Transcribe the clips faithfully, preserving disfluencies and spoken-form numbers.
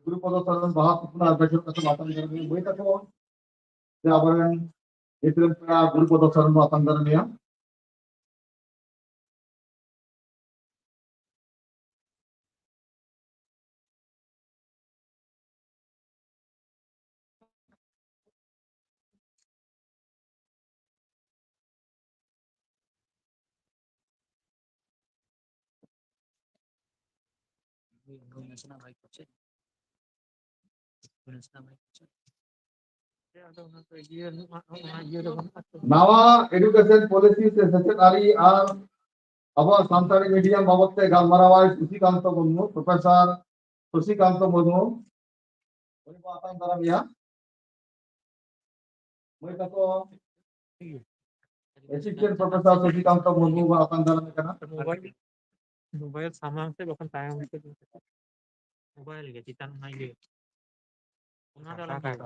ᱜᱩᱨᱩ ᱯᱚᱫᱚ ᱥᱚᱨᱮᱱ ᱵᱟᱦᱟ ᱛᱷᱩᱯᱱᱟᱹ ᱟᱨ ᱵᱮᱥ ᱠᱟᱛᱮ ᱢᱟᱛᱟᱝ ᱫᱟᱨᱟᱢ ᱢᱟᱹᱭ ᱛᱟᱠᱚ, ᱥᱮ ᱟᱵᱚᱨᱮᱱ ᱤᱛᱨᱮᱱ ᱯᱮᱲᱟ ᱜᱩᱨᱩ ᱯᱚᱫᱚ ᱥᱚᱨᱮᱱ ᱵᱚᱱ ᱟᱛᱟᱝ ᱫᱟᱨᱟᱢᱮᱭᱟ᱾ ᱱᱟᱣᱟ education policy ᱥᱮ ᱥᱮᱪᱮᱫ ᱟᱹᱨᱤ ᱟᱨ ᱟᱵᱚᱣᱟᱜ ᱥᱟᱱᱛᱟᱲᱤ medium ᱵᱟᱵᱚᱫ ᱛᱮ ᱜᱟᱞᱢᱟᱨᱟᱣᱟᱭ ᱥᱩᱥᱤᱠᱟᱱᱛᱚ ᱢᱩᱨᱢᱩ, ᱯᱨᱚᱯᱷᱮᱥᱚᱨ ᱥᱩᱥᱤᱠᱟᱱᱛᱚ ᱢᱩᱨᱢᱩ᱾ ᱩᱱᱤ ᱵᱚᱱ ᱟᱛᱟᱝ ᱫᱟᱨᱟᱢᱮᱭᱟ᱾ ᱢᱟᱹᱭ ᱛᱟᱠᱚ, ᱮᱥᱤᱥᱴᱮᱱᱴ ᱯᱨᱚᱯᱷᱮᱥᱚᱨ ᱥᱚᱥᱤᱠᱟᱱᱛᱚ ᱢᱩᱨᱢᱩ ᱵᱚᱱ ᱟᱛᱟᱝ ᱫᱟᱨᱟᱢᱮ ᱠᱟᱱᱟ᱾ ᱢᱳᱵᱟᱭᱤᱞ, ᱢᱳᱵᱟᱭᱤᱞ ᱥᱟᱢᱟᱝ ᱥᱮᱫ ᱵᱟᱠᱷᱟᱱ ᱛᱟᱭᱚᱢ ᱥᱮᱫ᱾ ᱢᱳᱵᱟᱭᱤᱞ ᱜᱮ ᱪᱮᱛᱟᱱ ᱚᱱᱟ ᱤᱭᱟᱹ᱾ ᱚᱱᱟ ᱫᱚ ᱟᱞᱚᱢ ᱧᱮᱞᱟ᱾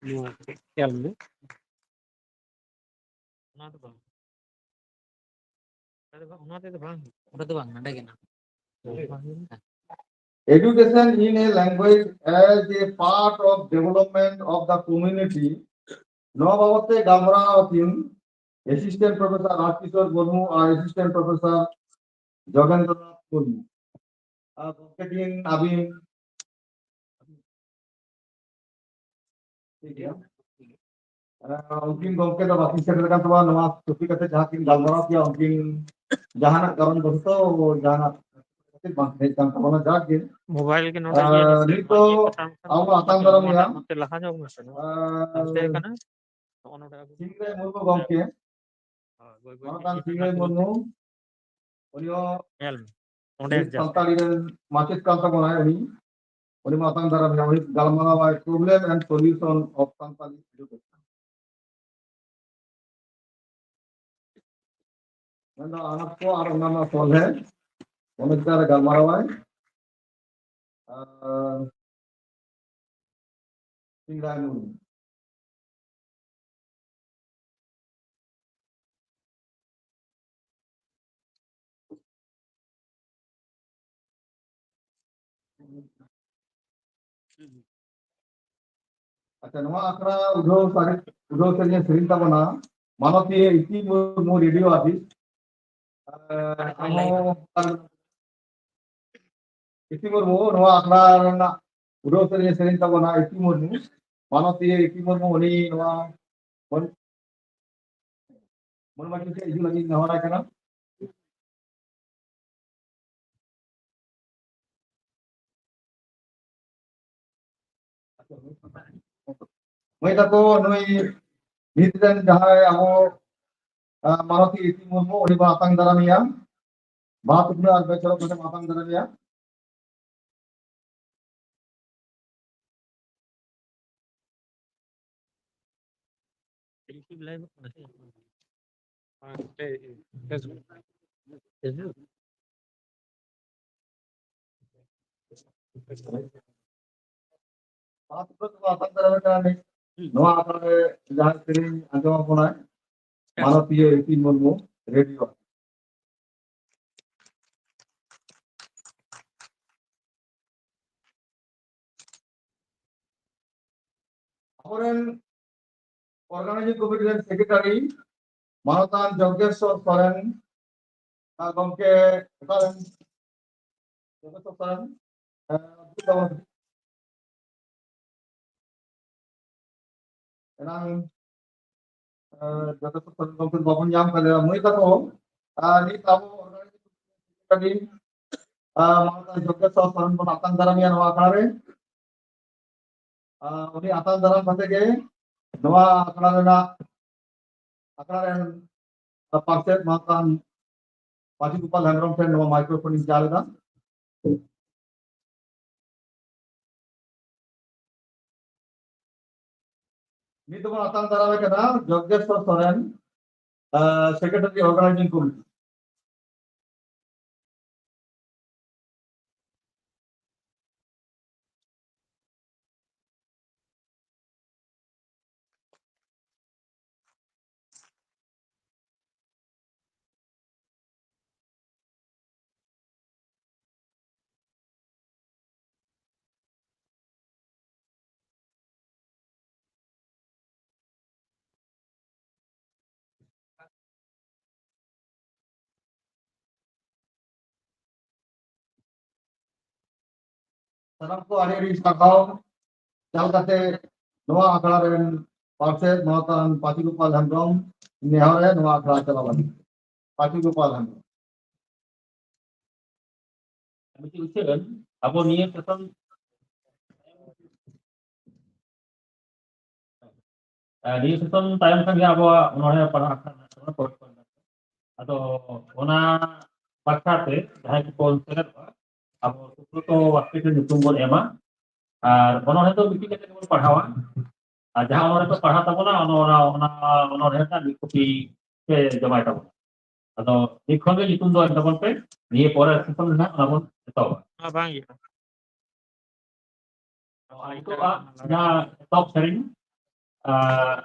ᱱᱚᱣᱟ ᱧᱮᱞ ᱢᱮ᱾ ᱚᱱᱟ ᱫᱚ ᱵᱟᱝ᱾ ᱚᱱᱟ ᱫᱚ ᱵᱟᱝ, ᱚᱱᱟ ᱛᱮᱫᱚ ᱵᱟᱝ ᱦᱩᱭᱩᱜᱼᱟ᱾ ᱚᱸᱰᱮ ᱫᱚ ᱵᱟᱝ, ᱱᱚᱰᱮ ᱜᱮ ᱱᱟᱜ᱾ ᱚᱸᱰᱮ ᱵᱟᱝ ᱦᱩᱭᱩᱜᱼᱟ᱾ Education in a language as a part of development of the community. ᱱᱚᱣᱟ ᱵᱟᱵᱚᱛ ᱛᱮ ᱜᱟᱞᱢᱟᱨᱟᱣ ᱟᱹᱠᱤᱱ ᱮᱥᱤᱥᱴᱮᱱᱴ ᱯᱨᱚᱯᱷᱮᱥᱚᱨ ᱨᱟᱡᱽᱠᱤᱥᱳᱨ ᱢᱩᱨᱢᱩ ᱟᱨ ᱮᱥᱤᱥᱴᱮᱱᱴ ᱯᱨᱚᱯᱷᱮᱥᱚᱨ ᱡᱚᱜᱮᱱᱫᱨᱚᱱᱟᱛᱷ ᱢᱩᱨᱢᱩ᱾ ᱟᱨ ᱜᱚᱢᱠᱮ ᱴᱷᱮᱱ ᱟᱹᱵᱤᱱ, ᱴᱷᱤᱠ ᱜᱮᱭᱟ᱾ ᱟᱨ ᱩᱱᱠᱤᱱ ᱜᱚᱢᱠᱮ ᱫᱚ ᱵᱟᱹᱠᱤᱱ ᱥᱮᱴᱮᱨ ᱠᱟᱱ ᱛᱟᱵᱚᱱᱟ, ᱱᱚᱣᱟ ᱪᱩᱯᱤ ᱠᱟᱛᱮ ᱡᱟᱦᱟᱸ ᱠᱤᱱ ᱜᱟᱞᱢᱟᱨᱟᱣ ᱠᱮᱭᱟ, ᱩᱱᱠᱤᱱ ᱡᱟᱦᱟᱱᱟᱜ ᱠᱟᱨᱚᱱ ᱵᱚᱥᱚᱛᱚ ᱡᱟᱦᱟᱱᱟᱜ ᱠᱷᱟᱹᱛᱤᱨ ᱵᱟᱝ ᱦᱮᱡ ᱠᱟᱱ ᱛᱟᱵᱚᱱᱟ᱾ ᱡᱟᱠ ᱜᱮ, ᱢᱳᱵᱟᱭᱤᱞ ᱜᱮ ᱱᱚᱰᱮ ᱟᱨ ᱤᱭᱟᱹ ᱢᱮᱥᱮ, ᱱᱤᱛ ᱫᱚ ᱤᱭᱟᱹ ᱠᱟᱛᱟᱢ ᱠᱷᱟᱱ ᱟᱵᱚ ᱟᱛᱟᱝ ᱫᱟᱨᱟᱢ ᱨᱮᱭᱟᱜ, ᱱᱚᱣᱟᱴᱟᱜ ᱱᱚᱛᱮ ᱞᱟᱦᱟ ᱧᱚᱜ ᱢᱮᱥᱮ, ᱱᱚᱣᱟ ᱟᱨ ᱦᱟᱱᱛᱮ ᱠᱟᱱᱟ, ᱱᱚᱜᱼᱚ ᱱᱚᱰᱮ ᱟᱹᱜᱩ ᱢᱮ᱾ ᱥᱤᱝᱨᱟᱹᱭ ᱢᱩᱨᱢᱩ ᱜᱚᱢᱠᱮ, ᱦᱳᱭ, ᱵᱟᱹᱭ ᱵᱟᱹᱭ ᱛᱮ ᱢᱟᱱᱚᱛᱟᱱ ᱤᱭᱟᱹ ᱥᱤᱝᱨᱟᱹᱭ ᱠᱟᱱᱟ᱾ ᱢᱩᱨᱢᱩ, ᱩᱱᱤ ᱦᱚᱸ ᱧᱮᱞ ᱢᱮ, ᱚᱸᱰᱮ ᱢᱤᱫ adjust ᱥᱟᱱᱛᱟᱲᱤ ᱨᱮᱱ ᱢᱟᱪᱮᱫ ᱠᱟᱱ ᱛᱟᱵᱚᱱᱟᱭ᱾ ᱩᱱᱤ, ᱩᱱᱤ ᱢᱟ ᱟᱛᱟᱝ ᱫᱟᱨᱟᱢ ᱜᱮᱭᱟ, ᱩᱱᱤ ᱜᱟᱞᱢᱟᱨᱟᱣᱟᱭ Problem and Solution of Santali Education. ᱢᱮᱱᱫᱚ ᱟᱱᱟᱴ ᱠᱚ ᱟᱨ ᱚᱱᱟ ᱨᱮᱱᱟᱜ ᱥᱚᱞᱦᱮ, ᱚᱱᱟ ᱪᱮᱛᱟᱱ ᱨᱮ ᱜᱟᱞᱢᱟᱨᱟᱣᱟᱭ᱾ ᱟᱨ ᱥᱤᱝᱨᱟᱭ ᱢᱩᱨᱢᱩ᱾ ᱟᱪᱪᱷᱟ, ᱱᱚᱣᱟ ᱟᱠᱷᱲᱟ ᱩᱰᱷᱟᱹᱣ ᱥᱟᱹᱨᱤ, ᱩᱰᱷᱟᱹᱣ ᱥᱮᱨᱮᱧ ᱮ ᱥᱮᱨᱮᱧ ᱛᱟᱵᱚᱱᱟ ᱢᱟᱱᱚᱛᱤᱭᱟᱹ ᱤᱛᱤ ᱢᱩᱨᱢᱩ, ᱨᱮᱰᱤᱭᱳ ᱟᱨᱴᱤᱥᱴ᱾ ᱟᱨ ᱟᱵᱚ ᱤᱛᱤ ᱢᱩᱨᱢᱩ ᱱᱚᱣᱟ ᱟᱠᱷᱲᱟ ᱨᱮᱱᱟᱜ ᱩᱰᱷᱟᱹᱣ ᱥᱮᱨᱮᱧ ᱮ ᱥᱮᱨᱮᱧ ᱛᱟᱵᱚᱱᱟ ᱤᱛᱤ ᱢᱩᱨᱢᱩ, ᱢᱟᱱᱚᱛᱤᱭᱟᱹ ᱤᱛᱤ ᱢᱩᱨᱢᱩ, ᱩᱱᱤ ᱱᱚᱣᱟ ᱢᱚᱱ-, ᱢᱚᱱ ᱢᱟᱹᱡᱷᱤ ᱴᱷᱮᱱ ᱦᱤᱡᱩᱜ ᱞᱟᱹᱜᱤᱫ ᱱᱮᱦᱚᱨᱟᱭ ᱠᱟᱱᱟ᱾ ᱢᱟᱹᱭ ᱛᱟᱠᱚ, ᱱᱩᱭ ᱱᱤᱛ ᱨᱮᱱ ᱡᱟᱦᱟᱸᱭ ᱟᱵᱚ, ᱟᱸ, ᱢᱟᱱᱚᱛᱤ ᱤᱛᱤ ᱢᱩᱨᱢᱩ, ᱩᱱᱤ ᱵᱚᱱ ᱟᱛᱟᱝ ᱫᱟᱨᱟᱢᱮᱭᱟ᱾ ᱵᱟᱦᱟ ᱛᱩᱯᱱᱟᱹ ᱟᱨ ᱵᱮᱥ ᱪᱚᱨᱚᱠ ᱠᱟᱛᱮ ᱵᱚᱱ ᱟᱛᱟᱝ ᱫᱟᱨᱟᱢᱮᱭᱟ᱾ ᱱᱚᱣᱟ ᱟᱠᱷᱲᱟ ᱨᱮ ᱡᱟᱦᱟᱸᱭ ᱥᱮᱨᱮᱧ ᱟᱸᱡᱚᱢ ᱟᱵᱚᱱᱟᱭ, ᱢᱟᱱᱚᱛᱤᱭᱟᱹ ᱤᱯᱤᱞ ᱢᱩᱨᱢᱩ, ᱨᱮᱰᱤᱭᱳ᱾ ᱟᱵᱚᱨᱮᱱ ᱚᱨᱜᱟᱱᱟᱭᱡᱤᱝ ᱠᱚᱢᱤᱴᱤ ᱨᱮᱱ ᱥᱮᱠᱨᱮᱴᱟᱨᱤ ᱢᱟᱱᱚᱛᱟᱱ ᱡᱚᱜᱽᱜᱮᱥᱣᱚᱨ ᱥᱚᱨᱮᱱ, ᱟᱨ ᱜᱚᱢᱠᱮ ᱚᱠᱟᱨᱮᱱ ᱡᱚᱜᱽᱜᱮᱥᱣᱚᱨ ᱥᱚᱨᱮᱱ, ᱮᱱᱟᱝ, ᱮ, ᱡᱚᱜᱽᱜᱮᱥᱣᱚᱨ ᱥᱚᱨᱮᱱ ᱜᱚᱢᱠᱮ ᱵᱟᱵᱚᱱ ᱧᱟᱢ ᱠᱟᱫᱮᱭᱟ᱾ ᱢᱟᱹᱭ ᱛᱟᱠᱚ, ᱟᱨ ᱱᱤᱛ ᱟᱵᱚ ᱚᱨᱜᱟᱱᱟᱭᱡᱤᱝ ᱠᱚᱢᱤᱴᱤ ᱨᱮᱱ ᱥᱮᱠᱨᱮᱴᱟᱨᱤ, ᱟ, ᱢᱟᱱᱚᱛᱟᱱ ᱡᱚᱜᱽᱜᱮᱥᱣᱚᱨ ᱥᱚᱨᱮᱱ ᱵᱚᱱ ᱟᱛᱟᱝ ᱫᱟᱨᱟᱢᱮᱭᱟ ᱱᱚᱣᱟ ᱟᱠᱷᱲᱟ ᱨᱮ᱾ ᱟ, ᱩᱱᱤ ᱟᱛᱟᱝ ᱫᱟᱨᱟᱢ ᱠᱟᱛᱮ ᱜᱮ ᱱᱚᱣᱟ ᱟᱠᱷᱲᱟ ᱨᱮᱱᱟᱜ, ᱟᱠᱷᱲᱟ ᱨᱮᱱ ᱯᱟᱨᱥᱮᱛ ᱢᱟᱱᱚᱛᱟᱱ ᱢᱟᱹᱡᱷᱤ ᱜᱳᱯᱟᱞ ᱦᱮᱢᱵᱨᱚᱢ ᱴᱷᱮᱱ ᱱᱚᱣᱟ ᱢᱟᱭᱠᱨᱳᱯᱷᱳᱱ ᱤᱧ ᱪᱟᱞ ᱮᱫᱟ᱾ ᱱᱤᱛ ᱫᱚᱵᱚᱱ ᱟᱛᱟᱝ ᱫᱟᱨᱟᱢᱮ ᱠᱟᱱᱟ ᱡᱚᱜᱽᱜᱮᱥᱣᱚᱨ ᱥᱚᱨᱮᱱ, ᱟ, ᱥᱮᱠᱨᱮᱴᱟᱨᱤ ᱚᱨᱜᱟᱱᱟᱭᱡᱤᱝ ᱠᱚᱢᱤᱴᱤ᱾ ᱥᱟᱱᱟᱢ ᱠᱚ ᱟᱹᱰᱤ ᱟᱹᱰᱤ ᱥᱟᱨᱦᱟᱣ᱾ ᱪᱟᱞ ᱠᱟᱛᱮ ᱱᱚᱣᱟ ᱟᱠᱷᱲᱟ ᱨᱮᱱ ᱯᱟᱨᱥᱮᱛ ᱢᱟᱱᱚᱛᱟᱱ ᱯᱟᱹᱪᱤ ᱜᱳᱯᱟᱞ ᱦᱮᱢᱵᱨᱚᱢ ᱱᱮᱦᱚᱨ ᱨᱮ ᱱᱚᱣᱟ ᱟᱠᱷᱲᱟ ᱪᱟᱞᱟᱣ ᱞᱟᱹᱜᱤᱫ᱾ ᱯᱟᱹᱪᱤ ᱜᱳᱯᱟᱞ ᱦᱮᱢᱵᱨᱚᱢ᱾ ᱢᱤᱫᱴᱤᱡ ᱩᱪᱷᱟᱹᱱ, ᱟᱵᱚ ᱱᱤᱭᱟᱹ ᱥᱮᱥᱚᱱ, ᱱᱤᱭᱟᱹ ᱥᱮᱥᱚᱱ ᱛᱟᱭᱚᱢ ᱠᱷᱟᱱ ᱜᱮ ᱟᱵᱚᱣᱟᱜ ᱚᱱᱚᱬᱦᱮ ᱯᱟᱲᱦᱟᱣ ᱟᱠᱷᱲᱟ ᱨᱮᱱᱟᱜ ᱥᱚᱢᱚᱭ ᱠᱚ ᱮᱢ ᱠᱟᱱᱟ᱾ ᱟᱫᱚ ᱚᱱᱟ ᱵᱟᱠᱷᱨᱟ ᱛᱮ ᱡᱟᱦᱟᱸᱭ ᱠᱚᱠᱚ ᱥᱮᱞᱮᱫᱚᱜᱼᱟ, ᱟᱵᱚ ᱥᱩᱵᱨᱚᱛᱚ ᱵᱟᱥᱠᱮ ᱴᱷᱮᱱ ᱧᱩᱛᱩᱢ ᱵᱚᱱ ᱮᱢᱟ᱾ ᱟᱨ ᱚᱱᱚᱬᱦᱮ ᱫᱚ ᱢᱤᱫᱴᱤᱡ ᱠᱟᱛᱮ ᱜᱮᱵᱚᱱ ᱯᱟᱲᱦᱟᱣᱟ᱾ ᱟᱨ ᱡᱟᱦᱟᱸ ᱚᱱᱚᱬᱦᱮ ᱯᱮ ᱯᱟᱲᱦᱟᱣ ᱛᱟᱵᱚᱱᱟ, ᱚᱱᱟ, ᱚᱱᱟ, ᱚᱱᱟ ᱚᱱᱚᱬᱦᱮ ᱨᱮᱱᱟᱜ ᱢᱤᱫ ᱠᱚᱯᱤ ᱯᱮ ᱡᱚᱢᱟᱭ ᱛᱟᱵᱚᱱᱟ᱾ ᱟᱫᱚ ᱱᱤᱛ ᱠᱷᱚᱱ ᱜᱮ ᱧᱩᱛᱩᱢ ᱫᱚ ᱮᱢ ᱛᱟᱵᱚᱱ ᱯᱮ᱾ ᱱᱤᱭᱟᱹ ᱯᱚᱨᱮᱨ ᱥᱮᱥᱚᱱ ᱨᱮ ᱱᱟᱦᱟᱜ ᱚᱱᱟ ᱵᱚᱱ ᱮᱛᱚᱦᱚᱵᱟ᱾ ᱦᱚᱸ, ᱵᱟᱝ ᱦᱩᱭᱩᱜᱼᱟ᱾ ᱟᱨ ᱱᱤᱛᱚᱜ ᱟᱜ ᱡᱟᱦᱟᱸ ᱮᱛᱚᱦᱚᱵ ᱥᱮᱨᱮᱧ, ᱟᱨ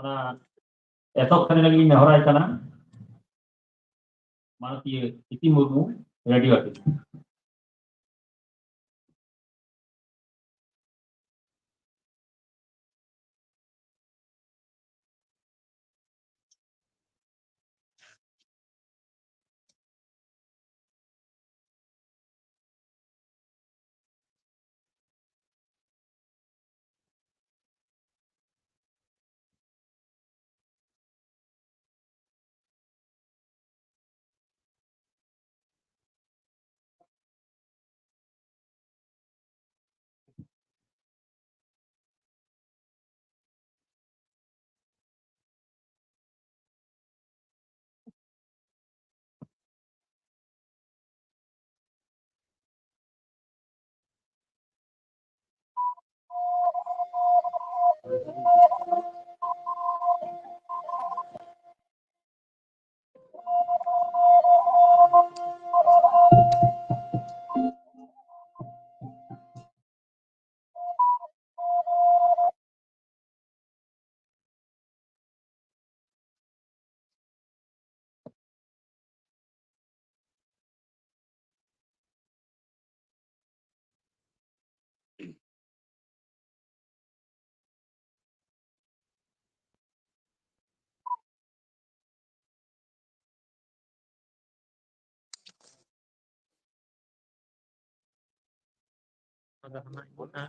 ᱚᱱᱟ ᱮᱛᱚᱦᱚᱵ ᱥᱮᱨᱮᱧ ᱞᱟᱹᱜᱤᱫ ᱤᱧ ᱱᱮᱦᱚᱨᱟᱭ ᱠᱟᱱᱟ ᱢᱟᱱᱚᱛᱤᱭᱟᱹ ᱥᱤᱥᱤ ᱢᱩᱨᱢᱩ, ᱨᱮᱰᱤᱭᱳ ᱟᱨᱴᱤᱥᱴ᱾ ᱟᱫᱚ ᱦᱟᱸᱜ ᱤᱧ ᱵᱚᱱᱟ᱾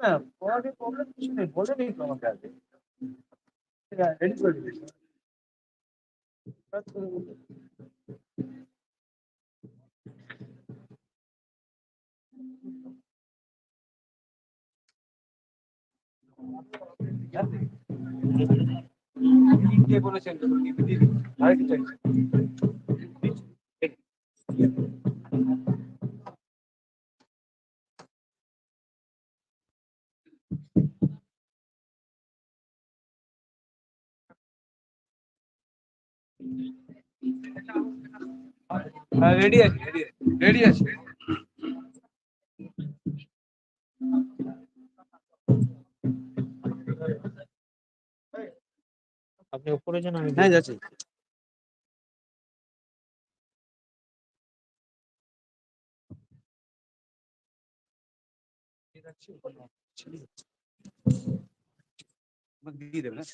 না, কোনো প্রবলেম কিছু নেই, বলে নিন তো আমাকে আগে। ঠিক আছে, রেডি করে দিন। হ্যাঁ, রেডি আছি, রেডি আছি, রেডি আছি। আপনি উপরে যান, আমি হ্যাঁ, যাচ্ছি। দিয়ে দেবেন, হ্যাঁ?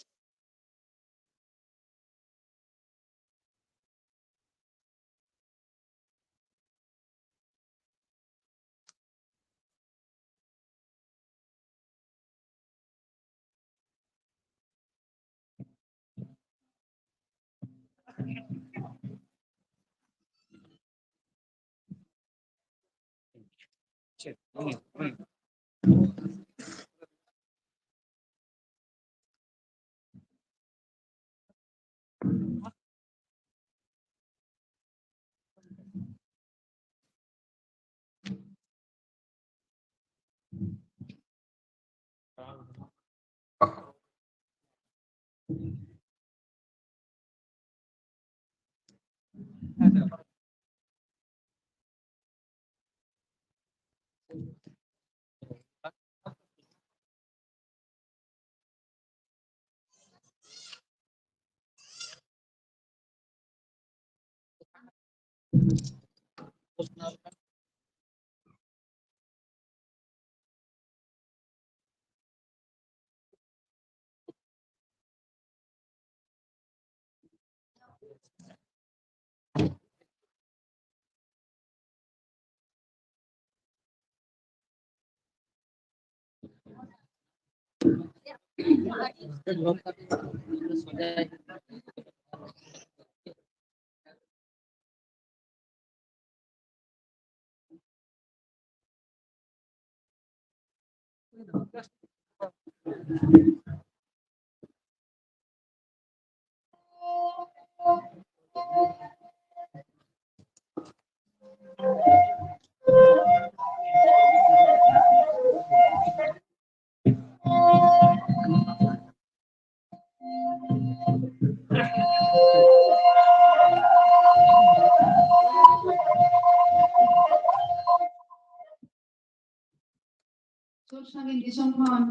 ᱥᱩᱨ ᱥᱟᱺᱜᱤᱧ ᱫᱤᱥᱚᱢ ᱠᱷᱚᱱ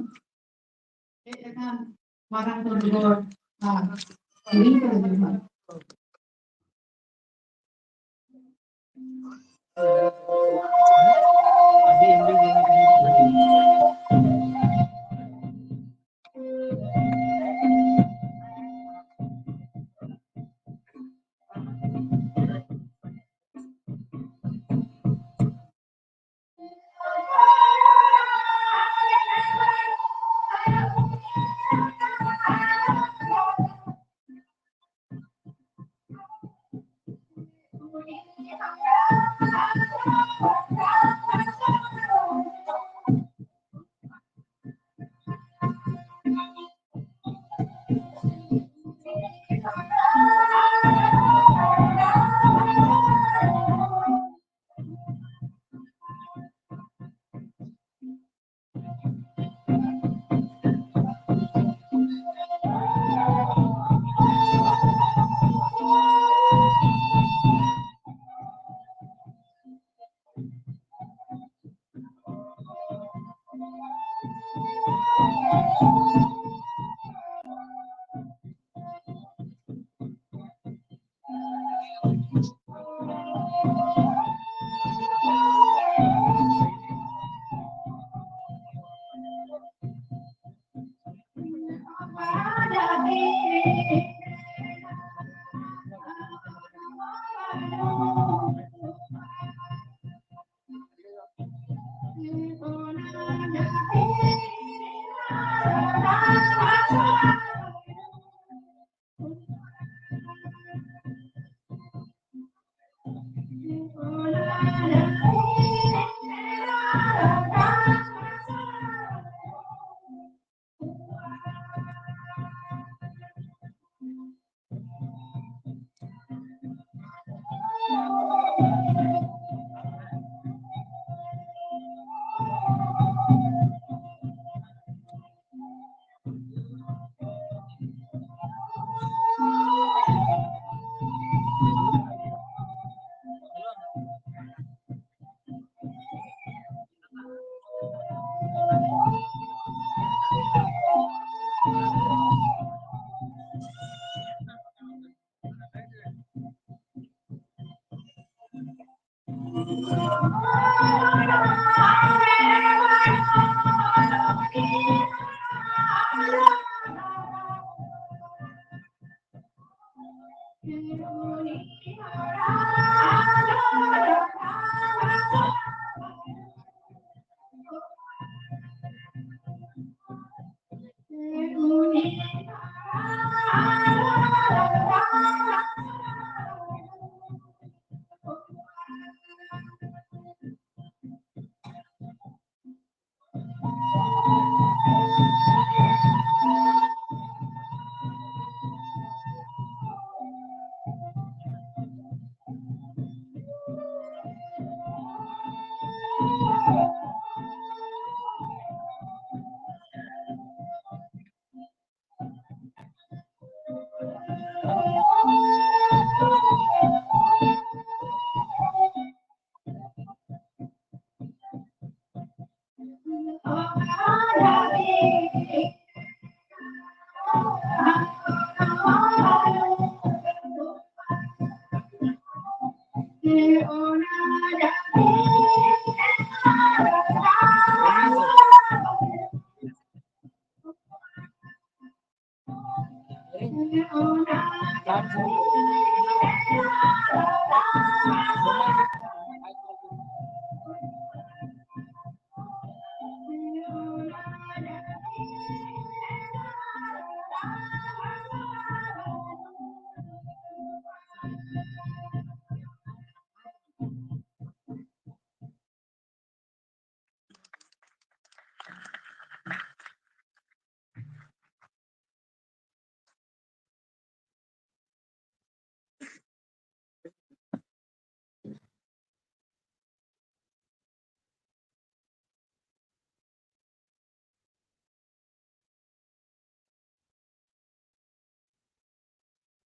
ᱦᱮᱡ ᱟᱠᱟᱱ ᱢᱟᱨᱟᱝ ᱠᱚ ᱡᱚᱦᱟᱨ ᱟᱨ ᱦᱩᱰᱤᱧ ᱠᱚ ᱡᱚᱦᱟᱨ᱾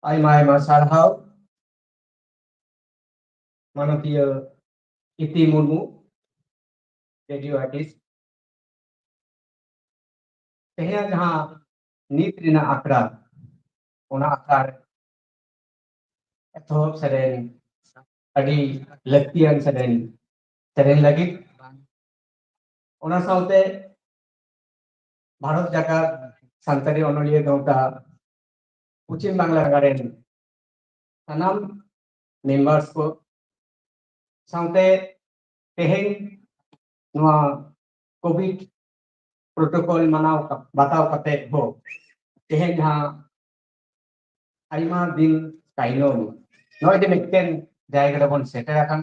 ᱟᱭᱢᱟ ᱟᱭᱢᱟ ᱥᱟᱨᱦᱟᱣ ᱢᱟᱱᱚᱛᱤᱭᱟᱹ ᱤᱛᱤ ᱢᱩᱨᱢᱩ, ᱨᱮᱰᱤᱭᱳ ᱟᱨᱴᱤᱥᱴ᱾ ᱛᱮᱦᱮᱧᱟᱜ ᱡᱟᱦᱟᱸ ᱱᱤᱛ ᱨᱮᱱᱟᱜ ᱟᱠᱷᱲᱟ, ᱚᱱᱟ ᱟᱠᱷᱲᱟ ᱨᱮ ᱮᱛᱚᱦᱚᱵ ᱥᱮᱨᱮᱧ, ᱟᱹᱰᱤ ᱞᱟᱹᱠᱛᱤᱭᱟᱱ ᱥᱮᱨᱮᱧ, ᱥᱮᱨᱮᱧ ᱞᱟᱹᱜᱤᱫ᱾ ᱚᱱᱟ ᱥᱟᱶᱛᱮ ᱵᱷᱟᱨᱚᱛ ᱡᱟᱠᱟᱛ ᱥᱟᱱᱛᱟᱲᱤ ᱚᱱᱚᱞᱤᱭᱟᱹ ᱜᱟᱶᱛᱟ ᱯᱚᱪᱷᱤᱢ ᱵᱟᱝᱞᱟ ᱨᱮᱱ ᱥᱟᱱᱟᱢ ᱢᱮᱢᱵᱟᱨᱥ ᱠᱚ ᱥᱟᱶᱛᱮ ᱛᱮᱦᱮᱧ ᱱᱚᱣᱟ ᱠᱳᱵᱷᱤᱰ ᱯᱨᱳᱴᱳᱠᱚᱞ ᱢᱟᱱᱟᱣ ᱠᱟ-, ᱵᱟᱛᱟᱣ ᱠᱟᱛᱮ ᱦᱚᱸ ᱛᱮᱦᱮᱧ ᱡᱟᱦᱟᱸ ᱟᱭᱢᱟ ᱫᱤᱱ ᱛᱟᱭᱱᱚᱢ ᱱᱚᱜᱼᱚᱭ ᱡᱮ ᱢᱤᱫᱴᱮᱱ ᱡᱟᱭᱜᱟ ᱨᱮᱵᱚᱱ ᱥᱮᱴᱮᱨ ᱟᱠᱟᱱ,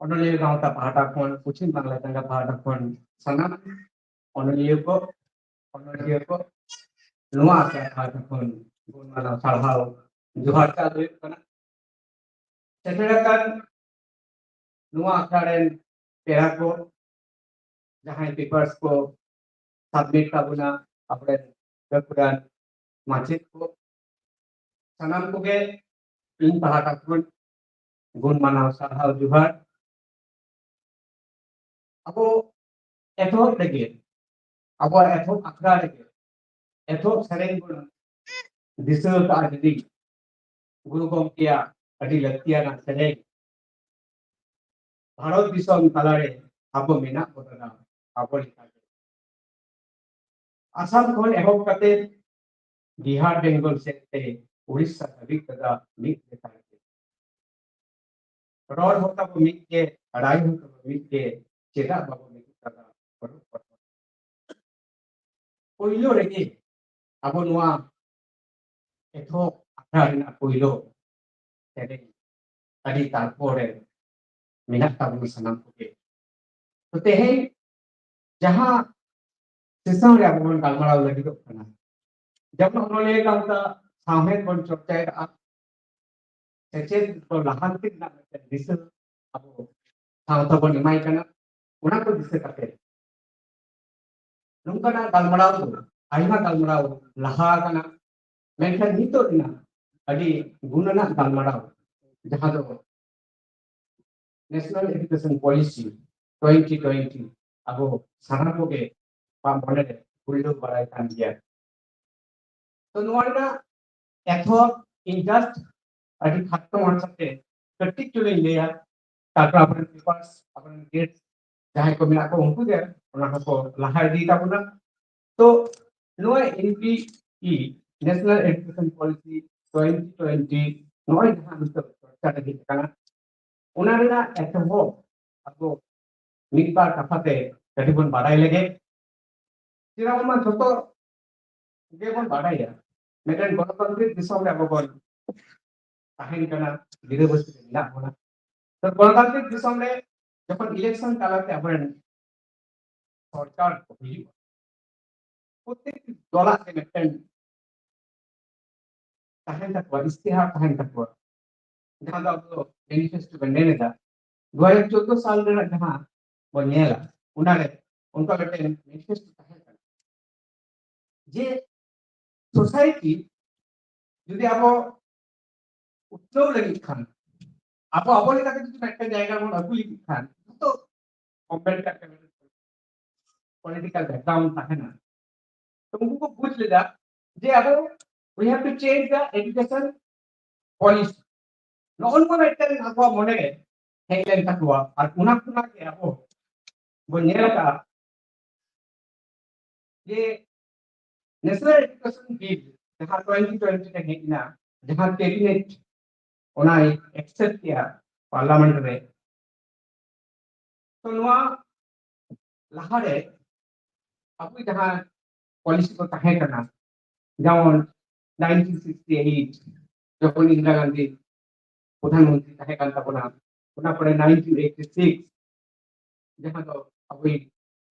ᱚᱱᱚᱞᱤᱭᱟᱹ ᱜᱟᱶᱛᱟ ᱯᱟᱦᱴᱟ ᱠᱷᱚᱱ, ᱯᱚᱪᱷᱤᱢ ᱵᱟᱝᱞᱟ ᱪᱟᱸᱜᱟ ᱯᱟᱦᱴᱟ ᱠᱷᱚᱱ ᱥᱟᱱᱟᱢ ᱚᱱᱚᱞᱤᱭᱟᱹ ᱠᱚ, ᱚᱱᱚᱞᱤᱭᱟᱹ ᱠᱚ ᱱᱚᱣᱟ ᱟᱠᱷᱲᱟ ᱯᱟᱦᱴᱟ ᱠᱷᱚᱱ ᱜᱩᱱ ᱢᱟᱱᱟᱣ ᱥᱟᱨᱦᱟᱣ ᱡᱚᱦᱟᱨ ᱪᱟᱞ ᱦᱩᱭᱩᱜ ᱠᱟᱱᱟ᱾ ᱥᱮᱴᱮᱨ ᱟᱠᱟᱱ ᱱᱚᱣᱟ ᱟᱠᱷᱲᱟ ᱨᱮᱱ ᱯᱮᱲᱟ ᱠᱚ, ᱡᱟᱦᱟᱸᱭ ᱯᱮᱯᱟᱨᱥ ᱠᱚ ᱥᱟᱵᱢᱤᱴ ᱛᱟᱵᱚᱱᱟ, ᱟᱵᱚᱨᱮᱱ ᱜᱟᱹᱠᱷᱩᱲᱟᱱ ᱢᱟᱪᱮᱫ ᱠᱚ, ᱥᱟᱱᱟᱢ ᱠᱚᱜᱮ ᱤᱧ ᱯᱟᱦᱴᱟ ᱠᱷᱚᱱ ᱜᱩᱱ ᱢᱟᱱᱟᱣ ᱥᱟᱨᱦᱟᱣ ᱡᱚᱦᱟᱨ᱾ ᱟᱵᱚ ᱮᱛᱚᱦᱚᱵ ᱨᱮᱜᱮ, ᱟᱵᱚᱣᱟᱜ ᱮᱛᱚᱦᱚᱵ ᱟᱠᱷᱲᱟ ᱨᱮᱜᱮ, ᱮᱛᱚᱦᱚᱵ ᱥᱮᱨᱮᱧ ᱵᱚᱱ ᱫᱤᱥᱟᱹ ᱟᱠᱟᱫᱼᱟ ᱡᱩᱫᱤ, ᱜᱩᱨᱩ ᱜᱚᱢᱠᱮᱭᱟᱜ ᱟᱹᱰᱤ ᱞᱟᱹᱠᱛᱤᱭᱟᱱᱟᱜ ᱥᱮᱨᱮᱧ, ᱵᱷᱟᱨᱚᱛ ᱫᱤᱥᱚᱢ ᱛᱟᱞᱟᱨᱮ ᱟᱵᱚ ᱢᱮᱱᱟᱜ ᱵᱚᱱᱟ, ᱟᱵᱚ ᱞᱮᱠᱟᱜᱮ᱾ ᱟᱥᱟᱢ ᱠᱷᱚᱱ ᱮᱦᱚᱵ ᱠᱟᱛᱮ ᱵᱤᱦᱟᱨ ᱵᱮᱝᱜᱚᱞ ᱥᱮᱫ ᱛᱮ ᱩᱲᱤᱥᱥᱟ ᱫᱷᱟᱹᱵᱤᱡ ᱫᱟᱫᱟ ᱢᱤᱫ ᱞᱮᱛᱟᱲ ᱜᱮ᱾ ᱨᱚᱲ ᱦᱚᱸ ᱛᱟᱵᱚ ᱢᱤᱫ ᱜᱮ, ᱨᱟᱭ ᱦᱚᱸ ᱛᱟᱵᱚ ᱢᱤᱫ ᱜᱮ, ᱪᱮᱫᱟᱜ ᱵᱟᱵᱚ ᱢᱤᱫᱚᱜ ᱠᱟᱱᱟ? ᱯᱳᱭᱞᱳ ᱨᱮᱜᱮ ᱟᱵᱚ ᱱᱚᱣᱟ ᱮᱛᱚᱦᱚᱵ ᱟᱠᱷᱲᱟ ᱨᱮᱱᱟᱜ ᱯᱳᱭᱞᱳ ᱥᱮᱨᱮᱧ ᱟᱹᱰᱤ ᱛᱟᱨᱯᱚᱨᱮ ᱢᱮᱱᱟᱜ ᱛᱟᱵᱚᱱᱟ ᱥᱟᱱᱟᱢ ᱠᱚᱜᱮ᱾ ᱛᱚ ᱛᱮᱦᱮᱧ ᱡᱟᱦᱟᱸ ᱥᱮᱥᱚᱱ ᱨᱮ ᱟᱵᱚ ᱵᱚᱱ ᱜᱟᱞᱢᱟᱨᱟᱣ ᱞᱟᱹᱜᱤᱫᱚᱜ ᱠᱟᱱᱟ, ᱡᱮᱢᱚᱱ ᱚᱱᱚᱞᱤᱭᱟᱹ ᱜᱟᱶᱛᱟ ᱥᱟᱶᱦᱮᱫ ᱵᱚᱱ ᱪᱚᱨᱪᱟᱭᱮᱫᱟ, ᱥᱮᱪᱮᱫ ᱠᱚ ᱞᱟᱦᱟᱱᱛᱤ ᱨᱮᱱᱟᱜ ᱢᱤᱫᱴᱮᱱ ᱫᱤᱥᱟᱹ ᱟᱵᱚ ᱥᱟᱶᱛᱟ ᱵᱚᱱ ᱮᱢᱟᱭ ᱠᱟᱱᱟ᱾ ᱚᱱᱟ ᱠᱚ ᱫᱤᱥᱟᱹ ᱠᱟᱛᱮ ᱱᱚᱝᱠᱟᱱᱟᱜ ᱜᱟᱞᱢᱟᱨᱟᱣ ᱫᱚ ᱟᱭᱢᱟ ᱜᱟᱞᱢᱟᱨᱟᱣ ᱞᱟᱦᱟ ᱟᱠᱟᱱᱟ, ᱢᱮᱱᱠᱷᱟᱱ ᱱᱤᱛᱚᱜ ᱨᱮᱱᱟᱜ ᱟᱹᱰᱤ ᱜᱩᱱ ᱟᱱᱟᱜ ᱜᱟᱞᱢᱟᱨᱟᱣ, ᱡᱟᱦᱟᱸ ᱫᱚ national education policy twenty twenty, ᱟᱵᱚ ᱥᱟᱱᱟᱢ ᱠᱚᱜᱮ ᱵᱟ ᱢᱚᱱᱮᱨᱮ ᱦᱩᱞᱟᱹᱣ ᱵᱟᱲᱟᱭ ᱠᱟᱱ ᱜᱮᱭᱟ᱾ ᱛᱚ ᱱᱚᱣᱟ ᱨᱮᱱᱟᱜ ᱮᱛᱚᱦᱚᱵ ᱤᱧ just ᱟᱹᱰᱤ ᱠᱷᱟᱴᱚ ᱢᱟᱪᱷᱟᱛᱮ ᱠᱟᱹᱴᱤᱡ ᱪᱩᱞᱩᱧ ᱞᱟᱹᱭᱟ, ᱛᱟᱨᱯᱚᱨ ᱟᱵᱚᱨᱮᱱ ᱯᱮᱯᱟᱨᱥ, ᱟᱵᱚᱨᱮᱱ ᱜᱮᱥᱴ ᱡᱟᱦᱟᱸᱭ ᱠᱚ ᱢᱮᱱᱟᱜ ᱠᱚ, ᱩᱱᱠᱩ ᱜᱮ ᱚᱱᱟ ᱦᱚᱸᱠᱚ ᱞᱟᱦᱟ ᱤᱫᱤᱭ ᱛᱟᱵᱚᱱᱟ᱾ ᱛᱚ ᱱᱚᱣᱟ N P E, national education policy twenty twenty, ᱱᱚᱜᱼᱚᱭ ᱡᱟᱦᱟᱸ ᱱᱤᱛᱚᱜ ᱪᱚᱨᱪᱟ ᱨᱮ ᱦᱮᱡ ᱟᱠᱟᱱᱟ, ᱚᱱᱟ ᱨᱮᱱᱟᱜ ᱮᱛᱚᱦᱚᱵ ᱟᱵᱚ ᱢᱤᱫ ᱵᱟᱨ ᱠᱟᱛᱷᱟ ᱛᱮ ᱠᱟᱹᱴᱤᱡ ᱵᱚᱱ ᱵᱟᱲᱟᱭ ᱞᱮᱜᱮ᱾ ᱪᱮᱫᱟᱜ ᱵᱟᱝᱢᱟ ᱡᱷᱚᱛᱚ ᱜᱮᱵᱚᱱ ᱵᱟᱲᱟᱭᱟ, ᱢᱤᱫᱴᱮᱱ ᱜᱚᱱᱚᱛᱟᱱᱛᱨᱤᱠ ᱫᱤᱥᱚᱢ ᱨᱮ ᱟᱵᱚ ᱵᱚᱱ ᱛᱟᱦᱮᱱ ᱠᱟᱱᱟ, ᱜᱤᱨᱟᱹᱵᱟᱹᱥᱤ ᱨᱮ ᱢᱮᱱᱟᱜ ᱵᱚᱱᱟ᱾ ᱛᱚ ᱜᱚᱱᱚᱛᱟᱱᱛᱨᱤᱠ ᱫᱤᱥᱚᱢ ᱨᱮ ᱡᱚᱠᱷᱚᱱ ᱤᱞᱮᱠᱥᱚᱱ ᱛᱟᱞᱟᱛᱮ ᱟᱵᱚᱨᱮᱱ ᱥᱚᱨᱠᱟᱨ ᱠᱚ ᱦᱤᱡᱩᱜᱼᱟ, ᱯᱨᱚᱛᱮᱠ ᱫᱚᱞᱟᱜ ᱜᱮ ᱢᱤᱫᱴᱮᱱ ᱛᱟᱦᱮᱱ ᱛᱟᱠᱚᱣᱟ, ᱤᱥᱛᱤᱦᱟᱨ ᱛᱟᱦᱮᱱ ᱛᱟᱠᱚᱣᱟ, ᱡᱟᱦᱟᱸ ᱫᱚ ᱟᱵᱚ ᱫᱚ ᱢᱮᱱᱤᱯᱷᱮᱥᱴᱳ ᱵᱚᱱ ᱢᱮᱱ ᱮᱫᱟ᱾ ᱫᱩ ᱦᱟᱡᱟᱨ ᱪᱳᱫᱽᱫᱳ ᱥᱟᱞ ᱨᱮᱱᱟᱜ ᱡᱟᱦᱟᱸ ᱵᱚᱱ ᱧᱮᱞᱟ, ᱚᱱᱟᱨᱮ ᱚᱱᱠᱟ ᱢᱤᱫᱴᱮᱱ ᱢᱮᱱᱤᱯᱷᱮᱥᱴᱳ ᱛᱟᱦᱮᱸ ᱠᱟᱱᱟ ᱡᱮ ᱥᱳᱥᱟᱭᱴᱤ ᱡᱩᱫᱤ ᱟᱵᱚ ᱩᱛᱱᱟᱹᱣ ᱞᱟᱹᱜᱤᱫ ᱠᱷᱟᱱ, ᱟᱵᱚ ᱟᱵᱚ ᱞᱮᱠᱟᱛᱮ ᱡᱩᱫᱤ ᱢᱤᱫᱴᱮᱱ ᱡᱟᱭᱜᱟ ᱵᱚᱱ ᱟᱹᱜᱩ ᱞᱟᱹᱜᱤᱫ ᱠᱷᱟᱱ, ᱡᱚᱛᱚ ᱠᱚᱢᱯᱮᱱ ᱠᱟᱛᱮ ᱯᱚᱞᱤᱴᱤᱠᱟᱞ ᱵᱮᱠᱜᱨᱟᱣᱩᱱᱰ ᱛᱟᱦᱮᱱᱟ᱾ ᱛᱚ ᱩᱱᱠᱩ ᱠᱚ ᱵᱩᱡᱽ ᱞᱮᱫᱟ ᱡᱮ ᱟᱵᱚ we have to change the education policy. ᱱᱚᱜᱼᱚ ᱱᱚᱣᱟ ᱢᱤᱫᱴᱮᱱ ᱟᱠᱚᱣᱟᱜ ᱢᱚᱱᱮᱨᱮ ᱦᱮᱡ ᱞᱮᱱ ᱛᱟᱠᱚᱣᱟ᱾ ᱟᱨ ᱚᱱᱟ ᱠᱷᱚᱱᱟᱜ ᱜᱮ ᱟᱵᱚ ᱵᱚᱱ ᱧᱮᱞ ᱟᱠᱟᱫᱼᱟ ᱡᱮ ᱱᱮᱥᱱᱟᱞ ᱮᱰᱩᱠᱮᱥᱚᱱ ᱵᱤᱞ ᱡᱟᱦᱟᱸ ᱴᱩᱭᱮᱱᱴᱤ ᱴᱩᱭᱮᱱᱴᱤ ᱨᱮ ᱦᱮᱡ ᱮᱱᱟ, ᱡᱟᱦᱟᱸ ᱠᱮᱵᱤᱱᱮᱴ ᱚᱱᱟᱭ ᱮᱠᱥᱮᱯᱴ ᱠᱮᱜᱼᱟ ᱯᱟᱨᱞᱟᱢᱮᱱᱴ ᱨᱮ, ᱛᱚ ᱱᱚᱣᱟ ᱞᱟᱦᱟᱨᱮ ᱟᱵᱚ ᱡᱟᱦᱟᱸ ᱯᱚᱞᱤᱥᱤ ᱠᱚ ᱛᱟᱦᱮᱸ ᱠᱟᱱᱟ, ᱡᱮᱢᱚᱱ ᱱᱟᱭᱤᱱᱴᱤᱱ ᱥᱤᱠᱥᱴᱤ ᱮᱭᱤᱴ ᱡᱚᱠᱷᱚᱱ ᱤᱱᱫᱤᱨᱟ ᱜᱟᱱᱫᱷᱤ ᱯᱨᱚᱫᱷᱟᱱ ᱢᱚᱱᱛᱨᱤ ᱛᱟᱦᱮᱸ ᱠᱟᱱ ᱛᱟᱵᱚᱱᱟ, ᱚᱱᱟ ᱯᱚᱨᱮ ᱱᱟᱭᱤᱱᱴᱤᱱ ᱮᱭᱤᱴᱤ ᱥᱤᱠᱥ ᱡᱟᱦᱟᱸ ᱫᱚ ᱟᱵᱚᱭᱤᱡ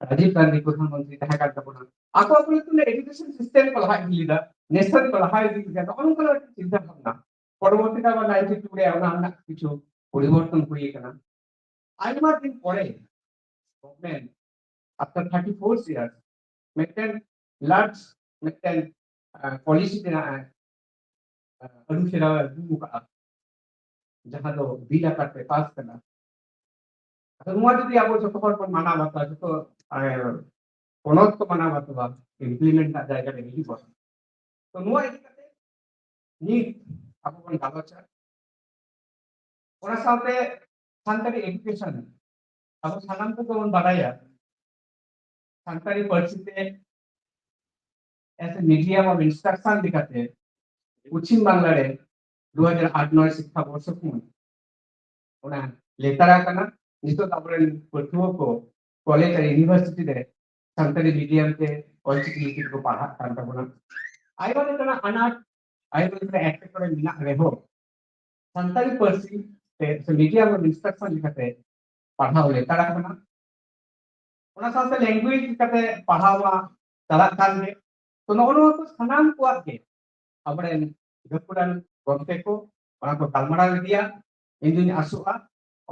ᱨᱟᱡᱤᱵ ᱜᱟᱱᱫᱷᱤ ᱯᱨᱚᱫᱷᱟᱱ ᱢᱚᱱᱛᱨᱤ ᱛᱟᱦᱮᱸ ᱠᱟᱱ ᱛᱟᱵᱚᱱᱟ, ᱟᱠᱚ ᱟᱠᱚ ᱧᱩᱛᱩᱢ ᱨᱮ ᱮᱰᱩᱠᱮᱥᱚᱱ ᱥᱤᱥᱴᱮᱢ ᱠᱚ ᱞᱟᱦᱟ ᱤᱫᱤ ᱞᱮᱫᱟ, ᱱᱮᱥᱚᱱ ᱠᱚ ᱞᱟᱦᱟ ᱤᱫᱤ ᱞᱮᱫᱟ᱾ ᱱᱚᱜᱼᱚ ᱱᱚᱝᱠᱟᱱᱟᱜ ᱢᱤᱫᱴᱮᱱ ᱪᱤᱱᱛᱟᱹ ᱵᱷᱟᱵᱽᱱᱟ ᱯᱚᱨᱚᱵᱚᱨᱛᱤ ᱠᱟᱞ ᱱᱟᱭᱤᱱᱴᱤ ᱴᱩ ᱨᱮ ᱚᱱᱟ ᱨᱮᱱᱟᱜ ᱠᱤᱪᱷᱩ ᱯᱚᱨᱤᱵᱚᱨᱛᱚᱱ ᱦᱩᱭ ᱟᱠᱟᱱᱟ᱾ ᱟᱭᱢᱟ ᱫᱤᱱ ᱯᱚᱨᱮ government, after thirty four years, ᱢᱤᱫᱴᱮᱱ ᱞᱟᱨᱡᱽ ᱢᱤᱫᱴᱮᱱ ᱯᱚᱞᱤᱥᱤ ᱨᱮᱱᱟᱜ ᱟᱹᱨᱩ ᱯᱷᱮᱨᱟᱣ ᱮ ᱟᱹᱜᱩ ᱟᱠᱟᱫᱼᱟ, ᱡᱟᱦᱟᱸ ᱫᱚ ᱵᱤᱞ ᱟᱠᱟᱨ ᱛᱮ ᱯᱟᱥ ᱠᱟᱱᱟ᱾ ᱟᱫᱚ ᱱᱚᱣᱟ ᱡᱩᱫᱤ ᱟᱵᱚ ᱡᱚᱛᱚ ᱦᱚᱲ ᱵᱚᱱ ᱢᱟᱱᱟᱣ ᱵᱟᱛᱟᱣᱟ, ᱡᱚᱛᱚ ᱯᱚᱱᱚᱛ ᱠᱚ ᱢᱟᱱᱟᱣ ᱵᱟᱛᱟᱣᱟ, ᱤᱢᱯᱞᱤᱢᱮᱱᱴ ᱨᱮᱱᱟᱜ ᱡᱟᱭᱜᱟ ᱨᱮ ᱦᱤᱡᱩᱜᱼᱟ᱾ ᱛᱚ ᱱᱚᱣᱟ ᱤᱫᱤ ᱠᱟᱛᱮ ᱱᱤᱛ ᱟᱵᱚ ᱵᱚᱱ ᱜᱟᱞᱚᱪᱟ᱾ ᱚᱱᱟ ᱥᱟᱶᱛᱮ ᱥᱟᱱᱛᱟᱲᱤ ᱮᱰᱩᱠᱮᱥᱚᱱ, ᱟᱵᱚ ᱥᱟᱱᱟᱢ ᱠᱚᱜᱮ ᱵᱚᱱ ᱵᱟᱰᱟᱭᱟ ᱥᱟᱱᱛᱟᱲᱤ ᱯᱟᱹᱨᱥᱤ ᱛᱮ as a medium of instruction ᱞᱮᱠᱟᱛᱮ ᱯᱚᱪᱷᱤᱢ ᱵᱟᱝᱞᱟ ᱨᱮ ᱫᱩ ᱦᱟᱡᱟᱨ ᱟᱴ ᱱᱚᱭ ᱥᱤᱠᱠᱷᱟ ᱵᱚᱨᱥᱚ ᱠᱷᱚᱱ ᱚᱱᱟ ᱞᱮᱛᱟᱲ ᱟᱠᱟᱱᱟ᱾ ᱱᱤᱛᱚᱜ ᱟᱵᱚᱨᱮᱱ ᱯᱟᱹᱴᱷᱩᱣᱟᱹ ᱠᱚ ᱠᱚᱞᱮᱡᱽ ᱟᱨ ᱤᱭᱩᱱᱤᱵᱷᱟᱨᱥᱤᱴᱤ ᱨᱮ ᱥᱟᱱᱛᱟᱲᱤ ᱢᱤᱰᱤᱭᱟᱢ ᱛᱮ ᱚᱞᱪᱤᱠᱤ ᱞᱤᱯᱤ ᱛᱮᱠᱚ ᱯᱟᱲᱦᱟᱜ ᱠᱟᱱ ᱛᱟᱵᱚᱱᱟ᱾ ᱟᱭᱢᱟ ᱞᱮᱠᱟᱱᱟᱜ ᱟᱱᱟᱴ, ᱟᱭᱢᱟ ᱞᱮᱠᱟᱱᱟᱜ ᱮᱴᱠᱮᱴᱚᱬᱮ ᱢᱮᱱᱟᱜ ᱨᱮᱦᱚᱸ, ᱥᱟᱱᱛᱟᱲᱤ ᱯᱟᱹᱨᱥᱤ ᱛᱮ ᱥᱮ ᱢᱤᱰᱤᱭᱟᱢ ᱚᱯᱷ ᱤᱱᱥᱴᱨᱟᱠᱥᱚᱱ ᱞᱮᱠᱟᱛᱮ ᱯᱟᱲᱦᱟᱣ ᱞᱮᱛᱟᱲ ᱟᱠᱟᱱᱟ᱾ ᱚᱱᱟ ᱥᱟᱶᱛᱮ ᱞᱮᱝᱜᱩᱭᱮᱡᱽ ᱞᱮᱠᱟᱛᱮ ᱯᱟᱲᱦᱟᱣ ᱢᱟ ᱪᱟᱞᱟᱜ ᱠᱟᱱ ᱜᱮ᱾ ᱛᱚ ᱱᱚᱜᱼᱚ ᱱᱚᱣᱟ ᱠᱚ ᱥᱟᱱᱟᱢ ᱠᱚᱣᱟᱜ ᱜᱮ ᱟᱵᱚᱨᱮᱱ ᱜᱟᱹᱠᱷᱩᱲᱟᱱ ᱜᱚᱢᱠᱮ ᱠᱚ ᱚᱱᱟ ᱠᱚ ᱜᱟᱞᱢᱟᱨᱟᱣ ᱤᱫᱤᱭᱟ᱾ ᱤᱧ ᱫᱩᱧ ᱟᱥᱚᱜᱼᱟ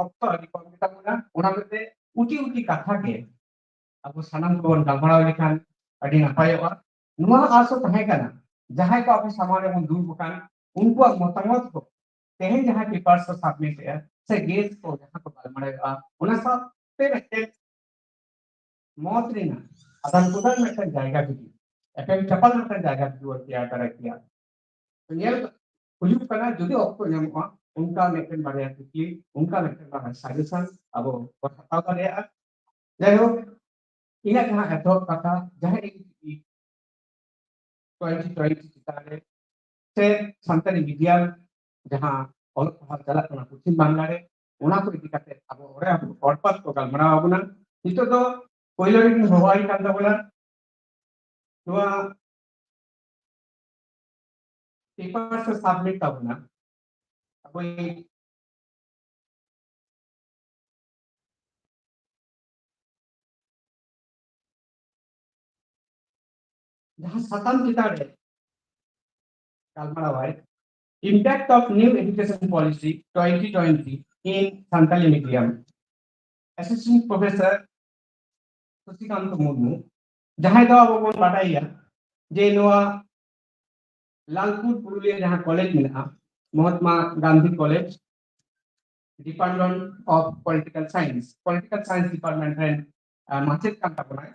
ᱚᱠᱛᱚ ᱟᱹᱰᱤ ᱠᱚᱢ ᱜᱮᱛᱟ ᱵᱚᱱᱟ, ᱚᱱᱟ ᱦᱚᱛᱮ ᱩᱴᱤ ᱩᱴᱤ ᱠᱟᱛᱷᱟ ᱜᱮ ᱟᱵᱚ ᱥᱟᱱᱟᱢ ᱠᱚᱵᱚᱱ ᱜᱟᱞᱢᱟᱨᱟᱣ ᱞᱮᱠᱷᱟᱱ ᱟᱹᱰᱤ ᱱᱟᱯᱟᱭᱚᱜᱼᱟ᱾ ᱱᱚᱣᱟ ᱟᱥ ᱦᱚᱸ ᱛᱟᱦᱮᱸ ᱠᱟᱱᱟ ᱡᱟᱦᱟᱸᱭ ᱠᱚ ᱟᱵᱚ ᱥᱟᱢᱟᱝ ᱨᱮᱵᱚᱱ ᱫᱩᱲᱩᱵ ᱟᱠᱟᱱ ᱩᱱᱠᱩᱣᱟᱜ ᱢᱚᱛᱟᱢᱚᱛ ᱠᱚ ᱛᱮᱦᱮᱧ ᱡᱟᱦᱟᱸ ᱯᱮᱯᱟᱨᱥ ᱠᱚ ᱥᱟᱵᱢᱤᱴ ᱮᱫᱼᱟ ᱥᱮ ᱜᱮᱥᱴ ᱠᱚ ᱡᱟᱦᱟᱸ ᱠᱚ ᱜᱟᱞᱢᱟᱨᱟᱣᱮᱫᱼᱟ, ᱚᱱᱟ ᱥᱟᱶᱛᱮ ᱢᱤᱫᱴᱮᱱ ᱢᱚᱛ ᱨᱮᱱᱟᱜ ᱟᱫᱟᱱ ᱯᱨᱚᱫᱟᱱ ᱢᱤᱫᱴᱮᱱ ᱡᱟᱭᱜᱟ ᱡᱩᱫᱤ, ᱮᱯᱮᱢ ᱪᱟᱯᱟᱞ ᱢᱤᱫᱴᱮᱱ ᱡᱟᱭᱜᱟ ᱡᱩᱫᱤ ᱵᱚᱱ ᱛᱮᱭᱟᱨ ᱫᱟᱲᱮ ᱠᱮᱭᱟ᱾ ᱛᱚ ᱧᱮᱞ ᱦᱩᱭᱩᱜ ᱠᱟᱱᱟ, ᱡᱩᱫᱤ ᱚᱠᱛᱚ ᱧᱟᱢᱚᱜᱼᱟ, ᱚᱱᱠᱟ ᱢᱤᱫᱴᱮᱱ ᱵᱟᱨᱭᱟ ᱠᱩᱠᱞᱤ, ᱚᱱᱠᱟ ᱢᱤᱫᱴᱮᱱ ᱵᱟᱨᱭᱟ ᱥᱟᱡᱮᱥᱚᱱ ᱟᱵᱚ ᱵᱚᱱ ᱦᱟᱛᱟᱣ ᱫᱟᱲᱮᱭᱟᱜᱼᱟ᱾ ᱡᱟᱭᱦᱳᱠ, ᱤᱧᱟᱹᱜ ᱡᱟᱦᱟᱸ ᱮᱛᱚᱦᱚᱵ ᱠᱟᱛᱷᱟ, ᱡᱟᱦᱟᱸ ᱤᱧ ᱴᱩᱭᱮᱱᱴᱤ ᱴᱩᱭᱮᱱᱴᱤ ᱪᱮᱛᱟᱱ ᱨᱮ ᱥᱮ ᱥᱟᱱᱛᱟᱲᱤ ᱢᱤᱰᱤᱭᱟᱢ ᱡᱟᱦᱟᱸ ᱚᱞᱚᱜ ᱯᱟᱲᱦᱟᱣ ᱪᱟᱞᱟᱜ ᱠᱟᱱᱟ ᱯᱚᱪᱷᱤᱢ ᱵᱟᱝᱞᱟ ᱨᱮ, ᱚᱱᱟ ᱠᱚ ᱤᱫᱤ ᱠᱟᱛᱮ ᱟᱵᱚ ᱚᱸᱰᱮ ᱟᱵᱚ ᱦᱚᱲ ᱯᱟᱛ ᱠᱚ ᱜᱟᱞᱢᱟᱨᱟᱣ ᱟᱵᱚᱱᱟ᱾ ᱱᱤᱛᱚᱜ ᱫᱚ ᱯᱳᱭᱞᱳ ᱨᱮᱜᱮᱧ ᱦᱚᱦᱚᱣᱟᱭ ᱠᱟᱱ ᱛᱟᱵᱚᱱᱟ ᱱᱚᱣᱟ ᱯᱮᱯᱟᱨ ᱥᱮ ᱥᱟᱵᱢᱤᱴ ᱛᱟᱵᱚᱱᱟ᱾ ᱟᱵᱚᱭᱤᱡ ᱡᱟᱦᱟᱸ ᱥᱟᱛᱟᱢ ᱪᱮᱛᱟᱱ ᱨᱮ ᱜᱟᱞᱢᱟᱨᱟᱣᱟᱭ, Impact of New Education Policy twenty twenty in Santali Medium, Assistant Professor ᱥᱚᱥᱤᱠᱟᱱᱛ Murmu, ᱡᱟᱦᱟᱸᱭ ᱫᱚ ᱟᱵᱚ ᱵᱚᱱ ᱵᱟᱰᱟᱭᱟ ᱡᱮ ᱱᱚᱣᱟ ᱞᱟᱞᱯᱩᱨ ᱯᱩᱨᱩᱞᱤᱭᱟᱹ ᱡᱟᱦᱟᱸ ᱠᱚᱞᱮᱡᱽ ᱢᱮᱱᱟᱜᱼᱟ, Mahatma Gandhi college, department of political science, political science department ᱨᱮᱱ ᱟᱨ ᱢᱟᱪᱮᱫ ᱠᱟᱱ ᱛᱟᱵᱚᱱᱟᱭ᱾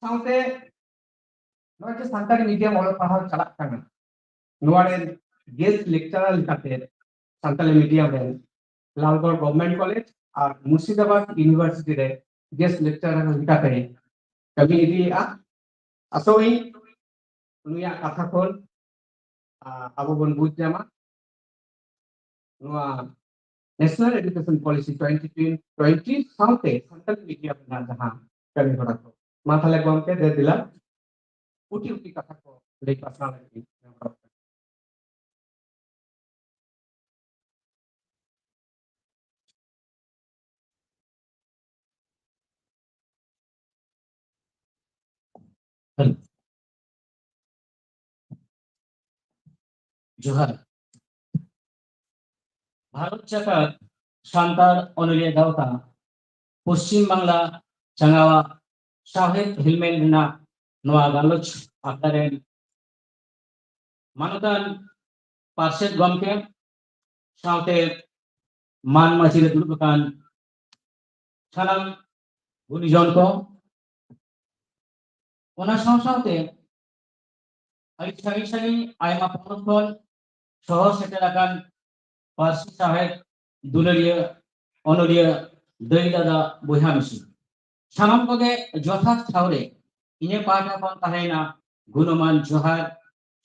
ᱥᱟᱶᱛᱮ ᱱᱚᱜᱼᱚᱭ ᱡᱮ ᱥᱟᱱᱛᱟᱲᱤ ᱢᱤᱰᱤᱭᱟᱢ ᱚᱞᱚᱜ ᱯᱟᱲᱦᱟᱣ ᱪᱟᱞᱟᱜ ᱠᱟᱱᱟ, ᱱᱚᱣᱟ ᱨᱮᱱ ᱜᱮᱥᱴ ᱞᱮᱠᱪᱟᱨᱟᱨ ᱞᱮᱠᱟᱛᱮ ᱥᱟᱱᱛᱟᱲᱤ ᱢᱤᱰᱤᱭᱟᱢ ᱨᱮᱱ ᱞᱟᱞᱜᱚᱲ ᱜᱚᱵᱷᱚᱨᱱᱢᱮᱱᱴ ᱠᱚᱞᱮᱡᱽ ᱟᱨ ᱢᱩᱨᱥᱤᱫᱟᱵᱟᱫ ᱤᱭᱩᱱᱤᱵᱷᱟᱨᱥᱤᱴᱤ ᱨᱮ ᱜᱮᱥᱴ ᱞᱮᱠᱪᱟᱨᱟᱨ ᱞᱮᱠᱟᱛᱮ ᱠᱟᱹᱢᱤ ᱤᱫᱤᱭᱮᱫᱼᱟ᱾ ᱟᱥᱚᱜ ᱟᱹᱧ ᱱᱩᱭᱟᱜ ᱠᱟᱛᱷᱟ ᱠᱷᱚᱱ, ᱟ, ᱟᱵᱚ ᱵᱚᱱ ᱵᱩᱡᱽ ᱧᱟᱢᱟ ᱱᱚᱣᱟ national education policy twenty twenty ᱥᱟᱶᱛᱮ ᱥᱟᱱᱛᱟᱲᱤ ᱢᱤᱰᱤᱭᱟᱢ ᱨᱮᱱᱟᱜ ᱡᱟᱦᱟᱸ ᱠᱟᱹᱢᱤ ᱦᱚᱨᱟ ᱠᱚ᱾ ᱢᱟ ᱛᱟᱦᱞᱮ ᱜᱚᱢᱠᱮ, ᱫᱮ ᱫᱮᱞᱟ ᱩᱴᱤ ᱩᱴᱤ ᱠᱟᱛᱷᱟ ᱠᱚ ᱞᱟᱹᱭ ᱯᱟᱥᱱᱟᱣ ᱞᱟᱹᱜᱤᱫ ᱱᱮᱦᱚᱨᱚᱜ ᱠᱟᱱᱟ᱾ ᱡᱚᱦᱟᱨ᱾ ᱵᱷᱟᱨᱚᱛ ᱡᱟᱠᱟᱛ ᱥᱟᱱᱛᱟᱲ ᱚᱱᱚᱞᱤᱭᱟᱹ ᱜᱟᱶᱛᱟ ᱯᱚᱥᱪᱤᱢ ᱵᱟᱝᱞᱟ ᱪᱟᱸᱜᱟᱣᱟᱜ ᱥᱟᱶᱦᱮᱫ ᱦᱮᱞᱢᱮᱞ ᱨᱮᱱᱟᱜ ᱱᱚᱣᱟ ᱜᱟᱞᱚᱪ ᱟᱠᱷᱲᱟ ᱨᱮᱱ ᱢᱟᱱᱚᱛᱟᱱ ᱯᱟᱨᱥᱮᱛ ᱜᱚᱢᱠᱮ ᱥᱟᱶᱛᱮ ᱢᱟᱱ ᱢᱟᱹᱪᱤ ᱨᱮ ᱫᱩᱲᱩᱵ ᱟᱠᱟᱱ ᱥᱟᱱᱟᱢ ᱜᱩᱱᱤᱡᱚᱱ ᱠᱚ, ᱚᱱᱟ ᱥᱟᱶ ᱥᱟᱶᱛᱮ ᱟᱹᱰᱤ ᱥᱟᱺᱜᱤᱧ ᱥᱟᱺᱜᱤᱧ ᱟᱭᱢᱟ ᱯᱚᱱᱚᱛ ᱠᱷᱚᱱ ᱥᱚᱦᱚᱨ ᱥᱮᱴᱮᱨ ᱟᱠᱟᱱ ᱯᱟᱹᱨᱥᱤ ᱥᱟᱶᱦᱮᱫ ᱫᱩᱞᱟᱹᱲᱤᱭᱟᱹ, ᱚᱱᱚᱞᱤᱭᱟᱹ, ᱫᱟᱹᱭ ᱫᱟᱫᱟ, ᱵᱚᱭᱦᱟ ᱢᱤᱥᱤ, ᱥᱟᱱᱟᱢ ᱠᱚᱜᱮ ᱡᱚᱛᱷᱟᱛ ᱴᱷᱟᱶ ᱨᱮ ᱤᱧᱟᱹᱜ ᱯᱟᱦᱴᱟ ᱠᱷᱚᱱ ᱛᱟᱦᱮᱸᱭᱮᱱᱟ ᱜᱩᱱᱢᱟᱱ ᱡᱚᱦᱟᱨ,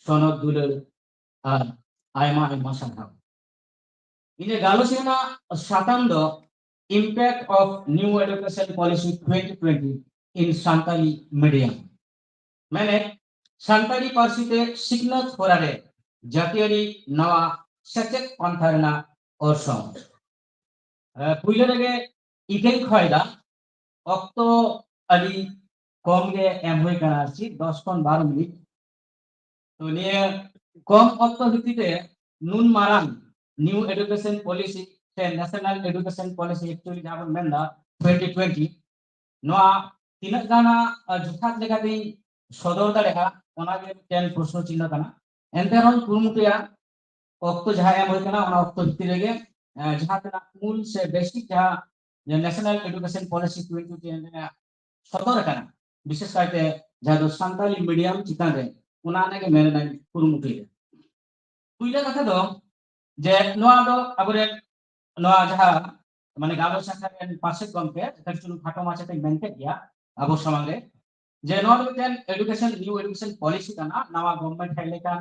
ᱥᱚᱱᱚᱛ ᱫᱩᱞᱟᱹᱲ ᱟᱨ ᱟᱭᱢᱟ ᱟᱭᱢᱟ ᱥᱟᱨᱦᱟᱣ᱾ ᱤᱧᱟᱹᱜ ᱜᱟᱞᱚᱪ ᱨᱮᱱᱟᱜ ᱥᱟᱛᱟᱢ ᱫᱚ Impact of New Education Policy twenty twenty in Santali Medium, ᱢᱮᱱᱮᱫ ᱥᱟᱱᱛᱟᱲᱤ ᱯᱟᱹᱨᱥᱤ ᱛᱮ ᱥᱤᱠᱷᱱᱟᱹᱛ ᱦᱚᱨᱟ ᱨᱮ ᱡᱟᱹᱛᱤᱭᱟᱹᱨᱤ ᱱᱟᱣᱟ ᱥᱮᱪᱮᱫ ᱯᱟᱱᱛᱷᱟ ᱨᱮᱱᱟᱜ ᱚᱨᱥᱚᱝ᱾ ᱮ, ᱯᱩᱭᱞᱩ ᱨᱮᱜᱮ ᱤᱠᱟᱹᱧ ᱠᱷᱚᱭ ᱫᱟ, ᱚᱠᱛᱚ ᱟᱹᱰᱤ ᱠᱚᱢ ᱜᱮ ᱮᱢ ᱦᱩᱭ ᱠᱟᱱᱟ, ᱟᱨ ᱪᱮᱫ ᱫᱚᱥ ᱠᱷᱚᱱ ᱵᱟᱨᱚ ᱢᱤᱱᱤᱴ᱾ ᱛᱚ ᱱᱤᱭᱟᱹ ᱠᱚᱢ ᱚᱠᱛᱚ ᱵᱷᱤᱛᱤᱨ ᱨᱮ ᱱᱩᱱ ᱢᱟᱨᱟᱝ New Education Policy ᱥᱮ National Education Policy actually ᱡᱟᱦᱟᱸ ᱵᱚᱱ ᱢᱮᱱᱫᱟ ᱴᱩᱭᱮᱱᱴᱤ ᱴᱩᱭᱮᱱᱴᱤ, ᱱᱚᱣᱟ ᱛᱤᱱᱟᱹᱜ ᱜᱟᱱ ᱡᱚᱛᱷᱟᱛ ᱞᱮᱠᱟᱛᱤᱧ ᱥᱚᱫᱚᱨ ᱫᱟᱲᱮᱭᱟᱜᱼᱟ, ᱚᱱᱟᱜᱮ ᱢᱤᱫᱴᱮᱱ ᱯᱨᱚᱥᱱᱚ ᱪᱤᱱᱦᱟᱹ ᱠᱟᱱᱟ᱾ ᱮᱱᱛᱮ ᱨᱮᱦᱚᱸ ᱠᱩᱨᱩᱢᱩᱴᱩᱭᱟ, ᱚᱠᱛᱚ ᱡᱟᱦᱟᱸ ᱮᱢ ᱦᱩᱭ ᱠᱟᱱᱟ, ᱚᱱᱟ ᱚᱠᱛᱚ ᱵᱷᱤᱛᱤᱨ ᱨᱮᱜᱮ, ᱮ, ᱡᱟᱦᱟᱸ ᱛᱮᱱᱟᱜ ᱢᱩᱞ ᱥᱮ ᱵᱮᱥᱤᱠ ᱡᱟᱦᱟᱸ national education policy twenty twenty ᱨᱮᱱᱟᱜ ᱥᱚᱫᱚᱨ ᱟᱠᱟᱱᱟ, ᱵᱤᱥᱮᱥ ᱠᱟᱭᱛᱮ ᱡᱟᱦᱟᱸ ᱫᱚ ᱥᱟᱱᱛᱟᱞᱤ ᱢᱤᱰᱤᱭᱟᱢ ᱪᱮᱛᱟᱱ ᱨᱮ, ᱚᱱᱟ ᱨᱮᱱᱟᱜ ᱜᱮ ᱢᱮᱱ ᱨᱮᱱᱟᱜ ᱠᱩᱨᱩᱢᱩᱴᱩᱭᱮᱫᱟ᱾ ᱯᱩᱭᱞᱟᱹ ᱠᱟᱛᱷᱟ ᱫᱚ ᱡᱮ ᱱᱚᱣᱟ ᱫᱚ ᱟᱵᱚᱨᱮᱱ ᱱᱚᱣᱟ ᱡᱟᱦᱟᱸ ᱢᱟᱱᱮ ᱜᱟᱞᱚᱪ ᱟᱠᱷᱲᱟ ᱨᱮᱱ ᱯᱟᱨᱥᱮᱛ ᱜᱚᱢᱠᱮ ᱠᱟᱹᱴᱤᱡ ᱪᱩᱞᱩᱝ ᱠᱷᱟᱴᱚ ᱢᱟᱪᱷᱟᱛᱮᱧ ᱢᱮᱱ ᱠᱮᱫ ᱜᱮᱭᱟ ᱟᱵᱚ ᱥᱟᱢᱟᱝ ᱨᱮ, ᱡᱮ ᱱᱚᱣᱟ ᱫᱚ ᱢᱤᱫᱴᱮᱱ ᱮᱰᱩᱠᱮᱥᱚᱱ, ᱱᱤᱭᱩ ᱮᱰᱩᱠᱮᱥᱚᱱ ᱯᱚᱞᱤᱥᱤ ᱠᱟᱱᱟ᱾ ᱱᱟᱣᱟ ᱜᱚᱵᱷᱢᱮᱱᱴ ᱦᱮᱡ ᱞᱮᱠᱷᱟᱱ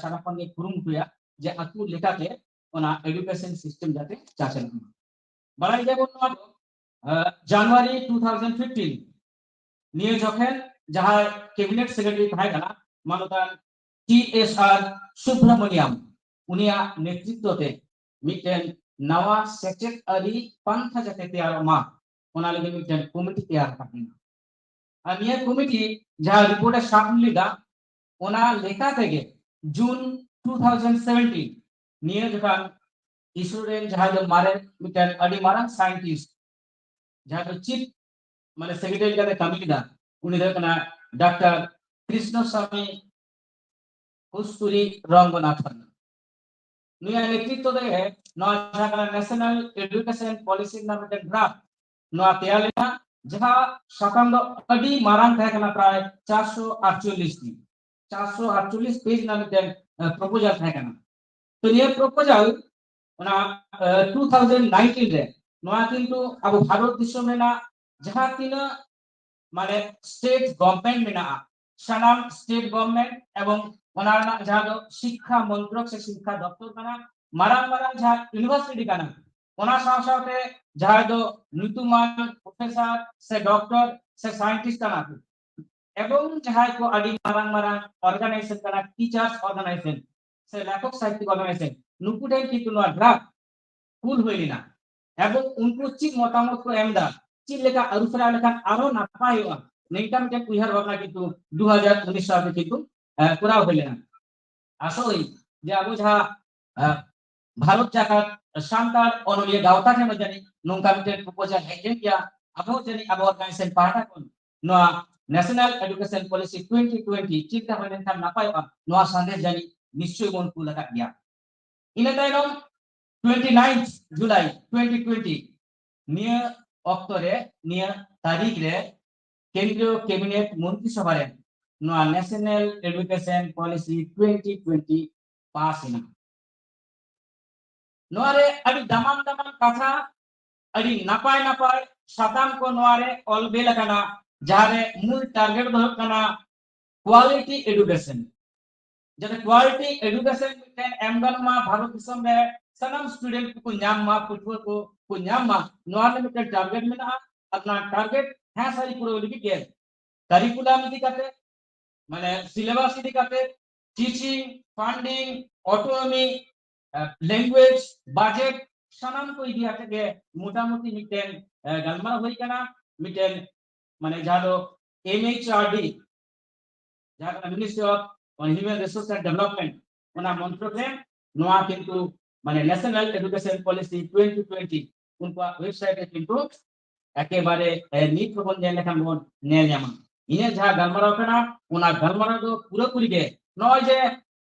ᱥᱟᱱᱟᱢ ᱠᱷᱚᱱ ᱜᱮ ᱠᱩᱨᱩᱢᱩᱴᱩᱭᱟ ᱡᱮ ᱟᱹᱛᱩ ᱞᱮᱠᱟᱛᱮ ᱚᱱᱟ ᱮᱰᱩᱠᱮᱥᱚᱱ ᱥᱤᱥᱴᱮᱢ ᱡᱟᱛᱮ ᱪᱟᱪᱟᱞᱟᱜ ᱢᱟ᱾ ᱵᱟᱲᱟᱭ ᱜᱮᱭᱟᱵᱚᱱ ᱱᱚᱣᱟ ᱫᱚ ᱡᱟᱱᱩᱣᱟᱨᱤ ᱴᱩ ᱛᱷᱟᱣᱡᱮᱱᱰ ᱯᱷᱤᱯᱴᱤᱱ ᱱᱤᱭᱟᱹ ᱡᱚᱠᱷᱮᱱ ᱡᱟᱦᱟᱸᱭ ᱠᱮᱵᱤᱱᱮᱴ ᱥᱮᱠᱨᱮᱴᱟᱨᱤ ᱛᱟᱦᱮᱸ ᱠᱟᱱᱟ ᱢᱟᱱᱚᱛᱟᱱ ᱴᱤ ᱮᱥ ᱟᱨ ᱥᱩᱵᱨᱟᱢᱚᱱᱤᱭᱟᱢ, ᱩᱱᱤᱭᱟᱜ ᱱᱮᱛᱨᱤᱛᱵ ᱛᱮ ᱢᱤᱫᱴᱮᱱ ᱱᱟᱣᱟ ᱥᱮᱪᱮᱫ ᱟᱹᱨᱤ ᱯᱟᱱᱛᱷᱟ ᱡᱟᱛᱮ ᱛᱮᱭᱟᱨᱚᱜ ᱢᱟ, ᱚᱱᱟ ᱞᱟᱹᱜᱤᱫ ᱢᱤᱫᱴᱮᱱ ᱠᱚᱢᱤᱴᱤ ᱛᱮᱭᱟᱨ ᱟᱠᱟᱫ ᱢᱮᱱᱟᱜᱼᱟ᱾ ᱟᱨ ᱱᱤᱭᱟᱹ ᱠᱚᱢᱤᱴᱤ ᱡᱟᱦᱟᱸ ᱨᱤᱯᱳᱨᱴ ᱮ ᱥᱟᱵᱢᱤᱴ ᱞᱮᱫᱟ, ᱚᱱᱟ ᱞᱮᱠᱟ ᱛᱮᱜᱮ ᱡᱩᱱ ᱴᱩ ᱛᱷᱟᱣᱡᱮᱱᱰ ᱥᱮᱵᱷᱮᱱᱴᱤᱱ ᱱᱤᱭᱟᱹ ᱡᱚᱠᱷᱟᱱ ᱤᱥᱨᱳ ᱨᱮᱱ ᱡᱟᱦᱟᱸᱭ ᱫᱚ ᱢᱟᱨᱮ ᱢᱤᱫᱴᱮᱱ ᱟᱹᱰᱤ ᱢᱟᱨᱟᱝ ᱥᱟᱭᱮᱱᱴᱤᱥᱴ, ᱡᱟᱦᱟᱸ ᱫᱚ ᱪᱤᱯ ᱢᱟᱱᱮ ᱥᱮᱠᱨᱮᱴᱟᱨᱤ ᱞᱮᱠᱟᱛᱮ ᱠᱟᱹᱢᱤ ᱞᱮᱫᱟ, ᱩᱱᱤ ᱫᱚ ᱦᱩᱭᱩᱜ ᱠᱟᱱᱟ ᱰᱟᱠᱛᱟᱨ ᱠᱨᱤᱥᱱᱚ ᱥᱟᱢᱤ ᱠᱚᱥᱛᱩᱨᱤ ᱨᱚᱝᱜᱚᱱᱟᱛᱷᱚᱱ᱾ ᱱᱩᱭᱟᱜ ᱱᱮᱛᱨᱤᱛᱵ ᱨᱮ ᱱᱚᱣᱟ ᱡᱟᱦᱟᱸ ᱠᱟᱱᱟ ᱱᱮᱥᱱᱟᱞ ᱮᱰᱩᱠᱮᱥᱚᱱ ᱯᱚᱞᱤᱥᱤ ᱨᱮᱱᱟᱜ ᱢᱤᱫᱴᱮᱱ ᱰᱨᱟᱯᱴ ᱱᱚᱣᱟ ᱛᱮᱭᱟᱨ ᱞᱮᱱᱟ, ᱡᱟᱦᱟᱸ ᱥᱟᱛᱟᱢ ᱫᱚ ᱟᱹᱰᱤ ᱢᱟᱨᱟᱝ ᱛᱟᱦᱮᱸ ᱠᱟᱱᱟ, ᱯᱨᱟᱭ ᱪᱟᱨᱥᱚ ᱟᱴᱪᱚᱞᱞᱤᱥ ᱴᱤ, ᱪᱟᱨᱥᱚ ᱟᱴᱪᱚᱞᱞᱤᱥ ᱯᱮᱡᱽ ᱨᱮᱱᱟᱜ ᱢᱤᱫᱴᱮᱱ ᱯᱨᱚᱯᱳᱡᱟᱞ ᱛᱟᱦᱮᱸ ᱠᱟᱱᱟ᱾ ᱛᱚ ᱱᱤᱭᱟᱹ ᱯᱨᱚᱯᱳᱡᱟᱞ ᱚᱱᱟ ᱴᱩ ᱛᱷᱟᱣᱡᱮᱱᱰ ᱱᱟᱭᱤᱱᱴᱤᱱ ᱨᱮ ᱱᱚᱣᱟ ᱠᱤᱱᱛᱩ ᱟᱵᱚ ᱵᱷᱟᱨᱚᱛ ᱫᱤᱥᱚᱢ ᱨᱮᱱᱟᱜ ᱡᱟᱦᱟᱸ ᱛᱤᱱᱟᱹᱜ ᱢᱟᱱᱮ ᱥᱴᱮᱴ ᱜᱚᱵᱷᱢᱮᱱᱴ ᱢᱮᱱᱟᱜᱼᱟ, ᱥᱟᱱᱟᱢ ᱥᱴᱮᱴ ᱜᱚᱵᱷᱢᱮᱱᱴ ᱮᱵᱚᱝ ᱚᱱᱟ ᱨᱮᱱᱟᱜ ᱡᱟᱦᱟᱸ ᱫᱚ ᱥᱤᱠᱠᱷᱟ ᱢᱚᱱᱛᱨᱚᱠ ᱥᱮ ᱥᱤᱠᱠᱷᱟ ᱫᱚᱯᱛᱚᱨ ᱠᱟᱱᱟ, ᱢᱟᱨᱟᱝ ᱢᱟᱨᱟᱝ ᱡᱟᱦᱟᱸ ᱤᱭᱩᱱᱤᱵᱷᱟᱨᱥᱤᱴᱤ ᱠᱟᱱᱟ, ᱚᱱᱟ ᱥᱟᱶ ᱥᱟᱶᱛᱮ ᱡᱟᱦᱟᱸᱭ ᱫᱚ ᱧᱩᱛᱩᱢᱟᱱ ᱯᱨᱚᱯᱷᱮᱥᱚᱨ ᱥᱮ ᱰᱚᱠᱴᱚᱨ ᱥᱮ ᱥᱟᱭᱮᱱᱴᱤᱥᱴ ᱠᱟᱱᱟ ᱠᱚ, ᱮᱵᱚᱝ ᱡᱟᱦᱟᱸᱭ ᱠᱚ ᱟᱹᱰᱤ ᱢᱟᱨᱟᱝ ᱢᱟᱨᱟᱝ ᱚᱨᱜᱟᱱᱟᱭᱡᱮᱥᱚᱱ ᱠᱟᱱᱟ, ᱴᱤᱪᱟᱨᱥ ᱚᱨᱜᱟᱱᱟᱭᱡᱮᱥᱚᱱ ᱥᱮ ᱞᱮᱠᱷᱚᱠ ᱥᱟᱦᱤᱛᱭᱚ ᱚᱨᱜᱟᱱᱟᱭᱡᱮᱥᱚᱱ, ᱱᱩᱠᱩ ᱴᱷᱮᱱ ᱠᱤᱱᱛᱩ ᱱᱚᱣᱟ ᱰᱨᱟᱯᱴ ᱠᱩᱞ ᱦᱩᱭ ᱞᱮᱱᱟ᱾ ᱮᱵᱚᱝ ᱩᱱᱠᱩ ᱪᱮᱫ ᱢᱚᱛᱟᱢᱚᱛ ᱠᱚ ᱮᱢ ᱮᱫᱟ, ᱪᱮᱫ ᱞᱮᱠᱟ ᱟᱹᱨᱩ ᱯᱷᱮᱨᱟᱣ ᱞᱮᱠᱷᱟᱱ ᱟᱨᱦᱚᱸ ᱱᱟᱯᱟᱭᱚᱜᱼᱟ, ᱱᱤᱝᱠᱟ ᱢᱤᱫᱴᱮᱱ ᱩᱭᱦᱟᱹᱨ ᱵᱷᱟᱵᱽᱱᱟ ᱠᱤᱱᱛᱩ ᱫᱩ ᱦᱟᱡᱟᱨ ᱩᱱᱤᱥ ᱥᱟᱞ ᱨᱮ ᱠᱤᱱᱛᱩ ᱠᱚᱨᱟᱣ ᱦᱩᱭ ᱞᱮᱱᱟ᱾ ᱟᱥᱚᱜ ᱟᱹᱧ ᱡᱮ ᱟᱵᱚ ᱡᱟᱦᱟᱸ ᱵᱷᱟᱨᱚᱛ ᱡᱟᱠᱟᱛ ᱥᱟᱱᱛᱟᱲ ᱚᱱᱚᱞᱤᱭᱟᱹ ᱜᱟᱶᱛᱟ ᱴᱷᱮᱱ ᱦᱚᱸ ᱡᱟᱹᱱᱤᱡ ᱱᱚᱝᱠᱟ ᱢᱤᱫᱴᱮᱱ ᱯᱨᱚᱯᱳᱡᱟᱞ ᱦᱮᱡ ᱞᱮᱱ ᱜᱮᱭᱟ, ᱟᱵᱚ ᱡᱟᱹᱱᱤᱡ ᱟᱵᱚ ᱚᱨᱜᱟᱱᱟᱭᱡᱮᱥᱚᱱ ᱯᱟᱦᱴᱟ ᱠᱷᱚᱱ ᱱᱚᱣᱟ National Education Policy twenty twenty ᱪᱮᱫ ᱞᱮᱠᱟ ᱦᱩᱭ ᱞᱮᱱᱠᱷᱟᱱ ᱱᱟᱯᱟᱭᱚᱜᱼᱟ, ᱱᱚᱣᱟ ᱥᱟᱸᱫᱮᱥ ᱡᱟᱹᱱᱤᱡ ᱱᱤᱥᱪᱚᱭ ᱵᱚᱱ ᱠᱩᱞ ᱟᱠᱟᱫ ᱜᱮᱭᱟ᱾ ᱤᱱᱟᱹ ᱛᱟᱭᱱᱚᱢ twenty ninth July twenty twenty, ᱱᱤᱭᱟᱹ ᱚᱠᱛᱚ ᱨᱮ, ᱱᱤᱭᱟᱹ ᱛᱟᱹᱨᱤᱠᱷ ᱨᱮ ᱠᱮᱱᱫᱨᱤᱭᱚ ᱠᱮᱵᱤᱱᱮᱴ ᱢᱚᱱᱛᱨᱤ ᱥᱚᱵᱷᱟ ᱨᱮ ᱱᱚᱣᱟ National Education Policy twenty twenty ᱯᱟᱥ ᱮᱱᱟ᱾ ᱱᱚᱣᱟ ᱨᱮ ᱟᱹᱰᱤ ᱫᱟᱢᱟᱱ ᱫᱟᱢᱟᱱ ᱠᱟᱛᱷᱟ, ᱟᱹᱰᱤ ᱱᱟᱯᱟᱭ ᱱᱟᱯᱟᱭ ᱥᱟᱛᱟᱢ ᱠᱚ ᱱᱚᱣᱟ ᱨᱮ ᱚᱞ ᱵᱮᱞ ᱟᱠᱟᱱᱟ, ᱡᱟᱦᱟᱸ ᱨᱮ ᱢᱩᱞ ᱴᱟᱨᱜᱮᱴ ᱫᱚ ᱦᱩᱭᱩᱜ ᱠᱟᱱᱟ quality education, ᱡᱟᱛᱮ quality education ᱢᱤᱫᱴᱮᱱ ᱮᱢ ᱜᱟᱱᱚᱜ ᱢᱟ, ᱵᱷᱟᱨᱚᱛ ᱫᱤᱥᱚᱢ ᱨᱮ ᱥᱟᱱᱟᱢ ᱥᱴᱩᱰᱮᱱᱴ ᱠᱚᱠᱚ ᱧᱟᱢ ᱢᱟ, ᱯᱟᱹᱴᱷᱩᱣᱟᱹ ᱠᱚ ᱠᱚ ᱧᱟᱢ ᱢᱟ, ᱱᱚᱣᱟ ᱨᱮ ᱢᱤᱫᱴᱮᱱ ᱴᱟᱨᱜᱮᱴ ᱢᱮᱱᱟᱜᱼᱟ᱾ ᱟᱨ ᱚᱱᱟ ᱴᱟᱨᱜᱮᱴ ᱦᱮᱸ ᱥᱟᱹᱨᱤ ᱯᱩᱨᱟᱹᱣ ᱞᱟᱹᱜᱤᱫ ᱜᱮ ᱠᱟᱨᱤᱠᱩᱞᱟᱢ ᱤᱫᱤ ᱠᱟᱛᱮ, ᱢᱟᱱᱮ ᱥᱤᱞᱮᱵᱟᱥ ᱤᱫᱤ ᱠᱟᱛᱮ, ᱴᱤᱪᱤᱝ, ᱯᱷᱟᱱᱰᱤᱝ, ᱚᱴᱳᱱᱚᱢᱤ, ᱞᱮᱝᱜᱩᱭᱮᱡᱽ, ᱵᱟᱡᱮᱴ, ᱥᱟᱱᱟᱢ ᱠᱚ ᱤᱫᱤ ᱠᱟᱛᱮ ᱜᱮ ᱢᱚᱴᱟᱢᱩᱴᱤ ᱢᱤᱫᱴᱮᱱ ᱜᱟᱞᱢᱟᱨᱟᱣ ᱦᱩᱭ ᱠᱟᱱᱟ᱾ ᱢᱤᱫᱴᱮᱱ ᱢᱟᱱᱮ ᱡᱟᱦᱟᱸ ᱫᱚ M H R D, ᱡᱟᱦᱟᱸ ᱫᱚ Ministry of Human Resource and Development, ᱚᱱᱟ ᱢᱚᱱᱛᱨᱚᱠ ᱨᱮ ᱱᱚᱣᱟ ᱠᱤᱱᱛᱩ ᱢᱟᱱᱮ National Education Policy twenty twenty ᱩᱱᱠᱩᱣᱟᱜ ᱣᱮᱵᱥᱟᱭᱤᱴ ᱨᱮ ᱠᱤᱱᱛᱩ ᱮᱠᱮᱵᱟᱨᱮ ᱱᱤᱛ ᱦᱚᱸᱵᱚᱱ ᱧᱮᱞ ᱞᱮᱠᱷᱟᱱ ᱵᱚᱱ ᱧᱮᱞ ᱧᱟᱢᱟ᱾ ᱤᱧᱟᱹᱜ ᱡᱟᱦᱟᱸ ᱜᱟᱞᱢᱟᱨᱟᱣ ᱠᱟᱱᱟ, ᱚᱱᱟ ᱜᱟᱞᱢᱟᱨᱟᱣ ᱫᱚ ᱯᱩᱨᱟᱹᱯᱩᱨᱤ ᱜᱮ ᱱᱚᱜᱼᱚᱭ ᱡᱮ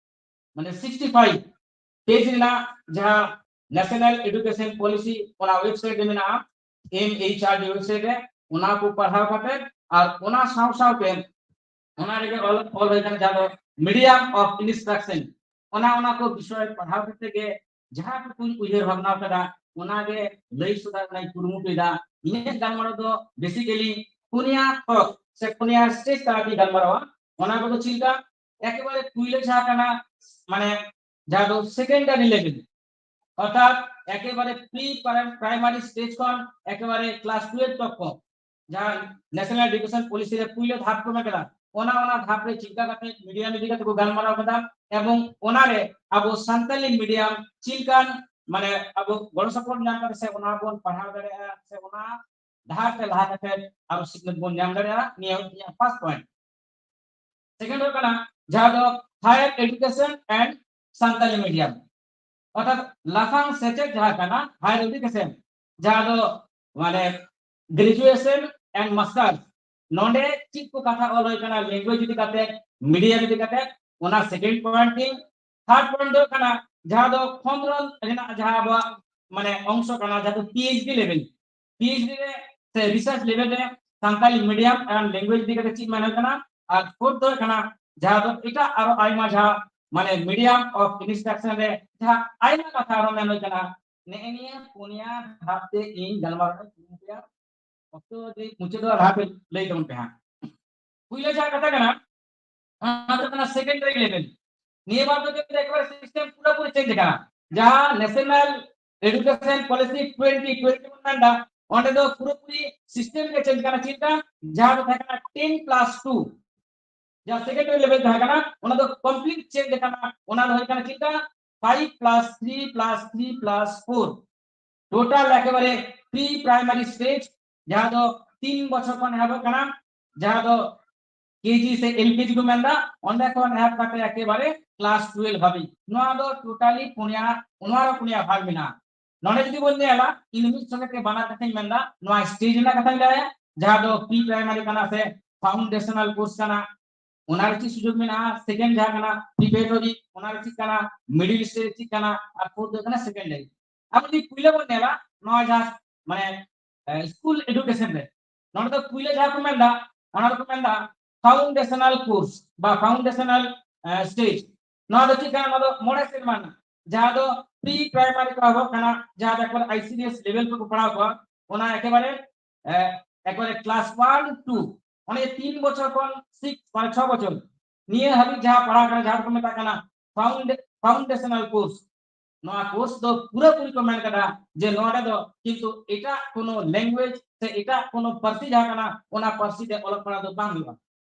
ᱢᱟᱱᱮ sixty five page ᱨᱮᱱᱟᱜ ᱡᱟᱦᱟᱸ National Education Policy ᱚᱱᱟ ᱣᱮᱵᱥᱟᱭᱤᱴ ᱨᱮ ᱢᱮᱱᱟᱜᱼᱟ, M H R D website ᱨᱮ, ᱚᱱᱟ ᱠᱚ ᱯᱟᱲᱦᱟᱣ ᱠᱟᱛᱮ, ᱟᱨ ᱚᱱᱟ ᱥᱟᱶ ᱥᱟᱶᱛᱮ ᱚᱱᱟ ᱨᱮᱜᱮ ᱚᱞ ᱚᱞ ᱦᱩᱭ ᱠᱟᱱᱟ ᱡᱟᱦᱟᱸ ᱫᱚ medium of instruction, ᱚᱱᱟ ᱚᱱᱟ ᱠᱚ ᱵᱤᱥᱚᱭ ᱯᱟᱲᱦᱟᱣ ᱠᱟᱛᱮ ᱜᱮ ᱡᱟᱦᱟᱸ ᱴᱩᱠᱩᱧ ᱩᱭᱦᱟᱹᱨ ᱵᱷᱟᱵᱽᱱᱟ ᱠᱟᱫᱟ, ᱚᱱᱟ ᱜᱮ ᱞᱟᱹᱭ ᱥᱚᱫᱚᱨ ᱨᱮᱱᱟᱜ ᱤᱧ ᱠᱩᱨᱩᱢᱩᱴᱩᱭᱮᱫᱟ᱾ ᱤᱧᱟᱹᱜ ᱜᱟᱞᱢᱟᱨᱟᱣ ᱫᱚ basically ᱯᱩᱱᱭᱟ ᱛᱷᱚᱠ ᱥᱮ ᱯᱩᱱᱭᱟ ᱥᱴᱮᱡᱽ ᱛᱟᱞᱟᱛᱮᱧ ᱜᱟᱞᱢᱟᱨᱟᱣᱟ᱾ ᱚᱱᱟ ᱠᱚᱫᱚ ᱪᱮᱫ ᱞᱮᱠᱟ? ᱮᱠᱮᱵᱟᱨᱮ ᱯᱩᱭᱞᱩ ᱡᱟᱦᱟᱸ ᱠᱟᱱᱟ, ᱢᱟᱱᱮ ᱡᱟᱦᱟᱸ ᱫᱚ secondary level, ᱚᱨᱛᱷᱟᱛ ᱮᱠᱮᱵᱟᱨᱮ pre primary stage ᱠᱷᱚᱱ ᱮᱠᱮᱵᱟᱨᱮ class twelve ᱛᱚᱠ ᱠᱚ, ᱡᱟᱦᱟᱸ National Education Policy ᱨᱮ ᱯᱩᱭᱞᱩ ᱫᱷᱟᱯ ᱠᱚ ᱢᱮᱱ ᱠᱮᱫᱟ, ᱚᱱᱟ ᱚᱱᱟ ᱫᱷᱟᱯ ᱨᱮ ᱪᱮᱫ ᱞᱮᱠᱟ ᱠᱟᱛᱮ medium ᱤᱫᱤ ᱠᱟᱛᱮ ᱠᱚ ᱜᱟᱞᱢᱟᱨᱟᱣ ᱠᱮᱫᱟ, ᱮᱵᱚᱝ ᱚᱱᱟ ᱨᱮ ᱟᱵᱚ ᱥᱟᱱᱛᱟᱞᱤ medium ᱪᱮᱫ ᱞᱮᱠᱟᱱ ᱢᱟᱱᱮ ᱟᱵᱚ ᱜᱚᱲᱚ ᱥᱚᱯᱚᱦᱚᱫ ᱧᱟᱢ ᱠᱟᱛᱮ ᱥᱮ ᱚᱱᱟ ᱵᱚᱱ ᱯᱟᱲᱦᱟᱣ ᱫᱟᱲᱮᱭᱟᱜᱼᱟ ᱥᱮ ᱚᱱᱟ ᱰᱟᱦᱟᱨ ᱛᱮ ᱞᱟᱦᱟ ᱠᱟᱛᱮ ᱟᱨᱚ ᱥᱤᱠᱷᱱᱟᱹᱛ ᱵᱚᱱ ᱧᱟᱢ ᱫᱟᱲᱮᱭᱟᱜᱼᱟ᱾ ᱱᱤᱭᱟᱹ ᱦᱩᱭᱩᱜ ᱠᱟᱱᱟ first point᱾ Second ᱦᱩᱭᱩᱜ ᱠᱟᱱᱟ ᱡᱟᱦᱟᱸ ᱫᱚ higher education and Santali medium, ᱚᱨᱛᱷᱟᱛ ᱞᱟᱯᱷᱟᱝ ᱥᱮᱪᱮᱫ ᱡᱟᱦᱟᱸ ᱠᱟᱱᱟ, higher education, ᱡᱟᱦᱟᱸ ᱫᱚ ᱢᱟᱱᱮ graduation and masters, ᱱᱚᱰᱮ ᱪᱮᱫ ᱠᱚ ᱠᱟᱛᱷᱟ ᱚᱞ ᱦᱩᱭ ᱠᱟᱱᱟ ᱞᱮᱝᱜᱩᱭᱮᱡᱽ ᱤᱫᱤ ᱠᱟᱛᱮ, ᱢᱤᱰᱤᱭᱟᱢ ᱤᱫᱤ ᱠᱟᱛᱮ, ᱚᱱᱟ ᱥᱮᱠᱮᱱᱰ ᱯᱚᱭᱮᱱᱴ ᱛᱤᱧ᱾ ᱛᱷᱟᱨᱰ ᱯᱚᱭᱮᱱᱴ ᱫᱚ ᱦᱩᱭᱩᱜ ᱠᱟᱱᱟ ᱡᱟᱦᱟᱸ ᱫᱚ ᱠᱷᱚᱸᱫᱽᱨᱚᱸᱫᱽ ᱨᱮᱱᱟᱜ ᱡᱟᱦᱟᱸ ᱟᱵᱚᱣᱟᱜ ᱢᱟᱱᱮ ᱚᱝᱥᱚ ᱠᱟᱱᱟ, ᱡᱟᱦᱟᱸ ᱫᱚ ᱯᱤᱮᱭᱤᱪᱰᱤ ᱞᱮᱵᱮᱞ, ᱯᱤᱮᱭᱤᱪᱰᱤ ᱨᱮ ᱥᱮ ᱨᱤᱥᱟᱨᱪ ᱞᱮᱵᱮᱞ ᱨᱮ ᱥᱟᱱᱛᱟᱞᱤ ᱢᱤᱰᱤᱭᱟᱢ ᱮᱱᱰ ᱞᱮᱝᱜᱩᱭᱮᱡᱽ ᱤᱫᱤ ᱠᱟᱛᱮ ᱪᱮᱫ ᱢᱮᱱ ᱦᱩᱭ ᱠᱟᱱᱟ᱾ ᱟᱨ ᱯᱷᱳᱨᱛ ᱫᱚ ᱦᱩᱭᱩᱜ ᱠᱟᱱᱟ ᱡᱟᱦᱟᱸ ᱫᱚ ᱮᱴᱟᱜ ᱟᱨᱚ ᱟᱭᱢᱟ ᱡᱟᱦᱟᱸ ᱢᱟᱱᱮ ᱢᱤᱰᱤᱭᱟᱢ ᱚᱯᱷ ᱤᱱᱥᱴᱨᱟᱠᱥᱚᱱ ᱨᱮ ᱡᱟᱦᱟᱸ ᱟᱭᱢᱟ ᱠᱟᱛᱷᱟ ᱟᱨᱚ ᱢᱮᱱ ᱦᱩᱭ ᱠᱟᱱᱟ᱾ ᱱᱮᱜᱼᱮ ᱱᱤᱭᱟᱹ ᱯᱩᱱᱭᱟ ᱫᱷᱟᱯ ᱛᱮ ᱤᱧ ᱜᱟᱞᱢᱟᱨᱟᱣ ᱤᱧ ᱠᱩᱨᱩᱢᱩᱴᱩᱭᱟ᱾ ᱚᱠᱛᱚ ᱡᱩᱫᱤ ᱢᱩᱪᱟᱹᱫᱚᱜᱼᱟ, ᱞᱟᱦᱟ ᱯᱮ ᱞᱟᱹᱭ ᱛᱟᱵᱚᱱ ᱯᱮ ᱦᱟᱸᱜ᱾ ᱯᱩᱭᱞᱟᱹ ᱡᱟᱦᱟᱸ ᱠᱟᱛᱷᱟ ᱠᱟᱱᱟ, ᱚᱱᱟ ᱫᱚ ᱠᱟᱱᱟ ᱥᱮᱠᱮᱱᱰᱟᱨᱤ ᱞᱮᱵᱮᱞ᱾ ᱱᱤᱭᱟᱹ ᱵᱟᱨ ᱫᱚ ᱠᱤᱱᱛᱩ ᱮᱠᱵᱟᱨᱮ ᱥᱤᱥᱴᱮᱢ ᱯᱩᱨᱟᱹᱯᱩᱨᱤ ᱪᱮᱧᱡᱽ ᱟᱠᱟᱱᱟ᱾ ᱡᱟᱦᱟᱸ national education policy twenty twenty ᱵᱚᱱ ᱢᱮᱱᱫᱟ, ᱚᱸᱰᱮ ᱫᱚ ᱯᱩᱨᱟᱹᱯᱩᱨᱤ ᱥᱤᱥᱴᱮᱢ ᱜᱮ ᱪᱮᱧᱡᱽ ᱠᱟᱱᱟ᱾ ᱪᱮᱫ ᱞᱮᱠᱟ? ᱡᱟᱦᱟᱸ ᱫᱚ ᱛᱟᱦᱮᱸ ᱠᱟᱱᱟ ᱴᱮᱱ ᱯᱞᱟᱥ ᱴᱩ, ᱡᱟᱦᱟᱸ ᱥᱮᱠᱮᱱᱰᱟᱨᱤ ᱞᱮᱵᱮᱞ ᱛᱟᱦᱮᱸ ᱠᱟᱱᱟ, ᱚᱱᱟ ᱫᱚ ᱠᱚᱢᱯᱞᱤᱴ ᱪᱮᱧᱡᱽ ᱟᱠᱟᱱᱟ᱾ ᱚᱱᱟ ᱫᱚ ᱦᱩᱭᱩᱜ ᱠᱟᱱᱟ ᱪᱮᱫ ᱞᱮᱠᱟ? Five plus three plus three plus four, total ᱮᱠᱮᱵᱟᱨᱮ ᱯᱨᱤ ᱯᱨᱟᱭᱢᱟᱨᱤ ᱥᱴᱮᱡᱽ, ᱡᱟᱦᱟᱸ ᱫᱚ ᱛᱤᱱ ᱵᱚᱪᱷᱚᱨ ᱠᱷᱚᱱ ᱮᱦᱚᱵᱚᱜ ᱠᱟᱱᱟ, ᱡᱟᱦᱟᱸ ᱫᱚ ᱠᱮᱡᱤ ᱥᱮ ᱮᱞ ᱠᱮᱡᱤ ᱠᱚ ᱢᱮᱱᱫᱟ, ᱚᱸᱰᱮ ᱠᱷᱚᱱ ᱮᱦᱚᱵ ᱠᱟᱛᱮ ᱮᱠᱮᱵᱟᱨᱮ ᱠᱞᱟᱥ ᱴᱩᱭᱮᱞᱵᱷ ᱦᱟᱹᱵᱤᱡ᱾ ᱱᱚᱣᱟ ᱫᱚ ᱴᱳᱴᱟᱞᱤ ᱯᱩᱱᱭᱟ, ᱚᱱᱟ ᱨᱮ ᱯᱩᱱᱭᱟ ᱵᱷᱟᱜᱽ ᱢᱮᱱᱟᱜᱼᱟ᱾ ᱱᱚᱰᱮ ᱡᱩᱫᱤ ᱵᱚᱱ ᱧᱮᱞᱟ, ᱤᱧ ᱢᱤᱫ ᱥᱚᱸᱜᱮ ᱛᱮ ᱵᱟᱱᱟᱨ ᱠᱟᱛᱷᱟᱧ ᱢᱮᱱᱫᱟ, ᱱᱚᱣᱟ ᱥᱴᱮᱡᱽ ᱨᱮᱱᱟᱜ ᱠᱟᱛᱷᱟᱧ ᱞᱟᱹᱭᱟ, ᱡᱟᱦᱟᱸ ᱫᱚ ᱯᱨᱤ ᱯᱨᱟᱭᱢᱟᱨᱤ ᱠᱟᱱᱟ ᱥᱮ ᱯᱷᱟᱣᱩᱱᱰᱮᱥᱚᱱᱟᱞ ᱠᱳᱨᱥ ᱠᱟᱱᱟ, ᱚᱱᱟ ᱨᱮ ᱪᱮᱫ ᱥᱩᱡᱳᱜᱽ ᱢᱮᱱᱟᱜᱼᱟ? ᱥᱮᱠᱮᱱᱰ ᱡᱟᱦᱟᱸ ᱠᱟᱱᱟ ᱯᱨᱤᱯᱟᱨᱮᱴᱚᱨᱤ, ᱚᱱᱟ ᱨᱮ ᱪᱮᱫ ᱠᱟᱱᱟ? ᱢᱤᱰᱤᱞ ᱥᱴᱮᱡᱽ ᱪᱮᱫ ᱠᱟᱱᱟ? ᱟᱨ ᱯᱷᱳᱨᱛ ᱫᱚ ᱠᱟᱱᱟ ᱥᱮᱠᱮᱱᱰᱟᱨᱤ᱾ ᱟᱵᱚ ᱡᱩᱫᱤ ᱯᱩᱭᱞᱟᱹ ᱵᱚᱱ ᱧᱮᱞᱟ ᱱᱚᱣᱟ ᱡᱟᱦᱟᱸ ᱢᱟᱱᱮ ᱥᱠᱩᱞ ᱮᱰᱩᱠᱮᱥᱚᱱ ᱨᱮ, ᱱᱚᱰᱮ ᱫᱚ ᱯᱩᱭᱞᱟᱹ ᱡᱟᱦᱟᱸ ᱠᱚ ᱢᱮᱱᱫᱟ, ᱚᱱᱟ ᱫᱚᱠᱚ ᱢᱮᱱᱫᱟ ᱯᱷᱟᱣᱩᱱᱰᱮᱥᱚᱱᱟᱞ ᱠᱳᱨᱥ ᱵᱟ ᱯᱷᱟᱣᱩᱱᱰᱮᱥᱚᱱᱟᱞ ᱥᱴᱮᱡᱽ᱾ ᱱᱚᱣᱟ ᱫᱚ ᱪᱮᱫ ᱠᱟᱱᱟ? ᱱᱚᱣᱟ ᱫᱚ ᱢᱚᱬᱮ ᱥᱮᱨᱢᱟ ᱨᱮᱱᱟᱜ, ᱡᱟᱦᱟᱸ ᱫᱚ ᱯᱨᱤ ᱯᱨᱟᱭᱢᱟᱨᱤ ᱠᱚ ᱮᱦᱚᱵ ᱠᱟᱱᱟ, ᱡᱟᱦᱟᱸ ᱫᱚ ᱮᱠᱵᱟᱨ ᱟᱭᱥᱤᱰᱤᱮᱥ ᱞᱮᱵᱮᱞ ᱠᱚ ᱯᱟᱲᱦᱟᱣ ᱠᱚᱣᱟ, ᱚᱱᱟ ᱮᱠᱮᱵᱟᱨᱮ ᱮ, ᱮᱠᱵᱟᱨᱮ ᱠᱞᱟᱥ ᱳᱣᱟᱱ ᱴᱩ, ᱚᱱᱮ ᱛᱤᱱ ᱵᱚᱪᱷᱚᱨ ᱠᱷᱚᱱ ᱥᱤᱠᱥ ᱢᱟᱱᱮ ᱪᱷᱚ ᱵᱚᱪᱷᱚᱨ ᱱᱤᱭᱟᱹ ᱦᱟᱹᱵᱤᱡ ᱡᱟᱦᱟᱸ ᱯᱟᱲᱦᱟᱣ ᱠᱟᱱᱟ, ᱡᱟᱦᱟᱸ ᱫᱚᱠᱚ ᱢᱮᱛᱟᱜ ᱠᱟᱱᱟ ᱯᱷᱟᱣᱩᱱᱰᱮᱥᱚᱱᱟᱞ ᱠᱳᱨᱥ, ᱱᱚᱣᱟ ᱠᱳᱨᱥ ᱫᱚ ᱯᱩᱨᱟᱹᱯᱩᱨᱤ ᱠᱚ ᱢᱮᱱ ᱠᱟᱫᱟ ᱡᱮ ᱱᱚᱣᱟ ᱨᱮᱫᱚ ᱠᱤᱱᱛᱩ ᱮᱴᱟᱜ ᱠᱳᱱᱳ ᱞᱮᱝᱜᱩᱭᱮᱡᱽ ᱥᱮ ᱮᱴᱟᱜ ᱠᱳᱱᱳ ᱯᱟᱹᱨᱥᱤ ᱡᱟᱦᱟᱸ ᱠᱟᱱᱟ, ᱚᱱᱟ ᱯᱟᱹᱨᱥᱤ ᱛᱮ ᱚᱞᱚᱜ ᱯᱟᱲᱦᱟᱣ ᱫᱚ ᱵᱟᱝ ᱦᱩᱭᱩᱜᱼᱟ᱾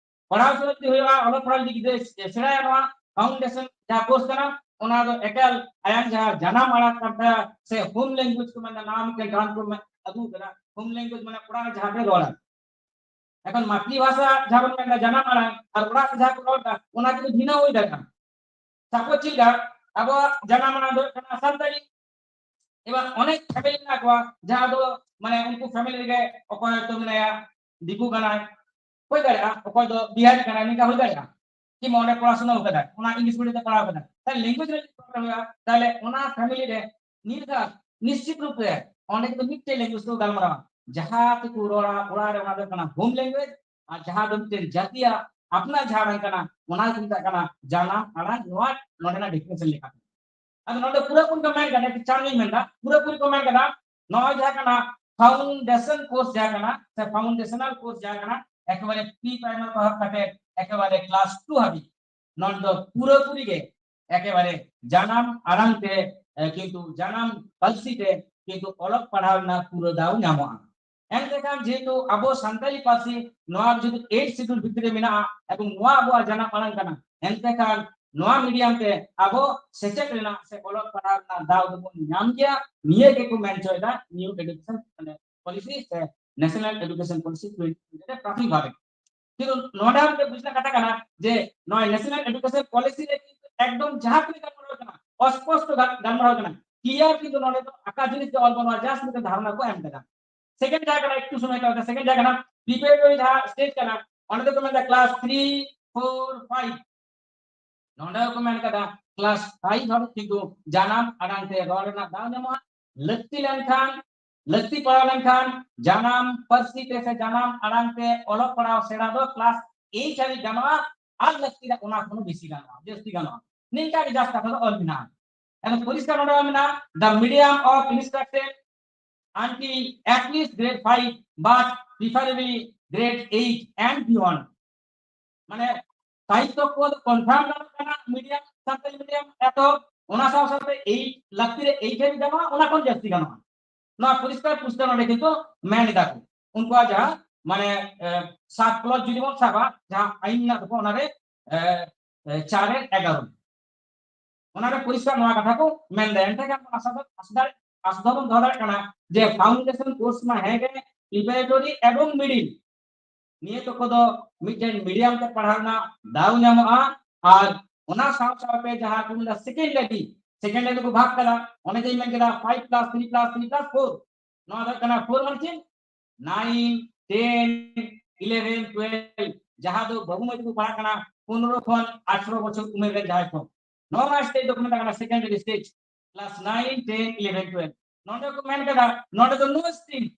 ᱯᱟᱲᱦᱟᱣ ᱥᱮᱬᱟ ᱡᱩᱫᱤ ᱦᱩᱭᱩᱜᱼᱟ, ᱚᱞᱚᱜ ᱯᱟᱲᱦᱟᱣ ᱡᱩᱫᱤ ᱜᱤᱫᱽᱨᱟᱹᱭ ᱥᱮᱬᱟᱭᱟ, ᱱᱚᱣᱟ ᱯᱷᱟᱣᱩᱱᱰᱮᱥᱚᱱ ᱡᱟᱦᱟᱸ ᱠᱳᱨᱥ ᱠᱟᱱᱟ, ᱚᱱᱟ ᱫᱚ ᱮᱠᱟᱞ ᱟᱭᱟᱜ ᱡᱟᱦᱟᱸ ᱡᱟᱱᱟᱢ ᱟᱲᱟᱝ ᱠᱟᱱ ᱛᱟᱭᱟ ᱥᱮ ᱦᱳᱢ ᱞᱮᱝᱜᱩᱭᱮᱡᱽ ᱠᱚ ᱢᱮᱱᱫᱟ, ᱱᱟᱣᱟ ᱢᱤᱫᱴᱮᱱ ᱴᱟᱨᱢ ᱠᱚ ᱢᱮ-, ᱟᱹᱜᱩ ᱠᱟᱫᱟ, ᱦᱳᱢ ᱞᱮᱝᱜᱩᱭᱮᱡᱽ ᱢᱟᱱᱮ ᱚᱲᱟᱜ ᱨᱮ ᱡᱟᱦᱟᱸ ᱯᱮ ᱨᱚᱲᱟ᱾ ᱮᱠᱷᱚᱱ ᱢᱟᱛᱨᱤ ᱵᱷᱟᱥᱟ ᱡᱟᱦᱟᱸ ᱵᱚᱱ ᱢᱮᱱᱫᱟ, ᱡᱟᱱᱟᱢ ᱟᱲᱟᱝ, ᱟᱨ ᱚᱲᱟᱜ ᱨᱮ ᱡᱟᱦᱟᱸ ᱠᱚ ᱨᱚᱲ ᱮᱫᱟ, ᱚᱱᱟ ᱠᱤᱱᱛᱩ ᱵᱷᱤᱱᱟᱹ ᱦᱩᱭ ᱫᱟᱲᱮᱭᱟᱜᱼᱟ᱾ ᱥᱟᱯᱳᱡᱽ ᱪᱮᱫ ᱞᱮᱠᱟ, ᱟᱵᱚᱣᱟᱜ ᱡᱟᱱᱟᱢ ᱟᱲᱟᱝ ᱫᱚ ᱦᱩᱭᱩᱜ ᱠᱟᱱᱟ ᱥᱟᱱᱛᱟᱲᱤ᱾ ᱮᱵᱟᱨ ᱚᱱᱮᱠ ᱯᱷᱮᱢᱮᱞᱤ ᱢᱮᱱᱟᱜ ᱠᱚᱣᱟ ᱡᱟᱦᱟᱸ ᱫᱚ ᱢᱟᱱᱮ ᱩᱱᱠᱩ ᱯᱷᱮᱢᱮᱞᱤ ᱨᱮᱜᱮ ᱚᱠᱚᱭ ᱦᱚᱭᱛᱳ ᱢᱮᱱᱟᱭᱟ ᱫᱤᱠᱩ ᱠᱟᱱᱟᱭ, ᱦᱩᱭ ᱫᱟᱲᱮᱭᱟᱜᱼᱟ ᱚᱠᱚᱭ ᱫᱚ ᱵᱤᱦᱟᱨᱤ ᱠᱟᱱᱟᱭ, ᱱᱤᱝᱠᱟ ᱦᱩᱭ ᱫᱟᱲᱮᱭᱟᱜᱼᱟ᱾ ᱠᱤᱝᱵᱟ ᱚᱸᱰᱮ ᱯᱚᱲᱟᱥᱩᱱᱟ ᱟᱠᱟᱫᱟᱭ, ᱚᱱᱟ ᱤᱝᱞᱤᱥ ᱢᱤᱰᱤᱭᱟᱢ ᱛᱮ ᱯᱟᱲᱦᱟᱣ ᱟᱠᱟᱫᱟᱭ, ᱛᱟᱦᱞᱮ ᱞᱮᱝᱜᱩᱭᱮᱡᱽ ᱨᱮ ᱡᱩᱫᱤ ᱯᱨᱚᱵᱞᱮᱢ ᱦᱩᱭᱩᱜᱼᱟ, ᱛᱟᱦᱞᱮ ᱚᱱᱟ ᱯᱷᱮᱢᱤᱞᱤ ᱨᱮ ᱱᱤᱨᱜᱷᱟᱛ ᱱᱤᱥᱪᱤᱛ ᱨᱩᱯ ᱨᱮ ᱚᱸᱰᱮ ᱠᱤᱱᱛᱩ ᱢᱤᱫᱴᱮᱡ ᱞᱮᱝᱜᱩᱭᱮᱡᱽ ᱛᱮᱠᱚ ᱜᱟᱞᱢᱟᱨᱟᱣᱟ᱾ ᱡᱟᱦᱟᱸ ᱛᱮᱠᱚ ᱨᱚᱲᱟ ᱚᱲᱟᱜ ᱨᱮ, ᱚᱱᱟ ᱫᱚ ᱠᱟᱱᱟ ᱦᱳᱢ ᱞᱮᱝᱜᱩᱭᱮᱡᱽ, ᱟᱨ ᱡᱟᱦᱟᱸ ᱫᱚ ᱢᱤᱫᱴᱮᱱ ᱡᱟᱹᱛᱤᱭᱟᱜ ᱟᱯᱱᱟᱨ ᱡᱟᱦᱟᱸ ᱟᱲᱟᱝ ᱠᱟᱱᱟ, ᱚᱱᱟ ᱜᱮᱠᱚ ᱢᱮᱛᱟᱜ ᱠᱟᱱᱟ ᱡᱟᱱᱟᱢ ᱟᱲᱟᱝ᱾ ᱱᱚᱣᱟ ᱱᱚᱰᱮᱱᱟᱜ ᱰᱮᱯᱷᱤᱱᱮᱥᱚᱱ ᱞᱮᱠᱟᱛᱮ᱾ ᱟᱫᱚ ᱱᱚᱰᱮ ᱯᱩᱨᱟᱹᱯᱩᱨᱤ ᱠᱚ ᱢᱮᱱ ᱠᱟᱫᱟ, ᱮᱠᱴᱩ ᱪᱟᱬ ᱞᱤᱧ ᱢᱮᱱᱫᱟ, ᱯᱩᱨᱟᱹᱯᱩᱨᱤ ᱠᱚ ᱢᱮᱱ ᱠᱟᱫᱟ, ᱱᱚᱜᱼᱚᱭ ᱡᱟᱦᱟᱸ ᱠᱟᱱᱟ ᱯᱷᱟᱣᱩᱱᱰᱮᱥᱚᱱ ᱠᱳᱨᱥ ᱡᱟᱦᱟᱸ ᱠᱟᱱᱟ, ᱥᱮ ᱯᱷᱟᱣᱩᱱᱰᱮᱥᱚᱱᱟᱞ ᱠᱳᱨᱥ ᱡᱟᱦᱟᱸ ᱠᱟᱱᱟ, ᱮᱠᱮᱵᱟᱨᱮ ᱯᱨᱤ ᱯᱨᱟᱭᱢᱟᱨᱤ ᱠᱷᱚᱱ ᱮᱦᱚᱵ ᱠᱟᱛᱮ ᱮᱠᱮᱵᱟᱨᱮ ᱠᱞᱟᱥ ᱴᱩ ᱦᱟᱹᱵᱤᱡ, ᱱᱚᱰᱮ ᱫᱚ ᱯᱩᱨᱟᱹᱯᱩᱨᱤ ᱜᱮ ᱮᱠᱮᱵᱟᱨᱮ ᱡᱟᱱᱟᱢ ᱟᱲᱟᱝ ᱛᱮ, ᱮ, ᱠᱤᱱᱛᱩ ᱡᱟᱱᱟᱢ ᱯᱟᱹᱨᱥᱤ ᱛᱮ ᱠᱤᱱᱛᱩ ᱚᱞᱚᱜ ᱯᱟᱲᱦᱟᱣ ᱨᱮᱱᱟᱜ ᱯᱩᱨᱟᱹ ᱫᱟᱣ ᱧᱟᱢᱚᱜᱼᱟ᱾ ᱮᱱᱛᱮ ᱠᱷᱟᱱ ᱡᱮᱦᱮᱛᱩ ᱟᱵᱚ ᱥᱟᱱᱛᱟᱲᱤ ᱯᱟᱹᱨᱥᱤ ᱱᱚᱣᱟ ᱡᱩᱫᱤ ᱮᱭᱤᱴ ᱥᱤᱰᱩᱞ ᱵᱷᱤᱛᱨᱤ ᱨᱮ ᱢᱮᱱᱟᱜᱼᱟ ᱮᱵᱚᱝ ᱱᱚᱣᱟ ᱟᱵᱚᱣᱟᱜ ᱡᱟᱱᱟᱢ ᱟᱲᱟᱝ ᱠᱟᱱᱟ, ᱮᱱᱛᱮ ᱠᱷᱟᱱ ᱱᱚᱣᱟ ᱢᱤᱰᱤᱭᱟᱢ ᱛᱮ ᱟᱵᱚ ᱥᱮᱪᱮᱫ ᱨᱮᱱᱟᱜ ᱥᱮ ᱚᱞᱚᱜ ᱯᱟᱲᱦᱟᱣ ᱨᱮᱱᱟᱜ ᱫᱟᱣ ᱫᱚᱵᱚᱱ ᱧᱟᱢ ᱜᱮᱭᱟ, ᱱᱤᱭᱟᱹ ᱜᱮᱠᱚ ᱢᱮᱱ ᱦᱚᱪᱚᱭᱮᱫᱟ ᱱᱤᱭᱩ ᱮᱰᱩᱠᱮᱥᱚᱱ ᱯᱚᱞᱤᱥᱤ ᱥᱮ national education policy twenty twenty ᱨᱮ ᱯᱨᱟᱛᱷᱚᱢᱤᱠ ᱵᱷᱟᱵᱮ᱾ ᱠᱤᱱᱛᱩ ᱱᱚᱰᱮ ᱦᱚᱸ ᱢᱤᱫᱴᱮᱱ ᱵᱩᱡᱽ ᱨᱮᱱᱟᱜ ᱠᱟᱛᱷᱟ ᱠᱟᱱᱟ ᱡᱮ ᱱᱚᱣᱟ ᱱᱮᱥᱱᱟᱞ ᱮᱰᱩᱠᱮᱥᱚᱱ ᱯᱚᱞᱤᱥᱤ ᱨᱮ ᱠᱤᱱᱛᱩ ᱮᱠᱫᱚᱢ ᱡᱟᱦᱟᱸ ᱛᱤᱱᱟᱹᱜ ᱜᱟᱞᱢᱟᱨᱟᱣ ᱠᱟᱱᱟ, ᱚᱥᱯᱚᱥᱴᱚ ᱜᱟᱞ-, ᱜᱟᱞᱢᱟᱨᱟᱣ ᱠᱟᱱᱟ, ᱠᱞᱤᱭᱟᱨ ᱠᱤᱱᱛᱩ ᱱᱚᱰᱮ ᱫᱚ ᱟᱠᱟ ᱡᱤᱱᱤᱥ ᱜᱮ ᱚᱞ ᱵᱟᱹᱱᱩᱜᱼᱟ, ᱡᱟᱥᱴ ᱢᱤᱫᱴᱮᱱ ᱫᱷᱟᱨᱚᱱᱟ ᱠᱚ ᱮᱢ ᱠᱟᱫᱟ᱾ ᱥᱮᱠᱮᱱᱰ ᱡᱟᱦᱟᱸ ᱠᱟᱱᱟ, ᱮᱠᱴᱩ ᱥᱚᱢᱚᱭ ᱦᱟᱛᱟᱣ ᱠᱟᱱᱟ, ᱥᱮᱠᱮᱱᱰ ᱡᱟᱦᱟᱸ ᱠᱟᱱᱟ, ᱯᱨᱤᱯᱮᱨᱮᱴᱚᱨᱤ ᱡᱟᱦᱟᱸ ᱥᱴᱮᱡᱽ ᱠᱟᱱᱟ, ᱚᱸᱰᱮ ᱫᱚᱠᱚ ᱢᱮᱱᱫᱟ ᱠᱞᱟᱥ ᱛᱷᱨᱤ, ᱯᱷᱳᱨ, ᱯᱷᱟᱭᱤᱵᱷ᱾ ᱱᱚᱰᱮ ᱦᱚᱸᱠᱚ ᱢᱮᱱ ᱠᱟᱫᱟ ᱠᱞᱟᱥ ᱯᱷᱟᱭᱤᱵᱷ ᱦᱟᱹᱵᱤᱡ ᱠᱤᱱᱛᱩ ᱡᱟᱱᱟᱢ ᱟᱲᱟᱝ ᱛᱮ ᱨᱚᱲ ᱨᱮᱱᱟᱜ ᱫᱟᱣ ᱧᱟᱢᱚᱜᱼᱟ᱾ ᱞᱟᱹᱠᱛᱤ ᱞᱮᱱᱠᱷᱟᱱ, ᱞᱟᱹᱠᱛᱤ ᱯᱟᱲᱟᱣ ᱞᱮᱱᱠᱷᱟᱱ ᱡᱟᱱᱟᱢ ᱯᱟᱹᱨᱥᱤ ᱛᱮ ᱥᱮ ᱡᱟᱱᱟᱢ ᱟᱲᱟᱝ ᱛᱮ ᱚᱞᱚᱜ ᱯᱟᱲᱦᱟᱣ ᱥᱮᱬᱟ ᱫᱚ ᱠᱞᱟᱥ ᱮᱭᱤᱴ ᱦᱟᱹᱵᱤᱡ ᱜᱟᱱᱚᱜᱼᱟ, ᱟᱨ ᱞᱟᱹᱠᱛᱤ ᱨᱮ ᱚᱱᱟ ᱠᱷᱚᱱ ᱦᱚᱸ ᱵᱮᱥᱤ ᱜᱟᱱᱚᱜᱼᱟ, ᱡᱟᱹᱥᱛᱤ ᱜᱟᱱᱚᱜᱼᱟ᱾ ᱱᱤᱝᱠᱟ ᱜᱮ ᱡᱟᱥᱴ ᱠᱟᱛᱷᱟ ᱫᱚ ᱚᱞ ᱢᱮᱱᱟᱜᱼᱟ᱾ ᱮᱱᱠᱷᱟᱱ ᱯᱚᱨᱤᱥᱠᱟᱨ ᱱᱚᱰᱮ ᱢᱮᱱᱟᱜᱼᱟ, the medium of instruction until at least grade five, but preferably grade eight and beyond. ᱢᱟᱱᱮ ᱥᱟᱦᱤᱛᱛᱚ ᱠᱚ ᱠᱚᱱᱯᱷᱟᱨᱢ ᱜᱟᱱᱚᱜ ᱠᱟᱱᱟ, ᱢᱤᱰᱤᱭᱟᱢ, ᱥᱟᱱᱛᱟᱲᱤ ᱢᱤᱰᱤᱭᱟᱢ ᱮᱛᱚᱦᱚᱵ, ᱚᱱᱟ ᱥᱟᱶ ᱥᱟᱶᱛᱮ ᱮᱭᱤᱴ, ᱞᱟᱹᱠᱛᱤ ᱨᱮ ᱮᱭᱤᱴ ᱦᱟᱹᱵᱤᱡ ᱜᱟᱱᱚᱜᱼᱟ, ᱚᱱᱟ ᱠᱷᱚᱱ ᱡᱟᱹᱥᱛᱤ ᱜᱟᱱᱚᱜᱼᱟ᱾ ᱱᱚᱣᱟ ᱯᱚᱨᱤᱥᱠᱟᱨ ᱯᱩᱥᱴᱟᱹᱣ ᱱᱚᱰᱮ ᱠᱤᱱᱛᱩ ᱢᱮᱱ ᱮᱫᱟ ᱠᱚ, ᱩᱱᱠᱩᱣᱟᱜ ᱡᱟᱦᱟᱸ ᱢᱟᱱᱮ, ᱮ, ᱥᱟᱵ ᱠᱞᱚᱡᱽ ᱡᱩᱫᱤ ᱵᱚᱱ ᱥᱟᱵᱟ, ᱡᱟᱦᱟᱸ ᱟᱭᱤᱱ ᱢᱮᱱᱟᱜ ᱛᱟᱠᱚᱣᱟ, ᱚᱱᱟᱨᱮ, ᱮ, ᱮ, ᱪᱟᱨ ᱮ ᱮᱜᱟᱨᱚ, ᱚᱱᱟᱨᱮ ᱯᱚᱨᱤᱥᱠᱟᱨ ᱱᱚᱣᱟ ᱠᱟᱛᱷᱟ ᱠᱚ ᱢᱮᱱ ᱮᱫᱟ᱾ ᱮᱱᱛᱮ ᱠᱷᱟᱱ ᱟᱥᱟ ᱫᱚ, ᱟᱥᱟ ᱫᱟᱲᱮ-, ᱟᱥᱟ ᱫᱚᱵᱚᱱ ᱫᱚᱦᱚ ᱫᱟᱲᱮᱭᱟᱜ ᱠᱟᱱᱟ ᱡᱮ ᱯᱷᱟᱣᱩᱱᱰᱮᱥᱚᱱ ᱠᱳᱨᱥ ᱢᱟ ᱦᱮᱸ ᱜᱮ, ᱯᱨᱤᱯᱟᱨᱮᱴᱚᱨᱤ ᱮᱵᱚᱝ ᱢᱤᱰᱤᱞ, ᱱᱤᱭᱟᱹ ᱛᱚᱠᱚ ᱫᱚ ᱢᱤᱫᱴᱮᱱ ᱢᱤᱰᱤᱭᱟᱢ ᱛᱮ ᱯᱟᱲᱦᱟᱣ ᱨᱮᱱᱟᱜ ᱫᱟᱣ ᱧᱟᱢᱚᱜᱼᱟ᱾ ᱟᱨ ᱚᱱᱟ ᱥᱟᱶ ᱥᱟᱶᱛᱮ ᱡᱟᱦᱟᱸ ᱠᱚ ᱢᱮᱱᱫᱟ ᱥᱮᱠᱮᱱᱰᱟᱨᱤ, ᱥᱮᱠᱮᱱᱰᱟᱨᱤ ᱠᱚ ᱵᱷᱟᱜᱽ ᱠᱟᱫᱟ, ᱚᱱᱮ ᱡᱮᱧ ᱢᱮᱱ ᱠᱮᱫᱟ five plus three plus three plus four, ᱱᱚᱣᱟ ᱫᱚ ᱦᱩᱭᱩᱜ ᱠᱟᱱᱟ ᱯᱷᱳᱨ ᱢᱟᱱᱮ ᱪᱮᱫ? ᱱᱟᱭᱤᱱ, ᱴᱮᱱ, ᱤᱞᱮᱵᱷᱮᱱ, ᱴᱩᱭᱮᱞᱵᱷ, ᱡᱟᱦᱟᱸ ᱫᱚ ᱵᱟᱹᱵᱩ ᱢᱟᱹᱭ ᱛᱟᱠᱚ ᱯᱟᱲᱦᱟᱜ ᱠᱟᱱᱟ ᱯᱚᱱᱨᱚ ᱠᱷᱚᱱ ᱟᱴᱷᱨᱚ ᱵᱚᱪᱷᱚᱨ ᱩᱢᱮᱨ ᱨᱮ ᱡᱟᱦᱟᱸᱭ ᱠᱚ, ᱱᱚᱣᱟ stage ᱫᱚᱠᱚ ᱢᱮᱛᱟᱜ ᱠᱟᱱᱟ secondary stage, class nine, ten, eleven, twelve. ᱱᱚᱰᱮ ᱠᱚ ᱢᱮᱱ ᱠᱟᱫᱟ, ᱱᱚᱰᱮ ᱫᱚ no stream,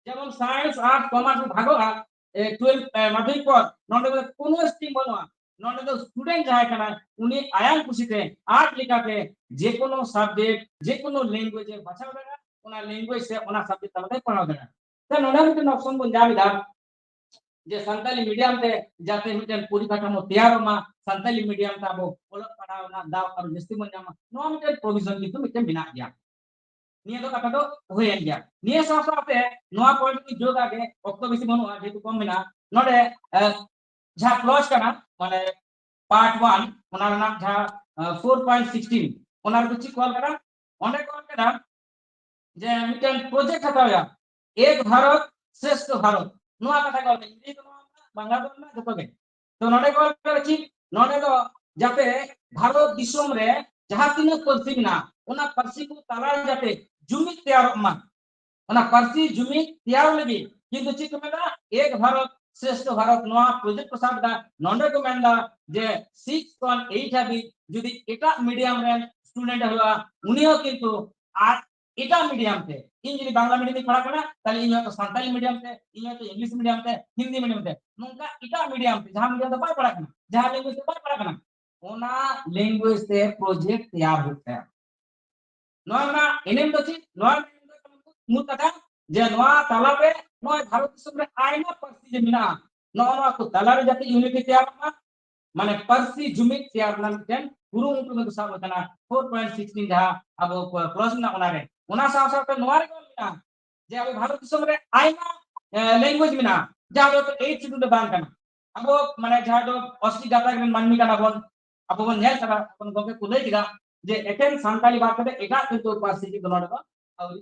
ᱡᱮᱢᱚᱱ science, arts, commerce ᱵᱷᱟᱜᱚᱜᱼᱟ, ᱮ, twelve, ᱮ, ᱢᱟᱫᱷᱭᱚᱢᱤᱠ ᱯᱚᱨ ᱱᱚᱰᱮ ᱫᱚ ᱠᱳᱱᱳ stream ᱵᱟᱹᱱᱩᱜᱼᱟ᱾ ᱱᱚᱰᱮ ᱫᱚ student ᱡᱟᱦᱟᱸᱭ ᱠᱟᱱᱟᱭ, ᱩᱱᱤ ᱟᱭᱟᱜ ᱠᱩᱥᱤᱛᱮ, ᱟᱡ ᱞᱮᱠᱟᱛᱮ ᱡᱮᱠᱳᱱᱳ subject, ᱡᱮᱠᱳᱱᱳ language ᱮ ᱵᱟᱪᱷᱟᱣ ᱫᱟᱲᱮᱭᱟᱜᱼᱟ, ᱚᱱᱟ language ᱥᱮ ᱚᱱᱟ subject ᱛᱟᱞᱟᱛᱮ ᱯᱟᱲᱦᱟᱣ ᱫᱟᱲᱮᱭᱟᱜᱼᱟ᱾ ᱛᱚ ᱱᱚᱰᱮ ᱢᱤᱫᱴᱮᱱ option ᱵᱚᱱ ᱧᱟᱢ ᱮᱫᱟ ᱡᱮ ᱥᱟᱱᱛᱟᱞᱤ medium ᱛᱮ ᱡᱟᱛᱮ ᱢᱤᱫᱴᱮᱱ ᱯᱚᱨᱤᱠᱟᱴᱷᱟᱢᱳ ᱛᱮᱭᱟᱨᱚᱜ ᱢᱟ, ᱥᱟᱱᱛᱟᱞᱤ medium ᱛᱮ ᱟᱵᱚ ᱚᱞᱚᱜ ᱯᱟᱲᱦᱟᱣ ᱨᱮᱱᱟᱜ ᱫᱟᱣ ᱟᱨᱚ ᱡᱟᱹᱥᱛᱤ ᱵᱚᱱ ᱧᱟᱢᱟ, ᱱᱚᱣᱟ ᱢᱤᱫᱴᱮᱱ provision ᱠᱤᱱᱛᱩ ᱢᱤᱫᱴᱮᱱ ᱢᱮᱱᱟᱜ ᱜᱮᱭᱟ᱾ ᱱᱤᱭᱟᱹ ᱫᱚ ᱠᱟᱛᱷᱟ ᱫᱚ ᱦᱩᱭᱮᱱ ᱜᱮᱭᱟ᱾ ᱱᱤᱭᱟᱹ ᱥᱟᱶ ᱥᱟᱶᱛᱮ ᱱᱚᱣᱟ point ᱤᱧ ᱡᱳᱜᱟ ᱜᱮ, ᱚᱠᱛᱚ ᱵᱮᱥᱤ ᱵᱟᱹᱱᱩᱜᱼᱟ, ᱡᱮᱦᱮᱛᱩ ᱠᱚᱢ ᱢᱮᱱᱟᱜᱼᱟ᱾ ᱱᱚᱰᱮ, ᱮ, ᱡᱟᱦᱟᱸ clause ᱠᱟᱱᱟ, ᱢᱟᱱᱮ part one, ᱚᱱᱟ ᱨᱮᱱᱟᱜ ᱡᱟᱦᱟᱸ, ᱮ, four point sixteen, ᱚᱱᱟ ᱨᱮᱫᱚ ᱪᱮᱫ ᱠᱚ ᱚᱞ ᱠᱟᱱᱟ? ᱚᱸᱰᱮ ᱠᱚ ᱚᱞ ᱠᱟᱱᱟ ᱡᱮ ᱢᱤᱫᱴᱮᱱ project ᱦᱟᱛᱟᱣ ᱦᱩᱭᱩᱜᱼᱟ, ᱮᱠ ᱵᱷᱟᱨᱚᱛ ᱥᱨᱮᱥᱴᱷ ᱵᱷᱟᱨᱚᱛ, ᱱᱚᱣᱟ ᱠᱟᱛᱷᱟ ᱠᱚ ᱚᱞ ᱠᱟᱱᱟ, ᱤᱝᱨᱮᱡᱤ ᱫᱚ ᱱᱚᱣᱟ ᱢᱮᱱᱟᱜᱼᱟ, ᱵᱟᱝᱞᱟ ᱫᱚ ᱢᱮᱱᱟᱜᱼᱟ, ᱡᱚᱛᱚ ᱜᱮ᱾ ᱛᱚ ᱱᱚᱰᱮ ᱠᱚ ᱚᱞ ᱠᱟᱱᱟ ᱪᱮᱫ? ᱱᱚᱰᱮ ᱫᱚ ᱡᱟᱛᱮ ᱵᱷᱟᱨᱚᱛ ᱫᱤᱥᱚᱢ ᱨᱮ ᱡᱟᱦᱟᱸ ᱛᱤᱱᱟᱹᱜ ᱯᱟᱹᱨᱥᱤ ᱢᱮᱱᱟᱜᱼᱟ, ᱚᱱᱟ ᱯᱟᱹᱨᱥᱤ ᱠᱚ ᱛᱟᱞᱟ ᱨᱮ ᱡᱟᱛᱮ ᱡᱩᱢᱤᱫ ᱛᱮᱭᱟᱨᱚᱜ ᱢᱟ, ᱚᱱᱟ ᱯᱟᱹᱨᱥᱤ ᱡᱩᱢᱤᱫ ᱛᱮᱭᱟᱨ ᱞᱟᱹᱜᱤᱫ᱾ ᱠᱤᱱᱛᱩ ᱪᱮᱫ ᱠᱚ ᱢᱮᱱᱫᱟ? ᱮᱠ ᱵᱷᱟᱨᱚᱛ ᱥᱨᱮᱥᱴᱷ ᱵᱷᱟᱨᱚᱛ, ᱱᱚᱣᱟ project ᱠᱚ ᱥᱟᱵ ᱮᱫᱟ᱾ ᱱᱚᱰᱮ ᱠᱚ ᱢᱮᱱᱫᱟ ᱡᱮ six ᱠᱷᱚᱱ eight ᱦᱟᱹᱵᱤᱡ ᱡᱩᱫᱤ ᱮᱴᱟᱜ medium ᱨᱮᱱ student ᱮ ᱦᱩᱭᱩᱜᱼᱟ, ᱩᱱᱤ ᱦᱚᱸ ᱠᱤᱱᱛᱩ ᱟᱨ ᱮᱴᱟᱜ medium ᱛᱮ, ᱤᱧ ᱡᱩᱫᱤ ᱵᱟᱝᱞᱟ medium ᱛᱤᱧ ᱯᱟᱲᱦᱟᱜ ᱠᱟᱱᱟ, ᱛᱟᱦᱞᱮ ᱤᱧ ᱦᱚᱭᱛᱳ ᱥᱟᱱᱛᱟᱞᱤ medium ᱛᱮ, ᱤᱧ ᱦᱚᱭᱛᱳ English medium ᱛᱮ, ᱦᱤᱱᱫᱤ medium ᱛᱮ, ᱱᱚᱝᱠᱟ ᱮᱴᱟᱜ medium ᱛᱮ, ᱡᱟᱦᱟᱸ medium ᱛᱮ ᱵᱟᱭ ᱯᱟᱲᱦᱟᱜ ᱠᱟᱱᱟ, ᱡᱟᱦᱟᱸ language ᱛᱮ ᱵᱟᱭ ᱯᱟᱲᱦᱟᱜ ᱠᱟᱱᱟ, ᱚᱱᱟ language ᱛᱮ project ᱛᱮᱭᱟᱨ ᱦᱩᱭᱩᱜ ᱛᱟᱭᱟ᱾ ᱱᱚᱣᱟ ᱨᱮᱱᱟᱜ ᱮᱱᱮᱢ ᱫᱚ ᱪᱮᱫ? ᱱᱚᱣᱟ ᱨᱮᱱᱟᱜ ᱮᱱᱮᱢ ᱫᱚ ᱢᱩᱞ ᱠᱟᱛᱷᱟ ᱡᱮ ᱱᱚᱣᱟ ᱛᱟᱞᱟᱨᱮ ᱱᱚᱜᱼᱚᱭ ᱵᱷᱟᱨᱚᱛ ᱫᱤᱥᱚᱢ ᱨᱮ ᱟᱭᱢᱟ ᱯᱟᱹᱨᱥᱤ ᱡᱮ ᱢᱮᱱᱟᱜᱼᱟ, ᱱᱚᱜᱼᱚ ᱱᱚᱣᱟ ᱠᱚ ᱛᱟᱞᱟᱨᱮ ᱡᱟᱛᱮ unity ᱛᱮᱭᱟᱨᱚᱜ ᱢᱟ, ᱢᱟᱱᱮ ᱯᱟᱹᱨᱥᱤ ᱡᱩᱢᱤᱫ ᱛᱮᱭᱟᱨ ᱨᱮᱱᱟᱜ ᱢᱤᱫᱴᱮᱱ ᱠᱩᱨᱩᱢᱩᱴᱩ ᱠᱤᱱᱛᱩ ᱥᱟᱵ ᱟᱠᱟᱱᱟ, four point sixteen ᱡᱟᱦᱟᱸ ᱟᱵᱚ clause ᱢᱮᱱᱟᱜᱼᱟ ᱚᱱᱟᱨᱮ᱾ ᱚᱱᱟ ᱥᱟᱶ ᱥᱟᱶᱛᱮ ᱱᱚᱣᱟ ᱨᱮ ᱢᱮᱱᱟᱜᱼᱟ ᱡᱮ ᱟᱵᱚ ᱵᱷᱟᱨᱚᱛ ᱫᱤᱥᱚᱢ ᱨᱮ ᱟᱭᱢᱟ, ᱮ, language ᱢᱮᱱᱟᱜᱼᱟ, ᱡᱟᱦᱟᱸ ᱫᱚ eighth schedule ᱨᱮ ᱵᱟᱝ ᱠᱟᱱᱟ᱾ ᱟᱵᱚ ᱢᱟᱱᱮ ᱡᱟᱦᱟᱸ ᱫᱚ ᱚᱥᱴᱨᱤ ᱜᱟᱛᱟᱠ ᱨᱮᱱ ᱢᱟᱹᱱᱢᱤ ᱠᱟᱱᱟ ᱵᱚᱱ, ᱟᱵᱚ ᱵᱚᱱ ᱧᱮᱞ ᱠᱟᱫᱟ, ᱟᱵᱚ ᱜᱚᱢᱠᱮ ᱠᱚ ᱞᱟᱹᱭ ᱠᱮᱫᱟ ᱡᱮ ᱮᱠᱮᱱ ᱥᱟᱱᱛᱟᱲᱤ ᱵᱟᱫ ᱠᱟᱛᱮ ᱮᱴᱟᱜ ᱠᱤᱱᱛᱩ ᱯᱟᱹᱨᱥᱤ ᱠᱤᱱᱛᱩ ᱱᱚᱰᱮ ᱫᱚ ᱟᱹᱣᱨᱤ,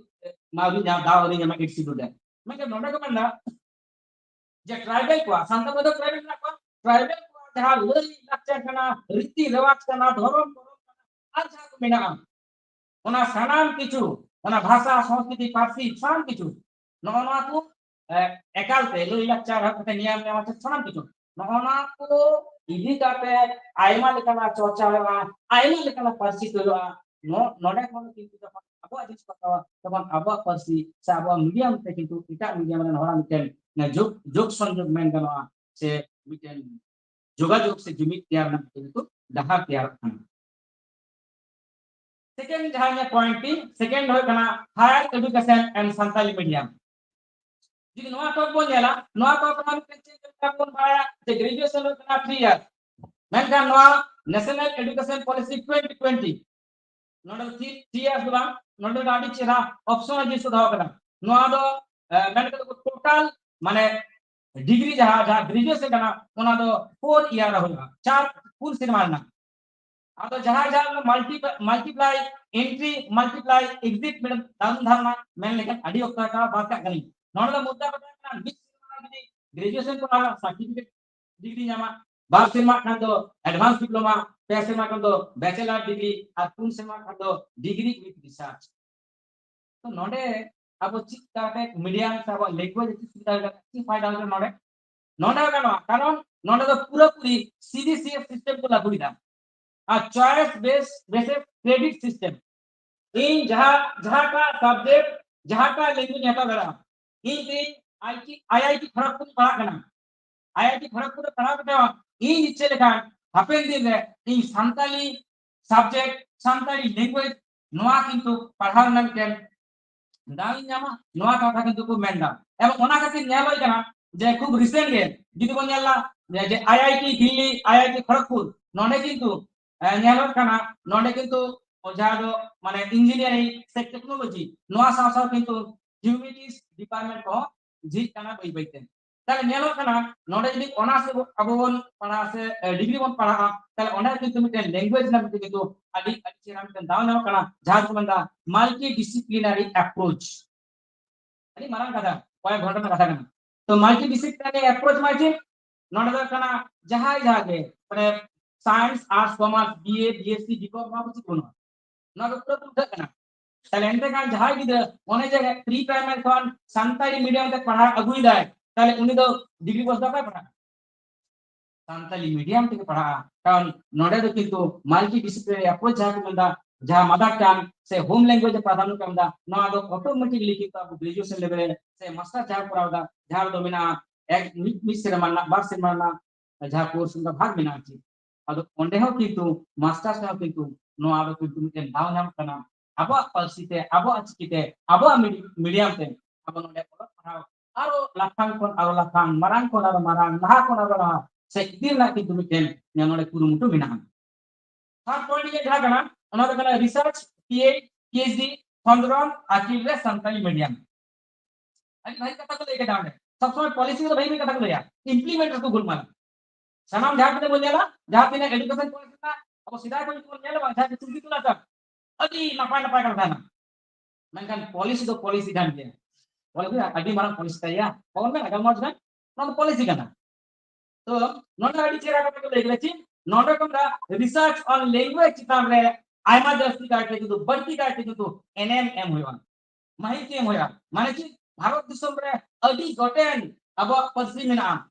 ᱢᱟ ᱟᱹᱣᱨᱤ ᱧᱟᱢ, ᱫᱟᱣ ᱟᱹᱣᱨᱤ ᱧᱟᱢᱟ eighth schedule ᱨᱮ᱾ ᱢᱮᱱᱠᱷᱟᱱ ᱱᱚᱰᱮ ᱠᱚ ᱢᱮᱱᱫᱟ ᱡᱮ tribal ᱠᱚᱣᱟᱜ, ᱥᱟᱱᱛᱟᱲ ᱢᱚᱫᱽᱫᱷᱮ tribal ᱢᱮᱱᱟᱜ ᱠᱚᱣᱟ, tribal ᱠᱚᱣᱟᱜ ᱡᱟᱦᱟᱸ ᱞᱟᱹᱭ ᱞᱟᱠᱪᱟᱨ ᱠᱟᱱᱟ, ᱨᱤᱛᱤ ᱨᱮᱣᱟᱡᱽ ᱠᱟᱱᱟ, ᱫᱷᱚᱨᱚᱢ ᱠᱚᱨᱚᱢ ᱠᱟᱱᱟ, ᱟᱨ ᱡᱟᱦᱟᱸ ᱠᱚ ᱢᱮᱱᱟᱜᱼᱟ, ᱚᱱᱟ ᱥᱟᱱᱟᱢ ᱠᱤᱪᱷᱩ, ᱚᱱᱟ ᱵᱷᱟᱥᱟ, ᱥᱚᱝᱥᱠᱨᱤᱛᱤ, ᱯᱟᱹᱨᱥᱤ, ᱥᱟᱱᱟᱢ ᱠᱤᱪᱷᱩ, ᱱᱚᱜᱼᱚ ᱱᱚᱣᱟ ᱠᱚ ᱮᱠᱟᱞ ᱛᱮ ᱞᱟᱹᱭ ᱞᱟᱠᱪᱟᱨ ᱮᱦᱚᱵ ᱠᱟᱛᱮ ᱱᱤᱭᱟᱢ ᱱᱮᱢᱟᱪᱟᱨ ᱥᱟᱱᱟᱢ ᱠᱤᱪᱷᱩ ᱱᱚᱜᱼᱚ ᱱᱚᱣᱟ ᱠᱚ ᱤᱫᱤ ᱠᱟᱛᱮ ᱟᱭᱢᱟ ᱞᱮᱠᱟᱱᱟᱜ ᱪᱚᱨᱪᱟ ᱦᱩᱭᱩᱜᱼᱟ, ᱟᱭᱢᱟ ᱞᱮᱠᱟᱱᱟᱜ ᱯᱟᱹᱨᱥᱤ ᱠᱚ ᱦᱩᱭᱩᱜᱼᱟ᱾ ᱱᱚ-, ᱱᱚᱰᱮ ᱠᱷᱚᱱ ᱠᱤᱱᱛᱩ ᱡᱚᱠᱷᱚᱱ ᱟᱵᱚᱣᱟᱜ ᱡᱤᱱᱤᱥ ᱠᱚ ᱦᱟᱛᱟᱣᱟ, ᱛᱚᱠᱷᱚᱱ ᱟᱵᱚᱣᱟᱜ ᱯᱟᱹᱨᱥᱤ ᱥᱮ ᱟᱵᱚᱣᱟᱜ ᱢᱤᱰᱤᱭᱟᱢ ᱛᱮ ᱠᱤᱱᱛᱩ ᱮᱴᱟᱜ ᱢᱤᱰᱤᱭᱟᱢ ᱨᱮᱱ ᱦᱚᱲᱟᱜ ᱢᱤᱫᱴᱮᱱ ᱡᱳᱜ-, ᱡᱳᱜ ᱥᱚᱝᱡᱳᱜ ᱢᱮᱱ ᱜᱟᱱᱚᱜᱼᱟ, ᱥᱮ ᱢᱤᱫᱴᱮᱱ ᱡᱳᱜᱟᱡᱳᱜ ᱥᱮ ᱡᱩᱢᱤᱫ ᱛᱮᱭᱟᱨ ᱨᱮᱱᱟᱜ ᱠᱤᱱᱛᱩ ᱰᱟᱦᱟᱨ ᱛᱮᱭᱟᱨᱚᱜ ᱠᱟᱱᱟ᱾ ᱥᱮᱠᱮᱱᱰ ᱡᱟᱦᱟᱸ ᱤᱧᱟᱹᱜ ᱯᱚᱭᱮᱱᱴ ᱴᱤ, ᱥᱮᱠᱮᱱᱰ ᱦᱩᱭᱩᱜ ᱠᱟᱱᱟ higher education and Santali medium᱾ ᱡᱩᱫᱤ ᱱᱚᱣᱟ ᱠᱚ ᱵᱚᱱ ᱧᱮᱞᱟ, ᱱᱚᱣᱟ ᱠᱚ ᱠᱷᱚᱱ ᱢᱤᱫᱴᱮᱱ ᱪᱮᱫ ᱞᱮᱠᱟ ᱵᱚᱱ ᱵᱟᱲᱟᱭᱟ ᱡᱮ ᱜᱨᱮᱡᱩᱭᱮᱥᱚᱱ ᱦᱩᱭᱩᱜ ᱠᱟᱱᱟ ᱛᱷᱨᱤ ᱤᱭᱟᱨ, ᱢᱮᱱᱠᱷᱟᱱ ᱱᱚᱣᱟ national education policy twenty twenty, ᱱᱚᱰᱮ ᱫᱚ ᱛᱷᱨᱤ, ᱛᱷᱨᱤ ᱤᱭᱟᱨ ᱫᱚ ᱵᱟᱝ, ᱱᱚᱰᱮ ᱫᱚ ᱟᱹᱰᱤ ᱪᱮᱦᱨᱟ ᱚᱯᱥᱚᱱᱟᱞ ᱡᱤᱱᱤᱥ ᱠᱚ ᱫᱚᱦᱚ ᱠᱟᱫᱟ᱾ ᱱᱚᱣᱟ ᱫᱚ, ᱮ, ᱢᱮᱱ ᱠᱟᱛᱮ ᱠᱚ ᱴᱳᱴᱟᱞ, ᱢᱟᱱᱮ ᱰᱤᱜᱽᱨᱤ ᱡᱟᱦᱟᱸ, ᱡᱟᱦᱟᱸ ᱜᱨᱮᱡᱩᱭᱮᱥᱚᱱ ᱠᱟᱱᱟ, ᱚᱱᱟ ᱫᱚ ᱯᱷᱳᱨ ᱤᱭᱟᱨ ᱨᱮ ᱦᱩᱭᱩᱜᱼᱟ, ᱪᱟᱨ, ᱯᱩᱱ ᱥᱮᱨᱢᱟ ᱨᱮᱱᱟᱜ᱾ ᱟᱫᱚ ᱡᱟᱦᱟᱸ, ᱡᱟᱦᱟᱸ ᱢᱟᱞᱴᱤ-, ᱢᱟᱞᱴᱤᱯᱞᱟᱭ, ᱮᱱᱴᱨᱤ ᱢᱟᱞᱴᱤᱯᱞᱟᱭ ᱮᱠᱥᱤᱴ ᱢᱮᱰᱟᱢ ᱫᱟᱨᱩᱱ ᱫᱷᱟᱨᱱᱟ ᱢᱮᱱ ᱞᱮᱠᱷᱟᱱ ᱟᱹᱰᱤ ᱚᱠᱛᱚ ᱦᱟᱛᱟᱣᱟ, ᱵᱟᱫ ᱠᱟᱜ ᱠᱟᱹᱱᱟᱹᱧ᱾ ᱱᱚᱰᱮ ᱫᱚ ᱢᱩᱫᱽᱫᱟ ᱠᱟᱛᱷᱟ ᱠᱟᱱᱟ, ᱢᱤᱫ ᱥᱮᱨᱢᱟ ᱡᱩᱫᱤ ᱜᱨᱮᱡᱩᱭᱮᱥᱚᱱ ᱠᱚᱨᱟᱣ ᱥᱟᱨᱴᱤᱯᱷᱤᱠᱮᱴ ᱰᱤᱜᱽᱨᱤ ᱧᱟᱢᱟ, ᱵᱟᱨ ᱥᱮᱨᱢᱟ ᱠᱷᱟᱱ ᱫᱚ ᱮᱰᱵᱷᱟᱱᱥ ᱰᱤᱯᱞᱳᱢᱟ, ᱯᱮ ᱥᱮᱨᱢᱟ ᱠᱷᱟᱱ ᱫᱚ ᱵᱮᱪᱮᱞᱟᱨ ᱰᱤᱜᱽᱨᱤ, ᱟᱨ ᱯᱩᱱ ᱥᱮᱨᱢᱟ ᱠᱷᱟᱱ ᱫᱚ ᱰᱤᱜᱽᱨᱤ ᱩᱭᱤᱛᱷ ᱨᱤᱥᱟᱨᱪ᱾ ᱛᱚ ᱱᱚᱰᱮ ᱟᱵᱚ ᱪᱮᱫ ᱠᱟᱛᱮ ᱢᱤᱰᱤᱭᱟᱢ ᱥᱮ ᱟᱵᱚᱣᱟᱜ ᱞᱮᱝᱜᱩᱭᱮᱡᱽ ᱪᱮᱫ ᱥᱩᱵᱤᱫᱷᱟ ᱦᱩᱭᱩᱜᱼᱟ, ᱪᱮᱫ ᱯᱷᱟᱭᱫᱟ ᱦᱩᱭᱩᱜᱼᱟ ᱱᱚᱰᱮ? ᱱᱚᱰᱮ ᱜᱟᱱᱚᱜᱼᱟ, ᱠᱟᱨᱚᱱ ᱱᱚᱰᱮ ᱫᱚ ᱯᱩᱨᱟᱹᱯᱩᱨᱤ C B S E system ᱠᱚ ᱞᱟᱹᱜᱩᱭᱮᱫᱟ ᱟᱨ ᱪᱚᱭᱮᱥ ᱵᱮᱥ ᱵᱮᱥᱤᱥ ᱠᱨᱮᱰᱤᱴ ᱥᱤᱥᱴᱮᱢ᱾ ᱤᱧ ᱡᱟᱦᱟᱸ, ᱡᱟᱦᱟᱸᱴᱟᱜ ᱥᱟᱵᱡᱮᱠᱴ, ᱡᱟᱦᱟᱸᱴᱟᱜ ᱞᱮᱝᱜᱩᱭᱮᱡᱽ ᱦᱟᱛᱟᱣ ᱫᱟᱲᱮᱭᱟᱜᱼᱟ, ᱤᱧ ᱛᱮ ᱟᱭ ᱟᱭ ᱴᱤ ᱠᱷᱚᱲᱚᱜᱽᱯᱩᱨ ᱤᱧ ᱯᱟᱲᱦᱟᱜ ᱠᱟᱱᱟ, ᱟᱭ ᱟᱭ ᱴᱤ ᱠᱷᱚᱲᱚᱜᱽᱯᱩᱨ ᱨᱮ ᱯᱟᱲᱦᱟᱣ ᱠᱟᱛᱮ ᱦᱚᱸ ᱤᱧ ᱤᱪᱪᱷᱟᱹ ᱞᱮᱠᱷᱟᱱ ᱦᱟᱯᱮᱱ ᱫᱤᱱ ᱨᱮ ᱤᱧ ᱥᱟᱱᱛᱟᱞᱤ ᱥᱟᱵᱡᱮᱠᱴ, ᱥᱟᱱᱛᱟᱲᱤ ᱞᱮᱝᱜᱩᱭᱮᱡᱽ, ᱱᱚᱣᱟ ᱠᱤᱱᱛᱩ ᱯᱟᱲᱦᱟᱣ ᱨᱮᱱᱟᱜ ᱢᱤᱫᱴᱮᱱ ᱫᱟᱣ ᱤᱧ ᱧᱟᱢᱟ, ᱱᱚᱣᱟ ᱠᱟᱛᱷᱟ ᱠᱤᱱᱛᱩ ᱠᱚ ᱢᱮᱱᱫᱟ᱾ ᱮᱵᱚᱝ ᱚᱱᱟ ᱠᱷᱟᱹᱛᱤᱨ ᱧᱮᱞ ᱦᱩᱭ ᱠᱟᱱᱟ ᱡᱮ ᱠᱷᱩᱵ ᱨᱤᱥᱮᱱᱴ ᱜᱮ ᱡᱩᱫᱤ ᱵᱚᱱ ᱧᱮᱞᱟ ᱡᱮ I I T Delhi, I I T Kharagpur, ᱱᱚᱰᱮ ᱠᱤᱱᱛᱩ, ᱮ, ᱧᱮᱞᱚᱜ ᱠᱟᱱᱟ ᱱᱚᱰᱮ ᱠᱤᱱᱛᱩ ᱡᱟᱦᱟᱸ ᱫᱚ ᱢᱟᱱᱮ ᱤᱧᱡᱤᱱᱤᱭᱟᱨᱤᱝ ᱥᱮ ᱴᱮᱠᱱᱳᱞᱚᱡᱤ, ᱱᱚᱣᱟ ᱥᱟᱶ ᱥᱟᱶ ᱠᱤᱱᱛᱩ ᱦᱤᱭᱩᱢᱮᱱᱤᱴᱤᱡᱽ ᱰᱤᱯᱟᱨᱴᱢᱮᱱᱴ ᱠᱚᱦᱚᱸ ᱡᱷᱤᱡ ᱠᱟᱱᱟ ᱵᱟᱹᱭ ᱵᱟᱹᱭᱛᱮ᱾ ᱛᱟᱦᱞᱮ ᱧᱮᱞᱚᱜ ᱠᱟᱱᱟ ᱱᱚᱰᱮ ᱡᱩᱫᱤ ᱚᱱᱟᱨᱥ ᱟᱵᱚ ᱵᱚᱱ ᱯᱟᱲᱦᱟᱜᱼᱟ ᱥᱮ, ᱮ, ᱰᱤᱜᱽᱨᱤ ᱵᱚᱱ ᱯᱟᱲᱦᱟᱜᱼᱟ, ᱛᱟᱦᱞᱮ ᱚᱸᱰᱮ ᱠᱤᱱᱛᱩ ᱢᱤᱫᱴᱮᱱ ᱞᱮᱝᱜᱩᱭᱮᱡᱽ ᱨᱮᱱᱟᱜ ᱢᱤᱫᱴᱮᱱ ᱠᱤᱱᱛᱩ ᱟᱹᱰᱤ, ᱟᱹᱰᱤ ᱪᱮᱦᱨᱟ ᱢᱤᱫᱴᱮᱱ ᱫᱟᱣ ᱧᱟᱢᱚᱜ ᱠᱟᱱᱟ, ᱡᱟᱦᱟᱸ ᱫᱚᱠᱚ ᱢᱮᱱᱫᱟ ᱢᱟᱞᱴᱤ ᱰᱤᱥᱤᱯᱞᱤᱱᱟᱨᱤ ᱮᱯᱨᱳᱪ᱾ ᱟᱹᱰᱤ ᱢᱟᱨᱟᱝ ᱠᱟᱛᱷᱟ, ᱠᱚᱭᱮᱠ ᱜᱷᱚᱱᱴᱟ ᱨᱮᱱᱟᱜ ᱠᱟᱛᱷᱟ ᱠᱟᱱᱟ᱾ ᱛᱚ ᱢᱟᱞᱴᱤ ᱰᱤᱥᱤᱯᱞᱤᱱᱟᱨᱤ ᱮᱯᱨᱳᱪ ᱢᱟᱱᱮ ᱪᱮᱫ? ᱱᱚᱰᱮ ᱫᱚ ᱦᱩᱭᱩᱜ ᱠᱟᱱᱟ ᱡᱟᱦᱟᱸᱭ ᱡᱟᱦᱟᱸ ᱜᱮ, ᱢᱟᱱᱮ ᱥᱟᱭᱮᱱᱥ, ᱟᱨᱴᱥ, ᱠᱚᱢᱟᱨᱥ, ᱵᱤ ᱮ, ᱵᱤ ᱮᱥ ᱥᱤ, ᱵᱤ ᱠᱚᱢ, ᱱᱚᱣᱟ ᱠᱚ ᱪᱮᱫ ᱵᱟᱹᱱᱩᱜᱼᱟ, ᱱᱚᱣᱟ ᱫᱚ ᱯᱩᱨᱟᱹ ᱩᱞᱴᱟᱹᱜ ᱠᱟᱱᱟ᱾ ᱛᱟᱦᱞᱮ ᱮᱱᱛᱮ ᱠᱷᱟᱱ ᱡᱟᱦᱟᱸᱭ ᱜᱤᱫᱽᱨᱟᱹ ᱚᱱᱮ ᱡᱮ ᱯᱨᱤ ᱯᱨᱟᱭᱢᱟᱨᱤ ᱠᱷᱚᱱ ᱥᱟᱱᱛᱟᱲᱤ ᱢᱤᱰᱤᱭᱟᱢ ᱛᱮ ᱯᱟᱲᱦᱟᱣ ᱟᱹᱜᱩᱭᱮᱫᱟᱭ, ᱛᱟᱦᱞᱮ ᱩᱱᱤ ᱫᱚ ᱰᱤᱜᱽᱨᱤ ᱠᱳᱨᱥ ᱫᱚ ᱚᱠᱟᱭ ᱯᱟᱲᱦᱟᱜᱼᱟ? ᱥᱟᱱᱛᱟᱲᱤ ᱢᱤᱰᱤᱭᱟᱢ ᱛᱮᱜᱮ ᱯᱟᱲᱦᱟᱜᱼᱟ᱾ ᱠᱟᱨᱚᱱ ᱱᱚᱰᱮ ᱫᱚ ᱠᱤᱱᱛᱩ ᱢᱟᱞᱴᱤ ᱰᱤᱥᱤᱯᱞᱤᱱᱟᱨᱤ ᱟᱯᱨᱳᱪ ᱡᱟᱦᱟᱸ ᱠᱚ ᱢᱮᱱᱫᱟ, ᱡᱟᱦᱟᱸ ᱢᱟᱫᱟᱨ ᱴᱟᱝ ᱥᱮ ᱦᱳᱢ ᱞᱮᱝᱜᱩᱭᱮᱡᱽ ᱮ ᱯᱨᱟᱫᱷᱟᱱᱱᱚ ᱠᱚ ᱮᱢᱫᱟ, ᱱᱚᱣᱟ ᱫᱚ ᱚᱴᱳᱢᱮᱴᱤᱠᱞᱤ ᱠᱤᱱᱛᱩ ᱟᱵᱚ ᱜᱨᱮᱡᱩᱭᱮᱥᱚᱱ ᱞᱮᱵᱮᱞ ᱨᱮ ᱥᱮ ᱢᱟᱥᱴᱟᱨ ᱡᱟᱦᱟᱸ ᱠᱚᱨᱟᱣ ᱮᱫᱟ, ᱡᱟᱦᱟᱸ ᱨᱮᱫᱚ ᱢᱮᱱᱟᱜᱼᱟ ᱮᱠ ᱢᱤᱫ, ᱢᱤᱫ ᱥᱮᱨᱢᱟ ᱨᱮᱱᱟᱜ, ᱵᱟᱨ ᱥᱮᱨᱢᱟ ᱨᱮᱱᱟᱜ ᱡᱟᱦᱟᱸ ᱠᱳᱨᱥ ᱚᱱᱠᱟ ᱵᱷᱟᱜᱽ ᱢᱮᱱᱟᱜᱼᱟ ᱪᱮᱫ᱾ ᱟᱫᱚ ᱚᱸᱰᱮ ᱦᱚᱸ ᱠᱤᱱᱛᱩ ᱢᱟᱥᱴᱟᱨᱥ ᱨᱮᱦᱚᱸ ᱠᱤᱱᱛᱩ ᱱᱚᱣᱟ ᱫᱚ ᱠᱤᱱᱛᱩ ᱢᱤᱫᱴᱮᱱ ᱫᱟᱣ ᱧᱟᱢᱚᱜ ᱠᱟᱱᱟ ᱟᱵᱚᱣᱟᱜ ᱯᱟᱹᱨᱥᱤ ᱛᱮ, ᱟᱵᱚᱣᱟᱜ ᱪᱤᱠᱤ ᱛᱮ, ᱟᱵᱚᱣᱟᱜ ᱢᱤᱰᱤ-, ᱢᱤᱰᱤᱭᱟᱢ ᱛᱮ ᱟᱵᱚ ᱱᱚᱰᱮ ᱚᱞᱚᱜ ᱯᱟᱲᱦᱟᱣ ᱟᱨᱚ ᱞᱟᱯᱷᱟᱝ ᱠᱷᱚᱱ ᱟᱨᱚ ᱞᱟᱯᱷᱟᱝ, ᱢᱟᱨᱟᱝ ᱠᱷᱚᱱ ᱟᱨᱚ ᱢᱟᱨᱟᱝ, ᱞᱟᱦᱟ ᱠᱷᱚᱱ ᱟᱨᱚ ᱞᱟᱦᱟ ᱥᱮ ᱤᱫᱤ ᱨᱮᱱᱟᱜ ᱠᱤᱱᱛᱩ ᱢᱤᱫᱴᱮᱱ ᱱᱚᱰᱮ ᱠᱩᱨᱩᱢᱩᱴᱩ ᱢᱮᱱᱟᱜᱼᱟ᱾ ᱛᱷᱟᱨᱰ ᱯᱚᱭᱮᱱᱴ ᱨᱮ ᱡᱟᱦᱟᱸ ᱠᱟᱱᱟ, ᱚᱱᱟ ᱫᱚ ᱠᱟᱱᱟ ᱨᱤᱥᱟᱨᱪ, ᱯᱤ ᱮᱭᱤᱪ ᱰᱤ, ᱠᱷᱚᱸᱫᱽᱨᱚᱱ ᱟᱹᱠᱤᱞ ᱨᱮ ᱥᱟᱱᱛᱟᱲᱤ ᱢᱤᱰᱤᱭᱟᱢ᱾ ᱟᱹᱰᱤ ᱵᱷᱟᱹᱜᱤ ᱠᱟᱛᱷᱟ ᱠᱚ ᱞᱟᱹᱭ ᱠᱮᱫᱟ ᱚᱸᱰᱮ᱾ ᱥᱚᱵ ᱥᱚᱢᱚᱭ ᱯᱚᱞᱤᱥᱤ ᱫᱚ ᱵᱷᱟᱹᱜᱤ ᱠᱟᱛᱷᱟ ᱠᱚ ᱞᱟᱹᱭᱟ, ᱤᱢᱯᱞᱤᱢᱮᱱᱴ ᱨᱮᱠᱚ ᱜᱳᱞᱢᱟᱞᱟ᱾ ᱥᱟᱱᱟᱢ ᱡᱟᱦᱟᱸ ᱛᱤᱱᱟᱹᱜ ᱵᱚᱱ ᱧᱮᱞᱟ, ᱡᱟᱦᱟᱸ ᱛᱤᱱᱟᱹᱜ ᱮᱰᱩᱠᱮᱥᱚᱱ ᱯᱚᱞᱤᱥᱤ ᱨᱮᱱᱟᱜ ᱟᱵᱚ ᱥᱮᱫᱟᱭ ᱠᱷᱚᱱ ᱵᱚᱱ ᱧᱮᱞ ᱟᱹᱜᱩ, ᱡᱟᱦᱟᱸ ᱪᱩᱝᱠᱤ ᱛᱩᱞᱟ ᱪᱟᱸᱫ, ᱟᱹᱰᱤ ᱱᱟᱯᱟᱭ ᱱᱟᱯᱟᱭ ᱠᱟᱛᱷᱟ ᱛᱟᱦᱮᱱᱟ᱾ ᱢᱮᱱᱠᱷᱟᱱ ᱯᱚᱞᱤᱥᱤ ᱫᱚ ᱯᱚᱞᱤᱥᱤ ᱠᱟᱱ ᱜᱮᱭᱟ᱾ ᱯᱚᱞᱤᱥᱤ ᱟᱹᱰᱤ ᱢᱟᱨᱟᱝ ᱯᱚᱞᱤᱥᱤ ᱛᱟᱭᱟ, ᱵᱟᱵᱚᱱ ᱢᱮᱱᱟ ᱜᱟᱞᱢᱟᱨᱟᱣ ᱡᱚᱝ, ᱱᱚᱣᱟ ᱫᱚ ᱯᱚᱞᱤᱥᱤ ᱠᱟᱱᱟ᱾ ᱛᱚ ᱱᱚᱰᱮ ᱟᱹᱰᱤ ᱪᱮᱦᱨᱟ ᱠᱟᱛᱷᱟ ᱠᱚ ᱞᱟᱹᱭ ᱠᱮᱫᱟ, ᱪᱮᱫ ᱱᱚᱰᱮ ᱠᱚ ᱢᱮᱱᱫᱟ, ᱨᱤᱥᱟᱨᱪ ᱚᱱ ᱞᱮᱝᱜᱩᱭᱮᱡᱽ ᱪᱮᱛᱟᱱ ᱨᱮ ᱟᱭᱢᱟ ᱡᱟᱹᱥᱛᱤ ᱠᱟᱭᱛᱮ ᱠᱤᱱᱛᱩ, ᱵᱟᱹᱲᱛᱤ ᱠᱟᱭᱛᱮ ᱠᱤᱱᱛᱩ ᱮᱱᱮᱢ ᱮᱢ ᱦᱩᱭᱩᱜᱼᱟ, ᱢᱟᱹᱦᱤᱛ ᱮᱢ ᱦᱩᱭᱩᱜᱼᱟ᱾ ᱢᱟᱱᱮ ᱪᱮᱫ, ᱵᱷᱟᱨᱚᱛ ᱫᱤᱥᱚᱢ ᱨᱮ ᱟᱹᱰᱤ ᱜᱚᱴᱮᱱ ᱟᱵᱚᱣᱟᱜ ᱯᱟᱹᱨᱥᱤ ᱢᱮᱱᱟᱜᱼᱟ,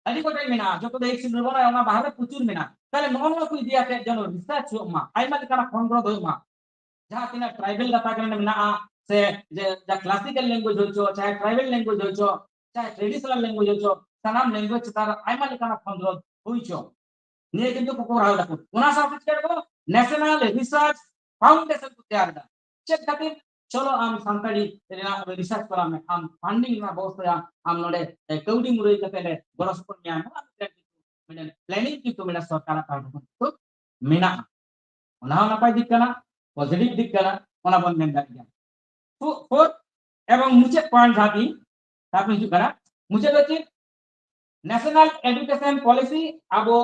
ᱟᱹᱰᱤ ᱜᱚᱴᱮᱱ ᱢᱮᱱᱟᱜᱼᱟ, ᱡᱚᱛᱚ ᱫᱚ ᱮᱠ ᱥᱤᱞ ᱵᱟᱵᱚᱱ ᱚᱱᱟ ᱵᱟᱦᱨᱮ ᱯᱨᱚᱪᱩᱨ ᱢᱮᱱᱟᱜᱼᱟ᱾ ᱛᱟᱦᱞᱮ ᱱᱚᱜᱼᱚ ᱱᱚᱣᱟ ᱠᱚ ᱤᱫᱤ ᱠᱟᱛᱮ ᱡᱮᱱᱚ ᱨᱤᱥᱟᱨᱪ ᱦᱩᱭᱩᱜ ᱢᱟ, ᱟᱭᱢᱟ ᱞᱮᱠᱟᱱᱟᱜ ᱠᱷᱚᱸᱫᱽᱨᱚᱸᱫᱽ ᱦᱩᱭᱩᱜ ᱢᱟ᱾ ᱡᱟᱦᱟᱸ ᱛᱤᱱᱟᱹᱜ ᱴᱨᱟᱭᱵᱮᱞ ᱜᱟᱛᱟᱠ ᱨᱮ ᱢᱮᱱᱟᱜᱼᱟ, ᱥᱮ ᱡᱮ, ᱡᱟ ᱠᱞᱟᱥᱤᱠᱟᱞ ᱞᱮᱝᱜᱩᱭᱮᱡᱽ ᱦᱩᱭ ᱦᱚᱪᱚ, ᱪᱟᱦᱮ ᱴᱨᱟᱭᱵᱮᱞ ᱞᱮᱝᱜᱩᱭᱮᱡᱽ ᱦᱩᱭ ᱦᱚᱪᱚ, ᱪᱟᱦᱮ ᱴᱨᱮᱰᱤᱥᱚᱱᱟᱞ ᱞᱮᱝᱜᱩᱭᱮᱡᱽ ᱦᱩᱭ ᱦᱚᱪᱚ, ᱥᱟᱱᱟᱢ ᱞᱮᱝᱜᱩᱭᱮᱡᱽ ᱪᱮᱛᱟᱱ ᱨᱮ ᱟᱭᱢᱟ ᱞᱮᱠᱟᱱᱟᱜ ᱠᱷᱚᱸᱫᱽᱨᱚᱸᱫᱽ ᱦᱩᱭ ᱦᱚᱪᱚ᱾ ᱱᱤᱭᱟᱹ ᱠᱤᱱᱛᱩ ᱠᱚ ᱠᱚᱨᱟᱣ ᱫᱟᱠᱚ᱾ ᱚᱱᱟ ᱥᱟᱶᱛᱮ ᱪᱮᱫ ᱠᱚ ᱱᱮᱥᱱᱟᱞ ᱨᱤᱥᱟᱨᱪ ᱯᱷᱟᱣᱩᱱᱰᱮᱥᱚᱱ ᱠᱚ ᱛᱮᱭᱟᱨ ᱮᱫᱟ᱾ ᱪᱮᱫ ᱠᱷᱟᱹᱛᱤᱨ? ᱪᱚᱞᱚ ᱟᱢ ᱥᱟᱱᱛᱟᱲᱤ ᱨᱮᱱᱟᱜ ᱨᱤᱥᱟᱨᱪ ᱠᱚᱨᱟᱣ ᱢᱮ, ᱟᱢ ᱯᱷᱟᱱᱰᱤᱝ ᱨᱮᱱᱟᱜ ᱵᱮᱵᱚᱥᱛᱷᱟᱭᱟ, ᱟᱢ ᱱᱚᱰᱮ, ᱮ, ᱠᱟᱹᱣᱰᱤ ᱢᱩᱨᱟᱹᱭ ᱠᱟᱛᱮ ᱞᱮ ᱜᱚᱲᱚ ᱥᱚᱯᱚᱦᱚᱫ ᱢᱮᱭᱟ᱾ ᱱᱚᱣᱟ ᱢᱤᱫᱴᱮᱱ, ᱢᱤᱫᱴᱮᱱ ᱯᱞᱮᱱᱤᱝ ᱠᱤᱱᱛᱩ ᱢᱤᱫᱴᱮᱱ ᱥᱚᱨᱠᱟᱨᱟᱜ ᱯᱟᱦᱴᱟ ᱠᱷᱚᱱ ᱠᱤᱱᱛᱩ ᱢᱮᱱᱟᱜᱼᱟ᱾ ᱚᱱᱟ ᱦᱚᱸ ᱱᱟᱯᱟᱭ ᱫᱤᱠ ᱠᱟᱱᱟ, ᱯᱚᱡᱤᱴᱤᱵᱷ ᱫᱤᱠ ᱠᱟᱱᱟ, ᱚᱱᱟ ᱵᱚᱱ ᱢᱮᱱ ᱫᱟᱲᱮᱭᱟᱜ ᱜᱮᱭᱟ᱾ ᱯᱷᱳ-, ᱯᱷᱳᱨᱛᱷ ᱮᱵᱚᱝ ᱢᱩᱪᱟᱹᱫ ᱯᱚᱭᱮᱱᱴ ᱡᱟᱦᱟᱸ ᱛᱤᱧ, ᱛᱟᱨᱯᱚᱨᱮ ᱦᱤᱡᱩᱜ ᱠᱟᱱᱟ, ᱢᱩᱪᱟᱹᱫ ᱫᱚ ᱪᱮᱫ? ᱱᱮᱥᱱᱟᱞ ᱮᱰᱩᱠᱮᱥᱚᱱ ᱯᱚᱞᱤᱥᱤ ᱟᱵᱚ,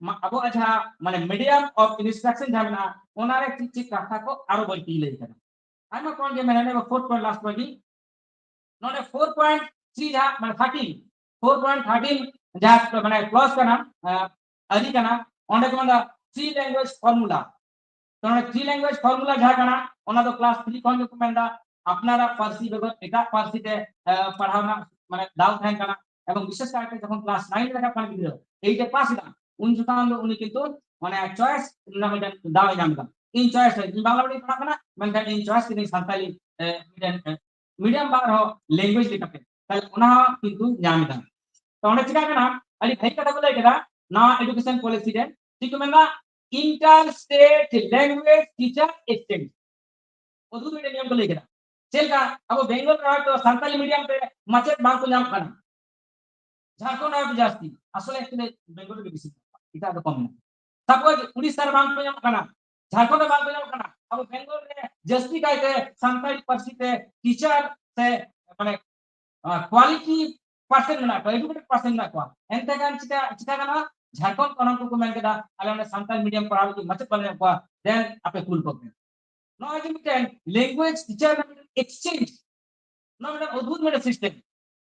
ᱢᱟ-, ᱟᱵᱚᱣᱟᱜ ᱡᱟᱦᱟᱸ ᱢᱟᱱᱮ ᱢᱤᱰᱤᱭᱟᱢ ᱚᱯᱷ ᱤᱱᱥᱴᱨᱟᱠᱥᱚᱱ ᱡᱟᱦᱟᱸ ᱢᱮᱱᱟᱜᱼᱟ, ᱚᱱᱟᱨᱮ ᱪᱮᱫ ᱪᱮᱫ ᱠᱟᱛᱷᱟ ᱠᱚ ᱟᱨᱚ ᱵᱟᱹᱲᱛᱤ ᱞᱟᱹᱭ ᱠᱟᱱᱟ᱾ ᱟᱭᱢᱟ ᱯᱚᱭᱮᱱᱴ ᱜᱮ ᱢᱮᱱᱟᱜᱼᱟ, ᱯᱷᱳᱨ ᱯᱚᱭᱮᱱᱴ ᱞᱟᱥᱴ ᱯᱚᱭᱮᱱᱴ ᱜᱮ᱾ ᱱᱚᱰᱮ ᱯᱷᱳᱨ ᱯᱚᱭᱮᱱᱴ ᱛᱷᱨᱤ ᱡᱟᱦᱟᱸ ᱢᱟᱱᱮ ᱛᱷᱟᱨᱴᱤᱱ, ᱯᱷᱳᱨ ᱯᱚᱭᱮᱱᱴ ᱛᱷᱟᱨᱴᱤᱱ ᱡᱟᱦᱟᱸ ᱢᱟᱱᱮ ᱠᱞᱚᱡᱽ ᱠᱟᱱᱟ, ᱟᱸ, ᱟᱹᱨᱤ ᱠᱟᱱᱟ, ᱚᱸᱰᱮ ᱠᱚ ᱢᱮᱱᱫᱟ ᱛᱷᱨᱤ ᱞᱮᱝᱜᱩᱭᱮᱡᱽ ᱯᱷᱚᱨᱢᱩᱞᱟ᱾ ᱛᱚ ᱱᱚᱰᱮ three language formula ᱡᱟᱦᱟᱸ ᱠᱟᱱᱟ, ᱚᱱᱟ ᱫᱚ class three ᱠᱷᱚᱱ ᱜᱮᱠᱚ ᱢᱮᱱᱫᱟ, ᱟᱯᱱᱟᱨᱟᱜ ᱯᱟᱹᱨᱥᱤ ᱵᱮᱜᱚᱨ ᱮᱴᱟᱜ ᱯᱟᱹᱨᱥᱤ ᱛᱮ ᱯᱟᱲᱦᱟᱣ ᱨᱮᱱᱟᱜ ᱢᱟᱱᱮ ᱫᱟᱣ ᱛᱟᱦᱮᱱ ᱠᱟᱱᱟ᱾ ᱮᱵᱚᱝ ᱵᱤᱥᱮᱥ ᱠᱟᱭᱛᱮ ᱡᱚᱠᱷᱚᱱ class nine ᱨᱟᱠᱟᱵ ᱠᱟᱱᱟ ᱜᱤᱫᱽᱨᱟᱹ, eight ᱮ ᱯᱟᱥ ᱮᱫᱟ, ᱩᱱ ᱡᱚᱠᱷᱚᱱ ᱫᱚ ᱩᱱᱤ ᱠᱤᱱᱛᱩ ᱢᱟᱱᱮ choice ᱨᱮᱱᱟᱜ ᱢᱤᱫᱴᱮᱱ ᱫᱟᱣ ᱮ ᱧᱟᱢ ᱮᱫᱟ᱾ ᱤᱧ choice ᱨᱮ, ᱤᱧ ᱵᱟᱝᱞᱟ medium ᱯᱟᱲᱦᱟᱜ ᱠᱟᱱᱟ, ᱢᱮᱱᱠᱷᱟᱱ ᱤᱧ choice ᱠᱤᱫᱟᱹᱧ ᱥᱟᱱᱛᱟᱞᱤ ᱢᱤᱰᱤᱭᱟᱢ ᱢᱤᱰᱤᱭᱟᱢ ᱵᱟᱝ ᱨᱮᱦᱚᱸ language ᱞᱮᱠᱟᱛᱮ, ᱛᱟᱦᱞᱮ ᱚᱱᱟ ᱦᱚᱸ ᱠᱤᱱᱛᱩ ᱧᱟᱢ ᱮᱫᱟ᱾ ᱛᱚ ᱚᱸᱰᱮ ᱪᱤᱠᱟᱹᱜ ᱠᱟᱱᱟ, ᱟᱹᱰᱤ ᱵᱷᱟᱹᱜᱤ ᱠᱟᱛᱷᱟ ᱠᱚ ᱞᱟᱹᱭ ᱠᱮᱫᱟ ᱱᱟᱣᱟ education policy ᱨᱮ᱾ ᱪᱮᱫ ᱠᱚ ᱢᱮᱱᱫᱟ? Inter state language teacher exchange, ᱚᱫᱷᱩᱨ ᱢᱤᱫᱴᱮᱱ ᱱᱤᱭᱚᱢ ᱠᱚ ᱞᱟᱹᱭ ᱠᱮᱫᱟ᱾ ᱪᱮᱫ ᱞᱮᱠᱟ ᱟᱵᱚ ᱵᱮᱝᱜᱚᱞ ᱨᱮ ᱦᱚᱭᱛᱳ ᱥᱟᱱᱛᱟᱞᱤ ᱢᱤᱰᱤᱭᱟᱢ ᱛᱮ ᱢᱟᱪᱮᱫ ᱵᱟᱝ ᱠᱚ ᱧᱟᱢᱚᱜ ᱠᱟᱱᱟ, ᱡᱷᱟᱲᱠᱷᱚᱸᱰ ᱨᱮ ᱟᱹᱰᱤ ᱡᱟᱹᱥᱛᱤ, ᱟᱥᱚᱞᱮ actually ᱵᱮᱝᱜᱚᱞ ᱨᱮᱜᱮ ᱵᱮᱥᱤ, ᱮᱴᱟᱜ ᱨᱮ ᱠᱚᱢ ᱢᱮᱱᱟᱜᱼᱟ᱾ ᱥᱟᱯᱳᱡ ᱩᱲᱤᱥᱥᱟ ᱨᱮ ᱵᱟᱝ ᱠᱚ ᱧᱟᱢᱚᱜ ᱠᱟᱱᱟ, ᱡᱷᱟᱲᱠᱷᱚᱸᱰ ᱨᱮ ᱵᱟᱝ ᱠᱚ ᱧᱟᱢᱚᱜ ᱠᱟᱱᱟ, ᱟᱵᱚ ᱵᱮᱝᱜᱚᱞ ᱨᱮ ᱡᱟᱹᱥᱛᱤ ᱠᱟᱭᱛᱮ ᱥᱟᱱᱛᱟᱲᱤ ᱯᱟᱹᱨᱥᱤ ᱛᱮ ᱴᱤᱪᱟᱨ ᱥᱮ ᱢᱟᱱᱮ ᱠᱣᱟᱞᱤᱴᱤ ᱯᱟᱨᱥᱮᱱ ᱢᱮᱱᱟᱜ ᱠᱚᱣᱟ, ᱮᱰᱩᱠᱮᱴᱮᱰ ᱯᱟᱨᱥᱮᱱ ᱢᱮᱱᱟᱜ ᱠᱚᱣᱟ᱾ ᱮᱱᱛᱮ ᱠᱷᱟᱱ ᱪᱤᱠᱟ ᱪᱤᱠᱟ ᱜᱟᱱᱚᱜᱼᱟ? ᱡᱷᱟᱲᱠᱷᱚᱸᱰ ᱠᱷᱚᱱ ᱩᱱᱠᱩ ᱠᱚ ᱢᱮᱱ ᱠᱮᱫᱟ, ᱟᱞᱮ ᱚᱸᱰᱮ ᱥᱟᱱᱛᱟᱲᱤ ᱢᱤᱰᱤᱭᱟᱢ ᱯᱟᱲᱦᱟᱣ ᱞᱟᱹᱜᱤᱫ ᱢᱟᱪᱮᱫ ᱵᱟᱞᱮ ᱧᱟᱢ ᱠᱚᱣᱟ, then ᱟᱯᱮ ᱠᱩᱞ ᱠᱚᱯᱮ᱾ ᱱᱚᱜᱼᱚᱭ ᱡᱮ ᱢᱤᱫᱴᱮᱱ language teacher ᱨᱮᱱᱟᱜ ᱢᱤᱫᱴᱮᱱ exchange, ᱱᱚᱣᱟ ᱢᱤᱫᱴᱮᱱ ᱚᱫᱷᱩᱛ ᱢᱤᱫᱴᱮᱱ system᱾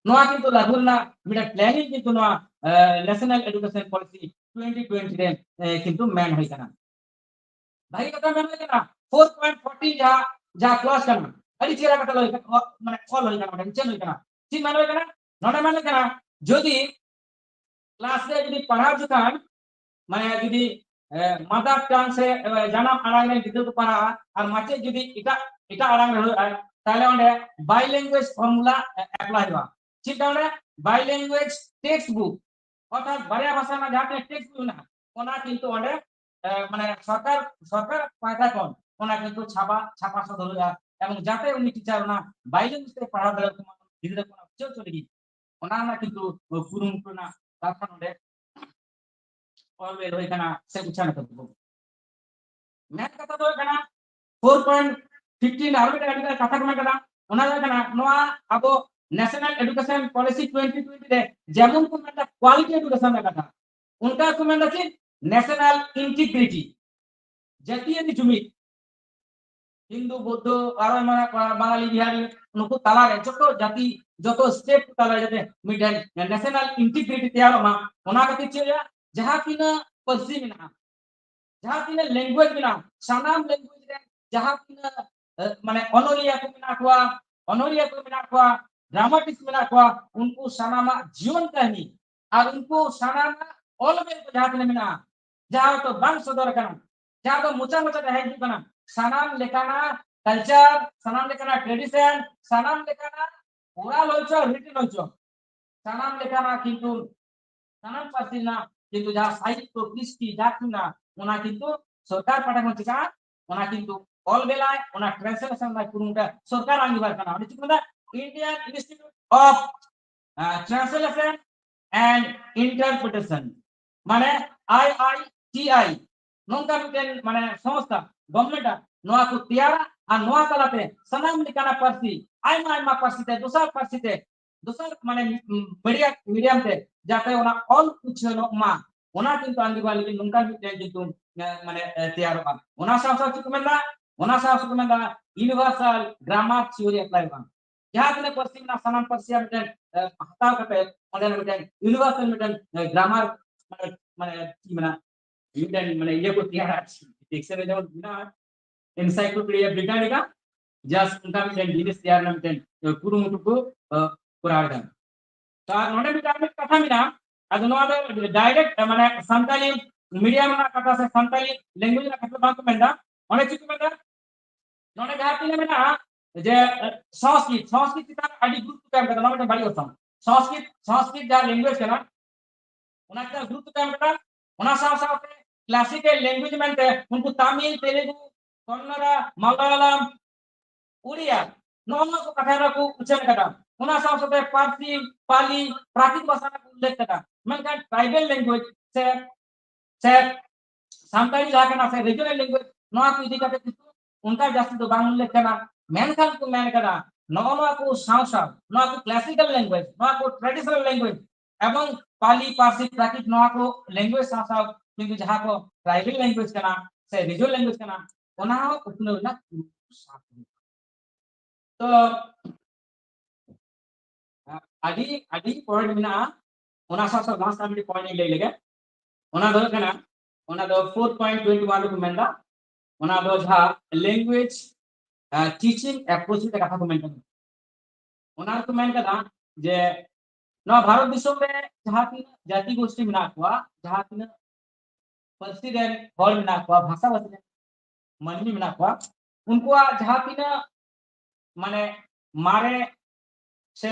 ᱱᱚᱣᱟ ᱠᱤᱱᱛᱩ ᱞᱟᱹᱜᱩ ᱨᱮᱱᱟᱜ ᱢᱤᱫᱴᱮᱱ planning ᱠᱤᱱᱛᱩ ᱱᱚᱣᱟ national education policy twenty twenty ᱨᱮ ᱠᱤᱱᱛᱩ ᱢᱮᱱ ᱦᱩᱭ ᱠᱟᱱᱟ᱾ ᱵᱷᱟᱹᱜᱤ ᱠᱟᱛᱷᱟ ᱢᱮᱱ ᱦᱩᱭ ᱠᱟᱱᱟ᱾ Four point fourteen ᱡᱟᱦᱟᱸ ᱡᱟᱦᱟᱸ clause ᱠᱟᱱᱟ, ᱟᱹᱰᱤ ᱪᱮᱦᱨᱟ ᱠᱟᱛᱷᱟ ᱞᱟᱹᱭ ᱠᱟᱱᱟ, ᱢᱟᱱᱮ ᱚᱞ ᱦᱩᱭ ᱠᱟᱱᱟ, ᱢᱮᱱ ᱦᱩᱭ ᱠᱟᱱᱟ᱾ ᱪᱮᱫ ᱢᱮᱱ ᱦᱩᱭ ᱠᱟᱱᱟ? ᱱᱚᱰᱮ ᱢᱮᱱ ᱦᱩᱭ ᱠᱟᱱᱟ, ᱡᱩᱫᱤ class ᱨᱮ ᱡᱩᱫᱤ ᱯᱟᱲᱦᱟᱣ ᱡᱚᱠᱷᱟᱱ ᱢᱟᱱᱮ ᱡᱩᱫᱤ ᱢᱟᱫᱟᱨ ᱴᱟᱝ ᱥᱮ ᱡᱟᱱᱟᱢ ᱟᱲᱟᱝ ᱨᱮᱱ ᱜᱤᱫᱽᱨᱟᱹ ᱠᱚ ᱯᱟᱲᱦᱟᱜᱼᱟ ᱟᱨ ᱢᱟᱪᱮᱫ ᱡᱩᱫᱤ ᱮᱴᱟᱜ ᱮᱴᱟᱜ ᱟᱲᱟᱝ ᱨᱮ ᱦᱩᱭᱩᱜᱼᱟ, ᱛᱟᱦᱞᱮ ᱚᱸᱰᱮ bilingual formula apply ᱦᱩᱭᱩᱜᱼᱟ᱾ ᱪᱮᱫ ᱚᱸᱰᱮ? Bilingual textbook, ᱚᱨᱛᱷᱟᱛ ᱵᱟᱨᱭᱟ ᱵᱷᱟᱥᱟ ᱨᱮᱱᱟᱜ ᱡᱟᱦᱟᱸ ᱛᱤᱱᱟᱹᱜ textbook ᱢᱮᱱᱟᱜᱼᱟ, ᱚᱱᱟ ᱠᱤᱱᱛᱩ ᱚᱸᱰᱮ ᱢᱟᱱᱮ ᱥᱚᱨᱠᱟᱨ ᱥᱚᱨᱠᱟᱨ ᱯᱟᱦᱴᱟ ᱠᱷᱚᱱ ᱚᱱᱟ ᱠᱤᱱᱛᱩ ᱪᱷᱟᱯᱟ ᱪᱷᱟᱯᱟ ᱥᱚᱫᱚᱨ ᱦᱩᱭᱩᱜᱼᱟ, ᱮᱵᱚᱝ ᱡᱟᱛᱮ ᱩᱱᱤ ᱴᱤᱪᱟᱨ ᱚᱱᱟ bilingual ᱛᱮ ᱯᱟᱲᱦᱟᱣ ᱫᱟᱲᱮᱭᱟᱜ ᱢᱟ, ᱜᱤᱫᱽᱨᱟᱹ ᱠᱚ ᱚᱱᱟ ᱵᱩᱡᱷᱟᱹᱣ ᱦᱚᱪᱚ ᱞᱟᱹᱜᱤᱫ ᱚᱱᱟ ᱨᱮᱱᱟᱜ ᱠᱤᱱᱛᱩ ᱠᱩᱨᱩᱢᱩᱴᱩ ᱨᱮᱱᱟᱜ ᱠᱟᱛᱷᱟ ᱱᱚᱰᱮ ᱚᱞ ᱵᱮᱞ ᱦᱩᱭ ᱠᱟᱱᱟ ᱥᱮ ᱩᱪᱷᱟᱹᱱ ᱟᱠᱟᱫᱟ ᱠᱚ᱾ ᱢᱮᱱ ᱠᱟᱛᱷᱟ ᱫᱚ ᱦᱩᱭᱩᱜ ᱠᱟᱱᱟ, four point fifteen ᱟᱨ ᱢᱤᱫᱴᱟᱝ ᱟᱹᱰᱤ ᱢᱟᱨᱟᱝ ᱠᱟᱛᱷᱟ ᱠᱚ ᱢᱮᱱ ᱠᱟᱫᱟ, ᱚᱱᱟ ᱫᱚ ᱦᱩᱭᱩᱜ ᱠᱟᱱᱟ ᱱᱚᱣᱟ ᱟᱵᱚ national education policy twenty twenty ᱨᱮ ᱡᱮᱢᱚᱱ ᱠᱚ ᱢᱮᱱᱫᱟ quality education ᱨᱮᱱᱟᱜ ᱠᱟᱛᱷᱟ, ᱚᱱᱠᱟ ᱠᱚ ᱢᱮᱱᱫᱟ ᱪᱮᱫ? National integrity, ᱡᱟᱹᱛᱤᱭᱟᱹᱨᱤ ᱡᱩᱢᱤᱫ᱾ ᱦᱤᱱᱫᱩ, ᱵᱳᱫᱽᱫᱷᱚ, ᱟᱨᱚ ᱮᱢᱟᱱ ᱠᱚ, ᱵᱟᱝᱟᱞᱤ, ᱵᱤᱦᱟᱨᱤ, ᱱᱩᱠᱩ ᱛᱟᱞᱟᱨᱮ ᱡᱚᱛᱚ ᱡᱟᱹᱛᱤ, ᱡᱚᱛᱚ state ᱛᱟᱞᱟᱨᱮ ᱡᱟᱛᱮ ᱢᱤᱫᱴᱮᱱ national integrity ᱛᱮᱭᱟᱨᱚᱜ ᱢᱟ, ᱚᱱᱟ ᱠᱷᱟᱹᱛᱤᱨ ᱪᱮᱫ ᱦᱩᱭᱩᱜᱼᱟ? ᱡᱟᱦᱟᱸ ᱛᱤᱱᱟᱹᱜ ᱯᱟᱹᱨᱥᱤ ᱢᱮᱱᱟᱜᱼᱟ, ᱡᱟᱦᱟᱸ ᱛᱤᱱᱟᱹᱜ language ᱢᱮᱱᱟᱜᱼᱟ, ᱥᱟᱱᱟᱢ language ᱨᱮ ᱡᱟᱦᱟᱸ ᱛᱤᱱᱟᱹᱜ ᱮ, ᱢᱟᱱᱮ ᱚᱱᱚᱞᱤᱭᱟᱹ ᱠᱚ ᱢᱮᱱᱟᱜ ᱠᱚᱣᱟ, ᱚᱱᱚᱞᱤᱭᱟᱹ ᱠᱚ ᱢᱮᱱᱟᱜ ᱠᱚᱣᱟ, dramatist ᱢᱮᱱᱟᱜ ᱠᱚᱣᱟ, ᱩᱱᱠᱩ ᱥᱟᱱᱟᱢᱟᱜ ᱡᱤᱭᱚᱱ ᱠᱟᱹᱦᱱᱤ ᱟᱨ ᱩᱱᱠᱩ ᱥᱟᱱᱟᱢᱟᱜ ᱚᱞ ᱵᱮᱞ ᱠᱚ ᱡᱟᱦᱟᱸ ᱛᱤᱱᱟᱹᱜ ᱢᱮᱱᱟᱜᱼᱟ, ᱡᱟᱦᱟᱸ ᱫᱚ ᱵᱟᱝ ᱥᱚᱫᱚᱨ ᱟᱠᱟᱱᱟ, ᱡᱟᱦᱟᱸ ᱫᱚ ᱢᱚᱪᱟ ᱢᱚᱪᱟ ᱛᱮ ᱦᱮᱡ ᱦᱤᱡᱩᱜ ᱠᱟᱱᱟ, ᱥᱟᱱᱟᱢ ᱞᱮᱠᱟᱱᱟᱜ culture, ᱥᱟᱱᱟᱢ ᱞᱮᱠᱟᱱᱟᱜ tradition, ᱥᱟᱱᱟᱢ ᱞᱮᱠᱟᱱᱟᱜ oral ᱦᱚᱪᱚ, written ᱦᱚᱪᱚ, ᱥᱟᱱᱟᱢ ᱞᱮᱠᱟᱱᱟᱜ ᱠᱤᱱᱛᱩ ᱥᱟᱱᱟᱢ ᱯᱟᱹᱨᱥᱤ ᱨᱮᱱᱟᱜ ᱠᱤᱱᱛᱩ ᱡᱟᱦᱟᱸ ᱥᱟᱦᱤᱛᱛᱚ, ᱠᱨᱤᱥᱴᱤ, ᱡᱟᱹᱛᱤ ᱨᱮᱱᱟᱜ ᱚᱱᱟ ᱠᱤᱱᱛᱩ ᱥᱚᱨᱠᱟᱨ ᱯᱟᱦᱴᱟ ᱠᱷᱚᱱ ᱪᱤᱠᱟᱹᱜᱼᱟ, ᱚᱱᱟ ᱠᱤᱱᱛᱩ ᱚᱞ ᱵᱮᱞᱟᱭ, ᱚᱱᱟ translation ᱨᱮᱱᱟᱜ ᱠᱩᱨᱩᱢᱩᱴᱩ ᱥᱚᱨᱠᱟᱨ ᱟᱸᱜᱤᱵᱷᱟᱨ ᱠᱟᱱᱟ᱾ ᱚᱸᱰᱮ ᱪᱮᱫ ᱠᱚ ᱢᱮᱛᱟᱜᱼᱟ? Indian Institute of, ᱟᱸ, Translation and Interpretation, ᱢᱟᱱᱮ I I T I, ᱱᱚᱝᱠᱟ ᱢᱤᱫᱴᱮᱱ ᱢᱟᱱᱮ ᱥᱚᱝᱥᱛᱷᱟ government ᱟᱜ ᱱᱚᱣᱟ ᱠᱚ ᱛᱮᱭᱟᱨᱟ ᱟᱨ ᱱᱚᱣᱟ ᱛᱟᱞᱟᱛᱮ ᱥᱟᱱᱟᱢ ᱞᱮᱠᱟᱱᱟᱜ ᱯᱟᱹᱨᱥᱤ, ᱟᱭᱢᱟ ᱟᱭᱢᱟ ᱯᱟᱹᱨᱥᱤ ᱛᱮ, ᱫᱚᱥᱟᱨ ᱯᱟᱹᱨᱥᱤ ᱛᱮ, ᱫᱚᱥᱟᱨ ᱢᱟᱱᱮ media, medium ᱛᱮ ᱡᱟᱛᱮ ᱚᱱᱟ ᱚᱞ ᱩᱪᱷᱟᱹᱱᱚᱜ ᱢᱟ, ᱚᱱᱟ ᱠᱤᱱᱛᱩ ᱟᱸᱜᱤᱵᱷᱟᱨ ᱞᱟᱹᱜᱤᱫ ᱱᱚᱝᱠᱟᱱ ᱢᱤᱫᱴᱮᱱ ᱠᱤᱱᱛᱩ, ᱮ, ᱢᱟᱱᱮ, ᱮ, ᱛᱮᱭᱟᱨᱚᱜᱼᱟ᱾ ᱚᱱᱟ ᱥᱟᱶ ᱥᱟᱶ ᱪᱮᱫ ᱠᱚ ᱢᱮᱱᱫᱟ? ᱚᱱᱟ ᱥᱟᱶ ᱥᱟᱶ ᱠᱚ ᱢᱮᱱᱫᱟ universal grammar theory apply ᱚᱜᱼᱟ᱾ ᱡᱟᱦᱟᱸ ᱛᱤᱱᱟᱹᱜ ᱯᱟᱹᱨᱥᱤ ᱢᱮᱱᱟᱜᱼᱟ, ᱥᱟᱱᱟᱢ ᱯᱟᱹᱨᱥᱤ ᱢᱤᱫᱴᱮᱱ, ᱮ, ᱦᱟᱛᱟᱣ ᱠᱟᱛᱮ ᱚᱸᱰᱮ ᱢᱤᱫᱴᱮᱱ universal ᱢᱤᱫᱴᱮᱱ, ᱮ, grammar, ᱢᱟᱱᱮ, ᱢᱟᱱᱮ ᱪᱮᱫ ᱢᱮᱱᱟ, ᱢᱤᱫᱴᱮᱱ ᱢᱟᱱᱮ ᱤᱭᱟᱹ ᱠᱚ ᱛᱮᱭᱟᱨᱟ, dictionary ᱡᱮᱢᱚᱱ ᱢᱮᱱᱟᱜᱼᱟ, Encyclopedia Britannica, just ᱚᱱᱠᱟ ᱢᱤᱫᱴᱮᱱ ᱡᱤᱱᱤᱥ ᱛᱮᱭᱟᱨ ᱨᱮᱱᱟᱜ ᱢᱤᱫᱴᱮᱱ ᱠᱩᱨᱩᱢᱩᱴᱩ ᱠᱚ, ᱟᱸ, ᱠᱚᱨᱟᱣ ᱮᱫᱟ᱾ ᱛᱚ ᱟᱨ ᱱᱚᱰᱮ ᱢᱤᱫᱴᱟᱝ ᱢᱤᱫ ᱠᱟᱛᱷᱟ ᱢᱮᱱᱟᱜᱼᱟ, ᱟᱫᱚ ᱱᱚᱣᱟ ᱫᱚ direct, ᱢᱟᱱᱮ ᱥᱟᱱᱛᱟᱞᱤ medium ᱨᱮᱱᱟᱜ ᱠᱟᱛᱷᱟ ᱥᱮ ᱥᱟᱱᱛᱟᱞᱤ language ᱨᱮᱱᱟᱜ ᱠᱟᱛᱷᱟ ᱵᱟᱝ ᱠᱚ ᱢᱮᱱᱫᱟ, ᱚᱸᱰᱮ ᱪᱮᱫ ᱠᱚ ᱢᱮᱱᱫᱟ? ᱱᱚᱰᱮ ᱡᱟᱦᱟᱸ ᱛᱤᱱᱟᱹᱜ ᱢᱮᱱᱟᱜᱼᱟ ᱡᱮ, ᱮ, ᱥᱚᱝᱥᱠᱨᱤᱛ, ᱥᱚᱝᱥᱠᱨᱤᱛ ᱪᱮᱛᱟᱱ ᱨᱮ ᱟᱹᱰᱤ ᱜᱩᱨᱩᱛᱛᱚ ᱠᱚ ᱮᱢ ᱠᱟᱫᱟ, ᱱᱚᱣᱟ ᱢᱤᱫᱴᱮᱱ ᱵᱟᱹᱲᱤᱡ ᱚᱨᱥᱚᱝ᱾ ᱥᱚᱝᱥᱠᱨᱤᱛ, ᱥᱚᱝᱥᱠᱨᱤᱛ ᱡᱟᱦᱟᱸ language ᱠᱟᱱᱟ, ᱚᱱᱟ ᱪᱮᱛᱟᱱ ᱜᱩᱨᱩᱛᱛᱚ ᱠᱚ ᱮᱢ ᱠᱟᱫᱟ᱾ ᱚᱱᱟ ᱥᱟᱶ ᱥᱟᱶᱛᱮ classical language ᱢᱮᱱᱛᱮ ᱩᱱᱠᱩ ᱛᱟᱢᱤᱞ, ᱛᱮᱞᱮᱜᱩ, ᱠᱚᱱᱱᱚᱲᱟ, ᱢᱟᱞᱟᱭᱟᱞᱟᱢ, ᱩᱲᱤᱭᱟ, ᱱᱚᱜᱼᱚ ᱱᱚᱣᱟ ᱠᱚ ᱠᱟᱛᱷᱟ ᱨᱮᱠᱚ ᱩᱪᱷᱟᱹᱱ ᱠᱟᱫᱟ᱾ ᱚᱱᱟ ᱥᱟᱶ ᱥᱟᱶᱛᱮ ᱯᱟᱹᱨᱥᱤ, ᱯᱟᱞᱤ, ᱯᱨᱟᱠᱨᱤᱛ ᱵᱷᱟᱥᱟ ᱨᱮᱠᱚ ᱩᱞᱞᱮᱠᱷ ᱠᱟᱫᱟ᱾ ᱢᱮᱱᱠᱷᱟᱱ tribal language ᱥᱮ, ᱥᱮ ᱥᱟᱱᱛᱟᱲᱤ ᱡᱟᱦᱟᱸ ᱠᱟᱱᱟ ᱥᱮ regional language, ᱱᱚᱣᱟ ᱠᱚ ᱤᱫᱤ ᱠᱟᱛᱮ ᱠᱤᱱᱛᱩ ᱚᱱᱠᱟ ᱡᱟᱹᱥᱛᱤ ᱫᱚ ᱵᱟᱝ ᱩᱞᱞᱮᱠᱷ ᱠᱟᱱᱟ᱾ ᱢᱮᱱᱠᱷᱟᱱ ᱠᱚ ᱢᱮᱱ ᱠᱟᱫᱟ, ᱱᱚᱜᱼᱚ ᱱᱚᱣᱟ ᱠᱚ ᱥᱟᱶ ᱥᱟᱶ, ᱱᱚᱣᱟ ᱠᱚ classical language, ᱱᱚᱣᱟ ᱠᱚ traditional language, ᱮᱵᱚᱝ ᱯᱟᱞᱤ, ᱯᱟᱨᱥᱤ, ᱯᱨᱟᱠᱨᱤᱛ, ᱱᱚᱣᱟ ᱠᱚ language ᱥᱟᱶ ᱥᱟᱶ ᱠᱤᱱᱛᱩ ᱡᱟᱦᱟᱸ ᱠᱚ tribal language ᱠᱟᱱᱟ ᱥᱮ regional language ᱠᱟᱱᱟ, ᱚᱱᱟ ᱦᱚᱸ ᱩᱛᱱᱟᱹᱣ ᱨᱮᱱᱟᱜ ᱠᱩᱨᱩᱢᱩᱴᱩ ᱥᱟᱵ ᱦᱩᱭᱩᱜᱼᱟ᱾ ᱛᱚ ᱟᱹᱰᱤ, ᱟᱹᱰᱤ point ᱢᱮᱱᱟᱜᱼᱟ, ᱚᱱᱟ ᱥᱟᱶ ᱥᱟᱶ last ᱟᱨ ᱢᱤᱫᱴᱤᱡ point ᱤᱧ ᱞᱟᱹᱭ ᱞᱮᱜᱮ, ᱚᱱᱟ ᱫᱚ ᱦᱩᱭᱩᱜ ᱠᱟᱱᱟ ᱚᱱᱟ ᱫᱚ four point twenty one ᱨᱮᱠᱚ ᱢᱮᱱᱫᱟ, ᱚᱱᱟ ᱫᱚ ᱡᱟᱦᱟᱸ language teaching approach ᱨᱮ ᱠᱟᱛᱷᱟ ᱠᱚ ᱢᱮᱱ ᱠᱟᱫᱟ, ᱚᱱᱟ ᱨᱮᱠᱚ ᱢᱮᱱ ᱠᱟᱫᱟ ᱡᱮ ᱱᱚᱣᱟ ᱵᱷᱟᱨᱚᱛ ᱫᱤᱥᱚᱢ ᱨᱮ ᱡᱟᱦᱟᱸ ᱛᱤᱱᱟᱹᱜ ᱡᱟᱹᱛᱤ ᱜᱳᱥᱴᱤ ᱢᱮᱱᱟᱜ ᱠᱚᱣᱟ, ᱡᱟᱦᱟᱸ ᱛᱤᱱᱟᱹᱜ ᱯᱟᱹᱨᱥᱤ ᱨᱮᱱ ᱦᱚᱲ ᱢᱮᱱᱟᱜ ᱠᱚᱣᱟ, ᱵᱷᱟᱥᱟ ᱵᱷᱟᱥᱤ ᱨᱮᱱ ᱢᱟᱹᱱᱢᱤ ᱢᱮᱱᱟᱜ ᱠᱚᱣᱟ, ᱩᱱᱠᱩᱣᱟᱜ ᱡᱟᱦᱟᱸ ᱛᱤᱱᱟᱹᱜ ᱢᱟᱱᱮ ᱢᱟᱨᱮ ᱥᱮ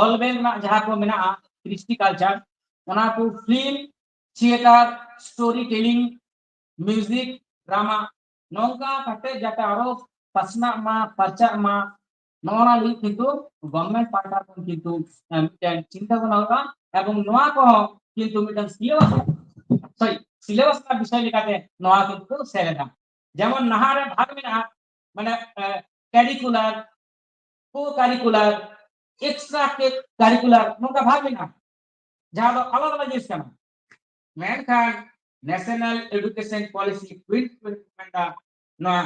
ᱚᱞ ᱵᱮᱞ ᱨᱮᱱᱟᱜ ᱡᱟᱦᱟᱸ ᱠᱚ ᱢᱮᱱᱟᱜᱼᱟ, ᱠᱨᱤᱥᱴᱤ ᱠᱟᱞᱪᱟᱨ, ᱚᱱᱟ ᱠᱚ film, theatre, story telling, music, drama, ᱱᱚᱝᱠᱟ ᱠᱟᱛᱮ ᱡᱟᱛᱮ ᱟᱨᱚ ᱯᱟᱥᱱᱟᱜ ᱢᱟ, ᱯᱟᱨᱪᱟᱜ ᱢᱟ, ᱱᱚᱜᱼᱚ ᱱᱟ ᱞᱟᱹᱜᱤᱫ ᱠᱤᱱᱛᱩ ᱜᱚᱵᱷᱢᱮᱱᱴ ᱯᱟᱦᱴᱟ ᱠᱷᱚᱱ ᱠᱤᱱᱛᱩ ᱢᱤᱫᱴᱮᱱ ᱪᱤᱱᱛᱟᱹ ᱵᱷᱟᱵᱽᱱᱟ ᱦᱩᱭᱩᱜᱼᱟ᱾ ᱮᱵᱚᱝ ᱱᱚᱣᱟ ᱠᱚᱦᱚᱸ ᱠᱤᱱᱛᱩ ᱢᱤᱫᱴᱮᱱ ᱥᱤᱞᱮᱵᱟᱥ, ᱥᱚᱨᱤ, ᱥᱤᱞᱮᱵᱟᱥ ᱨᱮᱱᱟᱜ ᱵᱤᱥᱚᱭ ᱞᱮᱠᱟᱛᱮ ᱱᱚᱣᱟ ᱠᱤᱱᱛᱩ ᱥᱮᱞᱮᱫᱟ᱾ ᱡᱮᱢᱚᱱ ᱱᱟᱦᱟᱜ ᱨᱮ ᱵᱷᱟᱜᱽ ᱢᱮᱱᱟᱜᱼᱟ, ᱢᱟᱱᱮ ᱠᱮᱨᱤᱠᱩᱞᱟᱨ, ᱠᱳ ᱠᱟᱨᱤᱠᱩᱞᱟᱨ, ᱮᱠᱥᱴᱨᱟ ᱠᱟᱨᱤᱠᱩᱞᱟᱨ, ᱱᱚᱝᱠᱟ ᱵᱷᱟᱜᱽ ᱢᱮᱱᱟᱜᱼᱟ, ᱡᱟᱦᱟᱸ ᱫᱚ ᱟᱞᱟᱫᱟ ᱟᱞᱟᱫᱟ ᱡᱤᱱᱤᱥ ᱠᱟᱱᱟ᱾ ᱢᱮᱱᱠᱷᱟᱱ national education policy twenty twenty ᱢᱮᱱᱫᱟ ᱱᱚᱣᱟ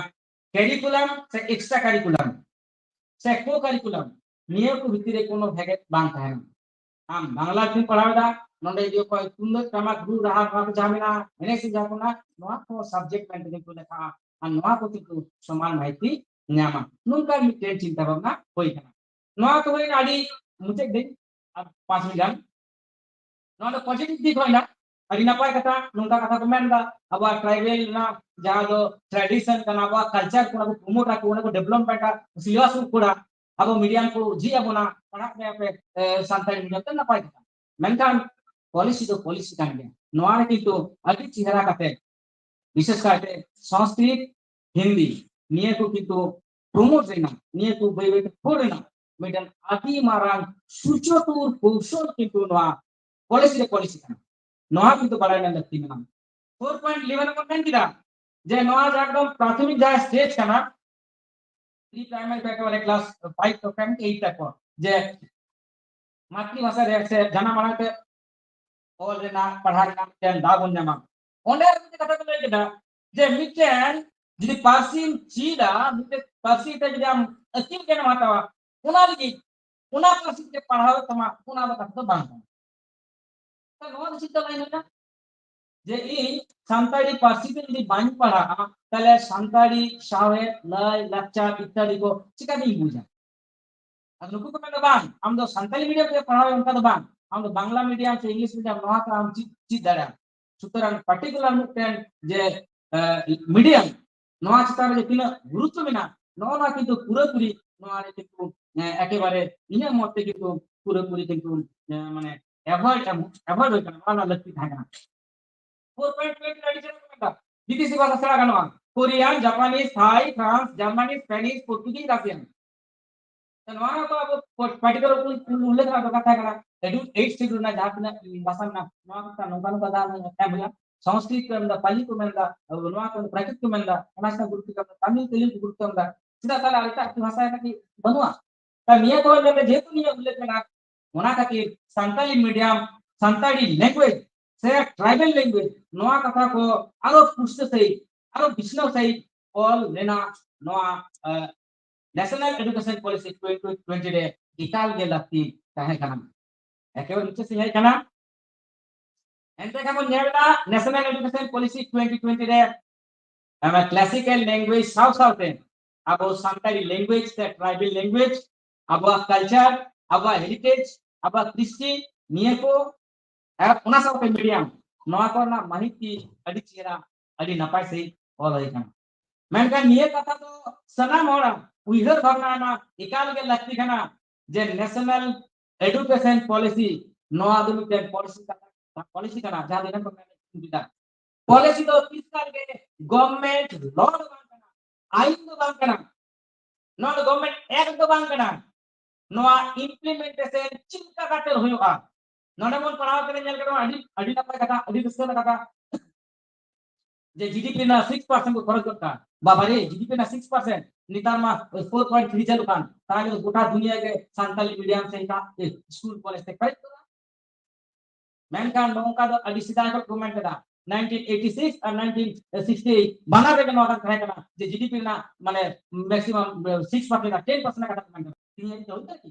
ᱠᱮᱨᱤᱠᱩᱞᱟᱢ ᱥᱮ ᱮᱠᱥᱴᱨᱟ ᱠᱟᱨᱤᱠᱩᱞᱟᱢ ᱥᱮ ᱠᱳ ᱠᱟᱨᱤᱠᱩᱞᱟᱢ, ᱱᱤᱭᱟᱹ ᱠᱚ ᱵᱷᱤᱛᱤᱨ ᱨᱮ ᱠᱳᱱᱳ ᱵᱷᱮᱜᱮᱫ ᱵᱟᱝ ᱛᱟᱦᱮᱱᱟ᱾ ᱟᱢ ᱵᱟᱝᱞᱟ ᱛᱮᱢ ᱯᱟᱲᱦᱟᱣ ᱮᱫᱟ, ᱱᱚᱰᱮ ᱡᱩᱫᱤ ᱚᱠᱚᱭ ᱛᱩᱢᱫᱟᱹᱜ ᱴᱟᱢᱟᱠ ᱨᱩ ᱨᱟᱦᱟ ᱱᱚᱣᱟ ᱠᱚ ᱡᱟᱦᱟᱸ ᱢᱮᱱᱟᱜᱼᱟ, ᱮᱱᱮᱡ ᱥᱮᱨᱮᱧ ᱡᱟᱦᱟᱸ ᱠᱚ ᱢᱮᱱᱟᱜᱼᱟ, ᱱᱚᱣᱟ ᱠᱚ ᱥᱟᱵᱡᱮᱠᱴ ᱢᱮᱱᱛᱮ ᱠᱤᱱᱛᱩ ᱞᱮᱠᱷᱟᱜᱼᱟ ᱟᱨ ᱱᱚᱣᱟ ᱠᱚ ᱠᱤᱱᱛᱩ ᱥᱚᱢᱟᱱ ᱢᱟᱹᱦᱤᱛᱤ ᱧᱟᱢᱟ᱾ ᱱᱚᱝᱠᱟ ᱢᱤᱫᱴᱮᱱ ᱪᱤᱱᱛᱟ ᱵᱷᱟᱵᱽᱱᱟ ᱦᱩᱭ ᱠᱟᱱᱟ᱾ ᱱᱚᱣᱟ ᱠᱚ ᱦᱩᱭᱱᱟ ᱟᱹᱰᱤ ᱢᱩᱪᱟᱹᱫ ᱫᱤᱱ ᱟᱨ ᱯᱟᱸᱪ ᱢᱤᱱᱤᱴ ᱜᱟᱱ᱾ ᱱᱚᱣᱟ ᱫᱚ ᱯᱚᱡᱤᱴᱤᱵᱷ ᱫᱤᱠ ᱦᱩᱭᱱᱟ, ᱟᱹᱰᱤ ᱱᱟᱯᱟᱭ ᱠᱟᱛᱷᱟ, ᱱᱚᱝᱠᱟ ᱠᱟᱛᱷᱟ ᱠᱚ ᱢᱮᱱ ᱮᱫᱟ᱾ ᱟᱵᱚᱣᱟᱜ ᱴᱨᱟᱭᱵᱮᱞ ᱨᱮᱱᱟᱜ ᱡᱟᱦᱟᱸ ᱫᱚ ᱴᱨᱟᱰᱤᱥᱚᱱ ᱠᱟᱱᱟ, ᱟᱵᱚᱣᱟᱜ ᱠᱟᱞᱪᱟᱨ ᱠᱚ, ᱚᱱᱟ ᱠᱚ ᱯᱨᱚᱢᱳᱴ ᱟᱠᱚ, ᱚᱱᱟ ᱠᱚ ᱰᱮᱵᱷᱞᱚᱯᱢᱮᱱᱴ ᱟᱠᱚ, ᱥᱤᱞᱮᱵᱟᱥ ᱠᱚ ᱠᱚᱲᱟ, ᱟᱵᱚ ᱢᱤᱰᱤᱭᱟᱢ ᱠᱚ ᱡᱷᱤᱡ ᱟᱵᱚᱱᱟ, ᱯᱟᱲᱦᱟᱜ ᱯᱮ ᱟᱯᱮ, ᱮ, ᱥᱟᱱᱛᱟᱲᱤ ᱢᱤᱰᱤᱭᱟᱢ ᱛᱮ ᱱᱟᱯᱟᱭ ᱠᱟᱛᱷᱟ᱾ ᱢᱮᱱᱠᱷᱟᱱ ᱯᱚᱞᱤᱥᱤ ᱫᱚ ᱯᱚᱞᱤᱥᱤ ᱠᱟᱱ ᱜᱮᱭᱟ᱾ ᱱᱚᱣᱟ ᱨᱮ ᱠᱤᱱᱛᱩ ᱟᱹᱰᱤ ᱪᱮᱦᱨᱟ ᱠᱟᱛᱮ, ᱵᱤᱥᱮᱥ ᱠᱟᱭᱛᱮ ᱥᱚᱝᱥᱠᱨᱤᱛ, ᱦᱤᱱᱫᱤ, ᱱᱤᱭᱟᱹ ᱠᱚ ᱠᱤᱱᱛᱩ ᱯᱨᱚᱢᱳᱴ ᱨᱮᱱᱟᱜ, ᱱᱤᱭᱟᱹ ᱠᱚ ᱵᱟᱹᱭ ᱵᱟᱹᱭ ᱛᱮ ᱯᱷᱳᱲ ᱨᱮᱱᱟᱜ ᱢᱤᱫᱴᱮᱱ ᱟᱹᱰᱤ ᱢᱟᱨᱟᱝ ᱥᱩᱪᱚᱛᱩᱨ ᱠᱚᱣᱥᱚᱞ ᱠᱤᱱᱛᱩ ᱱᱚᱣᱟ ᱯᱚᱞᱤᱥᱤ ᱨᱮ ᱯᱚᱞᱤᱥᱤ ᱠᱟᱱᱟ᱾ ᱱᱚᱣᱟ ᱠᱤᱱᱛᱩ ᱵᱟᱲᱟᱭ ᱨᱮᱱᱟᱜ ᱞᱟᱹᱠᱛᱤ ᱢᱮᱱᱟᱜᱼᱟ᱾ ᱯᱷᱳᱨ ᱯᱚᱭᱮᱱᱴ ᱤᱞᱮᱵᱷᱮᱱ ᱨᱮᱵᱚᱱ ᱢᱮᱱ ᱠᱮᱫᱟ ᱡᱮ ᱱᱚᱣᱟ ᱡᱟᱦᱟᱸ ᱮᱠᱫᱚᱢ ᱯᱨᱟᱛᱷᱚᱢᱤᱠ ᱡᱟᱦᱟᱸ ᱥᱴᱮᱡ ᱠᱟᱱᱟ, ᱯᱨᱤ ᱯᱨᱟᱭᱢᱟᱨᱤ ᱠᱷᱚᱱ ᱮᱠᱮᱵᱟᱨᱮ ᱠᱞᱟᱥ ᱯᱷᱟᱭᱤᱵᱷ ᱛᱚᱠᱚ ᱮᱭᱤᱴ ᱛᱟᱠᱚ, ᱡᱮ ᱢᱟᱛᱨᱤ ᱵᱷᱟᱥᱟ ᱨᱮ ᱥᱮ ᱡᱟᱱᱟᱢ ᱟᱲᱟᱝ ᱛᱮ ᱚᱞ ᱨᱮᱱᱟᱜ, ᱯᱟᱲᱦᱟᱣ ᱨᱮᱱᱟᱜ ᱢᱤᱫᱴᱮᱱ ᱫᱟᱣ ᱵᱚᱱ ᱧᱟᱢᱟ᱾ ᱚᱸᱰᱮ ᱟᱨ ᱢᱤᱫᱴᱮᱱ ᱠᱟᱛᱷᱟ ᱠᱚ ᱞᱟᱹᱭ ᱠᱮᱫᱟ ᱡᱮ ᱢᱤᱫᱴᱮᱱ ᱡᱩᱫᱤ ᱯᱟᱹᱨᱥᱤᱢ ᱪᱮᱫᱟ, ᱢᱤᱫᱴᱮᱱ ᱯᱟᱹᱨᱥᱤ ᱛᱮ ᱡᱩᱫᱤ ᱟᱢ ᱟᱹᱠᱤᱞ ᱜᱮᱭᱟᱱᱮᱢ ᱦᱟᱛᱟᱣᱟ, ᱚᱱᱟ ᱞᱟᱹᱜᱤᱫ ᱚᱱᱟ ᱯᱟᱹᱨᱥᱤ ᱛᱮ ᱯᱟᱲᱦᱟᱣ ᱛᱟᱢᱟ, ᱚᱱᱟ ᱫᱚ ᱠᱟᱛᱷᱟ ᱫᱚ ᱵᱟᱝ ᱠᱟᱱᱟ᱾ ᱛᱚ ᱱᱚᱣᱟ ᱫᱚ ᱪᱮᱫ ᱞᱮᱠᱟ ᱞᱟᱹᱭ ᱦᱩᱭᱱᱟ? ᱡᱮ ᱤᱧ ᱥᱟᱱᱛᱟᱲᱤ ᱯᱟᱹᱨᱥᱤ ᱛᱮ ᱡᱩᱫᱤ ᱵᱟᱹᱧ ᱯᱟᱲᱦᱟᱜᱼᱟ, ᱛᱟᱦᱞᱮ ᱥᱟᱱᱛᱟᱲᱤ ᱥᱟᱶᱦᱮᱫ, ᱞᱟᱹᱭ, ᱞᱟᱠᱪᱟᱨ ᱤᱛᱛᱟᱫᱤ ᱠᱚ ᱪᱤᱠᱟᱹᱛᱤᱧ ᱵᱩᱡᱟ? ᱟᱫᱚ ᱱᱩᱠᱩ ᱠᱚ ᱢᱮᱱᱫᱟ, "ᱵᱟᱝ, ᱟᱢ ᱫᱚ ᱥᱟᱱᱛᱟᱲᱤ ᱢᱤᱰᱤᱭᱟᱢ ᱛᱮ ᱯᱟᱲᱦᱟᱣ ᱚᱱᱠᱟ ᱫᱚ ᱵᱟᱝ, ᱟᱢ ᱫᱚ ᱵᱟᱝᱞᱟ ᱢᱤᱰᱤᱭᱟᱢ ᱥᱮ ᱤᱝᱞᱤᱥ ᱢᱤᱰᱤᱭᱟᱢ ᱱᱚᱣᱟ ᱛᱮ ᱟᱢ ᱪᱮᱫ, ᱪᱮᱫ ᱫᱟᱲᱮᱭᱟᱜᱼᱟ?" ᱥᱩᱛᱚᱨᱟᱝ ᱯᱟᱨᱴᱤᱠᱩᱞᱟᱨ ᱢᱤᱫᱴᱮᱱ ᱡᱮ ᱢᱤᱰᱤᱭᱟᱢ, ᱱᱚᱣᱟ ᱪᱮᱛᱟᱱ ᱨᱮ ᱛᱤᱱᱟᱹᱜ ᱜᱩᱨᱩᱛᱛᱚ ᱢᱮᱱᱟᱜᱼᱟ, ᱱᱚᱜᱼᱚ ᱱᱚᱣᱟ ᱠᱤᱱᱛᱩ ᱯᱩᱨᱟᱹᱯᱩᱨᱤ ᱱᱚᱣᱟ ᱨᱮ ᱠᱤᱱᱛᱩ ᱮᱠᱮᱵᱟᱨᱮ ᱤᱧᱟᱹᱜ ᱢᱚᱛ ᱛᱮ ᱠᱤᱱᱛᱩ ᱯᱩᱨᱟᱹᱯᱩᱨᱤ ᱠᱤᱱᱛᱩ ᱢᱟᱱᱮ ᱮᱵᱷᱚᱭᱰ, ᱮᱵᱷᱚᱭᱰ ᱦᱩᱭ ᱠᱟᱱᱟ, ᱱᱚᱣᱟ ᱨᱮᱱᱟᱜ ᱞᱟᱹᱠᱛᱤ ᱛᱟᱦᱮᱸ ᱠᱟᱱᱟ᱾ ᱯᱷᱳᱨ ᱯᱚᱭᱮᱱᱴ ᱴᱩ ᱨᱮ ᱟᱹᱰᱤ ᱪᱮᱦᱨᱟ ᱠᱚ ᱢᱮᱱᱫᱟ, ᱵᱤᱫᱮᱥᱤ ᱵᱷᱟᱥᱟ ᱥᱮᱬᱟ ᱜᱟᱱᱚᱜᱼᱟ, ᱠᱳᱨᱤᱭᱟᱱ, ᱡᱟᱯᱟᱱᱤᱡᱽ, ᱛᱷᱟᱭ, ᱯᱷᱨᱟᱱᱥ, ᱡᱟᱨᱢᱟᱱᱤ, ᱥᱯᱮᱱᱤᱥ, ᱯᱚᱨᱛᱩᱜᱤᱡᱽ, ᱨᱟᱥᱤᱭᱟᱱ᱾ ᱛᱚ ᱱᱚᱣᱟ ᱦᱚᱸᱛᱚ ᱟᱵᱚ ᱯᱟᱨᱴᱤᱠᱩᱞᱟᱨ ᱩᱞᱞᱮᱠᱷ ᱨᱮᱱᱟᱜ ᱫᱚᱨᱠᱟᱨ ᱛᱟᱦᱮᱸ ᱠᱟᱱᱟ᱾ ᱮᱰᱩ ᱮᱭᱤᱴ ᱥᱤᱰᱩᱞ ᱨᱮᱱᱟᱜ ᱡᱟᱦᱟᱸ ᱛᱤᱱᱟᱹᱜ ᱵᱷᱟᱥᱟ ᱢᱮᱱᱟᱜᱼᱟ, ᱱᱚᱣᱟ ᱠᱚ ᱱᱚᱝᱠᱟ ᱱᱚᱝᱠᱟ ᱫᱟᱣ ᱮᱢ ᱦᱩᱭᱩᱜᱼᱟ᱾ ᱥᱚᱝᱥᱠᱨᱤᱛ ᱠᱚ ᱢᱮᱱᱫᱟ, ᱯᱟᱞᱤ ᱠᱚ ᱢᱮᱱᱫᱟ, ᱱᱚᱣᱟ ᱠᱚ ᱯᱨᱟᱠᱨᱤᱛ ᱠᱚ ᱢᱮᱱᱫᱟ, ᱚᱱᱟ ᱥᱟᱶ ᱜᱩᱨᱩᱛᱛᱚ ᱠᱚ ᱮᱢᱫᱟ, ᱛᱟᱢᱤᱞ ᱛᱮᱞᱮᱜᱩ ᱜᱩᱨᱩᱛᱛᱚ ᱮᱢᱫᱟ᱾ ᱪᱮᱫᱟᱜ ᱛᱟᱦᱞᱮ ᱟᱨ ᱮᱴᱟᱜ ᱵᱷᱟᱥᱟ ᱨᱮᱱᱟᱜ ᱠᱤ ᱵᱟᱹᱱᱩᱜᱼᱟ? ᱛᱟ ᱱᱤᱭᱟᱹ ᱠᱚ ᱢᱮᱱᱫᱟ, ᱡᱮᱦᱮᱛᱩ ᱱᱤᱭᱟᱹ ᱩᱞᱞᱮᱠᱷ ᱢᱮᱱᱟᱜᱼᱟ, ᱚᱱᱟ ᱠᱷᱟᱹᱛᱤᱨ ᱥᱟᱱᱛᱟᱲᱤ ᱢᱤᱰᱤᱭᱟᱢ, ᱥᱟᱱᱛᱟᱲᱤ ᱞᱮᱝᱜᱩᱭᱮᱡᱽ ᱥᱮ ᱴᱨᱟᱭᱵᱟᱞ ᱞᱮᱝᱜᱩᱭᱮᱡᱽ, ᱱᱚᱣᱟ ᱠᱟᱛᱷᱟ ᱠᱚ ᱟᱨᱚ ᱯᱩᱥᱴᱟᱹ ᱥᱟᱺᱦᱤᱡ, ᱟᱨᱚ ᱵᱤᱪᱷᱱᱟᱹᱣ ᱥᱟᱺᱦᱤᱡ ᱚᱞ ᱨᱮᱱᱟᱜ ᱱᱚᱣᱟ, ᱮ, national education policy twenty twenty ᱨᱮ ᱮᱠᱟᱞ ᱜᱮ ᱞᱟᱹᱠᱛᱤ ᱛᱟᱦᱮᱸ ᱠᱟᱱᱟ᱾ ᱮᱠᱮᱵᱟᱨᱮ ᱢᱩᱪᱟᱹᱫ ᱥᱮᱫ ᱦᱮᱡ ᱠᱟᱱᱟ᱾ ᱮᱱᱛᱮ ᱠᱷᱟᱱ ᱵᱚᱱ ᱧᱮᱞ ᱮᱫᱟ, national education policy twenty twenty ᱨᱮ, ᱮ, ᱠᱞᱟᱥᱤᱠᱟᱞ ᱞᱮᱝᱜᱩᱭᱮᱡᱽ ᱥᱟᱶ ᱥᱟᱶᱛᱮ ᱟᱵᱚ ᱥᱟᱱᱛᱟᱲᱤ ᱞᱮᱝᱜᱩᱭᱮᱡᱽ ᱥᱮ ᱴᱨᱟᱭᱵᱟᱞ ᱞᱮᱝᱜᱩᱭᱮᱡᱽ, ᱟᱵᱚᱣᱟᱜ ᱠᱟᱞᱪᱟᱨ, ᱟᱵᱚᱣᱟᱜ ᱦᱮᱨᱤᱴᱮᱡᱽ, ᱟᱵᱚᱣᱟᱜ ᱠᱨᱤᱥᱴᱤ, ᱱᱤᱭᱟᱹ ᱠᱚ, ᱟᱨ ᱚᱱᱟ ᱥᱟᱶᱛᱮ ᱢᱤᱰᱤᱭᱟᱢ, ᱱᱚᱣᱟ ᱠᱚᱨᱮᱱᱟᱜ ᱢᱟᱹᱦᱤᱛ ᱜᱮ ᱟᱹᱰᱤ ᱪᱮᱦᱨᱟ, ᱟᱹᱰᱤ ᱱᱟᱯᱟᱭ ᱥᱟᱺᱦᱤᱡ ᱚᱞ ᱦᱩᱭ ᱟᱠᱟᱱᱟ᱾ ᱢᱮᱱᱠᱷᱟᱱ ᱱᱤᱭᱟᱹ ᱠᱟᱛᱷᱟ ᱫᱚ ᱥᱟᱱᱟᱢ ᱦᱚᱲᱟᱜ ᱩᱭᱦᱟᱹᱨ ᱵᱷᱟᱵᱽᱱᱟ ᱨᱮᱱᱟᱜ ᱮᱠᱟᱞ ᱜᱮ ᱞᱟᱹᱠᱛᱤ ᱠᱟᱱᱟ ᱡᱮ ᱱᱮᱥᱱᱟᱞ ᱮᱰᱩᱠᱮᱥᱚᱱ ᱯᱚᱞᱤᱥᱤ, ᱱᱚᱣᱟ ᱫᱚ ᱢᱤᱫᱴᱮᱱ ᱯᱚᱞᱤᱥᱤ ᱠᱟᱱᱟ, ᱯᱚᱞᱤᱥᱤ ᱠᱟᱱᱟ, ᱡᱟᱦᱟᱸ ᱫᱚ ᱮᱱᱟᱝ ᱠᱚ ᱢᱮᱱ ᱠᱮᱫᱟ᱾ ᱯᱚᱞᱤᱥᱤ ᱫᱚ ᱛᱤᱥ ᱠᱟᱞ ᱜᱮ ᱜᱚᱵᱷᱚᱨᱱᱢᱮᱱᱴ ᱞᱚ ᱫᱚ ᱵᱟᱝ ᱠᱟᱱᱟ, ᱟᱭᱤᱱ ᱫᱚ ᱵᱟᱝ ᱠᱟᱱᱟ, ᱱᱚᱣᱟ ᱫᱚ ᱜᱚᱵᱷᱚᱨᱱᱢᱮᱱᱴ ᱮᱠᱴ ᱫᱚ ᱵᱟᱝ ᱠᱟᱱᱟ᱾ ᱱᱚᱣᱟ ᱤᱢᱯᱞᱤᱢᱮᱱᱴᱮᱥᱚᱱ ᱪᱮᱫ ᱞᱮᱠᱟ ᱠᱟᱛᱮ ᱦᱩᱭᱩᱜᱼᱟ? ᱱᱚᱰᱮ ᱵᱚᱱ ᱯᱟᱲᱦᱟᱣ ᱠᱮᱫᱟ, ᱧᱮᱞ ᱠᱮᱫᱟ, ᱟᱹᱰᱤ, ᱟᱹᱰᱤ ᱱᱟᱯᱟᱭ ᱠᱟᱛᱷᱟ, ᱟᱹᱰᱤ ᱨᱟᱹᱥᱠᱟᱹ ᱨᱮᱱᱟᱜ ᱠᱟᱛᱷᱟ᱾ ᱡᱮ ᱡᱤᱰᱤᱯᱤ ᱨᱮᱱᱟᱜ ᱥᱤᱠᱥ ᱯᱟᱨᱥᱮᱱᱴ ᱠᱚ ᱠᱷᱚᱨᱚᱪ ᱜᱚᱫ ᱠᱟᱜᱼᱟ᱾ ᱵᱟᱵᱟ ᱨᱮ, ᱡᱤᱰᱤᱯᱤ ᱨᱮᱱᱟᱜ ᱥᱤᱠᱥ ᱯᱟᱨᱥᱮᱱᱴ, ᱱᱮᱛᱟᱨ ᱢᱟ ᱯᱷᱳᱨ ᱯᱚᱭᱮᱱᱴ ᱛᱷᱨᱤ ᱪᱟᱹᱞᱩᱜ ᱠᱟᱱ, ᱛᱟᱦᱞᱮ ᱜᱚᱴᱟ ᱫᱩᱱᱤᱭᱟᱹ ᱜᱮ ᱥᱟᱱᱛᱟᱞᱤ ᱢᱤᱰᱤᱭᱟᱢ ᱥᱮ ᱮᱴᱟᱜ, ᱮ, ᱥᱠᱩᱞ ᱠᱚᱞᱮᱡᱽ ᱛᱮ ᱯᱮᱨᱮᱡ ᱠᱚᱜᱼᱟ᱾ ᱢᱮᱱᱠᱷᱟᱱ ᱱᱚᱝᱠᱟ ᱫᱚ ᱟᱹᱰᱤ ᱥᱮᱫᱟᱭ ᱠᱷᱚᱱ ᱠᱚ ᱢᱮᱱ ᱠᱮᱫᱟ, ᱱᱟᱭᱤᱱᱴᱤᱱ ᱮᱭᱤᱴᱤ ᱥᱤᱠᱥ ᱟᱨ ᱱᱟᱭᱤᱱᱴᱤᱱ ᱥᱤᱠᱥᱴᱤ ᱮᱭᱤᱴ ᱵᱟᱱᱟᱨ ᱨᱮᱜᱮ ᱱᱚᱣᱟ ᱫᱚ ᱛᱟᱦᱮᱸ ᱠᱟᱱᱟ ᱡᱮ ᱡᱤᱰᱤᱯᱤ ᱨᱮᱱᱟᱜ ᱢᱟᱱᱮ ᱢᱮᱠᱥᱤᱢᱟᱢ ᱥᱤᱠᱥ ᱯᱟᱨᱥᱮᱱᱴ ᱟᱨ ᱴᱮᱱ ᱯᱟᱨᱥᱮᱱᱴ ᱠᱟᱛᱷᱟ ᱠᱚ ᱢᱮᱱ ᱠᱮᱫᱟ᱾ ᱛᱮᱦᱮᱧ ᱦᱟᱹᱵᱤᱡ ᱛᱮ ᱦᱩᱭ ᱫᱟᱲᱮᱭᱟᱜ ᱠᱤ?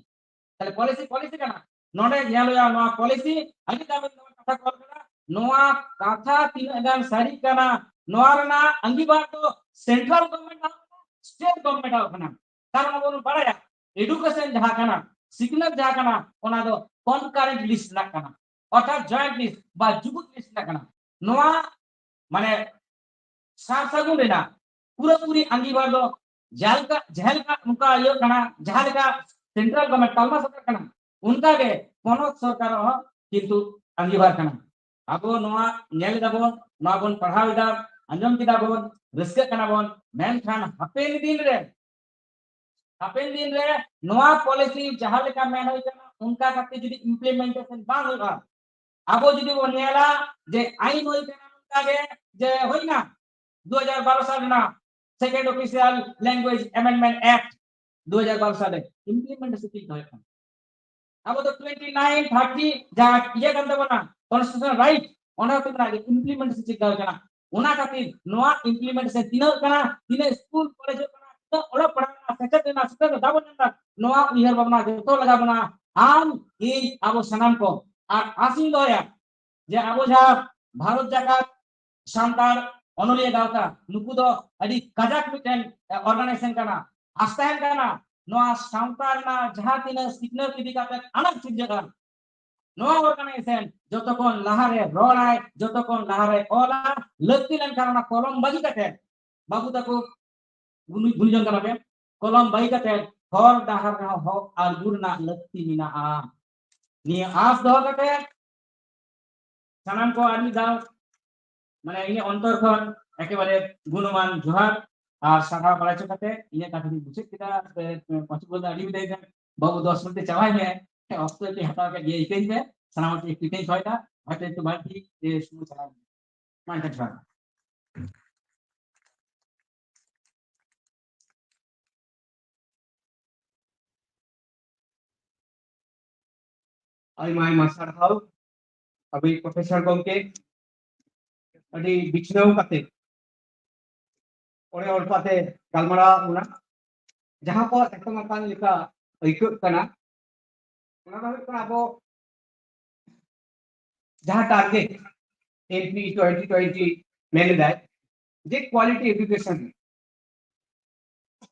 ᱛᱟᱦᱞᱮ ᱯᱚᱞᱤᱥᱤ, ᱯᱚᱞᱤᱥᱤ ᱠᱟᱱᱟ, ᱱᱚᱰᱮ ᱧᱮᱞ ᱦᱩᱭᱩᱜᱼᱟ ᱱᱚᱣᱟ ᱯᱚᱞᱤᱥᱤ, ᱟᱹᱰᱤ ᱫᱟᱢ ᱱᱚᱣᱟ ᱠᱟᱛᱷᱟ ᱠᱚ ᱚᱞ ᱠᱟᱱᱟ, ᱱᱚᱣᱟ ᱠᱟᱛᱷᱟ ᱛᱤᱱᱟᱹᱜ ᱜᱟᱱ ᱥᱟᱹᱨᱤ ᱠᱟᱱᱟ, ᱱᱚᱣᱟ ᱨᱮᱱᱟᱜ ᱟᱸᱜᱤᱵᱷᱟᱨ ᱫᱚ central government ᱟᱜ ᱠᱟᱱᱟ, state government ᱟᱜ ᱠᱟᱱᱟ᱾ ᱠᱟᱨᱚᱱ ᱟᱵᱚ ᱵᱚᱱ ᱵᱟᱲᱟᱭᱟ, education ᱡᱟᱦᱟᱸ ᱠᱟᱱᱟ, ᱥᱤᱠᱷᱱᱟᱹᱛ ᱡᱟᱦᱟᱸ ᱠᱟᱱᱟ, ᱚᱱᱟ ᱫᱚ concurrent list ᱨᱮᱱᱟᱜ ᱠᱟᱱᱟ, ᱚᱨᱛᱷᱟᱛ joint list ᱵᱟ ᱡᱩᱜᱩᱫ list ᱨᱮᱱᱟᱜ ᱠᱟᱱᱟ᱾ ᱱᱚᱣᱟ ᱢᱟᱱᱮ ᱥᱟᱨ ᱥᱟᱹᱜᱩᱱ ᱨᱮᱱᱟᱜ ᱯᱩᱨᱟᱹᱯᱩᱨᱤ ᱟᱸᱜᱤᱵᱷᱟᱨ ᱫᱚ ᱡᱟᱦᱟᱸ ᱞᱮᱠᱟ, ᱡᱟᱦᱟᱸ ᱞᱮᱠᱟ ᱚᱱᱠᱟ ᱤᱭᱟᱹ ᱠᱟᱱᱟ, ᱡᱟᱦᱟᱸ ᱞᱮᱠᱟ central government ᱛᱟᱞᱢᱟ ᱥᱚᱨᱠᱟᱨ ᱠᱟᱱᱟ, ᱚᱱᱠᱟ ᱜᱮ ᱯᱚᱱᱚᱛ ᱥᱚᱨᱠᱟᱨ ᱦᱚᱸ ᱠᱤᱱᱛᱩ ᱟᱸᱜᱤᱵᱷᱟᱨ ᱠᱟᱱᱟ᱾ ᱟᱵᱚ ᱱᱚᱣᱟ ᱧᱮᱞ ᱮᱫᱟ ᱵᱚᱱ, ᱱᱚᱣᱟ ᱵᱚᱱ ᱯᱟᱲᱦᱟᱣ ᱮᱫᱟ, ᱟᱸᱡᱚᱢ ᱠᱮᱫᱟ ᱵᱚᱱ, ᱨᱟᱹᱥᱠᱟᱹᱜ ᱠᱟᱱᱟ ᱵᱚᱱ, ᱢᱮᱱᱠᱷᱟᱱ ᱦᱟᱯᱮᱱ ᱫᱤᱱ ᱨᱮ, ᱦᱟᱯᱮᱱ ᱫᱤᱱ ᱨᱮ ᱱᱚᱣᱟ policy ᱡᱟᱦᱟᱸ ᱞᱮᱠᱟ ᱢᱮᱱ ᱦᱩᱭ ᱠᱟᱱᱟ, ᱚᱱᱠᱟ ᱠᱟᱛᱮ ᱡᱩᱫᱤ implementation ᱵᱟᱝ ᱦᱩᱭᱩᱜᱼᱟ, ᱟᱵᱚ ᱡᱩᱫᱤ ᱵᱚᱱ ᱧᱮᱞᱟ ᱡᱮ ᱟᱭᱤᱱ ᱦᱩᱭ ᱠᱟᱱᱟ ᱱᱚᱝᱠᱟ ᱜᱮ, ᱡᱮ ᱦᱩᱭᱱᱟ ᱫᱩ ᱦᱟᱡᱟᱨ ᱵᱟᱨᱚ ᱥᱟᱞ ᱨᱮᱱᱟᱜ Second Official Language Amendment Act ᱫᱩ ᱦᱟᱡᱟᱨ ᱵᱟᱨᱚ ᱥᱟᱞ ᱨᱮ, implementation ᱪᱮᱫ ᱦᱩᱭᱩᱜ ᱠᱟᱱᱟ? ᱟᱵᱚ ᱫᱚ twenty nine thirty ᱡᱟᱦᱟᱸ ᱤᱭᱟᱹ ᱠᱟᱱ ᱛᱟᱵᱚᱱᱟ, constitutional right, ᱚᱱᱟ ᱠᱚ ᱨᱮᱱᱟᱜ implementation ᱪᱮᱫ ᱞᱮᱠᱟ ᱦᱩᱭᱩᱜ ᱠᱟᱱᱟ? ᱚᱱᱟ ᱠᱷᱟᱹᱛᱤᱨ ᱱᱚᱣᱟ implementation ᱛᱤᱱᱟᱹᱜ ᱠᱟᱱᱟ, ᱛᱤᱱᱟᱹᱜ ᱥᱠᱩᱞ ᱠᱚᱞᱮᱡᱽ ᱦᱩᱭᱩᱜ ᱠᱟᱱᱟ, ᱛᱤᱱᱟᱹᱜ ᱚᱞᱚᱜ ᱯᱟᱲᱦᱟᱜ ᱨᱮᱱᱟᱜ ᱥᱮᱪᱮᱫ ᱨᱮᱱᱟᱜ ᱥᱩᱵᱤᱫᱷᱟ ᱫᱚ ᱵᱟᱵᱚᱱ ᱧᱟᱢ ᱮᱫᱟ, ᱱᱚᱣᱟ ᱩᱭᱦᱟᱹᱨ ᱵᱷᱟᱵᱽᱱᱟ ᱡᱚᱛᱚ ᱞᱟᱜᱟᱣ ᱵᱚᱱᱟ, ᱟᱢ, ᱤᱧ, ᱟᱵᱚ ᱥᱟᱱᱟᱢ ᱠᱚ᱾ ᱟᱨ ᱟᱥᱤᱧ ᱫᱚᱦᱚᱭᱟ ᱡᱮ ᱟᱵᱚ ᱡᱟᱦᱟᱸ ᱵᱷᱟᱨᱚᱛ ᱡᱟᱠᱟᱛ ᱥᱟᱱᱛᱟᱲ ᱚᱱᱚᱞᱤᱭᱟᱹ ᱜᱟᱶᱛᱟ, ᱱᱩᱠᱩ ᱫᱚ ᱟᱹᱰᱤ ᱠᱟᱡᱟᱠ ᱢᱤᱫᱴᱮᱱ, ᱮ, organization ᱠᱟᱱᱟ, ᱟᱥᱛᱟᱭᱮᱱ ᱠᱟᱱᱟ᱾ ᱱᱚᱣᱟ ᱥᱟᱶᱛᱟ ᱨᱮᱱᱟᱜ ᱡᱟᱦᱟᱸ ᱛᱤᱱᱟᱹᱜ ᱥᱤᱠᱷᱱᱟᱹᱛ ᱤᱫᱤ ᱠᱟᱛᱮ ᱟᱱᱟᱴ ᱥᱤᱨᱡᱟᱹᱜ ᱠᱟᱱ, ᱱᱚᱣᱟ organization ᱡᱚᱛᱚ ᱠᱷᱚᱱ ᱞᱟᱦᱟᱨᱮ ᱨᱚᱲᱟᱭ, ᱡᱚᱛᱚ ᱠᱷᱚᱱ ᱞᱟᱦᱟᱨᱮ ᱚᱞᱟ, ᱞᱟᱹᱠᱛᱤ ᱞᱮᱱᱠᱷᱟᱱ ᱚᱱᱟ ᱠᱚᱞᱚᱢ ᱵᱟᱹᱜᱤ ᱠᱟᱛᱮ, ᱵᱟᱹᱵᱩ ᱛᱟᱠᱚ, ᱵᱷᱩᱞ, ᱵᱷᱩᱞ ᱡᱚᱝ ᱠᱟᱱᱟ ᱯᱮ, ᱠᱚᱞᱚᱢ ᱵᱟᱹᱜᱤ ᱠᱟᱛᱮ ᱦᱚᱨ ᱰᱟᱦᱟᱨ ᱨᱮᱦᱚᱸ ᱦᱚᱸ ᱟᱬᱜᱚ ᱨᱮᱱᱟᱜ ᱞᱟᱹᱠᱛᱤ ᱢᱮᱱᱟᱜᱼᱟ᱾ ᱱᱤᱭᱟᱹ ᱟᱸᱥ ᱫᱚᱦᱚ ᱠᱟᱛᱮ ᱥᱟᱱᱟᱢ ᱠᱚ ᱟᱨ ᱢᱤᱫ ᱫᱷᱟᱣ, ᱢᱟᱱᱮ, ᱤᱧᱟᱹᱜ ᱚᱱᱛᱚᱨ ᱠᱷᱚᱱ ᱮᱠᱮᱵᱟᱨᱮ ᱜᱩᱱᱚᱢᱟᱱ ᱡᱚᱦᱟᱨ ᱟᱨ ᱥᱟᱨᱦᱟᱣ ᱵᱟᱲᱟᱭ ᱦᱚᱪᱚ ᱠᱟᱛᱮ ᱤᱧᱟᱹᱜ ᱠᱟᱛᱷᱟ ᱫᱚᱧ ᱢᱩᱪᱟᱹᱫ ᱠᱮᱫᱟ᱾ ᱯᱟᱹᱪᱩ ᱵᱚᱞ ᱫᱚ ᱟᱹᱰᱤ ᱢᱤᱫ ᱫᱷᱟᱣ, ᱵᱟᱹᱵᱩ, ᱫᱚᱥ ᱢᱤᱱᱤᱴ ᱛᱮ ᱪᱟᱵᱟᱭ ᱢᱮ, ᱚᱠᱛᱚ ᱮᱠᱴᱩ ᱦᱟᱛᱟᱣ ᱠᱮᱫ ᱜᱮᱭᱟ, ᱤᱠᱟᱹᱧ ᱯᱮ, ᱥᱟᱱᱟᱢ ᱦᱚᱲ ᱴᱷᱮᱱ ᱤᱠᱟᱹᱧ ᱠᱷᱚᱭ ᱫᱟ, ᱦᱚᱭᱛᱳ ᱮᱠᱴᱩ ᱵᱟᱹᱲᱛᱤ, ᱮ, ᱥᱚᱢᱚᱭ ᱪᱟᱞᱟᱣ ᱮᱱᱟ᱾ ᱢᱟ ᱮᱱᱠᱷᱟᱱ ᱡᱚᱦᱟᱨ᱾ ᱟᱭᱢᱟ ᱟᱭᱢᱟ ᱥᱟᱨᱦᱟᱣ ᱟᱵᱚᱭᱤᱡ ᱯᱨᱚᱯᱷᱮᱥᱚᱨ ᱜᱚᱢᱠᱮ, ᱟᱹᱰᱤ ᱵᱤᱪᱷᱱᱟᱹᱣ ᱠᱟᱛᱮ ᱚᱲᱮ ᱚᱲᱯᱟᱛᱮ ᱜᱟᱞᱢᱟᱨᱟᱣ ᱟᱵᱚᱱᱟ᱾ ᱡᱟᱦᱟᱸ ᱠᱚ ᱮᱛᱚᱢ ᱟᱠᱟᱱ ᱞᱮᱠᱟ ᱟᱹᱭᱠᱟᱹᱜ ᱠᱟᱱᱟ, ᱚᱱᱟ ᱫᱚ ᱦᱩᱭᱩᱜ ᱠᱟᱱᱟ ᱟᱵᱚ ᱡᱟᱦᱟᱸ target, N P twenty twenty ᱢᱮᱱ ᱮᱫᱟᱭ ᱡᱮ ᱠᱳᱣᱟᱞᱤᱴᱤ ᱮᱰᱩᱠᱮᱥᱚᱱ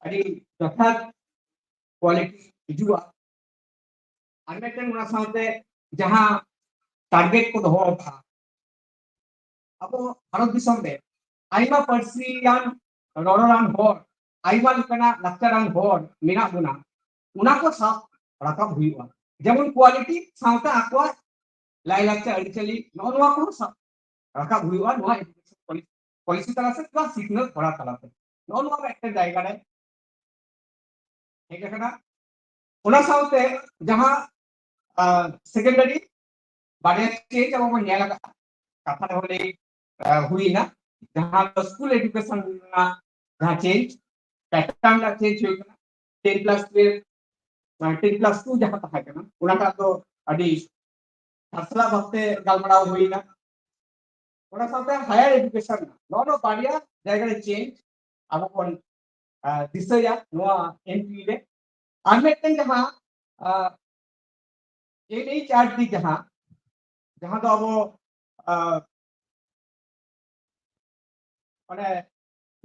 ᱟᱹᱰᱤ ᱡᱚᱛᱷᱟᱛ ᱠᱳᱣᱟᱞᱤᱴᱤ ᱦᱤᱡᱩᱜᱼᱟ᱾ ᱟᱨ ᱢᱤᱫᱴᱮᱱ ᱚᱱᱟ ᱥᱟᱶᱛᱮ ᱡᱟᱦᱟᱸ ᱴᱟᱨᱜᱮᱴ ᱠᱚ ᱫᱚᱦᱚ ᱟᱠᱟᱫᱼᱟ, ᱟᱵᱚ ᱵᱷᱟᱨᱚᱛ ᱫᱤᱥᱚᱢ ᱨᱮ ᱟᱭᱢᱟ ᱯᱟᱹᱨᱥᱤᱭᱟᱱ ᱨᱚᱨᱚᱲᱟᱱ ᱦᱚᱲ, ᱟᱭᱢᱟ ᱞᱮᱠᱟᱱᱟᱜ ᱞᱟᱠᱪᱟᱨᱟᱱ ᱦᱚᱲ ᱢᱮᱱᱟᱜ ᱵᱚᱱᱟ, ᱚᱱᱟ ᱠᱚ ᱥᱟᱵ ᱨᱟᱠᱟᱵ ᱦᱩᱭᱩᱜᱼᱟ᱾ ᱡᱮᱢᱚᱱ ᱠᱳᱣᱟᱞᱤᱴᱤ ᱥᱟᱶᱛᱮ ᱟᱠᱚᱣᱟᱜ ᱞᱟᱭᱼᱞᱟᱠᱪᱟᱨ ᱟᱹᱨᱤᱪᱟᱹᱞᱤ, ᱱᱚᱜᱼᱚ ᱱᱚᱣᱟ ᱠᱚᱦᱚᱸ ᱥᱟᱵ ᱨᱟᱠᱟᱵ ᱦᱩᱭᱩᱜᱼᱟ ᱱᱚᱣᱟ ᱮᱰᱩᱠᱮᱥᱚᱱ ᱯᱚᱞᱤᱥᱤ ᱛᱟᱞᱟ ᱥᱮ ᱱᱚᱣᱟ ᱥᱤᱠᱷᱱᱟᱹᱛ ᱦᱚᱨᱟ ᱛᱟᱞᱟᱛᱮ᱾ ᱱᱚᱜᱼᱚ ᱱᱚᱣᱟ ᱢᱤᱫᱴᱮᱱ ᱡᱟᱭᱜᱟ ᱨᱮ ᱦᱮᱡ ᱟᱠᱟᱱᱟ᱾ ᱚᱱᱟ ᱥᱟᱶᱛᱮ ᱡᱟᱦᱟᱸ ᱥᱮᱠᱮᱱᱰᱟᱨᱤ ᱵᱟᱨᱭᱟ ᱪᱮᱧᱡᱽ ᱟᱵᱚ ᱵᱚᱱ ᱧᱮᱞ ᱟᱠᱟᱫᱼᱟ, ᱠᱟᱛᱷᱟ ᱨᱮᱦᱚᱸ ᱞᱟᱹᱭ ᱟᱸ, ᱦᱩᱭᱱᱟ, ᱡᱟᱦᱟᱸ ᱫᱚ ᱥᱠᱩᱞ ᱮᱰᱩᱠᱮᱥᱚᱱ ᱨᱮᱱᱟᱜ ᱡᱟᱦᱟᱸ ᱪᱮᱧᱡᱽ, ᱯᱮᱴᱟᱨᱱ ᱨᱮᱱᱟᱜ ᱪᱮᱧᱡᱽ ᱦᱩᱭ ᱠᱟᱱᱟ᱾ ᱴᱮᱱ ᱯᱞᱟᱥ ᱴᱩᱭᱮᱞᱵᱷ, ᱴᱮᱱ ᱯᱞᱟᱥ ᱴᱩ ᱡᱟᱦᱟᱸ ᱛᱟᱦᱮᱸ ᱠᱟᱱᱟ, ᱚᱱᱟᱴᱟᱜ ᱫᱚ ᱟᱹᱰᱤ ᱠᱷᱟᱥᱞᱟ ᱵᱷᱟᱵᱛᱮ ᱜᱟᱞᱢᱟᱨᱟᱣ ᱦᱩᱭᱱᱟ᱾ ᱚᱱᱟ ᱥᱟᱶᱛᱮ ᱦᱟᱭᱟᱨ ᱮᱰᱩᱠᱮᱥᱚᱱ, ᱱᱚᱜᱼᱚ ᱱᱚᱣᱟ ᱵᱟᱨᱭᱟ ᱡᱟᱭᱜᱟ ᱨᱮ ᱪᱮᱧᱡᱽ ᱟᱵᱚ ᱵᱚᱱ ᱟᱸ, ᱫᱤᱥᱟᱹᱭᱟ ᱱᱚᱣᱟ ᱮᱱ ᱯᱤ ᱨᱮ᱾ ᱟᱨ ᱢᱤᱫᱴᱮᱱ ᱡᱟᱦᱟᱸ ᱮᱱ ᱮᱭᱤᱪ ᱟᱨ ᱰᱤ, ᱡᱟᱦᱟᱸ ᱡᱟᱦᱟᱸ ᱫᱚ ᱟᱵᱚ ᱟᱸ, ᱢᱟᱱᱮ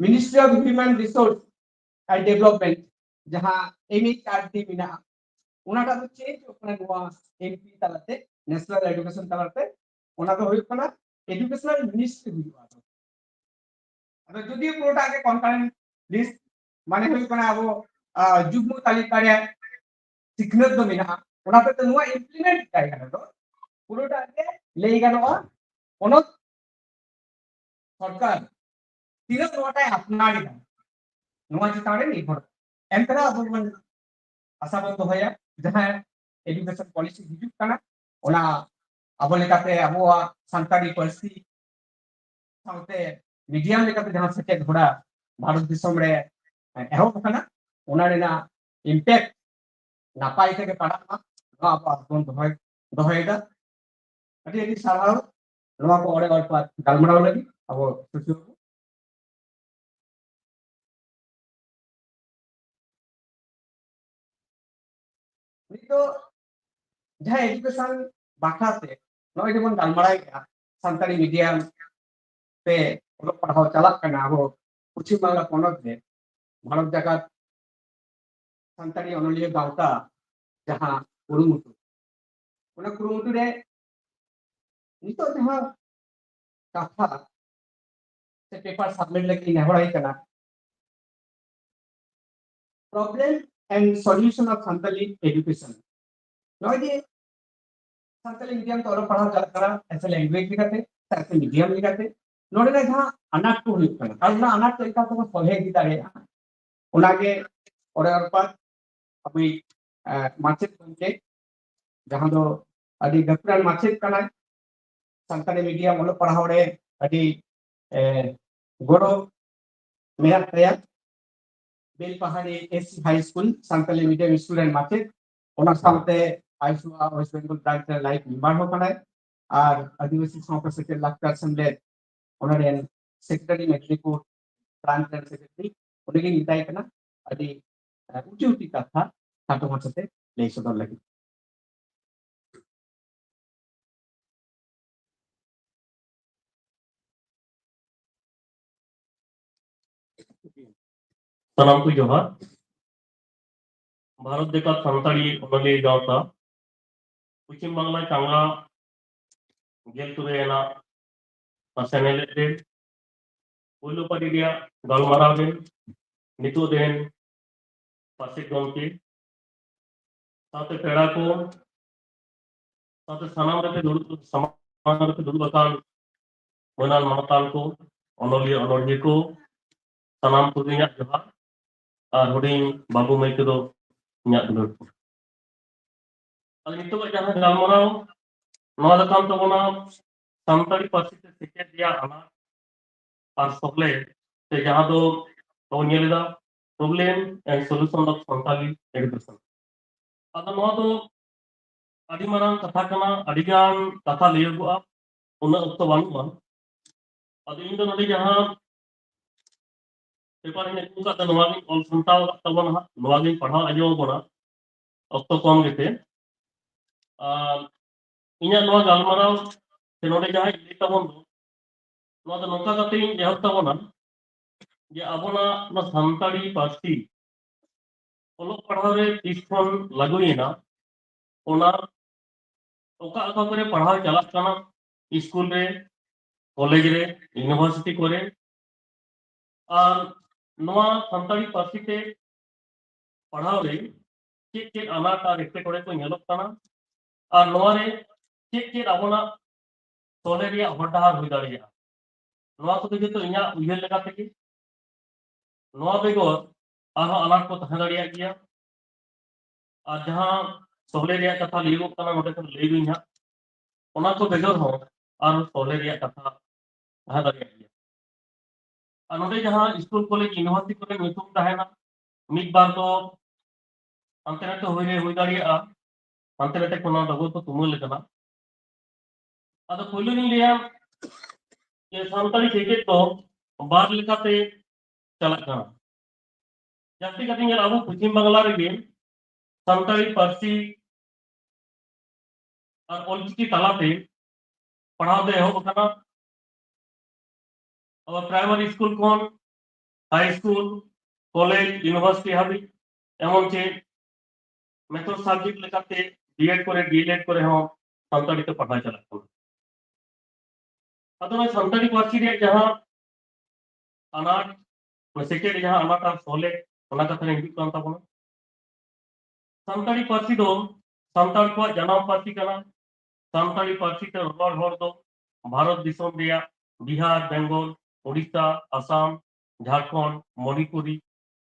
ministry of human resource and development, ᱡᱟᱦᱟᱸ ᱮᱢ ᱮᱭᱤᱪ ᱟᱨ ᱰᱤ ᱢᱮᱱᱟᱜᱼᱟ, ᱚᱱᱟᱴᱟᱜ ᱫᱚ ᱪᱮᱧᱡᱽ ᱠᱟᱱᱟ ᱱᱚᱣᱟ ᱮᱱ ᱯᱤ ᱛᱟᱞᱟᱛᱮ, ᱱᱮᱥᱱᱟᱞ ᱮᱰᱩᱠᱮᱥᱚᱱ ᱛᱟᱞᱟᱛᱮ᱾ ᱚᱱᱟ ᱫᱚ ᱦᱩᱭᱩᱜ ᱠᱟᱱᱟ ᱮᱰᱩᱠᱮᱥᱚᱱᱟᱞ ᱢᱤᱱᱤᱥᱴᱨᱤ ᱦᱩᱭᱩᱜᱼᱟ᱾ ᱟᱫᱚ ᱡᱩᱫᱤ ᱯᱩᱨᱟᱹᱴᱟᱜ ᱜᱮ ᱠᱚᱱᱠᱟᱨᱮᱱᱴ ᱞᱤᱥᱴ, ᱢᱟᱱᱮ ᱦᱩᱭᱩᱜ ᱠᱟᱱᱟ ᱟᱵᱚ ᱟᱸ, ᱡᱩᱜᱽᱢᱚ ᱛᱟᱹᱞᱤᱠᱟ ᱨᱮ ᱥᱤᱠᱷᱱᱟᱹᱛ ᱫᱚ ᱢᱮᱱᱟᱜᱼᱟ, ᱚᱱᱟ ᱦᱚᱛᱮᱡ ᱛᱮ ᱱᱚᱣᱟ ᱤᱢᱯᱞᱤᱢᱮᱱᱴ ᱡᱟᱭᱜᱟ ᱨᱮᱫᱚ ᱯᱩᱨᱟᱹᱴᱟᱜ ᱜᱮ ᱞᱟᱹᱭ ᱜᱟᱱᱚᱜᱼᱟ ᱯᱚᱱᱚᱛ ᱥᱚᱨᱠᱟᱨ ᱛᱤᱱᱟᱹᱜ ᱱᱚᱣᱟᱴᱟᱭ ᱟᱯᱱᱟᱨ ᱮᱫᱟ, ᱱᱚᱣᱟ ᱪᱮᱛᱟᱱ ᱨᱮ ᱱᱤᱨᱵᱷᱚᱨ᱾ ᱮᱱᱛᱮ ᱨᱮᱦᱚᱸ ᱟᱵᱚ ᱵᱚᱱ ᱟᱥᱟ ᱵᱚᱱ ᱫᱚᱦᱚᱭᱟ, ᱡᱟᱦᱟᱸ ᱮᱰᱩᱠᱮᱥᱚᱱ ᱯᱚᱞᱤᱥᱤ ᱦᱤᱡᱩᱜ ᱠᱟᱱᱟ, ᱚᱱᱟ ᱟᱵᱚ ᱞᱮᱠᱟᱛᱮ ᱟᱵᱚᱣᱟᱜ ᱥᱟᱱᱛᱟᱲᱤ ᱯᱟᱹᱨᱥᱤ ᱥᱟᱶᱛᱮ ᱢᱤᱰᱤᱭᱟᱢ ᱞᱮᱠᱟᱛᱮ ᱡᱟᱦᱟᱸ ᱥᱮᱪᱮᱫ ᱦᱚᱨᱟ ᱵᱷᱟᱨᱚᱛ ᱫᱤᱥᱚᱢ ᱨᱮ ᱮᱦᱚᱵ ᱟᱠᱟᱱᱟ, ᱚᱱᱟ ᱨᱮᱱᱟᱜ ᱤᱢᱯᱮᱠᱴ ᱱᱟᱯᱟᱭ ᱛᱮᱜᱮ ᱯᱟᱲᱟᱜ ᱢᱟ, ᱱᱚᱣᱟ ᱟᱵᱚ ᱟᱥ ᱵᱚᱱ ᱫᱚᱦᱚᱭ, ᱫᱚᱦᱚᱭᱮᱫᱟ᱾ ᱟᱹᱰᱤ ᱟᱹᱰᱤ ᱥᱟᱨᱦᱟᱣ ᱱᱚᱣᱟ ᱠᱚ ᱚᱲᱮ ᱚᱲᱯᱟᱛ ᱜᱟᱞᱢᱟᱨᱟᱣ ᱞᱟᱹᱜᱤᱫ ᱟᱵᱚ ᱥᱩᱥᱤᱞ ᱵᱟᱵᱩ᱾ ᱱᱤᱛᱚᱜ ᱡᱟᱦᱟᱸ ᱮᱰᱩᱠᱮᱥᱚᱱ ᱵᱟᱠᱷᱨᱟ ᱛᱮ ᱱᱚᱜᱼᱚᱭ ᱡᱮᱵᱚᱱ ᱜᱟᱞᱢᱟᱨᱟᱣᱮᱫᱼᱟ, ᱥᱟᱱᱛᱟᱲᱤ ᱢᱤᱰᱤᱭᱟᱢ ᱛᱮ ᱚᱞᱚᱜ ᱯᱟᱲᱦᱟᱣ ᱪᱟᱞᱟᱜ ᱠᱟᱱᱟ ᱟᱵᱚ ᱯᱚᱪᱷᱤᱢ ᱵᱟᱝᱞᱟ ᱯᱚᱱᱚᱛ ᱨᱮ, ᱵᱷᱟᱨᱚᱛ ᱡᱟᱠᱟᱛ ᱥᱟᱱᱛᱟᱲᱤ ᱚᱱᱚᱞᱤᱭᱟᱹ ᱜᱟᱶᱛᱟ ᱡᱟᱦᱟᱸ ᱠᱩᱨᱩᱢᱩᱴᱩ, ᱚᱱᱟ ᱠᱩᱨᱩᱢᱩᱴᱩ ᱨᱮ ᱱᱤᱛᱚᱜ ᱡᱟᱦᱟᱸ ᱠᱟᱛᱷᱟ ᱥᱮ ᱯᱮᱯᱟᱨ ᱥᱟᱵᱢᱤᱴ ᱞᱟᱹᱜᱤᱫ ᱱᱮᱦᱚᱨ ᱦᱩᱭ ᱠᱟᱱᱟ, problem and solution of Santali education. ᱱᱚᱜᱼᱚᱭ ᱡᱮ ᱥᱟᱱᱛᱟᱞᱤ ᱢᱤᱰᱤᱭᱟᱢ ᱛᱮ ᱚᱞᱚᱜ ᱯᱟᱲᱦᱟᱣ ᱪᱟᱞᱟᱜ ᱠᱟᱱᱟ, ᱮᱥ ᱮ ᱞᱮᱝᱜᱩᱭᱮᱡᱽ ᱞᱮᱠᱟᱛᱮ, ᱥᱮ ᱮᱥ ᱮ ᱢᱤᱰᱤᱭᱟᱢ ᱞᱮᱠᱟᱛᱮ, ᱱᱚᱰᱮ ᱨᱮ ᱡᱟᱦᱟᱸ ᱟᱱᱟᱴ ᱠᱚ ᱦᱩᱭᱩᱜ ᱠᱟᱱᱟ, ᱟᱨ ᱚᱱᱟ ᱟᱱᱟᱴ ᱪᱮᱫ ᱞᱮᱠᱟ ᱛᱮᱵᱚᱱ ᱥᱚᱞᱦᱮ ᱤᱫᱤ ᱫᱟᱲᱮᱭᱟᱜᱼᱟ, ᱚᱱᱟᱜᱮ ᱚᱨᱮ ᱚᱨᱯᱟᱛ ᱟᱵᱚᱭᱤᱡ, ᱮ, ᱢᱟᱪᱮᱫ ᱜᱚᱢᱠᱮ, ᱡᱟᱦᱟᱸ ᱫᱚ ᱟᱹᱰᱤ ᱜᱟᱹᱠᱷᱩᱲᱟᱱ ᱢᱟᱪᱮᱫ ᱠᱟᱱᱟᱭ, ᱥᱟᱱᱛᱟᱲᱤ ᱢᱤᱰᱤᱭᱟᱢ ᱚᱞᱚᱜ ᱯᱟᱲᱦᱟᱣ ᱨᱮ ᱟᱹᱰᱤ, ᱮ, ᱜᱚᱲᱚ ᱢᱮᱱᱟᱜ ᱛᱟᱭᱟ᱾ ᱵᱮᱞᱯᱟᱦᱟᱲᱤ ᱮᱥ ᱥᱤ ᱦᱟᱭ ᱥᱠᱩᱞ ᱥᱟᱱᱛᱟᱲᱤ ᱢᱤᱰᱤᱭᱟᱢ ᱥᱠᱩᱞ ᱨᱮᱱ ᱢᱟᱪᱮᱫ, ᱚᱱᱟ ᱥᱟᱶᱛᱮ ᱟᱭᱥᱩᱟ ᱳᱭᱮᱥᱴ ᱵᱮᱝᱜᱚᱞ ᱵᱨᱟᱧᱪ ᱨᱮ ᱞᱟᱭᱤᱯᱷ ᱢᱮᱢᱵᱟᱨ ᱦᱚᱸ ᱠᱟᱱᱟᱭ, ᱟᱨ ᱟᱹᱫᱤᱵᱟᱹᱥᱤ ᱥᱟᱶᱛᱟ ᱥᱮᱪᱮᱫ ᱞᱟᱠᱪᱟᱨ ᱥᱮᱢᱞᱮᱫ, ᱚᱱᱟ ᱨᱮᱱ ᱥᱮᱠᱨᱮᱴᱟᱨᱤ ᱢᱮᱫᱽᱱᱤᱯᱩᱨ ᱵᱨᱟᱧᱪ ᱨᱮᱱ ᱥᱮᱠᱨᱮᱴᱟᱨᱤ, ᱩᱱᱤᱜᱤᱧ ᱢᱮᱛᱟᱭ ᱠᱟᱱᱟ ᱟᱹᱰᱤ, ᱮ, ᱩᱪᱤ ᱩᱪᱤ ᱠᱟᱛᱷᱟ ᱠᱷᱟᱴᱚ ᱢᱟᱪᱷᱟᱛᱮ ᱞᱟᱹᱭ ᱥᱚᱫᱚᱨ ᱞᱟᱹᱜᱤᱫ᱾ ᱥᱟᱱᱟᱢ ᱠᱚ ᱡᱚᱦᱟᱨ᱾ ᱵᱷᱟᱨᱚᱛ ᱡᱟᱠᱟᱛ ᱥᱟᱱᱛᱟᱲᱤ ᱚᱱᱚᱞᱤᱭᱟᱹ ᱜᱟᱶᱛᱟ ᱯᱚᱪᱷᱤᱢ ᱵᱟᱝᱞᱟ ᱪᱟᱸᱜᱟ ᱜᱮᱞ ᱛᱩᱨᱩᱭ ᱟᱱᱟᱜ ᱥᱮᱱᱮᱞᱮᱫ ᱨᱮ ᱯᱳᱭᱞᱳ ᱯᱟᱹᱴᱤ ᱨᱮᱭᱟᱜ ᱜᱟᱞᱢᱟᱨᱟᱣ ᱨᱮ ᱱᱤᱛᱚᱜ ᱨᱮᱱ ᱯᱟᱪᱮᱫ ᱜᱚᱢᱠᱮ ᱥᱟᱶᱛᱮ ᱯᱮᱲᱟ ᱠᱚ, ᱥᱟᱶᱛᱮ ᱥᱟᱱᱟᱢ ᱨᱮᱯᱮ ᱫᱩᱲᱩᱵ, ᱥᱟᱢᱟᱝ ᱨᱮᱯᱮ ᱫᱩᱲᱩᱵ ᱟᱠᱟᱱ ᱢᱟᱹᱱᱟᱱ ᱢᱟᱱᱚᱛᱟᱱ ᱠᱚ, ᱚᱱᱚᱞᱤᱭᱟᱹ ᱚᱱᱚᱲᱦᱤᱭᱟᱹ ᱠᱚ, ᱥᱟᱱᱟᱢ ᱠᱚᱜᱮ ᱤᱧᱟᱹᱜ ᱡᱚᱦᱟᱨ᱾ ᱟᱨ ᱦᱩᱰᱤᱧ ᱵᱟᱹᱵᱩ ᱢᱟᱹᱭ ᱠᱚᱫᱚ ᱤᱧᱟᱹᱜ ᱫᱩᱞᱟᱹᱲ ᱠᱚ᱾ ᱟᱫᱚ ᱱᱤᱛᱚᱜᱟᱜ ᱡᱟᱦᱟᱸ ᱜᱟᱞᱢᱟᱨᱟᱣ, ᱱᱚᱣᱟ ᱫᱚ ᱠᱟᱱ ᱛᱟᱵᱚᱱᱟ ᱥᱟᱱᱛᱟᱲᱤ ᱯᱟᱹᱨᱥᱤ ᱛᱮ ᱥᱮᱪᱮᱫ ᱨᱮᱭᱟᱜ ᱟᱱᱟᱴ ᱟᱨ ᱥᱚᱦᱞᱮ, ᱥᱮ ᱡᱟᱦᱟᱸ ᱫᱚ ᱵᱚᱱ ᱧᱮᱞ ᱮᱫᱟ problem and solution of Santali education᱾ ᱟᱫᱚ ᱱᱚᱣᱟ ᱫᱚ ᱟᱹᱰᱤ ᱢᱟᱨᱟᱝ ᱠᱟᱛᱷᱟ ᱠᱟᱱᱟ, ᱟᱹᱰᱤ ᱜᱟᱱ ᱠᱟᱛᱷᱟ ᱞᱟᱹᱭᱚᱜᱚᱜᱼᱟ, ᱩᱱᱟᱹᱜ ᱚᱠᱛᱚ ᱵᱟᱹᱱᱩᱜᱼᱟ᱾ ᱟᱫᱚ ᱤᱧ ᱫᱚ ᱱᱚᱰᱮ ᱡᱟᱦᱟᱸ ᱯᱮᱯᱟᱨ ᱤᱧ ᱟᱹᱜᱩ ᱟᱠᱟᱫ ᱛᱟᱦᱮᱸ, ᱱᱚᱣᱟ ᱜᱤᱧ ᱚᱞ ᱥᱟᱢᱴᱟᱣ ᱟᱠᱟᱫ ᱛᱟᱵᱚᱱᱟ ᱦᱟᱸᱜ, ᱱᱚᱣᱟ ᱜᱤᱧ ᱯᱟᱲᱦᱟᱣ ᱟᱸᱡᱚᱢ ᱟᱵᱚᱱᱟ ᱚᱠᱛᱚ ᱠᱚᱢ ᱜᱮᱛᱮ᱾ ᱟᱨ ᱤᱧᱟᱹᱜ ᱱᱚᱣᱟ ᱜᱟᱞᱢᱟᱨᱟᱣ ᱥᱮ ᱱᱚᱰᱮ ᱡᱟᱦᱟᱸᱭ ᱞᱟᱹᱭ ᱛᱟᱵᱚᱱ ᱫᱚ, ᱱᱚᱣᱟ ᱫᱚ ᱱᱚᱝᱠᱟ ᱠᱟᱛᱮ ᱤᱧ ᱮᱦᱚᱵ ᱛᱟᱵᱚᱱᱟ ᱡᱮ ᱟᱵᱚᱱᱟᱜ ᱱᱚᱣᱟ ᱥᱟᱱᱛᱟᱲᱤ ᱯᱟᱹᱨᱥᱤ ᱚᱞᱚᱜ ᱯᱟᱲᱦᱟᱣ ᱨᱮ ᱛᱤᱥ ᱠᱷᱚᱱ ᱞᱟᱹᱜᱩᱭᱮᱱᱟ, ᱚᱱᱟ ᱚᱠᱟ ᱚᱠᱟ ᱠᱚᱨᱮ ᱯᱟᱲᱦᱟᱣ ᱪᱟᱞᱟᱜ ᱠᱟᱱᱟ, ᱥᱠᱩᱞ ᱨᱮ, ᱠᱚᱞᱮᱡᱽ ᱨᱮ, ᱤᱭᱩᱱᱤᱵᱷᱟᱨᱥᱤᱴᱤ ᱠᱚᱨᱮ, ᱟᱨ ᱱᱚᱣᱟ ᱥᱟᱱᱛᱟᱲᱤ ᱯᱟᱹᱨᱥᱤ ᱛᱮ ᱯᱟᱲᱦᱟᱣ ᱨᱮ ᱪᱮᱫ ᱪᱮᱫ ᱟᱱᱟᱴ ᱟᱨ ᱮᱴᱠᱮᱴᱚᱬᱮ ᱠᱚ ᱧᱮᱞᱚᱜ ᱠᱟᱱᱟ, ᱟᱨ ᱱᱚᱣᱟ ᱨᱮ ᱪᱮᱫ ᱪᱮᱫ ᱟᱵᱚᱱᱟᱜ ᱥᱚᱞᱦᱮ ᱨᱮᱭᱟᱜ ᱦᱚᱨ ᱰᱟᱦᱟᱨ ᱦᱩᱭ ᱫᱟᱲᱮᱭᱟᱜᱼᱟ᱾ ᱱᱚᱣᱟ ᱠᱚᱫᱚ ᱡᱚᱛᱚ ᱤᱧᱟᱹᱜ ᱩᱭᱦᱟᱹᱨ ᱞᱮᱠᱟ ᱛᱮᱜᱮ᱾ ᱱᱚᱣᱟ ᱵᱮᱜᱚᱨ ᱟᱨᱦᱚᱸ ᱟᱱᱟᱴ ᱠᱚ ᱛᱟᱦᱮᱸ ᱫᱟᱲᱮᱭᱟᱜ ᱜᱮᱭᱟ, ᱟᱨ ᱡᱟᱦᱟᱸ ᱥᱚᱞᱦᱮ ᱨᱮᱭᱟᱜ ᱠᱟᱛᱷᱟ ᱞᱟᱹᱭᱚᱜ ᱠᱟᱱᱟ, ᱱᱚᱰᱮ ᱠᱷᱚᱱ ᱞᱟᱹᱭ ᱫᱟᱹᱧ ᱦᱟᱸᱜ, ᱚᱱᱟ ᱠᱚ ᱵᱮᱜᱚᱨ ᱦᱚᱸ ᱟᱨᱦᱚᱸ ᱥᱚᱞᱦᱮ ᱨᱮᱭᱟᱜ ᱠᱟᱛᱷᱟ ᱛᱟᱦᱮᱸ ᱫᱟᱲᱮᱭᱟᱜ ᱜᱮᱭᱟ᱾ ᱟᱨ ᱱᱚᱰᱮ ᱡᱟᱦᱟᱸ ᱥᱠᱩᱞ, ᱠᱚᱞᱮᱡᱽ, ᱤᱭᱩᱱᱤᱵᱷᱟᱨᱥᱤᱴᱤ ᱠᱚᱨᱮ ᱧᱩᱛᱩᱢ ᱛᱟᱦᱮᱱᱟ, ᱢᱤᱫ ᱵᱟᱨ ᱫᱚ ᱦᱟᱱᱛᱮ ᱱᱟᱛᱮ ᱦᱩᱭ ᱨᱮ ᱦᱩᱭ ᱫᱟᱲᱮᱭᱟᱜᱼᱟ, ᱦᱟᱱᱛᱮ ᱱᱟᱛᱮ ᱠᱷᱚᱱ ᱱᱚᱣᱟ ᱰᱚᱜᱚᱨ ᱠᱚ ᱛᱩᱢᱟᱹᱞ ᱟᱠᱟᱱᱟ᱾ ᱟᱫᱚ ᱯᱳᱭᱞᱳ ᱞᱤᱧ ᱞᱟᱹᱭᱟ ᱡᱮ ᱥᱟᱱᱛᱟᱲᱤ ᱥᱮᱪᱮᱫ ᱫᱚ ᱵᱟᱨ ᱞᱮᱠᱟᱛᱮ ᱪᱟᱞᱟᱜ ᱠᱟᱱᱟ᱾ ᱡᱟᱹᱥᱛᱤ ᱠᱟᱛᱮ ᱧᱮᱞ ᱟᱵᱚ ᱯᱚᱪᱷᱤᱢ ᱵᱟᱝᱞᱟ ᱨᱮᱜᱮ ᱥᱟᱱᱛᱟᱲᱤ ᱯᱟᱹᱨᱥᱤ ᱟᱨ ᱚᱞᱪᱤᱠᱤ ᱛᱟᱞᱟᱛᱮ ᱯᱟᱲᱦᱟᱣ ᱫᱚ ᱮᱦᱚᱵ ᱟᱠᱟᱱᱟ᱾ ᱟᱵᱚ ᱯᱨᱟᱭᱢᱟᱨᱤ ᱥᱠᱩᱞ ᱠᱷᱚᱱ ᱦᱟᱭ ᱥᱠᱩᱞ, ᱠᱚᱞᱮᱡᱽ, ᱤᱭᱩᱱᱤᱵᱷᱟᱨᱥᱤᱴᱤ ᱦᱟᱹᱵᱤᱡ, ᱮᱢᱚᱱ ᱪᱮ ᱢᱮᱛᱷᱚᱰ ᱥᱟᱵᱡᱮᱠᱴ ᱞᱮᱠᱟᱛᱮ ᱵᱤᱮᱰ ᱠᱚᱨᱮ, ᱰᱤᱮᱞᱮᱰ ᱠᱚᱨᱮ ᱦᱚᱸ ᱥᱟᱱᱛᱟᱲᱤ ᱛᱮ ᱯᱟᱲᱦᱟᱣ ᱪᱟᱞᱟᱜ ᱠᱟᱱᱟ᱾ ᱟᱫᱚ ᱱᱚᱜᱼᱚᱭ ᱥᱟᱱᱛᱟᱲᱤ ᱯᱟᱹᱨᱥᱤ ᱨᱮᱭᱟᱜ ᱡᱟᱦᱟᱸ ᱟᱱᱟᱴ, ᱥᱮᱪᱮᱫ ᱨᱮ ᱡᱟᱦᱟᱸ ᱟᱱᱟᱴ ᱟᱨ ᱥᱚᱞᱦᱮ, ᱚᱱᱟ ᱠᱟᱛᱷᱟ ᱨᱮ ᱦᱤᱡᱩᱜ ᱠᱟᱱ ᱛᱟᱵᱚᱱᱟ᱾ ᱥᱟᱱᱛᱟᱲᱤ ᱯᱟᱹᱨᱥᱤ ᱫᱚ ᱥᱟᱱᱛᱟᱲ ᱠᱚᱣᱟᱜ ᱡᱟᱱᱟᱢ ᱯᱟᱹᱨᱥᱤ ᱠᱟᱱᱟ᱾ ᱥᱟᱱᱛᱟᱲᱤ ᱯᱟᱹᱨᱥᱤ ᱛᱮ ᱨᱚᱨᱚᱲ ᱦᱚᱲ ᱫᱚ ᱵᱷᱟᱨᱚᱛ ᱫᱤᱥᱚᱢ ᱨᱮᱭᱟᱜ ᱵᱤᱦᱟᱨ, ᱵᱮᱝᱜᱚᱞ, ᱳᱰᱤᱥᱟ, ᱟᱥᱟᱢ, ᱡᱷᱟᱲᱠᱷᱚᱸᱰ, ᱢᱚᱱᱤᱯᱩᱨᱤ,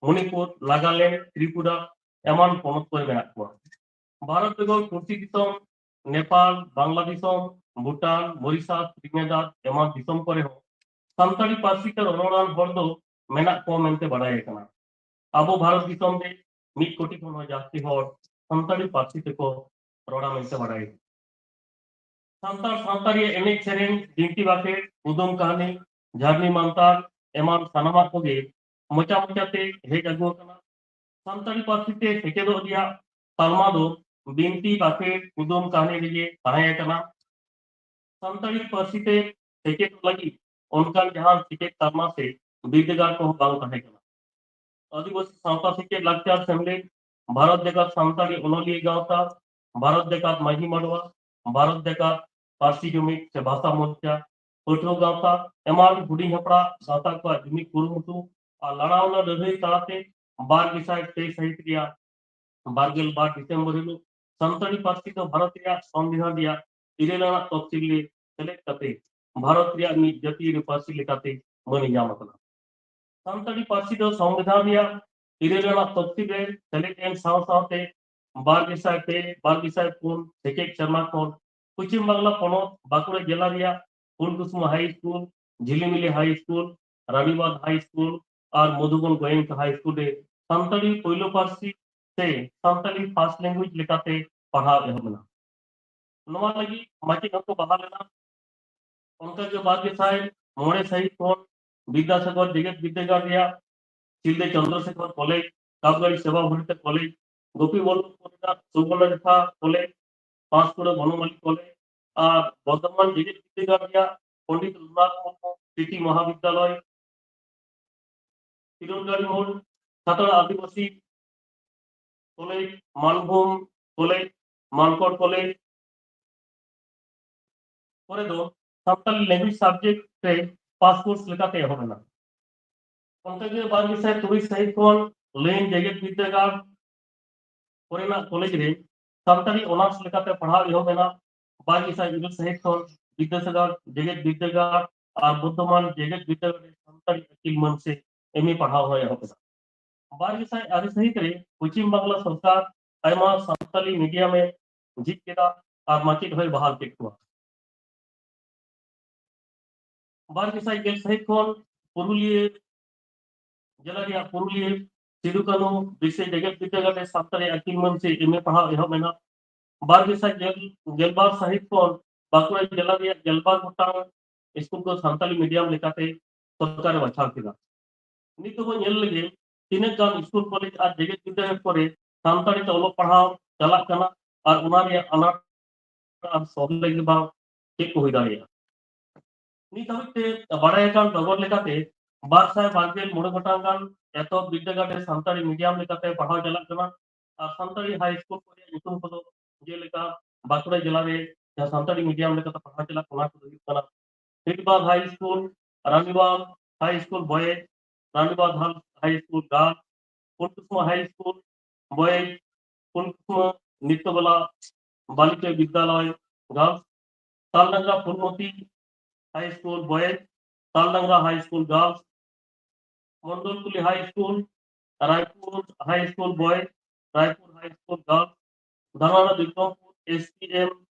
ᱢᱚᱱᱤᱯᱩᱨ, ᱱᱟᱜᱟᱞᱮᱱᱰ, ᱛᱨᱤᱯᱩᱨᱟ ᱮᱢᱟᱱ ᱯᱚᱱᱚᱛ ᱠᱚᱨᱮ ᱢᱮᱱᱟᱜ ᱠᱚᱣᱟ᱾ ᱵᱷᱟᱨᱚᱛ ᱵᱮᱜᱚᱨ ᱯᱩᱲᱥᱤ ᱫᱤᱥᱚᱢ ᱱᱮᱯᱟᱞ, ᱵᱟᱝᱞᱟ ᱫᱤᱥᱚᱢ, ᱵᱷᱩᱴᱟᱱ, ᱢᱚᱨᱤᱥᱟᱥ, ᱛᱨᱤᱱᱤᱫᱟᱫ ᱮᱢᱟᱱ ᱫᱤᱥᱚᱢ ᱠᱚᱨᱮ ᱦᱚᱸ ᱥᱟᱱᱛᱟᱲᱤ ᱯᱟᱹᱨᱥᱤ ᱛᱮ ᱨᱚᱨᱚᱲᱟᱱ ᱦᱚᱲ ᱫᱚ ᱢᱮᱱᱟᱜ ᱠᱚᱣᱟ ᱢᱮᱱᱛᱮ ᱵᱟᱰᱟᱭ ᱟᱠᱟᱱᱟ᱾ ᱟᱵᱚ ᱵᱷᱟᱨᱚᱛ ᱫᱤᱥᱚᱢ ᱨᱮ ᱢᱤᱫ ᱠᱳᱴᱤ ᱠᱷᱚᱱ ᱦᱚᱸ ᱡᱟᱹᱥᱛᱤ ᱦᱚᱲ ᱥᱟᱱᱛᱟᱲᱤ ᱯᱟᱹᱨᱥᱤ ᱛᱮᱠᱚ ᱨᱚᱲᱟ ᱢᱮᱱᱛᱮ ᱵᱟᱰᱟᱭ ᱟᱠᱟᱱᱟ᱾ ᱥᱟᱱᱛᱟᱲ ᱥᱟᱶᱛᱟ ᱨᱮᱭᱟᱜ ᱮᱱᱮᱡ ᱥᱮᱨᱮᱧ, ᱵᱤᱱᱛᱤ ᱵᱟᱠᱷᱮᱬ, ᱠᱩᱫᱩᱢ ᱠᱟᱹᱦᱱᱤ, ᱡᱷᱟᱹᱨᱱᱤ ᱢᱟᱱᱛᱟᱨ ᱮᱢᱟᱱ ᱥᱟᱱᱟᱢᱟᱜ ᱠᱚᱜᱮ ᱢᱚᱪᱟ ᱢᱚᱪᱟᱛᱮ ᱦᱮᱡ ᱟᱹᱜᱩ ᱟᱠᱟᱱᱟ᱾ ᱥᱟᱱᱛᱟᱲᱤ ᱯᱟᱹᱨᱥᱤ ᱛᱮ ᱥᱮᱪᱮᱫᱚᱜ ᱨᱮᱭᱟᱜ ᱛᱟᱞᱢᱟ ᱫᱚ ᱵᱤᱱᱛᱤ ᱵᱟᱠᱷᱮᱬ, ᱠᱩᱫᱩᱢ ᱠᱟᱹᱦᱱᱤ ᱨᱮᱜᱮ ᱛᱟᱦᱮᱸ ᱟᱠᱟᱱᱟ᱾ ᱥᱟᱱᱛᱟᱲᱤ ᱯᱟᱹᱨᱥᱤ ᱛᱮ ᱥᱮᱪᱮᱫ ᱞᱟᱹᱜᱤᱫ ᱚᱱᱠᱟᱱ ᱡᱟᱦᱟᱸ ᱥᱮᱪᱮᱫ ᱛᱟᱞᱢᱟ ᱥᱮ ᱵᱤᱨᱫᱟᱹᱜᱟᱲ ᱠᱚᱦᱚᱸ ᱵᱟᱝ ᱛᱟᱦᱮᱸ ᱠᱟᱱᱟ᱾ ᱟᱹᱫᱤᱵᱟᱹᱥᱤ ᱥᱟᱶᱛᱟ ᱥᱮᱪᱮᱫ ᱞᱟᱠᱪᱟᱨ ᱥᱮᱢᱞᱮᱫ, ᱵᱷᱟᱨᱚᱛ ᱡᱟᱠᱟᱛ ᱥᱟᱱᱛᱟᱲᱤ ᱚᱱᱚᱞᱤᱭᱟᱹ ᱜᱟᱶᱛᱟ, ᱵᱷᱟᱨᱚᱛ ᱡᱟᱠᱟᱛ ᱢᱟᱹᱡᱷᱤ ᱢᱟᱰᱣᱟ, ᱵᱷᱟᱨᱚᱛ ᱡᱟᱠᱟᱛ ᱯᱟᱹᱨᱥᱤ ᱡᱩᱢᱤᱫ ᱥᱮ ᱵᱷᱟᱥᱟ ᱢᱚᱨᱪᱟ, ᱯᱟᱹᱴᱷᱩᱣᱟᱹ ᱜᱟᱶᱛᱟ ᱮᱢᱟᱱ ᱦᱩᱰᱤᱧ ᱦᱟᱯᱲᱟᱜ ᱜᱟᱶᱛᱟ ᱠᱚᱣᱟᱜ ᱡᱩᱢᱤᱫ ᱠᱩᱨᱩᱢᱩᱴᱩ ᱟᱨ ᱞᱟᱲᱟᱣᱱᱟ ᱞᱟᱹᱲᱦᱟᱹᱭ ᱛᱟᱞᱟᱛᱮ ᱵᱟᱨ ᱜᱮᱥᱟᱭ ᱯᱮ ᱥᱟᱹᱦᱤᱛ ᱨᱮᱭᱟᱜ ᱵᱟᱨᱜᱮᱞ ᱵᱟᱨ ᱰᱤᱥᱮᱢᱵᱚᱨ ᱦᱤᱞᱳᱜ ᱥᱟᱱᱛᱟᱲᱤ ᱯᱟᱹᱨᱥᱤ ᱫᱚ ᱵᱷᱟᱨᱚᱛ ᱨᱮᱭᱟᱜ ᱥᱚᱝᱵᱤᱫᱷᱟᱱ ᱨᱮᱭᱟᱜ ᱤᱨᱟᱹᱞ ᱟᱱᱟᱜ ᱛᱚᱯᱥᱤᱞ ᱨᱮ ᱥᱮᱞᱮᱫ ᱠᱟᱛᱮ ᱵᱷᱟᱨᱚᱛ ᱨᱮᱭᱟᱜ ᱢᱤᱫ ᱡᱟᱹᱛᱤᱭᱟᱹᱨᱤ ᱯᱟᱹᱨᱥᱤ ᱞᱮᱠᱟᱛᱮ ᱢᱟᱹᱱ ᱧᱟᱢ ᱟᱠᱟᱱᱟ᱾ ᱥᱟᱱᱛᱟᱲᱤ ᱯᱟᱹᱨᱥᱤ ᱫᱚ ᱥᱚᱝᱵᱤᱫᱷᱟᱱ ᱨᱮᱭᱟᱜ ᱤᱨᱟᱹᱞ ᱟᱱᱟᱜ ᱛᱚᱯᱥᱤᱞ ᱨᱮ ᱥᱮᱞᱮᱫ ᱮᱱ ᱥᱟᱶ ᱥᱟᱶᱛᱮ ᱵᱟᱨ ᱜᱮᱥᱟᱭ ᱯᱮ ᱵᱟᱨ ᱜᱮᱥᱟᱭ ᱯᱩᱱ ᱥᱮᱪᱮᱫ ᱥᱮᱨᱢᱟ ᱠᱷᱚᱱ ᱯᱚᱪᱷᱤᱢ ᱵᱟᱝᱞᱟ ᱯᱚᱱᱚᱛ ᱵᱟᱸᱠᱩᱲᱟ ᱡᱮᱞᱟ ᱨᱮᱭᱟᱜ ᱯᱷᱩᱞᱠᱩᱥᱢᱟ ᱦᱟᱭ ᱥᱠᱩᱞ, ᱡᱷᱤᱞᱤᱢᱤᱞᱤ ᱦᱟᱭ ᱥᱠᱩᱞ, ᱨᱟᱱᱤᱵᱟᱸᱫᱷ ᱦᱟᱭ ᱥᱠᱩᱞ ᱟᱨ ᱢᱚᱫᱷᱩᱵᱚᱱ ᱜᱳᱭᱮᱝᱠᱟ ᱦᱟᱭ ᱥᱠᱩᱞ ᱨᱮ ᱥᱟᱱᱛᱟᱲᱤ ᱯᱳᱭᱞᱳ ᱯᱟᱹᱨᱥᱤ ᱥᱮ ᱥᱟᱱᱛᱟᱲᱤ ᱯᱷᱟᱥᱴ ᱞᱮᱝᱜᱩᱭᱮᱡᱽ ᱞᱮᱠᱟᱛᱮ ᱯᱟᱲᱦᱟᱣ ᱮᱦᱚᱵ ᱮᱱᱟ᱾ ᱱᱚᱣᱟ ᱞᱟᱹᱜᱤᱫ ᱢᱟᱪᱮᱫ ᱦᱚᱸᱠᱚ ᱵᱟᱦᱟᱞ ᱮᱱᱟ᱾ ᱚᱱᱠᱟᱜᱮ ᱵᱟᱨ ᱜᱮᱥᱟᱭ ᱢᱚᱬᱮ ᱥᱟᱹᱦᱤᱛ ᱠᱷᱚᱱ ᱵᱤᱫᱽᱫᱟᱥᱟᱜᱚᱨ ᱡᱮᱜᱮᱛ ᱵᱤᱨᱫᱟᱹᱜᱟᱲ ᱨᱮᱭᱟᱜ ᱥᱤᱞᱫᱟᱹ ᱪᱚᱱᱫᱨᱚᱥᱮᱠᱷᱚᱨ ᱠᱚᱞᱮᱡᱽ, ᱠᱟᱯᱜᱟᱲᱤ ᱥᱮᱵᱟ ᱵᱷᱟᱨᱚᱛᱤ ᱠᱚᱞᱮᱡᱽ, ᱜᱳᱯᱤᱵᱚᱞᱞᱚᱵᱷᱯᱩᱨ ᱨᱮᱱᱟᱜ ᱥᱩᱵᱚᱨᱱᱚᱨᱮᱠᱷᱟ ᱠᱚᱞᱮᱡᱽ, ᱯᱟᱸᱥᱠᱩᱲᱟ ᱵᱚᱱᱚᱢᱟᱞᱤ ᱠᱚᱞᱮᱡᱽ ᱟᱨ ᱵᱚᱨᱫᱷᱚᱢᱟᱱ ᱡᱮᱜᱮᱛ ᱵᱤᱨᱫᱟᱹᱜᱟᱲ ᱨᱮᱭᱟᱜ ᱯᱚᱱᱰᱤᱛ ᱨᱚᱜᱷᱩᱱᱟᱛᱷ ᱢᱩᱨᱢᱩ ᱥᱨᱤᱛᱤ ᱢᱚᱦᱟᱵᱤᱫᱽᱫᱟᱞᱚᱭ, ᱠᱤᱨᱚᱱᱜᱟᱲᱤ ᱢᱳᱲ, ᱠᱷᱟᱛᱲᱟ ᱟᱹᱫᱤᱵᱟᱹᱥᱤ ᱠᱚᱞᱮᱡᱽ, ᱢᱟᱱᱵᱷᱩᱢ ᱠᱚᱞᱮᱡᱽ, ᱢᱟᱱᱠᱚᱲ ᱠᱚᱞᱮᱡᱽ ᱠᱚᱨᱮ ᱫᱚ ᱥᱟᱱᱛᱟᱲᱤ ᱞᱮᱝᱜᱩᱭᱮᱡᱽ ᱥᱟᱵᱡᱮᱠᱴ ᱨᱮ ᱯᱟᱥ ᱠᱳᱨᱥ ᱞᱮᱠᱟᱛᱮ ᱮᱦᱚᱵ ᱮᱱᱟ᱾ ᱚᱱᱠᱟᱜᱮ ᱵᱟᱨ ᱜᱮᱥᱟᱭ ᱛᱩᱨᱩᱭ ᱥᱟᱹᱦᱤᱛ ᱠᱷᱚᱱ ᱞᱮᱱ ᱡᱮᱜᱮᱛ ᱵᱤᱨᱫᱟᱹᱜᱟᱲ ᱠᱚᱨᱮᱱᱟᱜ ᱠᱚᱞᱮᱡᱽ ᱨᱮ ᱥᱟᱱᱛᱟᱲᱤ ᱚᱱᱟᱨᱥ ᱞᱮᱠᱟᱛᱮ ᱯᱟᱲᱦᱟᱣ ᱮᱦᱚᱵ ᱮᱱᱟ᱾ ᱵᱟᱨ ᱜᱮᱥᱟᱭ ᱤᱨᱟᱹᱞ ᱥᱟᱹᱦᱤᱛ ᱠᱷᱚᱱ ᱵᱤᱫᱽᱫᱟᱹᱥᱟᱜᱚᱨ ᱡᱮᱜᱮᱛ ᱵᱤᱨᱫᱟᱹᱜᱟᱲ ᱟᱨ ᱵᱚᱨᱫᱷᱚᱢᱟᱱ ᱡᱮᱜᱮᱛ ᱵᱤᱨᱫᱟᱹᱜᱟᱲ ᱨᱮ ᱥᱟᱱᱛᱟᱲᱤ ᱟᱹᱠᱤᱞ ᱢᱟᱹᱱ ᱥᱮ ᱮᱢ ᱮ ᱯᱟᱲᱦᱟᱣ ᱦᱚᱸᱭ ᱮᱦᱚᱵ ᱮᱫᱟ᱾ ᱵᱟᱨ ᱜᱮᱥᱟᱭ ᱟᱨᱮ ᱥᱟᱹᱦᱤᱛ ᱨᱮ ᱯᱚᱪᱷᱤᱢ ᱵᱟᱝᱞᱟ ᱥᱚᱨᱠᱟᱨ ᱟᱭᱢᱟ ᱥᱟᱱᱛᱟᱲᱤ ᱢᱤᱰᱤᱭᱟᱢ ᱮ ᱡᱷᱤᱡ ᱠᱮᱫᱟ ᱟᱨ ᱢᱟᱪᱮᱫ ᱦᱚᱸᱭ ᱵᱟᱦᱟᱞ ᱠᱮᱫ ᱠᱚᱣᱟ᱾ ᱵᱟᱨ ᱜᱮᱥᱟᱭ ᱜᱮᱞ ᱥᱟᱹᱦᱤᱛ ᱠᱷᱚᱱ ᱯᱩᱨᱩᱞᱤᱭᱟᱹ ᱡᱮᱞᱟ ᱨᱮᱭᱟᱜ ᱯᱩᱨᱩᱞᱤᱭᱟᱹ ᱥᱤᱫᱩ ᱠᱟᱹᱱᱦᱩ ᱵᱤᱨᱥᱟᱹ ᱡᱮᱜᱮᱛ ᱵᱤᱨᱫᱟᱹᱜᱟᱲ ᱨᱮ ᱥᱟᱱᱛᱟᱲᱤ ᱟᱹᱠᱤᱞ ᱢᱟᱹᱱ ᱥᱮ ᱮᱢ ᱮ ᱯᱟᱲᱦᱟᱣ ᱮᱦᱚᱵ ᱮᱱᱟ᱾ ᱵᱟᱨ ᱜᱮᱥᱟᱭ ᱜᱮᱞ ᱜᱮᱞᱵᱟᱨ ᱥᱟᱹᱦᱤᱛ ᱠᱷᱚᱱ ᱵᱟᱸᱠᱩᱲᱟ ᱡᱮᱞᱟ ᱨᱮᱭᱟᱜ ᱜᱮᱞᱵᱟᱨ ᱜᱚᱴᱟᱝ ᱥᱠᱩᱞ ᱠᱚ ᱥᱟᱱᱛᱟᱲᱤ ᱢᱤᱰᱤᱭᱟᱢ ᱞᱮᱠᱟᱛᱮ ᱥᱚᱨᱠᱟᱨ ᱮ ᱵᱟᱪᱷᱟᱣ ᱠᱮᱫᱟ᱾ ᱱᱤᱛ ᱫᱚᱵᱚᱱ ᱧᱮᱞ ᱞᱮᱜᱮ ᱛᱤᱱᱟᱹᱜ ᱜᱟᱱ ᱥᱠᱩᱞ ᱠᱚᱞᱮᱡᱽ ᱟᱨ ᱡᱮᱜᱮᱛ ᱵᱤᱨᱫᱟᱹᱜᱟᱲ ᱠᱚᱨᱮ ᱥᱟᱱᱛᱟᱲᱤ ᱛᱮ ᱚᱞᱚᱜ ᱯᱟᱲᱦᱟᱣ ᱪᱟᱞᱟᱜ ᱠᱟᱱᱟ ᱟᱨ ᱚᱱᱟ ᱨᱮᱭᱟᱜ ᱟᱱᱟᱴ ᱟᱨ ᱥᱚᱦᱞᱮ ᱜᱮ ᱵᱟᱝ ᱪᱮᱫ ᱠᱚ ᱦᱩᱭ ᱫᱟᱲᱮᱭᱟᱜᱼᱟ? ᱱᱤᱛ ᱦᱟᱹᱵᱤᱡ ᱛᱮ ᱵᱟᱲᱟᱭ ᱟᱠᱟᱱ ᱰᱚᱜᱚᱨ ᱞᱮᱠᱟᱛᱮ ᱵᱟᱨ ᱥᱟᱭ ᱵᱟᱨ ᱜᱮᱞ ᱢᱚᱬᱮ ᱜᱚᱴᱟᱝ ᱜᱟᱱ ᱮᱛᱚᱦᱚᱵ ᱵᱤᱨᱫᱟᱹᱜᱟᱲ ᱨᱮ ᱥᱟᱱᱛᱟᱲᱤ ᱢᱤᱰᱤᱭᱟᱢ ᱞᱮᱠᱟᱛᱮ ᱯᱟᱲᱦᱟᱣ ᱪᱟᱞᱟᱜ ᱠᱟᱱᱟ᱾ ᱟᱨ ᱥᱟᱱᱛᱟᱲᱤ ᱦᱟᱭ ᱥᱠᱩᱞ ᱠᱚ ᱨᱮᱭᱟᱜ ᱧᱩᱛᱩᱢ ᱠᱚᱫᱚ ᱡᱮᱞᱮᱠᱟ ᱵᱟᱸᱠᱩᱲᱟ ᱡᱮᱞᱟ ᱨᱮ ᱡᱟᱦᱟᱸ ᱥᱟᱱᱛᱟᱲᱤ ᱢᱤᱰᱤᱭᱟᱢ ᱞᱮᱠᱟᱛᱮ ᱯᱟᱲᱦᱟᱣ ᱪᱟᱞᱟᱜ ᱠᱟᱱᱟ, ᱚᱱᱟ ᱠᱚᱫᱚ ᱦᱩᱭᱩᱜ ᱠᱟᱱᱟ Hitbad high school, Ranibad high school boys, Ranibad high school girls, Phulkusma high school boys, Phulkusma Nityabala Balika Vidyalaya girls, Taldangra Phulmoti high school boys, Taldangra high school girls, Mondolkuli high school, Raipur high school boys, Raipur high school girls, Dhanara Bikrampur S P M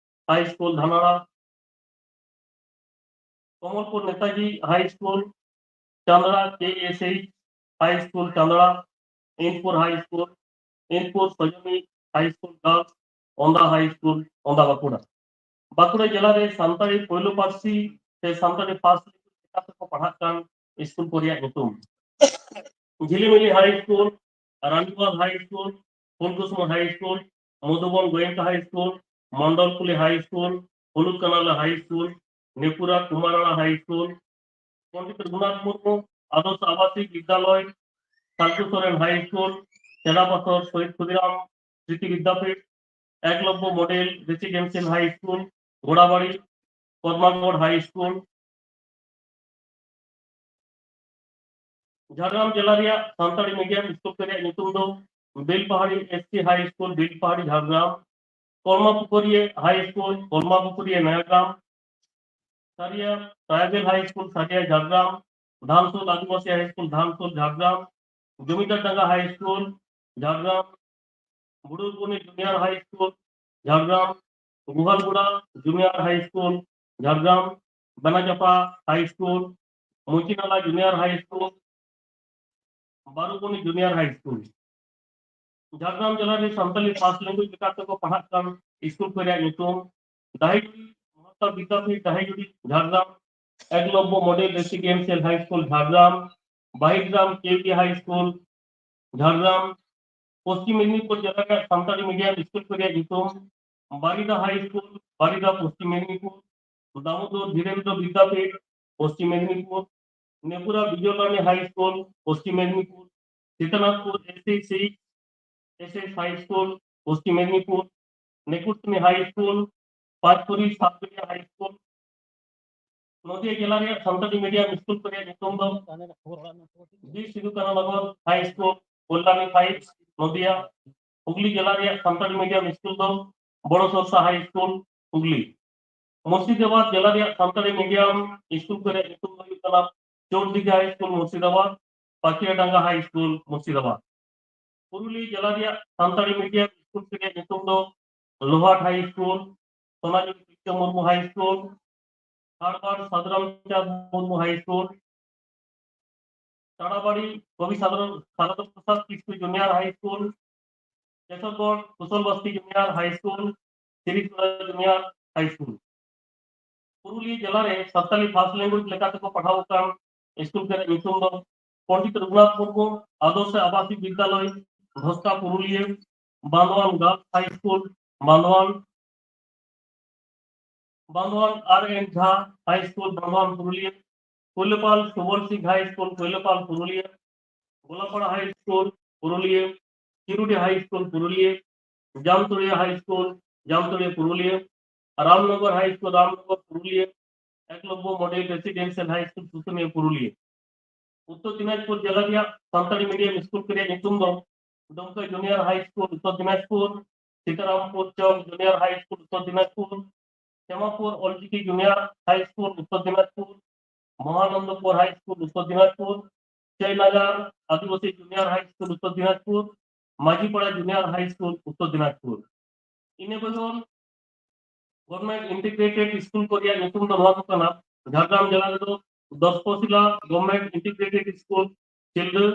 high school Dhanara, Kamalpur Netaji high school, Chandra K S H high school Chandra, Inpur high school, Inpur Sajani high school girls, ᱚᱱᱫᱟ ᱦᱟᱭ school, ᱚᱱᱫᱟ Bankura. Bankura ᱡᱮᱞᱟ ᱨᱮ ᱥᱟᱱᱛᱟᱲᱤ ᱯᱳᱭᱞᱳ ᱯᱟᱹᱨᱥᱤ ᱥᱮ Santali first language ᱞᱮᱠᱟᱛᱮ ᱠᱚ ᱯᱟᱲᱦᱟᱜ ᱠᱟᱱ school ᱠᱚ ᱨᱮᱭᱟᱜ ᱧᱩᱛᱩᱢ: ᱡᱷᱤᱞᱤᱢᱤᱞᱤ ᱦᱟᱭ ᱥᱠᱩᱞ, ᱨᱟᱱᱤᱵᱟᱸᱫᱷ ᱦᱟᱭ ᱥᱠᱩᱞ, ᱯᱷᱩᱞᱠᱩᱥᱢᱟ ᱦᱟᱭ ᱥᱠᱩᱞ, ᱢᱚᱫᱷᱩᱵᱚᱱ ᱜᱳᱭᱮᱝᱠᱟ ᱦᱟᱭ ᱥᱠᱩᱞ, ᱢᱚᱱᱰᱚᱞᱠᱩᱞᱤ ᱦᱟᱭ ᱥᱠᱩᱞ, ᱦᱩᱞᱩᱠᱟᱱᱟᱞᱟ ᱦᱟᱭ ᱥᱠᱩᱞ, ᱱᱮᱯᱩᱨᱟ ᱠᱩᱢᱟᱨᱟᱲᱟ ᱦᱟᱭ ᱥᱠᱩᱞ, ᱯᱚᱱᱰᱤᱛ ᱨᱚᱜᱷᱩᱱᱟᱛᱷ ᱢᱩᱨᱢᱩ ᱟᱫᱚᱨᱥᱚ ᱟᱵᱟᱥᱤᱠ ᱵᱤᱫᱽᱭᱟᱞᱚᱭ, ᱥᱟᱞᱠᱩ ᱥᱚᱨᱮᱱ ᱦᱟᱭ ᱥᱠᱩᱞ, ᱪᱮᱲᱟ ᱯᱟᱛᱷᱚᱨ ᱥᱚᱦᱤᱫ ᱠᱷᱩᱫᱤᱨᱟᱢ ᱥᱢᱨᱤᱛᱤ ᱵᱤᱫᱽᱭᱟᱯᱤᱴ, ᱮᱠᱞᱚᱵᱽᱵᱚ model residential high school, Gorabari, ᱯᱚᱫᱢᱟᱜᱚᱲ ᱦᱟᱭ ᱥᱠᱩᱞ᱾ ᱡᱷᱟᱲᱜᱨᱟᱢ ᱡᱮᱞᱟ ᱨᱮᱭᱟᱜ ᱥᱟᱱᱛᱟᱲᱤ ᱢᱤᱰᱤᱭᱟᱢ ᱥᱠᱩᱞ ᱠᱚ ᱨᱮᱭᱟᱜ ᱧᱩᱛᱩᱢ ᱫᱚ ᱵᱮᱞᱯᱟᱦᱟᱲᱤ ᱮᱥ ᱥᱤ ᱦᱟᱭ school, Belpahari, Jhargram, ᱠᱚᱞᱢᱟ ᱯᱩᱠᱩᱨᱤᱭᱟᱹ high school, Kolma Pukuria, Nayagram, Sariya tribal high school, Sariya, Jhargram, Dhansol Adivasi high school, Dhansol, Jhargram, Jamidar Danga high school, Jhargram, Bururboni junior high school, Jhargram, Gohalgora junior high school, Jhargram, Benajapa high school, Muchinala junior high school, Baruboni junior high school. Jhargram ᱡᱮᱞᱟ ᱨᱮ Santali first language ᱞᱮᱠᱟᱛᱮ ᱠᱚ ᱯᱟᱲᱦᱟᱜ ᱠᱟᱱ ᱥᱠᱩᱞ ᱠᱚ ᱨᱮᱭᱟᱜ ᱧᱩᱛᱩᱢ: Dahijuri Mahatma Vidyapith Dahijuri, Jhargram, Eklavya model residential high school, Jhargram, Bahirgram K B high school, Jhargram. Paschim Medinipur ᱡᱮᱞᱟ ᱨᱮᱭᱟᱜ ᱥᱟᱱᱛᱟᱲᱤ ᱢᱤᱰᱤᱭᱟᱢ ᱥᱠᱩᱞ ᱠᱚ ᱨᱮᱭᱟᱜ ᱧᱩᱛᱩᱢ: Barida high school, Barida, Paschim Medinipur, Damodar Dhirendra Vidyapith, Paschim Medinipur, Nepura Bijoy Rani high school, Paschim Medinipur, Sitanatpur S H six, S H high school, Paschim Medinipur, Nekursini high school, Panchpuri sub junior high school. ᱱᱚᱫᱤᱭᱟ ᱡᱮᱞᱟ ᱨᱮᱭᱟᱜ ᱥᱟᱱᱛᱟᱲᱤ ᱢᱤᱰᱤᱭᱟᱢ ᱥᱠᱩᱞ ᱠᱚ ᱨᱮᱭᱟᱜ ᱧᱩᱛᱩᱢ ᱫᱚ ᱵᱤᱨ ᱥᱤᱫᱩ ᱠᱟᱹᱱᱦᱩ ᱱᱚᱜᱚᱨ ᱦᱟᱭ ᱥᱠᱩᱞ, ᱠᱚᱞᱞᱟᱱᱤ ᱯᱷᱟᱭᱤᱵᱷ, ᱱᱚᱫᱤᱭᱟ᱾ ᱦᱩᱜᱽᱞᱤ ᱡᱮᱞᱟ ᱨᱮᱭᱟᱜ ᱥᱟᱱᱛᱟᱲᱤ ᱢᱤᱰᱤᱭᱟᱢ ᱥᱠᱩᱞ ᱫᱚ ᱵᱚᱲᱚ ᱥᱚᱨᱥᱟ ᱦᱟᱭ ᱥᱠᱩᱞ, ᱦᱩᱜᱽᱞᱤ᱾ ᱢᱩᱨᱥᱤᱫᱟᱵᱟᱫ ᱡᱮᱞᱟ ᱨᱮᱭᱟᱜ ᱥᱟᱱᱛᱟᱲᱤ ᱢᱤᱰᱤᱭᱟᱢ ᱥᱠᱩᱞ ᱠᱚ ᱨᱮᱭᱟᱜ ᱧᱩᱛᱩᱢ ᱫᱚ ᱦᱩᱭᱩᱜ ᱠᱟᱱᱟ Chordigha high school Murshidabad, Pachiadanga high school Murshidabad. Purulia ᱡᱮᱞᱟ ᱨᱮᱭᱟᱜ ᱥᱟᱱᱛᱟᱲᱤ ᱢᱤᱰᱤᱭᱟᱢ ᱥᱠᱩᱞ ᱠᱚ ᱨᱮᱭᱟᱜ ᱧᱩᱛᱩᱢ ᱫᱚ Lohat high school, Sonajuri Tilka Murmu high school, Harbar Sadhuramchand Murmu high school, Tarabari Kabi Sarada Prasad Kisku junior high school, Kesargarh Kusal Baske junior high school, Sirisora junior high school. Purulia ᱡᱮᱞᱟ ᱨᱮ ᱥᱟᱱᱛᱟᱲᱤ ᱯᱷᱟᱥᱴ ᱞᱮᱝᱜᱩᱭᱮᱡᱽ ᱞᱮᱠᱟ ᱛᱮᱠᱚ ᱯᱟᱲᱦᱟᱣ ᱟᱠᱟᱱ ᱥᱠᱩᱞ ᱠᱚ ᱨᱮᱭᱟᱜ ᱧᱩᱛᱩᱢ ᱫᱚ ᱯᱚᱱᱰᱤᱛ ᱨᱚᱜᱷᱩᱱᱟᱛᱷ ᱢᱩᱨᱢᱩ ᱟᱫᱚᱨᱥᱚ ᱟᱵᱟᱥᱤᱠ ᱵᱤᱫᱽᱭᱟᱞᱚᱭ, ᱫᱷᱚᱥᱠᱟ ᱯᱩᱨᱩᱞᱤᱭᱟᱹ, ᱵᱟᱸᱫᱣᱟᱱ ᱜᱟᱨᱞᱥ ᱦᱟᱭ school, Bandwan, Bandwan R N Jha ᱦᱟᱭ ᱥᱠᱩᱞ, ᱵᱟᱸᱫᱣᱟᱱ ᱯᱩᱨᱩᱞᱤᱭᱟᱹ, ᱠᱩᱭᱞᱟᱹᱯᱟᱞ ᱥᱩᱵᱚᱞ ᱥᱤᱝ ᱦᱟᱭ ᱥᱠᱩᱞ, ᱠᱩᱭᱞᱟᱹᱯᱟᱞ ᱯᱩᱨᱩᱞᱤᱭᱟᱹ, ᱜᱳᱞᱟᱯᱟᱲᱟ ᱦᱟᱭ ᱥᱠᱩᱞ ᱯᱩᱨᱩᱞᱤᱭᱟᱹ, ᱠᱤᱨᱩᱰᱤ ᱦᱟᱭ ᱥᱠᱩᱞ ᱯᱩᱨᱩᱞᱤᱭᱟᱹ, ᱡᱟᱢᱛᱩᱲᱤᱭᱟᱹ ᱦᱟᱭ ᱥᱠᱩᱞ ᱡᱟᱢᱛᱩᱲᱤᱭᱟᱹ ᱯᱩᱨᱩᱞᱤᱭᱟᱹ, ᱨᱟᱢᱱᱚᱜᱚᱨ ᱦᱟᱭ ᱥᱠᱩᱞ ᱨᱟᱢᱱᱚᱜᱚᱨ ᱯᱩᱨᱩᱞᱤᱭᱟᱹ, ᱮᱠᱞᱚᱵᱽᱵᱚ ᱢᱚᱰᱮᱞ ᱨᱮᱥᱤᱰᱮᱱᱥᱤᱭᱟᱞ ᱦᱟᱭ ᱥᱠᱩᱞ ᱥᱩᱥᱩᱱᱤᱭᱟᱹ ᱯᱩᱨᱩᱞᱤᱭᱟᱹ᱾ ᱩᱛᱛᱚᱨ ᱫᱤᱱᱟᱡᱽᱯᱩᱨ ᱡᱮᱞᱟ ᱨᱮᱭᱟᱜ ᱥᱟᱱᱛᱟᱲᱤ ᱢᱤᱰᱤᱭᱟᱢ ᱥᱠᱩᱞ ᱠᱚ ᱨᱮᱭᱟᱜ ᱧᱩᱛᱩᱢ ᱫᱚ Dumka junior high school Uttar Dinajpur, Sitarampur Chak junior high school Uttar Dinajpur, Semapur Olchiki junior high school Uttar Dinajpur, Mohanandapur high school Uttar Dinajpur, Chainagar Adivasi junior high school Uttar Dinajpur, Majhipara junior high school Uttar Dinajpur. ᱤᱱᱟᱹ ᱵᱮᱜᱚᱨ government integrated school ᱠᱚ ᱨᱮᱭᱟᱜ ᱧᱩᱛᱩᱢ ᱫᱚ ᱱᱚᱣᱟ ᱠᱚ ᱠᱟᱱᱟ: ᱡᱷᱟᱲᱜᱨᱟᱢ ᱡᱮᱞᱟ ᱨᱮᱫᱚ ᱫᱚᱥᱯᱚᱥᱤᱞᱟ government integrated school Silda,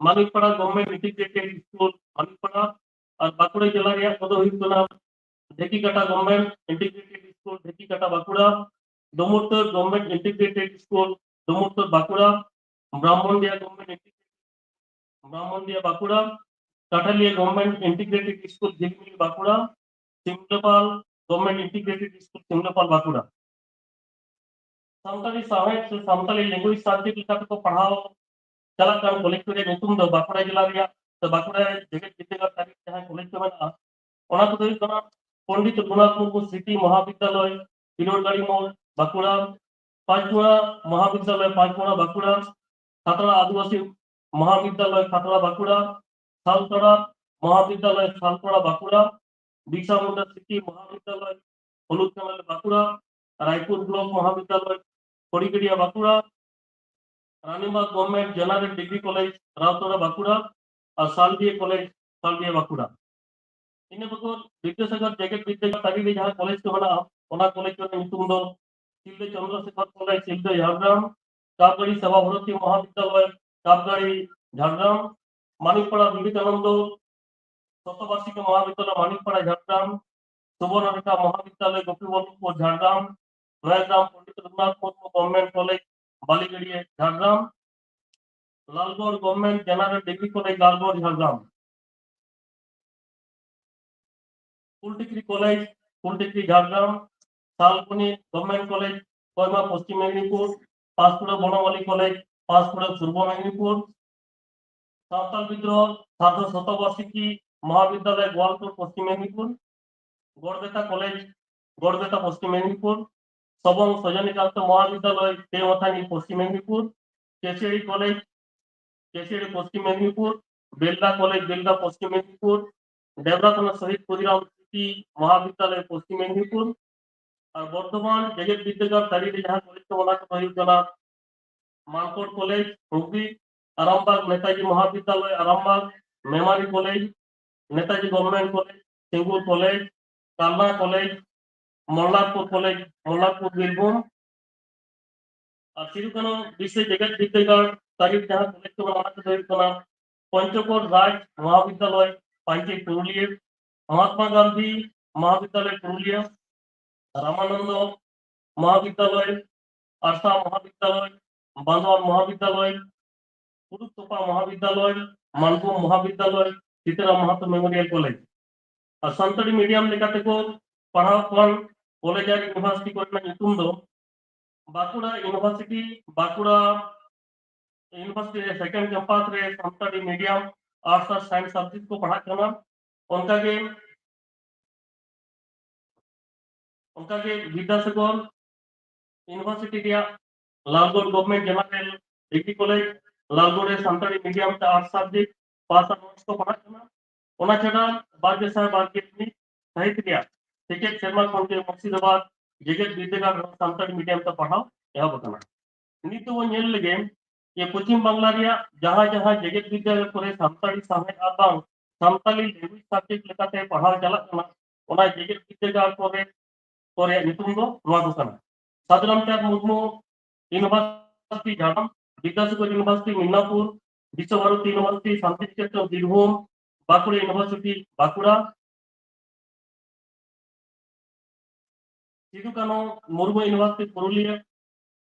Manikpara government integrated school Manikpara, ᱟᱨ ᱵᱟᱸᱠᱩᱲᱟ ᱡᱮᱞᱟ ᱨᱮᱭᱟᱜ ᱠᱚᱫᱚ ᱦᱩᱭᱩᱜ ᱠᱟᱱᱟ Dhekikata government integrated school Dhekikata Bankura, Dumurtur government integrated school Dumurtur Bankura, Brahmandiya government Brahmanbaria Bankura, Kathaliya government integrated school Jhilimili Bankura, Simlapal government integrated school Simlapal Bankura. Santali ᱥᱟᱶᱦᱮᱫ ᱥᱮ ᱥᱟᱱᱛᱟᱲᱤ language subject ᱞᱮᱠᱟ ᱛᱮᱠᱚ ᱯᱟᱲᱦᱟᱣ ᱪᱟᱞᱟᱜ ᱠᱟᱱ ᱠᱚᱞᱮᱡᱽ ᱠᱚ ᱨᱮᱭᱟᱜ ᱧᱩᱛᱩᱢ ᱫᱚ ᱵᱟᱸᱠᱩᱲᱟ ᱡᱮᱞᱟ ᱨᱮᱭᱟᱜ ᱥᱮ ᱵᱟᱸᱠᱩᱲᱟ ᱡᱮᱜᱮᱛ ᱵᱤᱨᱫᱟᱹᱜᱟᱲ ᱛᱟᱹᱨᱤᱠᱷ ᱡᱟᱦᱟᱸ ᱠᱚᱞᱮᱡᱽ ᱠᱚ ᱢᱮᱱᱟᱜᱼᱟ, ᱚᱱᱟ ᱠᱚᱫᱚ ᱦᱩᱭᱩᱜ ᱠᱟᱱᱟ ᱯᱚᱱᱰᱤᱛ ᱨᱚᱜᱷᱩᱱᱟᱛᱷ ᱢᱩᱨᱢᱩ ᱥᱨᱤᱛᱤ ᱢᱚᱦᱟᱵᱤᱫᱽᱫᱟᱞᱚᱭ, ᱯᱤᱨᱳᱰᱜᱟᱲᱤ ᱢᱳᱲ, ᱵᱟᱸᱠᱩᱲᱟ, ᱯᱟᱸᱪᱠᱩᱲᱟ ᱢᱚᱦᱟᱵᱤᱫᱽᱫᱟᱞᱚᱭ, ᱯᱟᱸᱪᱠᱩᱲᱟ, ᱵᱟᱸᱠᱩᱲᱟ, ᱠᱷᱟᱛᱲᱟ ᱟᱹᱫᱤᱵᱟᱹᱥᱤ ᱢᱚᱦᱟᱵᱤᱫᱽᱫᱟᱞᱚᱭ, ᱠᱷᱟᱛᱲᱟ, Bankura, ᱥᱟᱞᱛᱚᱲᱟ ᱢᱚᱦᱟᱵᱤᱫᱽᱫᱟᱞᱚᱭ, ᱥᱟᱞᱛᱚᱲᱟ, Bankura, Birsa Munda Smriti Mahavidyalaya, Halud Kanali, Bankura, Raipur block Mahavidyalaya, Kharigadiya, Bankura, Ranibandh Government General Degree College, Raotara, Bankura, ᱟᱨ ᱥᱟᱞᱰᱤᱦᱟᱹ ᱠᱚᱞᱮᱡᱽ, ᱥᱟᱞᱰᱤᱦᱟᱹ, ᱵᱟᱸᱠᱩᱲᱟ᱾ ᱤᱱᱟᱹ ᱵᱮᱜᱚᱨ ᱵᱤᱫᱽᱫᱟᱹᱥᱟᱜᱚᱨ ᱡᱮᱜᱮᱛ ᱵᱤᱨᱫᱟᱹᱜᱟᱲ ᱛᱟᱹᱨᱤ ᱨᱮ ᱡᱟᱦᱟᱸ ᱠᱚᱞᱮᱡᱽ ᱠᱚ ᱢᱮᱱᱟᱜᱼᱟ, ᱚᱱᱟ ᱠᱚᱞᱮᱡᱽ ᱠᱚᱨᱮᱱᱟᱜ ᱧᱩᱛᱩᱢ ᱫᱚ ᱥᱤᱞᱫᱟᱹ ᱪᱚᱱᱫᱨᱚᱥᱮᱠᱷᱚᱨ ᱠᱚᱞᱮᱡᱽ, ᱥᱤᱞᱫᱟᱹ, ᱡᱷᱟᱲᱜᱨᱟᱢ, ᱠᱟᱯᱜᱟᱲᱤ ᱥᱮᱵᱟ ᱵᱷᱟᱨᱚᱛᱤ ᱢᱚᱦᱟᱵᱤᱫᱽᱫᱟᱞᱚᱭ, ᱠᱟᱯᱜᱟᱲᱤ, ᱡᱷᱟᱲᱜᱨᱟᱢ, ᱢᱟᱱᱤᱠᱯᱟᱲᱟ ᱵᱤᱵᱮᱠᱟᱱᱚᱱᱫᱚ ᱥᱚᱛᱚᱵᱟᱨᱥᱤᱠᱤ ᱢᱚᱦᱟᱵᱤᱫᱽᱫᱟᱞᱚᱭ, ᱢᱟᱱᱤᱠᱯᱟᱲᱟ, ᱡᱷᱟᱲᱜᱨᱟᱢ, ᱥᱩᱵᱚᱨᱱᱚᱨᱮᱠᱷᱟ ᱢᱚᱦᱟᱵᱤᱫᱽᱫᱟᱞᱚᱭ, ᱜᱳᱯᱤᱵᱚᱞᱞᱚᱵᱷᱯᱩᱨ, ᱡᱷᱟᱲᱜᱨᱟᱢ, ᱱᱚᱭᱟᱜᱨᱟᱢ Pandit Raghunath Murmu Government College, ᱵᱟᱞᱤᱜᱟᱹᱲᱤᱭᱟᱹ, Jhargram, Lalgarh Government General Degree College, Lalgarh, Jhargram, ᱯᱩᱞᱴᱤᱠᱨᱤ College, ᱯᱩᱞᱴᱤᱠᱨᱤ, Jhargram, Salboni Government College, ᱠᱚᱭᱢᱟ, Paschim Medinipur, ᱯᱟᱸᱥᱠᱩᱲᱟ ᱵᱚᱱᱚᱣᱟᱞᱤ College, ᱯᱟᱸᱥᱠᱩᱲᱟ, ᱯᱩᱨᱵᱚ Medinipur, Santal ᱵᱤᱫᱽᱨᱳᱦᱚ ᱥᱟᱨᱫᱷᱚ ᱥᱚᱛᱚᱵᱟᱨᱥᱤᱠᱤ ᱢᱚᱦᱟᱵᱤᱫᱽᱫᱟᱞᱚᱭ, Goaltore, Paschim Medinipur, ᱜᱚᱲᱵᱮᱛᱟ College, ᱜᱚᱲᱵᱮᱛᱟ, Paschim Medinipur, ᱥᱚᱵᱚᱝ ᱥᱚᱡᱚᱱᱤᱠᱟᱱᱛ ᱢᱚᱦᱟᱵᱤᱫᱽᱫᱟᱞᱚᱭ, ᱛᱮᱣᱟᱛᱷᱟᱱᱤ, Paschim Medinipur, ᱠᱮᱥᱤᱭᱟᱲᱤ College, ᱠᱮᱥᱤᱭᱟᱲᱤ, Paschim Medinipur, ᱵᱮᱞᱫᱟ College, ᱵᱮᱞᱫᱟ, Paschim Medinipur, ᱰᱮᱵᱽᱨᱟᱛᱚᱱᱟ ᱥᱚᱦᱤᱫ ᱠᱷᱩᱫᱤᱨᱟᱢ ᱥᱢᱨᱤᱛᱤ ᱢᱚᱦᱟᱵᱤᱫᱽᱫᱟᱞᱚᱭ, ᱯᱚᱥᱪᱤᱢ ᱢᱮᱫᱽᱱᱤᱯᱩᱨ, ᱟᱨ ᱵᱚᱨᱫᱷᱚᱢᱟᱱ ᱡᱮᱜᱮᱛ ᱵᱤᱨᱫᱟᱹᱜᱟᱲ ᱛᱟᱹᱨᱤ ᱨᱮ ᱡᱟᱦᱟᱸ ᱠᱚᱞᱮᱡᱽ ᱠᱚ ᱢᱮᱱᱟᱜ ᱠᱚᱫᱚ ᱦᱩᱭᱩᱜ ᱠᱟᱱᱟ ᱢᱟᱱᱠᱚᱲ College, ᱦᱩᱜᱽᱞᱤ, ᱟᱨᱟᱢᱵᱟᱜᱽ ᱱᱮᱛᱟᱡᱤ ᱢᱚᱦᱟᱵᱤᱫᱽᱫᱟᱞᱚᱭ, ᱟᱨᱟᱢᱵᱟᱜᱽ, ᱢᱮᱢᱟᱨᱤ College, Netaji Government College, ᱥᱤᱝᱜᱩᱨ College, ᱠᱟᱞᱱᱟ College, ᱢᱚᱞᱞᱟᱨᱯᱩᱨ College, ᱢᱚᱞᱞᱟᱨᱯᱩᱨ, Birbhum, ᱟᱨ ᱥᱤᱫᱩ ᱠᱟᱹᱱᱦᱩ ᱵᱤᱨᱥᱟᱹ ᱡᱮᱜᱮᱛ ᱵᱤᱨᱫᱟᱹᱜᱟᱲ ᱛᱟᱹᱨᱤ ᱨᱮ ᱡᱟᱦᱟᱸ ᱠᱚᱞᱮᱡᱽ ᱠᱚ ᱢᱮᱱᱟᱜ ᱠᱚᱫᱚ ᱦᱩᱭᱩᱜ ᱠᱟᱱᱟ ᱯᱚᱧᱪᱚᱠᱳᱴ ᱨᱟᱡᱽ ᱢᱚᱦᱟᱵᱤᱫᱽᱫᱟᱞᱚᱭ, ᱯᱟᱧᱪᱮᱛ, ᱯᱩᱨᱩᱞᱤᱭᱟᱹ, ᱢᱚᱦᱟᱛᱢᱟ ᱜᱟᱱᱫᱷᱤ ᱢᱚᱦᱟᱵᱤᱫᱽᱫᱟᱞᱚᱭ, ᱯᱩᱨᱩᱞᱤᱭᱟᱹ, ᱨᱟᱢᱟᱱᱚᱱᱫᱚ ᱢᱚᱦᱟᱵᱤᱫᱽᱫᱟᱞᱚᱭ, ᱟᱨᱥᱟ ᱢᱚᱦᱟᱵᱤᱫᱽᱫᱟᱞᱚᱭ, ᱵᱟᱸᱫᱷᱣᱟᱱ ᱢᱚᱦᱟᱵᱤᱫᱽᱫᱟᱞᱚᱭ, ᱯᱩᱨᱩᱥᱳᱛᱛᱚᱯᱟ ᱢᱚᱦᱟᱵᱤᱫᱽᱫᱟᱞᱚᱭ, ᱢᱟᱱᱵᱷᱩᱢ ᱢᱚᱦᱟᱵᱤᱫᱽᱫᱟᱞᱚᱭ, ᱥᱤᱛᱟᱨᱟᱢ ᱢᱟᱦᱟᱛᱚ Memorial College᱾ ᱟᱨ ᱥᱟᱱᱛᱟᱲᱤ medium ᱞᱮᱠᱟ ᱛᱮᱠᱚ ᱯᱟᱲᱦᱟᱣ ᱠᱷᱚᱱ ᱠᱚᱞᱮᱡᱽ ᱟᱨ university ᱠᱚᱨᱮᱱᱟᱜ ᱧᱩᱛᱩᱢ ᱫᱚ ᱵᱟᱸᱠᱩᱲᱟ ᱤᱭᱩᱱᱤᱵᱷᱟᱨᱥᱤᱴᱤ, ᱵᱟᱸᱠᱩᱲᱟ ᱤᱭᱩᱱᱤᱵᱷᱟᱨᱥᱤᱴᱤ ᱨᱮ ᱥᱮᱠᱮᱱᱰ ᱠᱮᱢᱯᱟᱥ ᱨᱮ ᱥᱟᱱᱛᱟᱲᱤ ᱢᱤᱰᱤᱭᱟᱢ, ᱟᱨᱴᱥ ᱟᱨ ᱥᱟᱭᱮᱱᱥ ᱥᱟᱵᱡᱮᱠᱴ ᱠᱚ ᱯᱟᱲᱦᱟᱜ ᱠᱟᱱᱟ᱾ ᱚᱱᱠᱟᱜᱮ ᱚᱱᱠᱟᱜᱮ ᱵᱤᱫᱽᱫᱟᱥᱟᱜᱚᱨ ᱤᱭᱩᱱᱤᱵᱷᱟᱨᱥᱤᱴᱤ ᱨᱮᱭᱟᱜ Lalgarh government general degree college Lalgarh ᱨᱮ ᱥᱟᱱᱛᱟᱲᱤ ᱢᱤᱰᱤᱭᱟᱢ ᱛᱮ ᱟᱨᱴᱥ ᱥᱟᱵᱡᱮᱠᱴ ᱯᱟᱥ ᱟᱨ ᱚᱱᱟᱨᱥ ᱠᱚ ᱯᱟᱲᱦᱟᱜ ᱠᱟᱱᱟ᱾ ᱚᱱᱟ ᱪᱷᱟᱰᱟ ᱵᱟᱨ ᱜᱮᱥᱟᱭ ᱵᱟᱨ ᱜᱮᱞ ᱢᱤᱫ ᱥᱟᱹᱦᱤᱛ ᱨᱮᱭᱟᱜ ᱥᱮᱪᱮᱫ ᱥᱮᱨᱢᱟ ᱠᱷᱚᱱ ᱜᱮ ᱢᱩᱨᱥᱤᱫᱟᱵᱟᱫᱽ ᱡᱮᱜᱮᱛ ᱵᱤᱨᱫᱟᱹᱜᱟᱲ ᱨᱮᱦᱚᱸ ᱥᱟᱱᱛᱟᱲᱤ ᱢᱤᱰᱤᱭᱟᱢ ᱛᱮ ᱯᱟᱲᱦᱟᱣ ᱮᱦᱚᱵ ᱟᱠᱟᱱᱟ᱾ ᱱᱤᱛ ᱫᱚᱵᱚᱱ ᱧᱮᱞ ᱞᱮᱜᱮ ᱡᱮ ᱯᱚᱪᱷᱤᱢ ᱵᱟᱝᱞᱟ ᱨᱮᱭᱟᱜ ᱡᱟᱦᱟᱸ ᱡᱟᱦᱟᱸ ᱡᱮᱜᱮᱛ ᱵᱤᱨᱫᱟᱹᱜᱟᱲ ᱠᱚᱨᱮ ᱥᱟᱱᱛᱟᱲᱤ ᱥᱟᱶᱦᱮᱫ ᱟᱨ ᱵᱟᱝ ᱥᱟᱱᱛᱟᱲᱤ ᱞᱮᱝᱜᱩᱭᱮᱡᱽ ᱥᱟᱵᱡᱮᱠᱴ ᱞᱮᱠᱟᱛᱮ ᱯᱟᱲᱦᱟᱣ ᱪᱟᱞᱟᱜ ᱠᱟᱱᱟ, ᱚᱱᱟ ᱡᱮᱜᱮᱛ ᱵᱤᱨᱫᱟᱹᱜᱟᱲ ᱠᱚᱨᱮ ᱠᱚᱨᱮᱭᱟᱜ ᱧᱩᱛᱩᱢ ᱫᱚ ᱱᱚᱣᱟ ᱠᱚ ᱠᱟᱱᱟ: Sadhuramchand Murmu university Jhargram, Vidyasagar university Midnapore, Biswa Bharati university Santiniketan Birbhum, Bankura university Bankura, Sidhu Kanhu Murmu university Purulia,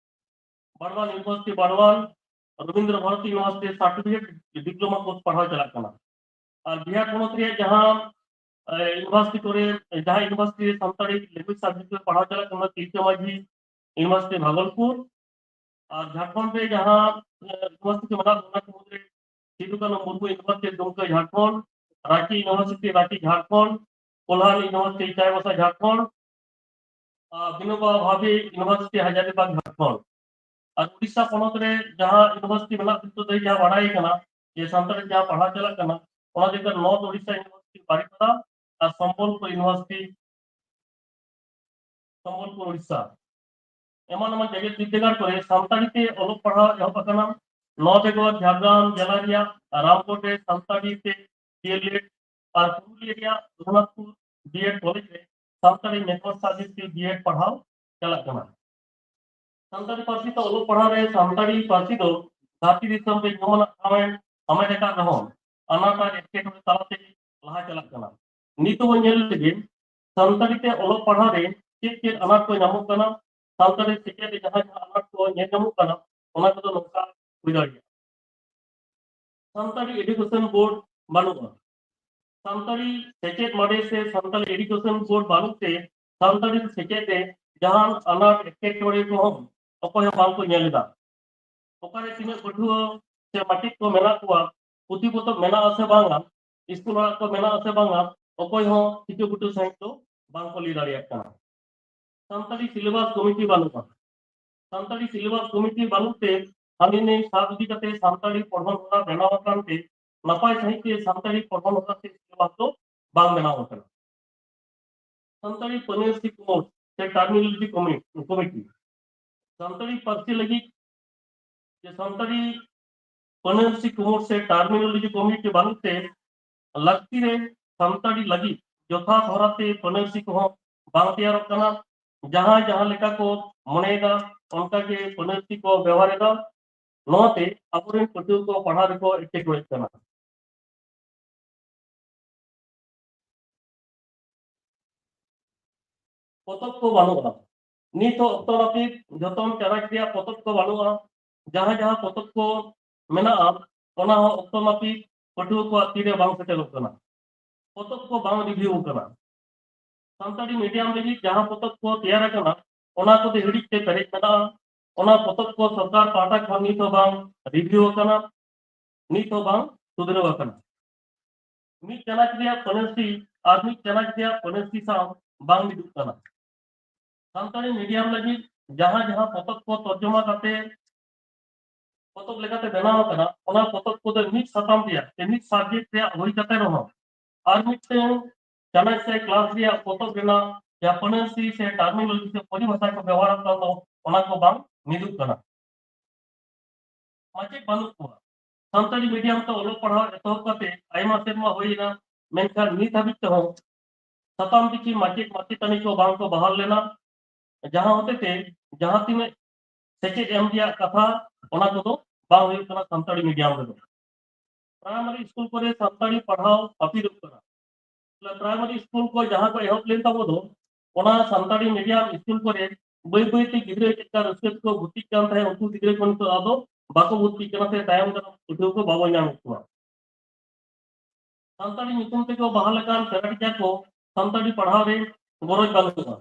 Bardhaman university Bardhaman, Rabindra Bharati university certificate diploma course ᱯᱟᱲᱦᱟᱣ ᱪᱟᱞᱟᱜ ᱠᱟᱱᱟ᱾ ᱟᱨ ᱵᱤᱦᱟᱨ ᱯᱚᱱᱚᱛ ᱨᱮᱭᱟᱜ ᱡᱟᱦᱟᱸ ᱤᱭᱩᱱᱤᱵᱷᱟᱨᱥᱤᱴᱤ ᱠᱚᱨᱮ ᱡᱟᱦᱟᱸ ᱤᱭᱩᱱᱤᱵᱷᱟᱨᱥᱤᱴᱤ ᱨᱮ ᱥᱟᱱᱛᱟᱲᱤ ᱞᱮᱝᱜᱩᱭᱮᱡᱽ ᱥᱟᱵᱡᱮᱠᱴ ᱨᱮ ᱯᱟᱲᱦᱟᱣ ᱪᱟᱞᱟᱜ ᱠᱟᱱᱟ ᱛᱤᱞᱠᱟᱹ ᱢᱟᱹᱡᱷᱤ ᱤᱭᱩᱱᱤᱵᱷᱟᱨᱥᱤᱴᱤ ᱵᱷᱟᱜᱚᱞᱯᱩᱨ, ᱟᱨ ᱡᱷᱟᱲᱠᱷᱚᱸᱰ ᱨᱮ ᱡᱟᱦᱟᱸ ᱤᱭᱩᱱᱤᱵᱷᱟᱨᱥᱤᱴᱤ ᱢᱮᱱᱟᱜ ᱚᱱᱟ ᱠᱚ ᱢᱩᱫᱽᱨᱮ ᱥᱤᱫᱩ ᱠᱟᱹᱱᱦᱩ ᱢᱩᱨᱢᱩ ᱤᱭᱩᱱᱤᱵᱷᱟᱨᱥᱤᱴᱤ ᱫᱩᱢᱠᱟ ᱡᱷᱟᱲᱠᱷᱚᱸᱰ, ᱨᱟᱸᱪᱤ ᱤᱭᱩᱱᱤᱵᱷᱟᱨᱥᱤᱴᱤ ᱨᱟᱸᱪᱤ ᱡᱷᱟᱲᱠᱷᱚᱸᱰ, ᱠᱚᱞᱦᱟᱱ ᱤᱭᱩᱱᱤᱵᱷᱟᱨᱥᱤᱴᱤ ᱪᱟᱭᱵᱟᱥᱟ ᱡᱷᱟᱲᱠᱷᱚᱸᱰ, ᱟᱨ ᱵᱤᱱᱳᱵᱟ ᱵᱷᱟᱵᱷᱮ ᱤᱭᱩᱱᱤᱵᱷᱟᱨᱥᱤᱴᱤ ᱦᱟᱡᱟᱨᱤᱵᱟᱜᱽ ᱡᱷᱟᱲᱠᱷᱚᱸᱰ᱾ ᱟᱨ ᱩᱰᱤᱥᱟ ᱯᱚᱱᱚᱛ ᱨᱮ ᱡᱟᱦᱟᱸ ᱤᱭᱩᱱᱤᱵᱷᱟᱨᱥᱤᱴᱤ ᱢᱮᱱᱟᱜ ᱱᱤᱛᱚᱜ ᱫᱷᱟᱹᱵᱤᱡ ᱡᱟᱦᱟᱸ ᱵᱟᱲᱟᱭ ᱠᱟᱱᱟ ᱡᱮ ᱥᱟᱱᱛᱟᱲᱤ ᱡᱟᱦᱟᱸ ᱯᱟᱲᱦᱟᱣ ᱪᱟᱞᱟᱜ ᱠᱟᱱᱟ, ᱚᱱᱟ ᱫᱚ ᱦᱩᱭᱩᱜ ᱠᱟᱱᱟ ᱱᱚᱨᱛᱷ ᱩᱰᱤᱥᱟ ᱤᱭᱩᱱᱤᱵᱷᱟᱨᱥᱤᱴᱤ ᱵᱟᱨᱤᱯᱟᱫᱟ ᱟᱨ ᱥᱚᱢᱵᱚᱞᱯᱩᱨ ᱤᱭᱩᱱᱤᱵᱷᱟᱨᱥᱤᱴᱤ, ᱥᱚᱢᱵᱚᱞᱯᱩᱨ ᱩᱰᱤᱥᱟ᱾ ᱮᱢᱟᱱ ᱮᱢᱟᱱ ᱡᱮᱜᱮᱛ ᱵᱤᱨᱫᱟᱹᱜᱟᱲ ᱠᱚᱨᱮ ᱥᱟᱱᱛᱟᱲᱤ ᱛᱮ ᱚᱞᱚᱜ ᱯᱟᱲᱦᱟᱣ ᱮᱦᱚᱵ ᱟᱠᱟᱱᱟ᱾ ᱱᱚᱣᱟ ᱵᱮᱜᱚᱨ ᱡᱷᱟᱲᱜᱨᱟᱢ ᱡᱮᱞᱟ ᱨᱮᱭᱟᱜ ᱨᱟᱢᱜᱚᱲ ᱨᱮ ᱥᱟᱱᱛᱟᱲᱤ ᱛᱮ ᱰᱤᱮᱞᱮᱰ ᱟᱨ ᱯᱩᱨᱩᱞᱤᱭᱟᱹ ᱨᱮᱭᱟᱜ ᱨᱚᱜᱷᱩᱱᱟᱛᱷᱯᱩᱨ ᱵᱤᱮᱰ ᱠᱚᱞᱮᱡᱽ ᱨᱮ ᱥᱟᱱᱛᱟᱲᱤ ᱢᱮᱛᱷᱚᱰ ᱥᱟᱵᱡᱮᱠᱴ ᱛᱮ ᱵᱤᱮᱰ ᱯᱟᱲᱦᱟᱣ ᱪᱟᱞᱟᱜ ᱠᱟᱱᱟ᱾ ᱥᱟᱱᱛᱟᱲᱤ ᱯᱟᱹᱨᱥᱤ ᱛᱮ ᱚᱞᱚᱜ ᱯᱟᱲᱦᱟᱣ ᱨᱮ ᱥᱟᱱᱛᱟᱲᱤ ᱯᱟᱹᱨᱥᱤ ᱫᱚ ᱫᱷᱟᱹᱨᱛᱤ ᱫᱤᱥᱚᱢ ᱨᱮ ᱧᱩᱢᱟᱱᱟᱜ ᱴᱷᱟᱶ ᱮ ᱦᱟᱢᱮᱴ ᱟᱠᱟᱫ ᱨᱮᱦᱚᱸ, ᱟᱱᱟᱴ ᱟᱨ ᱮᱴᱠᱮᱴᱚᱬᱮ ᱛᱟᱞᱟᱛᱮ ᱞᱟᱦᱟ ᱪᱟᱞᱟᱜ ᱠᱟᱱᱟ᱾ ᱱᱤᱛ ᱦᱚᱸ ᱧᱮᱞ ᱞᱮᱜᱮ, ᱥᱟᱱᱛᱟᱲᱤ ᱛᱮ ᱚᱞᱚᱜ ᱯᱟᱲᱦᱟᱣ ᱨᱮ ᱪᱮᱫ ᱪᱮᱫ ᱟᱱᱟᱴ ᱠᱚ ᱧᱟᱢᱚᱜ ᱠᱟᱱᱟ? ᱥᱟᱱᱛᱟᱲᱤ ᱥᱮᱪᱮᱫ ᱨᱮ ᱡᱟᱦᱟᱸ ᱡᱟᱦᱟᱸ ᱟᱱᱟᱴ ᱠᱚ ᱧᱮᱞ ᱧᱟᱢᱚᱜ ᱠᱟᱱᱟ, ᱚᱱᱟ ᱠᱚᱫᱚ ᱱᱚᱝᱠᱟ ᱦᱩᱭ ᱫᱟᱲᱮᱭᱟᱜᱼᱟ᱾ ᱥᱟᱱᱛᱟᱲᱤ ᱮᱰᱩᱠᱮᱥᱚᱱ ᱵᱳᱨᱰ ᱵᱟᱹᱱᱩᱜᱼᱟ᱾ ᱥᱟᱱᱛᱟᱲᱤ ᱥᱮᱪᱮᱫ ᱢᱟᱰᱮ ᱥᱮ ᱥᱟᱱᱛᱟᱲᱤ ᱮᱰᱩᱠᱮᱥᱚᱱ ᱵᱳᱨᱰ ᱵᱟᱹᱱᱩᱜ ᱛᱮ ᱥᱟᱱᱛᱟᱲᱤ ᱥᱮᱪᱮᱫ ᱨᱮ ᱡᱟᱦᱟᱱ ᱟᱱᱟᱴ ᱮᱴᱠᱮᱴᱚᱬᱮ ᱠᱚᱦᱚᱸ ᱚᱠᱚᱭ ᱦᱚᱸ ᱵᱟᱝ ᱠᱚ ᱧᱮᱞ ᱮᱫᱟ᱾ ᱚᱠᱟᱨᱮ ᱛᱤᱱᱟᱹᱜ ᱯᱟᱹᱴᱷᱩᱣᱟᱹ ᱥᱮ ᱢᱟᱪᱮᱫ ᱠᱚ ᱢᱮᱱᱟᱜ ᱠᱚᱣᱟ, ᱯᱩᱛᱷᱤ ᱯᱚᱛᱚᱵ ᱢᱮᱱᱟᱜ ᱟᱥᱮ ᱵᱟᱝᱟ, ᱤᱥᱠᱩᱞ ᱚᱲᱟᱜ ᱠᱚ ᱢᱮᱱᱟᱜ ᱟᱥᱮ ᱵᱟᱝᱟ, ᱚᱠᱚᱭ ᱦᱚᱸ ᱴᱷᱤᱠᱟᱹ ᱵᱩᱴᱟᱹ ᱥᱟᱺᱦᱤᱡ ᱫᱚ ᱵᱟᱝ ᱠᱚ ᱞᱟᱹᱭ ᱫᱟᱲᱮᱭᱟᱜ ᱠᱟᱱᱟ᱾ ᱥᱟᱱᱛᱟᱲᱤ ᱥᱤᱞᱮᱵᱟᱥ ᱠᱚᱢᱤᱴᱤ ᱵᱟᱹᱱᱩᱜᱼᱟ᱾ ᱥᱟᱱᱛᱟᱲᱤ ᱥᱤᱞᱮᱵᱟᱥ ᱠᱚᱢᱤᱴᱤ ᱵᱟᱹᱱᱩᱜ ᱛᱮ ᱦᱟᱹᱱᱤ ᱱᱟᱹᱭ ᱥᱟᱵ ᱤᱫᱤ ᱠᱟᱛᱮ ᱥᱟᱱᱛᱟᱲᱤ ᱯᱚᱲᱦᱚᱱ ᱦᱚᱨᱟ ᱵᱮᱱᱟᱣ ᱟᱠᱟᱱ ᱛᱮ ᱱᱟᱯᱟᱭ ᱥᱟᱺᱦᱤᱡ ᱛᱮ ᱥᱟᱱᱛᱟᱲᱤ ᱯᱚᱲᱦᱚᱱ ᱦᱚᱨᱟ ᱥᱮ ᱥᱤᱞᱮᱵᱟᱥ ᱫᱚ ᱵᱟᱝ ᱵᱮᱱᱟᱣ ᱟᱠᱟᱱᱟ᱾ ᱥᱟᱱᱛᱟᱲᱤ ᱯᱟᱹᱱᱟᱹᱨᱥᱤ ᱠᱳᱰ ᱥᱮ ᱴᱟᱨᱢᱤᱱᱳᱞᱚᱡᱤ ᱠᱚᱢᱤ-, ᱠᱚᱢᱤᱴᱤ ᱥᱟᱱᱛᱟᱲᱤ ᱯᱟᱹᱨᱥᱤ ᱞᱟᱹᱜᱤᱫ ᱡᱮ ᱥᱟᱱᱛᱟᱲᱤ ᱯᱟᱹᱱᱟᱹᱨᱥᱤ ᱠᱳᱰ ᱥᱮ ᱴᱟᱨᱢᱤᱱᱳᱞᱚᱡᱤ ᱠᱚᱢᱤᱴᱤ ᱵᱟᱹᱱᱩᱜ ᱛᱮ ᱞᱟᱹᱠᱛᱤ ᱨᱮ ᱥᱟᱱᱛᱟᱲᱤ ᱞᱟᱹᱜᱤᱫ ᱡᱚᱛᱷᱟᱛ ᱦᱚᱨᱟᱛᱮ ᱯᱟᱹᱱᱟᱹᱨᱥᱤ ᱠᱚᱦᱚᱸ ᱵᱟᱝ ᱛᱮᱭᱟᱨᱚᱜ ᱠᱟᱱᱟ᱾ ᱡᱟᱦᱟᱸᱭ ᱡᱟᱦᱟᱸ ᱞᱮᱠᱟ ᱠᱚ ᱢᱚᱱᱮᱭᱮᱫᱟ, ᱚᱱᱠᱟ ᱜᱮ ᱯᱟᱹᱱᱟᱹᱨᱥᱤ ᱠᱚ ᱵᱮᱣᱦᱟᱨᱮᱫᱟ᱾ ᱱᱚᱣᱟᱛᱮ ᱟᱵᱚᱨᱮᱱ ᱯᱟᱹᱴᱷᱩᱣᱟᱹ ᱠᱚ ᱯᱟᱲᱦᱟᱣ ᱨᱮᱠᱚ ᱮᱴᱠᱮᱴᱚᱬᱮᱜ ᱠᱟᱱᱟ᱾ ᱯᱚᱛᱚᱵ ᱠᱚ ᱵᱟᱹᱱᱩᱜᱼᱟ᱾ ᱱᱤᱛ ᱦᱚᱸ ᱚᱠᱛᱚ ᱱᱟᱹᱯᱤᱛ ᱡᱚᱛᱚᱱ ᱪᱟᱱᱟᱪ ᱨᱮᱭᱟᱜ ᱯᱚᱛᱚᱵ ᱠᱚ ᱵᱟᱹᱱᱩᱜᱼᱟ᱾ ᱡᱟᱦᱟᱸ ᱡᱟᱦᱟᱸ ᱯᱚᱛᱚᱵ ᱠᱚ ᱢᱮᱱᱟᱜᱼᱟ, ᱚᱱᱟ ᱦᱚᱸ ᱚᱠᱛᱚ ᱱᱟᱹᱯᱤᱛ ᱯᱟᱹᱴᱷᱩᱣᱟᱹ ᱠᱚᱣᱟᱜ ᱛᱤᱨᱮ ᱵᱟᱝ ᱥᱮᱴᱮᱨᱚᱜ ᱠᱟᱱᱟ᱾ ᱯᱚᱛᱚᱵ ᱠᱚ ᱵᱟᱝ ᱨᱤᱵᱷᱤᱭᱩ ᱟᱠᱟᱱᱟ᱾ ᱥᱟᱱᱛᱟᱲᱤ ᱢᱤᱰᱤᱭᱟᱢ ᱞᱟᱹᱜᱤᱫ ᱡᱟᱦᱟᱸ ᱯᱚᱛᱚᱵ ᱠᱚ ᱛᱮᱭᱟᱨ ᱟᱠᱟᱱᱟ, ᱚᱱᱟ ᱠᱚᱫᱚ ᱦᱤᱲᱤᱡ ᱛᱮ ᱯᱮᱨᱮᱡ ᱢᱮᱱᱟᱜᱼᱟ᱾ ᱚᱱᱟ ᱯᱚᱛᱚᱵ ᱠᱚ ᱥᱚᱨᱠᱟᱨ ᱯᱟᱦᱴᱟ ᱠᱷᱚᱱ ᱱᱤᱛ ᱦᱚᱸ ᱵᱟᱝ ᱨᱤᱵᱷᱤᱭᱩ ᱟᱠᱟᱱᱟ, ᱱᱤᱛ ᱦᱚᱸ ᱵᱟᱝ ᱥᱩᱫᱷᱨᱟᱹᱣ ᱟᱠᱟᱱᱟ᱾ ᱢᱤᱫ ᱪᱟᱱᱟᱪ ᱨᱮᱭᱟᱜ ᱯᱟᱹᱱᱟᱹᱨᱥᱤ ᱟᱨ ᱢᱤᱫ ᱪᱟᱱᱟᱪ ᱨᱮᱭᱟᱜ ᱯᱟᱹᱱᱟᱹᱨᱥᱤ ᱥᱟᱶ ᱵᱟᱝ ᱢᱤᱫᱚᱜ ᱠᱟᱱᱟ᱾ ᱥᱟᱱᱛᱟᱲᱤ ᱢᱤᱰᱤᱭᱟᱢ ᱞᱟᱹᱜᱤᱫ ᱡᱟᱦᱟᱸ ᱡᱟᱦᱟᱸ ᱯᱚᱛᱚᱵ ᱠᱚ ᱛᱚᱨᱡᱚᱢᱟ ᱠᱟᱛᱮ ᱯᱚᱛᱚᱵ ᱞᱮᱠᱟᱛᱮ ᱵᱮᱱᱟᱣ ᱟᱠᱟᱱᱟ, ᱚᱱᱟ ᱯᱚᱛᱚᱵ ᱠᱚᱫᱚ ᱢᱤᱫ ᱥᱟᱛᱟᱢ ᱨᱮᱭᱟᱜ ᱥᱮ ᱢᱤᱫ ᱥᱟᱵᱡᱮᱠᱴ ᱨᱮᱭᱟᱜ ᱦᱩᱭ ᱠᱟᱛᱮ ᱨᱮᱦᱚᱸ ᱟᱨ ᱢᱤᱫᱴᱟᱝ ᱪᱟᱱᱟᱪ ᱥᱮ ᱠᱞᱟᱥ ᱨᱮᱭᱟᱜ ᱯᱚᱛᱚᱵ ᱨᱮᱱᱟᱜ ᱡᱟᱦᱟᱸ ᱯᱟᱹᱱᱟᱹᱨᱥᱤ ᱥᱮ ᱴᱟᱨᱢᱤᱱᱳᱞᱚᱡᱤ ᱥᱮ ᱯᱚᱨᱤᱵᱷᱟᱥᱟ ᱠᱚ ᱵᱮᱣᱦᱟᱨᱚᱜ ᱠᱟᱱ ᱫᱚ, ᱚᱱᱟ ᱠᱚ ᱵᱟᱝ ᱢᱤᱫᱚᱜ ᱠᱟᱱᱟ᱾ ᱢᱟᱪᱮᱫ ᱵᱟᱹᱱᱩᱜ ᱠᱚᱣᱟ᱾ ᱥᱟᱱᱛᱟᱲᱤ ᱢᱤᱰᱤᱭᱟᱢ ᱛᱮ ᱚᱞᱚᱜ ᱯᱟᱲᱦᱟᱣ ᱮᱛᱚᱦᱚᱵ ᱠᱟᱛᱮ ᱟᱭᱢᱟ ᱥᱮᱨᱢᱟ ᱦᱩᱭ ᱮᱱᱟ, ᱢᱮᱱᱠᱷᱟᱱ ᱱᱤᱛ ᱦᱟᱹᱵᱤᱡ ᱛᱮᱦᱚᱸ ᱥᱟᱛᱟᱢ ᱯᱤᱪᱷᱤ ᱢᱟᱪᱮᱫ ᱢᱟᱪᱮᱛᱟᱹᱱᱤ ᱠᱚ ᱵᱟᱝ ᱠᱚ ᱵᱟᱦᱟᱞ ᱞᱮᱱᱟ᱾ ᱡᱟᱦᱟᱸ ᱦᱚᱛᱮᱛᱮ ᱡᱟᱦᱟᱸ ᱛᱤᱱᱟᱹᱜ ᱥᱮᱪᱮᱫ ᱮᱢ ᱨᱮᱭᱟᱜ ᱠᱟᱛᱷᱟ, ᱚᱱᱟ ᱠᱚᱫᱚ ᱵᱟᱝ ᱦᱩᱭᱩᱜ ᱠᱟᱱᱟ ᱥᱟᱱᱛᱟᱲᱤ ᱢᱤᱰᱤᱭᱟᱢ ᱨᱮᱫᱚ᱾ ᱯᱨᱟᱭᱢᱟᱨᱤ ᱥᱠᱩᱞ ᱠᱚᱨᱮ ᱥᱟᱱᱛᱟᱲᱤ ᱯᱟᱲᱦᱟᱣ ᱦᱟᱹᱯᱤᱫᱚᱜ ᱠᱟᱱᱟ᱾ ᱛᱟᱦᱞᱮ ᱯᱨᱟᱭᱢᱟᱨᱤ ᱥᱠᱩᱞ ᱠᱚ ᱡᱟᱦᱟᱸ ᱠᱚ ᱮᱦᱚᱵ ᱞᱮᱱ ᱛᱟᱵᱚ ᱫᱚ, ᱚᱱᱟ ᱥᱟᱱᱛᱟᱲᱤ ᱢᱤᱰᱤᱭᱟᱢ ᱥᱠᱩᱞ ᱠᱚᱨᱮ ᱵᱟᱹᱭ ᱵᱟᱹᱭ ᱛᱮ ᱜᱤᱫᱽᱨᱟᱹ ᱪᱮᱫ ᱞᱮᱠᱟ ᱨᱟᱹᱥᱠᱟᱹ ᱛᱮᱠᱚ ᱵᱷᱚᱨᱛᱤᱜ ᱠᱟᱱ ᱛᱟᱦᱮᱸᱫ, ᱩᱱᱠᱩ ᱜᱤᱫᱽᱨᱟᱹ ᱠᱚ ᱱᱤᱛᱚᱜ ᱟᱫᱚ ᱵᱟᱠᱚ ᱵᱷᱚᱨᱛᱤᱜ ᱠᱟᱱᱟ, ᱥᱮ ᱛᱟᱭᱚᱢ ᱫᱟᱨᱟᱢ ᱯᱟᱹᱴᱷᱩᱣᱟᱹ ᱠᱚ ᱵᱟᱵᱚ ᱧᱟᱢᱮᱫ ᱠᱚᱣᱟ᱾ ᱥᱟᱱᱛᱟᱲᱤ ᱧᱩᱛᱩᱢ ᱛᱮᱠᱚ ᱵᱟᱦᱟᱞ ᱟᱠᱟᱱ ᱯᱮᱨᱟ ᱴᱤᱪᱟᱨ ᱠᱚ ᱥᱟᱱᱛᱟᱲᱤ ᱯᱟᱲᱦᱟᱣ ᱨᱮ ᱜᱚᱨᱚᱡᱽ ᱵᱟᱹᱱᱩᱜᱼᱟ᱾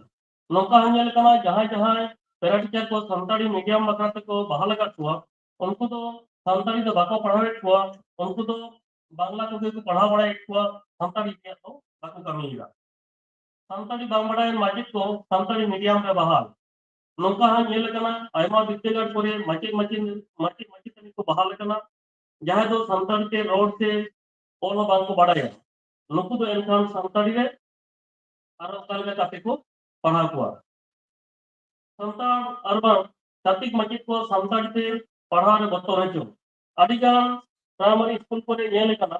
ᱱᱚᱝᱠᱟ ᱦᱚᱸ ᱧᱮᱞ ᱠᱟᱱᱟ, ᱡᱟᱦᱟᱸᱭ ᱡᱟᱦᱟᱸᱭ ᱯᱮᱨᱟ ᱴᱤᱪᱟᱨ ᱠᱚ ᱥᱟᱱᱛᱟᱲᱤ ᱢᱤᱰᱤᱭᱟᱢ ᱵᱟᱠᱷᱨᱟ ᱛᱮᱠᱚ ᱵᱟᱦᱟᱞ ᱟᱠᱟᱫ ᱠᱚᱣᱟ, ᱩᱱᱠᱩ ᱫᱚ ᱥᱟᱱᱛᱟᱲᱤ ᱫᱚ ᱵᱟᱠᱚ ᱯᱟᱲᱦᱟᱣᱮᱫ ᱠᱚᱣᱟ, ᱩᱱᱠᱩ ᱫᱚ ᱵᱟᱝᱞᱟ ᱠᱚᱜᱮ ᱠᱚ ᱯᱟᱲᱦᱟᱣ ᱵᱟᱲᱟᱭᱮᱫ ᱠᱚᱣᱟ, ᱥᱟᱱᱛᱟᱲᱤ ᱛᱮᱭᱟᱜ ᱫᱚ ᱵᱟᱠᱚ ᱠᱟᱹᱢᱤᱭᱮᱫᱟ᱾ ᱥᱟᱱᱛᱟᱲᱤ ᱵᱟᱝ ᱵᱟᱲᱟᱭᱟᱱ ᱢᱟᱪᱮᱫ ᱠᱚ ᱥᱟᱱᱛᱟᱲᱤ ᱢᱤᱰᱤᱭᱟᱢ ᱨᱮ ᱵᱟᱦᱟᱞ᱾ ᱱᱚᱝᱠᱟ ᱦᱚᱸ ᱧᱮᱞ ᱟᱠᱟᱱᱟ, ᱟᱭᱢᱟ ᱵᱤᱨᱫᱟᱹᱜᱟᱲ ᱠᱚᱨᱮ ᱢᱟᱪᱮᱫ ᱢᱟᱪᱮᱫ ᱢᱟᱪᱮᱫ ᱢᱟᱪᱮᱛᱟᱹᱱᱤ ᱠᱚ ᱵᱟᱦᱟᱞ ᱟᱠᱟᱱᱟ, ᱡᱟᱦᱟᱸᱭ ᱫᱚ ᱥᱟᱱᱛᱟᱲᱤ ᱛᱮ ᱨᱚᱲ ᱥᱮ ᱚᱞ ᱦᱚᱸ ᱵᱟᱝ ᱠᱚ ᱵᱟᱲᱟᱭᱟ᱾ ᱱᱩᱠᱩ ᱫᱚ ᱮᱱᱠᱷᱟᱱ ᱥᱟᱱᱛᱟᱲᱤ ᱨᱮ ᱟᱨ ᱚᱠᱟ ᱞᱮᱠᱟ ᱠᱟᱛᱮ ᱠᱚ ᱯᱟᱲᱦᱟᱣ ᱠᱚᱣᱟ? ᱥᱟᱱᱛᱟᱲ ᱟᱨ ᱵᱟᱝ ᱪᱷᱟᱹᱛᱤᱠ ᱢᱟᱪᱮᱫ ᱠᱚ ᱥᱟᱱᱛᱟᱲᱤ ᱛᱮ ᱯᱟᱲᱦᱟᱣ ᱨᱮ ᱵᱚᱛᱚᱨ ᱦᱚᱪᱚ᱾ ᱟᱹᱰᱤ ᱜᱟᱱ ᱯᱨᱟᱭᱢᱟᱨᱤ ᱥᱠᱩᱞ ᱠᱚᱨᱮ ᱧᱮᱞ ᱟᱠᱟᱱᱟ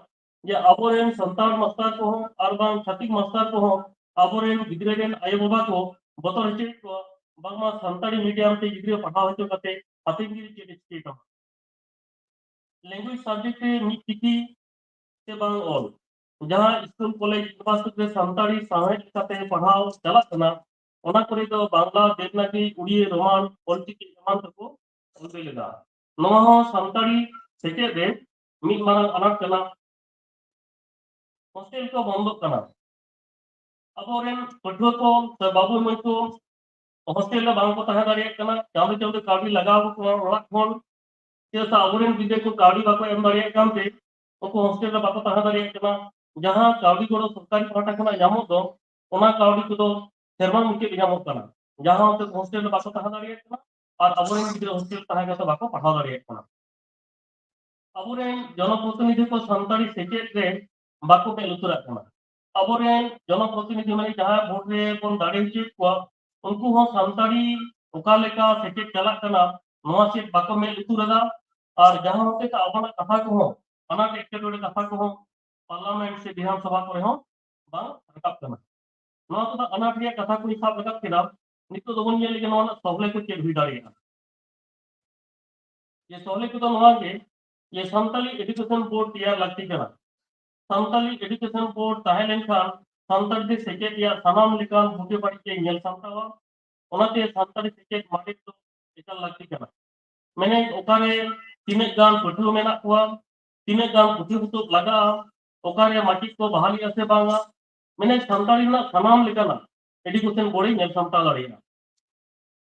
ᱡᱮ ᱟᱵᱚᱨᱮᱱ ᱥᱟᱱᱛᱟᱲ ᱢᱟᱥᱴᱟᱨ ᱠᱚᱦᱚᱸ ᱟᱨ ᱵᱟᱝ ᱪᱷᱟᱹᱛᱤᱠ ᱢᱟᱥᱴᱟᱨ ᱠᱚᱦᱚᱸ ᱟᱵᱚᱨᱮᱱ ᱜᱤᱫᱽᱨᱟᱹ ᱨᱮᱱ ᱟᱭᱳ ᱵᱟᱵᱟ ᱠᱚ ᱵᱚᱛᱚᱨ ᱦᱚᱪᱚᱭᱮᱫ ᱠᱚᱣᱟ, ᱵᱟᱝᱢᱟ ᱥᱟᱱᱛᱟᱲᱤ ᱢᱤᱰᱤᱭᱟᱢ ᱛᱮ ᱜᱤᱫᱽᱨᱟᱹ ᱯᱟᱲᱦᱟᱣ ᱦᱚᱪᱚ ᱠᱟᱛᱮ ᱦᱟᱯᱮᱱ ᱫᱤᱱ ᱨᱮ ᱪᱮᱫ ᱮ ᱪᱤᱠᱟᱹᱭ ᱛᱟᱢᱟ᱾ ᱞᱮᱝᱜᱩᱭᱮᱡᱽ ᱥᱟᱵᱡᱮᱠᱴ ᱨᱮ ᱢᱤᱫ ᱪᱤᱠᱤ ᱥᱮ ᱵᱟᱝ ᱚᱞ, ᱡᱟᱦᱟᱸ ᱥᱠᱩᱞ, ᱠᱚᱞᱮᱡᱽ, ᱤᱭᱩᱱᱤᱵᱷᱟᱨᱥᱤᱴᱤ ᱨᱮ ᱥᱟᱱᱛᱟᱲᱤ ᱥᱟᱶᱦᱮᱫ ᱞᱮᱠᱟᱛᱮ ᱯᱟᱲᱦᱟᱣ ᱪᱟᱞᱟᱜ ᱠᱟᱱᱟ, ᱚᱱᱟ ᱠᱚᱨᱮ ᱫᱚ ᱵᱟᱝᱞᱟ, ᱫᱮᱵᱽᱱᱟᱜᱽᱨᱤ, ᱩᱲᱤᱭᱟᱹ, ᱨᱳᱢᱟᱱ ᱚᱞᱪᱤᱠᱤ ᱮᱢᱟᱱ ᱛᱮᱠᱚ ᱚᱞ ᱞᱮᱫᱟ᱾ ᱱᱚᱣᱟ ᱦᱚᱸ ᱥᱟᱱᱛᱟᱲᱤ ᱥᱮᱪᱮᱫ ᱨᱮ ᱢᱤᱫ ᱢᱟᱨᱟᱝ ᱟᱱᱟᱴ ᱠᱟᱱᱟ᱾ ᱦᱳᱥᱴᱮᱞ ᱠᱚ ᱵᱚᱱᱫᱚᱜ ᱠᱟᱱᱟ᱾ ᱟᱵᱚᱨᱮᱱ ᱯᱟᱹᱴᱷᱩᱣᱟᱹ ᱠᱚ ᱥᱮ ᱵᱟᱹᱵᱩ ᱢᱟᱹᱭ ᱠᱚ ᱦᱳᱥᱴᱮᱞ ᱨᱮ ᱵᱟᱝ ᱠᱚ ᱛᱟᱦᱮᱸ ᱫᱟᱲᱮᱭᱟᱜ ᱠᱟᱱᱟ᱾ ᱪᱟᱸᱫᱚ ᱪᱟᱸᱫᱚ ᱠᱟᱹᱣᱰᱤ ᱞᱟᱜᱟᱣ ᱟᱠᱚ ᱠᱟᱱᱟ ᱚᱲᱟᱜ ᱠᱷᱚᱱ᱾ ᱪᱮᱫᱟᱜ ᱥᱮ ᱟᱵᱚᱨᱮᱱ ᱜᱤᱫᱽᱨᱟᱹ ᱠᱚ ᱠᱟᱹᱣᱰᱤ ᱵᱟᱠᱚ ᱮᱢ ᱫᱟᱲᱮᱭᱟᱜ ᱠᱟᱱᱛᱮ ᱩᱱᱠᱩ ᱦᱳᱥᱴᱮᱞ ᱨᱮ ᱵᱟᱠᱚ ᱛᱟᱦᱮᱸ ᱫᱟᱲᱮᱭᱟᱜ ᱠᱟᱱᱟ᱾ ᱡᱟᱦᱟᱸ ᱠᱟᱹᱣᱰᱤ ᱜᱚᱲᱚ ᱥᱚᱨᱠᱟᱨᱤ ᱯᱟᱦᱴᱟ ᱠᱷᱚᱱᱟᱜ ᱧᱟᱢᱚᱜ ᱫᱚ, ᱚᱱᱟ ᱠᱟᱹᱣᱰᱤ ᱠᱚᱫᱚ ᱥᱮᱨᱢᱟ ᱢᱩᱪᱟᱹᱫ ᱨᱮ ᱧᱟᱢᱚᱜ ᱠᱟᱱᱟ, ᱡᱟᱦᱟᱸ ᱦᱚᱛᱮᱛᱮ ᱦᱳᱥᱴᱮᱞ ᱨᱮ ᱵᱟᱠᱚ ᱛᱟᱦᱮᱸ ᱫᱟᱲᱮᱭᱟᱜ ᱠᱟᱱᱟ ᱟᱨ ᱟᱵᱚᱨᱮᱱ ᱜᱤᱫᱽᱨᱟᱹ ᱦᱳᱥᱴᱮᱞ ᱛᱟᱦᱮᱸ ᱠᱟᱛᱮ ᱵᱟᱠᱚ ᱯᱟᱲᱦᱟᱣ ᱫᱟᱲᱮᱭᱟᱜ ᱠᱟᱱᱟ᱾ ᱟᱵᱚᱨᱮᱱ ᱡᱚᱱᱚᱯᱨᱚᱛᱤᱱᱤᱫᱷᱤ ᱠᱚ ᱥᱟᱱᱛᱟᱲᱤ ᱥᱮᱪᱮᱫ ᱨᱮ ᱵᱟᱠᱚ ᱢᱮᱫ ᱞᱩᱛᱩᱨᱟᱜ ᱠᱟᱱᱟ᱾ ᱟᱵᱚᱨᱮᱱ ᱡᱚᱱᱚᱯᱨᱚᱛᱤᱱᱤᱫᱷᱤ, ᱢᱟᱱᱮ ᱡᱟᱦᱟᱸᱭ ᱵᱷᱳᱴ ᱨᱮ ᱵᱚᱱ ᱫᱟᱲᱮ ᱦᱚᱪᱚᱭᱮᱫ ᱠᱚᱣᱟ, ᱩᱱᱠᱩ ᱦᱚᱸ ᱥᱟᱱᱛᱟᱲᱤ ᱚᱠᱟ ᱞᱮᱠᱟ ᱥᱮᱪᱮᱫ ᱪᱟᱞᱟᱜ ᱠᱟᱱᱟ, ᱱᱚᱣᱟ ᱥᱮᱫ ᱵᱟᱠᱚ ᱢᱮᱫ ᱞᱩᱛᱩᱨ ᱮᱫᱟ᱾ ᱟᱨ ᱡᱟᱦᱟᱸ ᱦᱚᱛᱮᱛᱮ ᱟᱵᱚᱱᱟᱜ ᱠᱟᱛᱷᱟ ᱠᱚᱦᱚᱸ, ᱟᱱᱟᱴ ᱮᱴᱠᱮᱴᱚᱬᱮ ᱠᱟᱛᱷᱟ ᱠᱚᱦᱚᱸ ᱯᱟᱨᱞᱟᱢᱮᱱᱴ ᱥᱮ ᱵᱤᱫᱷᱟᱱ ᱥᱚᱵᱷᱟ ᱠᱚᱨᱮ ᱦᱚᱸ ᱵᱟᱝ ᱨᱟᱠᱟᱵ ᱠᱟᱱᱟ᱾ ᱱᱚᱣᱟ ᱠᱚᱫᱚ ᱟᱱᱟᱴ ᱨᱮᱭᱟᱜ ᱠᱟᱛᱷᱟ ᱠᱚᱧ ᱥᱟᱵ ᱨᱟᱠᱟᱵ ᱠᱮᱫᱟ᱾ ᱱᱤᱛᱚᱜ ᱫᱚᱵᱚᱱ ᱧᱮᱞ ᱞᱮᱜᱮ ᱱᱚᱣᱟ ᱨᱮᱱᱟᱜ ᱥᱚᱞᱦᱮ ᱠᱚ ᱪᱮᱫ ᱦᱩᱭ ᱫᱟᱲᱮᱭᱟᱜᱼᱟ᱾ ᱡᱮ ᱥᱚᱞᱦᱮ ᱠᱚᱫᱚ ᱱᱚᱣᱟ ᱜᱮ, ᱡᱮ ᱥᱟᱱᱛᱟᱞᱤ ᱮᱰᱩᱠᱮᱥᱚᱱ ᱵᱳᱨᱰ ᱛᱮᱭᱟᱨ ᱞᱟᱹᱠᱛᱤ ᱠᱟᱱᱟ᱾ ᱥᱟᱱᱛᱟᱞᱤ ᱮᱰᱩᱠᱮᱥᱚᱱ ᱵᱳᱨᱰ ᱛᱟᱦᱮᱸ ᱞᱮᱱᱠᱷᱟᱱ ᱥᱟᱱᱛᱟᱲᱤ ᱛᱮ ᱥᱮᱪᱮᱫ ᱨᱮᱭᱟᱜ ᱥᱟᱱᱟᱢ ᱞᱮᱠᱟᱱ ᱵᱩᱜᱤ ᱵᱟᱹᱲᱤᱡ ᱮ ᱧᱮᱞ ᱥᱟᱢᱴᱟᱣᱟ᱾ ᱚᱱᱟᱛᱮ ᱥᱟᱱᱛᱟᱲᱤ ᱥᱮᱪᱮᱫ ᱢᱟᱪᱮᱫ ᱫᱚ ᱮᱠᱟᱞ ᱞᱟᱹᱠᱛᱤ ᱠᱟᱱᱟ᱾ ᱢᱮᱱᱮᱫ, ᱚᱠᱟᱨᱮ ᱛᱤᱱᱟᱹᱜ ᱜᱟᱱ ᱯᱟᱹᱴᱷᱩᱣᱟᱹ ᱢᱮᱱᱟᱜ ᱠᱚᱣᱟ, ᱛᱤᱱᱟᱹᱜ ᱜᱟᱱ ᱯᱩᱛᱷᱤ ᱯᱚᱛᱚᱵ ᱞᱟᱜᱟᱜᱼᱟ, ᱚᱠᱟᱨᱮ ᱢᱟᱪᱮᱫ ᱠᱚ ᱵᱟᱦᱟᱞᱤᱜᱼᱟ ᱥᱮ ᱵᱟᱝᱟ, ᱢᱮᱱᱮᱫ, ᱥᱟᱱᱛᱟᱲᱤ ᱨᱮᱱᱟᱜ ᱥᱟᱱᱟᱢ ᱞᱮᱠᱟᱱᱟᱜ ᱮᱰᱩᱠᱮᱥᱚᱱ ᱵᱳᱨᱰ ᱮ ᱧᱮᱞ ᱥᱟᱢᱴᱟᱣ ᱫᱟᱲᱮᱭᱟᱜᱼᱟ᱾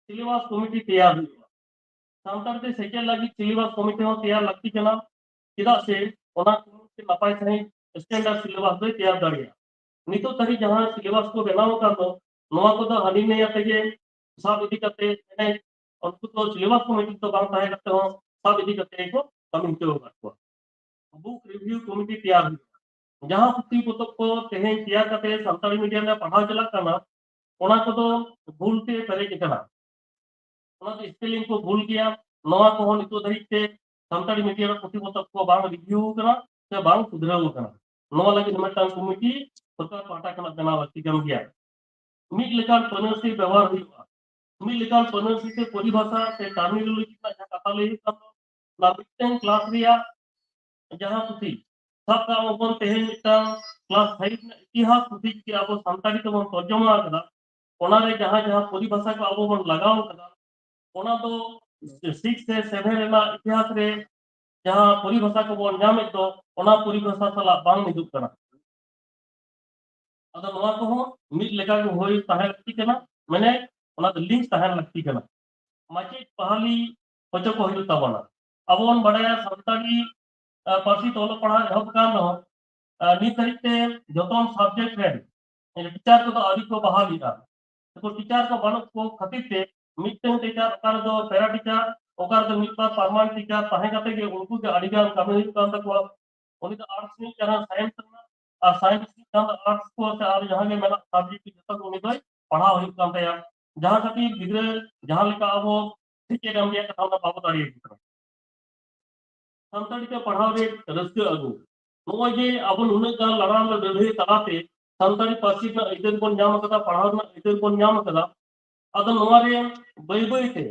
ᱥᱤᱞᱮᱵᱟᱥ ᱠᱚᱢᱤᱴᱤ ᱛᱮᱭᱟᱨ ᱦᱩᱭᱩᱜᱼᱟ᱾ ᱥᱟᱱᱛᱟᱲ ᱛᱮ ᱥᱮᱪᱮᱫ ᱞᱟᱹᱜᱤᱫ ᱥᱤᱞᱮᱵᱟᱥ ᱠᱚᱢᱤᱴᱤ ᱦᱚᱸ ᱛᱮᱭᱟᱨ ᱞᱟᱹᱠᱛᱤ ᱠᱟᱱᱟ᱾ ᱪᱮᱫᱟᱜ ᱥᱮ ᱚᱱᱟ ᱠᱚᱢᱤᱴᱤ ᱱᱟᱯᱟᱭ ᱥᱟᱺᱦᱤᱡ ᱥᱴᱮᱱᱰᱟᱨᱰ ᱥᱤᱞᱮᱵᱟᱥ ᱫᱚᱭ ᱛᱮᱭᱟᱨ ᱫᱟᱲᱮᱭᱟᱜᱼᱟ᱾ ᱱᱤᱛᱚᱜ ᱫᱷᱟᱹᱨᱤᱡ ᱡᱟᱦᱟᱸ ᱥᱤᱞᱮᱵᱟᱥ ᱠᱚ ᱵᱮᱱᱟᱣ ᱟᱠᱟᱱ ᱫᱚ, ᱱᱚᱣᱟ ᱠᱚᱫᱚ ᱦᱟᱹᱱᱤ ᱱᱟᱹᱭ ᱟᱛᱮ ᱜᱮ ᱥᱟᱵ ᱤᱫᱤ ᱠᱟᱛᱮ ᱮᱱᱮᱡ, ᱩᱱᱠᱩ ᱫᱚ ᱥᱤᱞᱮᱵᱟᱥ ᱠᱚᱢᱤᱴᱤ ᱫᱚ ᱵᱟᱝ ᱛᱟᱦᱮᱸ ᱠᱟᱛᱮ ᱦᱚᱸ ᱥᱟᱵ ᱤᱫᱤ ᱠᱟᱛᱮ ᱜᱮᱠᱚ ᱠᱟᱹᱢᱤ ᱦᱚᱪᱚ ᱟᱠᱟᱫ ᱠᱚᱣᱟ᱾ ᱵᱩᱠ ᱨᱤᱵᱷᱤᱭᱩ ᱠᱚᱢᱤᱴᱤ ᱛᱮᱭᱟᱨ ᱦᱩᱭᱩᱜᱼᱟ᱾ ᱡᱟᱦᱟᱸ ᱯᱩᱛᱷᱤ ᱯᱚᱛᱚᱵ ᱠᱚ ᱛᱮᱦᱮᱧ ᱛᱮᱭᱟᱨ ᱠᱟᱛᱮ ᱥᱟᱱᱛᱟᱲᱤ ᱢᱤᱰᱤᱭᱟᱢ ᱨᱮ ᱯᱟᱲᱦᱟᱣ ᱪᱟᱞᱟᱜ ᱠᱟᱱᱟ, ᱚᱱᱟ ᱠᱚᱫᱚ ᱵᱷᱩᱞ ᱛᱮ ᱯᱮᱨᱮᱡ ᱟᱠᱟᱱᱟ, ᱚᱱᱟ ᱫᱚ ᱥᱯᱮᱞᱤᱝ ᱠᱚ ᱵᱷᱩᱞ ᱜᱮᱭᱟ, ᱱᱚᱣᱟ ᱠᱚᱦᱚᱸ ᱱᱤᱛᱚᱜ ᱫᱷᱟᱹᱨᱤᱡ ᱛᱮ ᱥᱟᱱᱛᱟᱲᱤ ᱢᱤᱰᱤᱭᱟᱢ ᱨᱮ ᱯᱩᱛᱷᱤ ᱯᱚᱛᱚᱵ ᱠᱚ ᱵᱟᱝ ᱨᱤᱵᱷᱤᱭᱩ ᱟᱠᱟᱱᱟ ᱥᱮ ᱵᱟᱝ ᱥᱩᱫᱷᱨᱟᱹᱣ ᱟᱠᱟᱱᱟ᱾ ᱱᱚᱣᱟ ᱞᱟᱹᱜᱤᱫ ᱢᱤᱫᱴᱟᱝ ᱠᱚᱢᱤᱴᱤ ᱥᱚᱨᱠᱟᱨ ᱯᱟᱦᱴᱟ ᱠᱷᱚᱱᱟᱜ ᱵᱮᱱᱟᱣ ᱞᱟᱹᱠᱛᱤ ᱠᱟᱱ ᱜᱮᱭᱟ᱾ ᱢᱤᱫ ᱞᱮᱠᱟᱱ ᱯᱟᱹᱱᱟᱹᱨᱥᱤ ᱵᱮᱣᱦᱟᱨ ᱦᱩᱭᱩᱜᱼᱟ᱾ ᱢᱤᱫ ᱞᱮᱠᱟᱱ ᱯᱟᱹᱱᱟᱹᱨᱥᱤ ᱛᱮ ᱯᱚᱨᱤᱵᱷᱟᱥᱟ ᱥᱮ ᱴᱟᱨᱢᱤᱱᱳᱞᱚᱡᱤ ᱨᱮᱱᱟᱜ ᱡᱟᱦᱟᱸ ᱠᱟᱛᱷᱟ ᱞᱟᱹᱭ ᱦᱩᱭᱩᱜ ᱠᱟᱱ ᱫᱚ, ᱚᱱᱟ ᱢᱤᱫᱴᱮᱱ ᱠᱞᱟᱥ ᱨᱮᱭᱟᱜ ᱡᱟᱦᱟᱸ ᱯᱩᱛᱷᱤ, ᱥᱟᱵ ᱠᱟᱜ ᱢᱟᱵᱚᱱ ᱛᱮᱦᱮᱧ ᱢᱤᱫᱴᱟᱝ ᱠᱞᱟᱥ ᱯᱷᱟᱭᱤᱵᱷ ᱨᱮᱱᱟᱜ ᱤᱛᱤᱦᱟᱥ ᱯᱩᱛᱷᱤ ᱡᱩᱫᱤ ᱟᱵᱚ ᱥᱟᱱᱛᱟᱲᱤ ᱛᱮᱵᱚᱱ ᱛᱚᱨᱡᱚᱢᱟ ᱟᱠᱟᱫᱟ, ᱚᱱᱟᱨᱮ ᱡᱟᱦᱟᱸ ᱡᱟᱦᱟᱸ ᱯᱚᱨᱤᱵᱷᱟᱥᱟ ᱠᱚ ᱟᱵᱚ ᱵᱚᱱ ᱞᱟᱜᱟᱣ ᱟᱠᱟᱫᱟ, ᱚᱱᱟ ᱫᱚ ᱥᱤᱠᱥ ᱥᱮ ᱥᱮᱵᱷᱮᱱ ᱨᱮᱱᱟᱜ ᱤᱛᱤᱦᱟᱥ ᱨᱮ ᱡᱟᱦᱟᱸ ᱯᱚᱨᱤᱵᱷᱟᱥᱟ ᱠᱚᱵᱚᱱ ᱧᱟᱢᱮᱫ ᱫᱚ, ᱚᱱᱟ ᱯᱚᱨᱤᱵᱷᱟᱥᱟ ᱥᱟᱞᱟᱜ ᱵᱟᱝ ᱢᱤᱫᱚᱜ ᱠᱟᱱᱟ᱾ ᱟᱫᱚ ᱱᱚᱣᱟ ᱠᱚᱦᱚᱸ ᱢᱤᱫ ᱞᱮᱠᱟ ᱜᱮ ᱦᱩᱭ ᱛᱟᱦᱮᱸ ᱞᱟᱹᱠᱛᱤ ᱠᱟᱱᱟ, ᱢᱟᱱᱮ ᱚᱱᱟ ᱫᱚ ᱞᱤᱝᱠ ᱛᱟᱦᱮᱱ ᱞᱟᱹᱠᱛᱤ ᱠᱟᱱᱟ᱾ ᱢᱟᱪᱮᱫ ᱵᱟᱦᱟᱞᱤ ᱦᱚᱪᱚ ᱠᱚ ᱦᱩᱭᱩᱜ ᱛᱟᱵᱚᱱᱟ᱾ ᱟᱵᱚ ᱵᱚᱱ ᱵᱟᱰᱟᱭᱟ ᱥᱟᱱᱛᱟᱲᱤ, ᱟᱸ, ᱯᱟᱹᱨᱥᱤ ᱛᱮ ᱚᱞᱚᱜ ᱯᱟᱲᱦᱟᱣ ᱮᱦᱚᱵ ᱟᱠᱟᱱ ᱨᱮᱦᱚᱸ, ᱟᱸ, ᱱᱤᱛ ᱫᱷᱟᱹᱨᱤᱡ ᱛᱮ ᱡᱚᱛᱚᱱ ᱥᱟᱵᱡᱮᱠᱴ ᱨᱮᱱ ᱴᱤᱪᱟᱨ ᱠᱚᱫᱚ ᱟᱹᱣᱨᱤ ᱠᱚ ᱵᱟᱦᱟᱞᱤᱜᱼᱟ᱾ ᱩᱱᱠᱩ ᱴᱤᱪᱟᱨ ᱠᱚ ᱵᱟᱹᱱᱩᱜ ᱠᱚ ᱠᱷᱟᱹᱛᱤᱨ ᱛᱮ ᱢᱤᱫᱴᱮᱱ ᱴᱤᱪᱟᱨ, ᱚᱠᱟ ᱨᱮᱫᱚ ᱯᱮᱨᱟ ᱴᱤᱪᱟᱨ, ᱚᱠᱟ ᱨᱮᱫᱚ ᱢᱤᱫ ᱵᱟᱨ ᱯᱟᱨᱢᱟᱱᱮᱱᱴ ᱴᱤᱪᱟᱨ ᱛᱟᱦᱮᱸ ᱠᱟᱛᱮ ᱜᱮ ᱩᱱᱠᱩ ᱜᱮ ᱟᱹᱰᱤ ᱜᱟᱱ ᱠᱟᱹᱢᱤ ᱦᱩᱭᱩᱜ ᱠᱟᱱ ᱛᱟᱠᱚᱣᱟ᱾ ᱩᱱᱤ ᱫᱚ ᱟᱨᱴᱥ ᱨᱤᱱᱤᱡ ᱠᱟᱱᱟ, ᱥᱟᱭᱮᱱᱥ ᱨᱮᱱᱟᱜ, ᱟᱨ ᱥᱟᱭᱮᱱᱥ ᱨᱤᱱᱤᱡ ᱠᱟᱱ ᱫᱚ ᱟᱨᱴᱥ ᱠᱚ ᱥᱮ ᱟᱨ ᱡᱟᱦᱟᱸ ᱜᱮ ᱢᱮᱱᱟᱜ ᱥᱟᱵᱡᱮᱠᱴ ᱡᱚᱛᱚ ᱜᱮ ᱩᱱᱤ ᱫᱚᱭ ᱯᱟᱲᱦᱟᱣ ᱦᱩᱭᱩᱜ ᱠᱟᱱ ᱛᱟᱭᱟ᱾ ᱡᱟᱦᱟᱸ ᱠᱷᱟᱹᱛᱤᱨ ᱜᱤᱫᱽᱨᱟᱹ ᱡᱟᱦᱟᱸ ᱞᱮᱠᱟ ᱟᱵᱚ ᱥᱮᱪᱮᱫ ᱮᱢ ᱨᱮᱭᱟᱜ ᱠᱟᱛᱷᱟ ᱚᱱᱟ ᱵᱟᱵᱚ ᱫᱟᱲᱮᱭᱟᱜ ᱠᱟᱱᱟ᱾ ᱥᱟᱱᱛᱟᱲᱤ ᱛᱮ ᱯᱟᱲᱦᱟᱣ ᱨᱮ ᱨᱟᱹᱥᱠᱟᱹ ᱟᱹᱜᱩ᱾ ᱱᱚᱜᱼᱚᱭ ᱡᱮ ᱟᱵᱚ ᱱᱩᱱᱟᱹᱜ ᱜᱟᱱ ᱞᱟᱲᱟᱣ ᱨᱮ ᱞᱟᱹᱲᱦᱟᱹᱭ ᱛᱟᱞᱟᱛᱮ ᱥᱟᱱᱛᱟᱲᱤ ᱯᱟᱹᱨᱥᱤ ᱨᱮᱱᱟᱜ ᱟᱹᱭᱫᱟᱹᱨ ᱵᱚᱱ ᱧᱟᱢ ᱟᱠᱟᱫᱟ, ᱯᱟᱲᱦᱟᱣ ᱨᱮᱱᱟᱜ ᱟᱹᱭᱫᱟᱹᱨ ᱵᱚᱱ ᱧᱟᱢ ᱟᱠᱟᱫᱟ, ᱟᱫᱚ ᱱᱚᱣᱟ ᱨᱮ ᱵᱟᱹᱭ ᱵᱟᱹᱭ ᱛᱮ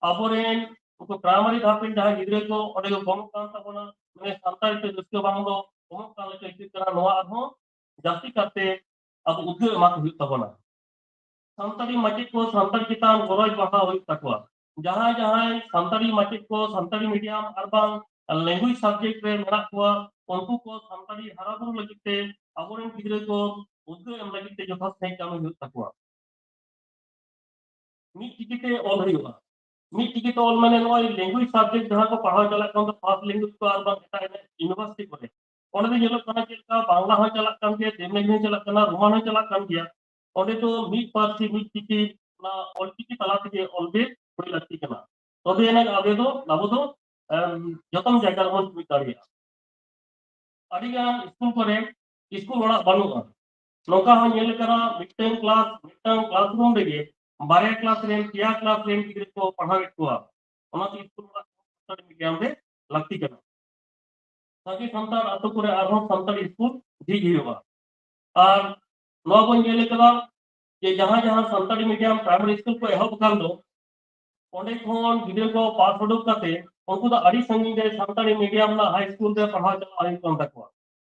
ᱟᱵᱚᱨᱮᱱ ᱩᱱᱠᱩ ᱯᱨᱟᱭᱢᱟᱨᱤ ᱫᱷᱟᱯ ᱨᱮᱱ ᱡᱟᱦᱟᱸᱭ ᱜᱤᱫᱽᱨᱟᱹ ᱠᱚ ᱚᱸᱰᱮ ᱠᱚ ᱠᱚᱢᱚᱜ ᱠᱟᱱ ᱛᱟᱵᱚᱱᱟ, ᱢᱟᱱᱮ ᱥᱟᱱᱛᱟᱲᱤ ᱛᱮ ᱨᱟᱹᱥᱠᱟᱹ ᱵᱟᱝ ᱫᱚ ᱠᱚᱢᱚᱜ ᱠᱟᱱ ᱞᱮᱠᱟ ᱟᱹᱭᱠᱟᱹᱜ ᱠᱟᱱᱟ᱾ ᱱᱚᱣᱟ ᱟᱨᱦᱚᱸ ᱡᱟᱹᱥᱛᱤ ᱠᱟᱨᱛᱮ ᱟᱵᱚ ᱩᱫᱽᱜᱟᱹᱣ ᱮᱢᱟ ᱠᱚ ᱦᱩᱭᱩᱜ ᱛᱟᱵᱚᱱᱟ᱾ ᱥᱟᱱᱛᱟᱲᱤ ᱢᱟᱪᱮᱫ ᱠᱚ ᱥᱟᱱᱛᱟᱲ ᱪᱮᱛᱟᱱ ᱜᱚᱨᱚᱡᱽ ᱵᱟᱲᱦᱟᱣ ᱦᱩᱭᱩᱜ ᱛᱟᱠᱚᱣᱟ᱾ ᱡᱟᱦᱟᱸᱭ ᱡᱟᱦᱟᱸᱭ ᱥᱟᱱᱛᱟᱲᱤ ᱢᱟᱪᱮᱫ ᱠᱚ ᱥᱟᱱᱛᱟᱲᱤ ᱢᱤᱰᱤᱭᱟᱢ ᱟᱨ ᱵᱟᱝ ᱞᱮᱝᱜᱩᱭᱮᱡᱽ ᱥᱟᱵᱡᱮᱠᱴ ᱨᱮ ᱢᱮᱱᱟᱜ ᱠᱚᱣᱟ, ᱩᱱᱠᱩ ᱠᱚ ᱥᱟᱱᱛᱟᱲᱤ ᱦᱟᱨᱟ ᱵᱩᱨᱩ ᱞᱟᱹᱜᱤᱫ ᱛᱮ ᱟᱵᱚᱨᱮᱱ ᱜᱤᱫᱽᱨᱟᱹ ᱠᱚ ᱩᱫᱽᱜᱟᱹᱣ ᱮᱢ ᱞᱟᱹᱜᱤᱫ ᱛᱮ ᱡᱚᱛᱷᱟᱛ ᱥᱟᱺᱦᱤᱡ ᱠᱟᱹᱢᱤ ᱦᱩᱭᱩᱜ ᱛᱟᱠᱚᱣᱟ᱾ ᱢᱤᱫ ᱪᱤᱠᱤᱛᱮ ᱚᱞ ᱦᱩᱭᱩᱜᱼᱟ᱾ ᱢᱤᱫ ᱪᱤᱠᱤᱛᱮ ᱚᱞ ᱢᱟᱱᱮ ᱱᱚᱜᱼᱚᱭ language subject ᱡᱟᱦᱟᱸ ᱠᱚ ᱯᱟᱲᱦᱟᱣ ᱪᱟᱞᱟᱜ ᱠᱟᱱ ᱫᱚ first language ᱠᱚ ᱟᱨ ᱵᱟᱝ ᱮᱴᱟᱜ ᱮᱴᱟᱜ university ᱠᱚᱨᱮ, ᱚᱸᱰᱮ ᱫᱚ ᱧᱮᱞᱚᱜ ᱠᱟᱱᱟ ᱪᱮᱫ ᱞᱮᱠᱟ ᱵᱟᱝᱞᱟ ᱦᱚᱸ ᱪᱟᱞᱟᱜ ᱠᱟᱱ ᱜᱮᱭᱟ, ᱫᱮᱵᱽᱱᱟᱜᱚᱨᱤ ᱦᱚᱸ ᱪᱟᱞᱟᱜ ᱠᱟᱱᱟ, ᱨᱳᱢᱟᱱ ᱦᱚᱸ ᱪᱟᱞᱟᱜ ᱠᱟᱱ ᱜᱮᱭᱟ᱾ ᱚᱸᱰᱮ ᱫᱚ ᱢᱤᱫ ᱯᱟᱹᱨᱥᱤ ᱢᱤᱫ ᱪᱤᱠᱤ, ᱚᱱᱟ ᱚᱞᱪᱤᱠᱤ ᱛᱟᱞᱟ ᱛᱮᱜᱮ ᱚᱞ ᱜᱮ ᱦᱩᱭ ᱞᱟᱹᱠᱛᱤ ᱠᱟᱱᱟ᱾ ᱛᱚᱵᱮ ᱟᱱᱟᱜ ᱟᱵᱚ ᱫᱚ, ᱟᱵᱚ ᱫᱚ ᱮᱢ, ᱡᱚᱛᱚᱱ ᱡᱟᱭᱜᱟ ᱨᱮᱵᱚᱱ ᱡᱩᱢᱤᱫ ᱫᱟᱲᱮᱭᱟᱜᱼᱟ᱾ ᱟᱹᱰᱤᱜᱟᱱ ᱥᱠᱩᱞ ᱠᱚᱨᱮ ᱥᱠᱩᱞ ᱚᱲᱟᱜ ᱵᱟᱹᱱᱩᱜᱼᱟ᱾ ᱱᱚᱝᱠᱟ ᱦᱚᱸ ᱧᱮᱞ ᱟᱠᱟᱱᱟ, ᱢᱤᱫᱴᱟᱝ ᱠᱞᱟᱥ, ᱢᱤᱫᱴᱟᱝ ᱠᱞᱟᱥᱨᱩᱢ ᱨᱮᱜᱮ ᱵᱟᱨᱭᱟ ᱠᱞᱟᱥ ᱨᱮᱱ, ᱯᱮᱭᱟ ᱠᱞᱟᱥ ᱨᱮᱱ ᱜᱤᱫᱽᱨᱟᱹ ᱠᱚ ᱯᱟᱲᱦᱟᱣᱮᱫ ᱠᱚᱣᱟ᱾ ᱚᱱᱟᱛᱮ ᱥᱠᱩᱞ ᱚᱲᱟᱜ ᱥᱟᱱᱛᱟᱲᱤ ᱢᱤᱰᱤᱭᱟᱢ ᱨᱮ ᱞᱟᱹᱠᱛᱤ ᱠᱟᱱᱟ᱾ ᱥᱟᱸᱜᱮ ᱥᱟᱱᱛᱟᱲ ᱟᱛᱳ ᱠᱚᱨᱮ ᱟᱨᱦᱚᱸ ᱥᱟᱱᱛᱟᱲᱤ ᱥᱠᱩᱞ ᱡᱷᱤᱡ ᱦᱩᱭᱩᱜᱼᱟ᱾ ᱟᱨ ᱱᱚᱣᱟ ᱵᱚᱱ ᱧᱮᱞ ᱟᱠᱟᱫᱟ ᱡᱮ ᱡᱟᱦᱟᱸ ᱡᱟᱦᱟᱸ ᱥᱟᱱᱛᱟᱲᱤ ᱢᱤᱰᱤᱭᱟᱢ ᱯᱨᱟᱭᱢᱟᱨᱤ ᱥᱠᱩᱞ ᱠᱚ ᱮᱦᱚᱵ ᱟᱠᱟᱱ ᱫᱚ, ᱚᱸᱰᱮ ᱠᱷᱚᱱ ᱜᱤᱫᱽᱨᱟᱹ ᱠᱚ ᱯᱟᱥ ᱩᱰᱩᱠ ᱠᱟᱛᱮ ᱩᱱᱠᱩ ᱫᱚ ᱟᱹᱰᱤ ᱥᱟᱺᱜᱤᱧ ᱨᱮ ᱥᱟᱱᱛᱟᱲᱤ ᱢᱤᱰᱤᱭᱟᱢ ᱨᱮᱱᱟᱜ ᱦᱟᱭ ᱥᱠᱩᱞ ᱨᱮ ᱯᱟᱲᱦᱟᱣ ᱪᱟᱞᱟᱜ ᱦᱩᱭᱩᱜ ᱠᱟᱱ ᱛᱟᱠᱚᱣᱟ᱾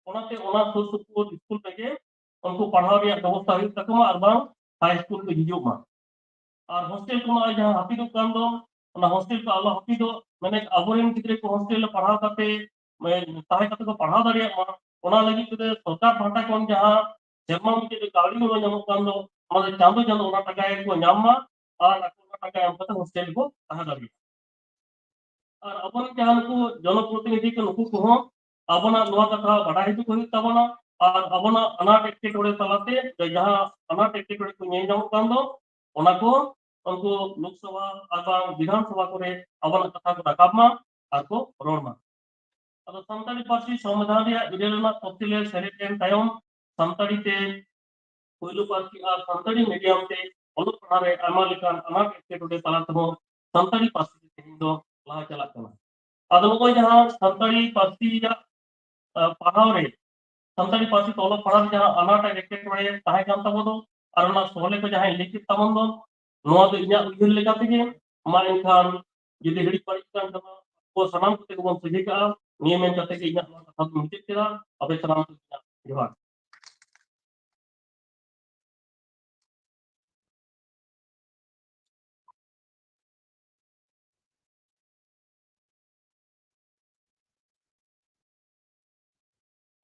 ᱚᱱᱟᱛᱮ ᱚᱱᱟ ᱥᱩᱨ ᱥᱩᱯᱩᱨ ᱥᱠᱩᱞ ᱨᱮᱜᱮ ᱩᱱᱠᱩ ᱯᱟᱲᱦᱟᱣ ᱨᱮᱭᱟᱜ ᱵᱮᱵᱚᱥᱛᱷᱟ ᱦᱩᱭᱩᱜ ᱛᱟᱠᱚ ᱢᱟ ᱟᱨ ᱵᱟᱝ ᱦᱟᱭ ᱥᱠᱩᱞ ᱠᱚ ᱦᱤᱡᱩᱜ ᱢᱟ᱾ ᱟᱨ ᱦᱳᱥᱴᱮᱞ ᱠᱚ ᱱᱚᱜᱼᱚᱭ ᱡᱟᱦᱟᱸ ᱦᱟᱹᱯᱤᱫᱚᱜ ᱠᱟᱱ ᱫᱚ, ᱚᱱᱟ ᱦᱳᱥᱴᱮᱞ ᱠᱚ ᱟᱞᱚ ᱦᱟᱹᱯᱤᱫᱚᱜ, ᱢᱟᱱᱮ ᱟᱵᱚᱨᱮᱱ ᱜᱤᱫᱽᱨᱟᱹ ᱠᱚ ᱦᱳᱥᱴᱮᱞ ᱨᱮ ᱯᱟᱲᱦᱟᱣ ᱠᱟᱛᱮ, ᱢᱟᱱᱮ ᱛᱟᱦᱮᱸ ᱠᱟᱛᱮ ᱠᱚ ᱯᱟᱲᱦᱟᱣ ᱫᱟᱲᱮᱭᱟᱜ ᱢᱟ, ᱚᱱᱟ ᱞᱟᱹᱜᱤᱫ ᱛᱮ ᱥᱚᱨᱠᱟᱨ ᱯᱟᱦᱴᱟ ᱠᱷᱚᱱ ᱡᱟᱦᱟᱸ ᱥᱮᱨᱢᱟ ᱢᱩᱪᱟᱹᱫ ᱨᱮ ᱠᱟᱹᱣᱰᱤ ᱜᱚᱲᱚ ᱧᱟᱢᱚᱜ ᱠᱟᱱ ᱫᱚ, ᱚᱱᱟ ᱫᱚ ᱪᱟᱸᱫᱚ ᱪᱟᱸᱫᱚ ᱚᱱᱟ ᱴᱟᱠᱟ ᱜᱮᱠᱚ ᱧᱟᱢ ᱢᱟ ᱟᱨ ᱟᱠᱚ ᱚᱱᱟ ᱴᱟᱠᱟ ᱮᱢ ᱠᱟᱛᱮ ᱦᱳᱥᱴᱮᱞ ᱨᱮᱠᱚ ᱛᱟᱦᱮᱸ ᱫᱟᱲᱮᱭᱟᱜᱼᱟ᱾ ᱟᱨ ᱟᱵᱚᱨᱮᱱ ᱡᱟᱦᱟᱸ ᱱᱩᱠᱩ ᱡᱚᱱᱚᱯᱨᱚᱛᱤᱱᱤᱫᱷᱤ ᱠᱚ, ᱱᱩᱠᱩ ᱠᱚᱦᱚᱸ ᱟᱵᱚᱱᱟᱜ ᱱᱚᱣᱟ ᱠᱟᱛᱷᱟ ᱵᱟᱰᱟᱭ ᱦᱚᱪᱚ ᱠᱚ ᱦᱩᱭᱩᱜ ᱛᱟᱵᱚᱱᱟ᱾ ᱟᱨ ᱟᱵᱚᱱᱟᱜ ᱟᱱᱟᱴ ᱮᱴᱠᱮᱴᱚᱬᱮ ᱛᱟᱞᱟᱛᱮ ᱡᱟᱦᱟᱸ ᱟᱱᱟᱴ ᱮᱴᱠᱮᱴᱚᱬᱮ ᱠᱚ ᱧᱮᱞ ᱧᱟᱢᱚᱜ ᱠᱟᱱ ᱫᱚ, ᱚᱱᱟ ᱠᱚ ᱩᱱᱠᱩ ᱞᱳᱠᱥᱚᱵᱷᱟ ᱟᱨ ᱵᱟᱝ ᱵᱤᱫᱷᱟᱱ ᱥᱚᱵᱷᱟ ᱠᱚᱨᱮ ᱟᱵᱚᱱᱟᱜ ᱠᱟᱛᱷᱟ ᱠᱚ ᱨᱟᱠᱟᱵ ᱢᱟ ᱟᱨ ᱠᱚ ᱨᱚᱲ ᱢᱟ᱾ ᱟᱫᱚ ᱥᱟᱱᱛᱟᱲᱤ ᱯᱟᱹᱨᱥᱤ ᱥᱚᱝᱵᱤᱫᱷᱟᱱ ᱨᱮᱭᱟᱜ ᱤᱨᱟᱹᱞ ᱟᱱᱟᱜ ᱛᱚᱯᱥᱤᱞ ᱨᱮ ᱥᱮᱞᱮᱫ ᱮᱱ ᱛᱟᱭᱚᱢ, ᱥᱟᱱᱛᱟᱲᱤ ᱛᱮ ᱯᱳᱭᱞᱳ ᱯᱟᱹᱨᱥᱤ ᱟᱨ ᱥᱟᱱᱛᱟᱲᱤ ᱢᱤᱰᱤᱭᱟᱢ ᱛᱮ ᱚᱞᱚᱜ ᱯᱟᱲᱦᱟᱣ ᱨᱮ ᱟᱭᱢᱟ ᱞᱮᱠᱟᱱ ᱟᱱᱟᱴ ᱮᱴᱠᱮᱴᱚᱬᱮ ᱛᱟᱞᱟ ᱛᱮᱦᱚᱸ ᱥᱟᱱᱛᱟᱲᱤ ᱯᱟᱹᱨᱥᱤ ᱛᱮ ᱛᱮᱦᱮᱧ ᱫᱚ ᱞᱟᱦᱟ ᱪᱟᱞᱟᱜ ᱠᱟᱱᱟ᱾ ᱟᱫᱚ ᱱᱚᱜᱼᱚᱭ ᱡᱟᱦᱟᱸ ᱥᱟᱱᱛᱟᱲᱤ ᱯᱟᱹᱨᱥᱤ ᱨᱮᱭᱟᱜ, ᱟ, ᱯᱟᱲᱦᱟᱣ ᱨᱮ, ᱥᱟᱱᱛᱟᱲᱤ ᱯᱟᱹᱨᱥᱤ ᱛᱮ ᱚᱞᱚᱜ ᱯᱟᱲᱦᱟᱣ ᱨᱮ ᱡᱟᱦᱟᱸ ᱟᱱᱟᱴ ᱟᱨ ᱮᱴᱠᱮᱴᱚᱬᱮ ᱛᱟᱦᱮᱸ ᱠᱟᱱ ᱛᱟᱵᱚ ᱫᱚ, ᱟᱨ ᱚᱱᱟ ᱥᱚᱦᱞᱮ ᱠᱚ ᱡᱟᱦᱟᱸᱭ ᱞᱟᱹᱭ ᱠᱮᱫ ᱛᱟᱵᱚᱱ ᱫᱚ, ᱱᱚᱣᱟ ᱫᱚ ᱤᱧᱟᱹᱜ ᱩᱭᱦᱟᱹᱨ ᱞᱮᱠᱟ ᱛᱮᱜᱮ᱾ ᱢᱟ ᱮᱱᱠᱷᱟᱱ ᱡᱩᱫᱤ ᱦᱤᱲᱤᱡ ᱵᱟᱹᱲᱤᱡ ᱠᱟᱱ ᱛᱟᱵᱚᱱᱟ, ᱟᱵᱚ ᱥᱟᱱᱟᱢ ᱠᱚᱛᱮ ᱜᱮᱵᱚᱱ ᱥᱚᱡᱷᱮ ᱠᱟᱜᱼᱟ᱾ ᱱᱤᱭᱟᱹ ᱢᱮᱱ ᱠᱟᱛᱮ ᱜᱮ ᱤᱧᱟᱹᱜ ᱱᱚᱣᱟ ᱠᱟᱛᱷᱟ ᱫᱚᱧ ᱢᱩᱪᱟᱹᱫ ᱠᱮᱫᱟ᱾ ᱟᱯᱮ ᱥᱟᱱᱟᱢ ᱠᱚ ᱤᱧᱟᱹᱜ ᱡᱚᱦᱟᱨ᱾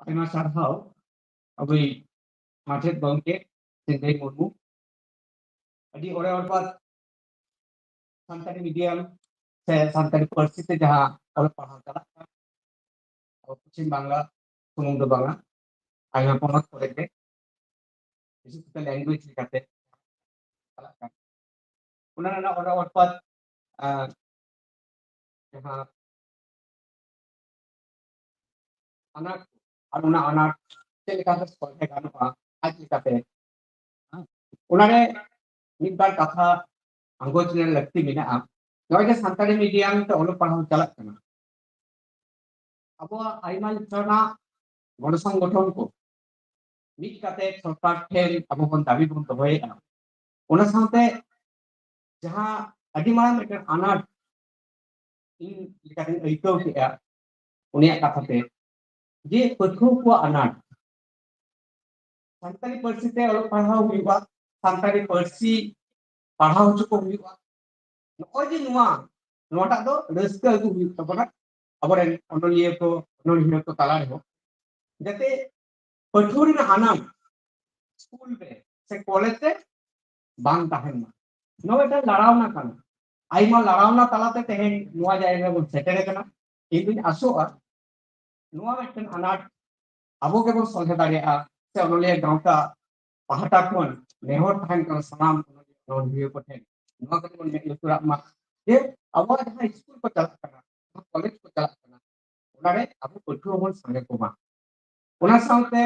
ᱟᱭᱢᱟ ᱥᱟᱨᱦᱟᱣ ᱟᱵᱚᱭᱤᱡ ᱢᱟᱪᱮᱫ ᱜᱚᱢᱠᱮ ᱥᱤᱝᱨᱟᱹᱭ ᱢᱩᱨᱢᱩ᱾ ᱟᱹᱰᱤ ᱚᱲᱮ ᱚᱲᱯᱟᱛ ᱥᱟᱱᱛᱟᱲᱤ ᱢᱤᱰᱤᱭᱟᱢ ᱥᱮ ᱥᱟᱱᱛᱟᱲᱤ ᱯᱟᱹᱨᱥᱤ ᱛᱮ ᱡᱟᱦᱟᱸ ᱚᱞᱚᱜ ᱯᱟᱲᱦᱟᱣ ᱪᱟᱞᱟᱜ ᱠᱟᱱᱟ, ᱟᱵᱚ ᱯᱚᱪᱷᱤᱢ ᱵᱟᱝᱞᱟ ᱥᱩᱢᱩᱝ ᱫᱚ ᱵᱟᱝᱟ, ᱟᱭᱢᱟ ᱯᱚᱱᱚᱛ ᱠᱚᱨᱮ ᱜᱮ ᱵᱤᱥᱮᱥ ᱠᱟᱛᱮ ᱞᱮᱝᱜᱩᱭᱮᱡᱽ ᱞᱮᱠᱟᱛᱮ ᱪᱟᱞᱟᱜ ᱠᱟᱱᱟ᱾ ᱚᱱᱟ ᱨᱮᱱᱟᱜ ᱚᱱᱟ ᱚᱨᱯᱟᱛ, ᱟᱨ ᱡᱟᱦᱟᱸ ᱟᱱᱟᱴ, ᱟᱨ ᱚᱱᱟ ᱟᱱᱟᱴ ᱪᱮᱫ ᱞᱮᱠᱟᱛᱮ ᱥᱚᱞᱦᱮ ᱜᱟᱱᱚᱜᱼᱟ ᱟᱡ ᱞᱮᱠᱟᱛᱮ, ᱦᱮᱸ? ᱚᱱᱟᱨᱮ ᱢᱤᱫ ᱵᱟᱨ ᱠᱟᱛᱷᱟ ᱟᱸᱜᱚᱪ ᱨᱮ ᱞᱟᱹᱠᱛᱤ ᱢᱮᱱᱟᱜᱼᱟ᱾ ᱱᱚᱜᱼᱚᱭ ᱡᱮ ᱥᱟᱱᱛᱟᱲᱤ ᱢᱤᱰᱤᱭᱟᱢ ᱛᱮ ᱚᱞᱚᱜ ᱯᱟᱲᱦᱟᱣ ᱪᱟᱞᱟᱜ ᱠᱟᱱᱟ, ᱟᱵᱚᱣᱟᱜ ᱟᱭᱢᱟ ᱞᱮᱠᱟᱱᱟᱜ ᱜᱚᱱᱚ ᱥᱚᱝᱜᱚᱴᱷᱚᱱ ᱠᱚ ᱢᱤᱫ ᱠᱟᱛᱮ ᱥᱚᱨᱠᱟᱨ ᱴᱷᱮᱱ ᱟᱵᱚ ᱵᱚᱱ ᱫᱟᱹᱵᱤ ᱵᱚᱱ ᱫᱚᱦᱚᱭᱮᱫᱼᱟ᱾ ᱚᱱᱟ ᱥᱟᱶᱛᱮ ᱡᱟᱦᱟᱸ ᱟᱹᱰᱤ ᱢᱟᱨᱟᱝ ᱢᱤᱫᱴᱮᱱ ᱟᱱᱟᱴ ᱤᱧ ᱞᱮᱠᱟᱛᱤᱧ ᱟᱹᱭᱠᱟᱹᱣ ᱠᱮᱫᱼᱟ ᱩᱱᱤᱭᱟᱜ ᱠᱟᱛᱷᱟ ᱛᱮ, ᱡᱮ ᱯᱟᱹᱴᱷᱩᱣᱟᱹ ᱠᱚᱣᱟᱜ ᱟᱱᱟᱴ, ᱥᱟᱱᱛᱟᱲᱤ ᱯᱟᱹᱨᱥᱤ ᱛᱮ ᱚᱞᱚᱜ ᱯᱟᱲᱦᱟᱣ ᱦᱩᱭᱩᱜᱼᱟ, ᱥᱟᱱᱛᱟᱲᱤ ᱯᱟᱹᱨᱥᱤ ᱯᱟᱲᱦᱟᱣ ᱦᱚᱪᱚ ᱠᱚ ᱦᱩᱭᱩᱜᱼᱟ᱾ ᱱᱚᱜᱼᱚᱭ ᱡᱮ ᱱᱚᱣᱟ, ᱱᱚᱣᱟᱴᱟᱜ ᱫᱚ ᱨᱟᱹᱥᱠᱟᱹ ᱟᱹᱜᱩ ᱦᱩᱭᱩᱜ ᱛᱟᱵᱚᱱᱟ ᱟᱵᱚᱨᱮᱱ ᱚᱱᱚᱞᱤᱭᱟᱹ ᱠᱚ, ᱚᱱᱚᱞᱤᱭᱟᱹ ᱠᱚ ᱛᱟᱞᱟ ᱨᱮᱦᱚᱸ, ᱡᱟᱛᱮ ᱯᱟᱹᱴᱷᱩᱣᱟᱹ ᱨᱮᱱᱟᱜ ᱟᱱᱟᱴ ᱥᱠᱩᱞ ᱨᱮ ᱥᱮ ᱠᱚᱞᱮᱡᱽ ᱨᱮ ᱵᱟᱝ ᱛᱟᱦᱮᱱ ᱢᱟ᱾ ᱱᱚᱣᱟ ᱢᱤᱫᱴᱟᱝ ᱞᱟᱲᱟᱣᱱᱟ ᱠᱟᱱᱟ᱾ ᱟᱭᱢᱟ ᱞᱟᱲᱟᱣᱱᱟ ᱛᱟᱞᱟᱛᱮ ᱛᱮᱦᱮᱧ ᱱᱚᱣᱟ ᱡᱟᱭᱜᱟ ᱨᱮᱵᱚᱱ ᱥᱮᱴᱮᱨ ᱟᱠᱟᱱᱟ᱾ ᱤᱧ ᱫᱩᱧ ᱟᱥᱚᱜᱼᱟ ᱱᱚᱣᱟ ᱢᱤᱫᱴᱮᱱ ᱟᱱᱟᱴ ᱟᱵᱚ ᱜᱮᱵᱚᱱ ᱥᱚᱞᱦᱮ ᱫᱟᱲᱮᱭᱟᱜᱼᱟ, ᱥᱮ ᱚᱱᱚᱞᱤᱭᱟᱹ ᱜᱟᱶᱛᱟ ᱯᱟᱦᱴᱟ ᱠᱷᱚᱱ ᱱᱮᱦᱚᱨ ᱛᱟᱦᱮᱱ ᱠᱟᱱᱟ ᱥᱟᱱᱟᱢ ᱚᱱᱚᱞᱤᱭᱟᱹ ᱠᱚᱴᱷᱮᱱ, ᱱᱚᱣᱟ ᱠᱟᱛᱮ ᱵᱚᱱ ᱢᱮᱫ ᱞᱩᱛᱩᱨᱟᱜ ᱢᱟ ᱡᱮ ᱟᱵᱚᱣᱟᱜ ᱡᱟᱦᱟᱸ ᱥᱠᱩᱞ ᱠᱚ ᱪᱟᱞᱟᱜ ᱠᱟᱱᱟ, ᱡᱟᱦᱟᱸ ᱠᱚᱞᱮᱡᱽ ᱠᱚ ᱪᱟᱞᱟᱜ ᱠᱟᱱᱟ, ᱚᱱᱟᱨᱮ ᱟᱵᱚ ᱯᱟᱹᱴᱷᱩᱣᱟᱹ ᱵᱚᱱ ᱥᱟᱸᱜᱮ ᱠᱚᱢᱟ᱾ ᱚᱱᱟ ᱥᱟᱶᱛᱮ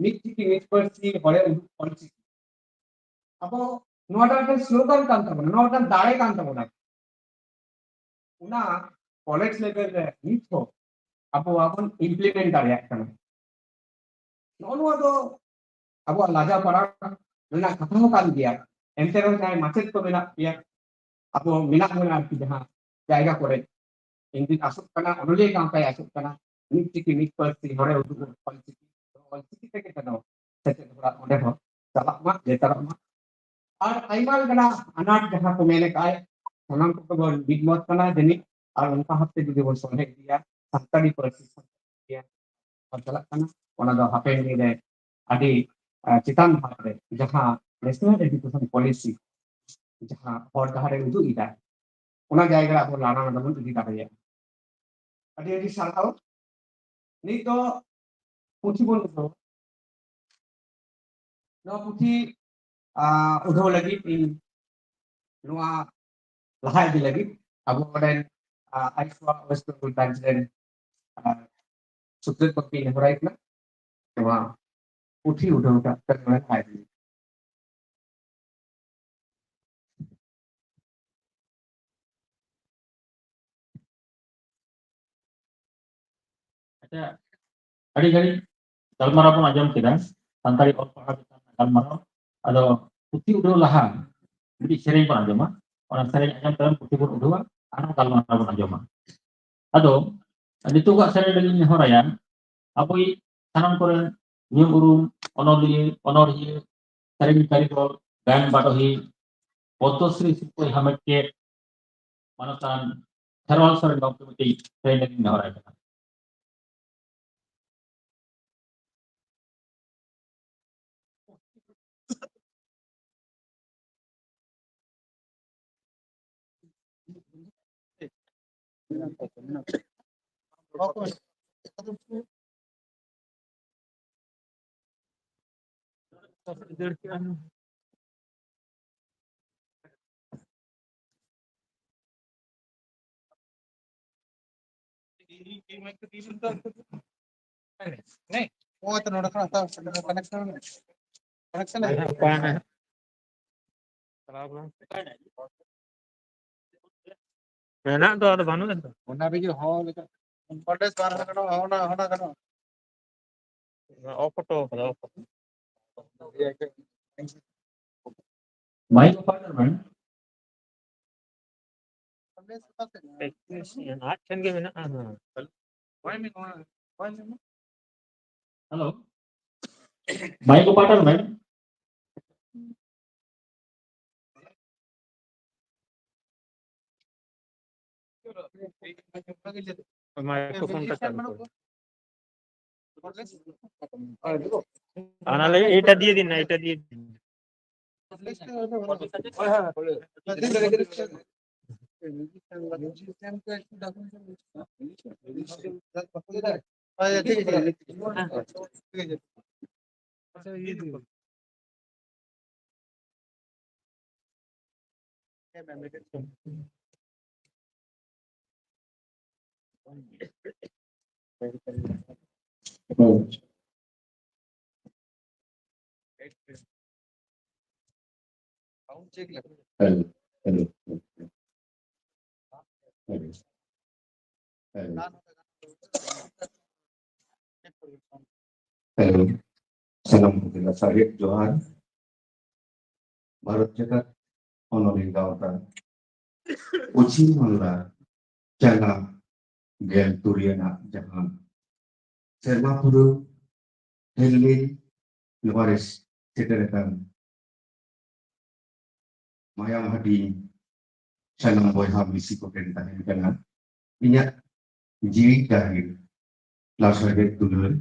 ᱢᱤᱫ ᱪᱤᱠᱤ ᱢᱤᱫ ᱯᱟᱹᱨᱥᱤ ᱦᱚᱲᱮ ᱩᱫᱩᱜ ᱚᱞ ᱪᱤᱠᱤ, ᱟᱵᱚ ᱱᱚᱣᱟ ᱫᱚ ᱢᱤᱫᱴᱟᱝ ᱥᱞᱳᱜᱟᱱ ᱠᱟᱱ ᱛᱟᱵᱚᱱᱟ, ᱱᱚᱣᱟ ᱢᱤᱫᱴᱟᱝ ᱫᱟᱲᱮ ᱠᱟᱱ ᱛᱟᱵᱚᱱᱟ᱾ ᱚᱱᱟ ᱠᱚᱞᱮᱡᱽ ᱞᱮᱵᱮᱞ ᱨᱮ ᱱᱤᱛ ᱦᱚᱸ ᱟᱵᱚ ᱵᱟᱵᱚᱱ ᱤᱢᱯᱞᱤᱢᱮᱱᱴ ᱫᱟᱲᱮᱭᱟᱜ ᱠᱟᱱᱟ᱾ ᱱᱚᱜᱼᱚ ᱱᱚᱣᱟ ᱫᱚ ᱟᱵᱚᱣᱟᱜ ᱞᱟᱡᱟᱣ ᱯᱟᱲᱟᱣ ᱨᱮᱱᱟᱜ ᱠᱟᱛᱷᱟ ᱦᱚᱸ ᱠᱟᱱ ᱜᱮᱭᱟ᱾ ᱮᱱᱛᱮ ᱨᱮᱦᱚᱸ ᱡᱟᱦᱟᱸᱭ ᱢᱟᱪᱮᱫ ᱠᱚ ᱢᱮᱱᱟᱜ ᱯᱮᱭᱟ, ᱟᱵᱚ ᱢᱮᱱᱟᱜ ᱵᱚᱱᱟ ᱟᱨᱠᱤ ᱡᱟᱦᱟᱸ ᱡᱟᱭᱜᱟ ᱠᱚᱨᱮ, ᱤᱧ ᱫᱩᱧ ᱟᱥᱚᱜ ᱠᱟᱱᱟ, ᱚᱱᱚᱞᱤᱭᱟᱹ ᱜᱟᱶᱛᱟᱭ ᱟᱥᱚᱜ ᱠᱟᱱᱟ, ᱢᱤᱫ ᱪᱤᱠᱤ ᱢᱤᱫ ᱯᱟᱹᱨᱥᱤ ᱦᱚᱲᱮ ᱩᱫᱩᱜ ᱚᱞᱪᱤᱠᱤ, ᱚᱞᱪᱤᱠᱤ ᱛᱮᱜᱮ ᱡᱮᱱᱚ ᱥᱮᱪᱮᱫ ᱦᱚᱲᱟᱜ ᱚᱸᱰᱮ ᱦᱚᱸ ᱪᱟᱞᱟᱜ ᱢᱟ, ᱞᱮᱛᱟᱲᱚᱜ ᱢᱟ᱾ ᱟᱨ ᱟᱭᱢᱟ ᱞᱮᱠᱟᱱᱟᱜ ᱟᱱᱟᱴ ᱡᱟᱦᱟᱸ ᱠᱚ ᱢᱮᱱ ᱟᱠᱟᱫ, ᱥᱟᱱᱟᱢ ᱠᱚᱜᱮ ᱵᱚᱱ ᱢᱤᱫ ᱢᱚᱛ ᱠᱟᱱᱟ ᱡᱟᱹᱱᱤᱡ, ᱟᱨ ᱚᱱᱠᱟ ᱵᱷᱟᱵᱛᱮ ᱡᱩᱫᱤ ᱵᱚᱱ ᱥᱚᱞᱦᱮ ᱤᱫᱤᱭᱟ, ᱥᱟᱱᱛᱟᱲᱤ ᱯᱟᱹᱨᱥᱤ ᱥᱟᱱᱛᱟᱲᱤ ᱪᱟᱞᱟᱜ ᱠᱟᱱᱟ, ᱚᱱᱟ ᱫᱚ ᱦᱟᱯᱮᱱ ᱫᱤᱱ ᱨᱮ ᱟᱹᱰᱤ, ᱟᱸ, ᱪᱮᱛᱟᱱ ᱫᱷᱟᱯ ᱨᱮ ᱡᱟᱦᱟᱸ ᱱᱮᱥᱱᱟᱞ ᱮᱰᱩᱠᱮᱥᱚᱱ ᱯᱚᱞᱤᱥᱤ ᱡᱟᱦᱟᱸ ᱦᱚᱨ ᱰᱟᱦᱟᱨ ᱮ ᱩᱫᱩᱜ ᱮᱫᱟ, ᱚᱱᱟ ᱡᱟᱭᱜᱟ ᱨᱮ ᱟᱵᱚ ᱞᱟᱲᱟᱝ ᱫᱚᱵᱚᱱ ᱤᱫᱤ ᱫᱟᱲᱮᱭᱟᱜᱼᱟ᱾ ᱟᱹᱰᱤ ᱟᱹᱰᱤ ᱥᱟᱨᱦᱟᱣ᱾ ᱱᱤᱛ ᱫᱚ ᱯᱩᱛᱷᱤ ᱵᱚᱱ ᱩᱰᱷᱟᱹᱣᱟ᱾ ᱱᱚᱣᱟ ᱯᱩᱛᱷᱤ ᱩᱰᱷᱟᱹᱣ ᱞᱟᱹᱜᱤᱫ ᱤᱧ ᱱᱚᱣᱟ ᱞᱟᱦᱟ ᱤᱫᱤ ᱞᱟᱹᱜᱤᱫ ᱟᱵᱚ ᱨᱮᱱ ᱟᱭᱤᱥᱣᱟ ᱳᱭᱮᱥᱴ ᱵᱮᱝᱜᱚᱞ ᱵᱨᱟᱧᱪ ᱨᱮᱱ ᱥᱩᱛᱨᱮᱛ ᱜᱚᱢᱠᱮ ᱱᱮᱦᱚᱨᱟᱭ ᱠᱟᱱᱟ᱾ ᱱᱚᱣᱟ ᱯᱩᱛᱷᱤ ᱩᱰᱷᱟᱹᱣ ᱠᱟᱛᱮ ᱱᱚᱰᱮ ᱞᱟᱦᱟ ᱤᱫᱤ᱾ ᱟᱪᱪᱷᱟ, ᱟᱹᱰᱤ ᱜᱷᱟᱹᱲᱤᱡ ᱜᱟᱞᱢᱟᱨᱟᱣ ᱵᱚᱱ ᱟᱸᱡᱚᱢ ᱠᱮᱫᱟ, ᱥᱟᱱᱛᱟᱲᱤ ᱚᱞ ᱯᱟᱲᱦᱟᱣ ᱪᱮᱛᱟᱱ ᱨᱮ ᱜᱟᱞᱢᱟᱨᱟᱣ᱾ ᱟᱫᱚ ᱯᱩᱛᱷᱤ ᱩᱰᱷᱟᱹᱣ ᱞᱟᱦᱟ ᱢᱤᱫᱴᱤᱡ ᱥᱮᱨᱮᱧ ᱵᱚᱱ ᱟᱸᱡᱚᱢᱟ, ᱚᱱᱟ ᱥᱮᱨᱮᱧ ᱟᱸᱡᱚᱢ ᱛᱟᱭᱚᱢ ᱯᱩᱛᱷᱤ ᱵᱚᱱ ᱩᱰᱷᱟᱹᱣᱟ, ᱟᱨᱦᱚᱸ ᱜᱟᱞᱢᱟᱨᱟᱣ ᱵᱚᱱ ᱟᱸᱡᱚᱢᱟ᱾ ᱟᱫᱚ ᱱᱤᱛᱚᱜᱟᱜ ᱥᱮᱨᱮᱧ ᱞᱟᱹᱜᱤᱫ ᱤᱧ ᱱᱮᱦᱚᱨᱟᱭᱟ, ᱟᱵᱚᱭᱤᱡ ᱥᱟᱱᱟᱢ ᱠᱚᱨᱮᱱ ᱧᱩᱢ ᱩᱨᱩᱢ ᱚᱱᱚᱞᱤᱭᱟᱹ, ᱚᱱᱚᱲᱦᱤᱭᱟᱹ, ᱥᱮᱨᱮᱧ ᱠᱟᱹᱨᱤᱜᱚᱞ, ᱜᱟᱭᱟᱱ ᱵᱟᱰᱚᱦᱤ, ᱯᱚᱫᱽᱢᱚᱥᱨᱤ ᱥᱤᱨᱯᱟᱹᱭ ᱦᱟᱢᱮᱴ ᱠᱮᱫ ᱢᱟᱱᱚᱛᱟᱱ ᱠᱷᱮᱨᱣᱟᱞ ᱥᱚᱨᱮᱱ ᱜᱚᱢᱠᱮ ᱢᱤᱫᱴᱤᱡ ᱥᱮᱨᱮᱧ ᱞᱟᱹᱜᱤᱫ ᱱᱮᱦᱚᱨᱟᱭ ᱠᱟᱱᱟ᱾ ᱱᱚᱜᱼᱚᱭ ᱛᱚ ᱱᱚᱰᱮ ᱠᱷᱚᱱ ᱦᱟᱛᱟᱣ ᱠᱟᱱᱮᱠᱥᱚᱱ ᱢᱮᱱᱟᱜᱼᱟ᱾ ᱠᱟᱱᱮᱠᱥᱚᱱ ᱢᱮᱱᱟᱜᱼᱟ᱾ ᱪᱟᱞᱟᱣ ᱠᱟᱱᱟ᱾ ᱢᱮᱱᱟᱜ ᱫᱚ ᱟᱫᱚ ᱵᱟᱹᱱᱩᱜ ᱮᱱ ᱫᱚ᱾ ᱚᱱᱟ ᱨᱮᱜᱮ ᱦᱚᱸ ᱞᱮᱠᱟ᱾ ᱠᱚᱞᱮᱡᱽ ᱵᱟᱝ ᱜᱟᱱᱚᱜᱼᱟ, ᱚᱱᱟ, ᱚᱱᱟ ᱜᱟᱱᱚᱜᱼᱟ᱾ ᱚᱯᱷ ᱯᱷᱳᱴᱳ ᱠᱟᱫᱟ, ᱚᱯᱷ ᱯᱷᱳᱴᱳ᱾ ᱢᱟᱭᱤᱠ ᱚᱯᱟᱨᱮᱴᱚᱨ ᱢᱮᱱ᱾ ᱟᱡ ᱴᱷᱮᱱ ᱜᱮ ᱢᱮᱱᱟᱜᱼᱟ᱾ ᱦᱮᱸ᱾ ᱦᱮᱞᱳ, ᱢᱟᱭᱤᱠ ᱚᱯᱟᱨᱮᱴᱚᱨ ᱢᱮᱱ᱾ মাইক্রোফোনটা চালু করো। আনালে এটা দিয়ে দিন না, এটা দিয়ে দিন। Hello, hello, hello. Hello. Hello. Hello. ᱥᱟᱱᱟᱢ ᱠᱚᱜᱮ ᱥᱟᱹᱨᱤᱭᱟᱜ ᱡᱚᱦᱟᱨ᱾ ᱵᱷᱟᱨᱚᱛ ᱡᱟᱠᱟᱛ ᱚᱱᱚᱞᱤᱭᱟᱹ ᱜᱟᱶᱛᱟ, ᱯᱚᱪᱷᱤᱢ ᱵᱟᱝᱞᱟ ᱪᱟᱸᱜᱟ ᱜᱮᱞ ᱛᱩᱨᱩᱭ ᱟᱱᱟᱜ ᱡᱟᱦᱟᱸ ᱥᱮᱨᱢᱟ ᱯᱩᱨᱟᱹᱣ ᱦᱤᱞᱢᱤᱞ ᱱᱚᱣᱟ ᱨᱮ ᱥᱮᱴᱮᱨ ᱟᱠᱟᱱ ᱢᱟᱭᱟᱢ ᱦᱟᱹᱴᱤᱧ ᱥᱟᱱᱟᱢ ᱵᱚᱭᱦᱟ ᱢᱤᱥᱤ ᱠᱚᱴᱷᱮᱱ ᱛᱟᱦᱮᱱ ᱠᱟᱱᱟ ᱤᱧᱟᱹᱜ ᱡᱤᱣᱤ ᱜᱟᱹᱦᱤᱨ ᱞᱟᱥᱟᱲᱦᱮᱫ ᱫᱩᱞᱟᱹᱲ᱾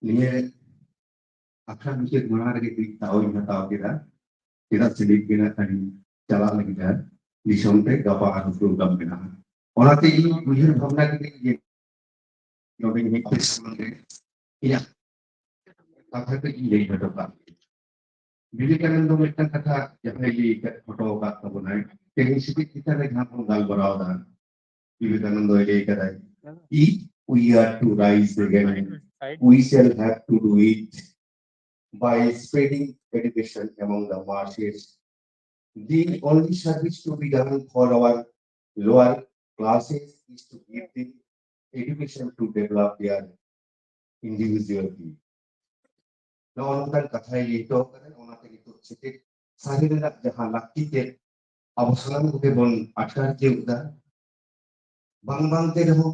ᱱᱤᱭᱟᱹ ᱟᱠᱷᱲᱟ ᱢᱩᱪᱟᱹᱫ ᱢᱟᱲᱟᱝ ᱨᱮᱜᱮ ᱠᱟᱹᱡ ᱫᱟᱣ ᱤᱧ ᱦᱟᱛᱟᱣ ᱠᱮᱫᱟ, ᱪᱮᱫᱟᱜ ᱥᱮ ᱱᱤᱛ ᱜᱮ ᱱᱟᱜ ᱠᱷᱟᱱᱤᱧ ᱪᱟᱞᱟᱜ ᱞᱟᱹᱜᱤᱫᱼᱟ ᱫᱤᱥᱚᱢ ᱛᱮ, ᱜᱟᱯᱟ ᱟᱨᱦᱚᱸ ᱯᱨᱳᱜᱨᱟᱢ ᱢᱮᱱᱟᱜᱼᱟ᱾ ᱚᱱᱟᱛᱮ ᱤᱧ ᱩᱭᱦᱟᱹᱨ ᱵᱷᱟᱵᱽᱱᱟ ᱠᱤᱫᱟᱹᱧ ᱡᱮ ᱱᱚᱰᱮ ᱢᱤᱫ ᱥᱟᱢᱟᱝ ᱨᱮ ᱤᱧᱟᱹᱜ ᱠᱟᱛᱷᱟ ᱠᱟᱹᱡ ᱤᱧ ᱞᱟᱹᱭ ᱦᱚᱴᱚ ᱠᱟᱜ ᱞᱮᱜᱮ᱾ ᱵᱤᱵᱮᱠᱟᱱᱚᱱᱫᱚ ᱢᱤᱫᱴᱟᱝ ᱠᱟᱛᱷᱟ ᱡᱟᱦᱟᱸᱭ ᱞᱟᱹᱭ ᱠᱟᱜ ᱦᱚᱴᱚ ᱟᱠᱟᱫ ᱛᱟᱵᱚᱱᱟᱭ, ᱛᱮᱦᱮᱧ ᱥᱮᱪᱮᱫ ᱪᱮᱛᱟᱱ ᱨᱮ ᱡᱟᱦᱟᱸ ᱵᱚᱱ ᱜᱟᱞᱢᱟᱨᱟᱣ ᱮᱫᱟ, ᱵᱤᱵᱮᱠᱟᱱᱚᱱᱫᱚᱭ ᱞᱟᱹᱭ ᱠᱟᱫᱟᱭ, "If we are to rise again, we shall have to do it by spreading education among the masses. The only service to be done for our lower classes is to give them education to develop their individuality." ᱱᱚᱜᱼᱚ ᱱᱚᱝᱠᱟᱱ ᱠᱟᱛᱷᱟᱭ ᱞᱟᱹᱭ ᱦᱚᱴᱚ ᱠᱟᱫᱟ᱾ ᱚᱱᱟᱛᱮ ᱱᱤᱛᱚᱜ ᱥᱮᱪᱮᱫ ᱥᱟᱹᱨᱤ ᱨᱮᱱᱟᱜ ᱡᱟᱦᱟᱸ ᱞᱟᱹᱠᱛᱤ ᱛᱮ ᱟᱵᱚ ᱥᱟᱱᱟᱢ ᱠᱚᱜᱮ ᱵᱚᱱ ᱟᱴᱠᱟᱨ ᱛᱤᱭᱳᱜ ᱮᱫᱟ᱾ ᱵᱟᱝ ᱵᱟᱝ ᱛᱮ ᱨᱮᱦᱚᱸ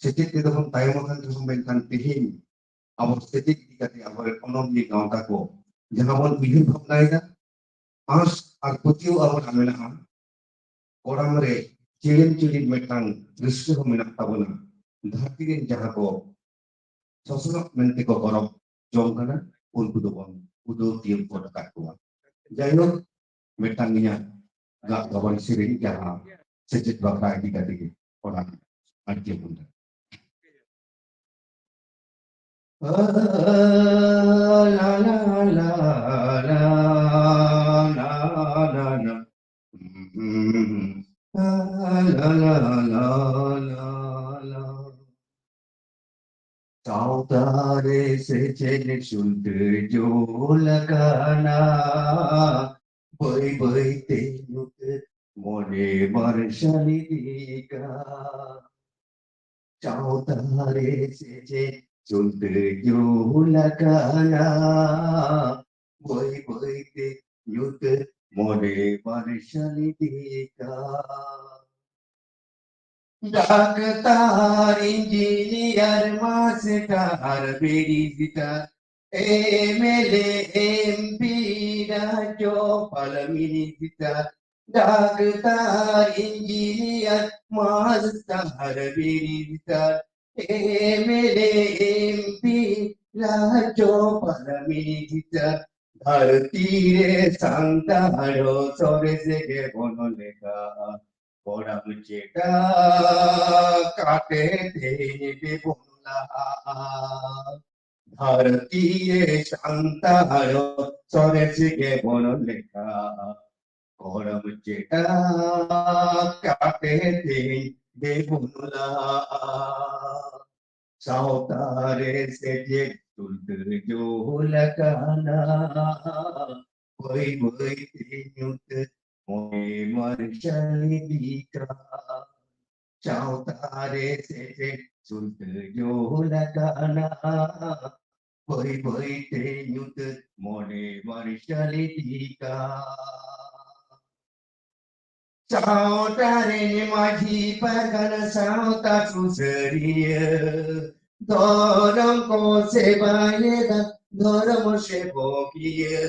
ᱥᱮᱪᱮᱫ ᱛᱮᱫᱚ ᱵᱚᱱ ᱛᱟᱭᱚᱢ ᱟᱠᱟᱱ ᱨᱮᱦᱚᱸ, ᱢᱮᱱᱠᱷᱟᱱ ᱛᱮᱦᱮᱧ ᱟᱵᱚ ᱥᱮᱪᱮᱫ ᱤᱫᱤ ᱠᱟᱛᱮ ᱟᱵᱚᱨᱮᱱ ᱚᱱᱚᱞᱤᱭᱟᱹ ᱜᱟᱶᱛᱟ ᱠᱚ ᱡᱟᱦᱟᱸ ᱵᱚᱱ ᱩᱭᱦᱟᱹᱨ ᱵᱷᱟᱵᱽᱱᱟᱭᱮᱫᱟ, ᱟᱸᱥ ᱟᱨ ᱯᱟᱹᱛᱭᱟᱹᱣ ᱟᱵᱚᱱᱟᱜ ᱢᱮᱱᱟᱜᱼᱟ, ᱠᱚᱲᱟᱢ ᱨᱮ ᱪᱤᱲᱤᱢ ᱪᱤᱲᱤᱢ ᱢᱤᱫᱴᱟᱝ ᱨᱟᱹᱥᱠᱟᱹ ᱦᱚᱸ ᱢᱮᱱᱟᱜ ᱛᱟᱵᱚᱱᱟ᱾ ᱫᱷᱟᱹᱨᱛᱤ ᱨᱮᱱ ᱡᱟᱦᱟᱸ ᱠᱚ ᱥᱚᱥᱱᱚᱜ ᱢᱮᱱᱛᱮ ᱠᱚ ᱜᱚᱨᱚᱵ ᱡᱚᱝ ᱠᱟᱱᱟ, ᱩᱱᱠᱩ ᱫᱚᱵᱚᱱ ᱩᱰᱟᱹᱣ ᱛᱤᱭᱳᱜ ᱜᱚᱫ ᱟᱠᱟᱫ ᱠᱚᱣᱟ᱾ ᱡᱟᱭᱦᱳᱠ, ᱢᱤᱫᱴᱟᱝ ᱤᱧᱟᱹᱜ ᱜᱟᱜ ᱜᱟᱵᱟᱱ ᱥᱮᱨᱮᱧ ᱡᱟᱦᱟᱸ ᱥᱮᱪᱮᱫ ᱵᱟᱠᱷᱨᱟ ᱤᱫᱤ ᱠᱟᱛᱮ ᱜᱮ, ᱚᱱᱟ ᱟᱨ ᱪᱮᱫ ᱵᱚᱱ ᱞᱟᱹᱭᱟ᱾ ᱥᱟᱶᱛᱟ ᱨᱮ ᱥᱮᱪᱮᱫ ᱥᱩᱞᱛᱟᱹ ᱡᱩᱞ ᱟᱠᱟᱱᱟ, ᱵᱟᱹᱭ ᱵᱟᱹᱭ ᱛᱮ ᱧᱩᱛᱟᱹᱛ ᱢᱚᱱᱮ ᱢᱟᱨᱥᱟᱞ ᱤᱫᱤᱜ ᱠᱟᱱ᱾ ᱥᱟᱶᱛᱟ ᱨᱮ ᱥᱮᱪᱮᱫ ᱥᱩᱞᱛᱟᱹ ᱡᱩᱞ ᱟᱠᱟᱱᱟ, ᱵᱟᱹᱭ ᱵᱟᱹᱭ ᱛᱮ ᱧᱩᱛᱟᱹᱛ ᱢᱚᱱᱮ ᱢᱟᱨᱥᱟᱞ ᱤᱫᱤᱜ ᱠᱟᱱ᱾ Doctor, engineer, master, barrister, MLA, MP, ᱨᱟᱡᱽᱡᱚᱯᱟᱞ, minister, doctor, engineer, master, barrister, MLA, MP, ᱨᱟᱡᱽᱡᱚᱯᱟᱞ, ᱢᱤᱱᱤᱥᱴᱟᱨ, ᱫᱷᱟᱹᱨᱛᱤ ᱨᱮ ᱥᱟᱱᱛᱟᱲ ᱥᱚᱨᱮᱥ ᱜᱮᱵᱚᱱ ᱞᱮᱠᱷᱟᱜᱼᱟ᱾ ᱠᱚᱲᱟᱢ ᱪᱮᱴᱟ ᱠᱟᱛᱮ ᱛᱮᱦᱮᱧ ᱫᱮᱵᱚᱱ ᱞᱟᱦᱟᱜᱼᱟ᱾ ᱫᱷᱟᱹᱨᱛᱤ ᱨᱮ ᱥᱟᱱᱛᱟᱲ ᱥᱚᱨᱮᱥ ᱜᱮᱵᱚᱱ ᱞᱮᱠᱷᱟᱜᱼᱟ᱾ ᱠᱚᱲᱟᱢ ᱪᱮᱴᱟ ᱠᱟᱛᱮ ᱛᱮᱦᱮᱧ ᱫᱮᱵᱚᱱ ᱞᱟᱦᱟᱜᱼᱟ᱾ ᱥᱟᱶᱛᱟ ᱨᱮ ᱥᱮᱪᱮᱫ ᱥᱩᱞᱛᱟᱹ ᱡᱩᱞ ᱟᱠᱟᱱᱟ, ᱵᱟᱹᱭ ᱵᱟᱹᱭ ᱛᱮ ᱧᱩᱛᱟᱹᱛ ᱢᱚᱱᱮ ᱢᱟᱨᱥᱟᱞ ᱤᱫᱤᱜ ᱠᱟᱱ᱾ ᱥᱟᱶᱛᱟ ᱨᱮ ᱥᱮᱪᱮᱫ ᱥᱩᱞᱛᱟᱹ ᱡᱩᱞ ᱟᱠᱟᱱᱟ, ᱵᱟᱹᱭ ᱵᱟᱹᱭ ᱛᱮ ᱧᱩᱛᱟᱹᱛ ᱢᱚᱱᱮ ᱢᱟᱨᱥᱟᱞ ᱤᱫᱤᱜ ᱠᱟᱱ᱾ ᱥᱟᱶᱛᱟ ᱨᱮᱱ ᱢᱟᱹᱡᱷᱤ ᱯᱟᱨᱜᱟᱱᱟ ᱥᱟᱶᱛᱟ ᱥᱩᱥᱟᱹᱨᱤᱭᱟᱹ, ᱫᱷᱚᱨᱚᱢ ᱠᱚ ᱥᱮᱵᱟᱭᱮᱫᱟ ᱫᱷᱚᱨᱚᱢ ᱥᱮᱵᱚᱠᱤᱭᱟᱹ᱾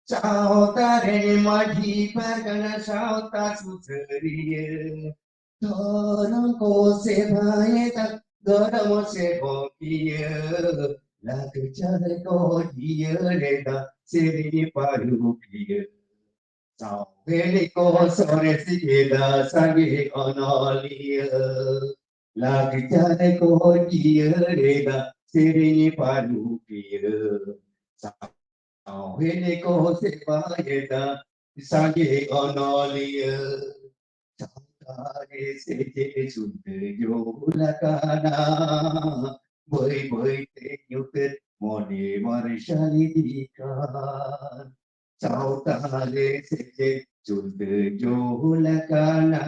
ᱥᱟᱶᱛᱟ ᱨᱮᱱ ᱢᱟᱹᱡᱷᱤ ᱯᱟᱨᱜᱟᱱᱟ ᱥᱟᱶᱛᱟ ᱥᱩᱥᱟᱹᱨᱤᱭᱟᱹ, ᱫᱷᱚᱨᱚᱢ ᱠᱚ ᱥᱮᱵᱟᱭᱮᱫᱟ ᱫᱷᱚᱨᱚᱢ ᱥᱮᱵᱚᱠᱤᱭᱟᱹ᱾ ᱞᱟᱠᱪᱟᱨ ᱠᱚ ᱡᱤᱭᱟᱹᱲ ᱮᱫᱟ ᱥᱮᱨᱮᱧ ᱯᱟᱹᱨᱩᱠᱷᱤᱭᱟᱹ᱾ ᱥᱟᱶᱦᱮᱫ ᱠᱚ ᱥᱚᱨᱮᱥ ᱮᱫᱟ ᱥᱟᱸᱜᱮ ᱚᱱᱚᱞᱤᱭᱟᱹ᱾ ᱞᱟᱠᱪᱟᱨ ᱠᱚ ᱡᱤᱭᱟᱹᱲ ᱮᱫᱟ ᱥᱮᱨᱮᱧ ᱯᱟᱹᱨᱩᱠᱷᱤᱭᱟᱹ᱾ ᱥᱟᱶᱦᱮᱫ ᱠᱚ ᱥᱮᱵᱟᱭᱮᱫᱟ ᱥᱟᱸᱜᱮ ᱚᱱᱚᱞᱤᱭᱟᱹ᱾ ᱥᱟᱶᱛᱟ ᱨᱮ ᱥᱮᱪᱮᱫ ᱥᱩᱫᱷᱟᱹ ᱡᱳᱞ ᱟᱠᱟᱱᱟ, ᱵᱟᱹᱭ ᱵᱟᱹᱭ ᱛᱮ ᱧᱩᱛᱟᱹᱛ ᱢᱚᱱᱮ ᱢᱟᱨᱥᱟᱞ ᱤᱫᱤ ᱠᱟᱱ᱾ ᱥᱟᱶᱛᱟ ᱨᱮ ᱥᱮᱪᱮᱫ ᱥᱩᱫᱷᱟᱹ ᱡᱳᱞ ᱟᱠᱟᱱᱟ,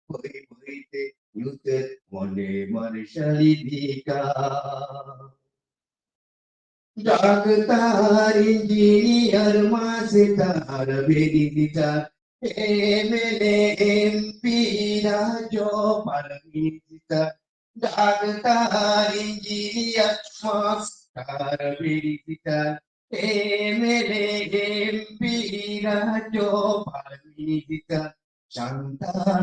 ᱵᱟᱹᱭ ᱵᱟᱹᱭ ᱛᱮ ᱧᱩᱛᱟᱹᱛ ᱢᱚᱱᱮ ᱢᱟᱨᱥᱟᱞ ᱤᱫᱤ ᱠᱟᱱ᱾ Doctor, engineer, master, barrister, M L A, M P, ᱨᱟᱡᱽᱡᱚᱯᱟᱞ, minister. Doctor, engineer, master, barrister, M L A, M P, ᱨᱟᱡᱽᱡᱚᱯᱟᱞ, ᱢᱤᱱᱤᱥᱴᱟᱨ᱾ ᱥᱟᱱᱛᱟᱲ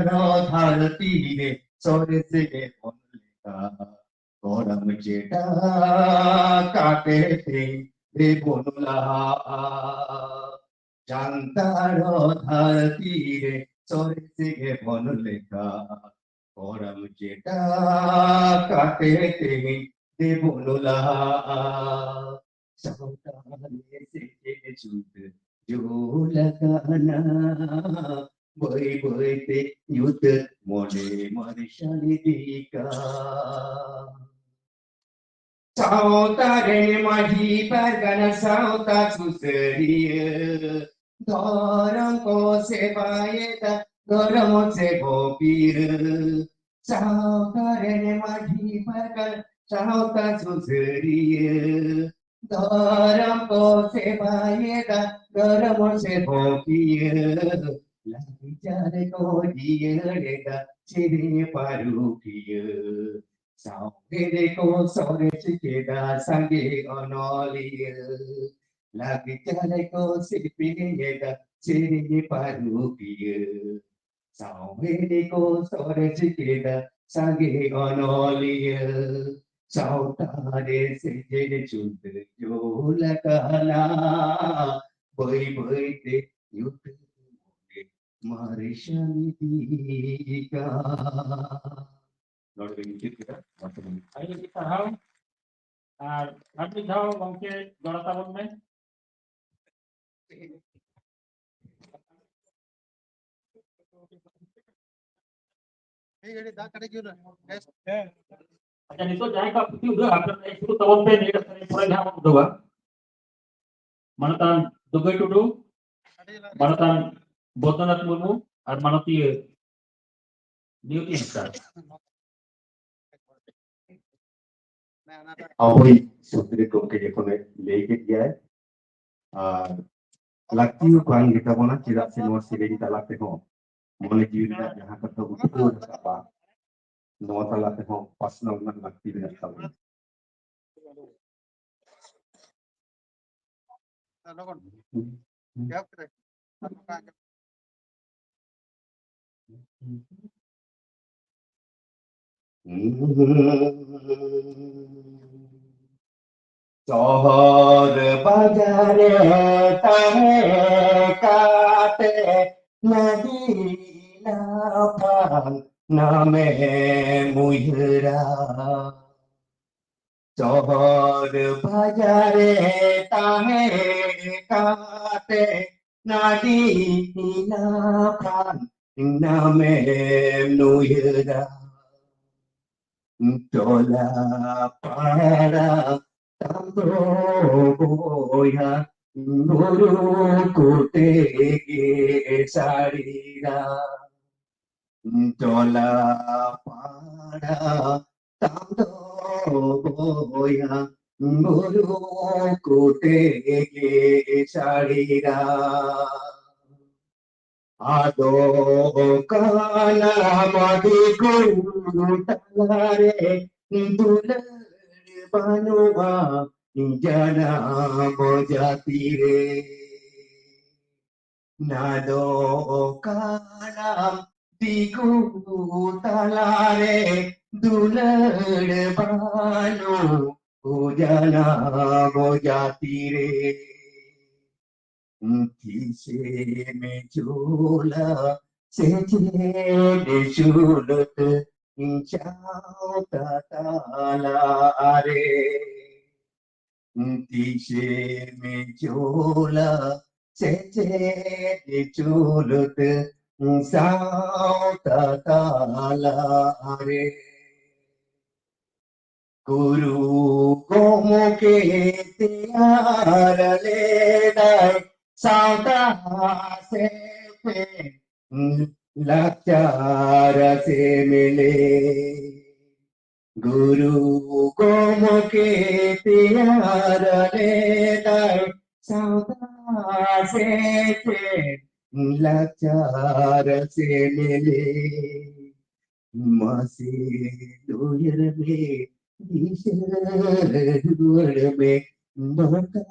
ᱫᱷᱟᱹᱨᱛᱤ ᱨᱮ ᱥᱚᱨᱮᱥ ᱜᱮ ᱵᱚᱱ ᱞᱮᱠᱟ᱾ ᱠᱚᱲᱟᱢ ᱪᱮᱴᱟ ᱠᱟᱛᱮ ᱛᱮ ᱫᱮᱵᱚᱱ ᱞᱟᱦᱟᱜᱼᱟ᱾ ᱥᱟᱱᱛᱟᱲ ᱫᱷᱟᱹᱨᱛᱤ ᱨᱮ ᱥᱚᱨᱮᱥ ᱜᱮ ᱵᱚᱱ ᱞᱮᱠᱟ᱾ ᱠᱚᱲᱟᱢ ᱪᱮᱴᱟ ᱠᱟᱛᱮ ᱛᱮ ᱫᱮᱵᱚᱱ ᱞᱟᱦᱟᱜᱼᱟ᱾ ᱥᱟᱶᱛᱟ ᱨᱮ ᱥᱮᱪᱮᱫ ᱥᱩᱫᱷᱟᱹ ᱡᱳᱞ ᱟᱠᱟᱱᱟ, ᱵᱟᱹᱭ ᱵᱟᱹᱭ ᱛᱮ ᱧᱩᱛᱟᱹᱛ ᱢᱚᱱᱮ ᱢᱟᱨᱥᱟᱞ ᱤᱫᱤ ᱠᱟᱱ᱾ ᱥᱟᱶᱛᱟ ᱨᱮ ᱢᱟᱹᱡᱷᱤ ᱯᱟᱨᱜᱟᱱᱟ ᱥᱟᱶᱛᱟ ᱥᱩᱥᱟᱹᱨᱤᱭᱟᱹ, ᱫᱷᱚᱨᱚᱢ ᱠᱚ ᱥᱮᱵᱟᱭᱮᱫᱟ ᱫᱷᱚᱨᱚᱢ ᱥᱮᱵᱚᱠᱤᱭᱟᱹ᱾ ᱥᱟᱶᱛᱟ ᱨᱮ ᱢᱟᱹᱡᱷᱤ ᱯᱟᱨᱜᱟᱱᱟ ᱥᱟᱶᱛᱟ ᱥᱩᱥᱟᱹᱨᱤᱭᱟᱹ, ᱫᱷᱚᱨᱚᱢ ᱠᱚ ᱥᱮᱵᱟᱭᱮᱫᱟ ᱫᱷᱚᱨᱚᱢ ᱥᱮᱵᱚᱠᱤᱭᱟᱹ᱾ ᱞᱟᱠᱪᱟᱨ ᱠᱚ ᱡᱤᱭᱟᱹᱲ ᱮᱫᱟ ᱥᱮᱨᱮᱧ ᱯᱟᱹᱨᱩᱠᱷᱤᱭᱟᱹ᱾ ᱥᱟᱶᱦᱮᱫ ᱠᱚ ᱥᱚᱨᱮᱥ ᱠᱮᱫᱟ ᱥᱟᱸᱜᱮ ᱚᱱᱚᱞᱤᱭᱟᱹ᱾ ᱞᱟᱠᱪᱟᱨ ᱠᱚ ᱥᱮᱯᱮᱧ ᱮᱫᱟ ᱥᱮᱨᱮᱧ ᱯᱟᱹᱨᱩᱠᱷᱤᱭᱟᱹ᱾ ᱥᱟᱶᱦᱮᱫ ᱠᱚ ᱥᱚᱨᱮᱥ ᱠᱮᱫᱟ ᱥᱟᱸᱜᱮ ᱚᱱᱚᱞᱤᱭᱟᱹ᱾ ᱥᱟᱶᱛᱟ ᱨᱮ ᱥᱮᱪᱮᱫ ᱪᱩᱞᱦᱟᱹ ᱡᱩᱞ ᱟᱠᱟᱱᱟ, ᱵᱟᱹᱭ ᱵᱟᱹᱭ ᱛᱮ ᱧᱩᱛᱟᱹᱛ ᱢᱚᱱᱮ ᱢᱟᱨᱥᱟᱞ ᱤᱫᱤᱜᱼᱟ᱾ ᱱᱚᱰᱮ ᱜᱮᱧ ᱢᱩᱪᱟᱹᱫ ᱠᱮᱫᱟ᱾ ᱢᱟ ᱛᱚᱵᱮ᱾ ᱟᱹᱰᱤ ᱟᱹᱰᱤ ᱥᱟᱨᱦᱟᱣ᱾ ᱟᱨ ᱟᱨ ᱢᱤᱫ ᱫᱷᱟᱣ ᱜᱚᱢᱠᱮ ᱡᱚᱲᱟ ᱛᱟᱵᱚᱱ ᱢᱮ᱾ ᱟᱪᱪᱷᱟ, ᱱᱤᱛᱚᱜ ᱡᱟᱦᱟᱸᱭ ᱠᱚᱣᱟᱜ ᱯᱩᱛᱷᱤ ᱩᱰᱷᱟᱹᱜᱼᱟ, ᱟᱯᱮ ᱯᱮ ᱥᱩᱨᱩ ᱛᱟᱵᱚᱱ ᱯᱮ, ᱱᱤᱭᱟᱹ ᱠᱟᱛᱷᱟ ᱯᱚᱨᱮ ᱡᱟᱦᱟᱸ ᱵᱚᱱ ᱩᱰᱷᱟᱹᱣᱟ᱾ ᱢᱟᱱᱚᱛᱟᱱ ᱫᱩᱜᱟᱹᱭ ᱴᱩᱰᱩ, ᱢᱟᱱᱚᱛᱟᱱ ᱵᱚᱫᱽᱫᱚᱱᱟᱛᱷ ᱢᱩᱨᱢᱩ ᱟᱨ ᱢᱟᱱᱚᱛᱤᱭᱟᱹ ᱱᱤᱭᱚᱛᱤ ᱦᱟᱸᱥᱫᱟ᱾ ᱟᱵᱚᱭᱤᱡ ᱥᱩᱫᱽᱨᱤ ᱜᱚᱢᱠᱮ ᱡᱚᱠᱷᱚᱱᱮ ᱞᱟᱹᱭ ᱠᱮᱫ ᱜᱮᱭᱟᱭ, ᱟᱨ ᱞᱟᱹᱠᱛᱤ ᱦᱚᱸ ᱠᱟᱱ ᱜᱮᱛᱟᱵᱚᱱᱟ, ᱪᱮᱫᱟᱜ ᱥᱮ ᱱᱚᱣᱟ ᱥᱮᱨᱮᱧ ᱛᱟᱞᱟ ᱛᱮᱦᱚᱸ ᱢᱚᱱᱮ ᱡᱤᱣᱤ ᱨᱮᱱᱟᱜ ᱡᱟᱦᱟᱸ ᱠᱟᱛᱷᱟ ᱩᱫᱽᱜᱟᱹᱣ ᱨᱟᱠᱟᱵᱼᱟ, ᱱᱚᱣᱟ ᱛᱟᱞᱟ ᱛᱮᱦᱚᱸ ᱯᱟᱥᱱᱟᱣ ᱨᱮᱱᱟᱜ ᱞᱟᱹᱠᱛᱤ ᱢᱮᱱᱟᱜ ᱛᱟᱵᱚᱱᱟ᱾ ᱞᱚᱜᱚᱱ᱾ ᱮᱦᱚᱵ ᱠᱮᱫᱟ᱾ ᱥᱚᱦᱚᱨ ᱵᱟᱡᱟᱨ ᱨᱮ ᱛᱟᱦᱮᱸ ᱠᱟᱛᱮ ᱱᱟᱹᱰᱤ ᱞᱟᱯᱷᱟᱝ ᱱᱟᱢᱮᱢ ᱩᱭᱦᱟᱹᱨᱟ᱾ ᱥᱚᱦᱚᱨ ᱵᱟᱡᱟᱨ ᱨᱮ ᱛᱟᱦᱮᱸ ᱠᱟᱛᱮ ᱱᱟᱹᱰᱤ ᱞᱟᱯᱷᱟᱝ ᱱᱟᱢᱮᱢ ᱩᱭᱦᱟᱹᱨᱟ᱾ ᱴᱚᱞᱟ ᱯᱟᱲᱟ ᱛᱟᱢ ᱫᱚ ᱵᱚᱭᱦᱟ ᱵᱩᱨᱩ ᱠᱚᱴᱮ ᱜᱮ ᱥᱟᱹᱨᱤᱨᱟ᱾ ᱴᱚᱞᱟ ᱯᱟᱲᱟ ᱛᱟᱢ ᱫᱚ ᱵᱚᱭᱦᱟ ᱵᱩᱨᱩ ᱠᱚᱴᱮ ᱜᱮ ᱥᱟᱹᱨᱤᱨᱟ᱾ ᱟᱫᱚ ᱠᱟᱱᱟ ᱢᱟᱹᱰᱤ ᱜᱩᱨᱩ ᱛᱟᱞᱟᱨᱮ ᱫᱩᱞᱟᱹᱲ ᱵᱟᱹᱱᱩᱜᱼᱟ ᱡᱟᱱᱟᱢ ᱡᱟᱹᱛᱤ ᱨᱮ᱾ ᱱᱟᱫᱚ ᱠᱟᱱᱟ ᱫᱤᱠᱩ ᱛᱟᱞᱟᱨᱮ ᱫᱩᱞᱟᱹᱲ ᱵᱟᱹᱱᱩᱜ ᱡᱟᱱᱟᱢ ᱡᱟᱹᱛᱤ ᱨᱮ᱾ ᱛᱤᱥᱮᱢ ᱪᱩᱞᱟ ᱥᱮᱪᱮᱫ ᱥᱩᱞᱩᱛ ᱥᱟᱶᱛᱟ ᱛᱟᱞᱟᱨᱮ? ᱛᱤᱥᱮᱢ ᱪᱩᱞᱟ ᱥᱮᱪᱮᱫ ᱥᱩᱞᱩᱛ ᱥᱟᱶᱛᱟ ᱛᱟᱞᱟᱨᱮ? ᱜᱩᱨᱩ ᱜᱚᱢᱠᱮ ᱛᱮᱭᱟᱨ ᱞᱮᱫᱟᱭ ᱥᱟᱶᱛᱟ ᱥᱮᱪᱮᱫ ᱞᱟᱠᱪᱟᱨ ᱥᱮᱢᱞᱮᱫ᱾ ᱜᱩᱨᱩ ᱜᱚᱢᱠᱮ ᱛᱮᱭᱟᱨ ᱞᱮᱫᱟᱭ ᱥᱟᱶᱛᱟ ᱥᱮᱪᱮᱫ ᱞᱟᱠᱪᱟᱨ ᱥᱮᱢᱞᱮᱫ᱾ ᱢᱟᱥᱮ ᱩᱭᱦᱟᱹᱨ ᱢᱮ, ᱫᱤᱥᱟᱹ ᱨᱩᱣᱟᱹᱲ ᱢᱮ, ᱱᱚᱝᱠᱟ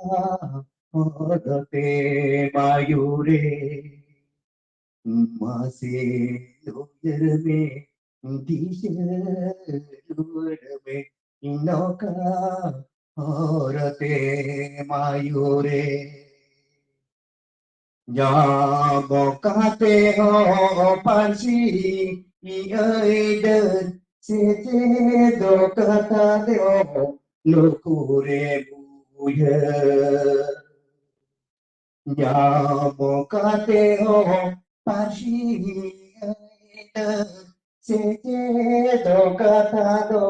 ᱦᱚᱨ ᱛᱮ ᱢᱟᱭᱩᱨᱮ᱾ ᱢᱟᱥᱮ ᱩᱭᱦᱟᱹᱨ ᱢᱮ, ᱫᱤᱥᱟᱹ ᱨᱩᱣᱟᱹᱲ ᱢᱮ, ᱱᱚᱝᱠᱟ ᱦᱚᱨ ᱛᱮ ᱢᱟᱭᱩᱨᱮ᱾ ᱧᱟᱢ ᱠᱟᱛᱮ ᱦᱚᱸ ᱯᱟᱹᱨᱥᱤ ᱟᱹᱭᱫᱟᱹᱨ, ᱥᱮᱪᱮᱫ ᱫᱚ ᱠᱟᱛᱷᱟ ᱫᱚ ᱱᱩᱠᱩ ᱨᱮ ᱵᱩᱡᱷᱟᱹᱣ᱾ ᱧᱟᱢ ᱠᱟᱛᱮ ᱦᱚᱸ ᱯᱟᱹᱨᱥᱤ ᱟᱹᱭᱫᱟᱹᱨ, ᱥᱮᱪᱮᱫ ᱫᱚ ᱠᱟᱛᱷᱟ ᱫᱚ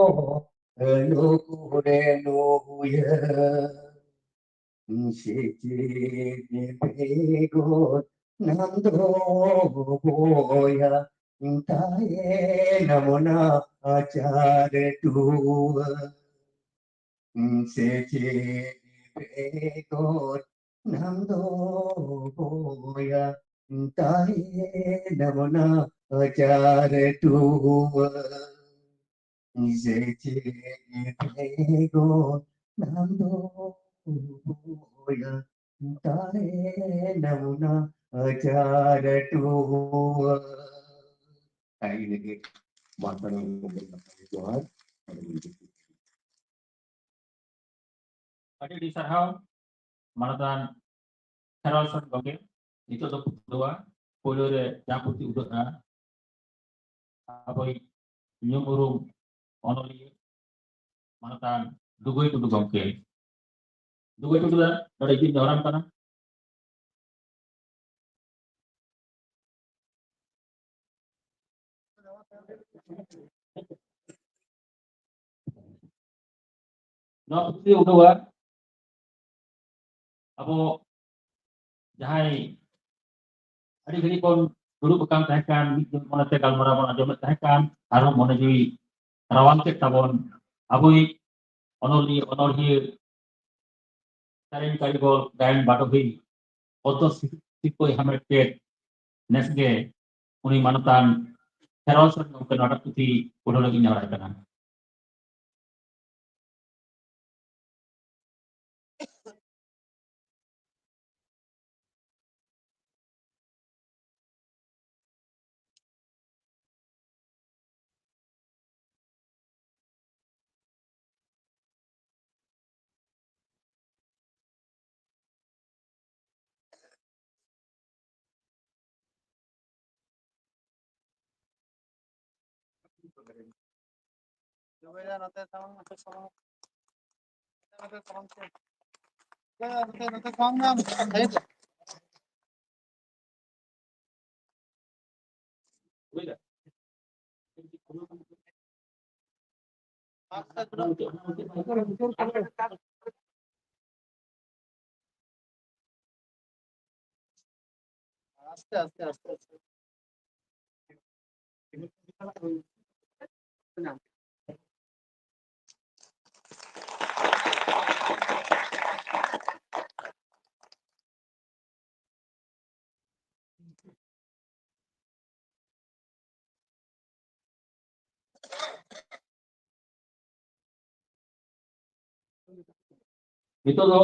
ᱱᱩᱠᱩ ᱨᱮ ᱱᱩᱭᱟᱹᱨ᱾ ᱥᱮᱪᱮᱫ ᱵᱮᱜᱚᱨ ᱱᱟᱢ ᱫᱚ ᱵᱚᱭᱦᱟ ᱛᱟᱭᱱᱚᱢ ᱱᱟᱪᱟᱨ ᱴᱩᱣᱟᱹᱨ᱾ ᱥᱮᱪᱮᱫ ᱵᱮᱜᱚᱨ ᱱᱟᱢ ᱫᱚ ᱵᱚᱭᱦᱟ ᱛᱟᱭᱱᱚᱢ ᱱᱟᱪᱟᱨ ᱴᱩᱣᱟᱹᱨ᱾ ᱥᱮᱪᱮᱫ ᱵᱮᱜᱚᱨ ᱱᱟᱢ ᱫᱚ ᱵᱚᱭᱦᱟ ᱛᱟᱭᱱᱚᱢ ᱱᱟᱪᱟᱨ ᱴᱩᱣᱟᱹᱨ᱾ ᱟᱨ ᱤᱱᱟᱹᱜᱮ᱾ ᱢᱟ ᱥᱟᱱᱟᱢ ᱠᱚᱜᱮ ᱡᱚᱦᱟᱨ᱾ ᱟᱹᱰᱤ ᱟᱹᱰᱤ ᱥᱟᱨᱦᱟᱣ ᱢᱟᱱᱚᱛᱟᱱ ᱠᱷᱮᱨᱣᱟᱞ ᱥᱚᱨᱮᱱ ᱜᱚᱢᱠᱮ᱾ ᱱᱤᱛᱚᱜ ᱫᱚ ᱯᱩᱛᱷᱤ ᱩᱰᱩᱠᱚᱜᱼᱟ᱾ ᱯᱳᱭᱞᱳ ᱨᱮ ᱡᱟᱦᱟᱸ ᱯᱩᱛᱷᱤ ᱩᱰᱩᱠᱚᱜᱼᱟ, ᱟᱵᱚᱭᱤᱡ ᱧᱩᱢ ᱩᱨᱩᱢ ᱚᱱᱚᱞᱤᱭᱟᱹ ᱢᱟᱱᱚᱛᱟᱱ ᱰᱩᱜᱩᱭ ᱴᱩᱰᱩ ᱜᱚᱢᱠᱮ᱾ ᱰᱩᱜᱩᱭ ᱴᱩᱰᱩ ᱫᱟ, ᱱᱚᱰᱮ ᱤᱫᱤ ᱫᱚᱦᱲᱟᱢ ᱠᱟᱱᱟ᱾ ᱱᱚᱣᱟ ᱯᱩᱛᱷᱤ ᱩᱰᱩᱠᱟ ᱟᱵᱚ ᱡᱟᱦᱟᱸᱭ ᱟᱹᱰᱤ ᱜᱷᱟᱹᱲᱤᱡ ᱵᱚᱱ ᱫᱩᱲᱩᱵ ᱟᱠᱟᱱ ᱛᱟᱦᱮᱸ ᱠᱟᱱ, ᱢᱤᱫ ᱢᱚᱱᱮᱛᱮ ᱜᱟᱞᱢᱟᱨᱟᱣ ᱵᱚᱱ ᱟᱸᱡᱚᱢᱮᱫ ᱛᱟᱦᱮᱸ ᱠᱟᱱ, ᱟᱨᱦᱚᱸ ᱢᱚᱱᱮ ᱡᱤᱣᱤ ᱨᱟᱣᱟᱞ ᱠᱮᱫ ᱛᱟᱵᱚᱱ ᱟᱵᱚᱭᱤᱡ ᱚᱱᱚᱞᱤᱭᱟᱹ, ᱚᱱᱚᱲᱦᱤᱭᱟᱹ, ᱥᱮᱨᱮᱧ ᱠᱟᱹᱨᱤᱜᱚᱞ, ᱜᱟᱭᱟᱱ ᱵᱟᱰᱚᱦᱤ, ᱯᱚᱫᱽᱢᱚ ᱥᱤᱨᱯᱟᱹᱭ ᱦᱟᱢᱮᱴ ᱠᱮᱫ ᱱᱮᱥ ᱜᱮ ᱩᱱᱤ ᱢᱟᱱᱚᱛᱟᱱ ᱠᱷᱮᱨᱣᱟᱞ ᱥᱚᱨᱮᱱ ᱜᱚᱢᱠᱮ ᱱᱚᱣᱟᱴᱟᱜ ᱯᱩᱛᱷᱤ ᱩᱰᱷᱟᱹᱣ ᱞᱟᱹᱜᱤᱫ ᱱᱮᱦᱚᱨᱟᱭ ᱠᱟᱱᱟ᱾ আস্তে আস্তে আস্তে আস্তে। ᱱᱤᱛᱚᱜ ᱫᱚ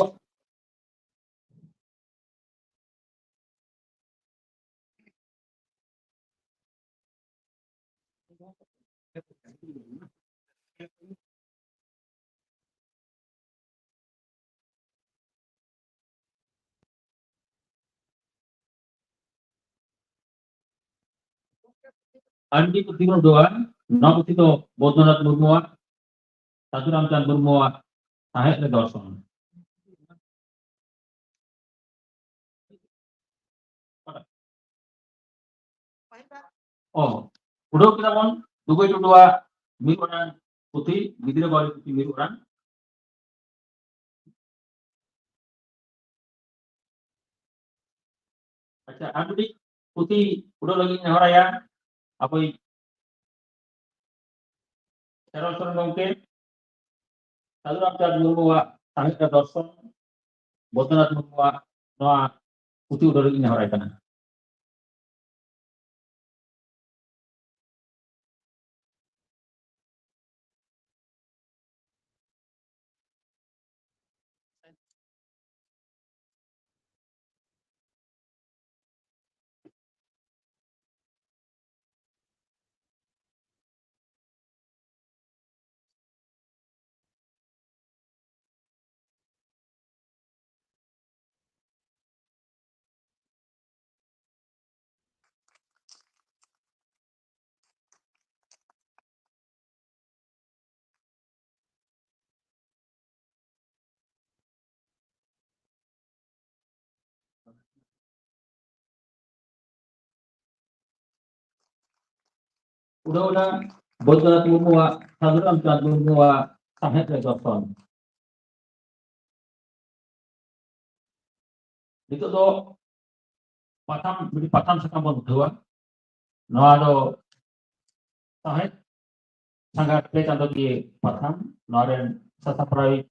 ᱟᱨ ᱢᱤᱫᱴᱤᱡ ᱯᱩᱛᱷᱤ ᱵᱚᱱ ᱩᱰᱩᱠᱟ, ᱱᱚᱣᱟ ᱯᱩᱛᱷᱤ ᱫᱚ ᱵᱳᱫᱷᱱᱟᱛᱷ ᱢᱩᱨᱢᱩᱣᱟᱜ, ᱥᱟᱹᱫᱷᱩ ᱨᱟᱢᱪᱟᱸᱫᱽ ᱢᱩᱨᱢᱩᱣᱟᱜ ᱥᱟᱶᱦᱮᱫ ᱨᱮ ᱫᱚᱨᱥᱚᱱ᱾ ᱚ, ᱩᱰᱩᱠ ᱠᱮᱫᱟ ᱵᱚᱱ ᱫᱩᱜᱟᱹᱭ ᱴᱩᱰᱩᱣᱟᱜ ᱢᱤᱨᱩ ᱚᱲᱟᱝ ᱯᱩᱛᱷᱤ, ᱜᱤᱫᱽᱨᱟᱹ ᱵᱟᱹᱣᱞᱤ ᱯᱩᱛᱷᱤ ᱢᱤᱨᱩ ᱚᱲᱟᱝ᱾ ᱟᱪᱪᱷᱟ, ᱟᱨ ᱢᱤᱫᱴᱤᱡ ᱯᱩᱛᱷᱤ ᱩᱰᱩᱠ ᱞᱟᱹᱜᱤᱫ ᱤᱧ ᱱᱮᱦᱚᱨᱟᱭᱟ ᱟᱵᱚᱭᱤᱡ ᱠᱷᱮᱨᱣᱟᱞ ᱥᱚᱨᱮᱱ ᱜᱚᱢᱠᱮ, ᱥᱟᱹᱫᱷᱩ ᱨᱟᱢᱪᱟᱸᱫᱽ ᱢᱩᱨᱢᱩᱣᱟᱜ ᱥᱟᱶᱦᱮᱫ ᱨᱮ ᱫᱚᱨᱥᱚᱱ, ᱵᱳᱫᱷᱱᱟᱛᱷ ᱢᱩᱨᱢᱩᱣᱟᱜ ᱱᱚᱣᱟ ᱯᱩᱛᱷᱤ ᱩᱰᱩᱠ ᱞᱟᱹᱜᱤᱫ ᱤᱧ ᱱᱮᱦᱚᱨᱟᱭ ᱠᱟᱱᱟ᱾ ᱩᱰᱟᱹᱣ ᱮᱱᱟ ᱵᱳᱫᱷᱱᱟᱛᱷ ᱢᱩᱨᱢᱩᱣᱟᱜ, ᱥᱟᱹᱫᱷᱩ ᱨᱟᱢᱪᱟᱸᱫᱽ ᱢᱩᱨᱢᱩᱣᱟᱜ ᱥᱟᱶᱦᱮᱫ ᱨᱮ ᱫᱚᱨᱥᱚᱱ᱾ ᱱᱤᱛᱚᱜ ᱫᱚ ᱯᱟᱛᱷᱟᱢ, ᱢᱤᱫᱴᱤᱡ ᱯᱟᱛᱷᱟᱢ ᱥᱟᱠᱟᱢ ᱵᱚᱱ ᱩᱴᱷᱟᱹᱣᱟ᱾ ᱱᱚᱣᱟ ᱫᱚ ᱥᱟᱶᱦᱮᱫ ᱥᱟᱸᱜᱟᱛ ᱯᱮ ᱪᱟᱸᱫᱳᱠᱤᱭᱟᱹ ᱯᱟᱛᱷᱟᱢ᱾ ᱱᱚᱣᱟ ᱨᱮᱱ ᱥᱟᱥᱟᱯᱲᱟᱣᱤᱡ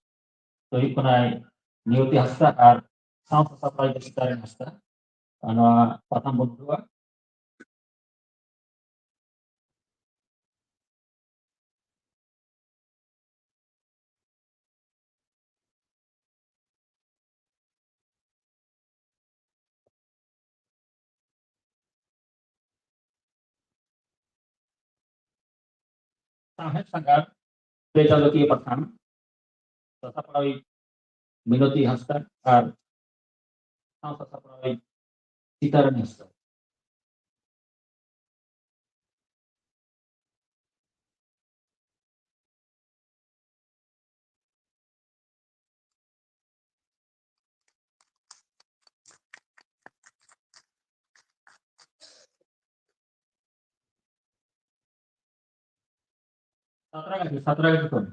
ᱫᱚ ᱦᱩᱭᱩᱜ ᱠᱟᱱᱟᱭ ᱱᱤᱭᱚᱛᱤ ᱦᱟᱸᱥᱫᱟ ᱟᱨ ᱥᱟᱶ ᱥᱟᱥᱟᱯᱲᱟᱣᱤᱡ ᱫᱚ ᱥᱤᱛᱟᱨᱤᱱ ᱦᱟᱸᱥᱫᱟ᱾ ᱟᱨ ᱱᱚᱣᱟ ᱯᱟᱛᱷᱟᱢ ᱵᱚᱱ ᱩᱰᱩᱠᱟ᱾ ᱥᱟᱶᱦᱮᱫ ᱥᱟᱸᱜᱷᱟᱨ ᱯᱮ ᱪᱟᱸᱫᱚᱠᱤᱭᱟᱹ ᱯᱟᱛᱷᱟᱢ, ᱥᱟᱥᱟᱯᱲᱟᱣᱤᱡ ᱢᱤᱱᱚᱛᱤ ᱦᱟᱸᱥᱫᱟ ᱟᱨ ᱥᱟᱶ ᱥᱟᱥᱟᱯᱲᱟᱣᱤᱡ ᱥᱤᱛᱟᱨᱟᱱᱤ ᱦᱟᱸᱥᱫᱟ᱾ ᱥᱟᱛᱨᱟᱜᱟᱪᱷᱤ, ᱥᱟᱛᱨᱟᱜᱟᱪᱷᱤ ᱠᱷᱚᱱ,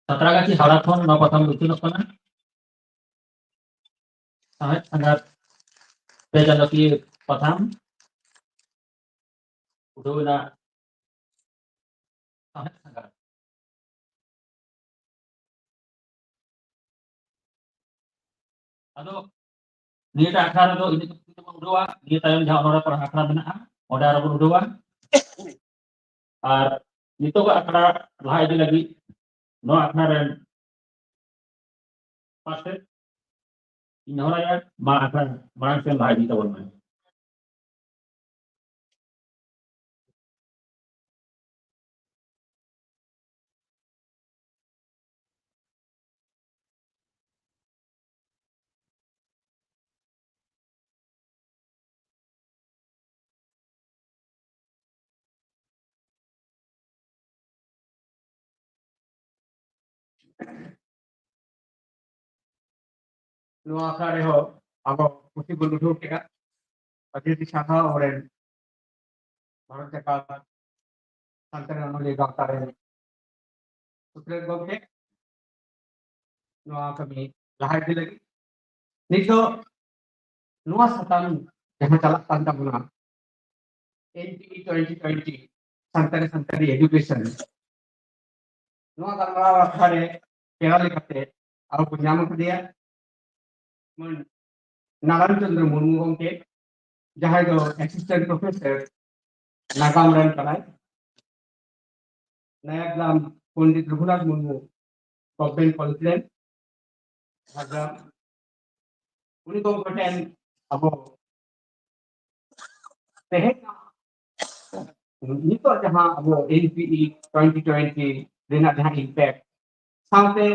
ᱥᱟᱛᱨᱟᱜᱟᱪᱷᱤ ᱦᱟᱣᱲᱟ ᱠᱷᱚᱱ ᱱᱚᱣᱟ ᱯᱟᱛᱷᱟᱢ ᱩᱪᱷᱟᱹᱱᱚᱜ ᱠᱟᱱᱟ᱾ ᱥᱟᱶᱦᱮᱫ ᱥᱟᱸᱜᱷᱟᱨ ᱯᱮ ᱪᱟᱸᱫᱚᱠᱤᱭᱟᱹ ᱯᱟᱛᱷᱟᱢ ᱩᱰᱷᱟᱹᱣ ᱮᱱᱟ᱾ ᱥᱟᱶᱦᱮᱫ ᱥᱟᱸᱜᱷᱟᱨ᱾ ᱟᱫᱚ ᱱᱤᱭᱟᱹᱴᱟᱜ ᱟᱠᱷᱲᱟ ᱨᱮᱫᱚ ᱤᱱᱟᱹ ᱠᱚ ᱵᱚᱱ ᱩᱰᱷᱟᱹᱣᱟ᱾ ᱱᱤᱭᱟᱹ ᱛᱟᱭᱚᱢ ᱡᱟᱦᱟᱸ ᱚᱱᱚᱲᱦᱮ ᱯᱟᱲᱦᱟᱣ ᱟᱠᱷᱲᱟ ᱢᱮᱱᱟᱜᱼᱟ, ᱚᱸᱰᱮ ᱟᱨᱚ ᱵᱚᱱ ᱩᱰᱷᱟᱹᱣᱟ᱾ ᱟᱨ ᱱᱤᱛᱚᱜᱟᱜ ᱟᱠᱷᱲᱟ ᱞᱟᱦᱟ ᱤᱫᱤ ᱞᱟᱹᱜᱤᱫ ᱱᱚᱣᱟ ᱟᱠᱷᱲᱟ ᱨᱮᱱ ᱯᱟᱥᱮ ᱤᱧ ᱱᱮᱦᱚᱨᱟᱭᱟ, ᱢᱟ ᱟᱠᱷᱲᱟ ᱢᱟᱲᱟᱝ ᱥᱮᱱ ᱞᱟᱦᱟ ᱤᱫᱤ ᱛᱟᱵᱚᱱ ᱢᱮ᱾ ᱱᱚᱣᱟ ᱟᱠᱷᱲᱟ ᱨᱮᱦᱚᱸ ᱟᱵᱚ ᱯᱩᱛᱷᱤ ᱵᱚᱱ ᱩᱰᱷᱟᱹᱣ ᱠᱮᱫᱼᱟ᱾ ᱟᱹᱰᱤ ᱟᱹᱰᱤ ᱥᱟᱨᱦᱟᱣ ᱟᱵᱚᱨᱮᱱ ᱵᱷᱟᱨᱚᱛ ᱡᱟᱠᱟᱛ ᱥᱟᱱᱛᱟᱲ ᱚᱱᱚᱞᱤᱭᱟᱹ ᱜᱟᱶᱛᱟ ᱨᱮᱱ ᱥᱩᱛᱨᱮᱛ ᱜᱚᱢᱠᱮ, ᱱᱚᱣᱟ ᱠᱟᱹᱢᱤ ᱞᱟᱦᱟ ᱤᱫᱤ ᱞᱟᱹᱜᱤᱫ᱾ ᱱᱤᱛ ᱫᱚ ᱱᱚᱣᱟ ᱥᱟᱛᱟᱢ ᱡᱟᱦᱟᱸ ᱪᱟᱞᱟᱜ ᱠᱟᱱ ᱛᱟᱵᱚᱱᱟ, N P E twenty twenty, Santali, Santali education, ᱱᱚᱣᱟ ᱜᱟᱞᱢᱟᱨᱟᱣ ᱟᱠᱷᱲᱟ ᱨᱮ ᱯᱮᱲᱟ ᱞᱮᱠᱟᱛᱮ ᱟᱵᱚ ᱵᱚᱱ ᱧᱟᱢ ᱟᱠᱟᱫᱮᱭᱟ ᱢᱟᱹᱱ ᱱᱟᱨᱟᱭᱚᱱ ᱪᱚᱸᱫᱽᱨᱚ ᱢᱩᱨᱢᱩ ᱜᱚᱢᱠᱮ, ᱡᱟᱦᱟᱸᱭ ᱫᱚ assistant professor ᱱᱟᱜᱟᱢ ᱨᱮᱱ ᱠᱟᱱᱟᱭ, ᱱᱟᱭᱟᱜᱨᱟᱢ ᱯᱚᱱᱰᱤᱛ ᱨᱚᱜᱷᱩᱱᱟᱛᱷ ᱢᱩᱨᱢᱩ Government College ᱨᱮᱱ, ᱡᱷᱟᱲᱜᱨᱟᱢ᱾ ᱩᱱᱤ ᱜᱚᱢᱠᱮ ᱴᱷᱮᱱ ᱟᱵᱚ ᱛᱮᱦᱮᱧ ᱱᱤᱛᱚᱜ ᱡᱟᱦᱟᱸ ᱟᱵᱚ NPE twenty twenty ᱨᱮᱱᱟᱜ ᱡᱟᱦᱟᱸ impact, ᱥᱟᱶᱛᱮ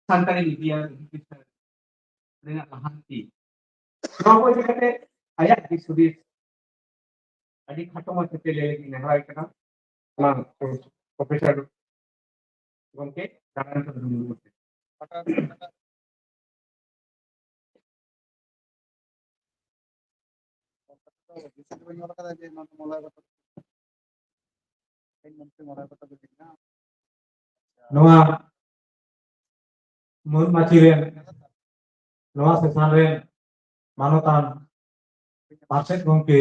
ᱥᱟᱱᱛᱟᱲᱤ medium education ᱨᱮᱱᱟᱜ ᱞᱟᱦᱟᱱᱛᱤ, ᱱᱚᱣᱟ ᱠᱚ ᱤᱫᱤ ᱠᱟᱛᱮ ᱟᱭᱟᱜ ᱫᱤᱥ ᱦᱩᱫᱤᱥ ᱟᱹᱰᱤ ᱠᱷᱟᱴᱚ ᱢᱟᱪᱷᱟᱛᱮ ᱞᱟᱹᱭ ᱞᱟᱹᱜᱤᱫ ᱱᱮᱦᱚᱨᱟᱭ ᱠᱟᱱᱟ᱾ ᱢᱟ, ᱯᱨᱚᱯᱷᱮᱥᱚᱨ ᱜᱚᱢᱠᱮ, ᱫᱟᱬᱟᱱ ᱠᱚ ᱫᱩᱲᱩᱵ ᱯᱮ᱾ ᱱᱚᱣᱟ ᱢᱩᱞ ᱢᱟᱹᱪᱤ ᱨᱮᱱ, ᱱᱚᱣᱟ ᱥᱮᱥᱟᱱ ᱨᱮᱱ ᱢᱟᱱᱚᱛᱟᱱ ᱯᱟᱨᱥᱮᱛ ᱜᱚᱢᱠᱮ,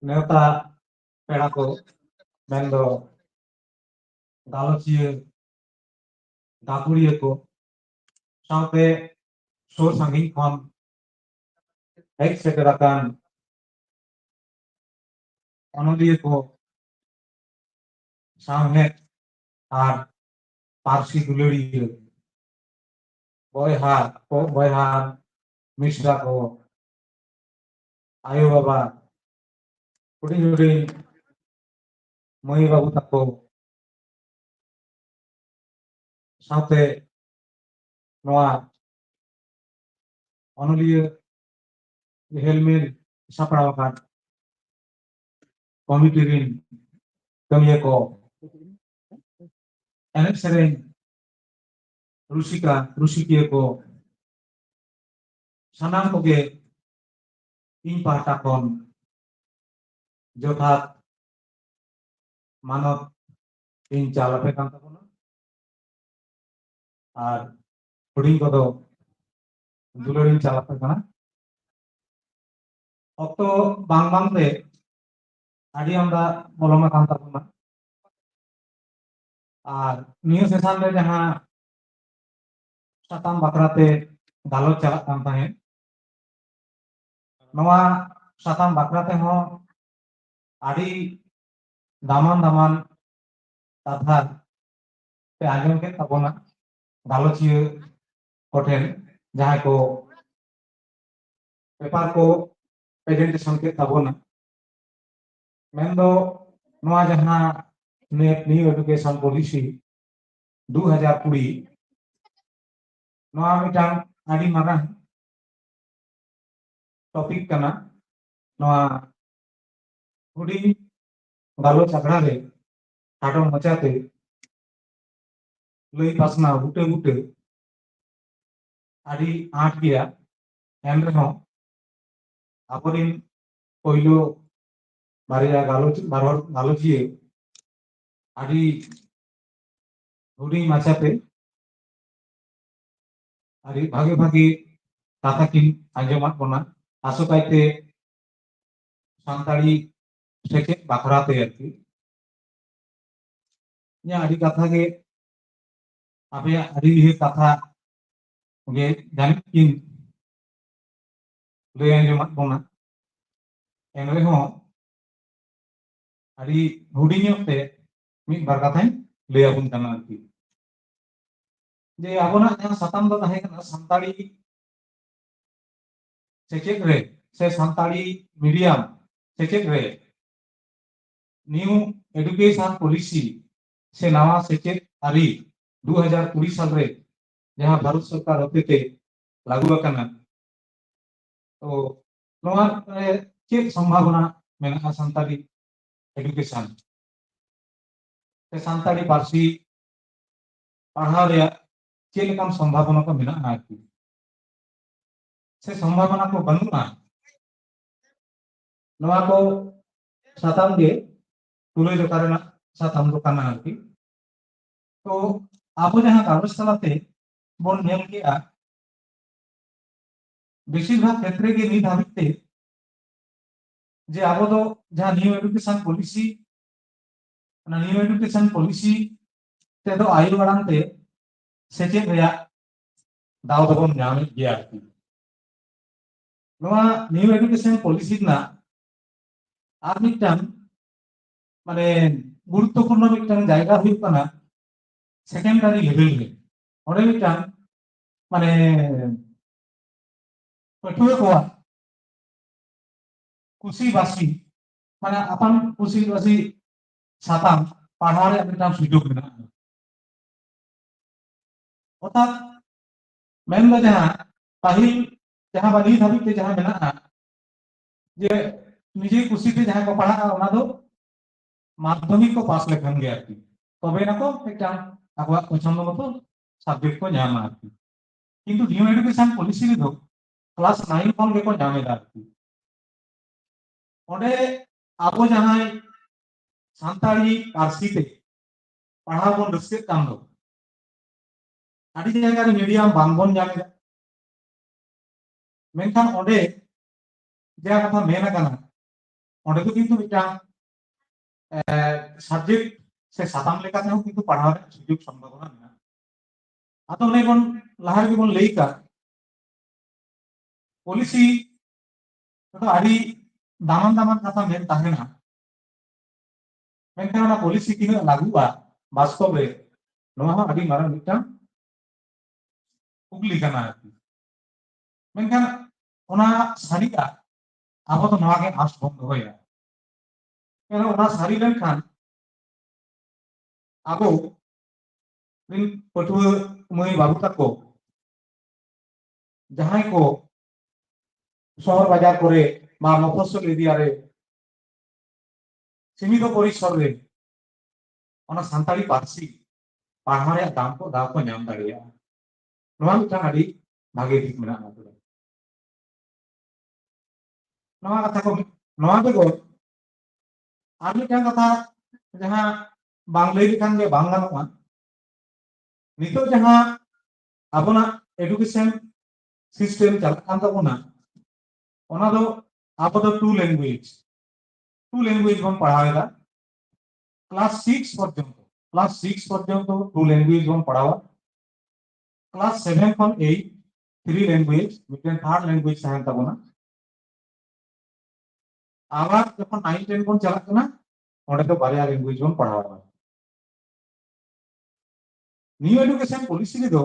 ᱱᱮᱣᱛᱟ ᱯᱮᱲᱟ ᱠᱚ, ᱢᱮᱱᱫᱚ ᱜᱟᱞᱚᱪᱤᱭᱟᱹ, ᱜᱟᱹᱠᱷᱩᱲᱤᱭᱟᱹ ᱠᱚ, ᱥᱟᱶᱛᱮ ᱥᱩᱨ ᱥᱟᱺᱜᱤᱧ ᱠᱷᱚᱱ ᱦᱮᱡ ᱥᱮᱴᱮᱨ ᱟᱠᱟᱱ ᱚᱱᱚᱞᱤᱭᱟᱹ ᱠᱚ, ᱥᱟᱶᱦᱮᱫ ᱟᱨ ᱯᱟᱹᱨᱥᱤ ᱫᱩᱞᱟᱹᱲᱤᱭᱟᱹ ᱵᱚᱭᱦᱟ ᱠᱚ, ᱵᱚᱭᱦᱟ ᱢᱤᱥᱨᱟ ᱠᱚ, ᱟᱭᱳ ᱵᱟᱵᱟ, ᱦᱩᱰᱤᱧ ᱦᱩᱰᱤᱧ ᱢᱟᱹᱭ ᱵᱟᱹᱵᱩ ᱛᱟᱠᱚ, ᱥᱟᱶᱛᱮ ᱱᱚᱣᱟ ᱚᱱᱚᱞᱤᱭᱟᱹ ᱦᱮᱞᱢᱮᱞ ᱥᱟᱯᱲᱟᱣ ᱟᱠᱟᱫ ᱠᱚᱢᱤᱴᱤ ᱨᱤᱱ ᱠᱟᱹᱢᱤᱭᱟᱹ ᱠᱚ, ᱮᱱᱮᱡ ᱥᱮᱨᱮᱧ ᱨᱩᱥᱤᱠᱟ ᱨᱩᱥᱤᱠᱤᱭᱟᱹ ᱠᱚ, ᱥᱟᱱᱟᱢ ᱠᱚᱜᱮ ᱤᱧ ᱯᱟᱦᱴᱟ ᱠᱷᱚᱱ ᱡᱚᱛᱷᱟᱛ ᱢᱟᱱᱚᱛ ᱤᱧ ᱪᱟᱞ ᱟᱯᱮ ᱠᱟᱱ ᱛᱟᱵᱚᱱᱟ᱾ ᱟᱨ ᱦᱩᱰᱤᱧ ᱠᱚᱫᱚ ᱫᱩᱞᱟᱹᱲ ᱤᱧ ᱪᱟᱞ ᱟᱯᱮ ᱠᱟᱱᱟ᱾ ᱚᱠᱛᱚ ᱵᱟᱝ ᱵᱟᱝᱛᱮ ᱟᱹᱰᱤ ᱟᱢᱫᱟ ᱯᱚᱞᱚᱢ ᱟᱠᱟᱱ ᱛᱟᱵᱚᱱᱟ᱾ ᱟᱨ ᱱᱤᱭᱟᱹ ᱥᱮᱥᱟᱱ ᱨᱮ ᱡᱟᱦᱟᱸ ᱥᱟᱛᱟᱢ ᱵᱟᱠᱷᱨᱟᱛᱮ ᱜᱟᱞᱚᱪ ᱪᱟᱞᱟᱜ ᱠᱟᱱ ᱛᱟᱦᱮᱸᱫ, ᱱᱚᱣᱟ ᱥᱟᱛᱟᱢ ᱵᱟᱠᱷᱨᱟ ᱛᱮᱦᱚᱸ ᱟᱹᱰᱤ ᱫᱟᱢᱟᱱ ᱫᱟᱢᱟᱱ ᱠᱟᱛᱷᱟ ᱯᱮ ᱟᱸᱡᱚᱢ ᱠᱮᱫ ᱛᱟᱵᱚᱱᱟ ᱜᱟᱞᱚᱪᱤᱭᱟᱹ ᱠᱚᱴᱷᱮᱱ, ᱡᱟᱦᱟᱸᱭ ᱠᱚ ᱯᱮᱯᱟᱨ ᱠᱚ ᱯᱨᱮᱡᱮᱱᱴᱮᱥᱚᱱ ᱠᱮᱫ ᱛᱟᱵᱚᱱᱟ᱾ ᱢᱮᱱᱫᱚ ᱱᱚᱣᱟ ᱡᱟᱦᱟᱸ ᱱᱤᱭᱩ ᱮᱰᱩᱠᱮᱥᱚᱱ ᱯᱚᱞᱤᱥᱤ ᱫᱩ ᱦᱟᱡᱟᱨ ᱠᱩᱲᱤ, ᱱᱚᱣᱟ ᱢᱤᱫᱴᱟᱝ ᱟᱹᱰᱤ ᱢᱟᱨᱟᱝ ᱴᱚᱯᱤᱠ ᱠᱟᱱᱟ᱾ ᱱᱚᱣᱟ ᱦᱩᱰᱤᱧ ᱜᱟᱞᱚᱪ ᱟᱠᱷᱲᱟ ᱨᱮ ᱠᱷᱟᱴᱚ ᱢᱟᱪᱷᱟᱛᱮ ᱞᱟᱹᱭ ᱯᱟᱥᱱᱟᱣ ᱵᱩᱴᱟᱹ ᱵᱩᱴᱟᱹ ᱟᱹᱰᱤ ᱟᱸᱴ ᱜᱮᱭᱟ᱾ ᱮᱱ ᱨᱮᱦᱚᱸ ᱟᱵᱚᱨᱮᱱ ᱯᱳᱭᱞᱳ ᱵᱟᱨᱭᱟ ᱜᱟᱞᱚᱪ, ᱵᱟᱨ ᱦᱚᱲ ᱜᱟᱞᱚᱪᱤᱭᱟᱹ ᱟᱹᱰᱤ ᱦᱩᱰᱤᱧ ᱢᱟᱪᱷᱟᱛᱮ ᱟᱹᱰᱤ ᱵᱷᱟᱜᱮ ᱵᱷᱟᱜᱮ ᱠᱟᱛᱷᱟ ᱠᱤᱱ ᱟᱸᱡᱚᱢᱟᱫ ᱵᱚᱱᱟ, ᱟᱥᱚᱠᱟᱭᱛᱮ ᱥᱟᱱᱛᱟᱲᱤ ᱥᱮᱪᱮᱫ ᱵᱟᱠᱷᱨᱟ ᱛᱮ ᱟᱨᱠᱤ᱾ ᱤᱧᱟᱹᱜ ᱟᱹᱰᱤ ᱠᱟᱛᱷᱟ ᱜᱮ, ᱟᱯᱮᱭᱟᱜ ᱟᱹᱰᱤ ᱰᱷᱮᱨ ᱠᱟᱛᱷᱟ ᱜᱮ ᱡᱟᱹᱱᱤᱡ ᱠᱤᱱ ᱞᱟᱹᱭ ᱟᱸᱡᱚᱢᱟᱫ ᱵᱚᱱᱟ᱾ ᱮᱱ ᱨᱮᱦᱚᱸ ᱟᱹᱰᱤ ᱦᱩᱰᱤᱧ ᱧᱚᱜ ᱛᱮ ᱢᱤᱫ ᱵᱟᱨ ᱠᱟᱛᱷᱟᱧ ᱞᱟᱹᱭ ᱟᱵᱚᱱ ᱠᱟᱱᱟ ᱟᱨᱠᱤ᱾ ᱡᱮ ᱟᱵᱚᱱᱟᱜ ᱡᱟᱦᱟᱸ ᱥᱟᱛᱟᱢ ᱫᱚ ᱛᱟᱦᱮᱸ ᱠᱟᱱᱟ ᱥᱟᱱᱛᱟᱲᱤ ᱥᱮᱪᱮᱫ ᱨᱮ ᱥᱮ ᱥᱟᱱᱛᱟᱲᱤ ᱢᱤᱰᱤᱭᱟᱢ ᱥᱮᱪᱮᱫ ᱨᱮ ᱱᱤᱭᱩ ᱮᱰᱩᱠᱮᱥᱚᱱ ᱯᱚᱞᱤᱥᱤ ᱥᱮ ᱱᱟᱣᱟ ᱥᱮᱪᱮᱫ ᱟᱹᱨᱤ ᱫᱩ ᱦᱟᱡᱟᱨ ᱠᱩᱲᱤ ᱥᱟᱞ ᱨᱮ ᱡᱟᱦᱟᱸ ᱵᱷᱟᱨᱚᱛ ᱥᱚᱨᱠᱟᱨ ᱦᱚᱛᱮᱛᱮ ᱞᱟᱹᱜᱩ ᱟᱠᱟᱱᱟ᱾ ᱛᱚ ᱱᱚᱣᱟ ᱨᱮ ᱪᱮᱫ ᱥᱚᱢᱵᱷᱟᱵᱚᱱᱟ ᱢᱮᱱᱟᱜᱼᱟ ᱥᱟᱱᱛᱟᱲᱤ ᱮᱰᱩᱠᱮᱥᱚᱱ ᱥᱮ ᱥᱟᱱᱛᱟᱲᱤ ᱯᱟᱹᱨᱥᱤ ᱯᱟᱲᱦᱟᱣ ᱨᱮᱭᱟᱜ ᱪᱮᱫ ᱞᱮᱠᱟᱱ ᱥᱚᱢᱵᱷᱟᱵᱚᱱᱟ ᱠᱚ ᱢᱮᱱᱟᱜᱼᱟ ᱟᱨᱠᱤ, ᱥᱮ ᱥᱚᱢᱵᱷᱟᱵᱚᱱᱟ ᱠᱚ ᱵᱟᱹᱱᱩᱜᱼᱟ? ᱱᱚᱣᱟ ᱠᱚ ᱥᱟᱛᱟᱢ ᱜᱮ ᱛᱩᱞᱟᱹ ᱡᱚᱠᱷᱟ ᱨᱮᱱᱟᱜ ᱥᱟᱛᱟᱢ ᱫᱚ ᱠᱟᱱᱟ ᱟᱨᱠᱤ᱾ ᱛᱚ ᱟᱵᱚ ᱡᱟᱦᱟᱸ ᱜᱟᱞᱚᱪ ᱛᱟᱞᱟᱛᱮ ᱵᱚᱱ ᱧᱮᱞ ᱠᱮᱜᱼᱟ, ᱵᱮᱥᱤᱨ ᱵᱷᱟᱜᱽ ᱠᱷᱮᱛᱨᱮ ᱜᱮ ᱱᱤᱛ ᱦᱟᱹᱵᱤᱡ ᱛᱮ ᱡᱮ ᱟᱵᱚ ᱫᱚ ᱡᱟᱦᱟᱸ ᱱᱤᱭᱩ ᱮᱰᱩᱠᱮᱥᱚᱱ ᱯᱚᱞᱤᱥᱤ, ᱚᱱᱟ ᱱᱤᱭᱩ ᱮᱰᱩᱠᱮᱥᱚᱱ ᱯᱚᱞᱤᱥᱤ ᱛᱮᱫᱚ ᱟᱭᱳ ᱟᱲᱟᱝ ᱛᱮ ᱥᱮᱪᱮᱫ ᱨᱮᱭᱟᱜ ᱫᱟᱣ ᱫᱚᱵᱚᱱ ᱧᱟᱢᱮᱫ ᱜᱮᱭᱟ ᱟᱨᱠᱤ᱾ ᱱᱚᱣᱟ ᱱᱤᱭᱩ ᱮᱰᱩᱠᱮᱥᱚᱱ ᱯᱚᱞᱤᱥᱤ ᱨᱮᱱᱟᱜ ᱟᱨ ᱢᱤᱫᱴᱟᱝ ᱢᱟᱱᱮ ᱜᱩᱨᱩᱛᱛᱚᱯᱩᱨᱱᱚ ᱢᱤᱫᱴᱟᱝ ᱡᱟᱭᱜᱟ ᱦᱩᱭᱩᱜ ᱠᱟᱱᱟ ᱥᱮᱠᱮᱱᱰᱟᱨᱤ ᱞᱮᱵᱮᱞ ᱨᱮ᱾ ᱚᱸᱰᱮ ᱢᱤᱫᱴᱟᱝ ᱢᱟᱱᱮ ᱯᱟᱹᱴᱷᱩᱣᱟᱹ ᱠᱚᱣᱟᱜ ᱠᱩᱥᱤᱵᱟᱥᱤ, ᱢᱟᱱᱮ ᱟᱯᱟᱱ ᱠᱩᱥᱤᱵᱟᱥᱤ ᱥᱟᱛᱟᱢ ᱯᱟᱲᱦᱟᱣ ᱨᱮᱭᱟᱜ ᱢᱤᱫᱴᱟᱝ ᱥᱩᱡᱳᱜᱽ ᱢᱮᱱᱟᱜᱼᱟ᱾ ᱚᱨᱛᱷᱟᱛ ᱢᱮᱱᱫᱚ ᱡᱟᱦᱟᱸ ᱯᱟᱹᱦᱤᱞ ᱡᱟᱦᱟᱸ ᱵᱟ ᱱᱤᱛ ᱦᱟᱹᱵᱤᱡ ᱛᱮ ᱡᱟᱦᱟᱸ ᱢᱮᱱᱟᱜᱼᱟ, ᱡᱮ ᱱᱤᱡᱮ ᱠᱩᱥᱤᱛᱮ ᱡᱟᱦᱟᱸᱭ ᱠᱚ ᱯᱟᱲᱦᱟᱜᱼᱟ, ᱚᱱᱟ ᱫᱚ ᱢᱟᱫᱽᱫᱷᱚᱢᱤᱠ ᱠᱚ ᱯᱟᱥ ᱞᱮᱠᱷᱟᱱ ᱜᱮ ᱟᱨᱠᱤ, ᱛᱚᱵᱮ ᱱᱟᱠᱚ ᱢᱤᱫᱴᱟᱝ ᱟᱠᱚᱣᱟᱜ ᱯᱚᱪᱷᱚᱱᱫᱚ ᱢᱚᱛᱚ ᱥᱟᱵᱡᱮᱠᱴ ᱠᱚ ᱧᱟᱢᱟ ᱟᱨᱠᱤ᱾ ᱠᱤᱱᱛᱩ ᱱᱤᱭᱩ ᱮᱰᱩᱠᱮᱥᱚᱱ ᱯᱚᱞᱤᱥᱤ ᱨᱮᱫᱚ ᱠᱞᱟᱥ ᱱᱟᱭᱤᱱ ᱠᱷᱚᱱ ᱜᱮᱠᱚ ᱧᱟᱢ ᱮᱫᱟ ᱟᱨᱠᱤ᱾ ᱚᱸᱰᱮ ᱟᱵᱚ ᱡᱟᱦᱟᱸᱭ ᱥᱟᱱᱛᱟᱲᱤ ᱯᱟᱹᱨᱥᱤ ᱛᱮ ᱯᱟᱲᱦᱟᱣ ᱵᱚᱱ ᱨᱟᱹᱥᱠᱟᱹᱜ ᱠᱟᱱ ᱫᱚ, ᱟᱹᱰᱤ ᱡᱟᱭᱜᱟ ᱨᱮ ᱢᱤᱰᱤᱭᱟᱢ ᱵᱟᱝᱵᱚᱱ ᱧᱟᱢ ᱮᱫᱟ᱾ ᱢᱮᱱᱠᱷᱟᱱ ᱚᱸᱰᱮ ᱡᱟᱦᱟᱸ ᱠᱟᱛᱷᱟ ᱢᱮᱱ ᱟᱠᱟᱱᱟ, ᱚᱸᱰᱮ ᱫᱚ ᱠᱤᱱᱛᱩ ᱢᱤᱫᱴᱟᱝ ᱥᱟᱵᱡᱮᱠᱴ ᱥᱮ ᱥᱟᱛᱟᱢ ᱞᱮᱠᱟ ᱛᱮᱦᱚᱸ ᱠᱤᱱᱛᱩ ᱯᱟᱲᱦᱟᱣ ᱨᱮᱭᱟᱜ ᱥᱩᱡᱳᱜᱽ ᱥᱚᱢᱵᱷᱟᱵᱚᱱᱟ ᱢᱮᱱᱟᱜᱼᱟ᱾ ᱟᱫᱚ ᱚᱱᱮ ᱵᱚᱱ ᱞᱟᱦᱟ ᱨᱮᱜᱮ ᱵᱚᱱ ᱞᱟᱹᱭ ᱠᱟᱜ, ᱯᱚᱞᱤᱥᱤ ᱫᱚ ᱟᱹᱰᱤ ᱫᱟᱢᱟᱱ ᱫᱟᱢᱟᱱ ᱠᱟᱛᱷᱟ ᱢᱮᱱ ᱛᱟᱦᱮᱱᱟ, ᱢᱮᱱᱠᱷᱟᱱ ᱚᱱᱟ ᱯᱚᱞᱤᱥᱤ ᱛᱤᱱᱟᱹᱜ ᱞᱟᱹᱜᱩᱜᱼᱟ ᱵᱟᱥᱛᱚᱵ ᱨᱮ, ᱱᱚᱣᱟ ᱦᱚᱸ ᱟᱹᱰᱤ ᱢᱟᱨᱟᱝ ᱢᱤᱫᱴᱟᱝ ᱠᱩᱠᱞᱤ ᱠᱟᱱᱟ ᱟᱨᱠᱤ᱾ ᱢᱮᱱᱠᱷᱟᱱ ᱚᱱᱟ ᱥᱟᱹᱨᱤᱜᱼᱟ, ᱟᱵᱚ ᱫᱚ ᱱᱚᱣᱟ ᱜᱮ ᱟᱸᱥ ᱵᱚᱱ ᱫᱚᱦᱚᱭᱟ᱾ ᱮᱱᱦᱚᱸ ᱚᱱᱟ ᱥᱟᱹᱨᱤ ᱞᱮᱱᱠᱷᱟᱱ ᱟᱵᱚ ᱨᱤᱱ ᱯᱟᱹᱴᱷᱩᱣᱟᱹ ᱢᱟᱹᱭ ᱵᱟᱹᱵᱩ ᱛᱟᱠᱚ ᱡᱟᱦᱟᱸᱭ ᱠᱚ ᱥᱚᱦᱚᱨ ᱵᱟᱡᱟᱨ ᱠᱚᱨᱮ ᱵᱟ ᱢᱚᱯᱷᱚᱥᱚᱞ ᱮᱨᱤᱭᱟ ᱨᱮ ᱥᱤᱢᱤᱛᱚ ᱯᱚᱨᱤᱥᱚᱨ ᱨᱮ ᱚᱱᱟ ᱥᱟᱱᱛᱟᱲᱤ ᱯᱟᱹᱨᱥᱤ ᱯᱟᱲᱦᱟᱣ ᱨᱮᱭᱟᱜ ᱫᱟᱢ ᱠᱚ, ᱫᱟᱣ ᱠᱚ ᱧᱟᱢ ᱫᱟᱲᱮᱭᱟᱜᱼᱟ᱾ ᱱᱚᱣᱟ ᱢᱤᱫᱴᱟᱝ ᱟᱹᱰᱤ ᱵᱷᱟᱜᱮ ᱫᱤᱠ ᱢᱮᱱᱟᱜᱼᱟ ᱱᱚᱣᱟ ᱠᱚᱨᱮ᱾ ᱱᱚᱣᱟ ᱠᱟᱛᱷᱟ ᱠᱚ, ᱱᱚᱣᱟ ᱵᱮᱜᱚᱨ ᱟᱨ ᱢᱤᱫᱴᱟᱝ ᱠᱟᱛᱷᱟ ᱡᱟᱦᱟᱸ ᱵᱟᱝ ᱞᱟᱹᱭ ᱞᱮᱠᱷᱟᱱ ᱜᱮ ᱵᱟᱝ ᱜᱟᱱᱚᱜᱼᱟ, ᱱᱤᱛᱚᱜ ᱡᱟᱦᱟᱸ ᱟᱵᱚᱱᱟᱜ ᱮᱰᱩᱠᱮᱥᱚᱱ ᱥᱤᱥᱴᱮᱢ ᱪᱟᱞᱟᱜ ᱠᱟᱱ ᱛᱟᱵᱚᱱᱟ, ᱚᱱᱟ ᱫᱚ ᱟᱵᱚ ᱫᱚ ᱴᱩ ᱞᱮᱝᱜᱩᱭᱮᱡᱽ, ᱴᱩ ᱞᱮᱝᱜᱩᱭᱮᱡᱽ ᱵᱚᱱ ᱯᱟᱲᱦᱟᱣ ᱮᱫᱟ᱾ ᱠᱞᱟᱥ ᱥᱤᱠᱥ ᱯᱚᱨᱡᱚᱱᱛᱚ, ᱠᱞᱟᱥ ᱥᱤᱠᱥ ᱯᱚᱨᱡᱚᱱᱛᱚ ᱴᱩ ᱞᱮᱝᱜᱩᱭᱮᱡᱽ ᱵᱚᱱ ᱯᱟᱲᱦᱟᱣᱟ᱾ ᱠᱞᱟᱥ ᱥᱮᱵᱷᱮᱱ ᱠᱷᱚᱱ ᱮᱭᱤᱴ ᱛᱷᱨᱤ ᱞᱮᱝᱜᱩᱭᱮᱡᱽ, ᱢᱤᱫᱴᱮᱱ ᱛᱷᱟᱨᱰ ᱞᱮᱝᱜᱩᱭᱮᱡᱽ ᱛᱟᱦᱮᱱ ᱛᱟᱵᱚᱱᱟ᱾ ᱟᱵᱟᱨ ᱡᱚᱠᱷᱚᱱ ᱱᱟᱭᱤᱱ ᱴᱮᱱ ᱵᱚᱱ ᱪᱟᱞᱟᱜ ᱠᱟᱱᱟ, ᱚᱸᱰᱮ ᱫᱚ ᱵᱟᱨᱭᱟ ᱞᱮᱝᱜᱩᱭᱮᱡᱽ ᱵᱚᱱ ᱯᱟᱲᱦᱟᱣᱟ᱾ ᱱᱤᱭᱩ ᱮᱰᱩᱠᱮᱥᱚᱱ ᱯᱚᱞᱤᱥᱤ ᱨᱮᱫᱚ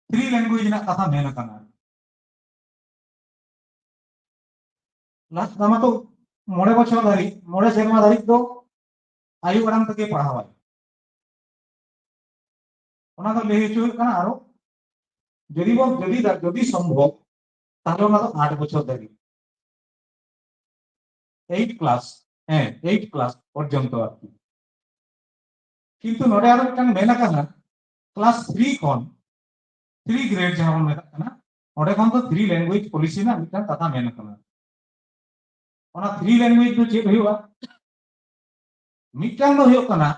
ᱛᱷᱨᱤ ᱞᱮᱝᱜᱩᱭᱮᱡᱽ ᱨᱮᱱᱟᱜ ᱠᱟᱛᱷᱟ ᱢᱮᱱ ᱟᱠᱟᱱᱟ᱾ ᱞᱟᱦᱟ ᱢᱟᱛᱚ ᱢᱚᱬᱮ ᱵᱚᱪᱷᱚᱨ ᱫᱷᱟᱹᱨᱤᱡ, ᱢᱚᱬᱮ ᱥᱮᱨᱢᱟ ᱫᱷᱟᱹᱨᱤᱡ ᱫᱚ ᱟᱭᱳ ᱟᱲᱟᱝ ᱛᱮᱜᱮ ᱯᱟᱲᱦᱟᱣᱟᱭ᱾ ᱚᱱᱟ ᱫᱚ ᱞᱟᱹᱭ ᱦᱚᱪᱚ ᱦᱩᱭᱩᱜ ᱠᱟᱱᱟ ᱟᱨᱚ, ᱡᱩᱫᱤ ᱵᱚᱱ, ᱡᱩᱫᱤ ᱫᱟ-, ᱡᱩᱫᱤ ᱥᱚᱢᱵᱷᱚᱵ, ᱛᱟᱦᱞᱮ ᱚᱱᱟ ᱫᱚ ᱟᱴ ᱵᱚᱪᱷᱚᱨ ᱫᱷᱟᱹᱵᱤᱡ, ᱮᱭᱤᱴ ᱠᱞᱟᱥ, ᱦᱮᱸ, ᱮᱭᱤᱴ ᱠᱞᱟᱥ ᱯᱚᱨᱡᱚᱱᱛᱚ ᱟᱨᱠᱤ᱾ ᱠᱤᱱᱛᱩ ᱱᱚᱰᱮ ᱟᱨᱚ ᱢᱤᱫᱴᱟᱝ ᱢᱮᱱ ᱟᱠᱟᱱᱟ, ᱠᱞᱟᱥ ᱛᱷᱨᱤ ᱠᱷᱚᱱ, ᱛᱷᱨᱤ ᱜᱨᱮᱰ ᱡᱟᱦᱟᱸ ᱵᱚᱱ ᱢᱮᱛᱟᱜ ᱠᱟᱱᱟ, ᱚᱸᱰᱮ ᱠᱷᱚᱱ ᱫᱚ ᱛᱷᱨᱤ ᱞᱮᱝᱜᱩᱭᱮᱡᱽ ᱯᱚᱞᱤᱥᱤ ᱨᱮᱱᱟᱜ ᱢᱤᱫᱴᱟᱝ ᱠᱟᱛᱷᱟ ᱢᱮᱱ ᱟᱠᱟᱱᱟ᱾ ᱚᱱᱟ ᱛᱷᱨᱤ ᱞᱮᱝᱜᱩᱭᱮᱡᱽ ᱫᱚ ᱪᱮᱫ ᱦᱩᱭᱩᱜᱼᱟ? ᱢᱤᱫᱴᱟᱝ ᱫᱚ ᱦᱩᱭᱩᱜ ᱠᱟᱱᱟ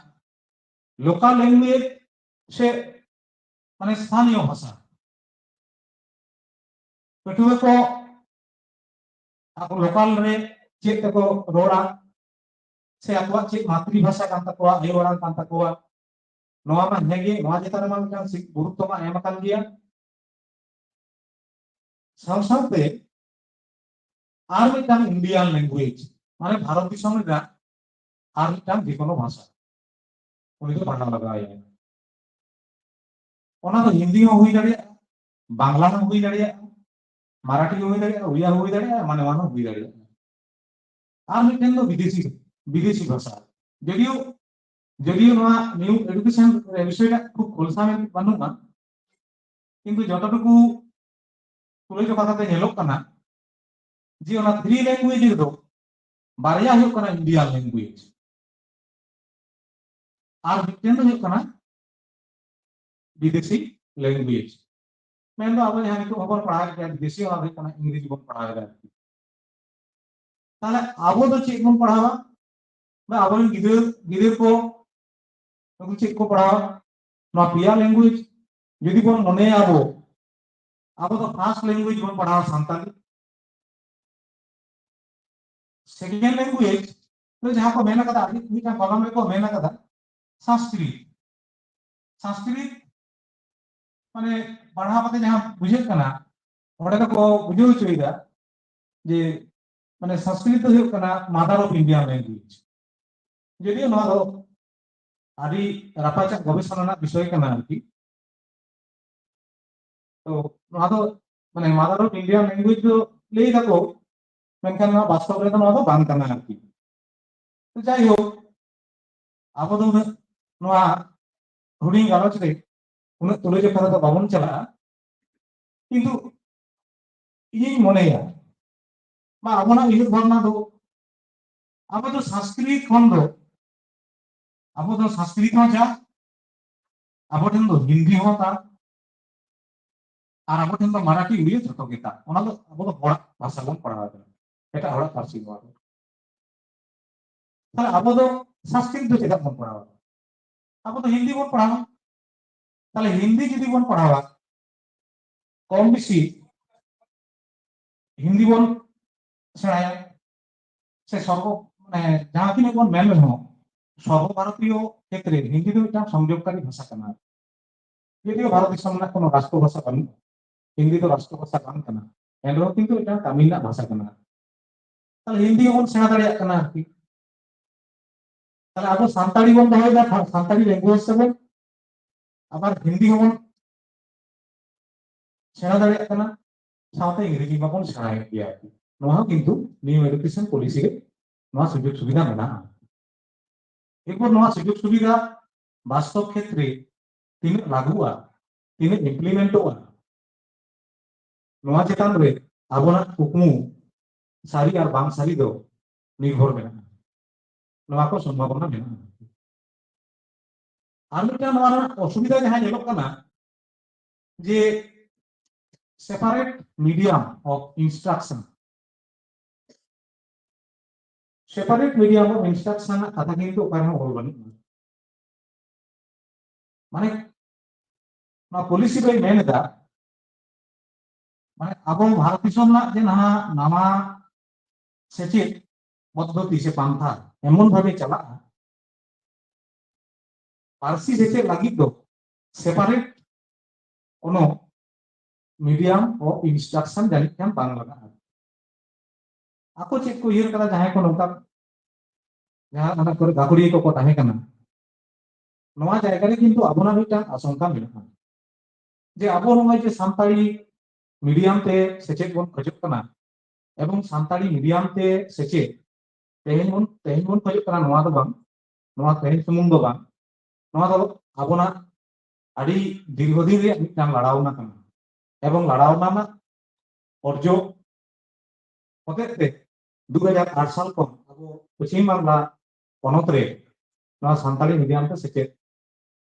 ᱞᱳᱠᱟᱞ ᱞᱮᱝᱜᱩᱭᱮᱡᱽ, ᱥᱮ ᱢᱟᱱᱮ ᱥᱛᱷᱟᱱᱤᱭᱚ ᱵᱷᱟᱥᱟ᱾ ᱯᱟᱹᱴᱷᱩᱣᱟᱹ ᱠᱚ ᱟᱠᱚ ᱞᱳᱠᱟᱞ ᱨᱮ ᱪᱮᱫ ᱛᱮᱠᱚ ᱨᱚᱲᱟ, ᱥᱮ ᱟᱠᱚᱣᱟᱜ ᱪᱮᱫ ᱢᱟᱛᱨᱤ ᱵᱷᱟᱥᱟ ᱠᱟᱱ ᱛᱟᱠᱚᱣᱟ, ᱟᱭᱳ ᱟᱲᱟᱝ ᱠᱟᱱ ᱛᱟᱠᱚᱣᱟ, ᱱᱚᱣᱟ ᱢᱟ ᱦᱮᱸᱜᱮ, ᱱᱚᱣᱟ ᱪᱮᱛᱟᱱ ᱨᱮᱢᱟ ᱢᱤᱫᱴᱟᱝ ᱥᱤ-, ᱜᱩᱨᱩᱛᱛᱚ ᱢᱟ ᱮᱢ ᱟᱠᱟᱱ ᱜᱮᱭᱟ᱾ ᱥᱟᱶ ᱥᱟᱶᱛᱮ ᱟᱨ ᱢᱤᱫᱴᱟᱝ ᱤᱱᱰᱤᱭᱟᱱ ᱞᱮᱝᱜᱩᱭᱮᱡᱽ, ᱢᱟᱱᱮ ᱵᱷᱟᱨᱚᱛ ᱫᱤᱥᱚᱢ ᱨᱮᱱᱟᱜ ᱟᱨ ᱢᱤᱫᱴᱟᱝ ᱡᱮᱠᱳᱱᱳ ᱵᱷᱟᱥᱟ ᱩᱱᱤ ᱫᱚ ᱯᱟᱲᱦᱟᱣ ᱞᱟᱜᱟᱣ ᱮᱭᱟ᱾ ᱚᱱᱟ ᱫᱚ ᱦᱤᱱᱫᱤ ᱦᱚᱸ ᱦᱩᱭ ᱫᱟᱲᱮᱭᱟᱜᱼᱟ, ᱵᱟᱝᱞᱟ ᱦᱚᱸ ᱦᱩᱭ ᱫᱟᱲᱮᱭᱟᱜᱼᱟ, ᱢᱟᱨᱟᱴᱷᱤ ᱦᱚᱸ ᱦᱩᱭ ᱫᱟᱲᱮᱭᱟᱜᱼᱟ, ᱩᱲᱤᱭᱟ ᱦᱚᱸ ᱦᱩᱭ ᱫᱟᱲᱮᱭᱟᱜᱼᱟ, ᱢᱟᱱᱮ ᱚᱱᱟ ᱦᱚᱸ ᱦᱩᱭ ᱫᱟᱲᱮᱭᱟᱜᱼᱟ᱾ ᱟᱨ ᱢᱤᱫᱴᱮᱱ ᱫᱚ ᱵᱤᱫᱮᱥᱤ, ᱵᱤᱫᱮᱥᱤ ᱵᱷᱟᱥᱟ᱾ ᱡᱚᱫᱤᱭᱳ, ᱡᱚᱫᱤᱭᱳ ᱱᱚᱣᱟ ᱱᱤᱭᱩ ᱮᱰᱩᱠᱮᱥᱚᱱ ᱵᱤᱥᱚᱭ ᱨᱮ ᱠᱷᱩᱵ ᱠᱷᱚᱞᱥᱟ ᱢᱮᱱᱛᱮ ᱵᱟᱹᱱᱩᱜᱼᱟ, ᱠᱤᱱᱛᱩ ᱡᱚᱛᱚᱴᱩᱠᱩ ᱛᱩᱞᱟᱹᱡᱚᱠᱷᱟ ᱠᱟᱛᱮ ᱧᱮᱞᱚᱜ ᱠᱟᱱᱟ ᱡᱮ ᱚᱱᱟ ᱛᱷᱨᱤ ᱞᱮᱝᱜᱩᱭᱮᱡᱽ ᱨᱮᱫᱚ ᱵᱟᱨᱭᱟ ᱦᱩᱭᱩᱜ ᱠᱟᱱᱟ ᱤᱱᱰᱤᱭᱟᱱ ᱞᱮᱝᱜᱩᱭᱮᱡᱽ, ᱟᱨ ᱢᱤᱫᱴᱮᱱ ᱫᱚ ᱦᱩᱭᱩᱜ ᱠᱟᱱᱟ ᱵᱤᱫᱮᱥᱤ ᱞᱮᱝᱜᱩᱭᱮᱡᱽ᱾ ᱢᱮᱱᱫᱚ ᱟᱵᱚ ᱡᱟᱦᱟᱸ ᱱᱤᱛᱚᱜ ᱦᱚᱸᱵᱚᱱ ᱯᱟᱲᱦᱟᱣᱮᱫ ᱜᱮᱭᱟ ᱵᱤᱫᱮᱥᱤ, ᱚᱱᱟ ᱫᱚ ᱦᱩᱭᱩᱜ ᱠᱟᱱᱟ ᱤᱝᱨᱮᱡᱤ ᱵᱚᱱ ᱯᱟᱲᱦᱟᱣᱮᱫᱟ ᱟᱨᱠᱤ᱾ ᱛᱟᱦᱞᱮ ᱟᱵᱚ ᱫᱚ ᱪᱮᱫ ᱵᱚᱱ ᱯᱟᱲᱦᱟᱣᱟ? ᱵᱟ ᱟᱵᱚᱨᱮᱱ ᱜᱤᱫᱟᱹᱨ, ᱜᱤᱫᱟᱹᱨ ᱠᱚ ᱱᱩᱠᱩ ᱪᱮᱫ ᱠᱚ ᱯᱟᱲᱦᱟᱣᱟ? ᱱᱚᱣᱟ ᱯᱮᱭᱟ ᱞᱮᱝᱜᱩᱭᱮᱡᱽ ᱡᱩᱫᱤ ᱵᱚᱱ ᱢᱚᱱᱮᱭᱟ ᱟᱵᱚ, ᱟᱵᱚ ᱫᱚ ᱯᱷᱟᱥᱴ ᱞᱮᱝᱜᱩᱭᱮᱡᱽ ᱵᱚᱱ ᱯᱟᱲᱦᱟᱣᱟ ᱥᱟᱱᱛᱟᱲᱤ, ᱥᱮᱠᱮᱱᱰ ᱞᱮᱝᱜᱩᱭᱮᱡᱽ ᱫᱚ ᱡᱟᱦᱟᱸ ᱠᱚ ᱢᱮᱱ ᱟᱠᱟᱫᱟ, ᱟᱹᱰᱤ ᱢᱤᱫᱴᱟᱝ ᱠᱚᱞᱚᱢ ᱨᱮᱠᱚ ᱢᱮᱱ ᱟᱠᱟᱫᱟ ᱥᱚᱝᱥᱠᱨᱤᱛ᱾ ᱥᱚᱝᱥᱠᱨᱤᱛ ᱢᱟᱱᱮ ᱯᱟᱲᱦᱟᱣ ᱠᱟᱛᱮ ᱡᱟᱦᱟᱸ ᱵᱩᱡᱷᱟᱹᱜ ᱠᱟᱱᱟ, ᱚᱸᱰᱮ ᱫᱚᱠᱚ ᱵᱩᱡᱷᱟᱹᱣ ᱦᱚᱪᱚᱭᱮᱫᱟ ᱡᱮ ᱢᱟᱱᱮ ᱥᱚᱝᱥᱠᱨᱤᱛ ᱫᱚ ᱦᱩᱭᱩᱜ ᱠᱟᱱᱟ mother of Indian language᱾ ᱡᱚᱫᱤᱭᱳ ᱱᱚᱣᱟ ᱫᱚ ᱟᱹᱰᱤ ᱨᱟᱯᱟᱪᱟᱜ ᱜᱚᱵᱮᱥᱚᱱᱟ ᱨᱮᱱᱟᱜ ᱵᱤᱥᱚᱭ ᱠᱟᱱᱟ ᱟᱨᱠᱤ᱾ ᱛᱚ ᱱᱚᱣᱟ ᱫᱚ ᱢᱟᱱᱮ mother of Indian language ᱫᱚ ᱞᱟᱹᱭ ᱫᱟᱠᱚ ᱢᱮᱱᱠᱷᱟᱱ ᱱᱚᱣᱟ ᱵᱟᱥᱛᱚᱵ ᱨᱮᱫᱚ ᱱᱚᱣᱟ ᱫᱚ ᱵᱟᱝ ᱠᱟᱱᱟ ᱟᱨᱠᱤ᱾ ᱛᱚ ᱡᱟᱭᱦᱳᱠ, ᱟᱵᱚ ᱫᱚ ᱩᱱᱟᱹᱜ ᱱᱚᱣᱟ ᱦᱩᱰᱤᱧ ᱜᱟᱞᱚᱪ ᱨᱮ ᱩᱱᱟᱹᱜ ᱛᱩᱞᱟᱹᱡᱚᱠᱷᱟ ᱨᱮᱫᱚ ᱵᱟᱵᱚᱱ ᱪᱟᱞᱟᱜᱼᱟ᱾ ᱠᱤᱱᱛᱩ ᱤᱧᱤᱧ ᱢᱚᱱᱮᱭᱟ, ᱵᱟ ᱟᱵᱚᱱᱟᱜ ᱩᱭᱦᱟᱹᱨ ᱵᱷᱟᱵᱽᱱᱟ ᱫᱚ, ᱟᱵᱚ ᱫᱚ ᱥᱚᱝᱥᱠᱨᱤᱛ ᱠᱷᱚᱱ ᱫᱚ, ᱟᱵᱚ ᱫᱚ ᱥᱚᱝᱥᱠᱨᱤᱛ ᱦᱚᱸ ᱡᱟ, ᱟᱵᱚ ᱴᱷᱮᱱ ᱫᱚ ᱦᱤᱱᱫᱤ ᱦᱚᱸ ᱛᱟ, ᱟᱨ ᱟᱵᱚ ᱴᱷᱮᱱ ᱫᱚ ᱢᱟᱨᱟᱴᱷᱤ, ᱩᱲᱤᱭᱟ ᱡᱚᱛᱚ ᱜᱮ ᱛᱟ᱾ ᱚᱱᱟ ᱫᱚ ᱟᱵᱚ ᱫᱚ ᱦᱚᱲᱟᱜ ᱵᱷᱟᱥᱟ ᱵᱚᱱ ᱯᱟᱲᱦᱟᱣ ᱠᱟᱱᱟ, ᱮᱴᱟᱜ ᱦᱚᱲᱟᱜ ᱯᱟᱹᱨᱥᱤ ᱱᱚᱣᱟ ᱫᱚ᱾ ᱛᱟᱦᱞᱮ ᱟᱵᱚ ᱫᱚ ᱥᱚᱝᱥᱠᱨᱤᱛ ᱫᱚ ᱪᱮᱫᱟᱜ ᱵᱚᱱ ᱯᱟᱲᱦᱟᱣᱟ? ᱟᱵᱚ ᱫᱚ ᱦᱤᱱᱫᱤ ᱵᱚᱱ ᱯᱟᱲᱦᱟᱣᱟ᱾ ᱛᱟᱦᱞᱮ ᱦᱤᱱᱫᱤ ᱡᱩᱫᱤ ᱵᱚᱱ ᱯᱟᱲᱦᱟᱣᱟ, ᱠᱚᱢ ᱵᱮᱥᱤ ᱦᱤᱱᱫᱤ ᱵᱚᱱ ᱥᱮᱬᱟᱭᱟ, ᱥᱮ ᱥᱚᱨᱵᱚ, ᱢᱟᱱᱮ ᱡᱟᱦᱟᱸ ᱛᱤᱱᱟᱹᱜ ᱵᱚᱱ ᱢᱮᱱ ᱨᱮᱦᱚᱸ, ᱥᱚᱨᱵᱚ ᱵᱷᱟᱨᱚᱛᱤᱭᱚ ᱠᱷᱮᱛᱨᱮ ᱦᱤᱱᱫᱤ ᱫᱚ ᱢᱤᱫᱴᱟᱝ ᱥᱚᱝᱡᱳᱜᱽᱠᱟᱨᱤ ᱵᱷᱟᱥᱟ ᱠᱟᱱᱟ᱾ ᱡᱩᱫᱤᱭᱳ ᱵᱷᱟᱨᱚᱛ ᱫᱤᱥᱚᱢ ᱨᱮᱱᱟᱜ ᱠᱳᱱᱳ ᱨᱟᱥᱴᱨᱚ ᱵᱷᱟᱥᱟ ᱵᱟᱹᱱᱩᱜᱼᱟ, ᱦᱤᱱᱫᱤ ᱫᱚ ᱨᱟᱥᱴᱨᱚ ᱵᱷᱟᱥᱟ ᱵᱟᱝ ᱠᱟᱱᱟ, ᱮᱱᱨᱮᱦᱚᱸ ᱠᱤᱱᱛᱩ ᱢᱤᱫᱴᱟᱝ ᱠᱟᱹᱢᱤ ᱨᱮᱱᱟᱜ ᱵᱷᱟᱥᱟ ᱠᱟᱱᱟ᱾ ᱛᱟᱦᱞᱮ ᱦᱤᱱᱫᱤ ᱦᱚᱸᱵᱚᱱ ᱥᱮᱬᱟ ᱫᱟᱲᱮᱭᱟᱜ ᱠᱟᱱᱟ ᱟᱨᱠᱤ᱾ ᱛᱟᱦᱞᱮ ᱟᱵᱚ ᱥᱟᱱᱛᱟᱲᱤ ᱵᱚᱱ ᱫᱚᱦᱚᱭᱮᱫᱟ, ᱥᱟᱱᱛᱟᱲᱤ ᱞᱮᱝᱜᱩᱭᱮᱡᱽ ᱛᱟᱵᱚᱱ, ᱟᱵᱟᱨ ᱦᱤᱱᱫᱤ ᱦᱚᱸᱵᱚᱱ ᱥᱮᱬᱟ ᱫᱟᱲᱮᱭᱟᱜ ᱠᱟᱱᱟ, ᱥᱟᱶᱛᱮ ᱤᱝᱨᱮᱡᱤ ᱢᱟᱵᱚᱱ ᱥᱮᱬᱟᱭᱮᱫ ᱜᱮᱭᱟ ᱟᱨᱠᱤ᱾ ᱱᱚᱣᱟ ᱦᱚᱸ ᱠᱤᱱᱛᱩ ᱱᱤᱭᱩ ᱮᱰᱩᱠᱮᱥᱚᱱ ᱯᱚᱞᱤᱥᱤ ᱨᱮ ᱱᱚᱣᱟ ᱥᱩᱡᱳᱜᱽ ᱥᱩᱵᱤᱫᱷᱟ ᱢᱮᱱᱟᱜᱼᱟ᱾ ᱮᱨᱯᱚᱨ ᱱᱚᱣᱟ ᱥᱩᱡᱳᱜᱽ ᱥᱩᱵᱤᱫᱷᱟ ᱵᱟᱥᱛᱚᱵ ᱠᱷᱮᱛᱨᱮ ᱛᱤᱱᱟᱹᱜ ᱞᱟᱹᱜᱩᱜᱼᱟ, ᱛᱤᱱᱟᱹᱜ ᱤᱢᱯᱞᱤᱢᱮᱱᱴᱚᱜᱼᱟ, ᱱᱚᱣᱟ ᱪᱮᱛᱟᱱ ᱨᱮ ᱟᱵᱚᱱᱟᱜ ᱠᱩᱠᱢᱩ ᱥᱟᱹᱨᱤ ᱟᱨ ᱵᱟᱝ ᱥᱟᱹᱨᱤ ᱫᱚ ᱱᱤᱨᱵᱷᱚᱨ ᱢᱮᱱᱟᱜᱼᱟ, ᱱᱚᱣᱟ ᱠᱚ ᱥᱚᱢᱵᱷᱟᱵᱚᱱᱟ ᱢᱮᱱᱟᱜᱼᱟ᱾ ᱟᱨ ᱢᱤᱫᱴᱟᱝ ᱱᱚᱣᱟ ᱨᱮᱱᱟᱜ ᱚᱥᱩᱵᱤᱫᱷᱟ ᱡᱟᱦᱟᱸ ᱧᱮᱞᱚᱜ ᱠᱟᱱᱟ ᱡᱮ separate medium of instruction, separate medium of instruction ᱨᱮᱱᱟᱜ ᱠᱟᱛᱷᱟ ᱠᱤᱱᱛᱩ ᱚᱠᱟ ᱨᱮᱦᱚᱸ ᱚᱞ ᱵᱟᱹᱱᱩᱜᱼᱟ᱾ ᱢᱟᱱᱮ ᱱᱚᱣᱟ ᱯᱚᱞᱤᱥᱤ ᱫᱚᱭ ᱢᱮᱱ ᱮᱫᱟ, ᱢᱟᱱᱮ ᱟᱵᱚ ᱵᱷᱟᱨᱚᱛ ᱫᱤᱥᱚᱢ ᱨᱮᱱᱟᱜ ᱡᱮ ᱱᱟᱦᱟᱜ ᱱᱟᱣᱟ ᱥᱮᱪᱮᱫ ᱯᱚᱫᱽᱫᱷᱚᱛᱤ ᱥᱮ ᱯᱟᱱᱛᱷᱟ ᱮᱢᱚᱱ ᱵᱷᱟᱵᱮ ᱪᱟᱞᱟᱜᱼᱟ, ᱯᱟᱹᱨᱥᱤ ᱥᱮᱪᱮᱫ ᱞᱟᱹᱜᱤᱫ ᱫᱚ separate ᱠᱳᱱᱳ medium of instruction ᱡᱟᱹᱱᱤᱡ ᱠᱷᱟᱱ ᱵᱟᱝ ᱞᱟᱜᱟᱜᱼᱟ᱾ ᱟᱠᱚ ᱪᱮᱫ ᱠᱚ ᱩᱭᱦᱟᱹᱨ ᱠᱟᱫᱟ ᱡᱟᱦᱟᱸᱭ ᱠᱚ ᱱᱚᱝᱠᱟ, ᱡᱟᱦᱟᱸ ᱚᱱᱟ ᱠᱚᱨᱮ ᱜᱟᱹᱠᱷᱩᱲᱤᱭᱟᱹ ᱠᱚᱠᱚ ᱛᱟᱦᱮᱸ ᱠᱟᱱᱟ, ᱱᱚᱣᱟ ᱡᱟᱭᱜᱟ ᱨᱮ ᱠᱤᱱᱛᱩ ᱟᱵᱚᱱᱟᱜ ᱢᱤᱫᱴᱟᱝ ᱟᱥᱚᱝᱠᱟ ᱢᱮᱱᱟᱜᱼᱟ ᱡᱮ ᱟᱵᱚ ᱱᱚᱜᱼᱚᱭ ᱡᱮ ᱥᱟᱱᱛᱟᱲᱤ medium ᱛᱮ ᱥᱮᱪᱮᱫ ᱵᱚᱱ ᱠᱷᱚᱡᱚᱜ ᱠᱟᱱᱟ, ᱮᱵᱚᱝ ᱥᱟᱱᱛᱟᱲᱤ ᱢᱤᱰᱤᱭᱟᱢ ᱛᱮ ᱥᱮᱪᱮᱫ, ᱛᱮᱦᱮᱧ ᱵᱚᱱ ᱛᱮᱦᱮᱧ ᱵᱚᱱ ᱠᱷᱚᱡᱚᱜ ᱠᱟᱱᱟ, ᱱᱚᱣᱟ ᱫᱚ ᱵᱟᱝ, ᱱᱚᱣᱟ ᱛᱮᱦᱮᱧ ᱥᱩᱢᱩᱝ ᱫᱚ ᱵᱟᱝ, ᱱᱚᱣᱟ ᱫᱚ ᱟᱵᱚᱱᱟᱜ ᱟᱹᱰᱤ ᱫᱤᱨᱜᱷᱚᱫᱤᱱ ᱨᱮᱭᱟᱜ ᱢᱤᱫᱴᱟᱝ ᱞᱟᱲᱟᱣᱱᱟ ᱠᱟᱱᱟ᱾ ᱮᱵᱚᱝ ᱞᱟᱲᱟᱣᱱᱟ ᱨᱮᱱᱟᱜ ᱚᱨᱡᱚ ᱦᱚᱛᱮᱡ ᱛᱮ ᱫᱩ ᱦᱟᱡᱟᱨ ᱟᱴ ᱥᱟᱞ ᱠᱷᱚᱱ ᱟᱵᱚ ᱯᱚᱪᱷᱤᱢ ᱵᱟᱝᱞᱟ ᱯᱚᱱᱚᱛ ᱨᱮ ᱱᱚᱣᱟ ᱥᱟᱱᱛᱟᱲᱤ ᱢᱤᱰᱤᱭᱟᱢ ᱛᱮ ᱥᱮᱪᱮᱫ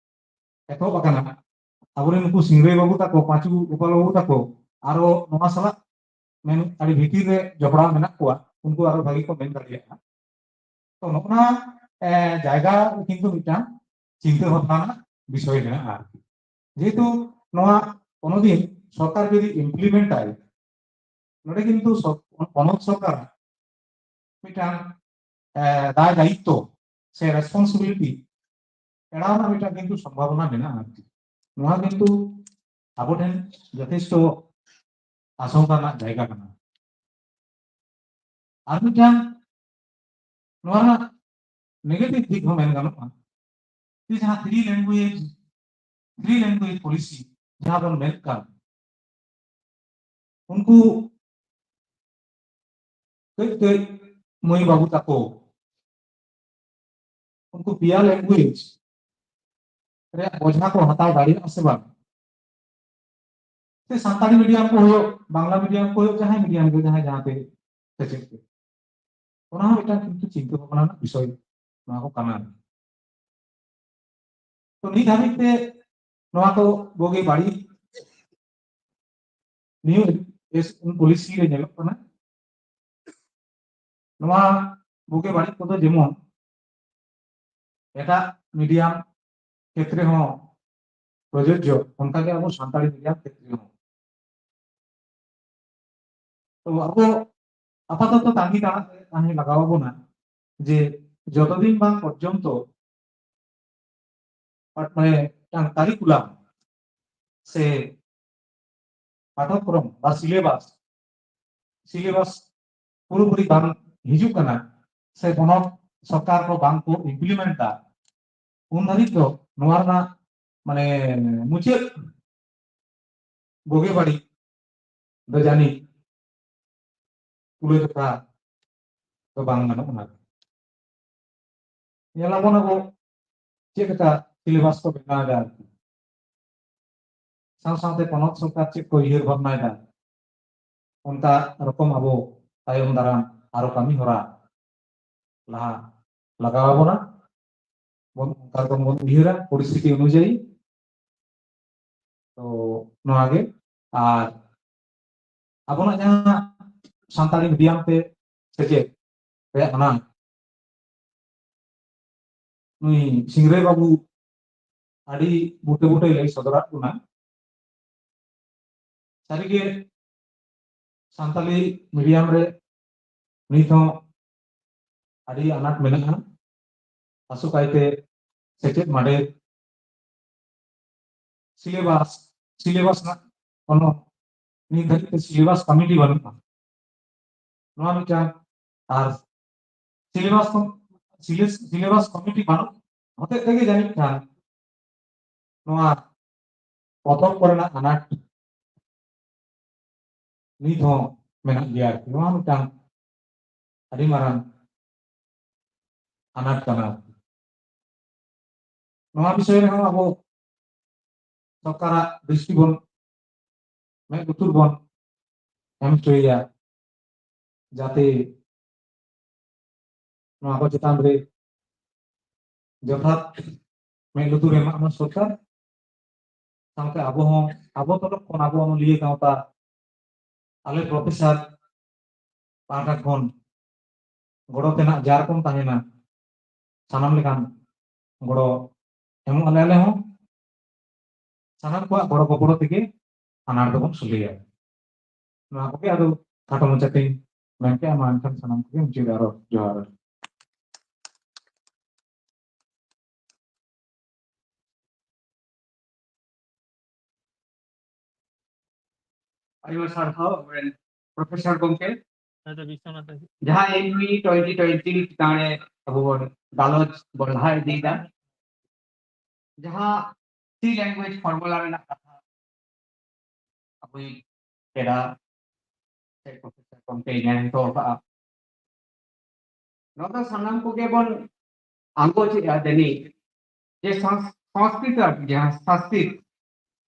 ᱮᱛᱚᱦᱚᱵ ᱟᱠᱟᱱᱟ᱾ ᱟᱵᱚᱨᱮᱱ ᱱᱩᱠᱩ ᱥᱤᱝᱨᱟᱹᱭ ᱵᱟᱹᱵᱩ ᱛᱟᱠᱚ, ᱯᱟᱸᱪᱩ ᱜᱳᱯᱟᱞ ᱵᱟᱹᱵᱩ ᱛᱟᱠᱚ, ᱟᱨᱚ ᱱᱚᱣᱟ ᱥᱟᱞᱟᱜ ᱢᱮᱱ ᱟᱹᱰᱤ ᱵᱷᱤᱛᱤᱨ ᱨᱮ ᱡᱚᱯᱲᱟᱣ ᱢᱮᱱᱟᱜ ᱠᱚᱣᱟ, ᱩᱱᱠᱩ ᱟᱨᱚ ᱵᱷᱟᱹᱜᱤ ᱠᱚ ᱢᱮᱱ ᱫᱟᱲᱮᱭᱟᱜᱼᱟ᱾ ᱛᱚ ᱱᱚᱜᱼᱚ ᱱᱟ, ᱮ, ᱡᱟᱭᱜᱟ ᱨᱮ ᱠᱤᱱᱛᱩ ᱢᱤᱫᱴᱟᱝ ᱪᱤᱱᱛᱟᱹ ᱵᱷᱟᱵᱽᱱᱟ ᱨᱮᱱᱟᱜ ᱵᱤᱥᱚᱭ ᱢᱮᱱᱟᱜᱼᱟ ᱟᱨᱠᱤ᱾ ᱡᱮᱦᱮᱛᱩ ᱱᱚᱣᱟ ᱠᱳᱱᱳ ᱫᱤᱱ ᱥᱚᱨᱠᱟᱨ ᱡᱩᱫᱤ implement ᱟᱭ, ᱱᱚᱰᱮ ᱠᱤᱱᱛᱩ ᱥᱚᱨ-, ᱯᱚᱱᱚᱛ ᱥᱚᱨᱠᱟᱨ ᱢᱤᱫᱴᱟᱝ, ᱮ, ᱫᱟᱭ ᱫᱟᱭᱤᱛᱛᱚ ᱥᱮ responsibility ᱮᱲᱟᱣ ᱨᱮᱱᱟᱜ ᱢᱤᱫᱴᱟᱝ ᱠᱤᱱᱛᱩ ᱥᱚᱢᱵᱷᱟᱵᱚᱱᱟ ᱢᱮᱱᱟᱜᱼᱟ ᱟᱨᱠᱤ᱾ ᱱᱚᱣᱟ ᱠᱤᱱᱛᱩ ᱟᱵᱚ ᱴᱷᱮᱱ ᱡᱚᱛᱷᱮᱥᱴᱚ ᱟᱥᱚᱝᱠᱟ ᱨᱮᱱᱟᱜ ᱡᱟᱭᱜᱟ ᱠᱟᱱᱟ᱾ ᱟᱨ ᱢᱤᱫᱴᱟᱝ ᱱᱚᱣᱟ ᱨᱮᱱᱟᱜ negative ᱫᱤᱠ ᱦᱚᱸ ᱢᱮᱱ ᱜᱟᱱᱚᱜᱼᱟ, ᱡᱮ ᱡᱟᱦᱟᱸ three language, three language policy ᱡᱟᱦᱟᱸ ᱵᱚᱱ ᱢᱮᱱ ᱠᱟᱱ, ᱩᱱᱠᱩ ᱠᱟᱹᱡ ᱠᱟᱹᱡ ᱢᱟᱹᱭ ᱵᱟᱹᱵᱩ ᱛᱟᱠᱚ ᱩᱱᱠᱩ ᱯᱮᱭᱟ language ᱨᱮᱭᱟᱜ ᱵᱚᱡᱷᱟ ᱠᱚ ᱦᱟᱛᱟᱣ ᱫᱟᱲᱮᱭᱟᱜᱼᱟ ᱥᱮ ᱵᱟᱝ? ᱥᱮ ᱥᱟᱱᱛᱟᱲᱤ ᱢᱤᱰᱤᱭᱟᱢ ᱠᱚ ᱦᱩᱭᱩᱜ, ᱵᱟᱝᱞᱟ ᱢᱤᱰᱤᱭᱟᱢ ᱠᱚ ᱦᱩᱭᱩᱜ, ᱡᱟᱦᱟᱸᱭ ᱢᱤᱰᱤᱭᱟᱢ ᱜᱮ, ᱡᱟᱦᱟᱸᱭ ᱡᱟᱦᱟᱸ ᱛᱮ ᱥᱮᱪᱮᱫ ᱠᱚ, ᱚᱱᱟ ᱦᱚᱸ ᱢᱤᱫᱴᱟᱝ ᱠᱤᱱᱛᱩ ᱪᱤᱱᱛᱟᱹ ᱵᱷᱟᱵᱽᱱᱟ ᱨᱮᱱᱟᱜ ᱵᱤᱥᱚᱭ ᱱᱚᱣᱟ ᱠᱚ ᱠᱟᱱᱟ᱾ ᱛᱚ ᱱᱤᱛ ᱫᱷᱟᱹᱵᱤᱡ ᱛᱮ ᱱᱚᱣᱟ ᱠᱚ ᱵᱩᱜᱤ ᱵᱟᱹᱲᱤᱡ new education policy ᱨᱮ ᱧᱮᱞᱚᱜ ᱠᱟᱱᱟ᱾ ᱱᱚᱣᱟ ᱵᱩᱜᱤ ᱵᱟᱹᱲᱤᱡ ᱠᱚᱫᱚ ᱡᱮᱢᱚᱱ ᱮᱴᱟᱜ ᱢᱤᱰᱤᱭᱟᱢ ᱠᱷᱮᱛᱨᱮ ᱦᱚᱸ ᱯᱨᱚᱡᱳᱡᱡᱚ, ᱚᱱᱠᱟᱜᱮ ᱟᱵᱚ ᱥᱟᱱᱛᱟᱲᱤ ᱢᱤᱰᱤᱭᱟᱢ ᱠᱷᱮᱛᱨᱮ ᱦᱚᱸ᱾ ᱛᱚ ᱟᱵᱚ ᱟᱯᱟᱛᱚᱛᱚ ᱛᱟᱺᱜᱤ ᱛᱟᱲᱟᱜ ᱨᱮ ᱛᱟᱦᱮᱸ ᱞᱟᱜᱟᱣ ᱟᱵᱚᱱᱟ ᱡᱮ ᱡᱚᱛᱚ ᱫᱤᱱ ᱵᱟᱝ ᱯᱚᱨᱡᱚᱱᱛᱚ ᱢᱟᱱᱮ ᱢᱤᱫᱴᱟᱝ curriculum ᱥᱮ ᱯᱟᱴᱷᱚᱠᱨᱚᱢ ᱵᱟ syllabus, syllabus ᱯᱩᱨᱟᱹᱯᱩᱨᱤ ᱵᱟᱝ ᱦᱤᱡᱩᱜ ᱠᱟᱱᱟ ᱥᱮ ᱯᱚᱱᱚᱛ ᱥᱚᱨᱠᱟᱨ ᱠᱚ ᱵᱟᱝ ᱠᱚ implement ᱫᱟ, ᱩᱱ ᱫᱷᱟᱹᱵᱤᱡ ᱫᱚ ᱱᱚᱣᱟ ᱨᱮᱱᱟᱜ ᱢᱟᱱᱮ ᱢᱩᱪᱟᱹᱫ ᱵᱩᱜᱤ ᱵᱟᱹᱲᱤᱡ ᱫᱚ ᱡᱟᱹᱱᱤᱡ ᱛᱩᱞᱟᱹᱡᱚᱠᱷᱟ ᱫᱚ ᱵᱟᱝ ᱜᱟᱱᱚᱜ ᱠᱟᱱᱟ᱾ ᱧᱮᱞᱟᱵᱚᱱ ᱟᱵᱚ ᱪᱮᱫ ᱞᱮᱠᱟ ᱥᱤᱞᱮᱵᱟᱥ ᱠᱚ ᱵᱮᱱᱟᱣ ᱮᱫᱟ ᱟᱨᱠᱤ᱾ ᱥᱟᱶ ᱥᱟᱶᱛᱮ ᱯᱚᱱᱚᱛ ᱥᱚᱨᱠᱟᱨ ᱪᱮᱫ ᱠᱚ ᱩᱭᱦᱟᱹᱨ ᱵᱷᱟᱵᱽᱱᱟᱭᱮᱫᱟ, ᱚᱱᱠᱟ ᱨᱚᱠᱚᱢ ᱟᱵᱚ ᱛᱟᱭᱚᱢ ᱫᱟᱨᱟᱢ ᱟᱨᱚ ᱠᱟᱹᱢᱤ ᱦᱚᱨᱟ ᱞᱟᱦᱟ ᱞᱟᱜᱟᱣ ᱟᱵᱚᱱᱟ᱾ ᱵᱚᱱ, ᱚᱱᱠᱟ ᱨᱚᱠᱚᱢ ᱵᱚᱱ ᱩᱭᱦᱟᱹᱨᱟ ᱯᱚᱨᱤᱥᱛᱷᱤᱛᱤ ᱚᱱᱩᱡᱟᱭᱤ᱾ ᱛᱚ ᱱᱚᱣᱟ ᱜᱮ᱾ ᱟᱨ ᱟᱵᱚᱱᱟᱜ ᱡᱟᱦᱟᱸ ᱥᱟᱱᱛᱟᱲᱤ ᱢᱤᱰᱤᱭᱟᱢ ᱛᱮ ᱥᱮᱪᱮᱫ ᱨᱮᱭᱟᱜ ᱟᱱᱟᱴ, ᱱᱩᱭ ᱥᱤᱝᱨᱟᱹᱭ ᱵᱟᱹᱵᱩ ᱟᱹᱰᱤ ᱵᱩᱴᱟᱹ ᱵᱩᱴᱟᱹᱭ ᱞᱟᱹᱭ ᱥᱚᱫᱚᱨᱟᱫ ᱵᱚᱱᱟ᱾ ᱥᱟᱹᱨᱤᱜᱮ ᱥᱟᱱᱛᱟᱞᱤ ᱢᱤᱰᱤᱭᱟᱢ ᱨᱮ ᱱᱤᱛ ᱦᱚᱸ ᱟᱹᱰᱤ ᱟᱱᱟᱴ ᱢᱮᱱᱟᱜᱼᱟ᱾ ᱟᱥᱚᱠᱟᱭᱛᱮ ᱥᱮᱪᱮᱫ ᱢᱟᱰᱮᱨ, ᱥᱤᱞᱮᱵᱟᱥ, ᱥᱤᱞᱮᱵᱟᱥ ᱨᱮᱱᱟᱜ ᱠᱳᱱᱳ ᱱᱤᱛ ᱫᱷᱟᱹᱵᱤᱡ ᱛᱮ ᱥᱤᱞᱮᱵᱟᱥ ᱠᱚᱢᱤᱴᱤ ᱵᱟᱹᱱᱩᱜᱼᱟ᱾ ᱱᱚᱣᱟ ᱢᱤᱫᱴᱟᱝ, ᱟᱨ ᱥᱤᱞᱮᱵᱟᱥ ᱠᱚ, ᱥᱤᱞᱮᱵᱟᱥ ᱠᱚᱢᱤᱴᱤ ᱵᱟᱹᱱᱩᱜ ᱦᱚᱛᱮᱡ ᱛᱮᱜᱮ ᱡᱟᱹᱱᱤᱡ ᱠᱷᱟᱱ ᱱᱚᱣᱟ ᱯᱚᱛᱚᱵ ᱠᱚᱨᱮᱱᱟᱜ ᱟᱱᱟᱴ ᱱᱤᱛ ᱦᱚᱸ ᱢᱮᱱᱟᱜ ᱜᱮᱭᱟ ᱟᱨᱠᱤ᱾ ᱱᱚᱣᱟ ᱢᱤᱫᱴᱟᱝ ᱟᱹᱰᱤ ᱢᱟᱨᱟᱝ ᱟᱱᱟᱴ ᱠᱟᱱᱟ᱾ ᱱᱚᱣᱟ ᱵᱤᱥᱚᱭ ᱨᱮᱦᱚᱸ ᱟᱵᱚ ᱥᱚᱨᱠᱟᱨᱟᱜ ᱫᱨᱤᱥᱴᱤ ᱵᱚᱱ, ᱢᱮᱫ ᱞᱩᱛᱩᱨ ᱵᱚᱱ ᱮᱢ ᱦᱚᱪᱚᱭᱮᱭᱟ, ᱡᱟᱛᱮ ᱱᱚᱣᱟ ᱠᱚ ᱪᱮᱛᱟᱱ ᱨᱮ ᱡᱚᱛᱷᱟᱛ ᱢᱮᱫ ᱞᱩᱛᱩᱨ ᱮᱢᱟᱜ ᱢᱟ ᱥᱚᱨᱠᱟᱨ᱾ ᱥᱟᱶᱛᱮ ᱟᱵᱚ ᱦᱚᱸ, ᱟᱵᱚ ᱛᱚᱨᱚᱯ ᱠᱷᱚᱱ, ᱟᱵᱚ ᱚᱱᱚᱞᱤᱭᱟᱹ ᱜᱟᱶᱛᱟ, ᱟᱞᱮ ᱯᱨᱚᱯᱷᱮᱥᱟᱨ ᱯᱟᱦᱴᱟ ᱠᱷᱚᱱ ᱜᱚᱲᱚ ᱛᱮᱱᱟᱜ ᱡᱟ ᱨᱚᱠᱚᱢ ᱛᱟᱦᱮᱱᱟ, ᱥᱟᱱᱟᱢ ᱞᱮᱠᱟᱱ ᱜᱚᱲᱚ ᱮᱢᱚᱜ ᱟᱞᱮ ᱟᱞᱮ ᱦᱚᱸ᱾ ᱥᱟᱱᱟᱢ ᱠᱚᱣᱟᱜ ᱜᱚᱲᱚ ᱜᱚᱯᱚᱲᱚ ᱛᱮᱜᱮ ᱟᱱᱟᱴ ᱫᱚᱵᱚᱱ ᱥᱩᱞᱮᱭᱟ᱾ ᱱᱚᱣᱟ ᱠᱚᱜᱮ ᱟᱫᱚ ᱠᱷᱟᱴᱚ ᱢᱟᱪᱷᱟᱛᱮᱧ ᱢᱮᱱ ᱠᱮᱜᱼᱟ᱾ ᱢᱟ ᱮᱱᱠᱷᱟᱱ ᱥᱟᱱᱟᱢ ᱠᱚᱜᱮ ᱢᱩᱪᱟᱹᱫ ᱨᱮ ᱟᱨᱚ ᱡᱚᱦᱟᱨ᱾ ᱟᱭᱢᱟ ᱥᱟᱨᱦᱟᱣ ᱟᱵᱚᱨᱮᱱ ᱯᱨᱚᱯᱷᱮᱥᱚᱨ ᱜᱚᱢᱠᱮ᱾ ᱦᱮᱸ, ᱛᱚ ᱵᱤᱥᱥᱚᱱᱟᱛᱷ ᱦᱤᱡᱩᱜ᱾ ᱡᱟᱦᱟᱸ ᱮᱱ ᱤ ᱴᱩᱭᱮᱱᱴᱤ ᱴᱩᱭᱮᱱᱴᱤ ᱪᱮᱛᱟᱱ ᱨᱮ ᱟᱵᱚ ᱵᱚᱱ ᱜᱟᱞᱚᱪ ᱵᱚᱱ ᱞᱟᱦᱟ ᱤᱫᱤᱭᱮᱫᱟ, ᱡᱟᱦᱟᱸ ᱥᱤ ᱞᱮᱝᱜᱩᱭᱮᱡᱽ ᱯᱷᱚᱨᱢᱩᱞᱟ ᱨᱮᱱᱟᱜ ᱠᱟᱛᱷᱟ ᱟᱵᱚᱭᱤᱡ ᱯᱮᱲᱟ ᱥᱮ ᱯᱨᱚᱯᱷᱮᱥᱚᱨ ᱜᱚᱢᱠᱮ ᱧᱮᱞ ᱦᱚᱴᱚ ᱟᱠᱟᱫᱼᱟ᱾ ᱱᱚᱣᱟ ᱫᱚ ᱥᱟᱱᱟᱢ ᱠᱚᱜᱮ ᱵᱚᱱ ᱟᱸᱜᱚᱪᱮᱫᱼᱟ ᱡᱟᱹᱱᱤᱡ, ᱡᱮ ᱥᱚᱝᱥ- ᱥᱚᱝᱥᱠᱨᱤᱛ ᱟᱨᱠᱤ, ᱡᱟᱦᱟᱸ ᱥᱚᱝᱥᱠᱨᱤᱛ,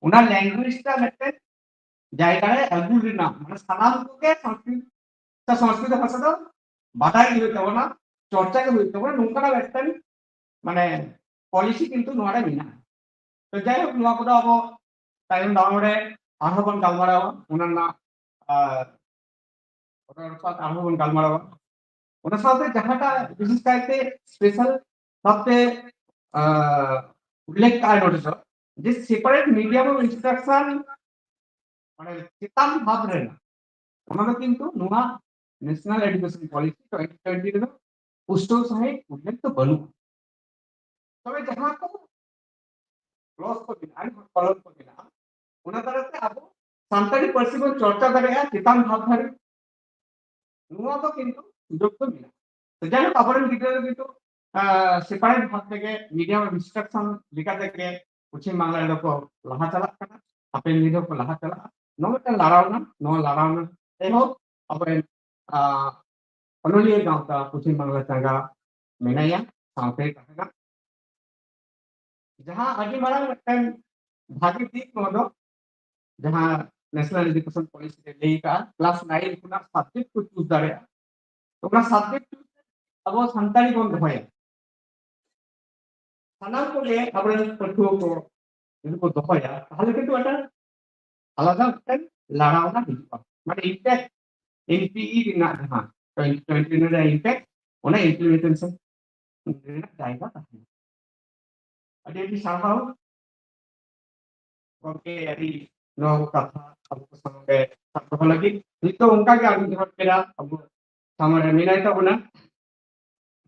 ᱚᱱᱟ ᱞᱮᱝᱜᱩᱭᱮᱡᱽ ᱴᱟ ᱢᱤᱫᱴᱮᱱ ᱡᱟᱭᱜᱟ ᱨᱮ ᱟᱹᱜᱩ ᱨᱮᱱᱟᱜ, ᱢᱟᱱᱮ ᱥᱟᱱᱟᱢ ᱠᱚᱜᱮ ᱥᱚᱝᱥᱠᱨᱤᱛ, ᱥᱚᱝᱥᱠᱨᱤᱛ ᱵᱷᱟᱥᱟ ᱫᱚ ᱵᱟᱰᱟᱭ ᱜᱮ ᱦᱩᱭᱩᱜ ᱛᱟᱵᱚᱱᱟ, ᱪᱚᱨᱪᱟ ᱜᱮ ᱦᱩᱭᱩᱜ ᱛᱟᱵᱚᱱᱟ, ᱱᱚᱝᱠᱟᱱᱟᱜ ᱢᱤᱫᱴᱮᱱ ᱢᱟᱱᱮ ᱯᱚᱞᱤᱥᱤ ᱠᱤᱱᱛᱩ ᱱᱚᱣᱟ ᱨᱮ ᱢᱮᱱᱟᱜᱼᱟ᱾ ᱛᱚ ᱡᱟᱭᱦᱳᱠ, ᱱᱚᱣᱟ ᱠᱚᱫᱚ ᱟᱵᱚ ᱛᱟᱭᱚᱢ ᱫᱟᱨᱟᱢ ᱨᱮ ᱟᱨᱦᱚᱸ ᱵᱚᱱ ᱜᱟᱞᱢᱟᱨᱟᱣᱟ, ᱚᱱᱟ ᱨᱮᱱᱟᱜ ᱟᱨ ᱚᱱᱟ ᱨᱮᱱᱟᱜ ᱟᱨᱦᱚᱸ ᱵᱚᱱ ᱜᱟᱞᱢᱟᱨᱟᱣᱟ᱾ ᱚᱱᱟ ᱥᱟᱶᱛᱮ ᱡᱟᱦᱟᱸᱴᱟᱜ ᱵᱤᱥᱮᱥ ᱠᱟᱭᱛᱮ ᱥᱯᱮᱥᱟᱞ ᱵᱷᱟᱵᱛᱮ ᱟᱨ ᱩᱞᱞᱮᱠᱷ ᱠᱟᱜᱼᱟ ᱱᱚᱰᱮ ᱫᱚ, ᱡᱮ ᱥᱮᱯᱟᱨᱮᱴ ᱢᱤᱰᱤᱭᱟᱢ ᱚᱯᱷ ᱤᱱᱥᱴᱨᱟᱠᱥᱚᱱ, ᱢᱟᱱᱮ ᱪᱮᱛᱟᱱ ᱵᱷᱟᱜᱽ ᱨᱮᱱᱟᱜ, ᱚᱱᱟ ᱫᱚ ᱠᱤᱱᱛᱩ ᱱᱚᱣᱟ national education policy twenty twenty ᱨᱮᱫᱚ ᱯᱩᱥᱴᱟᱹᱣ ᱥᱟᱺᱦᱤᱡ ᱩᱞᱞᱮᱠᱷ ᱫᱚ ᱵᱟᱹᱱᱩᱜᱼᱟ᱾ ᱛᱚᱵᱮ ᱡᱟᱦᱟᱸ ᱠᱚ ᱠᱞᱚᱡᱽ ᱠᱚ ᱢᱮᱱᱟᱜᱼᱟ, ᱠᱚᱞᱚᱢ ᱠᱚ ᱢᱮᱱᱟᱜᱼᱟ, ᱚᱱᱟ ᱫᱟᱨᱟᱭ ᱛᱮ ᱟᱵᱚ ᱥᱟᱱᱛᱟᱲᱤ ᱯᱟᱹᱨᱥᱤ ᱵᱚᱱ ᱪᱚᱨᱪᱟ ᱫᱟᱲᱮᱭᱟᱜᱼᱟ ᱪᱮᱛᱟᱱ ᱫᱷᱟᱯ ᱫᱷᱟᱹᱨᱤᱡ, ᱱᱚᱣᱟ ᱫᱚ ᱠᱤᱱᱛᱩ ᱥᱩᱡᱳᱜᱽ ᱫᱚ ᱢᱮᱱᱟᱜᱼᱟ᱾ ᱛᱚ ᱡᱟᱭᱦᱳᱠ, ᱟᱵᱚᱨᱮᱱ ᱜᱤᱫᱽᱨᱟᱹ ᱫᱚ ᱠᱤᱱᱛᱩ ᱥᱮᱯᱟᱨᱮᱴ ᱵᱷᱟᱵ ᱛᱮᱜᱮ, ᱢᱤᱰᱤᱭᱟᱢ ᱚᱯᱷ ᱤᱱᱥᱴᱨᱟᱠᱥᱚᱱ ᱞᱮᱠᱟ ᱛᱮᱜᱮ ᱯᱚᱪᱷᱤᱢ ᱵᱟᱝᱞᱟ ᱨᱮᱫᱚ ᱠᱚ ᱞᱟᱦᱟ ᱪᱟᱞᱟᱜ ᱠᱟᱱᱟ, ᱦᱟᱯᱮᱱ ᱫᱤᱱ ᱦᱚᱸᱠᱚ ᱞᱟᱦᱟ ᱪᱟᱞᱟᱜᱼᱟ᱾ ᱱᱚᱣᱟ ᱢᱤᱫᱴᱟᱝ ᱞᱟᱲᱟᱣᱱᱟ, ᱱᱚᱣᱟ ᱞᱟᱲᱟᱣᱱᱟ ᱮᱦᱚᱵ ᱟᱵᱚᱨᱮᱱ ᱟᱨ ᱚᱱᱚᱞᱤᱭᱟᱹ ᱜᱟᱶᱛᱟ ᱯᱚᱪᱷᱤᱢ ᱵᱟᱝᱞᱟ ᱪᱟᱸᱜᱟ ᱢᱮᱱᱟᱭᱟ, ᱥᱟᱶᱛᱮ ᱛᱟᱦᱮᱱᱟ᱾ ᱡᱟᱦᱟᱸ ᱟᱹᱰᱤ ᱢᱟᱨᱟᱝ ᱢᱤᱫᱴᱮᱱ ᱵᱷᱟᱜᱮ ᱫᱤᱠ ᱱᱚᱣᱟ ᱫᱚ, ᱡᱟᱦᱟᱸ ᱱᱮᱥᱱᱟᱞ ᱮᱰᱩᱠᱮᱥᱚᱱ ᱯᱚᱞᱤᱥᱤ ᱨᱮ ᱞᱟᱹᱭ ᱠᱟᱜᱼᱟ, ᱠᱞᱟᱥ ᱱᱟᱭᱤᱱ ᱠᱷᱚᱱᱟᱜ ᱥᱟᱵᱡᱮᱠᱴ ᱠᱚ ᱪᱩᱡᱽ ᱫᱟᱲᱮᱭᱟᱜᱼᱟ᱾ ᱛᱚ ᱚᱱᱟ ᱥᱟᱵᱡᱮᱠᱴ ᱟᱵᱚ ᱥᱟᱱᱛᱟᱲᱤ ᱵᱚᱱ ᱫᱚᱦᱚᱭᱟ, ᱥᱟᱱᱟᱢ ᱠᱚᱜᱮ ᱟᱵᱚᱨᱮᱱ ᱯᱟᱹᱴᱷᱩᱣᱟᱹ ᱠᱚ ᱡᱩᱫᱤ ᱠᱚ ᱫᱚᱦᱚᱭᱟ, ᱛᱟᱦᱚᱞᱮ ᱠᱤᱱᱛᱩ ᱢᱤᱫᱴᱮᱱ ᱟᱞᱟᱫᱟ ᱢᱤᱫᱴᱮᱱ ᱞᱟᱲᱟᱣᱱᱟ ᱦᱤᱡᱩᱜᱼᱟ᱾ ᱢᱟᱱᱮ ᱤᱢᱯᱮᱠᱴ, ᱮᱱᱯᱤᱤ ᱨᱮᱱᱟᱜ ᱡᱟᱦᱟᱸ ᱴᱩᱭᱮᱱᱴᱤ ᱴᱩᱭᱮᱱᱴᱤ ᱨᱮᱱᱟᱜ ᱤᱢᱯᱮᱠᱴ, ᱚᱱᱟ ᱤᱢᱯᱞᱤᱢᱮᱱᱴᱮᱥᱚᱱ ᱨᱮᱱᱟᱜ ᱡᱟᱭᱜᱟ ᱛᱟᱦᱮᱱᱟ᱾ ᱟᱹᱰᱤ ᱟᱹᱰᱤ ᱥᱟᱨᱦᱟᱣ ᱜᱚᱢᱠᱮ, ᱟᱹᱰᱤ ᱱᱚᱣᱟ ᱠᱚ ᱠᱟᱛᱷᱟ ᱟᱵᱚ ᱠᱚ ᱥᱟᱢᱟᱝ ᱨᱮ ᱥᱟᱵ ᱫᱚᱦᱚ ᱞᱟᱹᱜᱤᱫ᱾ ᱱᱤᱛᱚᱜ ᱚᱱᱠᱟ ᱜᱮ ᱟᱨ ᱢᱤᱫ ᱦᱚᱲ ᱯᱮᱲᱟ ᱟᱵᱚ ᱥᱟᱢᱟᱝ ᱨᱮ ᱢᱮᱱᱟᱭ ᱛᱟᱵᱚᱱᱟ,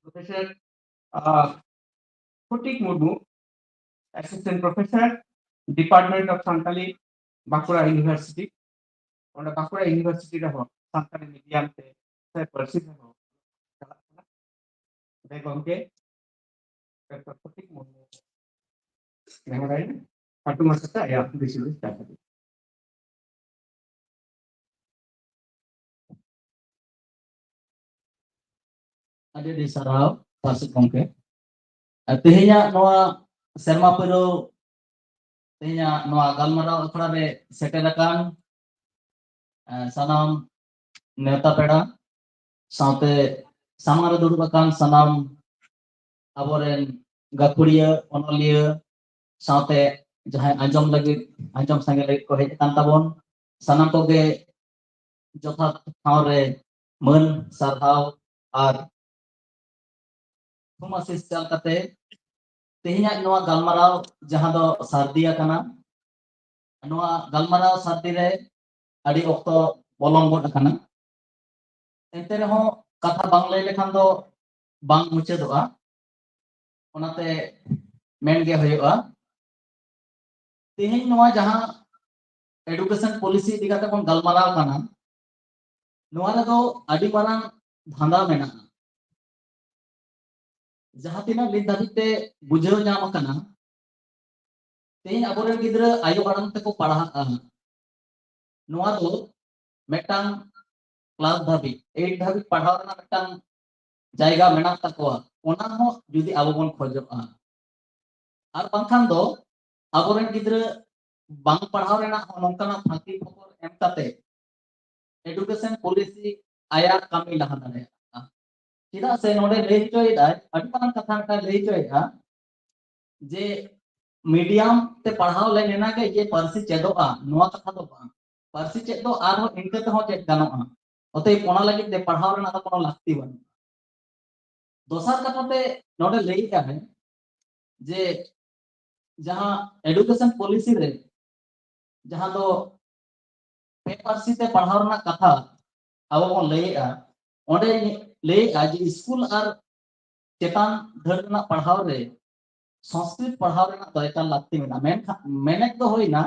professor Fatik Murmu, assistant professor, department of Santali, Bankura university. ᱚᱸᱰᱮ ᱵᱟᱸᱠᱩᱲᱟ ᱤᱭᱩᱱᱤᱵᱷᱟᱨᱥᱤᱴᱤ ᱨᱮᱦᱚᱸ ᱥᱟᱱᱛᱟᱲᱤ ᱢᱤᱰᱤᱭᱟᱢ ᱛᱮ ᱥᱮ ᱯᱟᱹᱨᱥᱤ ᱛᱮᱦᱚᱸ ᱪᱟᱞᱟᱜ ᱠᱟᱱᱟ᱾ ᱚᱸᱰᱮ ᱜᱚᱢᱠᱮ ᱰᱚᱠᱴᱚᱨ ᱯᱨᱚᱛᱤᱠ ᱢᱩᱨᱢᱩ ᱢᱮᱢᱳᱨᱟᱭ ᱠᱷᱟᱴᱩ ᱢᱟᱪᱷᱟᱛᱮ ᱟᱭᱟᱜ ᱫᱤᱥ ᱦᱩᱫᱤᱥ ᱪᱟᱞ ᱞᱟᱹᱜᱤᱫ᱾ ᱟᱹᱰᱤ ᱟᱹᱰᱤ ᱥᱟᱨᱦᱟᱣ ᱯᱟᱨᱥᱮᱛ ᱜᱚᱢᱠᱮ᱾ ᱟᱨ ᱛᱮᱦᱮᱧᱟᱜ ᱱᱚᱣᱟ ᱥᱮᱨᱢᱟ ᱯᱩᱨᱟᱹᱣ, ᱛᱮᱦᱮᱧᱟᱜ ᱱᱚᱣᱟ ᱜᱟᱞᱢᱟᱨᱟᱣ ᱟᱠᱷᱲᱟ ᱨᱮ ᱥᱮᱴᱮᱨ ᱟᱠᱟᱱ, ᱮ, ᱥᱟᱱᱟᱢ ᱱᱮᱣᱛᱟ ᱯᱮᱲᱟ, ᱥᱟᱶᱛᱮ ᱥᱟᱢᱟᱝ ᱨᱮ ᱫᱩᱲᱩᱵ ᱟᱠᱟᱱ ᱥᱟᱱᱟᱢ ᱟᱵᱚᱨᱮᱱ ᱜᱟᱹᱠᱷᱩᱲᱤᱭᱟᱹ, ᱚᱱᱚᱞᱤᱭᱟᱹ, ᱥᱟᱶᱛᱮ ᱡᱟᱦᱟᱸᱭ ᱟᱸᱡᱚᱢ ᱞᱟᱹᱜᱤᱫ, ᱟᱸᱡᱚᱢ ᱥᱟᱸᱜᱮ ᱞᱟᱹᱜᱤᱫ ᱠᱚ ᱦᱮᱡ ᱟᱠᱟᱱ ᱛᱟᱵᱚᱱ, ᱥᱟᱱᱟᱢ ᱠᱚᱜᱮ ᱡᱚᱛᱷᱟᱛ ᱴᱷᱟᱶ ᱨᱮ ᱢᱟᱹᱱ, ᱥᱟᱨᱦᱟᱣ ᱟᱨ ᱛᱷᱩᱢ ᱟᱥᱤᱥ ᱪᱟᱞ ᱠᱟᱛᱮ ᱛᱮᱦᱮᱧᱟᱜ ᱱᱚᱣᱟ ᱜᱟᱞᱢᱟᱨᱟᱣ ᱡᱟᱦᱟᱸ ᱫᱚ ᱥᱟᱹᱨᱫᱤ ᱟᱠᱟᱱᱟ, ᱱᱚᱣᱟ ᱜᱟᱞᱢᱟᱨᱟᱣ ᱥᱟᱹᱨᱫᱤ ᱨᱮ ᱟᱹᱰᱤ ᱚᱠᱛᱚ ᱵᱚᱞᱚᱱ ᱜᱚᱫ ᱟᱠᱟᱱᱟ᱾ ᱮᱱᱛᱮ ᱨᱮᱦᱚᱸ ᱠᱟᱛᱷᱟ ᱵᱟᱝ ᱞᱟᱹᱭ ᱞᱮᱠᱷᱟᱱ ᱫᱚ ᱵᱟᱝ ᱢᱩᱪᱟᱹᱫᱚᱜᱼᱟ, ᱚᱱᱟᱛᱮ ᱢᱮᱱ ᱜᱮ ᱦᱩᱭᱩᱜᱼᱟ᱾ ᱛᱮᱦᱮᱧ ᱱᱚᱣᱟ ᱡᱟᱦᱟᱸ ᱮᱰᱩᱠᱮᱥᱚᱱ ᱯᱚᱞᱤᱥᱤ ᱤᱫᱤ ᱠᱟᱛᱮ ᱵᱚᱱ ᱜᱟᱞᱢᱟᱨᱟᱣ ᱠᱟᱱᱟ, ᱱᱚᱣᱟ ᱨᱮᱫᱚ ᱟᱹᱰᱤ ᱢᱟᱨᱟᱝ ᱫᱷᱟᱸᱫᱟ ᱢᱮᱱᱟᱜᱼᱟ᱾ ᱡᱟᱦᱟᱸ ᱛᱤᱱᱟᱹᱜ ᱱᱤᱛ ᱫᱷᱟᱹᱵᱤᱡ ᱛᱮ ᱵᱩᱡᱷᱟᱹᱣ ᱧᱟᱢ ᱟᱠᱟᱱᱟ, ᱛᱮᱦᱮᱧ ᱟᱵᱚᱨᱮᱱ ᱜᱤᱫᱽᱨᱟᱹ ᱟᱭᱳ ᱟᱲᱟᱝ ᱛᱮᱠᱚ ᱯᱟᱲᱦᱟᱜᱼᱟ, ᱱᱚᱣᱟ ᱫᱚ ᱢᱤᱫᱴᱟᱝ ᱠᱞᱟᱥ ᱫᱷᱟᱹᱵᱤᱡ, ᱮᱭᱤᱴ ᱫᱷᱟᱹᱵᱤᱡ ᱯᱟᱲᱦᱟᱣ ᱨᱮᱱᱟᱜ ᱢᱤᱫᱴᱟᱝ ᱡᱟᱭᱜᱟ ᱢᱮᱱᱟᱜ ᱛᱟᱠᱚᱣᱟ, ᱚᱱᱟ ᱦᱚᱸ ᱡᱩᱫᱤ ᱟᱵᱚ ᱵᱚᱱ ᱠᱷᱚᱡᱚᱜᱼᱟ᱾ ᱟᱨ ᱵᱟᱝᱠᱷᱟᱱ ᱫᱚ ᱟᱵᱚᱨᱮᱱ ᱜᱤᱫᱽᱨᱟᱹ ᱵᱟᱝ ᱯᱟᱲᱦᱟᱣ ᱨᱮᱱᱟᱜ ᱦᱚᱸ ᱱᱚᱝᱠᱟᱱᱟᱜ ᱯᱷᱟᱸᱠᱤ ᱯᱷᱚᱠᱚᱨ ᱮᱢ ᱠᱟᱛᱮ ᱮᱰᱩᱠᱮᱥᱚᱱ ᱯᱚᱞᱤᱥᱤ ᱟᱭᱟᱜ ᱠᱟᱹᱢᱤ ᱞᱟᱦᱟ ᱫᱟᱲᱮᱭᱟᱜᱼᱟ᱾ ᱪᱮᱫᱟᱜ ᱥᱮ ᱱᱚᱰᱮ ᱞᱟᱹᱭ ᱦᱚᱪᱚᱭᱮᱫᱟᱭ, ᱟᱹᱰᱤ ᱢᱟᱨᱟᱝ ᱠᱟᱛᱷᱟ ᱢᱤᱫᱴᱟᱝ ᱞᱟᱹᱭ ᱦᱚᱪᱚᱭᱮᱫᱟ ᱡᱮ ᱢᱤᱰᱤᱭᱟᱢ ᱛᱮ ᱯᱟᱲᱦᱟᱣ ᱞᱮᱱ ᱮᱱᱟ ᱜᱮ ᱡᱮ ᱯᱟᱹᱨᱥᱤ ᱪᱮᱫᱚᱜᱼᱟ, ᱱᱚᱣᱟ ᱠᱟᱛᱷᱟ ᱫᱚ ᱵᱟᱝ᱾ ᱯᱟᱹᱨᱥᱤ ᱪᱮᱫ ᱫᱚ ᱟᱨᱦᱚᱸ ᱤᱱᱠᱟᱹ ᱛᱮᱦᱚᱸ ᱪᱮᱫ ᱜᱟᱱᱚᱜᱼᱟ, ᱚᱛᱚᱮᱵ ᱚᱱᱟ ᱞᱟᱹᱜᱤᱫ ᱛᱮ ᱯᱟᱲᱦᱟᱣ ᱨᱮᱱᱟᱜ ᱫᱚ ᱠᱳᱱᱳ ᱞᱟᱹᱠᱛᱤ ᱵᱟᱹᱱᱩᱜᱼᱟ᱾ ᱫᱚᱥᱟᱨ ᱠᱟᱛᱷᱟ ᱛᱮ ᱱᱚᱰᱮ ᱞᱟᱹᱭᱮᱫᱼᱟ ᱡᱮ ᱡᱟᱦᱟᱸ ᱮᱰᱩᱠᱮᱥᱚᱱ ᱯᱚᱞᱤᱥᱤ ᱨᱮ ᱡᱟᱦᱟᱸ ᱫᱚ ᱯᱮ ᱯᱟᱹᱨᱥᱤ ᱛᱮ ᱯᱟᱲᱦᱟᱣ ᱨᱮᱱᱟᱜ ᱠᱟᱛᱷᱟ ᱟᱵᱚ ᱵᱚᱱ ᱞᱟᱹᱭᱮᱫᱼᱟ, ᱚᱸᱰᱮ ᱞᱟᱹᱭᱮᱫᱼᱟ ᱡᱮ ᱥᱠᱩᱞ ᱟᱨ ᱪᱮᱛᱟᱱ ᱫᱷᱟᱹᱨ ᱨᱮᱱᱟᱜ ᱯᱟᱲᱦᱟᱣ ᱨᱮ ᱥᱚᱝᱥᱠᱨᱤᱛ ᱯᱟᱲᱦᱟᱣ ᱨᱮᱱᱟᱜ ᱫᱚ ᱮᱠᱟᱞ ᱞᱟᱹᱠᱛᱤ ᱢᱮᱱᱟᱜᱼᱟ᱾ ᱢᱮᱱᱠᱷᱟᱱ ᱢᱮᱱᱮᱫ ᱫᱚ ᱦᱩᱭᱱᱟ,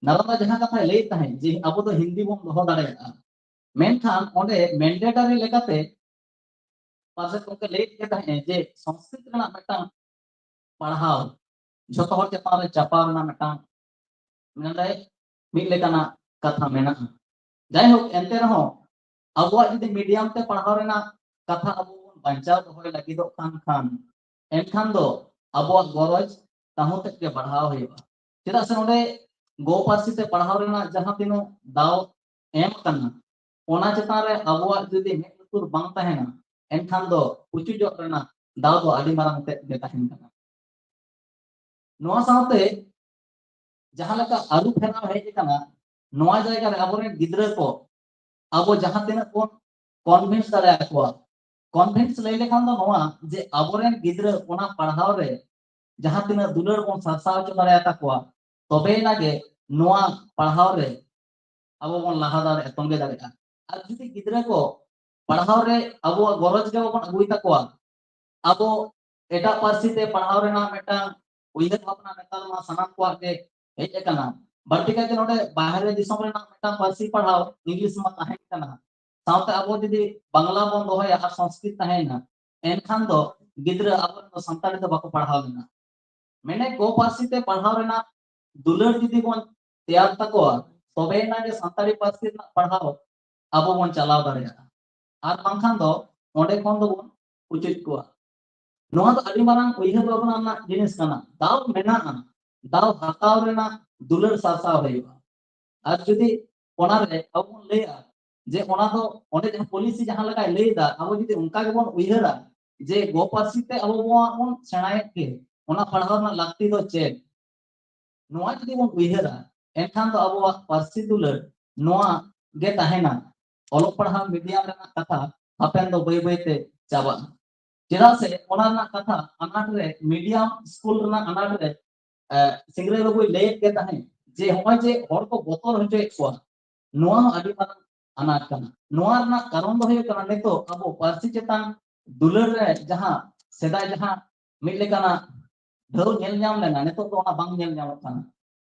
ᱱᱟᱞᱚᱱᱫᱟ ᱡᱟᱦᱟᱸ ᱠᱟᱛᱷᱟᱭ ᱞᱟᱹᱭᱮᱫ ᱛᱟᱦᱮᱸᱫ ᱡᱮ ᱟᱵᱚ ᱫᱚ ᱦᱤᱱᱫᱤ ᱵᱚᱱ ᱫᱚᱦᱚ ᱫᱟᱲᱮᱭᱟᱜᱼᱟ, ᱢᱮᱱᱠᱷᱟᱱ ᱚᱸᱰᱮ ᱢᱮᱱᱰᱮᱴᱟᱨᱤ ᱞᱮᱠᱟᱛᱮ ᱯᱟᱨᱥᱮᱛ ᱜᱚᱢᱠᱮ ᱞᱟᱹᱭᱮᱫ ᱜᱮ ᱛᱟᱦᱮᱸᱫ ᱡᱮ ᱥᱚᱝᱥᱠᱨᱤᱛ ᱨᱮᱱᱟᱜ ᱢᱤᱫᱴᱟᱝ ᱯᱟᱲᱦᱟᱣ ᱡᱷᱚᱛᱚ ᱦᱚᱲ ᱪᱮᱛᱟᱱ ᱨᱮ ᱪᱟᱯᱟᱣ ᱨᱮᱱᱟᱜ ᱢᱤᱫᱴᱟᱝ ᱱᱚᱰᱮ ᱢᱤᱫ ᱞᱮᱠᱟᱱᱟᱜ ᱠᱟᱛᱷᱟ ᱢᱮᱱᱟᱜᱼᱟ᱾ ᱡᱟᱭᱦᱳᱠ, ᱮᱱᱛᱮ ᱨᱮᱦᱚᱸ ᱟᱵᱚᱣᱟᱜ ᱡᱩᱫᱤ ᱢᱤᱰᱤᱭᱟᱢ ᱛᱮ ᱯᱟᱲᱦᱟᱣ ᱨᱮᱱᱟᱜ ᱠᱟᱛᱷᱟ ᱟᱵᱚ ᱵᱚᱱ ᱵᱟᱧᱪᱟᱣ ᱫᱚᱦᱚᱭ ᱞᱟᱹᱜᱤᱫᱚᱜ ᱠᱟᱱ ᱠᱷᱟᱱ, ᱮᱱᱠᱷᱟᱱ ᱫᱚ ᱟᱵᱚᱣᱟᱜ ᱜᱚᱨᱚᱡᱽ ᱛᱟᱦᱩᱸ ᱛᱮᱫ ᱜᱮ ᱵᱟᱲᱦᱟᱣ ᱦᱩᱭᱩᱜᱼᱟ᱾ ᱪᱮᱫᱟᱜ ᱥᱮ ᱱᱚᱰᱮ ᱜᱚ ᱯᱟᱹᱨᱥᱤ ᱛᱮ ᱯᱟᱲᱦᱟᱣ ᱨᱮᱱᱟᱜ ᱡᱟᱦᱟᱸ ᱛᱤᱱᱟᱹᱜ ᱫᱟᱣ ᱮᱢ ᱠᱟᱱᱟ, ᱚᱱᱟ ᱪᱮᱛᱟᱱ ᱨᱮ ᱟᱵᱚᱣᱟᱜ ᱡᱩᱫᱤ ᱢᱮᱫ ᱞᱩᱛᱩᱨ ᱵᱟᱝ ᱛᱟᱦᱮᱱᱟ, ᱮᱱᱠᱷᱟᱱ ᱫᱚ ᱯᱩᱪᱩᱡᱚᱜ ᱨᱮᱱᱟᱜ ᱫᱟᱣ ᱫᱚ ᱟᱹᱰᱤ ᱢᱟᱨᱟᱝ ᱛᱮᱫ ᱜᱮ ᱛᱟᱦᱮᱱ ᱠᱟᱱᱟ᱾ ᱱᱚᱣᱟ ᱥᱟᱶᱛᱮ ᱡᱟᱦᱟᱸ ᱞᱮᱠᱟ ᱟᱹᱨᱩ ᱯᱷᱮᱨᱟᱣ ᱦᱮᱡ ᱟᱠᱟᱱᱟ, ᱱᱚᱣᱟ ᱡᱟᱭᱜᱟ ᱨᱮ ᱟᱵᱚᱨᱮᱱ ᱜᱤᱫᱽᱨᱟᱹ ᱠᱚ ᱟᱵᱚ ᱡᱟᱦᱟᱸ ᱛᱤᱱᱟᱹᱜ ᱵᱚᱱ ᱠᱚᱱᱵᱷᱤᱱᱥ ᱫᱟᱲᱮᱭᱟᱠᱚᱣᱟ, ᱠᱚᱱᱵᱷᱤᱱᱥ ᱞᱟᱹᱭ ᱞᱮᱠᱷᱟᱱ ᱫᱚ ᱱᱚᱣᱟ, ᱡᱮ ᱟᱵᱚᱨᱮᱱ ᱜᱤᱫᱽᱨᱟᱹ ᱚᱱᱟ ᱯᱟᱲᱦᱟᱣ ᱨᱮ ᱡᱟᱦᱟᱸ ᱛᱤᱱᱟᱹᱜ ᱫᱩᱞᱟᱹᱲ ᱵᱚᱱ ᱥᱟᱨᱥᱟᱣ ᱦᱚᱪᱚ ᱫᱟᱲᱮᱭᱟᱛᱟ ᱠᱚᱣᱟ, ᱛᱚᱵᱮᱭᱮᱱᱟ ᱜᱮ ᱱᱚᱣᱟ ᱯᱟᱲᱦᱟᱣ ᱨᱮ ᱟᱵᱚ ᱵᱚᱱ ᱞᱟᱦᱟ ᱫᱟᱲᱮᱭᱟᱜᱼᱟ, ᱛᱚᱸᱜᱮ ᱫᱟᱲᱮᱭᱟᱜᱼᱟ᱾ ᱟᱨ ᱡᱩᱫᱤ ᱜᱤᱫᱽᱨᱟᱹ ᱠᱚ ᱯᱟᱲᱦᱟᱣ ᱨᱮ ᱟᱵᱚᱣᱟᱜ ᱜᱚᱨᱚᱡᱽ ᱜᱮ ᱵᱟᱵᱚᱱ ᱟᱹᱜᱩᱭ ᱛᱟᱠᱚᱣᱟ, ᱟᱵᱚ ᱮᱴᱟᱜ ᱯᱟᱹᱨᱥᱤ ᱛᱮ ᱯᱟᱲᱦᱟᱣ ᱨᱮᱱᱟᱜ ᱢᱤᱫᱴᱟᱝ ᱩᱭᱦᱟᱹᱨ ᱵᱷᱟᱵᱽᱱᱟ ᱱᱮᱛᱟᱨ ᱢᱟ ᱥᱟᱱᱟᱢ ᱠᱚᱣᱟᱜ ᱜᱮ ᱦᱮᱡ ᱟᱠᱟᱱᱟ᱾ ᱵᱟᱹᱲᱛᱤ ᱠᱟᱭᱛᱮ ᱱᱚᱰᱮ ᱵᱟᱦᱨᱮ ᱫᱤᱥᱚᱢ ᱨᱮᱱᱟᱜ ᱢᱤᱫᱴᱟᱝ ᱯᱟᱹᱨᱥᱤ ᱯᱟᱲᱦᱟᱣ ᱤᱝᱞᱤᱥ ᱢᱟ ᱛᱟᱦᱮᱸ ᱠᱟᱱᱟ, ᱥᱟᱶᱛᱮ ᱟᱵᱚ ᱡᱩᱫᱤ ᱵᱟᱝᱞᱟ ᱵᱚᱱ ᱫᱚᱦᱚᱭᱟ ᱟᱨ ᱥᱚᱝᱥᱠᱨᱤᱛ ᱛᱟᱦᱮᱸᱭᱮᱱᱟ, ᱮᱱᱠᱷᱟᱱ ᱫᱚ ᱜᱤᱫᱽᱨᱟᱹ ᱟᱵᱚᱨᱮᱱ ᱫᱚ ᱥᱟᱱᱛᱟᱲᱤ ᱫᱚ ᱵᱟᱠᱚ ᱯᱟᱲᱦᱟᱣ ᱞᱮᱱᱟ᱾ ᱢᱮᱱᱮᱫ ᱜᱚ ᱯᱟᱹᱨᱥᱤ ᱛᱮ ᱯᱟᱲᱦᱟᱣ ᱨᱮᱱᱟᱜ ᱫᱩᱞᱟᱹᱲ ᱡᱩᱫᱤ ᱵᱚᱱ ᱛᱮᱭᱟᱨ ᱛᱟᱠᱚᱣᱟ, ᱛᱚᱵᱮᱭᱮᱱᱟ ᱜᱮ ᱥᱟᱱᱛᱟᱲᱤ ᱯᱟᱹᱨᱥᱤ ᱨᱮᱱᱟᱜ ᱯᱟᱲᱦᱟᱣ ᱟᱵᱚ ᱵᱚᱱ ᱪᱟᱞᱟᱣ ᱫᱟᱲᱮᱭᱟᱜᱼᱟ᱾ ᱟᱨ ᱵᱟᱝᱠᱷᱟᱱ ᱫᱚ ᱚᱸᱰᱮ ᱠᱷᱚᱱ ᱫᱚᱵᱚᱱ ᱯᱩᱪᱩᱡ ᱠᱚᱣᱟ᱾ ᱱᱚᱣᱟ ᱫᱚ ᱟᱹᱰᱤ ᱢᱟᱨᱟᱝ ᱩᱭᱦᱟᱹᱨ ᱵᱷᱟᱵᱽᱱᱟ ᱨᱮᱱᱟᱜ ᱡᱤᱱᱤᱥ ᱠᱟᱱᱟ᱾ ᱫᱟᱣ ᱢᱮᱱᱟᱜᱼᱟ, ᱫᱟᱣ ᱦᱟᱛᱟᱣ ᱨᱮᱱᱟᱜ ᱫᱩᱞᱟᱹᱲ ᱥᱟᱨᱥᱟᱣ ᱦᱩᱭᱩᱜᱼᱟ᱾ ᱟᱨ ᱡᱩᱫᱤ ᱚᱱᱟᱨᱮ ᱟᱵᱚ ᱵᱚᱱ ᱞᱟᱹᱭᱟ ᱡᱮ ᱚᱱᱟ ᱫᱚ ᱚᱸᱰᱮ ᱡᱟᱦᱟᱸ ᱯᱚᱞᱤᱥᱤ ᱡᱟᱦᱟᱸ ᱞᱮᱠᱟᱭ ᱞᱟᱹᱭ ᱮᱫᱟ, ᱟᱵᱚ ᱡᱩᱫᱤ ᱚᱱᱠᱟ ᱜᱮᱵᱚᱱ ᱩᱭᱦᱟᱹᱨᱟ ᱡᱮ ᱜᱚ ᱯᱟᱹᱨᱥᱤ ᱛᱮ ᱟᱵᱚ ᱵᱚᱱ ᱥᱮᱬᱟᱭᱮᱫ ᱜᱮ, ᱚᱱᱟ ᱯᱟᱲᱦᱟᱣ ᱨᱮᱱᱟᱜ ᱞᱟᱹᱠᱛᱤ ᱫᱚ ᱪᱮᱫ? ᱱᱚᱣᱟ ᱡᱩᱫᱤ ᱵᱚᱱ ᱩᱭᱦᱟᱹᱨᱟ, ᱮᱱᱠᱷᱟᱱ ᱫᱚ ᱟᱵᱚᱣᱟᱜ ᱯᱟᱹᱨᱥᱤ ᱫᱩᱞᱟᱹᱲ ᱱᱚᱣᱟ ᱜᱮ ᱛᱟᱦᱮᱱᱟ᱾ ᱚᱞᱚᱜ ᱯᱟᱲᱦᱟᱣ ᱢᱤᱰᱤᱭᱟᱢ ᱨᱮᱱᱟᱜ ᱠᱟᱛᱷᱟ ᱦᱟᱯᱮᱱ ᱫᱚ ᱵᱟᱹᱭ ᱵᱟᱹᱭ ᱛᱮ ᱪᱟᱵᱟᱜᱼᱟ᱾ ᱪᱮᱫᱟᱜ ᱥᱮ ᱚᱱᱟ ᱨᱮᱱᱟᱜ ᱠᱟᱛᱷᱟ ᱟᱱᱟᱴ ᱨᱮ, ᱢᱤᱰᱤᱭᱟᱢ ᱥᱠᱩᱞ ᱨᱮᱱᱟᱜ ᱟᱱᱟᱴ ᱨᱮ, ᱮ, ᱥᱤᱝᱨᱟᱹᱭ ᱵᱟᱹᱵᱩᱭ ᱞᱟᱹᱭᱮᱫ ᱜᱮ ᱛᱟᱦᱮᱸᱫ ᱡᱮ ᱱᱚᱜᱼᱚᱭ ᱡᱮ ᱦᱚᱲ ᱠᱚ ᱵᱚᱛᱚᱨ ᱦᱚᱪᱚᱭᱮᱫ ᱠᱚᱣᱟ, ᱱᱚᱣᱟ ᱦᱚᱸ ᱟᱹᱰᱤ ᱢᱟᱨᱟᱝ ᱟᱱᱟᱴ ᱠᱟᱱᱟ᱾ ᱱᱚᱣᱟ ᱨᱮᱱᱟᱜ ᱠᱟᱨᱚᱱ ᱫᱚ ᱦᱩᱭᱩᱜ ᱠᱟᱱᱟ, ᱱᱤᱛᱚᱜ ᱟᱵᱚ ᱯᱟᱹᱨᱥᱤ ᱪᱮᱛᱟᱱ ᱫᱩᱞᱟᱹᱲ ᱨᱮ ᱡᱟᱦᱟᱸ ᱥᱮᱫᱟᱭ ᱡᱟᱦᱟᱸ ᱢᱤᱫ ᱞᱮᱠᱟᱱᱟᱜ ᱰᱷᱟᱹᱣ ᱧᱮᱞ ᱧᱟᱢ ᱞᱮᱱᱟ, ᱱᱤᱛᱚᱜ ᱫᱚ ᱚᱱᱟ ᱵᱟᱝ ᱧᱮᱞ ᱧᱟᱢᱚᱜ ᱠᱟᱱᱟ᱾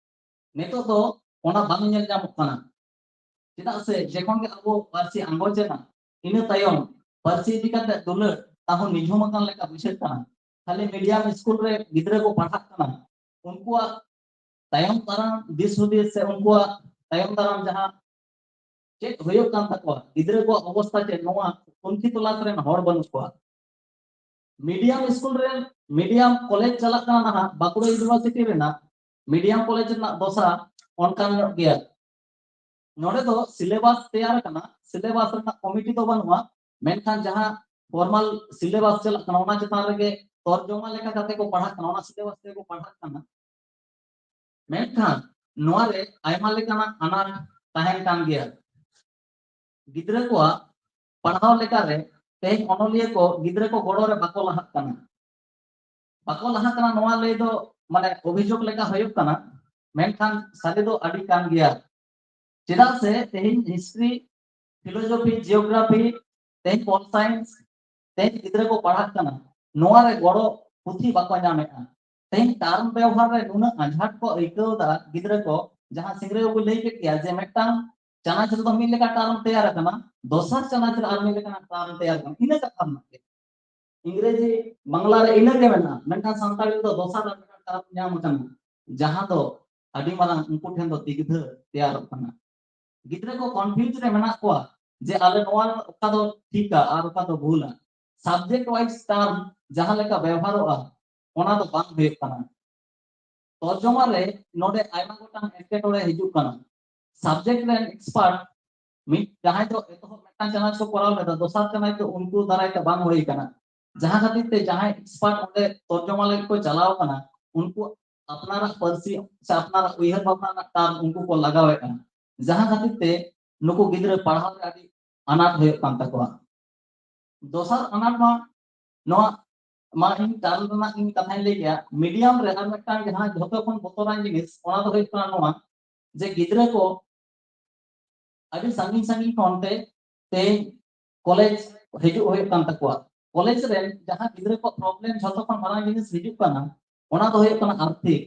ᱱᱤᱛᱚᱜ ᱫᱚ ᱚᱱᱟ ᱵᱟᱝ ᱧᱮᱞ ᱧᱟᱢᱚᱜ ᱠᱟᱱᱟ᱾ ᱪᱮᱫᱟᱜ ᱥᱮ ᱡᱚᱠᱷᱚᱱ ᱜᱮ ᱟᱵᱚ ᱯᱟᱹᱨᱥᱤ ᱟᱸᱜᱚᱪ ᱮᱱᱟ, ᱤᱱᱟᱹ ᱛᱟᱭᱚᱢ ᱯᱟᱹᱨᱥᱤ ᱤᱫᱤ ᱠᱟᱛᱮ ᱫᱩᱞᱟᱹᱲ ᱛᱟᱦᱚᱸ ᱱᱤᱡᱷᱩᱢ ᱟᱠᱟᱱ ᱞᱮᱠᱟ ᱵᱩᱡᱷᱟᱹᱜ ᱠᱟᱱᱟ᱾ ᱠᱷᱟᱹᱞᱤ ᱢᱤᱰᱤᱭᱟᱢ ᱥᱠᱩᱞ ᱨᱮ ᱜᱤᱫᱽᱨᱟᱹ ᱠᱚ ᱯᱟᱲᱦᱟᱜ ᱠᱟᱱᱟ, ᱩᱱᱠᱩᱣᱟᱜ ᱛᱟᱭᱚᱢ ᱫᱟᱨᱟᱢ ᱫᱤᱥ ᱦᱩᱫᱤᱥ ᱥᱮ ᱩᱱᱠᱩᱣᱟᱜ ᱛᱟᱭᱚᱢ ᱫᱟᱨᱟᱢ ᱡᱟᱦᱟᱸ ᱪᱮᱫ ᱦᱩᱭᱩᱜ ᱠᱟᱱ ᱛᱟᱠᱚᱣᱟ, ᱜᱤᱫᱽᱨᱟᱹ ᱠᱚᱣᱟᱜ ᱚᱵᱚᱥᱛᱟ ᱪᱮᱫ, ᱱᱚᱣᱟ ᱛᱩᱱᱠᱷᱤ ᱛᱚᱞᱟᱥ ᱨᱮᱱ ᱦᱚᱲ ᱵᱟᱹᱱᱩᱜ ᱠᱚᱣᱟ᱾ ᱢᱤᱰᱤᱭᱟᱢ ᱥᱠᱩᱞ ᱨᱮ, ᱢᱤᱰᱤᱭᱟᱢ ᱠᱚᱞᱮᱡᱽ ᱪᱟᱞᱟᱜ ᱠᱟᱱᱟ ᱱᱟᱦᱟᱜ ᱵᱟᱸᱠᱩᱲᱟ ᱤᱭᱩᱱᱤᱵᱷᱟᱨᱥᱤᱴᱤ ᱨᱮᱱᱟᱜ, ᱢᱤᱰᱤᱭᱟᱢ ᱠᱚᱞᱮᱡᱽ ᱨᱮᱱᱟᱜ ᱫᱚᱥᱟ ᱚᱱᱠᱟᱱ ᱧᱚᱜ ᱜᱮᱭᱟ᱾ ᱱᱚᱰᱮ ᱫᱚ ᱥᱤᱞᱮᱵᱟᱥ ᱛᱮᱭᱟᱨ ᱟᱠᱟᱱᱟ, ᱥᱤᱞᱮᱵᱟᱥ ᱨᱮᱱᱟᱜ ᱠᱚᱢᱤᱴᱤ ᱫᱚ ᱵᱟᱹᱱᱩᱜᱼᱟ, ᱢᱮᱱᱠᱷᱟᱱ ᱡᱟᱦᱟᱸ ᱯᱷᱚᱨᱢᱟᱞ ᱥᱤᱞᱮᱵᱟᱥ ᱪᱟᱞᱟᱜ ᱠᱟᱱᱟ ᱚᱱᱟ ᱪᱮᱛᱟᱱ ᱨᱮᱜᱮ ᱛᱚᱨᱡᱚᱢᱟ ᱞᱮᱠᱟ ᱠᱟᱛᱮ ᱠᱚ ᱯᱟᱲᱦᱟᱜ ᱠᱟᱱᱟ, ᱚᱱᱟ ᱥᱤᱞᱮᱵᱟᱥ ᱛᱮᱜᱮ ᱠᱚ ᱯᱟᱲᱦᱟᱜ ᱠᱟᱱᱟ᱾ ᱢᱮᱱᱠᱷᱟᱱ ᱱᱚᱣᱟ ᱨᱮ ᱟᱭᱢᱟ ᱞᱮᱠᱟᱱᱟᱜ ᱟᱱᱟᱴ ᱛᱟᱦᱮᱱ ᱠᱟᱱ ᱜᱮᱭᱟ᱾ ᱜᱤᱫᱽᱨᱟᱹ ᱠᱚᱣᱟᱜ ᱯᱟᱲᱦᱟᱣ ᱞᱮᱠᱟᱨᱮ ᱛᱮᱦᱮᱧ ᱚᱱᱚᱞᱤᱭᱟᱹ ᱠᱚ ᱜᱤᱫᱽᱨᱟᱹ ᱠᱚ ᱜᱚᱲᱚ ᱨᱮ ᱵᱟᱠᱚ ᱞᱟᱦᱟᱜ ᱠᱟᱱᱟ᱾ ᱵᱟᱠᱚ ᱞᱟᱦᱟᱜ ᱠᱟᱱᱟ ᱱᱚᱣᱟ ᱞᱟᱹᱭ ᱫᱚ ᱢᱟᱱᱮ ᱚᱵᱷᱤᱡᱳᱜᱽ ᱞᱮᱠᱟ ᱦᱩᱭᱩᱜ ᱠᱟᱱᱟ, ᱢᱮᱱᱠᱷᱟᱱ ᱥᱟᱹᱨᱤ ᱫᱚ ᱟᱹᱰᱤ ᱠᱟᱱ ᱜᱮᱭᱟ᱾ ᱪᱮᱫᱟᱜ ᱥᱮ ᱛᱮᱦᱮᱧ ᱦᱤᱥᱴᱨᱤ, ᱯᱷᱤᱞᱳᱡᱚᱯᱷᱤ, ᱡᱤᱭᱳᱜᱨᱟᱯᱷᱤ, ᱛᱮᱦᱮᱧ ᱯᱚᱞ ᱥᱟᱭᱮᱱᱥ, ᱛᱮᱦᱮᱧ ᱜᱤᱫᱽᱨᱟᱹ ᱠᱚ ᱯᱟᱲᱦᱟᱜ ᱠᱟᱱᱟ, ᱱᱚᱣᱟ ᱨᱮ ᱜᱚᱲᱚ ᱯᱩᱛᱷᱤ ᱵᱟᱠᱚ ᱧᱟᱢᱮᱫᱼᱟ᱾ ᱛᱮᱦᱮᱧ ᱴᱟᱨᱢ ᱵᱮᱣᱦᱟᱨ ᱨᱮ ᱱᱩᱱᱟᱹᱜ ᱟᱸᱡᱷᱟᱴ ᱠᱚ ᱟᱹᱭᱠᱟᱹᱣ ᱮᱫᱟ ᱜᱤᱫᱽᱨᱟᱹ ᱠᱚ, ᱡᱟᱦᱟᱸ ᱥᱤᱝᱨᱟᱹᱭ ᱵᱟᱹᱵᱩᱭ ᱞᱟᱹᱭ ᱠᱮᱫ ᱜᱮᱭᱟ ᱡᱮ ᱢᱤᱫᱴᱟᱝ ᱪᱟᱱᱟᱪ ᱨᱮᱫᱚ ᱢᱤᱫ ᱞᱮᱠᱟ ᱴᱟᱨᱢ ᱛᱮᱭᱟᱨ ᱟᱠᱟᱱᱟ, ᱫᱚᱥᱟᱨ ᱪᱟᱱᱟᱪ ᱨᱮ ᱟᱨ ᱢᱤᱫ ᱞᱮᱠᱟᱱᱟᱜ ᱴᱟᱨᱢ ᱛᱮᱭᱟᱨ ᱟᱠᱟᱱᱟ, ᱤᱱᱟᱹ ᱠᱟᱛᱷᱟ ᱨᱮᱱᱟᱜ ᱜᱮ᱾ ᱤᱝᱨᱮᱡᱤ, ᱵᱟᱝᱞᱟ ᱨᱮ ᱤᱱᱟᱹ ᱜᱮ ᱢᱮᱱᱟᱜᱼᱟ, ᱢᱮᱱᱠᱷᱟᱱ ᱥᱟᱱᱛᱟᱲᱤ ᱨᱮᱫᱚ ᱫᱚᱥᱟᱨ ᱟᱨ ᱢᱤᱫᱴᱟᱝ ᱴᱟᱨᱢ ᱧᱟᱢ ᱟᱠᱟᱱᱟ, ᱡᱟᱦᱟᱸ ᱫᱚ ᱟᱹᱰᱤ ᱢᱟᱨᱟᱝ ᱩᱱᱠᱩ ᱴᱷᱮᱱ ᱫᱚ ᱫᱤᱜᱽᱫᱷᱟᱹ ᱛᱮᱭᱟᱨᱚᱜ ᱠᱟᱱᱟ᱾ ᱜᱤᱫᱽᱨᱟᱹ ᱠᱚ ᱠᱚᱱᱯᱷᱤᱭᱩᱡᱽ ᱨᱮ ᱢᱮᱱᱟᱜ ᱠᱚᱣᱟ ᱡᱮ ᱟᱞᱮ ᱱᱚᱣᱟ ᱚᱠᱟ ᱫᱚ ᱴᱷᱤᱠᱟ ᱟᱨ ᱚᱠᱟ ᱫᱚ ᱵᱷᱩᱞᱟ᱾ ᱥᱟᱵᱡᱮᱠᱴ ᱣᱟᱭᱤᱡ ᱴᱟᱨᱢ ᱡᱟᱦᱟᱸ ᱞᱮᱠᱟ ᱵᱮᱣᱦᱟᱨᱚᱜᱼᱟ, ᱚᱱᱟ ᱫᱚ ᱵᱟᱝ ᱦᱩᱭᱩᱜ ᱠᱟᱱᱟ᱾ ᱛᱚᱨᱡᱚᱢᱟ ᱨᱮ ᱱᱚᱰᱮ ᱟᱭᱢᱟ ᱜᱚᱴᱟᱝ ᱮᱴᱠᱮᱴᱚᱬᱮ ᱦᱤᱡᱩᱜ ᱠᱟᱱᱟ᱾ ᱥᱟᱵᱡᱮᱠᱴ ᱨᱮᱱ ᱮᱠᱥᱯᱟᱨᱴ ᱢᱤᱫ ᱡᱟᱦᱟᱸᱭ ᱫᱚ ᱮᱛᱚᱦᱚᱵ ᱢᱤᱫᱴᱟᱝ ᱪᱟᱱᱟᱪ ᱠᱚ ᱠᱚᱨᱟᱣ ᱞᱮᱫᱟ, ᱫᱚᱥᱟᱨ ᱪᱟᱱᱟᱪ ᱫᱚ ᱩᱱᱠᱩ ᱫᱟᱨᱟᱭ ᱛᱮ ᱵᱟᱝ ᱦᱩᱭ ᱠᱟᱱᱟ, ᱡᱟᱦᱟᱸ ᱠᱷᱟᱹᱛᱤᱨ ᱛᱮ ᱡᱟᱦᱟᱸᱭ ᱮᱠᱥᱯᱟᱨᱴ ᱚᱸᱰᱮ ᱛᱚᱨᱡᱚᱢᱟ ᱞᱟᱹᱜᱤᱫ ᱠᱚ ᱪᱟᱞᱟᱣ ᱠᱟᱱᱟ, ᱩᱱᱠᱩ ᱟᱯᱱᱟᱨᱟᱜ ᱯᱟᱹᱨᱥᱤ ᱥᱮ ᱟᱯᱱᱟᱨᱟᱜ ᱩᱭᱦᱟᱹᱨ ᱵᱷᱟᱵᱽᱱᱟ ᱨᱮᱱᱟᱜ ᱴᱟᱨᱢ ᱩᱱᱠᱩ ᱠᱚ ᱞᱟᱜᱟᱣᱮᱫᱼᱟ, ᱡᱟᱦᱟᱸ ᱠᱷᱟᱹᱛᱤᱨ ᱛᱮ ᱱᱩᱠᱩ ᱜᱤᱫᱽᱨᱟᱹ ᱯᱟᱲᱦᱟᱣ ᱨᱮ ᱟᱹᱰᱤ ᱟᱱᱟᱴ ᱦᱩᱭᱩᱜ ᱠᱟᱱ ᱛᱟᱠᱚᱣᱟ᱾ ᱫᱚᱥᱟᱨ ᱟᱱᱟᱴ ᱢᱟ ᱱᱚᱣᱟ ᱢᱟ ᱤᱧ ᱴᱟᱨᱢ ᱨᱮᱱᱟᱜ ᱤᱧ ᱠᱟᱛᱷᱟᱧ ᱞᱟᱹᱭ ᱠᱮᱜᱼᱟ, ᱢᱤᱰᱤᱭᱟᱢ ᱨᱮ ᱟᱨ ᱢᱤᱫᱴᱟᱝ ᱡᱟᱦᱟᱸ ᱡᱷᱚᱛᱚ ᱠᱷᱚᱱ ᱵᱚᱛᱚᱨᱟᱱ ᱡᱤᱱᱤᱥ, ᱚᱱᱟ ᱫᱚ ᱦᱩᱭᱩᱜ ᱠᱟᱱᱟ ᱱᱚᱣᱟ ᱡᱮ ᱜᱤᱫᱽᱨᱟᱹ ᱠᱚ ᱟᱹᱰᱤ ᱥᱟᱺᱜᱤᱧ ᱥᱟᱺᱜᱤᱧ ᱠᱷᱚᱱ ᱛᱮ ᱛᱮᱦᱮᱧ ᱠᱚᱞᱮᱡᱽ ᱦᱤᱡᱩᱜ ᱦᱩᱭᱩᱜ ᱠᱟᱱ ᱛᱟᱠᱚᱣᱟ᱾ ᱠᱚᱞᱮᱡᱽ ᱨᱮᱱ ᱡᱟᱦᱟᱸ ᱜᱤᱫᱽᱨᱟᱹ ᱠᱚᱣᱟᱜ ᱯᱨᱚᱵᱞᱮᱢ ᱡᱷᱚᱛᱚ ᱠᱷᱚᱱ ᱢᱟᱨᱟᱝ ᱡᱤᱱᱤᱥ ᱦᱤᱡᱩᱜ ᱠᱟᱱᱟ, ᱚᱱᱟ ᱫᱚ ᱦᱩᱭᱩᱜ ᱠᱟᱱᱟ ᱟᱨᱛᱷᱤᱠ᱾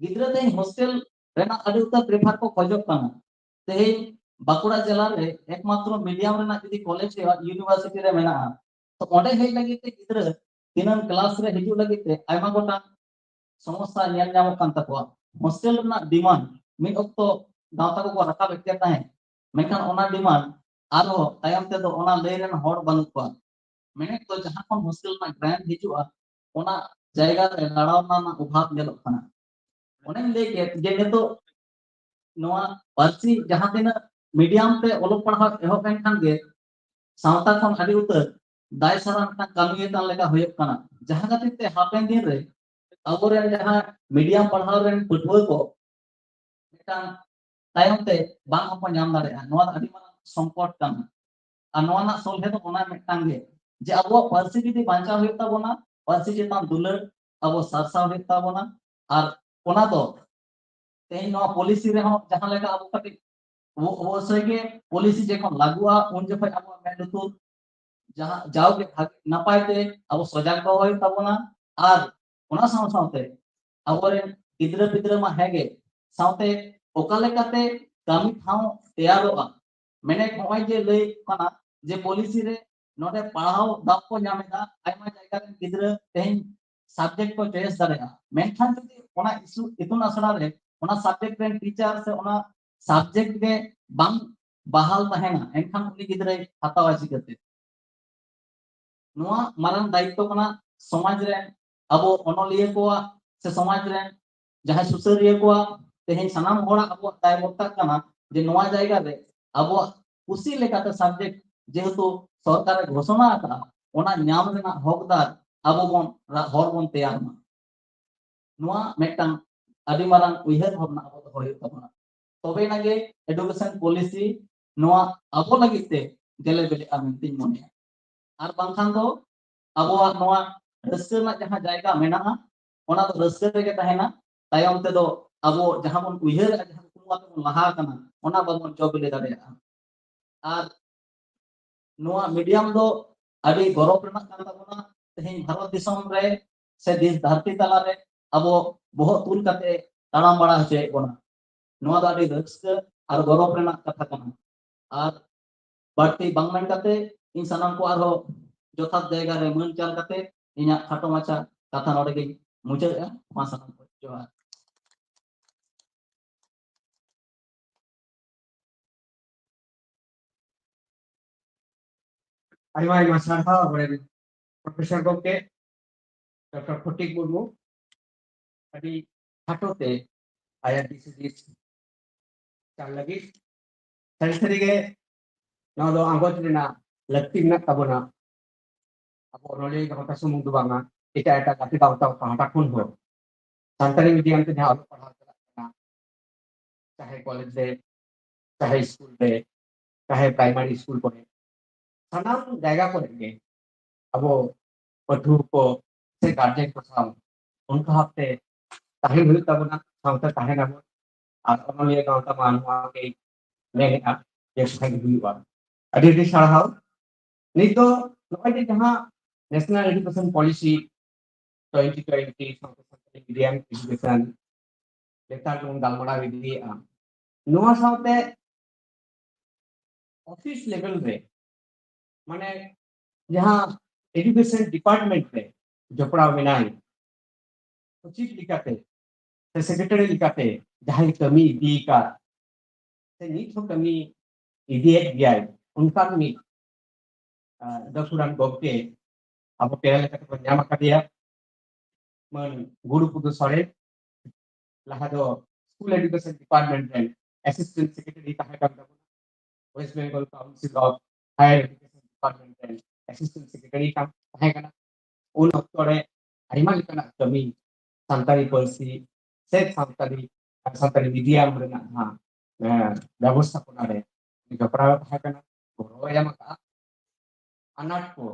ᱜᱤᱫᱽᱨᱟᱹ ᱛᱮᱦᱮᱧ ᱦᱳᱥᱴᱮᱞ ᱨᱮᱱᱟᱜ ᱟᱹᱰᱤ ᱩᱛᱟᱹᱨ ᱯᱨᱮᱯᱷᱟᱨ ᱠᱚ ᱠᱷᱚᱡᱚᱜ ᱠᱟᱱᱟ᱾ ᱛᱮᱦᱮᱧ ᱵᱟᱸᱠᱩᱲᱟ ᱡᱮᱞᱟ ᱨᱮ ᱮᱠᱢᱟᱛᱨᱚ ᱢᱤᱰᱤᱭᱟᱢ ᱨᱮᱱᱟᱜ ᱡᱩᱫᱤ ᱠᱚᱞᱮᱡᱽ ᱦᱩᱭᱩᱜᱼᱟ, ᱤᱭᱩᱱᱤᱵᱷᱟᱨᱥᱤᱴᱤ ᱨᱮ ᱢᱮᱱᱟᱜᱼᱟ, ᱛᱚ ᱚᱸᱰᱮ ᱦᱮᱡ ᱞᱟᱹᱜᱤᱫ ᱛᱮ ᱜᱤᱫᱽᱨᱟᱹ ᱫᱤᱱᱟᱹᱢ ᱠᱞᱟᱥ ᱨᱮ ᱦᱤᱡᱩᱜ ᱞᱟᱹᱜᱤᱫ ᱛᱮ ᱟᱭᱢᱟ ᱜᱚᱴᱟᱝ ᱥᱚᱢᱚᱥᱥᱟ ᱧᱮᱞ ᱧᱟᱢᱚᱜ ᱠᱟᱱ ᱛᱟᱠᱚᱣᱟ᱾ ᱦᱳᱥᱴᱮᱞ ᱨᱮᱱᱟᱜ ᱰᱤᱢᱟᱱᱰ ᱢᱤᱫ ᱚᱠᱛᱚ ᱜᱟᱶᱛᱟ ᱠᱚᱠᱚ ᱨᱟᱠᱟᱵᱮᱫ ᱜᱮ ᱛᱟᱦᱮᱸᱫ, ᱢᱮᱱᱠᱷᱟᱱ ᱚᱱᱟ ᱰᱤᱢᱟᱱᱰ ᱟᱨᱦᱚᱸ ᱛᱟᱭᱚᱢ ᱛᱮᱫᱚ ᱚᱱᱟ ᱞᱟᱹᱭ ᱨᱮᱱ ᱦᱚᱲ ᱵᱟᱹᱱᱩᱜ ᱠᱚᱣᱟ᱾ ᱢᱮᱱᱮᱫ ᱫᱚ ᱡᱟᱦᱟᱸ ᱠᱷᱚᱱ ᱦᱳᱥᱴᱮᱞ ᱨᱮᱱᱟᱜ ᱜᱨᱟᱱᱴ ᱦᱤᱡᱩᱜᱼᱟ, ᱚᱱᱟ ᱡᱟᱭᱜᱟ ᱨᱮ ᱞᱟᱲᱟᱣ ᱨᱮᱱᱟᱜ ᱚᱵᱷᱟᱵ ᱧᱮᱞᱚᱜ ᱠᱟᱱᱟ᱾ ᱚᱱᱮᱧ ᱞᱟᱹᱭ ᱠᱮᱫ ᱡᱮ ᱱᱤᱛᱚᱜ ᱱᱚᱣᱟ ᱯᱟᱹᱨᱥᱤ ᱡᱟᱦᱟᱸ ᱛᱤᱱᱟᱹᱜ ᱢᱤᱰᱤᱭᱟᱢ ᱛᱮ ᱚᱞᱚᱜ ᱯᱟᱲᱦᱟᱣ ᱮᱦᱚᱵ ᱮᱱ ᱠᱷᱟᱱ ᱜᱮ ᱥᱟᱶᱛᱟ ᱠᱷᱚᱱ ᱟᱹᱰᱤ ᱩᱛᱟᱹᱨ ᱫᱟᱭ ᱥᱟᱨᱟ ᱢᱤᱫᱴᱟᱝ ᱠᱟᱹᱢᱤ ᱠᱟᱱ ᱞᱮᱠᱟ ᱦᱩᱭᱩᱜ ᱠᱟᱱᱟ, ᱡᱟᱦᱟᱸ ᱠᱷᱟᱹᱛᱤᱨ ᱛᱮ ᱦᱟᱯᱮᱱ ᱫᱤᱱ ᱨᱮ ᱟᱵᱚᱨᱮᱱ ᱡᱟᱦᱟᱸ ᱢᱤᱰᱤᱭᱟᱢ ᱯᱟᱲᱦᱟᱣ ᱨᱮᱱ ᱯᱟᱹᱴᱷᱩᱣᱟᱹ ᱠᱚ ᱢᱤᱫᱴᱟᱝ ᱛᱟᱭᱚᱢ ᱛᱮ ᱵᱟᱝ ᱦᱚᱸᱠᱚ ᱧᱟᱢ ᱫᱟᱲᱮᱭᱟᱜᱼᱟ᱾ ᱱᱚᱣᱟ ᱫᱚ ᱟᱹᱰᱤ ᱢᱟᱨᱟᱝ ᱥᱚᱝᱠᱚᱴ ᱠᱟᱱᱟ᱾ ᱟᱨ ᱱᱚᱣᱟ ᱨᱮᱱᱟᱜ ᱥᱚᱞᱦᱮ ᱫᱚ ᱚᱱᱟ ᱢᱤᱫᱴᱟᱝ ᱜᱮ, ᱡᱮ ᱟᱵᱚᱣᱟᱜ ᱯᱟᱹᱨᱥᱤ ᱡᱩᱫᱤ ᱵᱟᱧᱪᱟᱣ ᱦᱩᱭᱩᱜ ᱛᱟᱵᱚᱱᱟ, ᱯᱟᱹᱨᱥᱤ ᱪᱮᱛᱟᱱ ᱫᱩᱞᱟᱹᱲ ᱟᱵᱚ ᱥᱟᱨᱥᱟᱣ ᱦᱩᱭᱩᱜ ᱛᱟᱵᱚᱱᱟ᱾ ᱟᱨ ᱚᱱᱟ ᱫᱚ ᱛᱮᱦᱮᱧ ᱱᱚᱣᱟ ᱯᱚᱞᱤᱥᱤ ᱨᱮᱦᱚᱸ ᱡᱟᱦᱟᱸ ᱞᱮᱠᱟ ᱟᱵᱚ ᱠᱟᱹᱴᱤᱡ ᱚᱵᱚ-, ᱚᱵᱚᱥᱥᱳᱭ ᱜᱮ ᱯᱚᱞᱤᱥᱤ ᱡᱚᱠᱷᱚᱱ ᱞᱟᱹᱜᱩᱜᱼᱟ, ᱩᱱ ᱡᱚᱠᱷᱚᱱ ᱟᱵᱚᱣᱟᱜ ᱢᱮᱫ ᱞᱩᱛᱩᱨ ᱡᱟᱦᱟᱸ ᱡᱟᱣᱜᱮ ᱵᱷᱟᱜᱮ ᱱᱟᱯᱟᱭ ᱛᱮ ᱟᱵᱚ ᱥᱚᱡᱟᱜ ᱫᱚᱦᱚ ᱦᱩᱭᱩᱜ ᱛᱟᱵᱚᱱᱟ᱾ ᱟᱨ ᱚᱱᱟ ᱥᱟᱶ ᱥᱟᱶᱛᱮ ᱟᱵᱚᱨᱮᱱ ᱜᱤᱫᱽᱨᱟᱹ ᱯᱤᱫᱽᱨᱟᱹ ᱢᱟ ᱦᱮᱸᱜᱮ, ᱥᱟᱶᱛᱮ ᱚᱠᱟ ᱞᱮᱠᱟᱛᱮ ᱠᱟᱹᱢᱤ ᱴᱷᱟᱶ ᱛᱮᱭᱟᱨᱚᱜᱼᱟ᱾ ᱢᱮᱱᱮᱫ ᱱᱚᱜᱼᱚᱭ ᱡᱮ ᱞᱟᱹᱭ ᱠᱟᱱᱟ ᱡᱮ ᱯᱚᱞᱤᱥᱤ ᱨᱮ ᱱᱚᱰᱮ ᱯᱟᱲᱦᱟᱣ ᱫᱟᱣ ᱠᱚ ᱧᱟᱢ ᱮᱫᱟ, ᱟᱭᱢᱟ ᱡᱟᱭᱜᱟ ᱨᱮᱱ ᱜᱤᱫᱽᱨᱟᱹ ᱛᱮᱦᱮᱧ ᱥᱟᱵᱡᱮᱠᱴ ᱠᱚ ᱪᱚᱭᱮᱥ ᱫᱟᱲᱮᱭᱟᱜᱼᱟ, ᱢᱮᱱᱠᱷᱟᱱ ᱡᱩᱫᱤ ᱚᱱᱟ ᱤᱥᱩ ᱤᱛᱩᱱ ᱟᱥᱲᱟ ᱨᱮ ᱚᱱᱟ ᱥᱟᱵᱡᱮᱠᱴ ᱨᱮᱱ ᱴᱤᱪᱟᱨ ᱥᱮ ᱚᱱᱟ ᱥᱟᱵᱡᱮᱠᱴ ᱜᱮ ᱵᱟᱝ ᱵᱟᱦᱟᱞ ᱛᱟᱦᱮᱱᱟ, ᱮᱱᱠᱷᱟᱱ ᱩᱱᱤ ᱜᱤᱫᱽᱨᱟᱹᱭ ᱦᱟᱛᱟᱣᱟ ᱪᱤᱠᱟᱹᱛᱮ? ᱱᱚᱣᱟ ᱢᱟᱨᱟᱝ ᱫᱟᱭᱤᱛᱛᱚ ᱠᱟᱱᱟ ᱥᱚᱢᱟᱡᱽ ᱨᱮᱱ ᱟᱵᱚ ᱚᱱᱚᱞᱤᱭᱟᱹ ᱠᱚᱣᱟᱜ ᱥᱮ ᱥᱚᱢᱟᱡᱽ ᱨᱮᱱ ᱡᱟᱦᱟᱸᱭ ᱥᱩᱥᱟᱹᱨᱤᱭᱟᱹ ᱠᱚᱣᱟᱜ᱾ ᱛᱮᱦᱮᱧ ᱥᱟᱱᱟᱢ ᱦᱚᱲᱟᱜ ᱟᱵᱚᱣᱟᱜ ᱫᱟᱭᱵᱷᱚᱨᱛᱟ ᱠᱟᱱᱟ ᱡᱮ ᱱᱚᱣᱟ ᱡᱟᱭᱜᱟ ᱨᱮ ᱟᱵᱚᱣᱟᱜ ᱠᱩᱥᱤ ᱞᱮᱠᱟᱛᱮ ᱥᱟᱵᱡᱮᱠᱴ ᱡᱮᱦᱮᱛᱩ ᱥᱚᱨᱠᱟᱨᱮ ᱜᱷᱳᱥᱚᱱᱟ ᱟᱠᱟᱫᱼᱟ, ᱚᱱᱟ ᱧᱟᱢ ᱨᱮᱱᱟᱜ ᱦᱚᱠᱫᱟᱨ ᱟᱵᱚ ᱵᱚᱱ ᱨᱟ-, ᱦᱚᱨ ᱵᱚᱱ ᱛᱮᱭᱟᱨ ᱢᱟ᱾ ᱱᱚᱣᱟ ᱢᱤᱫᱴᱟᱝ ᱟᱹᱰᱤ ᱢᱟᱨᱟᱝ ᱩᱭᱦᱟᱹᱨ ᱵᱷᱟᱵᱽᱱᱟ ᱟᱵᱚ ᱫᱚᱦᱚ ᱦᱩᱭᱩᱜ ᱛᱟᱵᱚᱱᱟ, ᱛᱚᱵᱮ ᱮᱱᱟᱜ ᱜᱮ ᱮᱰᱩᱠᱮᱥᱚᱱ ᱯᱚᱞᱤᱥᱤ ᱱᱚᱣᱟ ᱟᱵᱚ ᱞᱟᱹᱜᱤᱫ ᱛᱮ ᱜᱮᱞᱮ ᱵᱮᱞᱮᱜᱼᱟ ᱢᱮᱱᱛᱮᱧ ᱢᱚᱱᱮᱭᱟ᱾ ᱟᱨ ᱵᱟᱝᱠᱷᱟᱱ ᱫᱚ ᱟᱵᱚᱣᱟᱜ ᱱᱚᱣᱟ ᱨᱟᱹᱥᱠᱟᱹ ᱨᱮᱱᱟᱜ ᱡᱟᱦᱟᱸ ᱡᱟᱭᱜᱟ ᱢᱮᱱᱟᱜᱼᱟ, ᱚᱱᱟ ᱫᱚ ᱨᱟᱹᱥᱠᱟᱹ ᱨᱮᱜᱮ ᱛᱟᱦᱮᱱᱟ᱾ ᱛᱟᱭᱚᱢ ᱛᱮᱫᱚ ᱟᱵᱚ ᱡᱟᱦᱟᱸ ᱵᱚᱱ ᱩᱭᱦᱟᱹᱨᱮᱜᱼᱟ, ᱡᱟᱦᱟᱸ ᱠᱩᱠᱢᱩ ᱠᱟᱛᱮ ᱵᱚᱱ ᱞᱟᱦᱟ ᱟᱠᱟᱱᱟ, ᱚᱱᱟ ᱵᱟᱵᱚᱱ ᱡᱚ ᱵᱤᱞᱤ ᱫᱟᱲᱮᱭᱟᱜᱼᱟ᱾ ᱟᱨ ᱱᱚᱣᱟ ᱢᱤᱰᱤᱭᱟᱢ ᱫᱚ ᱟᱹᱰᱤ ᱜᱚᱨᱚᱵᱽ ᱨᱮᱱᱟᱜ ᱠᱟᱱ ᱛᱟᱵᱚᱱᱟ᱾ ᱛᱮᱦᱮᱧ ᱵᱷᱟᱨᱚᱛ ᱫᱤᱥᱚᱢ ᱨᱮ ᱥᱮ ᱫᱮᱥ ᱫᱷᱟᱹᱨᱛᱤ ᱛᱟᱞᱟ ᱨᱮ ᱟᱵᱚ ᱵᱚᱦᱚᱜ ᱛᱩᱞ ᱠᱟᱛᱮ ᱛᱟᱲᱟᱢ ᱵᱟᱲᱟ ᱦᱚᱪᱚᱭᱮᱫ ᱵᱚᱱᱟ᱾ ᱱᱚᱣᱟ ᱫᱚ ᱟᱹᱰᱤ ᱨᱟᱹᱥᱠᱟᱹ ᱟᱨ ᱜᱚᱨᱚᱵᱽ ᱨᱮᱱᱟᱜ ᱠᱟᱛᱷᱟ ᱠᱟᱱᱟ᱾ ᱟᱨ ᱵᱟᱹᱲᱛᱤ ᱵᱟᱝ ᱢᱮᱱ ᱠᱟᱛᱮ ᱤᱧ ᱥᱟᱱᱟᱢ ᱠᱚ ᱟᱨᱦᱚᱸ ᱡᱚᱛᱷᱟᱛ ᱡᱟᱭᱜᱟ ᱨᱮ ᱢᱟᱹᱱ ᱪᱟᱞ ᱠᱟᱛᱮ ᱤᱧᱟᱹᱜ ᱠᱷᱟᱴᱚ ᱢᱟᱪᱷᱟ ᱠᱟᱛᱷᱟ ᱱᱚᱰᱮ ᱜᱤᱧ ᱢᱩᱪᱟᱹᱫᱮᱜᱼᱟ᱾ ᱢᱟ ᱥᱟᱱᱟᱢ ᱠᱚ ᱡᱚᱦᱟᱨ᱾ ᱟᱭᱢᱟ ᱟᱭᱢᱟ ᱥᱟᱨᱦᱟᱣ ᱟᱵᱚᱨᱮᱱ ᱯᱨᱚᱯᱷᱮᱥᱚᱨ ᱜᱚᱢᱠᱮ ᱰᱚᱠᱴᱚᱨ ᱯᱷᱚᱴᱤᱠ ᱢᱩᱨᱢᱩ ᱟᱹᱰᱤ ᱠᱷᱟᱴᱚ ᱛᱮ ᱟᱭᱟᱜ ᱫᱤᱥ ᱦᱩᱫᱤᱥ ᱪᱟᱞ ᱞᱟᱹᱜᱤᱫ᱾ ᱥᱟᱹᱨᱤ ᱥᱟᱹᱨᱤ ᱜᱮ ᱱᱚᱣᱟ ᱫᱚ ᱟᱸᱜᱚᱪ ᱨᱮᱱᱟᱜ ᱞᱟᱹᱠᱛᱤ ᱢᱮᱱᱟᱜ ᱛᱟᱵᱚᱱᱟ᱾ ᱟᱵᱚ ᱚᱱᱚᱞᱤᱭᱟᱹ ᱜᱟᱶᱛᱟ ᱥᱩᱢᱩᱝ ᱫᱚ ᱵᱟᱝᱟ, ᱮᱴᱟᱜ ᱮᱴᱟᱜ ᱜᱟᱛᱮ ᱜᱟᱶᱛᱟ ᱯᱟᱦᱴᱟ ᱠᱷᱚᱱ ᱦᱚᱸ ᱥᱟᱱᱛᱟᱲᱤ ᱢᱤᱰᱤᱭᱟᱢ ᱛᱮ ᱡᱟᱦᱟᱸ ᱚᱞᱚᱜ ᱯᱟᱲᱦᱟᱣ ᱪᱟᱞᱟᱜ ᱠᱟᱱᱟ, ᱪᱟᱦᱮ ᱠᱚᱞᱮᱡᱽ ᱨᱮ, ᱪᱟᱦᱮ ᱥᱠᱩᱞ ᱨᱮ, ᱪᱟᱦᱮ ᱯᱨᱟᱭᱢᱟᱨᱤ ᱥᱠᱩᱞ ᱠᱚᱨᱮ, ᱥᱟᱱᱟᱢ ᱡᱟᱭᱜᱟ ᱠᱚᱨᱮ ᱜᱮ ᱟᱵᱚ ᱯᱟᱹᱴᱷᱩᱣᱟᱹ ᱠᱚ ᱥᱮ ᱜᱟᱨᱡᱮᱱ ᱠᱚ ᱥᱟᱶ ᱚᱱᱠᱟ ᱵᱷᱟᱵᱛᱮ ᱛᱟᱦᱮᱸ ᱦᱩᱭᱩᱜ ᱛᱟᱵᱚᱱᱟ, ᱥᱟᱶᱛᱮ ᱛᱟᱦᱮᱱ ᱟᱵᱚᱱ᱾ ᱟᱨ ᱚᱱᱚᱞᱤᱭᱟᱹ ᱜᱟᱶᱛᱟ ᱢᱟ ᱱᱚᱣᱟ ᱜᱮ ᱢᱮᱱᱮᱫᱼᱟ ᱡᱮ ᱛᱟᱦᱮᱸ ᱦᱩᱭᱩᱜᱼᱟ᱾ ᱟᱹᱰᱤ ᱟᱹᱰᱤ ᱥᱟᱨᱦᱟᱣ᱾ ᱱᱤᱛ ᱫᱚ ᱱᱚᱜᱼᱚᱭ ᱡᱮ ᱡᱟᱦᱟᱸ national education policy twenty twenty ᱥᱟᱶᱛᱮ ᱥᱟᱱᱛᱟᱲᱤ ᱢᱤᱰᱤᱭᱟᱢ ᱮᱰᱩᱠᱮᱥᱚᱱ ᱞᱮᱛᱟᱲ ᱵᱚᱱ ᱜᱟᱞᱢᱟᱨᱟᱣ ᱤᱫᱤᱭᱮᱫᱼᱟ, ᱱᱚᱣᱟ ᱥᱟᱶᱛᱮ ᱚᱯᱷᱤᱥ ᱞᱮᱵᱮᱞ ᱨᱮ, ᱢᱟᱱᱮ ᱡᱟᱦᱟᱸ ᱮᱰᱩᱠᱮᱥᱚᱱ ᱰᱤᱯᱟᱨᱴᱢᱮᱱᱴ ᱨᱮ ᱡᱚᱯᱲᱟᱣ ᱢᱮᱱᱟᱭ, ᱥᱚᱪᱤᱵᱽ ᱞᱮᱠᱟᱛᱮ ᱥᱮ ᱥᱮᱠᱨᱮᱴᱟᱨᱤ ᱞᱮᱠᱟᱛᱮ ᱡᱟᱦᱟᱸᱭ ᱠᱟᱹᱢᱤ ᱤᱫᱤ ᱟᱠᱟᱫ ᱥᱮ ᱱᱤᱛ ᱦᱚᱸ ᱠᱟᱹᱢᱤ ᱤᱫᱤᱭᱮᱫ ᱜᱮᱭᱟᱭ, ᱚᱱᱠᱟᱱ ᱢᱤᱫ ᱟᱨ ᱜᱟᱹᱠᱷᱩᱲᱟᱱ ᱜᱚᱢᱠᱮ ᱟᱵᱚ ᱯᱮᱲᱟ ᱞᱮᱠᱟᱛᱮ ᱵᱚᱱ ᱧᱟᱢ ᱟᱠᱟᱫᱮᱭᱟ, ᱢᱟᱹᱱ ᱜᱩᱨᱩᱯᱚᱫᱚ ᱥᱚᱨᱮᱱ᱾ ᱞᱟᱦᱟ ᱫᱚ ᱥᱠᱩᱞ ᱮᱰᱩᱠᱮᱥᱚᱱ ᱰᱤᱯᱟᱨᱴᱢᱮᱱᱴ ᱨᱮᱱ ᱮᱥᱤᱥᱴᱮᱱᱴ ᱥᱮᱠᱨᱮᱴᱟᱨᱤ ᱛᱟᱦᱮᱸ ᱠᱟᱱ ᱛᱟᱵᱚᱱᱟ, West Bengal council of higher education department ᱨᱮᱱ ᱮᱥᱤᱥᱴᱮᱱᱴ ᱥᱮᱠᱨᱮᱴᱟᱨᱤ ᱠᱟᱱ ᱛᱟᱦᱮᱸ ᱠᱟᱱᱟ᱾ ᱩᱱ ᱚᱠᱛᱚ ᱨᱮ ᱟᱭᱢᱟ ᱞᱮᱠᱟᱱᱟᱜ ᱠᱟᱹᱢᱤ ᱥᱟᱱᱛᱟᱲᱤ ᱯᱟᱹᱨᱥᱤ ᱥᱮ ᱥᱟᱱᱛᱟᱲᱤ, ᱥᱟᱱᱛᱟᱲᱤ ᱢᱤᱰᱤᱭᱟᱢ ᱨᱮᱱᱟᱜ ᱡᱟᱦᱟᱸ, ᱮᱸ, ᱵᱮᱵᱚᱥᱛᱷᱟᱯᱚᱱᱟ ᱨᱮ ᱡᱚᱯᱲᱟᱣ ᱛᱟᱦᱮᱸ ᱠᱟᱱᱟ, ᱜᱚᱲᱚᱭ ᱮᱢ ᱟᱠᱟᱫᱼᱟ᱾ ᱟᱱᱟᱴ ᱠᱚ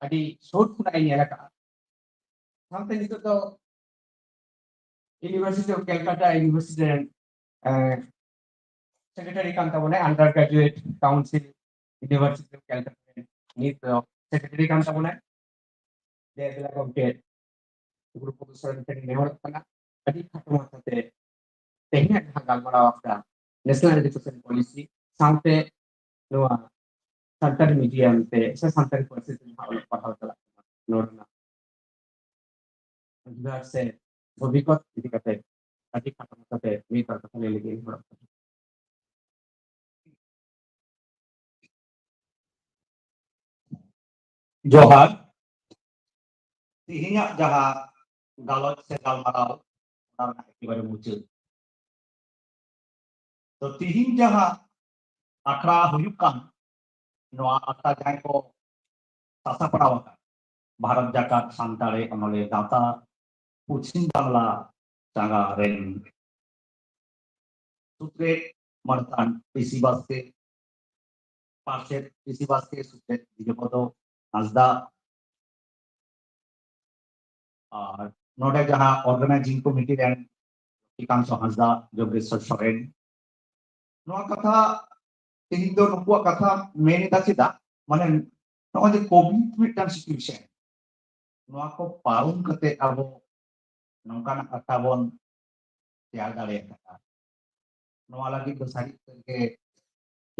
ᱟᱹᱰᱤ ᱥᱩᱨ ᱠᱷᱚᱱᱟᱜ ᱮ ᱧᱮᱞ ᱟᱠᱟᱫᱼᱟ᱾ ᱥᱟᱶᱛᱮ ᱱᱤᱛᱚᱜ ᱫᱚ ᱤᱭᱩᱱᱤᱵᱷᱟᱨᱥᱤᱴᱤ ᱚᱯᱷ ᱠᱮᱞᱠᱟᱴᱟ ᱤᱭᱩᱱᱤᱵᱷᱟᱨᱥᱤᱴᱤ ᱨᱮᱱ, ᱮᱸ, ᱥᱮᱠᱨᱮᱴᱟᱨᱤ ᱠᱟᱱ ᱛᱟᱵᱚᱱᱟᱭ, under graduate council university of Calcutta ᱨᱮᱱ ᱱᱤᱛ ᱫᱚ ᱥᱮᱠᱨᱮᱴᱟᱨᱤ ᱠᱟᱱ ᱛᱟᱵᱚᱱᱟᱭ᱾ ᱫᱮᱵᱮᱞᱟ ᱜᱚᱢᱠᱮ ᱜᱩᱨᱩᱯᱚᱫᱚ ᱥᱚᱨᱮᱱ ᱴᱷᱮᱱ ᱱᱮᱦᱚᱨᱚᱜ ᱠᱟᱱᱟ, ᱟᱹᱰᱤ ᱠᱷᱟᱴᱚ ᱢᱟᱪᱷᱟᱛᱮ ᱛᱮᱦᱮᱧᱟᱜ ᱡᱟᱦᱟᱸ ᱜᱟᱞᱢᱟᱨᱟᱣ ᱟᱠᱟᱫᱟ, ᱱᱮᱥᱱᱟᱞ ᱮᱰᱩᱠᱮᱥᱚᱱ ᱯᱚᱞᱤᱥᱤ ᱥᱟᱶᱛᱮ ᱱᱚᱣᱟ ᱥᱟᱱᱛᱟᱲᱤ ᱢᱤᱰᱤᱭᱟᱢ ᱛᱮ ᱥᱮ ᱥᱟᱱᱛᱟᱲᱤ ᱯᱟᱹᱨᱥᱤ ᱛᱮ ᱡᱟᱦᱟᱸ ᱚᱞᱚᱜ ᱯᱟᱲᱦᱟᱣ ᱪᱟᱞᱟᱜ ᱠᱟᱱᱟ, ᱱᱚᱣᱟ ᱨᱮᱱᱟᱜ ᱟᱸᱜᱤᱵᱷᱟᱨ ᱥᱮ ᱵᱷᱚᱵᱤᱥᱥᱚᱛ ᱤᱫᱤ ᱠᱟᱛᱮ ᱟᱹᱰᱤ ᱠᱷᱟᱴᱚ ᱢᱟᱪᱷᱟᱛᱮ ᱢᱤᱫ ᱵᱟᱨ ᱠᱟᱛᱷᱟ ᱞᱟᱹᱭ ᱞᱟᱹᱜᱤᱫ ᱤᱧ ᱦᱚᱲ ᱡᱚᱦᱟᱨ᱾ ᱛᱤᱦᱤᱧᱟᱜ ᱡᱟᱦᱟᱸ ᱜᱟᱞᱚᱪ ᱥᱮ ᱜᱟᱞᱢᱟᱨᱟᱣ, ᱚᱱᱟ ᱨᱮᱱᱟᱜ ᱮᱠᱮᱵᱟᱨᱮ ᱢᱩᱪᱟᱹᱫ᱾ ᱛᱚ, ᱛᱤᱦᱤᱧ ᱡᱟᱦᱟᱸ ᱟᱠᱷᱲᱟ ᱦᱩᱭᱩᱜ ᱠᱟᱱ, ᱱᱚᱣᱟ ᱟᱠᱷᱲᱟ ᱡᱟᱦᱟᱸᱭ ᱠᱚ ᱥᱟᱥᱟᱯᱲᱟᱣ ᱟᱠᱟᱫ, ᱵᱷᱟᱨᱚᱛ ᱡᱟᱠᱟᱛ ᱥᱟᱱᱛᱟᱲᱤ ᱚᱱᱚᱞᱤᱭᱟᱹ ᱜᱟᱶᱛᱟ, ᱯᱚᱪᱷᱤᱢ ᱵᱟᱝᱞᱟ ᱪᱟᱸᱜᱟ ᱨᱮᱱ ᱥᱩᱛᱨᱮᱛ ᱢᱟᱱᱚᱛᱟᱱ ᱯᱤᱥᱤ ᱵᱟᱥᱠᱮ, ᱯᱟᱨᱥᱮᱛ ᱯᱤᱥᱤ ᱵᱟᱥᱠᱮ, ᱥᱩᱛᱨᱮᱛ ᱵᱤᱡᱚᱭᱯᱚᱫᱚ ᱦᱟᱸᱥᱫᱟ, ᱟᱨ ᱱᱚᱰᱮ ᱡᱟᱦᱟᱸ ᱚᱨᱜᱟᱱᱟᱭᱡᱤᱝ ᱠᱚᱢᱤᱴᱤ ᱨᱮᱱ ᱥᱨᱤᱠᱟᱱᱛ ᱦᱟᱸᱥᱫᱟ, ᱡᱚᱜᱽᱜᱮᱥᱣᱚᱨ ᱥᱚᱨᱮᱱ, ᱱᱚᱣᱟ ᱠᱟᱛᱷᱟ, ᱛᱮᱦᱮᱧ ᱫᱚ ᱱᱩᱠᱩᱣᱟᱜ ᱠᱟᱛᱷᱟ ᱢᱮᱱ ᱮᱫᱟ ᱪᱮᱫᱟᱜ? ᱢᱟᱱᱮ, ᱱᱚᱜᱼᱚᱭ ᱡᱮ ᱠᱳᱵᱷᱤᱰ ᱢᱤᱫᱴᱟᱝ ᱥᱤᱪᱩᱭᱮᱥᱚᱱ, ᱱᱚᱣᱟ ᱠᱚ ᱯᱟᱨᱚᱢ ᱠᱟᱛᱮ ᱟᱵᱚ ᱱᱚᱝᱠᱟᱱᱟᱜ ᱟᱠᱷᱲᱟ ᱵᱚᱱ ᱛᱮᱭᱟᱨ ᱫᱟᱲᱮ ᱟᱠᱟᱫᱟ᱾ ᱱᱚᱣᱟ ᱞᱟᱹᱜᱤᱫ ᱫᱚ ᱥᱟᱹᱨᱤ ᱩᱛᱟᱹᱨ ᱜᱮ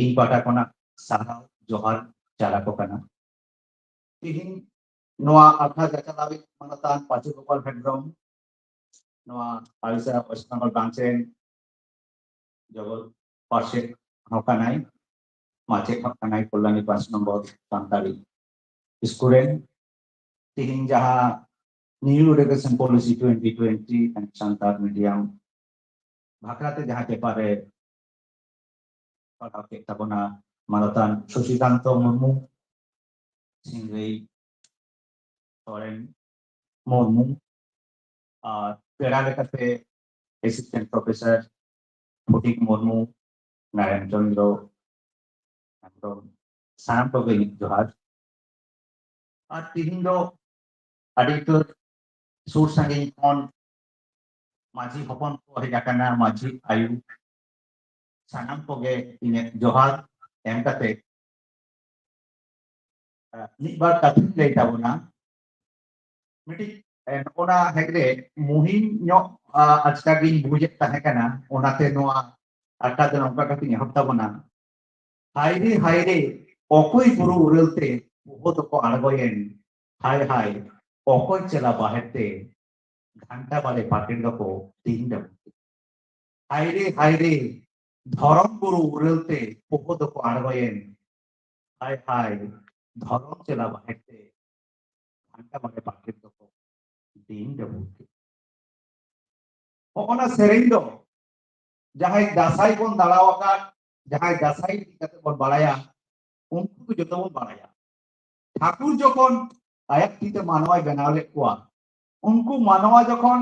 ᱤᱧ ᱯᱟᱦᱴᱟ ᱠᱷᱚᱱᱟᱜ ᱥᱟᱨᱦᱟᱣ ᱡᱚᱦᱟᱨ ᱪᱟᱞ ᱟᱠᱚ ᱠᱟᱱᱟ᱾ ᱛᱮᱦᱮᱧ ᱱᱚᱣᱟ ᱟᱠᱷᱲᱟ ᱪᱟᱪᱟᱞᱟᱣᱤᱡ ᱢᱟᱱᱚᱛᱟᱱ ᱯᱟᱪᱩ ᱜᱳᱯᱟᱞ ᱦᱮᱢᱵᱨᱚᱢ, ᱱᱚᱣᱟ ᱟᱭᱩᱥᱟ ᱣᱮᱥᱴ ᱵᱮᱝᱜᱚᱞ ᱵᱨᱟᱧᱪ ᱨᱮᱱ ᱡᱚᱜᱚᱞ ᱯᱟᱨᱥᱮᱛ ᱦᱚᱸ ᱠᱟᱱᱟᱭ, ᱢᱟᱪᱮᱫ ᱦᱚᱸ ᱠᱟᱱᱟᱭ ᱠᱚᱞᱞᱟᱱᱤ ᱯᱟᱸᱪ ᱱᱚᱢᱵᱚᱨ ᱥᱟᱱᱛᱟᱲᱤ ᱥᱠᱩᱞ ᱨᱮᱱ᱾ ᱛᱮᱦᱮᱧ ᱡᱟᱦᱟᱸ New Education Policy twenty twenty and Santal medium ᱵᱟᱠᱷᱨᱟᱛᱮ ᱡᱟᱦᱟᱸ ᱯᱮᱯᱟᱨ ᱮ ᱯᱟᱲᱦᱟᱣ ᱠᱮᱫ ᱛᱟᱵᱚᱱᱟ ᱢᱟᱱᱚᱛᱟᱱ ᱥᱚᱥᱤᱠᱟᱱᱛᱚ ᱢᱩᱨᱢᱩ, ᱥᱤᱝᱨᱟᱹᱭ ᱥᱚᱨᱮᱱ ᱢᱩᱨᱢᱩ, ᱟᱨ ᱯᱮᱲᱟ ᱞᱮᱠᱟᱛᱮ ᱮᱥᱤᱥᱴᱮᱱᱴ ᱯᱨᱚᱯᱷᱮᱥᱚᱨ ᱯᱷᱚᱴᱤᱠ ᱢᱩᱨᱢᱩ, ᱱᱟᱨᱟᱭᱚᱱ ᱪᱚᱸᱫᱽᱨᱚ ᱦᱮᱢᱵᱨᱚᱢ, ᱥᱟᱱᱟᱢ ᱠᱚᱜᱮ ᱤᱧᱟᱹᱜ ᱡᱚᱦᱟᱨ᱾ ᱟᱨ ᱛᱤᱦᱤᱧ ᱫᱚ ᱟᱹᱰᱤ ᱩᱛᱟᱹᱨ ᱥᱩᱨ ᱥᱟᱺᱜᱤᱧ ᱠᱷᱚᱱ ᱢᱟᱹᱡᱷᱤ ᱦᱚᱯᱚᱱ ᱠᱚ ᱦᱮᱡ ᱟᱠᱟᱱᱟ, ᱢᱟᱹᱡᱷᱤ ᱟᱭᱳ, ᱥᱟᱱᱟᱢ ᱠᱚᱜᱮ ᱤᱧᱟᱹᱜ ᱡᱚᱦᱟᱨ ᱮᱢ ᱠᱟᱛᱮ, ᱟᱸ, ᱢᱤᱫ ᱵᱟᱨ ᱠᱟᱛᱷᱟᱧ ᱞᱟᱹᱭ ᱛᱟᱵᱚᱱᱟ᱾ ᱢᱤᱫᱴᱤᱡ, ᱮ, ᱱᱚᱜᱼᱚᱱᱟ ᱦᱮᱸᱫᱽᱨᱮ ᱢᱩᱦᱤᱢ ᱧᱚᱜ, ᱟ, ᱟᱪᱠᱟ ᱜᱤᱧ ᱵᱩᱡᱮᱫ ᱛᱟᱦᱮᱸ ᱠᱟᱱᱟ, ᱚᱱᱟᱛᱮ ᱱᱚᱣᱟ ᱟᱠᱷᱲᱟ ᱫᱚ ᱱᱚᱝᱠᱟ ᱠᱟᱛᱮᱧ ᱮᱦᱚᱵ ᱛᱟᱵᱚᱱᱟ᱾ ᱦᱟᱭ ᱨᱮ, ᱦᱟᱭ ᱨᱮ, ᱚᱠᱚᱭ ᱵᱩᱨᱩ ᱩᱨᱟᱹᱞ ᱛᱮ ᱯᱩᱦᱚ ᱫᱚᱠᱚ ᱟᱬᱜᱚᱭᱮᱱ? ᱦᱟᱭ ᱦᱟᱭ, ᱚᱠᱚᱭ ᱪᱮᱞᱟ ᱵᱟᱦᱮᱨ ᱛᱮ ᱜᱷᱟᱱᱴᱟ ᱵᱟᱞᱮ ᱯᱟᱴᱮᱱ ᱫᱚᱠᱚ ᱛᱤᱦᱤᱧ ᱫᱚ? ᱦᱟᱭ ᱨᱮ, ᱦᱟᱭ ᱨᱮ, ᱫᱷᱚᱨᱚᱢ ᱵᱩᱨᱩ ᱩᱨᱟᱹᱞ ᱛᱮ ᱯᱩᱦᱚ ᱫᱚᱠᱚ ᱟᱬᱜᱚᱭᱮᱱ? ᱦᱟᱭ ᱦᱟᱭ, ᱫᱷᱚᱨᱚᱢ ᱪᱮᱞᱟ ᱵᱟᱦᱮᱨ ᱛᱮ ᱜᱷᱟᱱᱴᱟ ᱵᱟᱲᱮ ᱯᱟᱴᱮᱫ ᱫᱚᱠᱚ ᱫᱤᱱ ᱰᱟᱹᱵᱩᱨ ᱠᱮᱫ᱾ ᱦᱚᱸᱜᱼᱚᱱᱟ ᱥᱮᱨᱮᱧ ᱫᱚ ᱡᱟᱦᱟᱸᱭ ᱫᱟᱸᱥᱟᱭ ᱵᱚᱱ ᱫᱟᱬᱟ ᱟᱠᱟᱫ, ᱡᱟᱦᱟᱸᱭ ᱫᱟᱸᱥᱟᱭ ᱤᱫᱤ ᱠᱟᱛᱮ ᱵᱚᱱ ᱵᱟᱲᱟᱭᱟ, ᱩᱱᱠᱩ ᱫᱚ ᱡᱚᱛᱚ ᱵᱚᱱ ᱵᱟᱲᱟᱭᱟ᱾ ᱴᱷᱟᱹᱠᱩᱨ ᱡᱚᱠᱷᱚᱱ ᱟᱭᱟᱜ ᱛᱤ ᱛᱮ ᱢᱟᱱᱣᱟᱭ ᱵᱮᱱᱟᱣ ᱞᱮᱫ ᱠᱚᱣᱟ, ᱩᱱᱠᱩ ᱢᱟᱱᱣᱟ ᱡᱚᱠᱷᱚᱱ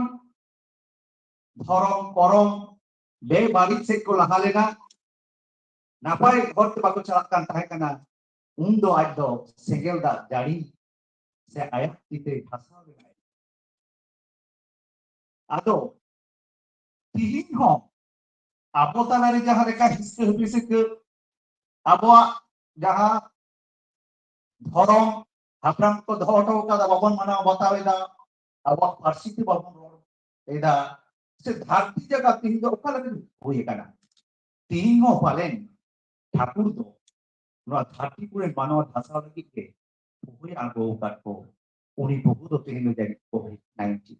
ᱫᱷᱚᱨᱚᱢ ᱠᱚᱨᱚᱢ ᱵᱮᱵᱟᱹᱲᱤᱡ ᱥᱮᱫ ᱠᱚ ᱞᱟᱦᱟ ᱞᱮᱱᱟ, ᱱᱟᱯᱟᱭ ᱦᱚᱨ ᱛᱮ ᱵᱟᱠᱚ ᱪᱟᱞᱟᱜ ᱠᱟᱱ ᱛᱟᱦᱮᱸ ᱠᱟᱱᱟ, ᱩᱱ ᱫᱚ ᱟᱡ ᱫᱚ ᱥᱮᱸᱜᱮᱞ ᱫᱟᱜ ᱡᱟᱹᱲᱤ ᱥᱮ ᱟᱭᱟᱜ ᱛᱤ ᱛᱮ ᱵᱷᱟᱥᱟᱣ ᱞᱮᱱᱟᱭ᱾ ᱟᱫᱚ ᱛᱤᱦᱤᱧ ᱦᱚᱸ ᱟᱵᱚ ᱛᱟᱞᱟᱨᱮ ᱡᱟᱦᱟᱸ ᱞᱮᱠᱟ ᱦᱤᱥᱠᱟᱹ ᱦᱤᱥᱠᱟᱹ, ᱟᱵᱚᱣᱟᱜ ᱡᱟᱦᱟᱸ ᱫᱷᱚᱨᱚᱢ ᱦᱟᱯᱲᱟᱢ ᱠᱚ ᱫᱚᱦᱚ ᱦᱚᱴᱚ ᱠᱟᱫᱟ, ᱵᱟᱵᱚᱱ ᱢᱟᱱᱟᱣ ᱵᱟᱛᱟᱣ ᱮᱫᱟ, ᱟᱵᱚᱣᱟᱜ ᱯᱟᱹᱨᱥᱤ ᱛᱮ ᱵᱟᱵᱚᱱ ᱨᱚᱲ ᱮᱫᱟ, ᱥᱮ ᱫᱷᱟᱹᱨᱛᱤ ᱡᱟᱠᱟᱛ ᱛᱤᱦᱤᱧ ᱫᱚ ᱚᱠᱟ ᱞᱮᱠᱟ ᱦᱩᱭ ᱟᱠᱟᱱᱟ? ᱛᱤᱦᱤᱧ ᱦᱚᱸ ᱯᱟᱞᱮᱱ ᱴᱷᱟᱹᱠᱩᱨ ᱫᱚ ᱱᱚᱣᱟ ᱫᱷᱟᱹᱨᱛᱤ ᱯᱩᱨᱤ ᱢᱟᱱᱣᱟ ᱫᱷᱟᱥᱟᱣ ᱞᱟᱹᱜᱤᱫ ᱜᱮ ᱵᱟᱹᱦᱩᱭ ᱟᱬᱜᱚ ᱟᱠᱟᱫ ᱠᱚ᱾ ᱩᱱᱤ ᱵᱟᱹᱦᱩ ᱫᱚ ᱛᱮᱦᱮᱧ ᱫᱚ ᱡᱟᱹᱱᱤᱡ ᱠᱳᱵᱷᱤᱰ ᱱᱟᱭᱤᱱᱴᱤᱱ᱾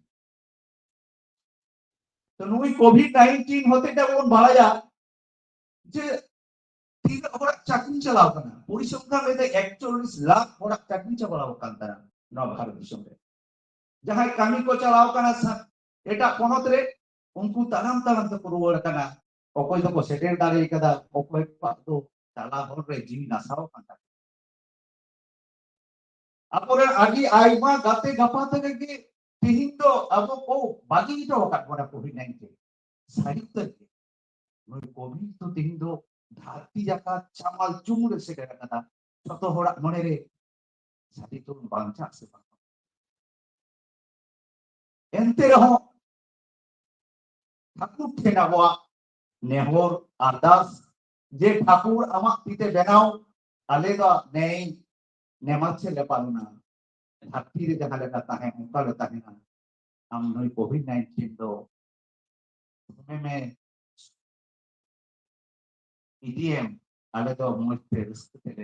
ᱛᱚ ᱱᱩᱭ ᱠᱳᱵᱷᱤᱰ ᱱᱟᱭᱤᱱᱴᱤᱱ ᱦᱚᱛᱮ ᱛᱮ ᱵᱚᱱ ᱵᱟᱲᱟᱭᱟ ᱡᱮ ᱛᱤᱱᱟᱹᱜ ᱦᱚᱲᱟᱜ ᱪᱟᱹᱠᱨᱤ ᱪᱟᱞᱟᱣ ᱠᱟᱱᱟ᱾ ᱯᱚᱨᱤᱥᱚᱝᱠᱷᱟᱱ ᱞᱟᱹᱭ ᱫᱟᱭ ᱮᱠᱪᱚᱞᱞᱤᱥ ᱞᱟᱠᱷ ᱦᱚᱲᱟᱜ ᱪᱟᱹᱠᱨᱤ ᱪᱟᱞᱟᱣ ᱟᱠᱟᱱ ᱛᱟᱭᱟ ᱱᱚᱣᱟ ᱵᱷᱟᱨᱚᱛ ᱫᱤᱥᱚᱢ ᱨᱮ᱾ ᱡᱟᱦᱟᱸᱭ ᱠᱟᱹᱢᱤ ᱠᱚ ᱪᱟᱞᱟᱣ ᱠᱟᱱᱟ ᱥᱟ-, ᱮᱴᱟᱜ ᱯᱚᱱᱚᱛ ᱨᱮ, ᱩᱱᱠᱩ ᱛᱟᱲᱟᱢ ᱛᱟᱲᱟᱢ ᱛᱮᱠᱚ ᱨᱩᱣᱟᱹᱲ ᱠᱟᱱᱟ᱾ ᱚᱠᱚᱭ ᱫᱚᱠᱚ ᱥᱮᱴᱮᱨ ᱫᱟᱲᱮ ᱠᱟᱫᱟ, ᱚᱠᱚᱭ ᱠᱚᱣᱟᱜ ᱫᱚ ᱛᱟᱞᱟ ᱦᱚᱨ ᱨᱮ ᱡᱤᱣᱤ ᱱᱟᱥᱟᱣ ᱟᱠᱟᱱ ᱛᱟᱠᱚᱣᱟ᱾ ᱟᱵᱚᱨᱮᱱ ᱟᱹᱰᱤ ᱟᱭᱢᱟ ᱜᱟᱛᱮ ᱜᱟᱯᱟᱛᱮ ᱨᱮᱜᱮ ᱛᱮᱦᱮᱧ ᱫᱚ ᱟᱵᱚ ᱠᱚ ᱵᱟᱹᱜᱤ ᱦᱚᱴᱚ ᱟᱠᱟᱫ ᱵᱚᱱᱟ ᱠᱳᱵᱷᱤᱰ ᱱᱟᱭᱤᱱᱴᱤᱱ᱾ ᱥᱟᱹᱨᱤ ᱩᱛᱟᱹᱨ ᱜᱮ ᱱᱩᱭ ᱠᱳᱵᱷᱤᱰ ᱫᱚ ᱛᱮᱦᱮᱧ ᱫᱚ ᱫᱷᱟᱹᱨᱛᱤ ᱡᱟᱠᱟᱛ ᱪᱟᱢᱟᱞ ᱪᱩᱢᱩᱞ ᱮ ᱥᱮᱴᱮᱨ ᱟᱠᱟᱫᱟ᱾ ᱡᱚᱛᱚ ᱦᱚᱲᱟᱜ ᱢᱚᱱᱮᱨᱮ ᱥᱟᱹᱨᱤ ᱛᱮᱵᱚᱱ ᱵᱟᱧᱪᱟᱜ ᱥᱮ ᱵᱟᱝ? ᱮᱱᱛᱮ ᱨᱮᱦᱚᱸ ᱴᱷᱟᱹᱠᱩᱨ ᱴᱷᱮᱱ ᱟᱵᱚᱣᱟᱜ ᱱᱮᱦᱚᱨ ᱟᱨᱫᱟᱥ ᱡᱮ ᱴᱷᱟᱹᱠᱩᱨ ᱟᱢᱟᱜ ᱛᱤᱛᱮ ᱵᱮᱱᱟᱣ ᱟᱞᱮ ᱫᱚ ᱱᱮᱭ ᱱᱮᱢᱟᱪᱮ ᱞᱮ ᱯᱟᱞᱚᱱᱟ᱾ ᱫᱷᱟᱹᱨᱛᱤ ᱨᱮ ᱡᱟᱦᱟᱸ ᱞᱮᱠᱟ ᱛᱟᱦᱮᱸ ᱚᱱᱠᱟ ᱞᱮ ᱛᱟᱦᱮᱱᱟ᱾ ᱟᱢ ᱱᱩᱭ ᱠᱳᱵᱷᱤᱰ ᱱᱟᱭᱤᱱᱴᱤᱱ ᱫᱚ ᱫᱚᱢᱮ ᱢᱮ ᱤᱫᱤᱭᱮᱢ, ᱟᱞᱮ ᱫᱚ ᱢᱚᱡᱽ ᱛᱮ ᱨᱟᱹᱥᱠᱟᱹ ᱛᱮᱞᱮ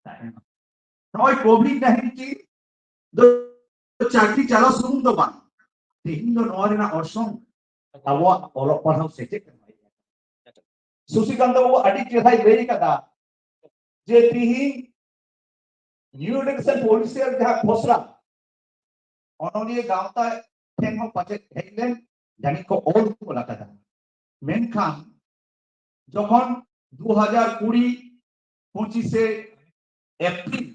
ᱛᱟᱦᱮᱱᱟ᱾ ᱱᱚᱜᱼᱚᱭ ᱠᱳᱵᱷᱤᱰ ᱱᱟᱭᱤᱱᱴᱤᱱ ᱫᱚ ᱪᱟᱹᱠᱨᱤ ᱪᱟᱞᱟᱣ ᱥᱩᱢᱩᱝ ᱫᱚ ᱵᱟᱝ, ᱛᱮᱦᱮᱧ ᱫᱚ ᱱᱚᱣᱟ ᱨᱮᱱᱟᱜ ᱚᱨᱥᱚᱝ ᱟᱵᱚᱣᱟᱜ ᱚᱞᱚᱜ ᱯᱟᱲᱦᱟᱣ ᱥᱮᱪᱮᱫ ᱨᱮ ᱦᱩᱭ ᱟᱠᱟᱱᱟ᱾ ᱥᱩᱥᱤᱠᱟᱱᱛ ᱵᱟᱵᱩ ᱟᱹᱰᱤ ᱪᱮᱦᱨᱟᱭ ᱞᱟᱹᱭ ᱠᱟᱫᱟ ᱡᱮ ᱛᱤᱦᱤᱧ ᱱᱤᱭᱩ ᱮᱰᱩᱠᱮᱥᱚᱱ ᱯᱚᱞᱤᱥᱤ ᱨᱮ ᱡᱟᱦᱟᱸ ᱠᱷᱚᱥᱲᱟ ᱚᱱᱚᱞᱤᱭᱟᱹ ᱜᱟᱶᱛᱟ ᱴᱷᱮᱱ ᱦᱚᱸ ᱯᱟᱪᱮᱫ ᱦᱮᱡ ᱞᱮᱱ, ᱡᱟᱹᱱᱤᱡ ᱠᱚ ᱚᱞ ᱜᱚᱫ ᱟᱠᱟᱫᱟ᱾ ᱢᱮᱱᱠᱷᱟᱱ ᱡᱚᱠᱷᱚᱱ ᱫᱩ ᱦᱟᱡᱟᱨ ᱠᱩᱲᱤ ᱯᱚᱸᱪᱤᱥᱮ ᱮᱯᱨᱤᱞ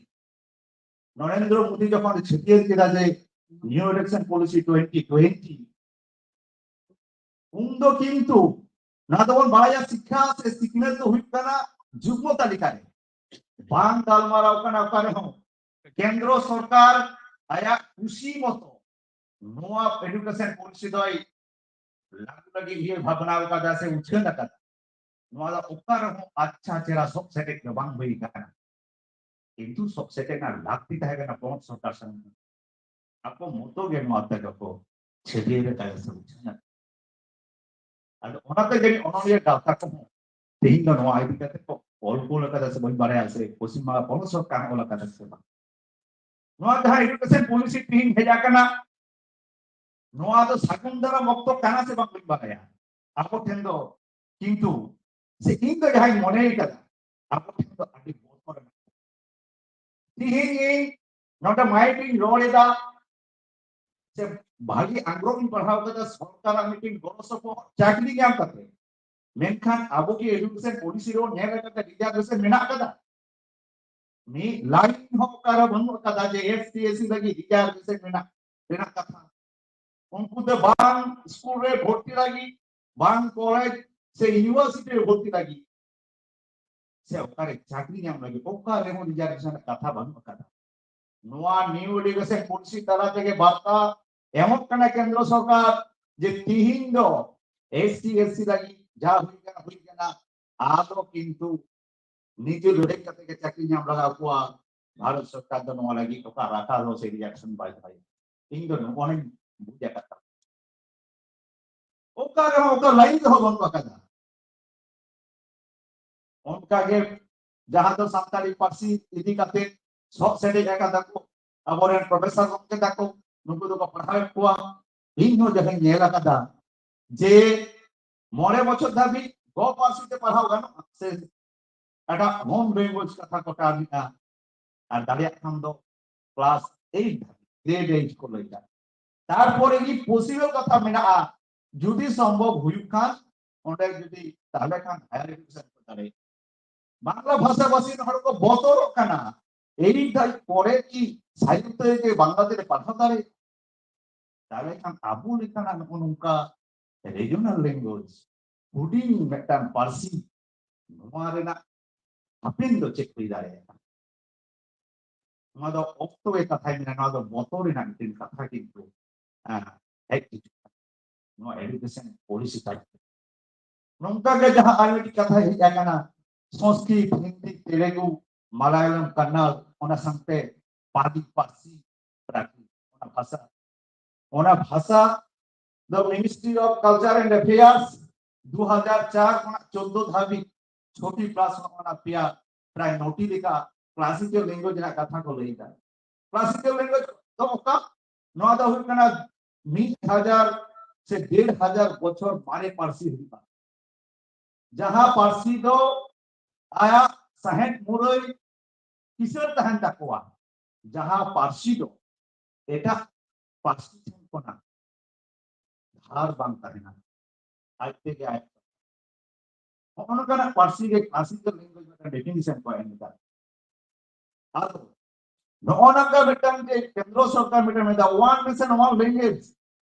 ᱱᱚᱨᱮᱱᱫᱨᱚ ᱢᱳᱫᱤ ᱡᱚᱠᱷᱚᱱ ᱪᱷᱟᱹᱴᱭᱟᱹᱨ ᱠᱮᱫᱟ ᱡᱮ New education policy twenty twenty, ᱩᱱ ᱫᱚ ᱠᱤᱱᱛᱩ ᱱᱚᱣᱟ ᱫᱚᱵᱚᱱ ᱵᱟᱲᱟᱭᱟ, ᱥᱤᱠᱠᱷᱟ ᱥᱮ ᱥᱤᱠᱷᱱᱟᱹᱛ ᱫᱚ ᱦᱩᱭᱩᱜ ᱠᱟᱱᱟ ᱡᱩᱜᱽᱢᱚ ᱛᱟᱹᱞᱤᱠᱟ ᱨᱮ, ᱵᱟᱝ ᱜᱟᱞᱢᱟᱨᱟᱣ ᱠᱟᱱᱟ ᱚᱠᱟ ᱨᱮᱦᱚᱸ᱾ ᱠᱮᱱᱫᱨᱚ ᱥᱚᱨᱠᱟᱨ ᱟᱭᱟᱜ ᱠᱩᱥᱤ ᱢᱚᱛᱚ ᱱᱚᱣᱟ ᱮᱰᱩᱠᱮᱥᱚᱱ ᱯᱚᱞᱤᱥᱤ ᱫᱚᱭ ᱞᱟᱹᱜᱩ ᱞᱟᱹᱜᱤᱫ ᱩᱭᱦᱟᱹᱨ ᱵᱷᱟᱵᱽᱱᱟ ᱟᱠᱟᱫᱟ ᱥᱮ ᱩᱪᱷᱟᱹᱱ ᱟᱠᱟᱫᱟ, ᱱᱚᱣᱟ ᱫᱚ ᱚᱠᱟ ᱨᱮᱦᱚᱸ ᱟᱪᱪᱷᱟ ᱪᱮᱦᱨᱟ ᱥᱚᱵ ᱥᱮᱴᱮᱡ ᱫᱚ ᱵᱟᱝ ᱦᱩᱭ ᱟᱠᱟᱱᱟ᱾ ᱠᱤᱱᱛᱩ ᱥᱚᱵ ᱥᱮᱴᱮᱡ ᱨᱮᱱᱟᱜ ᱞᱟᱹᱠᱛᱤ ᱛᱟᱦᱮᱸ ᱠᱟᱱᱟ ᱯᱚᱱᱚᱛ ᱥᱚᱨᱠᱟᱨ ᱥᱟᱢᱟᱝ ᱨᱮ᱾ ᱟᱠᱚ ᱢᱚᱛᱚ ᱜᱮ ᱱᱚᱣᱟ ᱛᱮᱫᱚ ᱠᱚ ᱪᱷᱟᱹᱴᱭᱟᱹᱨ ᱟᱠᱟᱫᱟ ᱥᱮ ᱩᱪᱷᱟᱹᱱ ᱟᱠᱟᱫᱟ᱾ ᱟᱫᱚ ᱚᱱᱟᱛᱮ ᱡᱟᱹᱱᱤᱡ ᱚᱱᱚᱞᱤᱭᱟᱹ ᱜᱟᱶᱛᱟ ᱠᱚᱦᱚᱸ ᱛᱮᱦᱮᱧ ᱫᱚ ᱱᱚᱣᱟ ᱤᱫᱤ ᱠᱟᱛᱮ ᱠᱚ ᱚᱞ ᱠᱩᱞ ᱟᱠᱟᱫᱟ ᱥᱮ ᱵᱟᱹᱧ ᱵᱟᱲᱟᱭᱟ, ᱥᱮ ᱯᱚᱥᱪᱤᱢ ᱵᱟᱝᱞᱟ ᱯᱚᱱᱚᱛ ᱥᱚᱨᱠᱟᱨ ᱦᱚᱸ ᱚᱞ ᱟᱠᱟᱫᱟ ᱥᱮ ᱵᱟᱝ᱾ ᱱᱚᱣᱟ ᱡᱟᱦᱟᱸ ᱮᱰᱩᱠᱮᱥᱚᱱ ᱯᱚᱞᱤᱥᱤ ᱛᱮᱦᱮᱧ ᱦᱮᱡ ᱟᱠᱟᱱᱟ, ᱱᱚᱣᱟ ᱫᱚ ᱥᱟᱹᱜᱩᱱ ᱫᱟᱨᱟᱢ ᱚᱠᱛᱚ ᱠᱟᱱᱟ ᱥᱮ ᱵᱟᱝ ᱵᱟᱹᱧ ᱵᱟᱲᱟᱭᱟ ᱟᱵᱚ ᱴᱷᱮᱱ ᱫᱚ, ᱠᱤᱱᱛᱩ ᱥᱮ ᱤᱧ ᱫᱚ ᱡᱟᱦᱟᱸᱧ ᱢᱚᱱᱮ ᱠᱟᱫᱟ, ᱟᱵᱚ ᱴᱷᱮᱱ ᱫᱚ ᱟᱹᱰᱤ ᱵᱚᱛᱚᱨ ᱨᱮᱱᱟᱜ᱾ ᱛᱮᱦᱮᱧ ᱤᱧ ᱱᱚᱰᱮ ᱢᱟᱭᱤᱠ ᱨᱤᱧ ᱨᱚᱲ ᱮᱫᱟ, ᱥᱮ ᱵᱷᱟᱹᱜᱤ ᱟᱜᱽᱨᱚᱦ ᱤᱧ ᱯᱟᱲᱦᱟᱣ ᱠᱟᱫᱟ, ᱥᱚᱨᱠᱟᱨᱟᱜ ᱢᱤᱫᱴᱤᱱ ᱜᱚᱲᱚ ᱥᱚᱯᱚᱦᱚᱫ ᱪᱟᱹᱠᱨᱤ ᱧᱟᱢ ᱠᱟᱛᱮ, ᱢᱮᱱᱠᱷᱟᱱ ᱟᱵᱚ ᱠᱤ ᱮᱰᱩᱠᱮᱥᱚᱱ ᱯᱚᱞᱤᱥᱤ ᱨᱮ ᱧᱮᱞ ᱟᱠᱟᱫᱟ ᱨᱤᱡᱟᱨᱵᱷᱮᱥᱚᱱ ᱢᱮᱱᱟᱜ ᱟᱠᱟᱫᱟ? ᱢᱤᱫ ᱞᱟᱭᱤᱱ ᱦᱚᱸ ᱚᱠᱟᱨᱮ ᱵᱟᱹᱱᱩᱜ ᱟᱠᱟᱫᱟ ᱡᱮ ᱮᱥ ᱴᱤ ᱮᱥ ᱥᱤ ᱞᱟᱹᱜᱤᱫ ᱨᱤᱡᱟᱨᱵᱷᱮᱥᱚᱱ ᱢᱮᱱᱟᱜ, ᱨᱮᱱᱟᱜ ᱠᱟᱛᱷᱟ᱾ ᱩᱱᱠᱩ ᱫᱚ ᱵᱟᱝ ᱥᱠᱩᱞ ᱨᱮ ᱵᱷᱚᱨᱛᱤ ᱞᱟᱹᱜᱤᱫ, ᱵᱟᱝ ᱠᱚᱞᱮᱡᱽ ᱥᱮ ᱤᱭᱩᱱᱤᱵᱷᱟᱨᱥᱤᱴᱤ ᱨᱮ ᱵᱷᱚᱨᱛᱤ ᱞᱟᱹᱜᱤᱫ, ᱥᱮ ᱚᱠᱟᱨᱮ ᱪᱟᱹᱠᱨᱤ ᱧᱟᱢ ᱞᱟᱹᱜᱤᱫ, ᱚᱠᱟ ᱨᱮᱦᱚᱸ ᱨᱤᱡᱟᱨᱵᱷᱮᱥᱚᱱ ᱨᱮᱱᱟᱜ ᱠᱟᱛᱷᱟ ᱵᱟᱹᱱᱩᱜ ᱟᱠᱟᱫᱟ᱾ ᱱᱚᱣᱟ ᱱᱤᱭᱩ ᱮᱰᱩᱠᱮᱥᱚᱱ ᱯᱚᱞᱤᱥᱤ ᱛᱟᱞᱟ ᱛᱮᱜᱮ ᱵᱟᱨᱛᱟ ᱮᱢᱚᱜ ᱠᱟᱱᱟ ᱠᱮᱱᱫᱨᱚ ᱥᱚᱨᱠᱟᱨ ᱡᱮ ᱛᱤᱦᱤᱧ ᱫᱚ ᱮᱥ ᱴᱤ ᱮᱥ ᱥᱤ ᱞᱟᱹᱜᱤᱫ ᱡᱟ ᱦᱩᱭ ᱠᱟᱱᱟ, ᱦᱩᱭ ᱠᱟᱱᱟ, ᱟᱫᱚ ᱠᱤᱱᱛᱩ ᱱᱤᱡᱮ ᱞᱟᱹᱲᱦᱟᱹᱭ ᱠᱟᱛᱮ ᱜᱮ ᱪᱟᱹᱠᱨᱤ ᱧᱟᱢ ᱞᱟᱜᱟᱣ ᱠᱚᱣᱟ᱾ ᱵᱷᱟᱨᱚᱛ ᱥᱚᱨᱠᱟᱨ ᱫᱚ ᱱᱚᱣᱟ ᱞᱟᱹᱜᱤᱫ ᱚᱠᱟ ᱨᱟᱠᱷᱟ ᱦᱚᱸ ᱥᱮ ᱨᱤᱡᱟᱨᱵᱷᱮᱥᱚᱱ ᱵᱟᱭ ᱫᱚᱦᱚᱭᱟ᱾ ᱤᱧ ᱫᱚ ᱱᱚᱜᱼᱚ ᱱᱚᱧ ᱵᱩᱡᱽ ᱟᱠᱟᱫ ᱛᱟᱵᱚᱱᱟ᱾ ᱚᱠᱟ ᱨᱮᱦᱚᱸ ᱚᱠᱟ ᱞᱟᱭᱤᱱ ᱨᱮᱦᱚᱸ ᱵᱟᱹᱱᱩᱜ ᱟᱠᱟᱫᱟ᱾ ᱚᱱᱠᱟᱜᱮ ᱡᱟᱦᱟᱸ ᱫᱚ ᱥᱟᱱᱛᱟᱲᱤ ᱯᱟᱹᱨᱥᱤ ᱤᱫᱤ ᱠᱟᱛᱮ ᱥᱚᱜ ᱥᱮᱴᱮᱡ ᱟᱠᱟᱫᱟ ᱠᱚ, ᱟᱵᱚᱨᱮᱱ ᱯᱨᱚᱯᱷᱮᱥᱚᱨ ᱜᱚᱢᱠᱮ ᱛᱟᱠᱚ, ᱱᱩᱠᱩ ᱫᱚᱠᱚ ᱯᱟᱲᱦᱟᱣᱮᱫ ᱠᱚᱣᱟ᱾ ᱤᱧ ᱦᱚᱸ ᱡᱟᱦᱟᱸᱧ ᱧᱮᱞ ᱟᱠᱟᱫᱟ ᱡᱮ ᱢᱚᱬᱮ ᱵᱚᱪᱷᱚᱨ ᱫᱷᱟᱹᱵᱤᱡ ᱜᱚ ᱯᱟᱹᱨᱥᱤ ᱛᱮ ᱯᱟᱲᱦᱟᱣ ᱜᱟᱱᱚᱜᱼᱟ ᱥᱮ ᱮᱴᱟᱜ ᱦᱳᱢ ᱞᱮᱝᱜᱩᱭᱮᱡᱽ ᱠᱟᱛᱷᱟ ᱠᱚ ᱴᱟᱨᱱ ᱮᱫᱟ, ᱟᱨ ᱫᱟᱲᱮᱭᱟᱜ ᱠᱷᱟᱱ ᱫᱚ ᱠᱞᱟᱥ ᱮᱭᱤᱴ ᱫᱷᱟᱹᱵᱤᱡ, ᱜᱨᱮᱰ ᱮᱭᱤᱴ ᱠᱚ ᱞᱟᱹᱭ ᱫᱟ᱾ ᱛᱟᱨᱯᱚᱨᱮ ᱜᱮ ᱯᱚᱥᱤᱵᱚᱞ ᱠᱟᱛᱷᱟ ᱢᱮᱱᱟᱜᱼᱟ, ᱡᱩᱫᱤ ᱥᱚᱢᱵᱷᱚᱵ ᱦᱩᱭᱩᱜ ᱠᱷᱟᱱ ᱚᱸᱰᱮ ᱡᱩᱫᱤ, ᱛᱟᱦᱞᱮ ᱠᱷᱟᱱ ᱦᱟᱭᱟᱨ ᱮᱰᱩᱠᱮᱥᱚᱱ ᱠᱚ ᱫᱟᱲᱮᱭᱟᱜᱼᱟ᱾ ᱵᱟᱝᱞᱟ ᱵᱷᱟᱥᱟ ᱵᱷᱟᱥᱤ ᱦᱚᱲ ᱠᱚ ᱵᱚᱛᱚᱨᱚᱜ ᱠᱟᱱᱟ, ᱮᱭᱤᱴ ᱫᱷᱟᱹᱵᱤᱡ ᱯᱚᱨᱮ ᱠᱤ ᱥᱟᱭᱤᱱᱥ ᱛᱮ ᱡᱮ ᱵᱟᱝᱞᱟ ᱛᱮᱞᱮ ᱯᱟᱲᱦᱟᱣ ᱫᱟᱲᱮᱭᱟᱜᱼᱟ? ᱛᱟᱦᱞᱮ ᱠᱷᱟᱱ ᱟᱵᱚ ᱞᱮᱠᱟᱱᱟᱜ ᱱᱚᱜᱼᱚ ᱱᱚᱝᱠᱟ ᱨᱤᱡᱚᱱᱟᱞ ᱞᱮᱝᱜᱩᱭᱮᱡᱽ, ᱦᱩᱰᱤᱧ ᱢᱤᱫᱴᱟᱝ ᱯᱟᱹᱨᱥᱤ, ᱱᱚᱣᱟ ᱨᱮᱱᱟᱜ ᱦᱟᱯᱮᱱ ᱫᱚ ᱪᱮᱫ ᱦᱩᱭ ᱫᱟᱲᱮᱭᱟᱜᱼᱟ? ᱱᱚᱣᱟ ᱫᱚ ᱚᱠᱛᱚ ᱜᱮ ᱠᱟᱛᱷᱟᱭ ᱢᱮᱱᱟ, ᱱᱚᱣᱟ ᱫᱚ ᱵᱚᱛᱚᱨ ᱨᱮᱱᱟᱜ ᱢᱤᱫᱴᱮᱱ ᱠᱟᱛᱷᱟ ᱠᱤᱱᱛᱩ, ᱦᱮᱸ, ᱦᱮᱡ ᱦᱤᱡᱩᱜ ᱠᱟᱱᱟ ᱱᱚᱣᱟ ᱮᱰᱩᱠᱮᱥᱚᱱ ᱯᱚᱞᱤᱥᱤ ᱛᱟᱞᱟᱛᱮ᱾ ᱱᱚᱝᱠᱟ ᱜᱮ ᱡᱟᱦᱟᱸ ᱟᱨ ᱢᱤᱫᱴᱤᱡ ᱠᱟᱛᱷᱟ ᱦᱮᱡ ᱟᱠᱟᱱᱟ, ᱥᱚᱝᱥᱠᱨᱤᱛ, ᱦᱤᱱᱫᱤ, ᱛᱮᱞᱮᱜᱩ, ᱢᱟᱞᱟᱭᱟᱞᱟᱢ, ᱠᱟᱱᱱᱟᱲ, ᱚᱱᱟ ᱥᱟᱶᱛᱮ ᱯᱟᱞᱤ ᱯᱟᱹᱨᱥᱤ, ᱯᱨᱟᱠᱨᱤᱛ, ᱚᱱᱟ ᱵᱷᱟᱥᱟ, ᱚᱱᱟ ᱵᱷᱟᱥᱟ ᱫᱚ ministry of culture and affairs ᱫᱩ ᱦᱟᱡᱟᱨ ᱪᱟᱨ ᱠᱷᱚᱱᱟᱜ ᱪᱳᱫᱽᱫᱳ ᱫᱷᱟᱹᱵᱤᱡ ᱪᱷᱚᱴᱤ ᱯᱞᱟᱥ ᱚᱱᱟ ᱯᱮᱭᱟ, ᱯᱨᱟᱭ ᱱᱚᱴᱤ ᱞᱮᱠᱟ ᱠᱞᱟᱥᱤᱠᱟᱞ ᱞᱮᱝᱜᱩᱭᱮᱡᱽ ᱨᱮᱱᱟᱜ ᱠᱟᱛᱷᱟ ᱠᱚ ᱞᱟᱹᱭ ᱮᱫᱟ᱾ ᱠᱞᱟᱥᱤᱠᱟᱞ ᱞᱮᱝᱜᱩᱭᱮᱡᱽ ᱫᱚ ᱚᱠᱟ? ᱱᱚᱣᱟ ᱫᱚ ᱦᱩᱭᱩᱜ ᱠᱟᱱᱟ ᱢᱤᱫ ᱦᱟᱡᱟᱨ ᱥᱮ ᱰᱮᱲ ᱦᱟᱡᱟᱨ ᱵᱚᱪᱷᱚᱨ ᱢᱟᱨᱮ ᱯᱟᱹᱨᱥᱤ ᱦᱩᱭᱩᱜᱼᱟ, ᱡᱟᱦᱟᱸ ᱯᱟᱹᱨᱥᱤ ᱫᱚ ᱟᱭᱟᱜ ᱥᱟᱦᱮᱸᱫ ᱢᱩᱨᱟᱹᱭ ᱠᱤᱥᱟᱹᱬ ᱛᱟᱦᱮᱱ ᱛᱟᱠᱚᱣᱟ, ᱡᱟᱦᱟᱸ ᱯᱟᱹᱨᱥᱤ ᱫᱚ ᱮᱴᱟᱜ ᱯᱟᱹᱨᱥᱤ ᱴᱷᱮᱱ ᱠᱷᱚᱱᱟᱜ ᱫᱷᱟᱨ ᱵᱟᱝ ᱛᱟᱦᱮᱱᱟ, ᱟᱡ ᱛᱮᱜᱮ ᱟᱡ᱾ ᱱᱚᱜᱼᱚ ᱱᱚᱝᱠᱟᱱᱟᱜ ᱯᱟᱹᱨᱥᱤ ᱜᱮ ᱠᱞᱟᱥᱤᱠᱟᱞ ᱞᱮᱝᱜᱩᱭᱮᱡᱽ ᱢᱤᱫᱴᱟᱝ ᱰᱮᱯᱷᱤᱱᱮᱥᱚᱱ ᱠᱚ ᱮᱢ ᱮᱫᱟ᱾ ᱟᱫᱚ ᱱᱚᱜᱼᱚ ᱱᱚᱝᱠᱟ ᱢᱤᱫᱴᱟᱝ ᱡᱮ ᱠᱮᱱᱫᱨᱚ ᱥᱚᱨᱠᱟᱨ ᱢᱤᱫᱴᱟᱝ ᱢᱮᱱᱫᱟ one nation one language,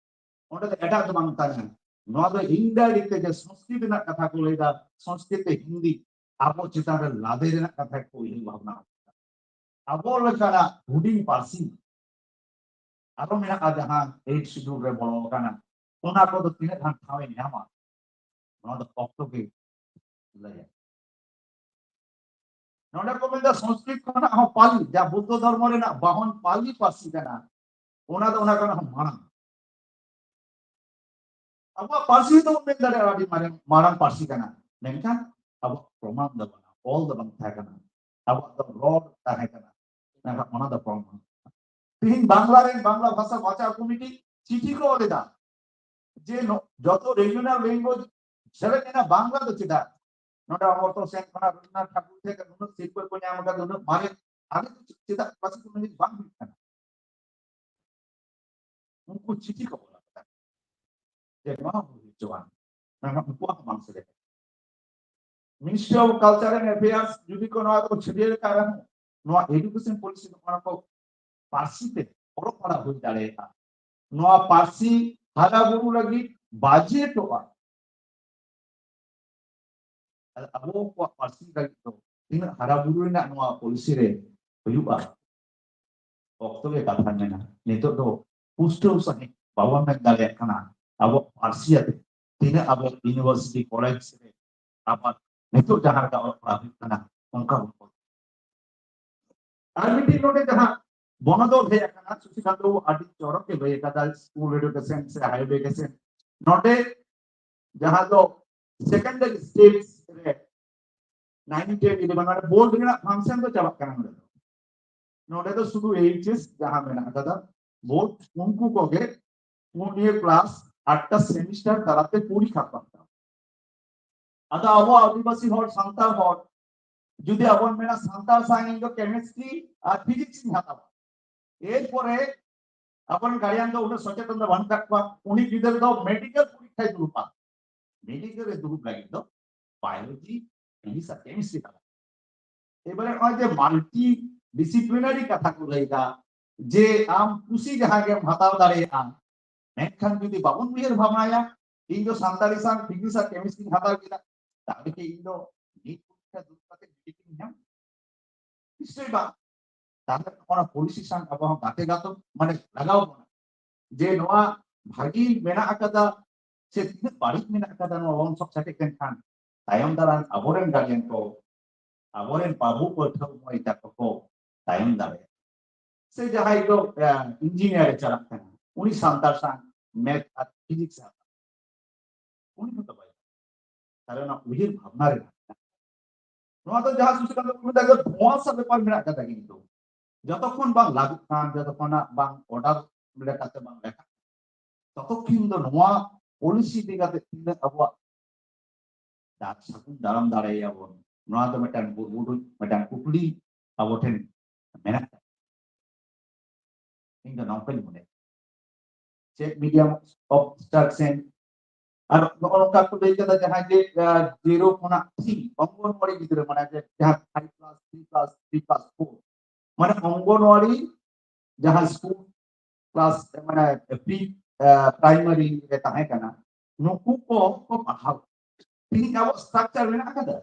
ᱚᱸᱰᱮ ᱫᱚ ᱮᱴᱟᱜ ᱫᱚ ᱵᱟᱝ ᱛᱟᱦᱮᱱᱟ᱾ ᱱᱚᱣᱟ ᱫᱚ ᱤᱱᱰᱟᱭᱨᱮᱠᱴ ᱛᱮ ᱡᱮ ᱥᱚᱝᱥᱠᱨᱤᱛ ᱨᱮᱱᱟᱜ ᱠᱟᱛᱷᱟ ᱠᱚ ᱞᱟᱹᱭᱫᱟ, ᱥᱚᱝᱥᱠᱨᱤᱛ ᱛᱮ ᱦᱤᱱᱫᱤ ᱟᱵᱚ ᱪᱮᱛᱟᱱ ᱨᱮ ᱞᱟᱫᱮ ᱨᱮᱱᱟᱜ ᱠᱟᱛᱷᱟ ᱠᱚ ᱩᱭᱦᱟᱹᱨ ᱵᱷᱟᱵᱽᱱᱟ ᱟᱠᱟᱫᱟ᱾ ᱟᱵᱚ ᱞᱮᱠᱟᱱᱟᱜ ᱦᱩᱰᱤᱧ ᱯᱟᱹᱨᱥᱤ ᱟᱨᱚ ᱢᱮᱱᱟᱜᱼᱟ, ᱡᱟᱦᱟᱸ ᱮᱭᱤᱴ ᱥᱤᱰᱩᱞ ᱨᱮ ᱵᱚᱞᱚ ᱟᱠᱟᱱᱟ, ᱚᱱᱟ ᱠᱚᱫᱚ ᱛᱤᱱᱟᱹᱜ ᱜᱟᱱ ᱴᱷᱟᱶ ᱮ ᱧᱟᱢᱟ, ᱱᱚᱣᱟ ᱫᱚ ᱚᱠᱛᱚ ᱜᱮ ᱞᱟᱹᱭᱟ᱾ ᱱᱚᱰᱮ ᱠᱚ ᱢᱮᱱᱫᱟ ᱥᱚᱝᱥᱠᱨᱤᱛ ᱠᱷᱚᱱᱟᱜ ᱦᱚᱸ ᱯᱟᱞᱤ, ᱡᱟ ᱵᱩᱫᱽᱫᱷᱚ ᱫᱷᱚᱨᱢᱚ ᱨᱮᱱᱟᱜ ᱵᱟᱦᱚᱱ ᱯᱟᱞᱤ ᱯᱟᱹᱨᱥᱤ ᱠᱟᱱᱟ, ᱚᱱᱟ ᱫᱚ ᱚᱱᱟ ᱠᱷᱚᱱᱟᱜ ᱦᱚᱸ ᱢᱟᱲᱟᱝ᱾ ᱟᱵᱚᱣᱟᱜ ᱯᱟᱹᱨᱥᱤ ᱫᱚ ᱢᱮᱱ ᱫᱟᱲᱮᱭᱟᱜᱼᱟ ᱟᱹᱰᱤ ᱢᱟᱨᱟᱝ, ᱢᱟᱨᱟᱝ ᱯᱟᱹᱨᱥᱤ ᱠᱟᱱᱟ, ᱢᱮᱱᱠᱷᱟᱱ ᱟᱵᱚᱣᱟᱜ ᱯᱨᱚᱢᱟᱱ ᱫᱚ ᱵᱟᱝ, ᱚᱞ ᱫᱚ ᱵᱟᱝ ᱛᱟᱦᱮᱸ ᱠᱟᱱᱟ, ᱟᱵᱚᱣᱟᱜ ᱫᱚ ᱨᱚᱲ ᱛᱟᱦᱮᱸ ᱠᱟᱱᱟ, ᱢᱮᱱᱠᱷᱟᱱ ᱚᱱᱟ ᱫᱚ ᱯᱨᱚᱢᱟᱱ᱾ ᱛᱮᱦᱮᱧ ᱵᱟᱝᱞᱟ ᱨᱮᱱ ᱵᱟᱝᱞᱟ ᱵᱷᱟᱥᱟ ᱵᱟᱧᱪᱟᱣ ᱠᱚᱢᱤᱴᱤ ᱪᱤᱴᱷᱤ ᱠᱚ ᱚᱞ ᱞᱮᱫᱟ ᱡᱮ ᱱᱚ-, ᱡᱚᱛᱚ ᱨᱤᱡᱤᱭᱚᱱᱟᱞ ᱞᱮᱝᱜᱩᱭᱮᱡᱽ ᱥᱮᱞᱮᱫ ᱮᱱᱟ, ᱵᱟᱝᱞᱟ ᱫᱚ ᱪᱮᱫᱟᱜ? ᱱᱚᱰᱮ ᱚᱢᱚᱨᱛᱚ ᱥᱮᱱ ᱠᱷᱚᱱᱟᱜ ᱨᱚᱵᱤᱱᱫᱨᱚᱱᱟᱛᱷ ᱴᱷᱟᱠᱩᱨ ᱴᱷᱮᱱ ᱩᱱᱟᱹᱜ ᱥᱤᱨᱯᱟᱹ ᱠᱚ ᱧᱟᱢ ᱟᱠᱟᱫᱟ, ᱩᱱᱟᱹᱜ ᱢᱟᱨᱮ ᱟᱞᱮ ᱫᱚ ᱪᱮᱫᱟᱜ ᱯᱟᱹᱨᱥᱤ ᱠᱚ ᱞᱟᱹᱜᱤᱫ ᱵᱟᱝ ᱦᱩᱭᱩᱜ ᱠᱟᱱᱟ? ᱩᱱᱠᱩ ᱪᱤᱴᱷᱤ ᱠᱚ ᱚᱞ ᱟᱠᱟᱫᱟ ᱡᱮ ᱱᱚᱣᱟ ᱦᱩᱭ ᱦᱚᱪᱚᱣᱟᱱ, ᱢᱮᱱᱠᱷᱟᱱ ᱩᱱᱠᱩᱣᱟᱜ ᱦᱚᱸ ᱵᱟᱝ ᱥᱮᱞᱮᱫ᱾ Ministry of Culture and Affairs ᱡᱩᱫᱤ ᱠᱚ ᱱᱚᱣᱟ ᱠᱚ ᱪᱷᱟᱹᱴᱭᱟᱹᱨ ᱟᱠᱟᱫ ᱨᱮᱦᱚᱸ, ᱱᱚᱣᱟ education policy ᱫᱚ ᱚᱱᱟ ᱠᱚ ᱯᱟᱹᱨᱥᱤ ᱛᱮ ᱚᱞᱚᱜ ᱯᱟᱲᱦᱟᱣ ᱦᱩᱭ ᱫᱟᱲᱮᱭᱟᱜᱼᱟ, ᱱᱚᱣᱟ ᱯᱟᱹᱨᱥᱤ ᱦᱟᱨᱟ ᱵᱩᱨᱩ ᱞᱟᱹᱜᱤᱫ ᱵᱟᱡᱮᱴᱚᱜᱼᱟ᱾ ᱟᱫᱚ ᱟᱵᱚ ᱠᱚᱣᱟᱜ ᱯᱟᱹᱨᱥᱤ ᱞᱟᱹᱜᱤᱫ ᱫᱚ ᱛᱤᱱᱟᱹᱜ ᱦᱟᱨᱟ ᱵᱩᱨᱩ ᱨᱮᱱᱟᱜ ᱱᱚᱣᱟ ᱯᱚᱞᱤᱥᱤ ᱨᱮ ᱦᱩᱭᱩᱜᱼᱟ? ᱚᱠᱛᱚ ᱜᱮ ᱠᱟᱛᱷᱟ ᱢᱮᱱᱟ᱾ ᱱᱤᱛᱚᱜ ᱫᱚ ᱯᱩᱥᱴᱟᱹᱣ ᱥᱟᱺᱦᱤᱡ ᱵᱟᱵᱚᱱ ᱢᱮᱱ ᱫᱟᱲᱮᱭᱟᱜ ᱠᱟᱱᱟ ᱟᱵᱚ ᱯᱟᱹᱨᱥᱤ ᱟᱛᱮ ᱛᱤᱱᱟᱹᱜ ᱟᱵᱚ ᱤᱭᱩᱱᱤᱵᱷᱟᱨᱥᱤᱴᱤ, ᱠᱚᱞᱮᱡᱽ ᱨᱮ ᱟᱵᱟᱨ ᱱᱤᱛᱚᱜ ᱡᱟᱦᱟᱸ ᱞᱮᱠᱟ ᱚᱞᱚᱜ ᱯᱟᱲᱦᱟᱣ ᱦᱩᱭᱩᱜ ᱠᱟᱱᱟ, ᱚᱱᱠᱟ ᱵᱚᱱ ᱚᱞ᱾ ᱟᱨ ᱢᱤᱫᱴᱤᱡ ᱱᱚᱰᱮ ᱡᱟᱦᱟᱸ ᱵᱚᱱᱚᱫᱚᱞ ᱦᱮᱡ ᱟᱠᱟᱱᱟ, ᱥᱩᱥᱤᱠᱟᱱᱛ ᱵᱟᱵᱩ ᱟᱹᱰᱤ ᱪᱚᱨᱚᱠ ᱮ ᱞᱟᱹᱭ ᱟᱠᱟᱫᱟ, ᱥᱠᱩᱞ ᱮᱰᱩᱠᱮᱥᱚᱱ ᱥᱮ ᱦᱟᱭᱟᱨ ᱮᱰᱩᱠᱮᱥᱚᱱ, ᱱᱚᱰᱮ ᱡᱟᱦᱟᱸ ᱫᱚ ᱥᱮᱠᱮᱱᱰᱟᱨᱤ ᱥᱴᱮᱡᱽ ᱨᱮ ᱱᱟᱭᱤᱱ, ᱴᱮᱱ, ᱤᱞᱮᱵᱷᱮᱱ, ᱢᱟᱱᱮ ᱵᱳᱨᱰ ᱨᱮᱱᱟᱜ ᱯᱷᱟᱝᱥᱚᱱ ᱫᱚ ᱪᱟᱵᱟᱜ ᱠᱟᱱᱟ ᱱᱚᱰᱮ ᱫᱚ᱾ ᱱᱚᱰᱮ ᱫᱚ ᱥᱩᱫᱷᱩ ᱮᱭᱤᱪ ᱮᱥ ᱡᱟᱦᱟᱸ ᱢᱮᱱᱟᱜ ᱟᱠᱟᱫᱟ, ᱵᱳᱨᱰ, ᱩᱱᱠᱩ ᱠᱚᱜᱮ ᱯᱩᱱᱭᱟᱹ ᱠᱞᱟᱥ ᱟᱴᱴᱟ ᱥᱮᱢᱤᱥᱴᱟᱨ ᱛᱟᱞᱟᱛᱮ ᱯᱚᱨᱤᱠᱠᱷᱟ ᱠᱚ ᱦᱟᱛᱟᱣᱟ᱾ ᱟᱫᱚ ᱟᱵᱚ ᱟᱹᱫᱤᱵᱟᱹᱥᱤ ᱦᱚᱲ, ᱥᱟᱱᱛᱟᱲ ᱦᱚᱲ, ᱡᱩᱫᱤ ᱟᱵᱚᱱ ᱢᱮᱱᱟ ᱥᱟᱱᱛᱟᱲ ᱥᱟᱶ ᱤᱧ ᱫᱚ ᱠᱮᱢᱤᱥᱴᱨᱤ ᱟᱨ ᱯᱷᱤᱡᱤᱠᱥ ᱤᱧ ᱦᱟᱛᱟᱣᱟ, ᱮᱨᱯᱚᱨᱮ ᱟᱵᱚᱨᱮᱱ ᱜᱟᱨᱰᱤᱭᱟᱱ ᱫᱚ ᱩᱱᱟᱹᱜ ᱥᱚᱪᱮᱛᱚᱱ ᱫᱚ ᱵᱟᱹᱱᱩᱜ ᱠᱟᱜ ᱠᱚᱣᱟ᱾ ᱩᱱᱤ ᱜᱤᱫᱟᱹᱨ ᱫᱚ ᱢᱮᱰᱤᱠᱮᱞ ᱯᱚᱨᱤᱠᱠᱷᱟᱭ ᱫᱩᱲᱩᱵᱟ, ᱢᱮᱰᱤᱠᱮᱞ ᱨᱮ ᱫᱩᱲᱩᱵ ᱞᱟᱹᱜᱤᱫ ᱫᱚ ᱵᱟᱭᱳᱞᱚᱡᱤ, ᱯᱷᱤᱡᱤᱠᱥ ᱟᱨ ᱠᱮᱢᱤᱥᱴᱨᱤ ᱛᱟᱞᱟ᱾ ᱮᱵᱟᱨᱮ ᱱᱚᱜᱼᱚᱭ ᱡᱮ ᱢᱟᱞᱴᱤ ᱰᱤᱥᱤᱯᱞᱤᱱᱟᱨᱤ ᱠᱟᱛᱷᱟ ᱠᱚ ᱞᱟᱹᱭ ᱮᱫᱟ, ᱡᱮ ᱟᱢ ᱠᱩᱥᱤ ᱡᱟᱦᱟᱸ ᱜᱮᱢ ᱦᱟᱛᱟᱣ ᱫᱟᱲᱮᱭᱟᱜᱼᱟ, ᱢᱮᱱᱠᱷᱟᱱ ᱡᱩᱫᱤ ᱵᱟᱵᱚᱱ ᱩᱭᱦᱟᱹᱨ ᱵᱷᱟᱵᱽᱱᱟᱭᱟ, ᱤᱧ ᱫᱚ ᱥᱟᱱᱛᱟᱲᱤ ᱥᱟᱶ ᱯᱷᱤᱡᱤᱠᱥ ᱟᱨ ᱠᱮᱢᱤᱥᱴᱨᱤᱧ ᱦᱟᱛᱟᱣ ᱠᱮᱫᱟ, ᱛᱟᱦᱞᱮ ᱠᱤ ᱤᱧ ᱫᱚ ᱱᱤᱴ ᱯᱚᱨᱤᱠᱠᱷᱟ ᱫᱩᱲᱩᱵ ᱠᱟᱛᱮ ᱵᱤᱴᱮᱠ ᱤᱧ ᱧᱟᱢᱟ? ᱱᱤᱥᱪᱚᱭ ᱵᱟᱝ᱾ ᱛᱟᱦᱞᱮ ᱚᱱᱟ ᱯᱚᱞᱤᱥᱤ ᱥᱟᱶ ᱟᱵᱚ ᱦᱚᱸ ᱜᱟᱛᱮ ᱜᱟᱛᱚ ᱢᱟᱱᱮ ᱞᱟᱜᱟᱣ ᱵᱚᱱᱟ, ᱡᱮ ᱱᱚᱣᱟ ᱵᱷᱟᱹᱜᱤ ᱢᱮᱱᱟᱜ ᱟᱠᱟᱫᱟ ᱥᱮ ᱛᱤᱱᱟᱹᱜ ᱵᱟᱹᱲᱤᱡ ᱢᱮᱱᱟᱜ ᱟᱠᱟᱫᱟ, ᱱᱚᱣᱟ ᱵᱟᱵᱚᱱ ᱥᱚᱠ ᱥᱟᱴᱮᱡ ᱞᱮᱱᱠᱷᱟᱱ ᱛᱟᱭᱚᱢ ᱫᱟᱨᱟᱢ ᱟᱵᱚᱨᱮᱱ ᱜᱟᱨᱰᱤᱭᱟᱱ ᱠᱚ, ᱟᱵᱚᱨᱮᱱ ᱵᱟᱹᱵᱩ ᱯᱟᱹᱴᱷᱩᱣᱟᱹ ᱢᱟᱹᱭ ᱛᱟᱠᱚ ᱠᱚ ᱛᱟᱭᱚᱢ ᱫᱟᱲᱮᱭᱟᱜᱼᱟ᱾ ᱥᱮ ᱡᱟᱦᱟᱸᱭ ᱫᱚ ᱤᱧᱡᱤᱱᱤᱭᱟᱨ ᱮ ᱪᱟᱞᱟᱜ ᱠᱟᱱᱟ, ᱩᱱᱤ ᱥᱟᱱᱛᱟᱲ ᱥᱟᱶ ᱢᱮᱛᱷ ᱟᱨ ᱯᱷᱤᱡᱤᱠᱥ ᱮ ᱦᱟᱛᱟᱣᱟ, ᱩᱱᱤ ᱦᱚᱸᱛᱚ ᱵᱟᱭ, ᱛᱟᱦᱞᱮ ᱚᱱᱟ ᱩᱭᱦᱟᱹᱨ ᱵᱷᱟᱵᱽᱱᱟ ᱨᱮ ᱢᱮᱱᱟᱜ ᱠᱟᱫᱟ᱾ ᱱᱚᱣᱟ ᱫᱚ ᱡᱟᱦᱟᱸ ᱥᱩᱥᱤᱠᱟᱱᱛ ᱵᱟᱵᱩ ᱢᱮᱱᱫᱟ, ᱫᱷᱳᱣᱟ ᱥᱟᱶ ᱵᱮᱯᱟᱨ ᱢᱮᱱᱟᱜ ᱠᱟᱫᱟ, ᱠᱤᱱᱛᱩ ᱡᱚᱛᱚᱠᱷᱚᱱ ᱵᱟᱝ ᱞᱟᱹᱜᱩᱜ ᱠᱟᱱ, ᱡᱚᱛᱚᱠᱷᱚᱱᱟᱜ ᱵᱟᱝ ᱚᱨᱰᱟᱨ ᱞᱮᱠᱟᱛᱮ ᱵᱟᱝ ᱞᱮᱠᱷᱟᱜ, ᱛᱚᱛᱚᱠᱷᱤᱱ ᱫᱚ ᱱᱚᱣᱟ ᱯᱚᱞᱤᱥᱤ ᱤᱫᱤ ᱠᱟᱛᱮ ᱛᱤᱱᱟᱹᱜ ᱟᱵᱚᱣᱟᱜ ᱰᱟᱦᱟᱨ ᱥᱟᱹᱜᱩᱱ ᱫᱟᱨᱟᱢ ᱫᱟᱲᱮᱭᱟᱵᱚᱱ, ᱱᱚᱣᱟ ᱫᱚ ᱢᱤᱫᱴᱟᱝ ᱵᱩᱰ-, ᱵᱩᱰᱩᱡ ᱢᱤᱫᱴᱟᱝ ᱠᱩᱠᱞᱤ ᱟᱵᱚ ᱴᱷᱮᱱ ᱢᱮᱱᱟᱜ ᱛᱟᱠᱚᱣᱟ᱾ ᱤᱧ ᱫᱚ ᱱᱚᱝᱠᱟᱧ ᱢᱚᱱᱮᱭᱟ᱾ ᱪᱮᱫ medium of instruction, ᱟᱨ ᱱᱚᱜᱼᱚ ᱱᱚᱝᱠᱟ ᱠᱚ ᱞᱟᱹᱭ ᱠᱟᱫᱟ, ᱡᱟᱦᱟᱸᱭ ᱡᱮ ᱡᱤᱨᱳ ᱠᱷᱚᱱᱟᱜ ᱛᱷᱨᱤ, ᱚᱝᱜᱚᱱᱣᱟᱲᱤ ᱜᱤᱫᱽᱨᱟᱹ, ᱢᱟᱱᱮ ᱡᱮ ᱡᱟᱦᱟᱸ five class, three class, three class four, ᱢᱟᱱᱮ ᱚᱝᱜᱚᱱᱣᱟᱲᱤ ᱡᱟᱦᱟᱸ ᱥᱠᱩᱞ ᱠᱞᱟᱥ, ᱢᱟᱱᱮ ᱯᱨᱤ ᱯᱨᱟᱭᱢᱟᱨᱤ ᱨᱮ ᱛᱟᱦᱮᱸ ᱠᱟᱱᱟ, ᱱᱩᱠᱩ ᱠᱚ ᱠᱚ ᱯᱟᱲᱦᱟᱣ᱾ ᱛᱮᱦᱮᱧ ᱟᱵᱚ ᱥᱴᱨᱟᱠᱪᱟᱨ ᱢᱮᱱᱟᱜ ᱟᱠᱟᱫᱟ,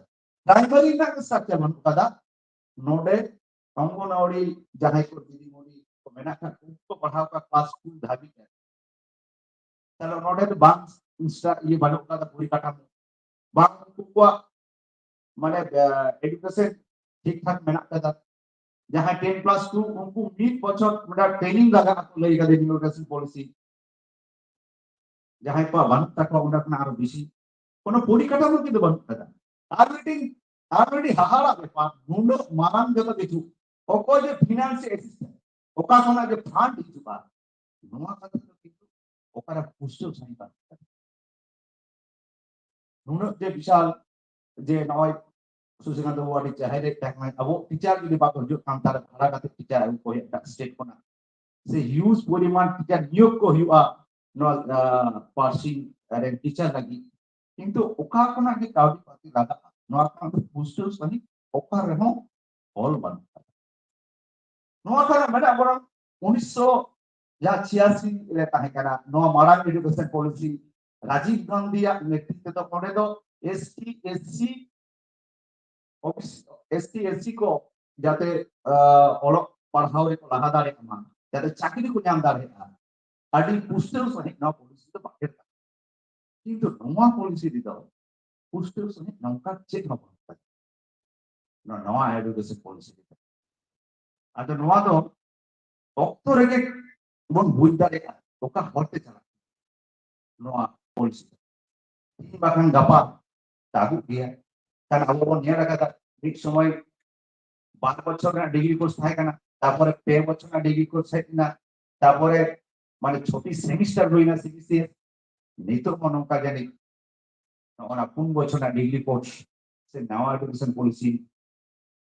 ᱯᱨᱟᱭᱢᱟᱨᱤ ᱨᱮᱱᱟᱜ ᱥᱴᱨᱟᱠᱪᱟᱨ ᱵᱟᱹᱱᱩᱜ ᱟᱠᱟᱫᱟ᱾ ᱱᱚᱰᱮ ᱚᱝᱜᱚᱱᱣᱟᱲᱤ ᱡᱟᱦᱟᱸᱭ ᱠᱚ ᱫᱤᱫᱤᱢᱩᱱᱤ ᱠᱚ ᱢᱮᱱᱟᱜ ᱟᱠᱟᱫ ᱠᱚ, ᱩᱱᱠᱩ ᱠᱚ ᱯᱟᱲᱦᱟᱣ ᱠᱚᱣᱟ ᱠᱞᱟᱥ ᱴᱩ ᱫᱷᱟᱹᱵᱤᱡ᱾ ᱛᱟᱦᱞᱮ ᱱᱚᱰᱮ ᱫᱚ ᱵᱟᱝ ᱤᱱᱥᱴᱨᱟ-, ᱤᱭᱟᱹ ᱵᱟᱹᱱᱩᱜ ᱟᱠᱟᱫᱟ, ᱯᱚᱨᱤᱠᱟᱴᱷᱟᱢᱳ ᱵᱟᱝ, ᱩᱱᱠᱩ ᱠᱚᱣᱟᱜ ᱢᱟᱱᱮ ᱮᱰᱩᱠᱮᱥᱚᱱ ᱴᱷᱤᱠ ᱴᱷᱟᱠ ᱢᱮᱱᱟᱜ ᱟᱠᱟᱫᱟ᱾ ᱡᱟᱦᱟᱸᱭ ᱴᱮᱱ ᱯᱞᱟᱥ ᱴᱩ, ᱩᱱᱠᱩ ᱢᱤᱫ ᱵᱚᱪᱷᱚᱨ ᱢᱤᱫᱴᱟᱝ ᱴᱨᱮᱱᱤᱝ ᱞᱟᱜᱟᱜᱼᱟ ᱠᱚ ᱞᱟᱹᱭ ᱠᱟᱫᱟ ᱤᱢᱤᱜᱨᱮᱥᱚᱱ ᱯᱚᱞᱤᱥᱤ᱾ ᱡᱟᱦᱟᱸᱭ ᱠᱚᱣᱟᱜ ᱵᱟᱹᱱᱩᱜ ᱛᱟᱠᱚᱣᱟ ᱚᱸᱰᱮ ᱠᱷᱚᱱᱟᱜ ᱟᱨᱚ ᱵᱮᱥᱤ, ᱠᱳᱱᱳ ᱯᱚᱨᱤᱠᱟᱴᱷᱟᱢᱳ ᱠᱤᱱᱛᱩ ᱵᱟᱹᱱᱩᱜ ᱟᱠᱟᱫᱟ᱾ ᱟᱨ ᱢᱤᱫᱴᱤᱡ, ᱟᱨ ᱢᱤᱫᱴᱤᱡ ᱦᱟᱦᱟᱲᱟᱜ ᱵᱮᱯᱟᱨ, ᱱᱩᱱᱟᱹᱜ ᱢᱟᱨᱟᱝ ᱡᱚᱛᱚ ᱠᱤᱪᱷᱩ, ᱚᱠᱚᱭ ᱡᱮ ᱯᱷᱤᱱᱟᱱᱥᱤᱭᱟᱞ ᱮᱥᱤᱥᱴᱮᱱᱥ, ᱚᱠᱟ ᱠᱷᱚᱱᱟᱜ ᱡᱮ ᱯᱷᱟᱱᱰ ᱦᱤᱡᱩᱜᱼᱟ, ᱱᱚᱣᱟ ᱠᱟᱛᱷᱟ ᱫᱚ ᱠᱤᱱᱛᱩ ᱚᱠᱟᱨᱮ ᱯᱩᱥᱴᱟᱹᱣ ᱥᱟᱺᱦᱤᱡ ᱵᱟᱝ ᱦᱩᱭᱩᱜ ᱠᱟᱱᱟ᱾ ᱱᱩᱱᱟᱹᱜ ᱡᱮ ᱵᱤᱥᱟᱞ, ᱡᱮ ᱱᱚᱜᱼᱚᱭ ᱥᱩᱥᱤᱠᱟᱱᱛ ᱵᱟᱵᱩ ᱟᱹᱰᱤ ᱡᱟᱦᱮᱨ ᱨᱮ ᱛᱟᱦᱮᱸ ᱠᱟᱱᱟᱭ, ᱟᱵᱚ ᱴᱤᱪᱟᱨ ᱡᱩᱫᱤ ᱵᱟᱠᱚ ᱦᱤᱡᱩᱜ ᱠᱟᱱ, ᱛᱟᱦᱞᱮ ᱵᱷᱟᱲᱟ ᱠᱟᱛᱮ ᱴᱤᱪᱟᱨ ᱟᱹᱜᱩ ᱠᱚ ᱦᱩᱭᱩᱜᱼᱟ ᱮᱴᱟᱜ ᱥᱴᱮᱴ ᱠᱷᱚᱱᱟᱜ, ᱥᱮ ᱦᱤᱭᱩᱡᱽ ᱯᱚᱨᱤᱢᱟᱱ ᱴᱤᱪᱟᱨ ᱱᱤᱭᱳᱜᱽ ᱠᱚ ᱦᱩᱭᱩᱜᱼᱟ ᱱᱚᱣᱟ ᱯᱟᱹᱨᱥᱤ ᱨᱮᱱ ᱴᱤᱪᱟᱨ ᱞᱟᱹᱜᱤᱫ, ᱠᱤᱱᱛᱩ ᱚᱠᱟ ᱠᱷᱚᱱᱟᱜ ᱜᱮ ᱠᱟᱹᱣᱰᱤ ᱯᱟᱹᱛᱤ ᱞᱟᱜᱟᱜᱼᱟ, ᱱᱚᱣᱟ ᱠᱷᱚᱱᱟᱜ ᱫᱚ ᱯᱩᱥᱴᱟᱹᱣ ᱥᱟᱺᱦᱤᱡ ᱚᱠᱟ ᱨᱮᱦᱚᱸ ᱚᱞ ᱵᱟᱹᱱᱩᱜ ᱟᱠᱟᱫᱟ᱾ ᱱᱚᱣᱟ ᱠᱷᱚᱱᱟᱜ ᱢᱮᱱᱟᱜ ᱵᱚᱨᱚᱝ ᱩᱱᱤᱥᱥᱚ ᱡᱟᱦᱟᱸ ᱪᱷᱤᱭᱟᱥᱤ ᱨᱮ ᱛᱟᱦᱮᱸ ᱠᱟᱱᱟ, ᱱᱚᱣᱟ ᱢᱟᱨᱟᱝ ᱮᱰᱩᱠᱮᱥᱚᱱ ᱯᱚᱞᱤᱥᱤ ᱨᱟᱡᱤᱵ ᱜᱟᱱᱫᱷᱤᱭᱟᱜ ᱱᱮᱛᱨᱤᱛᱵ ᱛᱮᱫᱚ ᱱᱚᱰᱮ ᱫᱚ ᱮᱥᱴᱤ, ᱮᱥᱥᱤ, ᱮᱥᱴᱤ, ᱮᱥᱥᱤ ᱠᱚ ᱡᱟᱛᱮ ᱚᱞᱚᱜ ᱯᱟᱲᱦᱟᱣ ᱨᱮᱠᱚ ᱞᱟᱦᱟ ᱫᱟᱲᱮᱭᱟᱜ ᱢᱟ, ᱡᱟᱛᱮ ᱪᱟᱹᱠᱨᱤ ᱠᱚ ᱧᱟᱢ ᱫᱟᱲᱮᱭᱟᱜᱼᱟ, ᱟᱹᱰᱤ ᱯᱩᱥᱴᱟᱹᱣ ᱥᱟᱺᱦᱤᱡ ᱱᱚᱣᱟ ᱯᱚᱞᱤᱥᱤ ᱫᱚ ᱵᱟᱦᱮᱨ ᱠᱟᱱᱟ᱾ ᱠᱤᱱᱛᱩ ᱱᱚᱣᱟ ᱯᱚᱞᱤᱥᱤ ᱨᱮᱫᱚ ᱯᱩᱥᱴᱟᱹᱣ ᱥᱟᱺᱦᱤᱡ ᱱᱚᱝᱠᱟ ᱪᱮᱫ ᱦᱚᱸ ᱵᱟᱝ ᱠᱟᱱᱟ᱾ ᱱᱚᱣᱟ, ᱱᱚᱣᱟ ᱮᱰᱩᱠᱮᱥᱚᱱ ᱯᱚᱞᱤᱥᱤ ᱨᱮᱫᱚ᱾ ᱟᱫᱚ ᱱᱚᱣᱟ ᱫᱚ ᱚᱠᱛᱚ ᱨᱮᱜᱮ ᱵᱚᱱ ᱵᱩᱡᱽ ᱫᱟᱲᱮᱭᱟᱜᱼᱟ ᱚᱠᱟ ᱦᱚᱨ ᱛᱮ ᱪᱟᱞᱟᱜ ᱠᱟᱱᱟ ᱱᱚᱣᱟ ᱯᱚᱞᱤᱥᱤ ᱫᱚ᱾ ᱛᱮᱦᱮᱧ ᱵᱟᱠᱷᱟᱱ ᱜᱟᱯᱟ ᱫᱟᱜᱩᱜ ᱜᱮᱭᱟ᱾ ᱠᱟᱨᱚᱱ ᱟᱵᱚ ᱵᱚᱱ ᱧᱮᱞ ᱟᱠᱟᱫᱟ, ᱢᱤᱫ ᱥᱚᱢᱚᱭ ᱵᱟᱨ ᱵᱚᱪᱷᱚᱨ ᱨᱮᱱᱟᱜ ᱰᱤᱜᱽᱨᱤ ᱠᱳᱨᱥ ᱛᱟᱦᱮᱸ ᱠᱟᱱᱟ, ᱛᱟᱨᱯᱚᱨᱮ ᱯᱮ ᱵᱚᱪᱷᱚᱨ ᱨᱮᱱᱟᱜ ᱰᱤᱜᱽᱨᱤ ᱠᱳᱨᱥ ᱦᱮᱡ ᱮᱱᱟ, ᱛᱟᱨᱯᱚᱨᱮ ᱢᱟᱱᱮ ᱪᱷᱚᱴᱤ ᱥᱮᱢᱤᱥᱴᱟᱨ ᱦᱩᱭᱱᱟ ᱥᱤᱵᱤᱥᱤ᱾ ᱱᱤᱛᱚᱜ ᱦᱚᱸ ᱱᱚᱝᱠᱟ ᱡᱟᱹᱱᱤᱡ ᱱᱚᱜᱼᱚ ᱱᱟ ᱯᱩᱱ ᱵᱚᱪᱷᱚᱨ ᱨᱮᱱᱟᱜ ᱰᱤᱜᱽᱨᱤ ᱠᱳᱨᱥ ᱥᱮ ᱱᱟᱣᱟ ᱮᱰᱩᱠᱮᱥᱚᱱ ᱯᱚᱞᱤᱥᱤ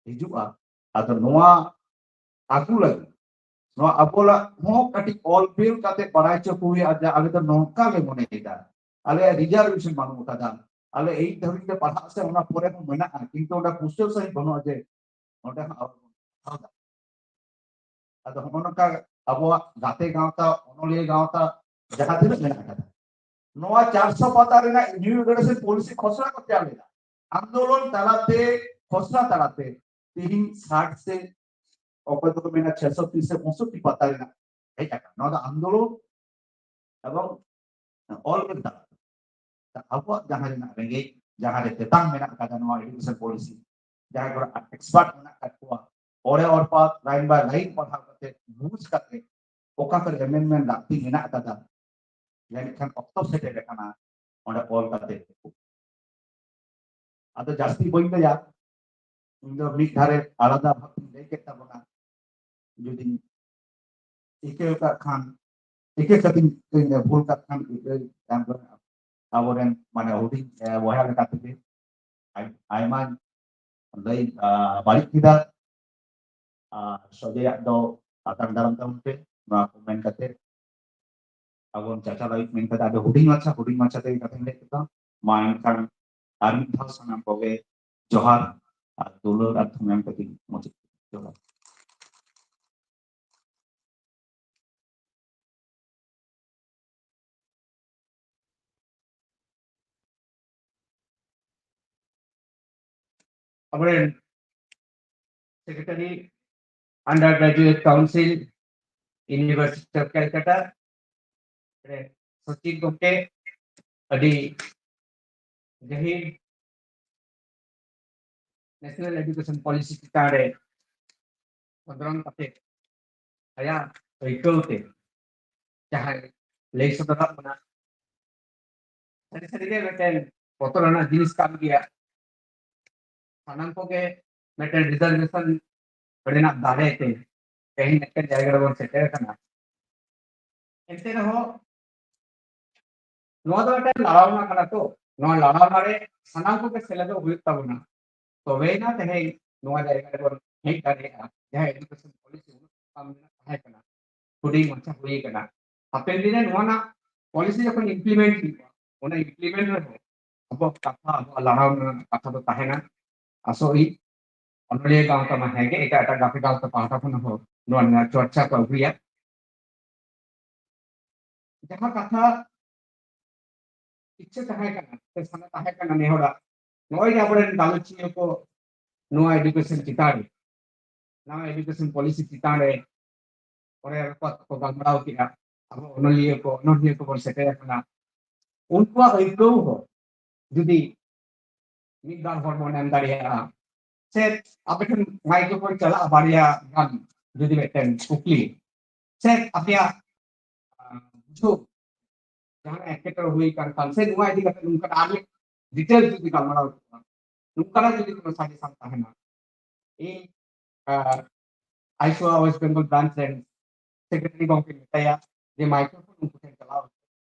ᱦᱤᱡᱩᱜᱼᱟ᱾ ᱟᱫᱚ ᱱᱚᱣᱟ ᱟᱹᱜᱩ ᱞᱟᱹᱜᱤᱫ, ᱱᱚᱣᱟ ᱟᱵᱚᱣᱟᱜ ᱦᱚᱸ ᱠᱟᱹᱴᱤᱡ ᱚᱞ ᱵᱤᱞ ᱠᱟᱛᱮ ᱵᱟᱲᱟᱭ ᱦᱚᱪᱚ ᱠᱚ ᱦᱩᱭᱩᱜᱼᱟ ᱡᱮ ᱟᱞᱮ ᱫᱚ ᱱᱚᱝᱠᱟ ᱞᱮ ᱢᱚᱱᱮᱭᱮᱫᱟ, ᱟᱞᱮᱭᱟᱜ ᱨᱤᱡᱟᱨᱵᱷᱮᱥᱚᱱ ᱵᱟᱹᱱᱩᱜ ᱟᱠᱟᱫᱟ, ᱟᱞᱮ ᱮᱭᱤᱴ ᱫᱷᱟᱹᱵᱤᱡ ᱞᱮ ᱯᱟᱲᱦᱟᱜ ᱥᱮ ᱚᱱᱟ ᱯᱚᱨᱮ ᱦᱚᱸ ᱢᱮᱱᱟᱜᱼᱟ, ᱠᱤᱱᱛᱩ ᱚᱸᱰᱮ ᱯᱩᱥᱴᱟᱹᱣ ᱥᱟᱺᱦᱤᱡ ᱵᱟᱹᱱᱩᱜᱼᱟ ᱡᱮ ᱱᱚᱸᱰᱮ ᱦᱚᱸ ᱟᱵᱚ ᱵᱚᱱ ᱯᱟᱲᱦᱟᱣ ᱫᱟ᱾ ᱟᱫᱚ ᱦᱚᱸᱜᱼᱚ ᱱᱚᱝᱠᱟ ᱟᱵᱚᱣᱟᱜ ᱜᱟᱛᱮ ᱜᱟᱶᱛᱟ, ᱚᱱᱚᱞᱤᱭᱟᱹ ᱜᱟᱶᱛᱟ, ᱡᱟᱦᱟᱸ ᱛᱤᱱᱟᱹᱜ ᱢᱮᱱᱟᱜ ᱟᱠᱟᱫᱟ, ᱱᱚᱣᱟ ᱪᱟᱨᱥᱚ ᱯᱟᱛᱟ ᱨᱮᱱᱟᱜ ᱱᱤᱭᱩ ᱮᱰᱩᱠᱮᱥᱚᱱ ᱯᱚᱞᱤᱥᱤ ᱠᱷᱚᱥᱲᱟ ᱠᱚ ᱛᱮᱭᱟᱨ ᱞᱮᱫᱟ᱾ ᱟᱱᱫᱳᱞᱚᱱ ᱛᱟᱞᱟᱛᱮ, ᱠᱷᱚᱥᱲᱟ ᱛᱟᱞᱟᱛᱮ ᱛᱤᱦᱤᱧ ᱥᱟᱴ ᱥᱮ ᱚᱠᱚᱭ ᱫᱚᱠᱚ ᱢᱮᱱᱟ ᱪᱷᱮᱥᱚᱴᱴᱤ ᱥᱮ ᱯᱚᱸᱭᱥᱚᱴᱴᱤ ᱯᱟᱛᱟ ᱨᱮᱱᱟᱜ ᱦᱮᱡ ᱟᱠᱟᱱᱟ᱾ ᱱᱚᱣᱟ ᱫᱚ ᱟᱱᱫᱳᱞᱚᱱ ᱮᱵᱚᱝ ᱚᱞ ᱨᱮ ᱫᱟᱜ᱾ ᱟᱵᱚᱣᱟᱜ ᱡᱟᱦᱟᱸ ᱨᱮᱱᱟᱜ ᱨᱮᱸᱜᱮᱡ, ᱡᱟᱦᱟᱸ ᱨᱮ ᱛᱮᱛᱟᱝ ᱢᱮᱱᱟᱜ ᱟᱠᱟᱫᱟ ᱱᱚᱣᱟ ᱮᱰᱩᱠᱮᱥᱚᱱ ᱯᱚᱞᱤᱥᱤ, ᱡᱟᱦᱟᱸᱭ ᱠᱚᱨᱮ ᱮᱠᱥᱯᱟᱨᱴ ᱢᱮᱱᱟᱜ ᱟᱠᱟᱫ ᱠᱚᱣᱟ, ᱚᱲᱮ ᱚᱨᱯᱟᱛ ᱞᱟᱭᱤᱱ ᱵᱟᱭ ᱞᱟᱭᱤᱱ ᱯᱟᱲᱦᱟᱣ ᱠᱟᱛᱮ ᱵᱩᱡᱽ ᱠᱟᱛᱮ ᱚᱠᱟ ᱠᱚᱨᱮ ᱮᱢᱮᱱᱰᱢᱮᱱᱴ ᱞᱟᱹᱠᱛᱤ ᱢᱮᱱᱟᱜ ᱟᱠᱟᱫᱟ, ᱡᱟᱹᱱᱤᱡ ᱠᱷᱟᱱ ᱚᱠᱛᱚ ᱥᱮᱴᱮᱨ ᱟᱠᱟᱱᱟ ᱚᱸᱰᱮ ᱚᱞ ᱠᱟᱛᱮ᱾ ᱟᱫᱚ ᱡᱟᱹᱥᱛᱤ ᱵᱟᱹᱧ ᱞᱟᱹᱭᱟ, ᱤᱧ ᱫᱚ ᱢᱤᱫ ᱫᱷᱟᱨᱮ ᱟᱞᱟᱫᱟ ᱵᱷᱟᱵᱽ ᱤᱧ ᱞᱟᱹᱭ ᱠᱮᱫ ᱛᱟᱵᱚᱱᱟ᱾ ᱡᱩᱫᱤ ᱤᱠᱟᱹ ᱠᱟᱜ ᱠᱷᱟᱱ, ᱤᱠᱟᱹ ᱠᱟᱛᱮᱧ ᱵᱷᱩᱞ ᱠᱟᱜ ᱠᱷᱟᱱ, ᱤᱠᱟᱹ ᱮᱢ ᱨᱮ ᱟᱵᱚᱨᱮᱱ ᱢᱟᱱᱮ ᱦᱩᱰᱤᱧ, ᱮ, ᱵᱚᱭᱦᱟ ᱞᱮᱠᱟ ᱛᱮᱜᱮ ᱟᱭ-, ᱟᱭᱢᱟᱧ ᱞᱟᱹᱭ, ᱟ, ᱵᱟᱹᱲᱤᱡ ᱠᱮᱫᱟ᱾ ᱟᱨ ᱥᱚᱡᱮᱭᱟᱜ ᱫᱚ ᱟᱛᱟᱝ ᱫᱟᱨᱟᱢ ᱛᱟᱵᱚᱱ ᱯᱮ᱾ ᱱᱚᱣᱟ ᱠᱚ ᱢᱮᱱ ᱠᱟᱛᱮ ᱟᱵᱚ ᱪᱟᱪᱟ ᱞᱟᱹᱜᱤᱫ ᱢᱮᱱ ᱠᱟᱛᱮ ᱟᱹᱰᱤ ᱦᱩᱰᱤᱧ ᱢᱟᱪᱷᱟ, ᱦᱩᱰᱤᱧ ᱢᱟᱪᱷᱟ ᱛᱮᱜᱮ ᱠᱟᱛᱷᱟᱧ ᱞᱟᱹᱭ ᱠᱮᱫᱟ᱾ ᱢᱟ ᱮᱱᱠᱷᱟᱱ ᱟᱨ ᱢᱤᱫ ᱫᱷᱟᱣ ᱥᱟᱱᱟᱢ ᱠᱚᱜᱮ ᱡᱚᱦᱟᱨ ᱟᱨ ᱫᱩᱞᱟᱹᱲ ᱟᱨ ᱛᱷᱩᱢ ᱮᱢ ᱠᱟᱛᱮ ᱢᱩᱪᱟᱹᱫ᱾ ᱡᱚᱦᱟᱨ᱾ ᱟᱵᱚᱨᱮᱱ secretary, Undergraduate Council, University of Calcutta ᱨᱮ ᱥᱚᱪᱤᱵᱽ ᱜᱚᱢᱠᱮ, ᱟᱹᱰᱤ ᱜᱟᱹᱦᱤᱨ ᱱᱮᱥᱱᱟᱞ ᱮᱰᱩᱠᱮᱥᱚᱱ ᱯᱚᱞᱤᱥᱤ ᱪᱮᱛᱟᱱ ᱨᱮ ᱠᱷᱚᱸᱫᱽᱨᱚᱱ ᱠᱟᱛᱮ ᱟᱭᱟᱜ ᱟᱹᱭᱠᱟᱹᱣ ᱛᱮ ᱡᱟᱦᱟᱸᱭ ᱞᱟᱹᱭ ᱥᱚᱫᱚᱨᱟᱜ ᱵᱚᱱᱟ, ᱥᱟᱹᱨᱤ ᱥᱟᱹᱨᱤ ᱜᱮ ᱢᱤᱫᱴᱮᱱ ᱵᱚᱛᱚᱨ ᱟᱱᱟᱜ ᱡᱤᱱᱤᱥ ᱠᱟᱱ ᱜᱮᱭᱟ᱾ ᱥᱟᱱᱟᱢ ᱠᱚᱜᱮ ᱢᱤᱫᱴᱮᱱ ᱨᱤᱡᱟᱨᱵᱷᱮᱥᱚᱱ ᱨᱮᱱᱟᱜ ᱫᱟᱲᱮ ᱛᱮ ᱛᱮᱦᱮᱧ ᱢᱤᱫᱴᱮᱱ ᱡᱟᱭᱜᱟ ᱨᱮᱵᱚᱱ ᱥᱮᱴᱮᱨ ᱟᱠᱟᱱᱟ᱾ ᱮᱱᱛᱮ ᱨᱮᱦᱚᱸ ᱱᱚᱣᱟ ᱫᱚ ᱢᱤᱫᱴᱮᱱ ᱞᱟᱲᱟᱣᱱᱟ ᱠᱟᱱᱟ ᱛᱚ, ᱱᱚᱣᱟ ᱞᱟᱲᱟᱣᱱᱟ ᱨᱮ ᱥᱟᱱᱟᱢ ᱠᱚᱜᱮ ᱥᱮᱞᱮᱫᱚᱜ ᱦᱩᱭᱩᱜ ᱛᱟᱵᱚᱱᱟ, ᱛᱚᱵᱮᱭᱮᱱᱟ ᱛᱮᱦᱮᱧ ᱱᱚᱣᱟ ᱡᱟᱭᱜᱟ ᱨᱮᱵᱚᱱ ᱦᱮᱡ ᱫᱟᱲᱮᱭᱟᱜᱼᱟ, ᱡᱟᱦᱟᱸ ᱮᱰᱩᱠᱮᱥᱚᱱ ᱯᱚᱞᱤᱥᱤ ᱦᱩᱰᱤᱧ ᱢᱟᱪᱷᱟ ᱦᱩᱭ ᱟᱠᱟᱱᱟ᱾ ᱦᱟᱯᱮᱱ ᱫᱤᱱ ᱨᱮ ᱱᱚᱣᱟ ᱨᱮᱱᱟᱜ ᱯᱚᱞᱤᱥᱤ ᱡᱚᱠᱷᱚᱱ ᱤᱢᱯᱞᱤᱢᱮᱱᱴ ᱦᱩᱭᱩᱜᱼᱟ, ᱚᱱᱟ ᱤᱢᱯᱞᱤᱢᱮᱱᱴ ᱨᱮᱦᱚᱸ ᱟᱵᱚᱣᱟᱜ ᱠᱟᱛᱷᱟ, ᱟᱵᱚᱣᱟᱜ ᱞᱟᱲᱟᱣ ᱨᱮᱱᱟᱜ ᱠᱟᱛᱷᱟ ᱫᱚ ᱛᱟᱦᱮᱱᱟ᱾ ᱟᱥᱚᱜ ᱤᱧ ᱚᱱᱚᱞᱤᱭᱟᱹ ᱜᱟᱶᱛᱟ ᱢᱟ ᱦᱮᱸᱜᱮ, ᱮᱴᱟᱜ ᱮᱴᱟᱜ ᱜᱟᱛᱮ ᱜᱟᱶᱛᱟ ᱯᱟᱦᱴᱟ ᱠᱷᱚᱱ ᱦᱚᱸ ᱱᱚᱣᱟ ᱨᱮᱱᱟᱜ ᱪᱚᱨᱪᱟ ᱠᱚ ᱟᱹᱜᱩᱭᱟ᱾ ᱡᱟᱦᱟᱸ ᱠᱟᱛᱷᱟ ᱤᱪᱪᱷᱟᱹ ᱛᱟᱦᱮᱸ ᱠᱟᱱᱟ ᱥᱮ ᱥᱟᱱᱟ ᱛᱟᱦᱮᱸ ᱠᱟᱱᱟ ᱱᱮ ᱦᱚᱲᱟᱜ, ᱱᱚᱜᱼᱚᱭ ᱡᱮ ᱟᱵᱚᱨᱮᱱ ᱜᱟᱞᱚᱪᱤᱭᱟᱹ ᱠᱚ ᱱᱚᱣᱟ ᱮᱰᱩᱠᱮᱥᱚᱱ ᱪᱮᱛᱟᱱ ᱨᱮ, ᱱᱟᱣᱟ ᱮᱰᱩᱠᱮᱥᱚᱱ ᱯᱚᱞᱤᱥᱤ ᱪᱮᱛᱟᱱ ᱨᱮ ᱚᱸᱰᱮ ᱨᱚᱯᱚᱫ ᱠᱚ ᱜᱟᱞᱢᱟᱨᱟᱣ ᱠᱮᱫᱟ, ᱟᱵᱚ ᱚᱱᱚᱞᱤᱭᱟᱹ ᱠᱚ, ᱚᱱᱚᱞᱤᱭᱟᱹ ᱠᱚᱵᱚᱱ ᱥᱮᱴᱮᱨ ᱟᱠᱟᱱᱟ, ᱩᱱᱠᱩᱣᱟᱜ ᱟᱹᱭᱠᱟᱹᱣ ᱦᱚᱸ ᱡᱩᱫᱤ ᱢᱤᱫ ᱵᱟᱨ ᱦᱚᱲ ᱵᱚᱱ ᱮᱢ ᱫᱟᱲᱮᱭᱟᱜᱼᱟ, ᱥᱮ ᱟᱯᱮ ᱴᱷᱮᱱ ᱢᱟᱭᱤᱠᱨᱳᱯᱷᱳᱱ ᱪᱟᱞᱟᱜᱼᱟ ᱵᱟᱨᱭᱟ ᱜᱟᱱ, ᱡᱩᱫᱤ ᱢᱤᱫᱴᱮᱱ ᱠᱩᱠᱞᱤ, ᱥᱮ ᱟᱯᱮᱭᱟᱜ, ᱟᱸ, ᱵᱩᱡᱷᱟᱹᱣ ᱡᱟᱦᱟᱱᱟᱜ ᱮᱴᱠᱮᱴᱚᱬᱮ ᱦᱩᱭ ᱟᱠᱟᱱ ᱠᱷᱟᱱ ᱥᱮ ᱱᱚᱣᱟ ᱤᱫᱤ ᱠᱟᱛᱮ ᱱᱚᱝᱠᱟᱱᱟᱜ ᱟᱨ ᱢᱤᱫ ᱰᱤᱴᱮᱞ ᱡᱩᱫᱤ ᱜᱟᱞᱢᱟᱨᱟᱣ ᱦᱩᱭᱩᱜᱼᱟ, ᱱᱚᱝᱠᱟᱱᱟᱜ ᱡᱩᱫᱤ ᱠᱳᱱᱳ ᱥᱟᱡᱮᱥᱚᱱ ᱛᱟᱦᱮᱱᱟ, ᱤᱧ, ᱟᱸ, ᱟᱭᱥᱳᱣᱟ ᱳᱭᱮᱥᱴ ᱵᱮᱝᱜᱚᱞ ᱵᱨᱟᱧᱪ ᱨᱮᱱ ᱥᱮᱠᱨᱮᱴᱟᱨᱤ ᱜᱚᱢᱠᱮ ᱢᱮᱛᱟᱭᱟ ᱡᱮ ᱢᱟᱭᱠᱨᱳᱯᱷᱳᱱ ᱩᱱᱠᱩ ᱴᱷᱮᱱ ᱪᱟᱞᱟᱣ ᱦᱚᱪᱚ᱾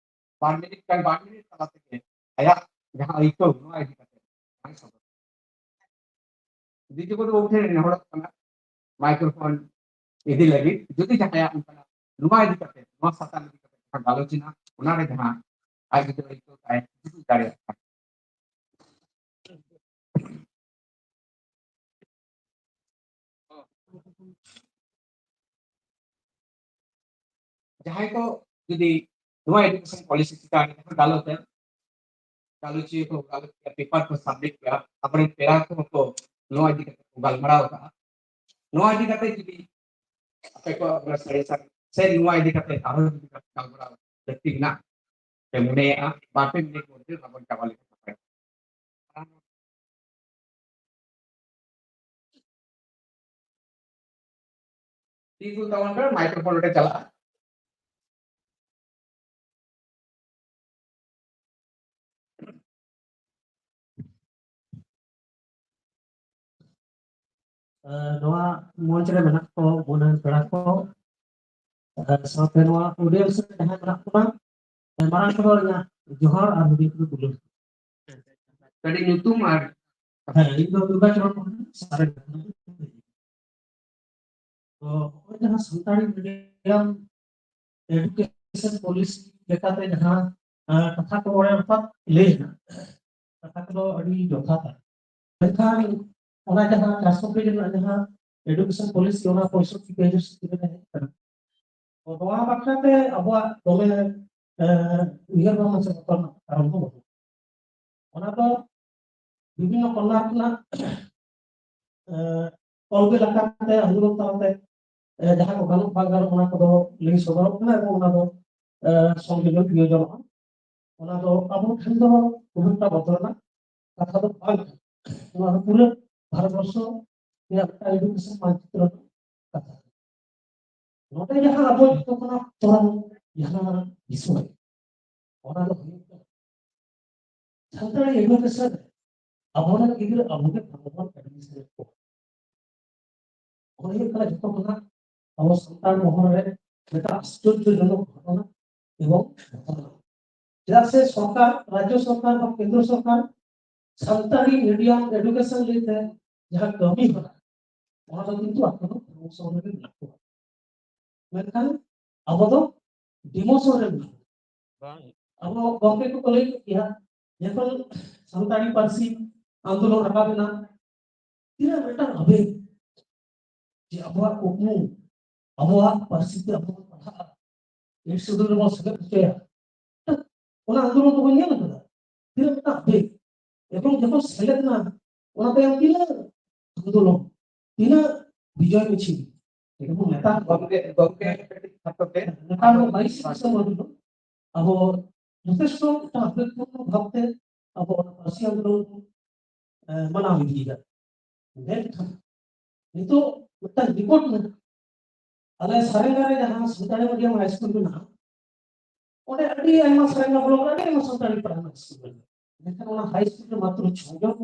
ᱵᱟᱨ ᱢᱤᱱᱤᱴ ᱠᱷᱟᱱ ᱵᱟᱨ ᱢᱤᱱᱤᱴ ᱛᱟᱞᱟ ᱛᱮᱜᱮ ᱟᱭᱟᱜ ᱡᱟᱦᱟᱸ ᱟᱹᱭᱠᱟᱹᱣ ᱱᱚᱣᱟ ᱤᱫᱤ ᱠᱟᱛᱮ ᱵᱟᱭ ᱥᱚᱫᱚᱨ᱾ ᱡᱩᱫᱤ ᱠᱚ ᱵᱟᱵᱚ ᱴᱷᱮᱱ ᱱᱮᱦᱚᱨᱚᱜ ᱠᱟᱱᱟ ᱢᱟᱭᱠᱨᱳᱯᱷᱳᱱ ᱤᱫᱤ ᱞᱟᱹᱜᱤᱫ, ᱡᱩᱫᱤ ᱡᱟᱦᱟᱸᱭᱟᱜ ᱚᱱᱠᱟᱱᱟᱜ ᱱᱚᱣᱟ ᱤᱫᱤ ᱠᱟᱛᱮ, ᱱᱚᱣᱟ ᱥᱟᱛᱟᱢ ᱤᱫᱤ ᱠᱟᱛᱮ ᱡᱟᱦᱟᱸ ᱜᱟᱞᱚᱪ ᱮᱱᱟ, ᱚᱱᱟ ᱨᱮ ᱡᱟᱦᱟᱸ ᱟᱡ ᱡᱩᱫᱤ ᱟᱹᱭᱠᱟᱹᱣ ᱛᱟᱭ, ᱡᱩᱫᱤ ᱫᱟᱲᱮᱭᱟᱜ ᱠᱷᱟᱱ᱾ ᱡᱟᱦᱟᱸᱭ ᱠᱚ ᱡᱩᱫᱤ ᱱᱚᱣᱟ ᱮᱰᱩᱠᱮᱥᱚᱱ ᱯᱚᱞᱤᱥᱤ ᱪᱮᱛᱟᱱ ᱨᱮ ᱡᱟᱦᱟᱸ ᱜᱟᱞᱚᱪ ᱮ, ᱜᱟᱞᱚᱪᱤᱭᱟᱹ ᱠᱚ ᱜᱟᱞᱚᱪ ᱠᱮᱫᱟ, ᱯᱮᱯᱟᱨ ᱠᱚ ᱥᱟᱵᱢᱤᱴ ᱠᱮᱫᱟ, ᱟᱵᱚᱨᱮᱱ ᱯᱮᱲᱟ ᱠᱚᱦᱚᱸ ᱠᱚ ᱱᱚᱣᱟ ᱤᱫᱤ ᱠᱟᱛᱮ ᱠᱚ ᱜᱟᱞᱢᱟᱨᱟᱣ ᱠᱟᱜᱼᱟ᱾ ᱱᱚᱣᱟ ᱤᱫᱤ ᱠᱟᱛᱮ ᱡᱩᱫᱤ ᱟᱯᱮ ᱠᱚᱣᱟᱜ ᱚᱱᱟ ᱥᱟᱡᱮᱥᱚᱱ ᱥᱮ ᱱᱚᱣᱟ ᱤᱫᱤ ᱠᱟᱛᱮ ᱟᱨᱦᱚᱸ ᱡᱩᱫᱤ ᱜᱟᱞᱢᱟᱨᱟᱣ ᱞᱟᱹᱠᱛᱤ ᱢᱮᱱᱟᱜ ᱯᱮ ᱢᱚᱱᱮᱭᱮᱜᱼᱟ, ᱵᱟᱨ ᱯᱮ ᱢᱤᱱᱤᱴ ᱢᱚᱫᱽᱫᱷᱮ ᱵᱟᱵᱚᱱ ᱪᱟᱵᱟ ᱞᱮᱠᱷᱟᱱ ᱱᱟᱯᱟᱭ᱾ ᱛᱤ ᱫᱩᱞ ᱛᱟᱵᱚᱱ ᱯᱮ, ᱢᱟᱭᱠᱨᱳᱯᱷᱳᱱ ᱱᱚᱰᱮ ᱪᱟᱞᱟᱜᱼᱟ᱾ ᱮ, ᱱᱚᱣᱟ ᱢᱚᱧᱪ ᱨᱮ ᱢᱮᱱᱟᱜ ᱠᱚ ᱜᱩᱱᱟᱹᱱ ᱯᱮᱲᱟ ᱠᱚ, ᱮ, ᱥᱟᱶᱛᱮ ᱱᱚᱣᱟ ᱚᱰᱤᱭᱮᱱᱥ ᱨᱮ ᱡᱟᱦᱟᱸᱭ ᱢᱮᱱᱟᱜ ᱠᱚᱣᱟ, ᱮ, ᱢᱟᱨᱟᱝ ᱠᱚᱫᱚ ᱤᱧᱟᱹᱜ ᱡᱚᱦᱟᱨ ᱟᱨ ᱦᱩᱰᱤᱧ ᱠᱚᱫᱚ ᱫᱩᱞᱟᱹᱲ᱾ ᱠᱟᱹᱴᱤᱡ ᱧᱩᱛᱩᱢ ᱟᱨ ᱦᱮᱸ, ᱤᱧ ᱫᱚ ᱫᱩᱨᱜᱟ ᱪᱚᱨᱚᱱ ᱢᱩᱨᱢᱩ, ᱥᱟᱨᱮ ᱛᱚ, ᱱᱚᱜᱼᱚᱭ ᱡᱟᱦᱟᱸ ᱥᱟᱱᱛᱟᱲᱤ ᱢᱤᱰᱤᱭᱟᱢ ᱮᱰᱩᱠᱮᱥᱚᱱ ᱯᱚᱞᱤᱥᱤ ᱞᱮᱠᱟᱛᱮ ᱡᱟᱦᱟᱸ, ᱟᱸ, ᱠᱟᱛᱷᱟ ᱠᱚ ᱚᱸᱰᱮ ᱨᱟᱠᱟᱵ ᱞᱟᱹᱭ ᱮᱱᱟ, ᱠᱟᱛᱷᱟ ᱠᱚᱫᱚ ᱟᱹᱰᱤ ᱡᱚᱛᱷᱟᱛᱟ᱾ ᱢᱮᱱᱠᱷᱟᱱ ᱚᱱᱟ ᱡᱟᱦᱟᱸ ᱪᱟᱨᱥᱚ ᱯᱮᱡᱽ ᱨᱮᱱᱟᱜ ᱡᱟᱦᱟᱸ ᱮᱰᱩᱠᱮᱥᱚᱱ ᱯᱚᱞᱤᱥᱤ, ᱚᱱᱟ ᱯᱚᱸᱭᱥᱚᱴᱴᱤ ᱯᱮᱡᱽ ᱨᱮ ᱥᱮᱴᱮᱨ ᱦᱮᱡ ᱟᱠᱟᱱᱟ᱾ ᱛᱚ, ᱱᱚᱣᱟ ᱵᱟᱠᱷᱨᱟ ᱛᱮ ᱟᱵᱚᱣᱟᱜ ᱫᱚᱢᱮ, ᱮᱸ, ᱩᱭᱦᱟᱹᱨ ᱵᱷᱟᱵᱽᱱᱟ ᱥᱮ ᱵᱚᱛᱚᱨ ᱨᱮᱱᱟᱜ ᱠᱟᱨᱚᱱ ᱫᱚ ᱵᱟᱹᱱᱩᱜᱼᱟ᱾ ᱚᱱᱟ ᱫᱚ ᱵᱤᱵᱷᱤᱱᱱᱚ ᱠᱚᱨᱱᱟᱨ ᱠᱷᱚᱱᱟᱜ, ᱮᱸ, ᱚᱞ ᱵᱤᱞ ᱟᱠᱟᱱ ᱛᱮ, ᱟᱱᱫᱳᱞᱚᱱ ᱛᱟᱞᱟᱛᱮ, ᱮᱸ, ᱡᱟᱦᱟᱸ ᱠᱚ ᱜᱟᱱᱚᱜ ᱵᱟᱝ ᱜᱟᱱᱚᱜ, ᱚᱱᱟ ᱠᱚᱫᱚ ᱞᱟᱹᱭ ᱥᱚᱫᱚᱨᱚᱜ ᱠᱟᱱᱟ ᱮᱵᱚᱝ ᱚᱱᱟ ᱫᱚ, ᱮᱸ, ᱥᱚᱝᱡᱳᱡᱚᱱ ᱯᱨᱤᱭᱳᱡᱚᱱᱚᱜᱼᱟ᱾ ᱚᱱᱟ ᱫᱚ ᱟᱵᱚ ᱴᱷᱮᱱ ᱫᱚ ᱠᱷᱩᱵ ᱮᱠᱴᱟ ᱵᱚᱛᱚᱨ ᱨᱮᱱᱟᱜ ᱠᱟᱛᱷᱟ ᱫᱚ ᱵᱟᱝ ᱠᱟᱱᱟ᱾ ᱱᱚᱣᱟ ᱫᱚ ᱯᱩᱨᱟᱹ ᱵᱷᱟᱨᱚᱛᱵᱚᱨᱥᱚ ᱨᱮᱭᱟᱜ ᱢᱤᱫᱴᱟᱝ ᱮᱰᱩᱠᱮᱥᱚᱱ ᱢᱟᱱᱪᱤᱛᱨᱚ ᱨᱮᱱᱟᱜ ᱠᱟᱛᱷᱟ᱾ ᱱᱚᱰᱮ ᱡᱟᱦᱟᱸ ᱟᱵᱚ ᱡᱚᱛᱚ ᱠᱷᱚᱱᱟᱜ ᱵᱚᱛᱚᱨᱟᱱ ᱡᱟᱦᱟᱸ ᱵᱤᱥᱚᱭ, ᱚᱱᱟ ᱫᱚ ᱦᱩᱭᱩᱜ ᱠᱟᱱᱟ ᱥᱟᱱᱛᱟᱲᱤ ᱮᱰᱩᱠᱮᱥᱚᱱ ᱨᱮ ᱟᱵᱚᱨᱮᱱ ᱜᱤᱫᱽᱨᱟᱹ ᱟᱵᱚᱜᱮ ᱵᱟᱝᱵᱚᱱ ᱮᱰᱢᱤᱥᱚᱱᱮᱫ ᱠᱚᱣᱟ᱾ ᱚᱱᱟ ᱦᱩᱭᱩᱜ ᱠᱟᱱᱟ ᱡᱚᱛᱚ ᱠᱷᱚᱱᱟᱜ ᱟᱵᱚ ᱥᱟᱱᱛᱟᱲ ᱢᱚᱦᱚᱞ ᱨᱮ ᱢᱤᱫᱴᱟᱝ ᱟᱥᱪᱚᱨᱡᱚᱡᱚᱱᱚᱠ ᱜᱷᱚᱴᱚᱱᱟ ᱮᱵᱚᱝ ᱜᱷᱚᱴᱚᱱᱟ᱾ ᱪᱮᱫᱟᱜ ᱥᱮ ᱥᱚᱨᱠᱟᱨ, ᱨᱟᱡᱽᱡᱚ ᱥᱚᱨᱠᱟᱨ ᱵᱟ ᱠᱮᱱᱫᱨᱚ ᱥᱚᱨᱠᱟᱨ ᱥᱟᱱᱛᱟᱲᱤ ᱢᱤᱰᱤᱭᱟᱢ ᱮᱰᱩᱠᱮᱥᱚᱱ ᱞᱟᱹᱭᱛᱮ ᱡᱟᱦᱟᱸ ᱠᱟᱹᱢᱤ ᱦᱚᱨᱟ, ᱚᱱᱟ ᱫᱚ ᱠᱤᱱᱛᱩ ᱟᱠᱚ ᱫᱚ ᱯᱨᱚᱢᱳᱥᱚᱱ ᱨᱮᱜᱮ ᱢᱮᱱᱟᱜ ᱠᱚᱣᱟ᱾ ᱢᱮᱱᱠᱷᱟᱱ ᱟᱵᱚ ᱫᱚ ᱰᱤᱢᱳᱥᱚᱱ ᱨᱮ ᱢᱮᱱᱟᱜ ᱵᱚᱱᱟ᱾ ᱵᱟᱝ᱾ ᱟᱵᱚ ᱜᱚᱢᱠᱮ ᱠᱚᱠᱚ ᱞᱟᱹᱭ ᱠᱮᱫ ᱜᱮᱭᱟ, ᱡᱚᱠᱷᱚᱱ ᱥᱟᱱᱛᱟᱲᱤ ᱯᱟᱹᱨᱥᱤ ᱟᱱᱫᱳᱞᱚᱱ ᱨᱟᱠᱟᱵ ᱮᱱᱟ, ᱛᱤᱱᱟᱹᱜ ᱢᱤᱫᱴᱟᱝ ᱟᱵᱮᱜ ᱡᱮ ᱟᱵᱚᱣᱟᱜ ᱠᱩᱠᱢᱩ, ᱟᱵᱚᱣᱟᱜ ᱯᱟᱹᱨᱥᱤ ᱛᱮ ᱟᱵᱚ ᱵᱚᱱ ᱯᱟᱲᱦᱟᱜᱼᱟ, ᱮᱭᱤᱴ ᱥᱤᱰᱩᱞ ᱨᱮᱵᱚᱱ ᱥᱮᱞᱮᱫ ᱦᱚᱪᱚᱭᱟ᱾ ᱚᱱᱟ ᱟᱱᱫᱳᱞᱚᱱ ᱫᱚᱵᱚᱱ ᱧᱮᱞ ᱟᱠᱟᱫᱟ, ᱛᱤᱱᱟᱹᱜ ᱢᱤᱫᱴᱟᱝ ᱟᱵᱮᱜ᱾ ᱮᱵᱚᱝ ᱡᱚᱠᱷᱚᱱ ᱥᱮᱞᱮᱫ ᱮᱱᱟ, ᱚᱱᱟ ᱛᱟᱭᱚᱢ ᱛᱤᱱᱟᱹᱜ ᱟᱱᱫᱳᱞᱚᱱ, ᱛᱤᱱᱟᱹᱜ ᱵᱤᱡᱚᱭ ᱢᱤᱪᱷᱤᱞ᱾ ᱮᱵᱚᱝ ᱱᱮᱛᱟᱨ ᱜᱚᱢᱠᱮ, ᱜᱚᱢᱠᱮ, ᱠᱟᱹᱴᱤᱡ ᱠᱷᱟᱴᱚ ᱛᱮ᱾ ᱱᱮᱛᱟᱨ ᱫᱚ ᱵᱟᱭᱤᱥ ᱰᱤᱥᱮᱢᱵᱚᱨ ᱦᱤᱞᱳᱜ ᱟᱵᱚ ᱡᱚᱛᱷᱮᱥᱴᱚ ᱢᱤᱫᱴᱟᱝ ᱟᱵᱮᱜᱽᱯᱩᱨᱱᱚ ᱵᱷᱟᱵᱽᱛᱮ ᱟᱵᱚ ᱚᱱᱟ ᱯᱟᱹᱨᱥᱤ ᱟᱱᱫᱳᱞᱚᱱ ᱵᱚᱱ, ᱮ, ᱢᱟᱱᱟᱣ ᱤᱫᱤᱭᱮᱫᱟ᱾ ᱢᱮᱱᱠᱷᱟᱱ ᱱᱤᱛᱚᱜ ᱢᱤᱫᱴᱟᱝ ᱨᱤᱯᱳᱨᱴ ᱢᱮᱱᱟᱜᱼᱟ, ᱟᱞᱮ ᱥᱟᱨᱮᱝᱜᱟ ᱨᱮ ᱡᱟᱦᱟᱸ ᱥᱟᱱᱛᱟᱲᱤ ᱢᱤᱰᱤᱭᱟᱢ ᱦᱟᱭ ᱥᱠᱩᱞ ᱢᱮᱱᱟᱜᱼᱟ, ᱚᱸᱰᱮ ᱟᱹᱰᱤ ᱟᱭᱢᱟ ᱥᱟᱨᱮᱝᱜᱟ ᱵᱞᱚᱠ ᱨᱮ ᱟᱹᱰᱤ ᱟᱭᱢᱟ ᱥᱟᱱᱛᱟᱲᱤ ᱯᱨᱟᱭᱢᱟᱨᱤ ᱥᱠᱩᱞ ᱢᱮᱱᱟᱜᱼᱟ᱾ ᱢᱮᱱᱠᱷᱟᱱ ᱚᱱᱟ ᱦᱟᱭ ᱥᱠᱩᱞ ᱨᱮ ᱢᱟᱛᱨᱚ ᱪᱷᱚ ᱡᱚᱱ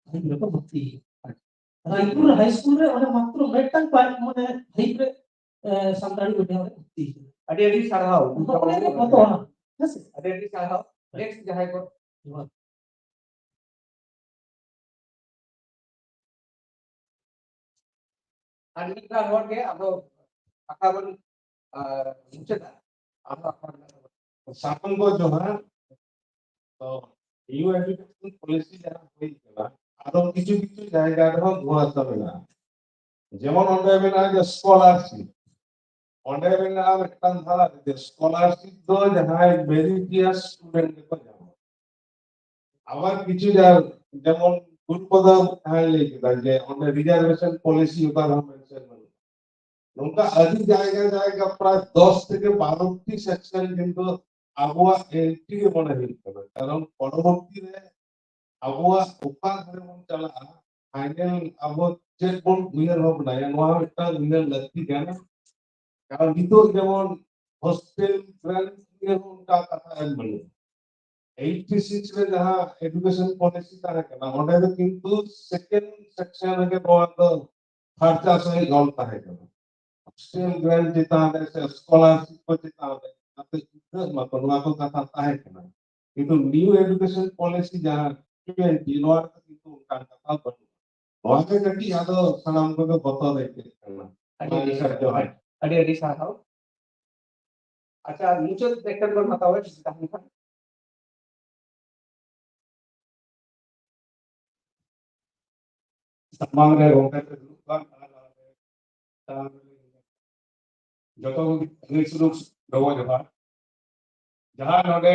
ᱦᱟᱭ ᱥᱠᱩᱞ ᱨᱮᱠᱚ ᱵᱷᱚᱨᱛᱤ ᱟᱠᱟᱱᱟ᱾ ᱨᱟᱭᱯᱩᱨ ᱦᱟᱭ ᱥᱠᱩᱞ ᱨᱮ ᱚᱸᱰᱮ ᱢᱟᱛᱨᱚ ᱢᱤᱫᱴᱟᱝ ᱯᱟᱭ-, ᱢᱟᱱᱮ ᱦᱟᱭ ᱨᱮ, ᱮ, ᱥᱟᱱᱛᱟᱲᱤ ᱢᱤᱰᱤᱭᱟᱢ ᱨᱮ ᱵᱷᱚᱨᱛᱤ ᱟᱠᱟᱱᱟ᱾ ᱟᱹᱰᱤ ᱟᱹᱰᱤ ᱥᱟᱨᱦᱟᱣ᱾ ᱱᱚᱜᱼᱚ ᱱᱤᱭᱟᱹ ᱵᱚᱛᱚᱨ, ᱦᱮᱸ ᱥᱮ? ᱟᱹᱰᱤ ᱟᱹᱰᱤ ᱥᱟᱨᱦᱟᱣ᱾ ᱱᱮᱠᱥᱴ ᱡᱟᱦᱟᱸᱭ ᱠᱚ᱾ ᱡᱚᱦᱟᱨ᱾ ᱟᱨ ᱢᱤᱫ ᱵᱟᱨ ᱦᱚᱲ ᱜᱮ ᱟᱫᱚ ᱠᱟᱛᱷᱟ ᱵᱚᱱ, ᱟᱨ, ᱢᱩᱪᱟᱹᱫᱟ᱾ ᱟᱫᱚ ᱟᱯᱱᱟᱨ ᱥᱟᱱᱟᱢ ᱠᱚ ᱡᱚᱦᱟᱨ᱾ ᱛᱚ, ᱱᱤᱭᱩ ᱮᱰᱩᱠᱮᱥᱚᱱ ᱯᱚᱞᱤᱥᱤ ᱡᱟᱦᱟᱸ ᱦᱩᱭ ᱠᱟᱱᱟ, ᱟᱨᱚ ᱠᱤᱪᱷᱩ ᱠᱤᱪᱷᱩ ᱡᱟᱭᱜᱟ ᱨᱮᱦᱚᱸ ᱫᱷᱩᱣᱟᱥᱟ ᱢᱮᱱᱟᱜᱼᱟ᱾ ᱡᱮᱢᱚᱱ ᱚᱸᱰᱮ ᱢᱮᱱᱟᱜᱼᱟ ᱡᱮ ᱥᱠᱚᱞᱟᱨᱥᱤᱯ, ᱚᱸᱰᱮ ᱢᱮᱱᱟᱜᱼᱟ ᱢᱤᱫᱴᱟᱝ ᱫᱷᱟᱨᱟ ᱡᱮ ᱥᱠᱚᱞᱟᱨᱥᱤᱯ ᱫᱚ ᱡᱟᱦᱟᱸᱭ ᱢᱮᱨᱤᱴᱤᱭᱟᱥ ᱥᱴᱩᱰᱮᱱᱴ ᱜᱮᱠᱚ ᱧᱟᱢᱟ᱾ ᱟᱵᱟᱨ ᱠᱤᱪᱷᱩ ᱡᱟ-, ᱡᱮᱢᱚᱱ ᱜᱩᱨᱩᱯᱚᱫᱚ ᱡᱟᱦᱟᱸᱭ ᱞᱟᱹᱭ ᱠᱮᱫᱟ ᱡᱮ ᱚᱸᱰᱮ ᱨᱤᱡᱟᱨᱵᱷᱮᱥᱚᱱ ᱯᱚᱞᱤᱥᱤ ᱚᱠᱟ ᱨᱮᱦᱚᱸ ᱢᱮᱱᱥᱚᱱ ᱵᱟᱹᱱᱩᱜᱼᱟ᱾ ᱱᱚᱝᱠᱟ ᱟᱹᱰᱤ ᱡᱟᱭᱜᱟ ᱡᱟᱭᱜᱟ ᱯᱨᱟᱭ ᱫᱚᱥ ᱛᱷᱮᱠᱮ ᱵᱟᱨᱚ ᱴᱤ ᱥᱮᱠᱥᱚᱱ ᱠᱤᱱᱛᱩ ᱟᱵᱚᱣᱟᱜ ᱮᱱᱴᱨᱤ ᱜᱮ ᱢᱚᱱᱮ ᱦᱩᱭᱩᱜ ᱠᱟᱱᱟ, ᱠᱟᱨᱚᱱ ᱯᱚᱨᱚᱵᱚᱨᱛᱤ ᱨᱮ ᱟᱵᱚᱣᱟᱜ ᱚᱠᱟ ᱫᱷᱟᱨᱮ ᱵᱚᱱ ᱪᱟᱞᱟᱜᱼᱟ, ᱯᱷᱟᱭᱱᱮᱞ ᱟᱵᱚ ᱪᱮᱫ ᱵᱚᱱ ᱩᱭᱦᱟᱹᱨ ᱵᱷᱟᱵᱽᱱᱟᱭᱟ, ᱱᱚᱣᱟ ᱢᱤᱫᱴᱟᱝ ᱩᱭᱦᱟᱹᱨ ᱞᱟᱹᱠᱛᱤ ᱠᱟᱱᱟ᱾ ᱠᱟᱨᱚᱱ ᱱᱤᱛᱚᱜ ᱡᱮᱢᱚᱱ ᱦᱳᱥᱴᱮᱞ ᱨᱮᱱ ᱱᱤᱭᱮ ᱦᱚᱸ ᱚᱱᱠᱟ ᱠᱟᱛᱷᱟ ᱮᱢ ᱵᱟᱹᱱᱩᱜᱼᱟ᱾ ᱮᱭᱤᱴᱤ ᱥᱤᱠᱥ ᱨᱮ ᱡᱟᱦᱟᱸ ᱮᱰᱩᱠᱮᱥᱚᱱ ᱯᱚᱞᱤᱥᱤ ᱛᱟᱦᱮᱸ ᱠᱟᱱᱟ, ᱚᱸᱰᱮ ᱫᱚ ᱠᱤᱱᱛᱩ ᱥᱮᱠᱮᱱᱰ ᱥᱮᱠᱥᱚᱱ ᱨᱮᱜᱮ ᱱᱚᱣᱟ ᱫᱚ ᱯᱷᱟᱨᱪᱟ ᱥᱟᱺᱦᱤᱡ ᱚᱞ ᱛᱟᱦᱮᱸ ᱠᱟᱱᱟ᱾ ᱦᱳᱥᱴᱮᱞ ᱜᱨᱟᱱᱴ ᱪᱮᱛᱟᱱ ᱨᱮ ᱥᱮ ᱥᱠᱚᱞᱟᱨᱥᱤᱯ ᱠᱚ ᱪᱮᱛᱟᱱ ᱨᱮ ᱡᱟᱛᱮ ᱩᱛᱱᱟᱹᱜ ᱢᱟᱠᱚ, ᱱᱚᱣᱟ ᱠᱚ ᱠᱟᱛᱷᱟ ᱛᱟᱦᱮᱸ ᱠᱟᱱᱟ᱾ ᱠᱤᱱᱛᱩ ᱱᱤᱭᱩ ᱮᱰᱩᱠᱮᱥᱚᱱ ᱯᱚᱞᱤᱥᱤ ᱡᱟᱦᱟᱸ ᱴᱩᱭᱮᱱᱴᱤ, ᱱᱚᱣᱟ ᱨᱮᱫᱚ ᱠᱤᱱᱛᱩ ᱚᱱᱠᱟᱱ ᱠᱟᱛᱷᱟ ᱵᱟᱹᱱᱩᱜᱼᱟ᱾ ᱱᱚᱣᱟ ᱜᱮ ᱠᱟᱹᱴᱤᱡ ᱟᱫᱚ ᱥᱟᱱᱟᱢ ᱠᱚᱜᱮ ᱵᱚᱛᱚᱨ ᱟᱹᱭᱠᱟᱹᱜ ᱠᱟᱱᱟ᱾ ᱟᱹᱰᱤ ᱟᱹᱰᱤ ᱢᱟ ᱥᱟᱨᱦᱟᱣ᱾ ᱡᱚᱦᱟᱨ᱾ ᱟᱹᱰᱤ ᱟᱹᱰᱤ ᱥᱟᱨᱦᱟᱣ᱾ ᱟᱪᱪᱷᱟ, ᱢᱩᱪᱟᱹᱫ ᱢᱤᱫᱴᱮᱱ ᱵᱚᱱ ᱦᱟᱛᱟᱣᱟ, ᱡᱩᱫᱤ ᱛᱟᱦᱮᱱ ᱠᱷᱟᱱ᱾ ᱥᱟᱢᱟᱝ ᱨᱮ ᱜᱚᱢᱠᱮ ᱠᱚ ᱫᱩᱲᱩᱵ ᱠᱟᱱ, ᱛᱟᱞᱟ ᱨᱮ, ᱛᱟᱞᱟ ᱨᱮ, ᱡᱚᱛᱚ ᱠᱚᱜᱮ ᱥᱩᱞᱩᱠ ᱰᱚᱵᱚ ᱡᱚᱦᱟᱨ᱾ ᱡᱟᱦᱟᱸ ᱱᱚᱰᱮ,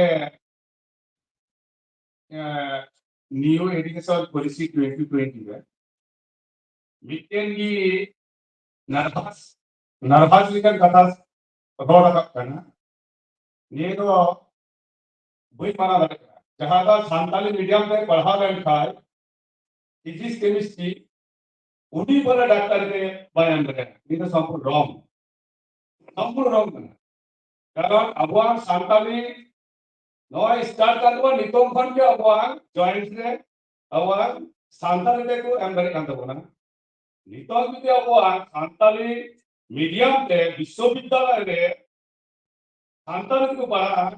ᱮᱸ, New education policy twenty twenty ᱨᱮ ᱢᱤᱫᱴᱮᱱ ᱜᱮ ᱱᱟᱨᱵᱷᱟᱥ, ᱱᱟᱨᱵᱷᱟᱥ ᱞᱮᱠᱟᱱ ᱠᱟᱛᱷᱟ ᱨᱚᱲ ᱨᱟᱠᱟᱵ ᱠᱟᱱᱟ᱾ ᱱᱤᱭᱟᱹ ᱫᱚ ᱵᱟᱹᱧ ᱢᱟᱱᱟᱣ ᱫᱟᱲᱮᱭᱟᱜ ᱠᱟᱱᱟ᱾ ᱡᱟᱦᱟᱸ ᱫᱚ ᱥᱟᱱᱛᱟᱞᱤ ᱢᱤᱰᱤᱭᱟᱢ ᱛᱮ ᱯᱟᱲᱦᱟᱣ ᱞᱮᱱᱠᱷᱟᱱ ᱯᱷᱤᱡᱤᱠᱥ, ᱠᱮᱢᱤᱥᱴᱨᱤ, ᱩᱱᱤ ᱵᱚᱞᱮ ᱰᱟᱠᱛᱟᱨ ᱜᱮ ᱵᱟᱭ ᱮᱢ ᱫᱟᱲᱮᱭᱟᱜᱼᱟ᱾ ᱱᱤᱭᱟᱹ ᱫᱚ ᱥᱚᱢᱯᱩᱨᱱ ᱨᱚᱝ, ᱥᱚᱢᱯᱩᱨᱱ ᱨᱚᱝ ᱠᱟᱱᱟ᱾ ᱠᱟᱨᱚᱱ ᱟᱵᱚᱣᱟᱜ ᱥᱟᱱᱛᱟᱞᱤ ᱱᱚᱣᱟ ᱥᱴᱟᱨᱴ ᱠᱟᱱ ᱛᱟᱵᱚᱱᱟ ᱱᱤᱛᱚᱝ ᱠᱷᱚᱱ ᱜᱮ, ᱟᱵᱚᱣᱟᱜ ᱡᱚᱭᱮᱱᱴ ᱨᱮ ᱟᱵᱚᱣᱟᱜ ᱥᱟᱱᱛᱟᱞᱤ ᱛᱮᱠᱚ ᱮᱢ ᱫᱟᱲᱮᱭᱟᱜ ᱠᱟᱱ ᱛᱟᱵᱚᱱᱟ᱾ ᱱᱤᱛᱚᱝ ᱡᱩᱫᱤ ᱟᱵᱚᱣᱟᱜ ᱥᱟᱱᱛᱟᱞᱤ ᱢᱤᱰᱤᱭᱟᱢ ᱛᱮ ᱵᱤᱥᱥᱚᱵᱤᱫᱽᱫᱟᱞᱚᱭ ᱨᱮ ᱥᱟᱱᱛᱟᱞᱤ ᱛᱮᱠᱚ ᱯᱟᱲᱦᱟᱜᱼᱟ,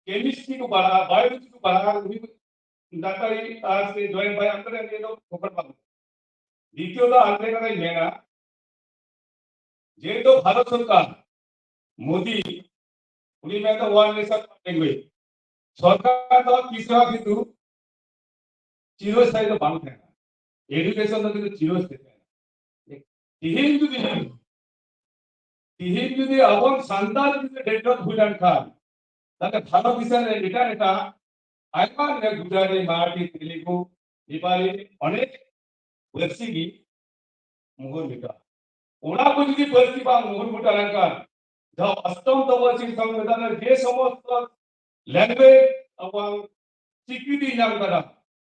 ᱠᱮᱢᱤᱥᱴᱨᱤ ᱠᱚ ᱯᱟᱲᱦᱟᱜᱼᱟ, ᱵᱟᱭᱳᱞᱚᱡᱤ ᱠᱚ ᱯᱟᱲᱦᱟᱜᱼᱟ, ᱩᱱᱤ ᱰᱟᱠᱛᱟᱨᱤ ᱟᱨᱴᱥ ᱨᱮ ᱡᱚᱭᱮᱱ ᱵᱟᱭ ᱮᱢ ᱫᱟᱲᱮᱭᱟᱜᱼᱟ, ᱱᱤᱭᱟᱹ ᱫᱚ ᱯᱷᱚᱠᱚᱴ ᱵᱟᱝ᱾ ᱫᱤᱛᱤᱭᱚ ᱫᱚ ᱟᱨ ᱢᱤᱫᱴᱮᱱ ᱠᱟᱛᱷᱟᱧ ᱢᱮᱱᱟ, ᱡᱮᱦᱮᱛᱩ ᱵᱷᱟᱨᱚᱛ ᱥᱚᱨᱠᱟᱨ ᱢᱳᱫᱤ ᱩᱱᱤ ᱢᱮᱱᱫᱟ one nation one language, ᱥᱚᱨᱠᱟᱨ ᱫᱚ ᱛᱤᱥ ᱨᱮᱦᱚᱸ ᱠᱤᱱᱛᱩ ᱪᱤᱨᱚᱥᱛᱷᱟᱭᱤ ᱫᱚ ᱵᱟᱝ ᱛᱟᱦᱮᱱᱟ᱾ ᱮᱰᱩᱠᱮᱥᱚᱱ ᱫᱚ ᱠᱤᱱᱛᱩ ᱪᱤᱨᱚᱥᱛᱷᱟᱭᱤ ᱛᱟᱦᱮᱱᱟ᱾ ᱛᱤᱦᱤᱧ ᱡᱩᱫᱤ ᱛᱤᱦᱤᱧ ᱡᱩᱫᱤ ᱟᱵᱚ ᱥᱟᱱᱛᱟᱲ ᱡᱩᱫᱤ ᱰᱮᱵᱷᱞᱚᱯ ᱦᱩᱭ ᱞᱮᱱᱠᱷᱟᱱ, ᱛᱟᱦᱞᱮ ᱵᱷᱟᱨᱚᱛ ᱫᱤᱥᱚᱢ ᱨᱮ ᱮᱴᱟᱜ ᱮᱴᱟᱜ ᱟᱭᱢᱟ ᱜᱩᱡᱽᱨᱟᱴᱤ, ᱢᱟᱨᱟᱴᱷᱤ, ᱛᱮᱞᱮᱜᱩ, ᱱᱮᱯᱟᱞᱤ, ᱚᱱᱮᱠ ᱯᱟᱹᱨᱥᱤ ᱜᱮ ᱢᱚᱦᱚᱨ ᱢᱮᱴᱟᱜᱼᱟ᱾ ᱚᱱᱟ ᱠᱚ ᱡᱩᱫᱤ ᱯᱟᱹᱨᱥᱤ ᱵᱟᱝ ᱢᱚᱦᱚᱨ ᱢᱮᱴᱟᱜ ᱞᱮᱱᱠᱷᱟᱱ, ᱡᱟᱦᱟᱸ ᱚᱥᱴᱚᱢ ᱛᱚᱯᱚ ᱥᱤᱞ ᱥᱚᱝᱵᱤᱫᱷᱟᱱ ᱨᱮ ᱡᱮ ᱥᱚᱢᱚᱥᱛᱚ ᱞᱮᱝᱜᱩᱭᱮᱡᱽ ᱟᱵᱚᱣᱟᱜ ᱥᱤᱠᱨᱤᱛᱤ ᱧᱟᱢ ᱠᱟᱫᱟ,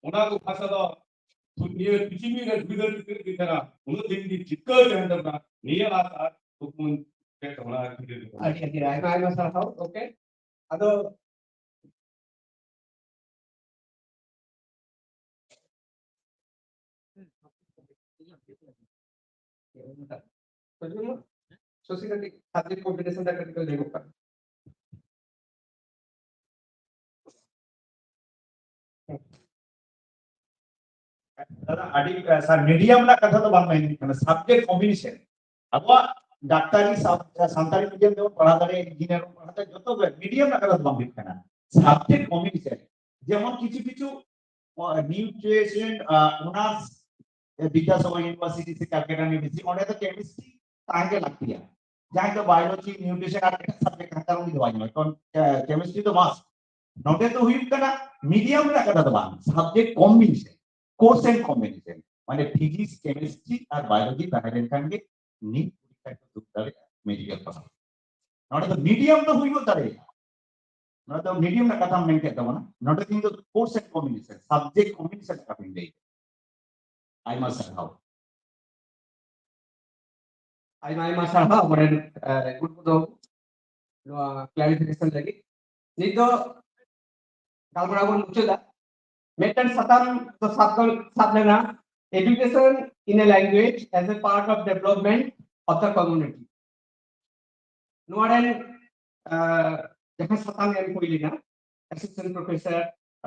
ᱚᱱᱟ ᱠᱚ ᱵᱷᱟᱥᱟ ᱫᱚ ᱱᱤᱭᱟᱹ ᱯᱨᱤᱛᱷᱤᱵᱤ ᱨᱮ ᱫᱷᱩᱲᱤ ᱫᱷᱟᱹᱨᱛᱤ ᱛᱮ ᱦᱩᱭ ᱠᱟᱱᱟ᱾ ᱩᱱᱟᱹᱜ ᱫᱤᱱ ᱜᱮ ᱡᱤᱛᱠᱟᱹᱨ ᱛᱟᱦᱮᱱ ᱛᱟᱵᱚᱱᱟ᱾ ᱱᱤᱭᱟᱹ ᱟᱥ ᱟᱨ ᱠᱩᱠᱢᱩᱧ ᱪᱮᱫ ᱚᱱᱟ ᱠᱷᱟᱹᱛᱤᱨ ᱜᱮ᱾ ᱟᱹᱰᱤ ᱟᱹᱰᱤ ᱟᱭᱢᱟ ᱟᱭᱢᱟ ᱥᱟᱨᱦᱟᱣ᱾ ᱳᱠᱮ, ᱟᱫᱚ ᱥᱚᱥᱤ ᱠᱟᱹᱴᱤᱡ subject combination ᱴᱟ ᱠᱟᱹᱴᱤᱡ ᱠᱚ ᱞᱟᱹᱭ ᱜᱚᱫ ᱠᱟᱜ᱾ ᱫᱟᱫᱟ, ᱟᱹᱰᱤ, ᱟ, ᱥᱟᱨ, ᱢᱤᱰᱤᱭᱟᱢ ᱨᱮᱱᱟᱜ ᱠᱟᱛᱷᱟ ᱫᱚ ᱵᱟᱝ ᱢᱮᱱ ᱦᱩᱭᱩᱜ ᱠᱟᱱᱟ, subject combination᱾ ᱟᱵᱚᱣᱟᱜ ᱰᱟᱠᱛᱟᱨᱤ ᱥᱟᱵ-, ᱥᱟᱱᱛᱟᱲᱤ ᱢᱤᱰᱤᱭᱟᱢ ᱛᱮᱵᱚᱱ ᱯᱟᱲᱦᱟᱣ ᱫᱟᱲᱮᱭᱟᱜᱼᱟ, ᱤᱧᱡᱤᱱᱤᱭᱟᱨ ᱵᱚᱱ ᱯᱟᱲᱦᱟᱣ ᱫᱟᱲᱮᱭᱟᱜᱼᱟ, ᱡᱚᱛᱚ ᱜᱮ ᱢᱤᱰᱤᱭᱟᱢ ᱨᱮᱱᱟᱜ ᱠᱟᱛᱷᱟ ᱫᱚ ᱵᱟᱝ ᱦᱩᱭᱩᱜ ᱠᱟᱱᱟ᱾ Subject combination, ᱡᱮᱢᱚᱱ ᱠᱤᱪᱷᱩ ᱠᱤᱪᱷᱩ, ᱟ, ᱱᱤᱭᱩᱴᱨᱤᱥᱚᱱ, ᱟ, ᱚᱱᱟᱨᱥ, ᱮ, ᱵᱤᱫᱽᱫᱟᱥᱟᱜᱚᱨ ᱤᱭᱩᱱᱤᱵᱷᱟᱨᱥᱤᱴᱤ ᱥᱮ ᱠᱟᱞᱠᱟᱴᱟ ᱤᱭᱩᱱᱤᱵᱷᱟᱨᱥᱤᱴᱤ, ᱚᱸᱰᱮ ᱫᱚ ᱠᱮᱢᱤᱥᱴᱨᱤ ᱛᱟᱦᱮᱸ ᱜᱮ ᱞᱟᱹᱠᱛᱤᱭᱟ᱾ ᱡᱟᱦᱟᱸᱭ ᱫᱚ ᱵᱟᱭᱳᱞᱚᱡᱤ, ᱱᱤᱭᱩᱴᱨᱤᱥᱚᱱ ᱟᱨ ᱮᱴᱟᱜ ᱥᱟᱵᱡᱮᱠᱴ ᱦᱟᱛᱟᱣ ᱩᱱᱤ ᱫᱚ ᱵᱟᱭ ᱧᱟᱢᱟ, ᱠᱟᱨᱚᱱ, ᱮ, ᱠᱮᱢᱤᱥᱴᱨᱤ ᱫᱚ ᱢᱟᱥᱴ᱾ ᱱᱚᱰᱮ ᱫᱚ ᱦᱩᱭᱩᱜ ᱠᱟᱱᱟ ᱢᱤᱰᱤᱭᱟᱢ ᱨᱮᱱᱟᱜ ᱠᱟᱛᱷᱟ ᱫᱚ ᱵᱟᱝ, subject combination, course and combination, ᱢᱟᱱᱮ ᱯᱷᱤᱡᱤᱠᱥ, ᱠᱮᱢᱤᱥᱴᱨᱤ ᱟᱨ ᱵᱟᱭᱳᱞᱚᱡᱤ ᱛᱟᱦᱮᱸ ᱞᱮᱱᱠᱷᱟᱱ ᱜᱮ ᱱᱤᱴ ᱯᱚᱨᱤᱠᱠᱷᱟ ᱠᱚ ᱫᱩᱲᱩᱵ ᱫᱟᱲᱮᱭᱟᱜᱼᱟ ᱢᱮᱰᱤᱠᱮᱞ ᱯᱟᱲᱦᱟᱣ᱾ ᱱᱚᱰᱮ ᱫᱚ ᱢᱤᱰᱤᱭᱟᱢ ᱫᱚ ᱦᱩᱭ ᱜᱚᱫ ᱫᱟᱲᱮᱭᱟᱜᱼᱟ, ᱱᱚᱰᱮ ᱫᱚ ᱢᱤᱰᱤᱭᱟᱢ ᱨᱮᱱᱟᱜ ᱠᱟᱛᱷᱟᱢ ᱢᱮᱱ ᱠᱮᱫ ᱛᱟᱵᱚᱱᱟ, ᱱᱚᱰᱮ ᱫᱚ ᱤᱧ ᱫᱚ course and combination, subject combination ᱨᱮᱱᱟᱜ ᱠᱟᱛᱷᱟᱧ ᱞᱟᱹᱭ ᱮᱫᱟ᱾ ᱟᱭᱢᱟ ᱥᱟᱨᱦᱟᱣ᱾ ᱟᱭᱢᱟ ᱟᱭᱢᱟ ᱥᱟᱨᱦᱟᱣ ᱟᱵᱚᱨᱮᱱ, ᱮ, ᱜᱩᱨᱩ ᱫᱚ ᱱᱚᱣᱟ ᱠᱞᱟᱨᱤᱯᱷᱤᱠᱮᱥᱚᱱ ᱞᱟᱹᱜᱤᱫ᱾ ᱱᱤᱛ ᱫᱚ ᱜᱟᱞᱢᱟᱨᱟᱣ ᱵᱚᱱ ᱢᱩᱪᱟᱹᱫᱟ᱾ ᱢᱤᱫᱴᱟᱝ ᱥᱟᱛᱟᱢ ᱫᱚ ᱥᱟᱵ ᱫᱚ ᱥᱟᱵ ᱞᱮᱱᱟ, education in a language as a part of development of the community᱾ ᱱᱚᱣᱟ ᱨᱮᱱ, ᱮ, ᱡᱟᱦᱟᱸ ᱥᱟᱛᱟᱢ ᱮᱢ ᱦᱩᱭ ᱞᱮᱱᱟ, ᱮᱥᱤᱥᱴᱮᱱᱴ ᱯᱨᱚᱯᱷᱮᱥᱚᱨ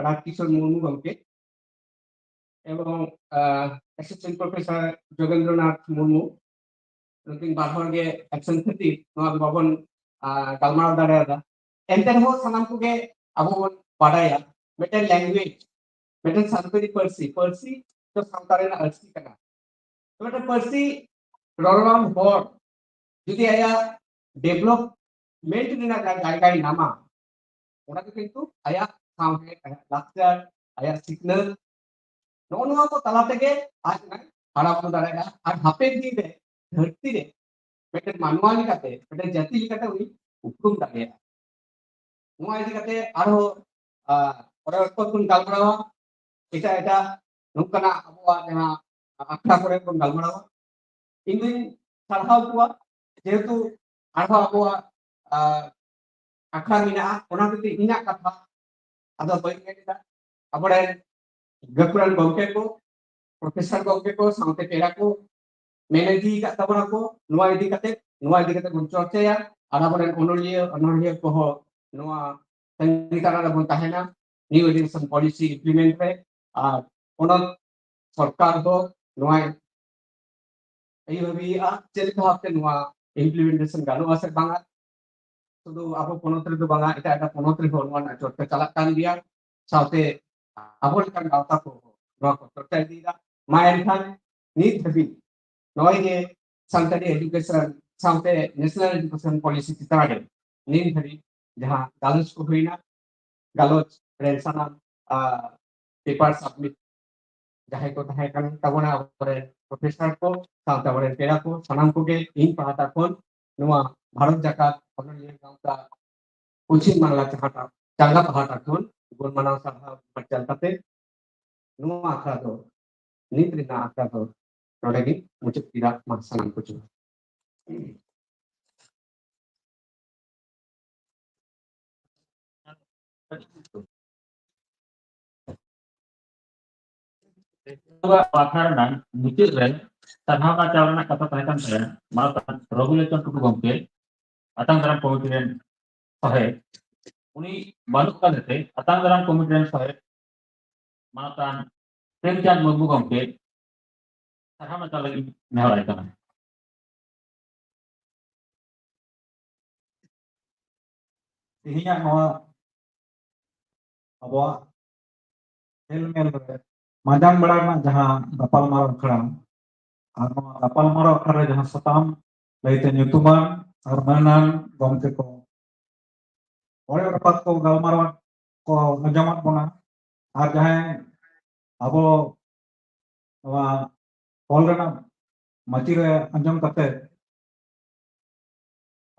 ᱨᱟᱡᱽ ᱠᱤᱥᱳᱨ ᱢᱩᱨᱢᱩ ᱜᱚᱢᱠᱮ, ᱮᱵᱚᱝ, ᱟ, ᱮᱥᱳᱥᱤᱭᱮᱴ ᱯᱨᱚᱯᱷᱮᱥᱚᱨ ᱡᱳᱜᱮᱱᱫᱨᱚᱱᱟᱛᱷ ᱢᱩᱨᱢᱩ, ᱱᱩᱠᱤᱱ ᱵᱟᱨ ᱦᱚᱲ ᱜᱮ ᱮᱵᱥᱮᱱᱴ ᱠᱷᱟᱹᱛᱤᱨ ᱱᱚᱣᱟ ᱫᱚ ᱵᱟᱵᱚᱱ ᱟᱨ, ᱜᱟᱞᱢᱟᱨᱟᱣ ᱫᱟᱲᱮᱭᱟᱫᱟ᱾ ᱮᱱᱛᱮ ᱨᱮᱦᱚᱸ ᱥᱟᱱᱟᱢ ᱠᱚᱜᱮ ᱟᱵᱚ ᱵᱚᱱ ᱵᱟᱰᱟᱭᱟ, ᱢᱤᱫᱴᱮᱱ ᱞᱮᱝᱜᱩᱭᱮᱡᱽ, ᱢᱤᱫᱴᱮᱱ ᱥᱟᱱᱛᱟᱲᱤ ᱯᱟᱹᱨᱥᱤ, ᱯᱟᱹᱨᱥᱤ ᱫᱚ ᱥᱟᱶᱛᱟ ᱨᱮᱱᱟᱜ ᱟᱹᱨᱥᱤ ᱠᱟᱱᱟ᱾ ᱛᱚ ᱢᱤᱫᱴᱮᱱ ᱯᱟᱹᱨᱥᱤ ᱨᱚᱨᱚᱲᱟᱱ ᱦᱚᱲ ᱡᱩᱫᱤ ᱟᱭᱟᱜ ᱰᱮᱵᱷᱞᱚᱯᱢᱮᱱᱴ ᱨᱮᱱᱟᱜ ᱡᱟᱭ- ᱡᱟᱭᱜᱟᱭ ᱧᱟᱢᱟ, ᱚᱱᱟ ᱫᱚ ᱠᱤᱱᱛᱩ ᱟᱭᱟᱜ ᱥᱟᱶᱦᱮᱫ, ᱟᱭᱟᱜ ᱞᱟᱠᱪᱟᱨ, ᱟᱭᱟᱜ ᱥᱤᱠᱷᱱᱟᱹᱛ, ᱱᱚᱜᱼᱚ ᱱᱚᱣᱟ ᱠᱚ ᱛᱟᱞᱟ ᱛᱮᱜᱮ ᱟᱡ ᱚᱱᱟᱭ ᱦᱟᱨᱟ ᱵᱩᱨᱩ ᱫᱟᱲᱮᱭᱟᱜᱼᱟ᱾ ᱟᱨ ᱦᱟᱯᱮᱱ ᱫᱤᱱ ᱨᱮ ᱫᱷᱟᱹᱨᱛᱤ ᱨᱮ ᱢᱤᱫᱴᱮᱱ ᱢᱟᱱᱣᱟ ᱞᱮᱠᱟᱛᱮ, ᱢᱤᱫᱴᱮᱱ ᱡᱟᱹᱛᱤ ᱞᱮᱠᱟᱛᱮ ᱩᱱᱤ ᱩᱯᱨᱩᱢ ᱫᱟᱲᱮᱭᱟᱜᱼᱟ᱾ ᱱᱚᱣᱟ ᱤᱫᱤ ᱠᱟᱛᱮ ᱟᱨᱦᱚᱸ, ᱟᱨ, ᱯᱚᱨᱮ ᱚᱠᱛᱚ ᱵᱚᱱ ᱜᱟᱞᱢᱟᱨᱟᱣᱟ᱾ ᱮᱴᱟᱜ ᱮᱴᱟᱜ ᱱᱚᱝᱠᱟᱱᱟᱜ ᱟᱵᱚᱣᱟᱜ ᱡᱟᱦᱟᱸ ᱟᱠᱷᱲᱟ ᱠᱚᱨᱮ ᱵᱚᱱ ᱜᱟᱞᱢᱟᱨᱟᱣᱟ᱾ ᱤᱧ ᱫᱩᱧ ᱥᱟᱨᱦᱟᱣ ᱠᱚᱣᱟ, ᱡᱮᱦᱮᱛᱩ ᱟᱨᱦᱚᱸ ᱟᱵᱚᱣᱟᱜ, ᱟᱨ, ᱟᱠᱷᱲᱟ ᱢᱮᱱᱟᱜᱼᱟ, ᱚᱱᱟ ᱠᱷᱟᱹᱛᱤᱨ ᱤᱧᱟᱹᱜ ᱠᱟᱛᱷᱟ ᱟᱫᱚ ᱵᱟᱹᱧ ᱢᱮᱱ ᱮᱫᱟ᱾ ᱟᱵᱚᱨᱮᱱ ᱜᱟᱹᱠᱷᱩᱲᱟᱱ ᱜᱚᱢᱠᱮ ᱠᱚ, ᱯᱨᱚᱯᱷᱮᱥᱚᱨ ᱜᱚᱢᱠᱮ ᱠᱚ ᱥᱟᱶᱛᱮ ᱯᱮᱲᱟ ᱠᱚ ᱢᱮᱱ ᱤᱫᱤ ᱟᱠᱟᱫ ᱛᱟᱵᱚᱱᱟ ᱠᱚ, ᱱᱚᱣᱟ ᱤᱫᱤ ᱠᱟᱛᱮ, ᱱᱚᱣᱟ ᱤᱫᱤ ᱠᱟᱛᱮ ᱵᱚᱱ ᱪᱚᱨᱪᱟᱭᱟ᱾ ᱟᱨ ᱟᱵᱚᱨᱮᱱ ᱚᱱᱚᱞᱤᱭᱟᱹ, ᱚᱱᱚᱞᱤᱭᱟᱹ ᱠᱚᱦᱚᱸ ᱱᱚᱣᱟ ᱛᱟᱺᱜᱤ ᱛᱟᱲᱟᱜ ᱨᱮᱵᱚᱱ ᱛᱟᱦᱮᱱᱟ ᱱᱤᱭᱩ ᱮᱰᱩᱠᱮᱥᱚᱱ ᱯᱚᱞᱤᱥᱤ ᱤᱢᱯᱞᱤᱢᱮᱱᱴ ᱨᱮ᱾ ᱟᱨ ᱯᱚᱱᱚᱛ ᱥᱚᱨᱠᱟᱨ ᱫᱚ ᱱᱚᱣᱟ ᱟᱹᱭᱩᱨ ᱵᱷᱟᱵᱤᱭᱮᱫᱼᱟ, ᱪᱮᱫ ᱞᱮᱠᱟ ᱵᱷᱟᱵᱛᱮ ᱱᱚᱣᱟ ᱤᱢᱯᱞᱤᱢᱮᱱᱴᱮᱥᱚᱱ ᱜᱟᱱᱚᱜᱼᱟ ᱥᱮ ᱵᱟᱝᱟ᱾ ᱥᱩᱫᱷᱩ ᱟᱵᱚ ᱯᱚᱱᱚᱛ ᱨᱮᱫᱚ ᱵᱟᱝᱟ, ᱮᱴᱟᱜ ᱮᱴᱟᱜ ᱯᱚᱱᱚᱛ ᱨᱮᱦᱚᱸ ᱱᱚᱣᱟ ᱨᱮᱱᱟᱜ ᱪᱚᱨᱪᱟ ᱪᱟᱞᱟᱜ ᱠᱟᱱ ᱜᱮᱭᱟ᱾ ᱥᱟᱶᱛᱮ ᱟᱵᱚ ᱞᱮᱠᱟᱱ ᱜᱟᱶᱛᱟ ᱠᱚ ᱱᱚᱣᱟ ᱠᱚ ᱪᱚᱨᱪᱟ ᱤᱫᱤᱭᱮᱫᱟ᱾ ᱢᱟ ᱮᱱᱠᱷᱟᱱ ᱱᱤᱛ ᱫᱷᱟᱹᱵᱤᱡ ᱱᱚᱜᱼᱚᱭ ᱡᱮ ᱥᱟᱱᱛᱟᱲᱤ ᱮᱰᱩᱠᱮᱥᱚᱱ ᱥᱟᱶᱛᱮ ᱱᱮᱥᱱᱟᱞ ᱮᱰᱩᱠᱮᱥᱚᱱ ᱯᱚᱞᱤᱥᱤ ᱪᱮᱛᱟᱱ ᱨᱮ ᱱᱤᱛ ᱫᱷᱟᱹᱵᱤᱡ ᱡᱟᱦᱟᱸ ᱜᱟᱞᱚᱪ ᱠᱚ ᱦᱩᱭᱱᱟ, ᱜᱟᱞᱚᱪ ᱨᱮ ᱥᱟᱱᱟᱢ, ᱟᱨ, ᱯᱮᱯᱟᱨ ᱥᱟᱵᱢᱤᱴ ᱡᱟᱦᱟᱸᱭ ᱠᱚ ᱛᱟᱦᱮᱸ ᱠᱟᱱ ᱛᱟᱵᱚᱱᱟ, ᱟᱵᱚᱨᱮᱱ ᱯᱨᱚᱯᱷᱮᱥᱚᱨ ᱠᱚ ᱥᱟᱶᱛᱮ ᱟᱵᱚᱨᱮᱱ ᱯᱮᱲᱟ ᱠᱚ, ᱥᱟᱱᱟᱢ ᱠᱚᱜᱮ ᱤᱧ ᱯᱟᱦᱴᱟ ᱠᱷᱚᱱ ᱱᱚᱣᱟ ᱵᱷᱟᱨᱚᱛ ᱡᱟᱠᱟᱛ ᱚᱱᱚᱞᱤᱭᱟᱹ ᱜᱟᱶᱛᱟ ᱯᱚᱪᱷᱤᱢ ᱵᱟᱝᱞᱟ ᱪᱟᱦᱟᱴᱟ, ᱪᱟᱸᱜᱟ ᱯᱟᱦᱴᱟ ᱠᱷᱚᱱ ᱜᱩᱱ ᱢᱟᱱᱟᱣ ᱥᱟᱨᱦᱟᱣ ᱵᱟᱨᱪᱟᱞ ᱠᱟᱛᱮ ᱱᱚᱣᱟ ᱟᱠᱷᱲᱟ ᱫᱚ, ᱱᱤᱛ ᱨᱮᱱᱟᱜ ᱟᱠᱷᱲᱟ ᱫᱚ ᱱᱚᱰᱮ ᱜᱮ ᱢᱩᱪᱟᱹᱫ ᱠᱮᱫᱟ᱾ ᱢᱟ ᱥᱟᱱᱟᱢ ᱠᱚ ᱡᱚᱦᱟᱨ᱾ ᱟᱵᱚᱣᱟᱜ ᱟᱠᱷᱲᱟ ᱨᱮᱱᱟᱜ ᱢᱩᱪᱟᱹᱫ ᱨᱮ ᱥᱟᱨᱦᱟᱣ ᱪᱟᱞ ᱨᱮᱱᱟᱜ ᱠᱟᱛᱷᱟ ᱛᱟᱦᱮᱸ ᱠᱟᱱ ᱛᱟᱭᱟ ᱢᱟᱱᱚᱛᱟᱱ ᱨᱚᱜᱷᱩᱞᱳᱪᱚᱱ ᱴᱩᱰᱩ ᱜᱚᱢᱠᱮ, ᱟᱛᱟᱝ ᱫᱟᱨᱟᱢ ᱠᱚᱢᱤᱴᱤ ᱨᱮᱱ ᱥᱚᱦᱮᱫ᱾ ᱩᱱᱤ ᱵᱟᱹᱱᱩᱜ ᱠᱟᱫᱮ ᱛᱮ ᱟᱛᱟᱝ ᱫᱟᱨᱟᱢ ᱠᱚᱢᱤᱴᱤ ᱨᱮᱱ ᱥᱚᱦᱮᱫ ᱢᱟᱱᱚᱛᱟᱱ ᱯᱨᱮᱢᱪᱟᱸᱫᱽ ᱢᱩᱨᱢᱩ ᱜᱚᱢᱠᱮ ᱥᱟᱨᱦᱟᱣ ᱢᱮᱛᱟ ᱞᱟᱹᱜᱤᱫ ᱱᱮᱦᱚᱨᱟᱭ ᱠᱟᱱᱟ᱾ ᱛᱮᱦᱮᱧᱟᱜ ᱱᱚᱣᱟ ᱟᱵᱚᱣᱟᱜ ᱦᱮᱞᱢᱮᱞ ᱨᱮ ᱢᱟᱡᱟᱱ ᱵᱮᱲᱟ ᱨᱮᱱᱟᱜ ᱡᱟᱦᱟᱸ ᱜᱟᱯᱟᱞᱢᱟᱨᱟᱣ ᱟᱠᱷᱲᱟ, ᱟᱨ ᱱᱚᱣᱟ ᱜᱟᱯᱟᱞᱢᱟᱨᱟᱣ ᱟᱠᱷᱲᱟ ᱨᱮ ᱡᱟᱦᱟᱸ ᱥᱟᱛᱟᱢ ᱞᱟᱹᱭᱛᱮ ᱧᱩᱛᱩᱢᱟᱱ ᱟᱨ ᱢᱟᱹᱱᱟᱱ ᱜᱚᱢᱠᱮ ᱠᱚ ᱚᱲᱮ ᱨᱟᱯᱟᱛ ᱠᱚ ᱜᱟᱞᱢᱟᱨᱟᱣ ᱠᱚ ᱟᱸᱡᱚᱢᱟᱫ ᱵᱚᱱᱟ, ᱟᱨ ᱡᱟᱦᱟᱸᱭ ᱟᱵᱚ ᱱᱚᱣᱟ ᱦᱚᱞ ᱨᱮᱱᱟᱜ ᱢᱟᱹᱪᱤ ᱨᱮ ᱟᱸᱡᱚᱢ ᱠᱟᱛᱮ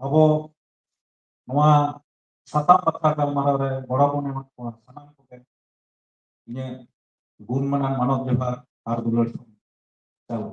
ᱟᱵᱚ ᱱᱚᱣᱟ ᱥᱟᱛᱟᱢ ᱵᱟᱠᱷᱨᱟ ᱜᱟᱞᱢᱟᱨᱟᱣ ᱨᱮ ᱜᱚᱲᱚ ᱵᱚᱱ ᱮᱢᱟᱫ ᱠᱚᱣᱟ ᱥᱟᱱᱟᱢ ᱠᱚᱜᱮ ᱤᱧᱟᱹᱜ ᱜᱩᱱ ᱢᱟᱱᱟᱱ ᱢᱟᱱᱚᱛ ᱡᱚᱦᱟᱨ ᱟᱨ ᱫᱩᱞᱟᱹᱲ ᱥᱟᱞᱟᱜ᱾